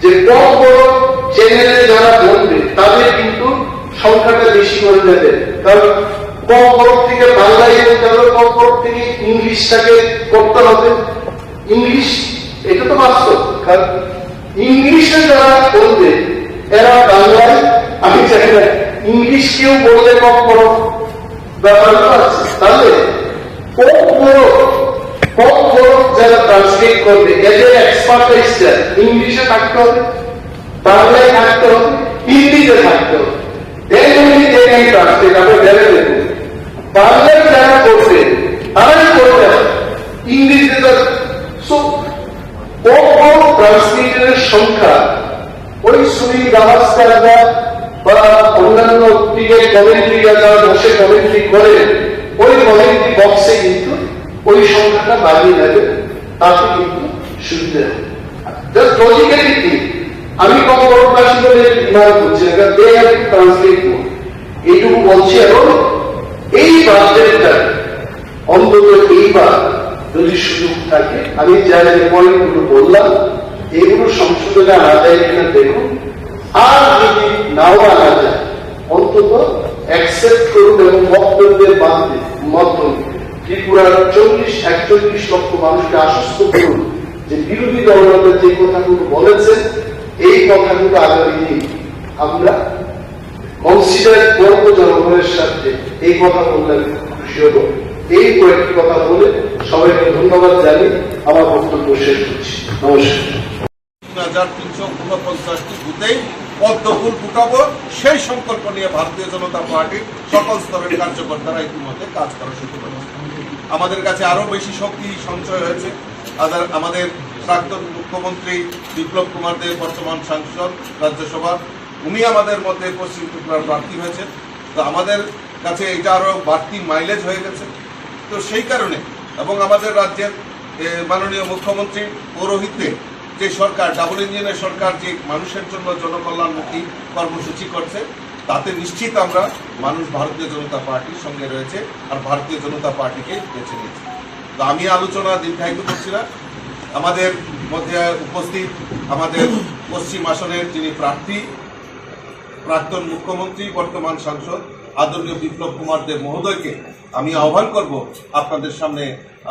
যে কম বড় চ্যানেলে যারা বলবে তাদের কিন্তু সংখ্যাটা বেশি করে দেবে, কারণ কম বড় থেকে বাংলায় বলতে হবে, কম বড় থেকে ইংলিশটাকে করতে হবে। ইংলিশ, এটা তো বাস্তব, কারণ ইংলিশে যারা বলবে এরা বাংলায়, আমি জানি না, ইংলিশ কেউ বললে কম বড় ব্যাপার তো আছে। তাহলে কম বড়, কম বড় যারা ট্রান্সলেট করবে, এদের এক্সপার্টাইজটা ইংলিশে থাকতে হবে, বাংলায় থাকতে হবে, হিন্দিতে থাকতে হবে। Then only they can translate. আমরা ভেবে দেখুন, বাংলায় যারা করবে, তারাই করবে। ইংলিশে তো, so, কম বড় ট্রান্সলেটরের সংখ্যা ওই সুনীল গাভাস্কাররা বা অন্যান্য দিকে কমেন্ট্রি যারা বসে কমেন্ট্রি করে, ওই কমেন্ট্রি বক্সে কিন্তু ওই সংখ্যাটা বাড়িয়ে নেবে, তাতে কিন্তু সুবিধা হবে। জাস্ট লজিক্যালি কি, আমি কম বড় ক্লাস বলে ডিমান্ড করছি না, কারণ they have to translate more। এইটুকু বলছি। এবং এই বাজেটটা অন্তত এইবার যদি সুযোগ থাকে, আমি যা যে পয়েন্টগুলো বললাম, এগুলো সংশোধনে আনা যায় কিনা দেখুন। আর যদি নাও আনা যায়, অন্তত অ্যাকসেপ্ট করুন এবং বক্তব্যের মাধ্যমে, মাধ্যমে ত্রিপুরার চল্লিশ একচল্লিশ লক্ষ মানুষকে আশ্বস্ত করুন যে বিরোধী দলনেতা যে কথাগুলো বলেছেন, এই কথাগুলো আগামী দিন আমরা কনসিডার করব জনগণের স্বার্থে। এই কথা বললে আমি খুব খুশি হব। এই কয়েকটি কথা বলে সবাইকে ধন্যবাদ জানিয়ে আমার বক্তব্য শেষ করছি। নমস্কার। তিন হাজার তিনশো ঊনপঞ্চাশটি বুথেই পদ্মফুল ফুটাবো, সেই সংকল্প নিয়ে ভারতীয় জনতা পার্টির সকল স্তরের কার্যকর্তারা ইতিমধ্যে কাজ করা শুরু করেছে। আমাদের কাছে আরো বেশি শক্তি সঞ্চয় হয়েছে। আমাদের, আমাদের প্রাক্তন মুখ্যমন্ত্রী বিপ্লব কুমার দেব, বর্তমান সাংসদ রাজ্যসভার, উনি আমাদের মধ্যে পশ্চিম ত্রিপুরার প্রার্থী হয়েছেন। তো আমাদের কাছে এটা আরো বাড়তি মাইলেজ হয়ে গেছে। তো সেই কারণে এবং আমাদের রাজ্যের, এ, মাননীয় মুখ্যমন্ত্রীর পৌরোহিত্যে যে সরকার, ডাবল ইঞ্জিনের সরকার যে মানুষের জন্য জনকল্যাণমুখী কর্মসূচি করছে, তাতে নিশ্চিত আমরা মানুষ ভারতীয় জনতা পার্টির সঙ্গে রয়েছে আর ভারতীয় জনতা পার্টিকে বেছে নিয়েছে। তো আমি আলোচনা দীর্ঘায়িত করছি না। আমাদের মধ্যে উপস্থিত আমাদের পশ্চিম আসনের যিনি প্রার্থী, প্রাক্তন মুখ্যমন্ত্রী, বর্তমান সাংসদ আদরণীয় বিপ্লব কুমার দেব মহোদয়কে আমি আহ্বান করব আপনাদের সামনে,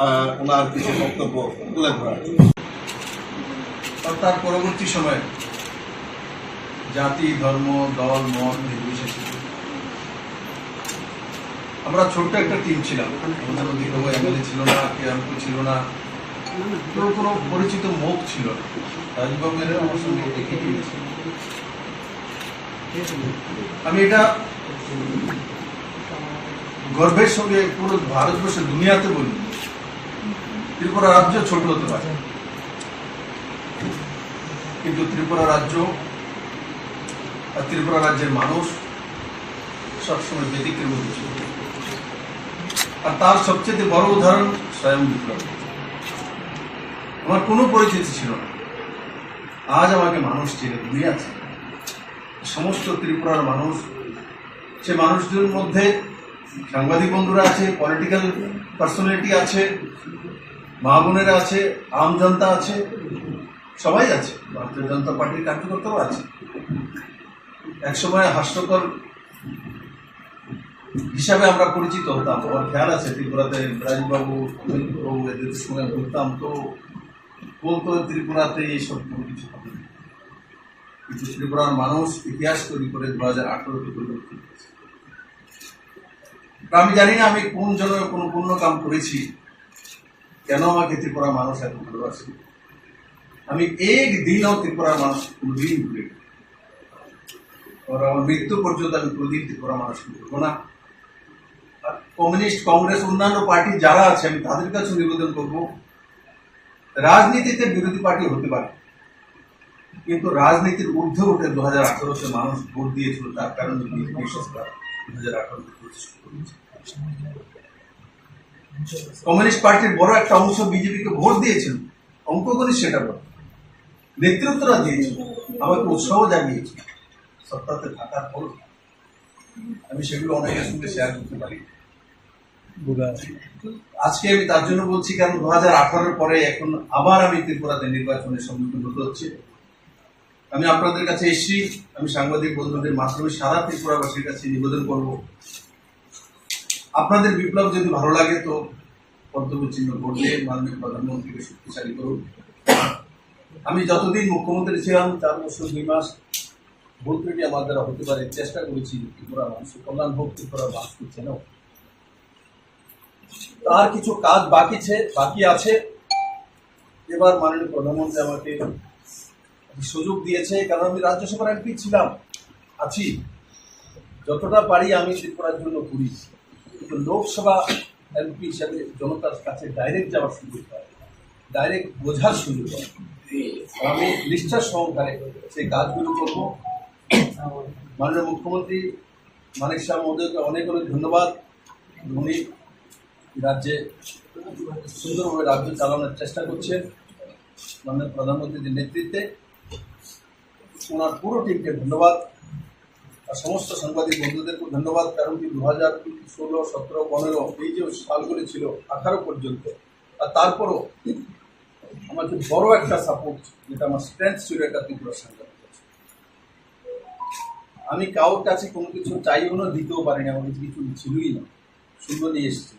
আহ, ওনার কিছু বক্তব্য তুলে ধরার। অর্থাৎ পরবর্তী সময়ে জাতি, ধর্ম, দল, মত নির্বিশেষে আমরা ছোট্ট একটা টিম ছিলাম, আমাদের ওদিকে কেউ এমএলএ ছিল না, কেউ এমপি ছিল না, কেউ কোনো পরিচিত মুখ ছিল না। রাজীববাবু এরা আমার সঙ্গে একই টিমে ছিল। আমি এটা গর্বের সঙ্গে পুরো ভারতবর্ষে, দুনিয়াতে বলি, ত্রিপুরা রাজ্য ছোট হতে পারে, কিন্তু ত্রিপুরা রাজ্য আর ত্রিপুরা রাজ্যের মানুষ সবসময় ব্যতিক্রম হয়েছিল। আর তার সবচেয়ে বড় উদাহরণ স্বয়ং বিপ্লব। আমার কোনো পরিচিতি ছিল না, আজ আমাকে মানুষ চেনে, দুনিয়া চেনে। সমস্ত ত্রিপুরার মানুষ, সে মানুষদের মধ্যে সাংবাদিক বন্ধুরা আছে, পলিটিক্যাল পার্সোনালিটি আছে, মা বোনেরা আছে, আম জনতা আছে, সবাই আছে, ভারতীয় জনতা পার্টির কার্যকর্তাও আছে। একসময় হাস্যকর হিসাবে আমরা পরিচিত হতাম। আমার খেয়াল আছে, ত্রিপুরাতে রাজীববাবু, অমিত বাবু এদের সঙ্গে ঘুরতাম, তো বলতো, "ত্রিপুরাতে এইসব কোনো কিছু হবে না।" কিন্তু ত্রিপুরার মানুষ ইতিহাস তৈরি করে দু হাজার আঠারোতে পরিবর্তন করেছে। তো আমি জানি না আমি কোন জন্য কোনো পুণ্য কাম করেছি, কেন আমাকে ত্রিপুরা মানুষ এত ভালোবাসে। আমি একদিনও ত্রিপুরার মানুষ কোনোদিন ভুলি না। আর আমার মৃত্যু পর্যন্ত আমি কোনোদিন ত্রিপুরা মানুষ ভুলবো না। আর কমিউনিস্ট, কংগ্রেস, অন্যান্য পার্টি যারা আছে, আমি তাদের কাছে নিবেদন করব, রাজনীতিতে বিরোধী পার্টি হতে পারে, কিন্তু রাজনীতির ঊর্ধ্বে উঠে দু হাজার আঠারোতে মানুষ ভোট দিয়েছিল, তার কারণে বিএনপি সরকার দু হাজার আঠারোতে প্রতিষ্ঠা করেছে। কমিউনিস্ট পার্টির বড় একটা অংশ বিজেপিকে ভোট দিয়েছিল, অঙ্ক করি সেটা বলো, নেতৃত্বরা দিয়েছিল, আমাকে উৎসাহ জাগিয়েছিল। সত্তাতে থাকার পর আমি সেগুলো অনেকের সঙ্গে শেয়ার করতে পারি। আজকে আমি তার জন্য বলছি, কারণ দু হাজার আঠারোর পরে এখন আবার আমি ত্রিপুরাতে নির্বাচনের সম্মুখীন হতে হচ্ছে। আমি আপনাদের কাছে এসেছি, আমি সাংবাদিক বন্ধুদের মাধ্যমে সারা ত্রিপুরাবাসীর কাছে নিবেদন করব, আপনাদের বিপ্লব যদি ভালো লাগে তো কর্তব্য চিহ্ন ভোট দিয়ে মাননীয় প্রধানমন্ত্রীকে শক্তিশালী করুন। আমি যতদিন মুখ্যমন্ত্রী ছিলাম, চার বছর দুই মাস, ভুল ত্রুটি আমার দ্বারা হতে পারে, চেষ্টা করেছি ত্রিপুরা মানুষের কল্যাণ হোক, ত্রিপুরা মানুষকে চেনো। তার কিছু কাজ বাকি ছে-, বাকি আছে। এবার মাননীয় প্রধানমন্ত্রী আমাকে সুযোগ দিয়েছে, কারণ আমি রাজ্যসভার এমপি ছিলাম, আছি। যতটা পারি আমি ত্রিপুরার জন্য করি, কিন্তু লোকসভা এমপি হিসাবে জনতার কাছে ডাইরেক্ট যাওয়ার সুযোগ হয়, ডাইরেক্ট বোঝার সুযোগ হয়। আমি নিষ্ঠার সহকারে সেই কাজগুলো করব। মাননীয় মুখ্যমন্ত্রী মানিক সাহা মহোদয়কে অনেক অনেক ধন্যবাদ। উনি রাজ্যে সুন্দরভাবে রাজ্য চালানোর চেষ্টা করছেন মাননীয় প্রধানমন্ত্রীর নেতৃত্বে। ওনার পুরো টিমকে ধন্যবাদ, আর সমস্ত সাংবাদিক বন্ধুদেরকে ধন্যবাদ। কারণ কি, দু হাজার ষোলো, সতেরো, পনেরো, এই যে সালগুলি ছিল, আঠারো পর্যন্ত, আর তারপরও আমার যে বড় একটা সাপোর্ট, যেটা আমার স্ট্রেংথ ছিল, এটা ত্রিপুরা সাংবাদিক। আমি কারোর কাছে কোনো কিছু চাইও না, দিতেও পারি না, আমার কাছে কিছু ছিলই না, শূন্য নিয়ে এসেছি।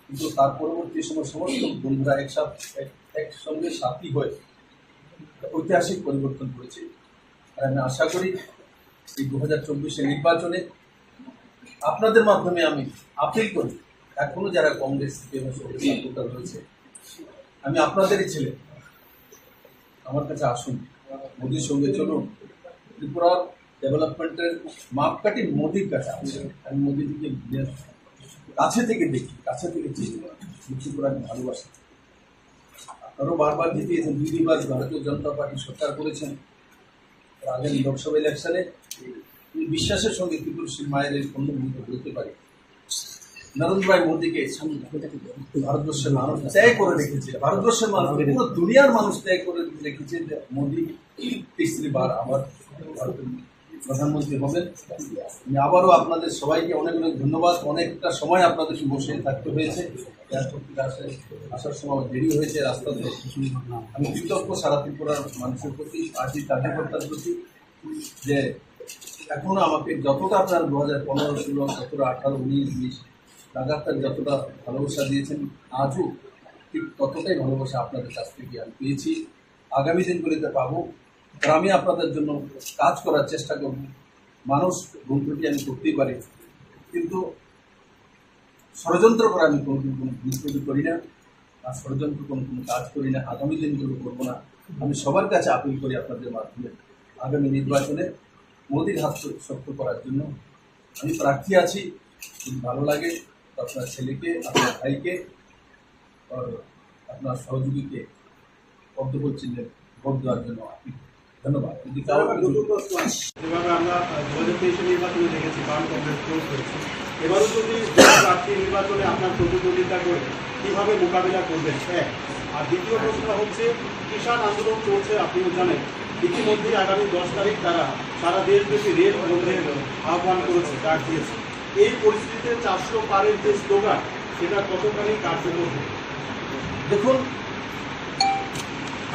কিন্তু তার পরবর্তী সময় সমস্ত বন্ধুরা একসাথে, এক-, একসঙ্গে সাথী হয়ে ঐতিহাসিক পরিবর্তন করেছে। আর আমি আশা করি এই দু হাজার চব্বিশের নির্বাচনে আপনাদের মাধ্যমে আমি আপিল করি, এখনো যারা কংগ্রেস, টিএমসি সাপোর্টার রয়েছে, আমি আপনাদেরই ছেলে, আমার কাছে আসুন, মোদির সঙ্গে চলুন। ত্রিপুরার ডেভেলপমেন্টের মাপকাঠি মোদির কাছে আছে। আমি মোদিজিকে কাছে থেকে দেখি, কাছে থেকে চিনি, ত্রিপুরাকে ভালোবাসি। আপনারাও বারবার জিতিয়েছেন, দুই দুইবার ভারতীয় জনতা পার্টি সরকার করেছেন। আগামী লোকসভা ইলেকশনে আমি বিশ্বাসের সঙ্গে ত্রিপুরুষের মায়ের এই পণ্যভূমিতে বলতে পারি, নরেন্দ্র ভাই মোদীকে ভারতবর্ষের মানুষ ত্যাগ করে রেখেছে, ভারতবর্ষের মানুষ, পুরো দুনিয়ার মানুষ ত্যাগ করে রেখেছে যে মোদী তিসরি বার আবার ভারতের প্রধানমন্ত্রী হবেন। আমি আবারও আপনাদের সবাইকে অনেক অনেক ধন্যবাদ। অনেকটা সময় আপনাদের সঙ্গে বসে থাকতে হয়েছে, এয়ারপোর্ট থেকে আসে-, আসার সময় দেরি হয়েছে রাস্তাতে। আমি কৃতজ্ঞ সারা ত্রিপুরার মানুষের প্রতি, পার্টি কার্যকর্তার প্রতি, যে এখনো আমাকে যতটা আপনারা দু হাজার পনেরো, ষোলো, সতেরো, আঠারো, উনিশ, বিশ লাগাতার যতটা ভালোবাসা দিয়েছেন, আজও ঠিক ততটাই ভালোবাসা আপনাদের কাছ থেকে আমি পেয়েছি, আগামী দিনগুলিতে পাবো। আর আমি আপনাদের জন্য কাজ করার চেষ্টা করব। মানুষ ভুল ত্রুটি আমি করতেই পারি, কিন্তু ষড়যন্ত্র করার আমি কোনোদিন কোনো ভুল ত্রুটি করি না, আর ষড়যন্ত্র কোনো কোনো কাজ করি না, আগামী দিনগুলো করবো না। আমি সবার কাছে আপিল করি আপনাদের মাধ্যমে আগামী নির্বাচনে মোদির হাত শক্ত করার জন্য। আমি প্রার্থী আছি, যদি ভালো লাগে তো আপনার ছেলেকে, আপনার ভাইকে, আর আপনার সহযোগীকে পদ্মফুল চিহ্নে ভোট দেওয়ার জন্য আপিল। ধন্যবাদ। যদি কারো স্যার, আমার কিছু দুটো প্রশ্ন আছে। যেভাবে আমরা, আহ, দু হাজার তেইশে নির্বাচনে দেখেছি, বাম কংগ্রেস জোট হয়েছে, এবারও যদি দুই প্রার্থী নির্বাচনে আপনার প্রতিদ্বন্দ্বিতা করে কিভাবে মোকাবিলা করবেন? এক। আর দ্বিতীয় প্রশ্ন হচ্ছে, কিষাণ আন্দোলন চলছে, আপনিও জানেন, ইতিমধ্যেই আগামী দশ তারিখ তারা সারা দেশব্যাপী রেল বন্ধের আহ্বান করেছে, ডাক দিয়েছে। এই পরিস্থিতিতে চারশো পারের যে স্লোগান, সেটা কতখানি কার্যকর হবে? দেখুন,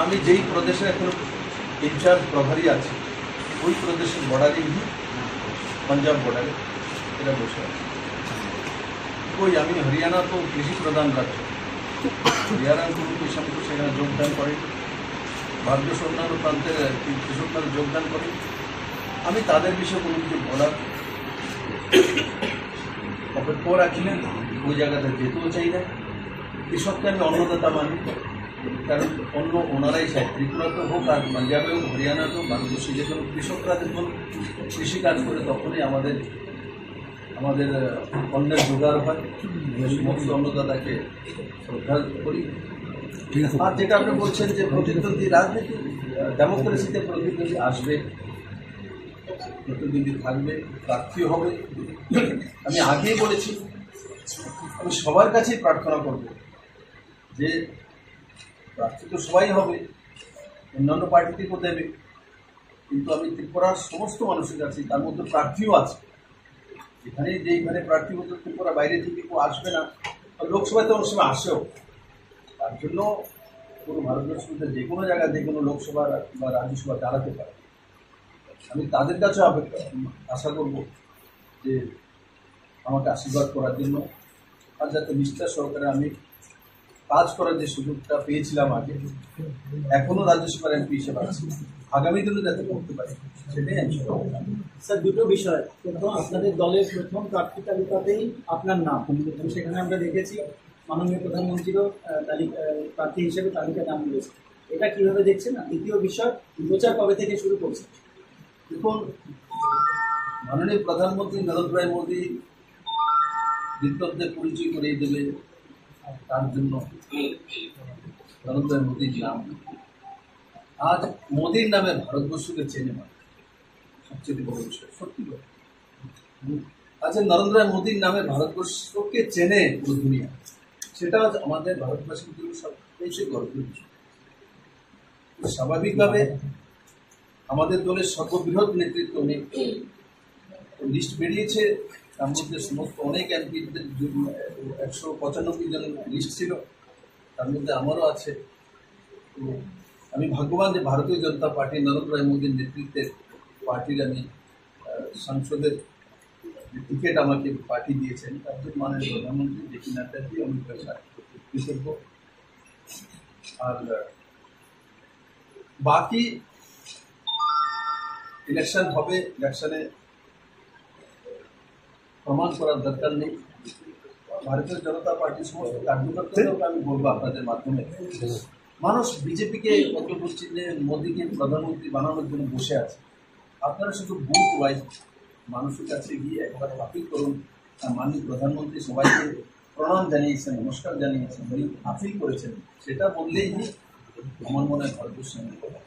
আমি যেই প্রদেশে এখন ইনচার্জ প্রভারী আছি, ওই প্রদেশের বর্ডারেই, পাঞ্জাব বর্ডারে এরা বসে আছে। কই, আমি হরিয়ানা তো কৃষি প্রধান রাজ্য, হরিয়ানার কোনো কৃষক তো সেখানে যোগদান করে, ভারতবর্ষের অন্যান্য প্রান্তে কৃষকরা যোগদান করে। আমি তাদের বিষয়ে কোনো কিছু বলার অপেক্ষাও রাখি না, ওই জায়গাতে যেতেও চাই না। কৃষককে আমি অন্নদাতা মানি, কারণ অন্য ওনারাই চায়, ত্রিপুরাতে হোক আর পাঞ্জাবে হোক, হরিয়ানাতে হোক, ভারতবর্ষে যে কোনো কৃষকরা যখন কৃষি কাজ করে, তখনই আমাদের, আমাদের, আহ, অন্নের জোগাড় হয়। সমস্ত অন্নদাতাকে শ্রদ্ধা করি। ঠিক আছে। আর যেটা আপনি বলছেন যে প্রতিদ্বন্দ্বী রাজনীতি, আহ, ডেমোক্রেসিতে প্রতিদ্বন্দ্বী আসবে, প্রতিদ্বন্দ্বী থাকবে, প্রার্থী হবে। আমি আগেই বলেছি, আমি সবার কাছেই প্রার্থনা করব যে প্রার্থী তো সবাই হবে, অন্যান্য পার্টি থেকেও দেবে, কিন্তু আমি ত্রিপুরার সমস্ত মানুষের কাছে, তার মধ্যে প্রার্থীও আছে, এখানে যে এখানে প্রার্থী বলতে ত্রিপুরা বাইরে থেকে কেউ আসবে না, আর লোকসভায় তো অনেক সময় আসেও, তার জন্য কোনো ভারতবর্ষের মধ্যে যে কোনো জায়গায় যে কোনো লোকসভা বা রাজ্যসভা দাঁড়াতে পারে। আমি তাদের কাছে আবেদন, আশা করব যে আমাকে আশীর্বাদ করার জন্য, আর যাতে নিষ্ঠা সহকারে আমি কাজ করার যে সুযোগটা পেয়েছিলাম আগে, এখনো রাজ্যসভার এমপি হিসেবে আছি, আগামী দিনে যাতে করতে পারি, সেটাই আমি সবার কাছে। স্যার, দুটো বিষয়। প্রথম, আপনাদের দলের প্রথম প্রার্থী তালিকাতেই আপনার নাম, এবং সেখানে আমরা দেখেছি মাননীয় প্রধানমন্ত্রীরও, আহ, তালিকা, আহ, প্রার্থী হিসেবে তালিকা নাম রয়েছে। এটা কিভাবে দেখছেন? আর দ্বিতীয় বিষয়, প্রচার কবে থেকে শুরু করছেন? দেখুন, মাননীয় প্রধানমন্ত্রী নরেন্দ্র ভাই মোদী বিপ্লবদের পরিচয় করিয়ে দেবে, তার জন্য নরেন্দ্র ভাই মোদীর নাম। আজ মোদীর নামে ভারতবর্ষকে চেনে মানুষ, সবচেয়ে বড় বিষয়, সত্যি কথা। আজ নরেন্দ্র ভাই মোদীর নামে ভারতবর্ষকে চেনে পুরো দুনিয়া, সেটা আজ আমাদের ভারতবাসীর জন্য সবচেয়ে গর্বের বিষয়। স্বাভাবিকভাবে আমাদের দলের সর্ববৃহৎ নেতৃত্ব নিয়ে লিস্ট বেরিয়েছে, তার মধ্যে সমস্ত অনেক এমপিদের, একশো পঁচানব্বই জন লিস্ট ছিল, তার মধ্যে আমারও আছে। তো আমি ভাগ্যবান যে ভারতীয় জনতা পার্টি, নরেন্দ্র ভাই মোদীর নেতৃত্বে পার্টির আমি, আহ, সাংসদের টিকিট আমাকে পার্টি দিয়েছেন, তার জন্য মাননীয় প্রধানমন্ত্রী জেপি নাড্ডাজি, অমিত শাহ কৃতজ্ঞ। আর, আহ, বাকি ইলেকশন হবে, ইলেকশনে প্রমাণ করার দরকার নেই। ভারতীয় জনতা পার্টির সমস্ত কার্যকর্তাদেরকে আমি বলবো আপনাদের মাধ্যমে, মানুষ বিজেপিকে পদ্মফুল চিহ্নে মোদীকে প্রধানমন্ত্রী বানানোর জন্য বসে আছে। আপনারা শুধু বুথ ওয়াইজ মানুষের কাছে গিয়ে একবার আপিল করুন, আর মাননীয় প্রধানমন্ত্রী সবাইকে প্রণাম জানিয়েছেন, নমস্কার জানিয়েছেন, উনি আপিল করেছেন, সেটা বললেই আমার মনে হয় ভারতবর্ষের মঙ্গল হবে।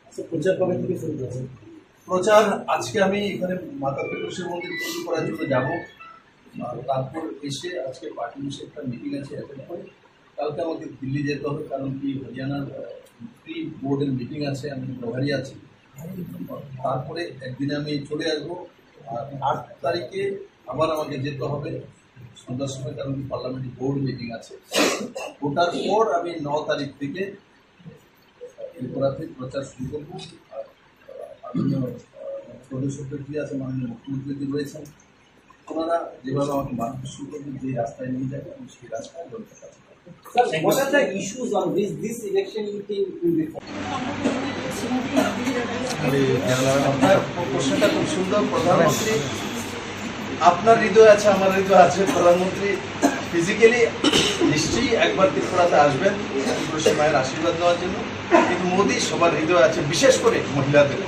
আচ্ছা, প্রচার কবে থেকে শুরু করছেন? প্রচার আজকে আমি এখানে মাতা পিতৃ মন্দির পুজো করার জন্য যাব, আর তারপর এসে আজকে পার্টি অফিসে একটা মিটিং আছে, অ্যাটেন্ড করে কালকে আমাকে দিল্লি যেতে হবে, কারণ কি হরিয়ানার, আহ, প্রি বোর্ডের মিটিং আছে, আমি প্রভারী আছি। তারপরে একদিনে আমি চলে আসবো। আর আট তারিখে আবার আমাকে যেতে হবে সন্ধ্যার সময়, কারণ কি পার্লামেন্টে বোর্ড মিটিং আছে। ওটার পর আমি ন তারিখ থেকে ত্রিপুরাতে প্রচার শুরু করবো। আর, আহ, মাননীয়, আহ, প্রদেশ সভাপতি আছে, মাননীয় মুখ্যমন্ত্রী রয়েছেন, ওনারা যেভাবে আমাকে মার্গদর্শন করবেন, যে রাস্তায় নিয়ে যাবেন, আমি সেই রাস্তায় জনতার কাছে যাবো। Sir, what are the issues on this, this election you think will be? আপনার প্রশ্নটা খুব সুন্দর। প্রধানমন্ত্রী, আপনার হৃদয় আছে, আমার হৃদয় আছে। প্রধানমন্ত্রী ফিজিক্যালি নিশ্চয়ই একবার ত্রিপুরাতে আসবেন ত্রিপুরাসী মায়ের আশীর্বাদ নেওয়ার জন্য। কিন্তু মোদি সবার হৃদয়ে আছে, বিশেষ করে মহিলাদের।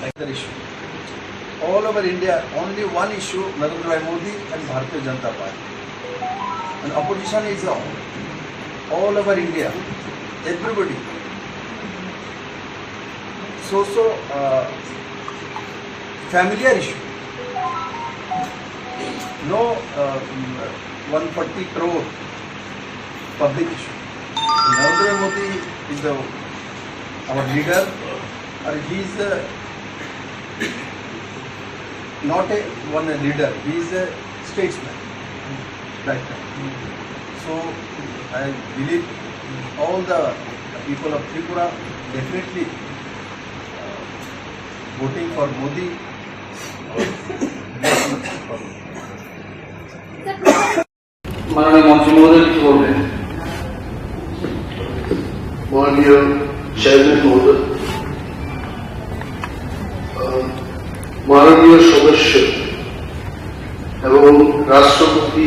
একটা issue, all over India, only one issue, Narendra Bhai Modi and Bharatiya Janata Party. And opposition is all, all over India, everybody. So so uh, familiar issue. No uh, one forty crore public issue. Narendra Modi is the our leader, and he is the not a one leader. He is a statesman. Right. So I believe all the people of Tripura definitely uh, voting for Modi. মাননীয় মন্ত্রী মহোদয় কিছু বলবেন? মাননীয় চেয়ারম্যান মহোদয়, আহ, মাননীয় সদস্য এবং রাষ্ট্রপতি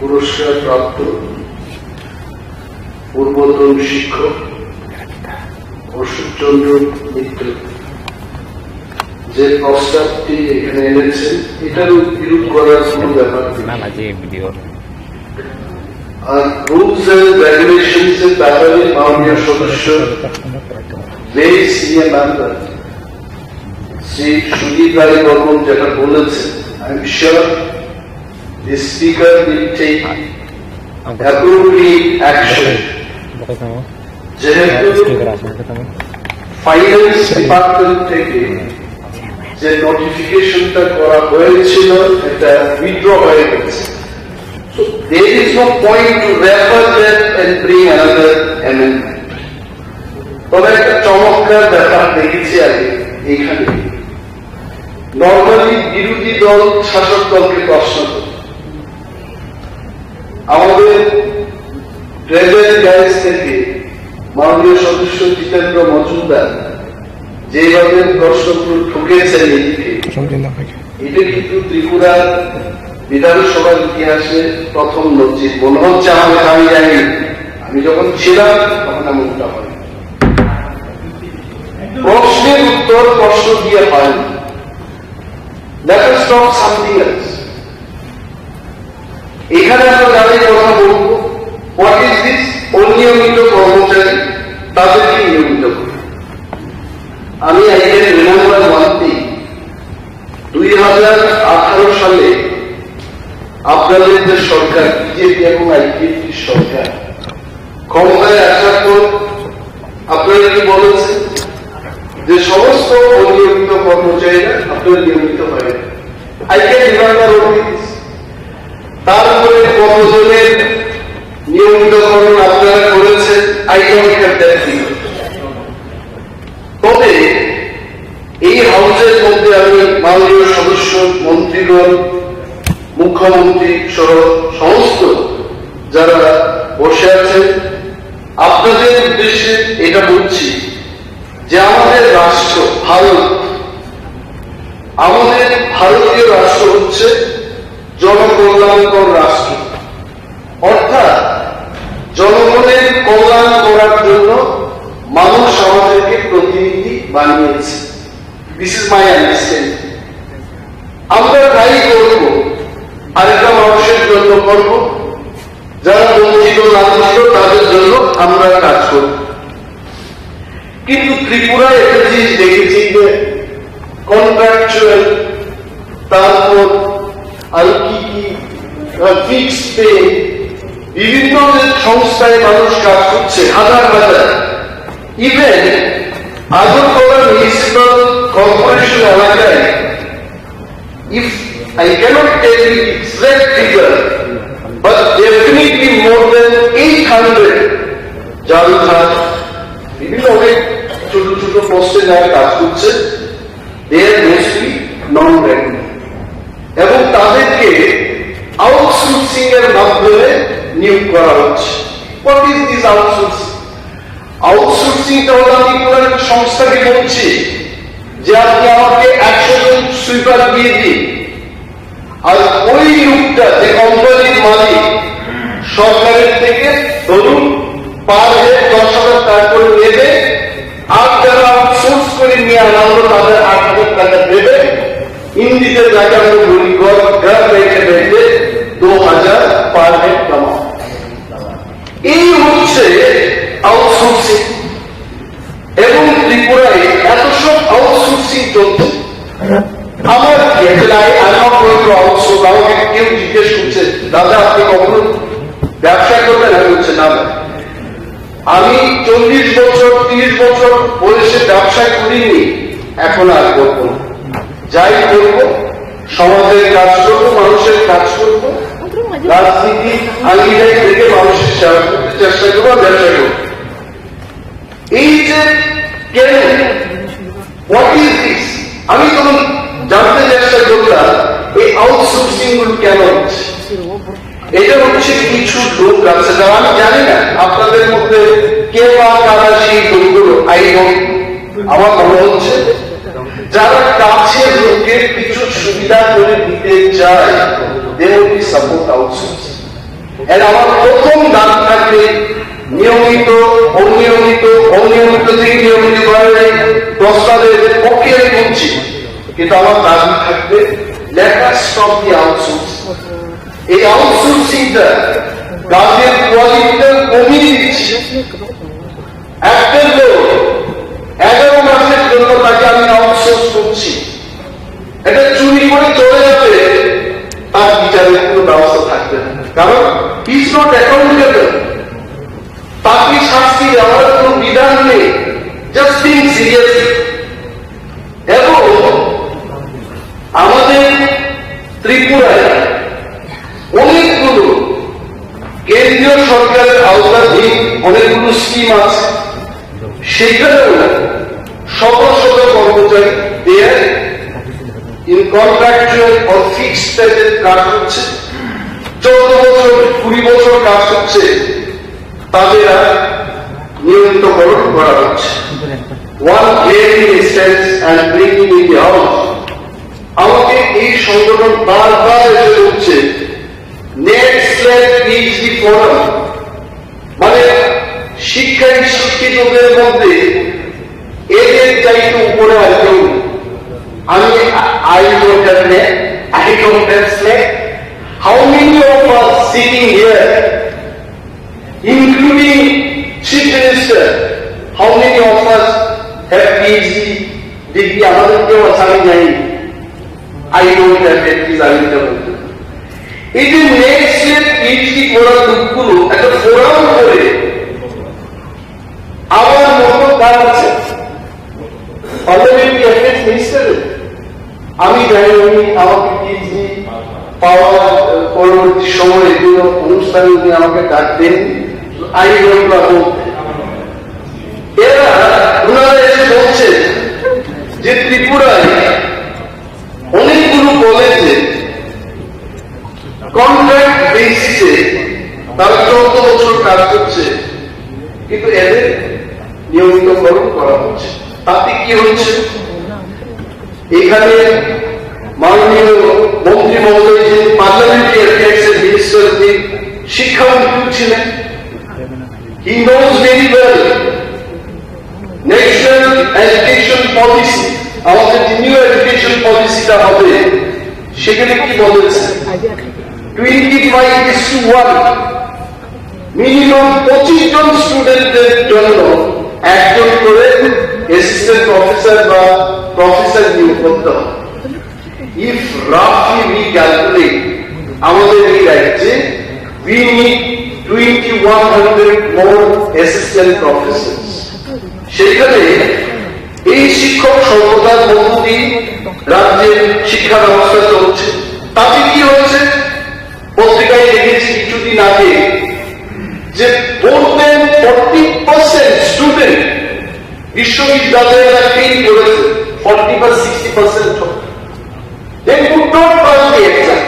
পুরস্কার প্রাপ্ত পূর্বতন শিক্ষক অশোক চন্দ্র মিত্র যে প্রস্তাবটি এখানে এনেছেন, এটার বিরোধ করার কোনো ব্যাপার নেই। না, না, যে ভিডিও। আর রুলস এন্ড রেগুলেশনস এর ব্যাপারে মাননীয় সদস্য, ভেরি সিনিয়র মেম্বার শ্রী সুদীপ রায় বর্মন যেটা বলেছেন, I am sure the speaker will take appropriate action. যেহেতু ফাইন্যান্স ডিপার্টমেন্ট থেকে যে নোটিফিকেশনটা করা হয়েছিল, এটা উইথড্র হয়ে গেছে। So there is no point to refer that and bring another amendment. তবে একটা চমৎকার ব্যাপার দেখেছি আমি এইখানে। নর্মালি বিরোধী দল শাসক দলকে প্রশ্ন করে। আমাদের ট্রেজারি ডায়াস থেকে মাননীয় সদস্য জিতেন্দ্র মজুমদার যেভাবে প্রশ্নগুলো ঠুকেছেন এদিকে, এটা কিন্তু ত্রিপুরার বিধানসভার ইতিহাসে প্রথম নজির। মনে হচ্ছে আমাকে আমি জানি, আমি যখন ছিলাম তখন এমনটা হয়। প্রশ্নের উত্তর প্রশ্ন দিয়ে হয় না। Let us talk something else. এখানে আমরা যাদের কথা বলবো, what is this? অনিয়মিত কর্মচারী, তাদেরকে নিয়মিত করা। আমি I can remember one thing, দুই হাজার আঠারো সালে আপনাদের যে সরকার, বিজেপি এবং আইপিএফটি সরকার ক্ষমতায় আসার পর আপনারা কি বলেছেন যে সমস্ত অনিয়মিত কর্মচারীরা আপনারা নিয়মিত হয়ে? I can remember only this. তারপরে কতজনের নিয়মিতকরণ আপনারা করেছেন, I don't have that figure. তবে এই হাউসের মধ্যে আমি মাননীয় সদস্য, মন্ত্রীগণ, মুখ্যমন্ত্রী সহ সমস্ত যারা বসে আছেন, আপনাদের উদ্দেশ্যে এটা বলছি যে আমাদের রাষ্ট্র ভারত, আমাদের ভারতীয় রাষ্ট্র হচ্ছে জনকল্যাণকর রাষ্ট্র। অর্থাৎ জনগণের কল্যাণ করার জন্য মানুষ আমাদেরকে প্রতিনিধি বানিয়েছে। This is my understanding. আমরা তাই করব, আরেকটা মানুষের জন্য করব, যারা বঞ্চিত লাঞ্ছিত তাদের জন্য আমরা কাজ করব। কিন্তু ত্রিপুরায় একটা জিনিস দেখেছি যে কন্ট্রাকচুয়াল, তারপর আর কি কি, ফিক্সড পে, বিভিন্ন যে সংস্থায় মানুষ কাজ করছে হাজার হাজার, ইভেন আগরতলা মিউনিসিপাল কর্পোরেশন এলাকায়, if I cannot tell you exact figure, but definitely more than eight hundred জাল খান, বিভিন্ন অনেক ছোট ছোট পোস্টে যারা কাজ করছে, they are mostly non revenue, এবং তাদেরকে আউটসোর্সিং এর মাধ্যমে নিয়োগ করা হচ্ছে। What is this outsourcing? আউটসোর্সিংটা হলো আমি কোনো একটা সংস্থাকে বলছি যে আপনি আমাকে একশো জন সুইপার দিয়ে দিন, আর ওই লোকটা যে কোম্পানির মালিক, সরকারের থেকে ধরুন পার হেড দশ হাজার টাকা করে নেবে, আর যারা আউটসোর্স করে নিয়ে আনা হলো তাদের আট হাজার টাকা দেবে। হিন্দিতে যাকে আমরা বলি, ঘর ঘর বেঠে বেঠে দু হাজার পার হেড কামাও। এই হচ্ছে আউটসোর্সিং। এবং ত্রিপুরায় এত সব আউটসোর্সিং চলছে। আমার কি, actually, I, I'm not going to outsource। আমাকে কেউ জিজ্ঞেস করছে, "দাদা, আপনি কখনো ব্যবসা করবেন?" আমি বলছি, "না, না।" আমি চল্লিশ বছর, তিরিশ বছর বয়সে ব্যবসা করিনি, এখন আর করবো না। যাই করবো, সমাজের কাজ করবো, মানুষের কাজ করবো, রাজনীতি আঙিনায় থেকে মানুষের সেবা করতে চেষ্টা করবো, ব্যবসা করবো। এই যে কেন, what is this? আমি তখন জানতে চেষ্টা করলাম, এই আউটসোর্সিং গুলো কেন হচ্ছে। এটা হচ্ছে কিছু লোক আছে, যারা আমি জানি না আপনাদের মধ্যে কে বা কারা সেই লোকগুলো, আই ডোন্ট, আমার মনে হচ্ছে যারা কাছের লোকের কিছু সুবিধা করে দিতে চায়, they only support outsourcing। এর আমার প্রথম দাবি থাকবে নিয়মিত, অনিয়মিত, অনিয়মিত থেকে নিয়মিত ভাবে প্রস্তাবের পক্ষে আমি বলছি, কিন্তু আমার দাবি থাকবে, let us stop the outsource। এই আউটসোর্সিংটা কাজের কোয়ালিটিটা কমিয়ে দিচ্ছে। একটা লোক এগারো মাসের জন্য তাকে আমি আউটসোর্স করছি, এটা চুরি করে চলে যাবে, তার বিচারের কোনো ব্যবস্থা থাকবে না, কারণ he is not accountable। তাকে শাস্তি দেওয়ার কোনো বিধান নেই। Just think seriously। এবং আমাদের ত্রিপুরায় অনেকগুলো কেন্দ্রীয় সরকারের আওতাধীন অনেকগুলো স্কিম আছে, সেখানেও শত শত কর্মচারী they are in contractual or fixed pay-তে কাজ করছে, চোদ্দ বছর, কুড়ি বছর কাজ করছে, তাদের আর নিয়মিতকরণ করা হচ্ছে। One glaring instance and bringing in the house, আমাকে এই সংগঠন বারবার এসে বলছে, নেট স্লেট পিএইচডি ফোরাম, মানে শিক্ষায় শিক্ষিতদের মধ্যে এদের চাইতে উপরে আর কেউ নেই। আমি, I don't have net, I don't have slack. How many of us sitting here, including Chief Minister, how many of us have PhD degree? আমাদের কেউ আছে, আমি জানি। I don't have that, please, আমি এটা বলতে। এই যে নেট স্লেট পিএইচডি করার লোকগুলো একটা ফোরাম করে আমার মতো কার আছে? Parliamentary affairs minister. আমি জানি উনি আমাকে পিএইচডি পাওয়ার, আহ, পরবর্তী সময়ে কোনো অনুষ্ঠানে উনি আমাকে ডাক দেন। I don't know। এরা, ওনারা এসে বলছেন যে ত্রিপুরায় অনেকগুলো কলেজে কন্ট্রাক্ট বেসিসে তারা চোদ্দ বছর কাজ করছে, কিন্তু এদের নিয়মিতকরণ করা হচ্ছে। তাতে কি হচ্ছে? এখানে মাননীয় মন্ত্রী মহোদয়, যিনি পার্লামেন্টারি অ্যাফেয়ার্স এর মিনিস্টার, তিনি শিক্ষামন্ত্রী ছিলেন। He knows very well national education policy, আমাদের যে নিউ এডুকেশন পলিসিটা হবে, সেখানে কি বলেছে? Twenty five is to one, minimum পঁচিশ জন স্টুডেন্টদের জন্য একজন করে অ্যাসিস্ট্যান্ট প্রফেসর বা প্রফেসর নিয়োগ করতে হবে। If roughly we calculate, আমাদের এই রাজ্যে we need twenty one hundred more assistant professors। সেখানে এই শিক্ষক স্বল্পতার মধ্য দিয়ে রাজ্যের শিক্ষা ব্যবস্থা চলছে। তাতে কি হয়েছে? পত্রিকায় দেখেছি কিছুদিন আগে যে more than forty percent student বিশ্ববিদ্যালয়ে ফেল করেছে, ফর্টি বা sixty percent. They could not pass the exam।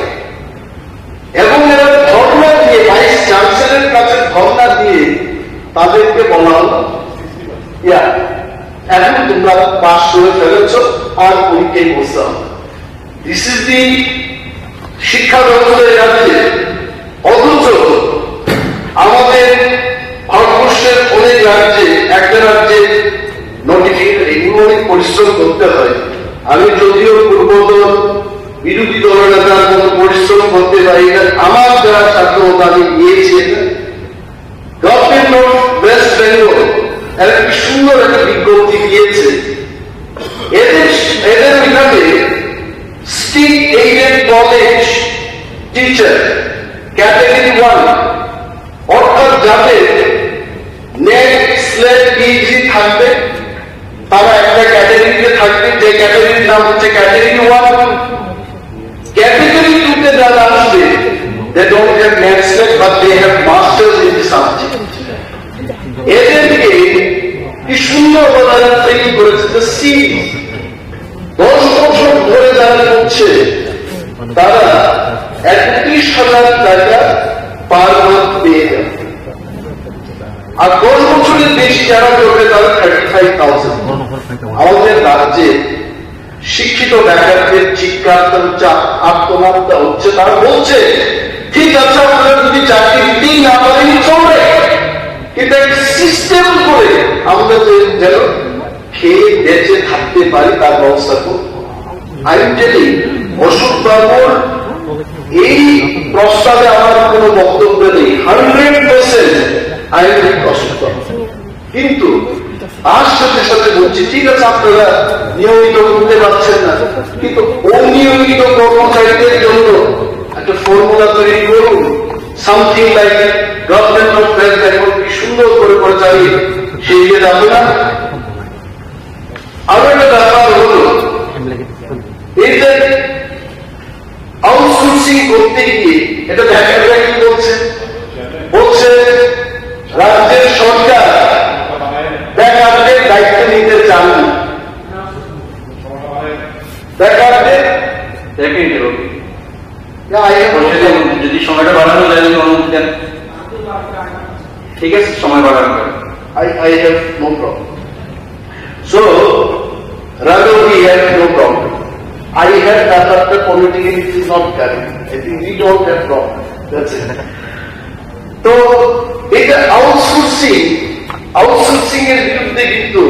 এবং এরা ধর্ণা দিয়ে, ভাইস চ্যান্সেলরের কাছে ধর্ণা দিয়ে তাদেরকে বলা হলো, "ইয়া, এখন তোমরা পাস করে ফেলেছো, আর পরীক্ষায় বসতে হবে।" This is the শিক্ষা ব্যবস্থায় রাজ্যে, অথচ আমাদের ভারতবর্ষের অনেক রাজ্যে, একটা রাজ্যে নোটিফিকেশন, এগুলো অনেক পরিশ্রম করতে হয়। আমি যদিও পূর্বতন বিরোধী দলনেতার মতো পরিশ্রম করতে পারি না, আমার যারা সাধ্য মতো আমি দিয়েছি। গভর্নমেন্ট অফ ওয়েস্ট বেঙ্গল একটা সুন্দর একটা বিজ্ঞপ্তি দিয়েছে। এদের এদের এখানে state aided college teacher category one, অর্থাৎ যাদের নেট স্লেট পিএইচডি থাকবে, তারা একটা ক্যাটাগরিতে থাকবে, যে ক্যাটাগরির নাম হচ্ছে ক্যাটাগরি ওয়ান। ক্যাটাগরি টু তে যারা আসবে, they don't have net slat, but they have masters in the subject. এদেরকে কি সুন্দর করে তারা ট্রেনিং করেছে, যে সি দশ বছর ধরে যারা করছে, তারা একত্রিশ হাজার টাকা পার মান্থ পেয়ে যাবে। আর দশ বছরের বেশি যারা করবে, তারা থার্টি ফাইভ থাউজেন্ড। আমাদের রাজ্যে শিক্ষিত বেকারদের চিৎকার, তার চা-, আত্মহত্যা হচ্ছে, তারা বলছে, "ঠিক আছে, আপনারা যদি চাকরি দিতেই না পারেন, চলবে, কিন্তু একটা সিস্টেম করে আমরা যে, যেন খেয়ে বেঁচে থাকতে পারি, তার ব্যবস্থা করব।" আমি যদি অশোক বাবুর এই প্রস্তাবে আমার কোনো বক্তব্য নেই, hundred percent I agree Ashok babu. কিন্তু তার সাথে সাথে বলছি, ঠিক আছে, আপনারা নিয়মিত করতে পারছেন না, কিন্তু অনিয়মিত কর্মচারীদের জন্য একটা ফর্মুলা তৈরি করুন, something like government of West Bengal কি সুন্দর করে করে চালিয়ে সেই দিকে যাবে না। আরো একটা ব্যাপার হলো, এই যে আউটসোর্সিং করতে গিয়ে এটা দেখা যায় কি বলছে, বলছে রাজ্যের সরকার বেকারদের দায়িত্ব নিতে চান না। বেকারদের দেখেন কেন? না, আই হ্যাভ যদি সময়টা বাড়ানো যায়, আমি অনুমতি দেন। ঠিক আছে, সময় বাড়ানো যায়। I, I have no problem. So, Raghav, we have no problem. I have that, that the political, it is not correct. I think we don't have problem. That's it. তো এই যে আউটসোর্সিং, আউটসোর্সিং এর বিরুদ্ধে কিন্তু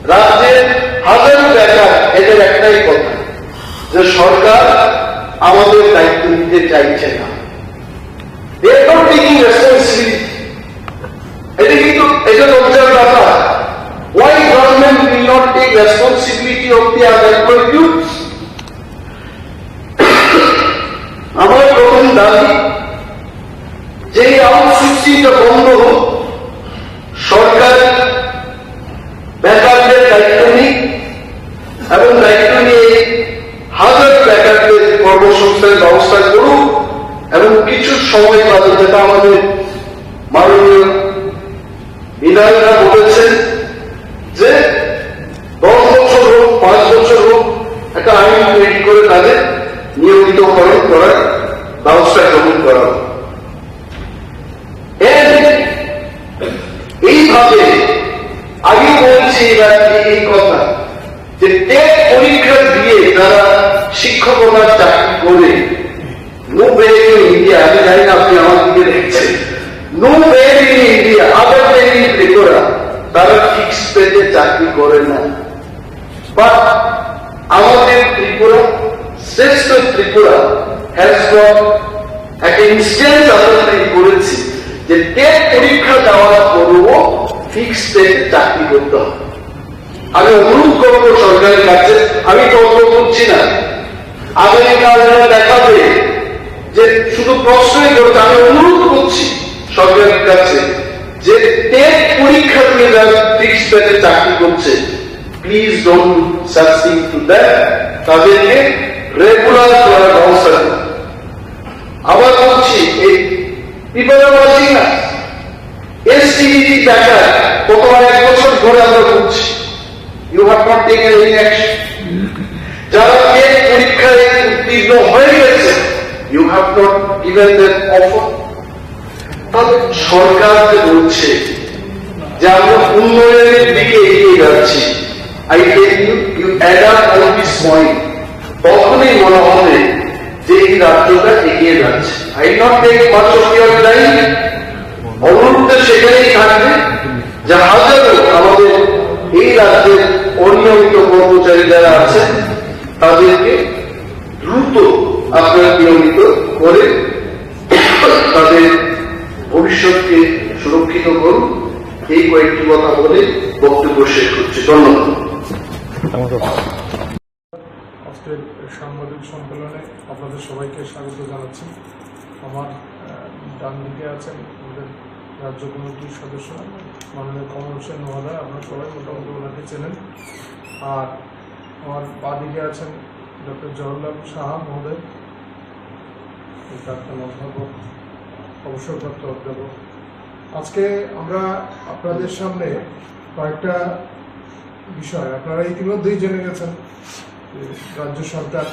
রাজ্যের হাজারো বেকার এদের একটাই কথা, যে সরকার আমাদের দায়িত্ব নিতে চাইছে না। They are not taking responsibility. এটা কিন্তু, এটা লজ্জার ব্যাপার। Why government will not take responsibility of the unemployed youths? আমার প্রথম দাবি যে এই আউটসোর্সিংটা বন্ধ হোক, সরকার বেকারদের দায়িত্ব নিক এবং দায়িত্ব নিয়ে হাজার বেকারদের কর্মসংস্থানের ব্যবস্থা করুক এবং কিছু সময় বাদে, যেটা আমাদের মাননীয় বিধায়করা বলেছেন যে দশ বছর হোক, পাঁচ বছর হোক, একটা আইন তৈরি করে তাদের নিয়মিতকরণ করার ব্যবস্থা গ্রহণ করা হোক। এর এইভাবে আমি বলছি এবার এই কথা যে টেট পরীক্ষা দিয়ে যারা শিক্ষকতার চাকরি করে, no value in India, আমি জানি না আপনি আমার দিকে দেখছেন, no value in India, other than in Tripura, তারা ফিক্সড পেতে চাকরি করে না। বাট আমাদের ত্রিপুরা, শ্রেষ্ঠ ত্রিপুরা হ্যাজ গট একটা ইনস্ট্যান্স আমরা তৈরি করেছি যে টেট পরীক্ষা দেওয়ার পরেও ফিক্সড পেতে চাকরি করতে হবে। আমি অনুরোধ করবো সরকারের কাছে, আমি তর্ক করছি না, আগামীকাল যেন দেখাবে যে শুধু প্রশ্নই করছে। আমি অনুরোধ করছি সরকারের কাছে যে টেট পরীক্ষা দিয়ে যারা ফিক্সড পেতে চাকরি করছে, please don't do such thing to them, তাদেরকে রেগুলার করার ব্যবস্থা করুন। আবার বলছি, এই পিপল আর ওয়াচিং আস, এসটিইটি বেকার, গত এক বছর ধরে আমরা বলছি, you have not taken any action. যারা টেট পরীক্ষায় উত্তীর্ণ হয়ে গেছে, you have not given them offer. তাহলে সরকার যে বলছে যে আমরা উন্নয়নের দিকে এগিয়ে যাচ্ছি, I tell you, you add up all this point, তখনই মনে হবে যে এই রাজ্যটা এগিয়ে যাচ্ছে। I not take much of your time, অনুরোধটা সেখানেই থাকবে যে হাজারো আমাদের এই রাজ্যের অনিয়মিত কর্মচারী যারা আছেন, তাদেরকে দ্রুত আপনারা নিয়মিত করে তাদের ভবিষ্যৎকে সুরক্ষিত করুন। এই কয়েকটি কথা বলে বক্তব্য শেষ করছি। ধন্যবাদ। আজকের সাংবাদিক সম্মেলনে আপনাদের সবাইকে স্বাগত জানাচ্ছি। আমার, আহ, ডান দিকে আছেন আমাদের রাজ্য কমিটির সদস্য মাননীয় কমল সেন মহোদয়, আপনারা সবাই মোটামুটি ওনাকে চেনেন। আর আমার বাদিকে আছেন ডক্টর জওহরলাল সাহা মহোদয়, প্রাক্তন অধ্যাপক, অবসরপ্রাপ্ত অধ্যাপক। আজকে আমরা আপনাদের সামনে কয়েকটা বিষয়, আপনারা ইতিমধ্যেই জেনে গেছেন যে রাজ্য সরকার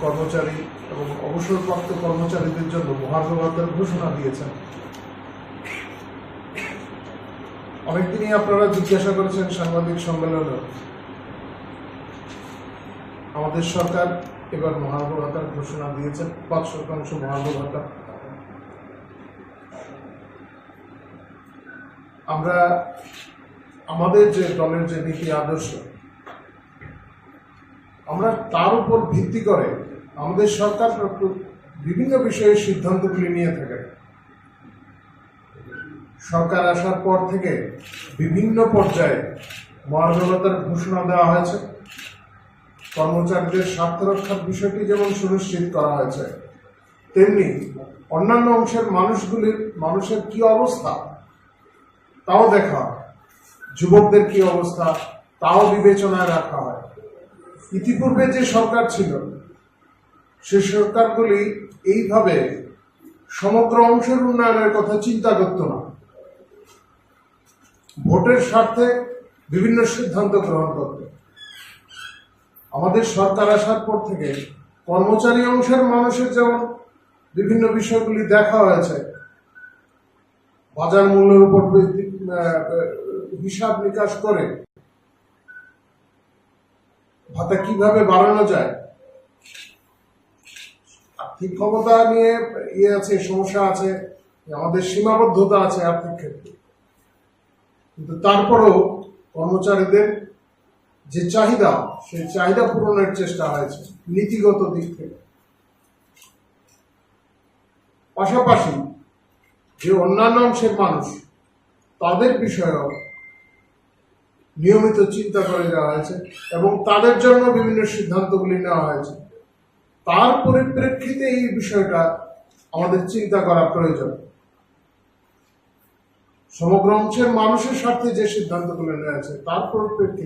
কর্মচারী এবং অবসরপ্রাপ্ত কর্মচারীদের জন্য মহার্ঘ ভাতার ঘোষণা দিয়েছেন। অনেকদিনই আপনারা জিজ্ঞাসা করেছেন সাংবাদিক সম্মেলনে, আমাদের সরকার এবার মহার্ঘ ভাতার ঘোষণা দিয়েছেন, পাঁচ শতাংশ মহার্ঘ ভাতা। আমরা আমাদের যে দলের যে নীতি আদর্শ, আমরা তার উপর ভিত্তি করে আমাদের সরকার বিভিন্ন বিষয়ে সিদ্ধান্তগুলি নিয়ে থাকে। সরকার আসার পর থেকে বিভিন্ন পর্যায়ে মহার্ঘ ভাতার ঘোষণা দেওয়া হয়েছে। কর্মচারীদের স্বার্থ রক্ষার বিষয়টি যেমন সুনিশ্চিত করা হয়েছে, তেমনি অন্যান্য অংশের মানুষগুলির, মানুষের কি অবস্থা, তাও দেখা হয়। যুবকদের কি অবস্থা, তাও বিবেচনায় রাখা হয়। ইতিপূর্বে যে সরকার ছিল, সে সরকারগুলি এইভাবে সমগ্র অংশের উন্নয়নের কথা চিন্তা করত না। ভোটের স্বার্থে বিভিন্ন সিদ্ধান্ত গ্রহণ করত। আমাদের সরকার আসার পর থেকে কর্মচারী অংশের মানুষের যেমন বিভিন্ন বিষয়গুলি দেখা হয়েছে, বাজার মূল্যের উপর ভিত্তি, আহ, হিসাব নিকাশ করে ভাতা কিভাবে বাড়ানো যায়, আর্থিক ক্ষমতা নিয়ে ইয়ে আছে, সমস্যা আছে, আমাদের সীমাবদ্ধতা আছে আর্থিক ক্ষেত্রে, কিন্তু তারপরেও কর্মচারীদের যে চাহিদা, সেই চাহিদা পূরণের চেষ্টা হয়েছে নীতিগত দিক থেকে। পাশাপাশি যে অন্যান্য অংশের মানুষ, তাদের বিষয়েও নিয়মিত চিন্তা করে যাওয়া হয়েছে এবং তাদের জন্য বিভিন্ন সিদ্ধান্তগুলি নেওয়া হয়েছে। তার পরিপ্রেক্ষিতে এই বিষয়টা আমাদের চিন্তা করা প্রয়োজন। সমগ্র অংশের মানুষের স্বার্থে যে সিদ্ধান্তগুলি নেওয়া হয়েছে, তার পরিপ্রেক্ষিতে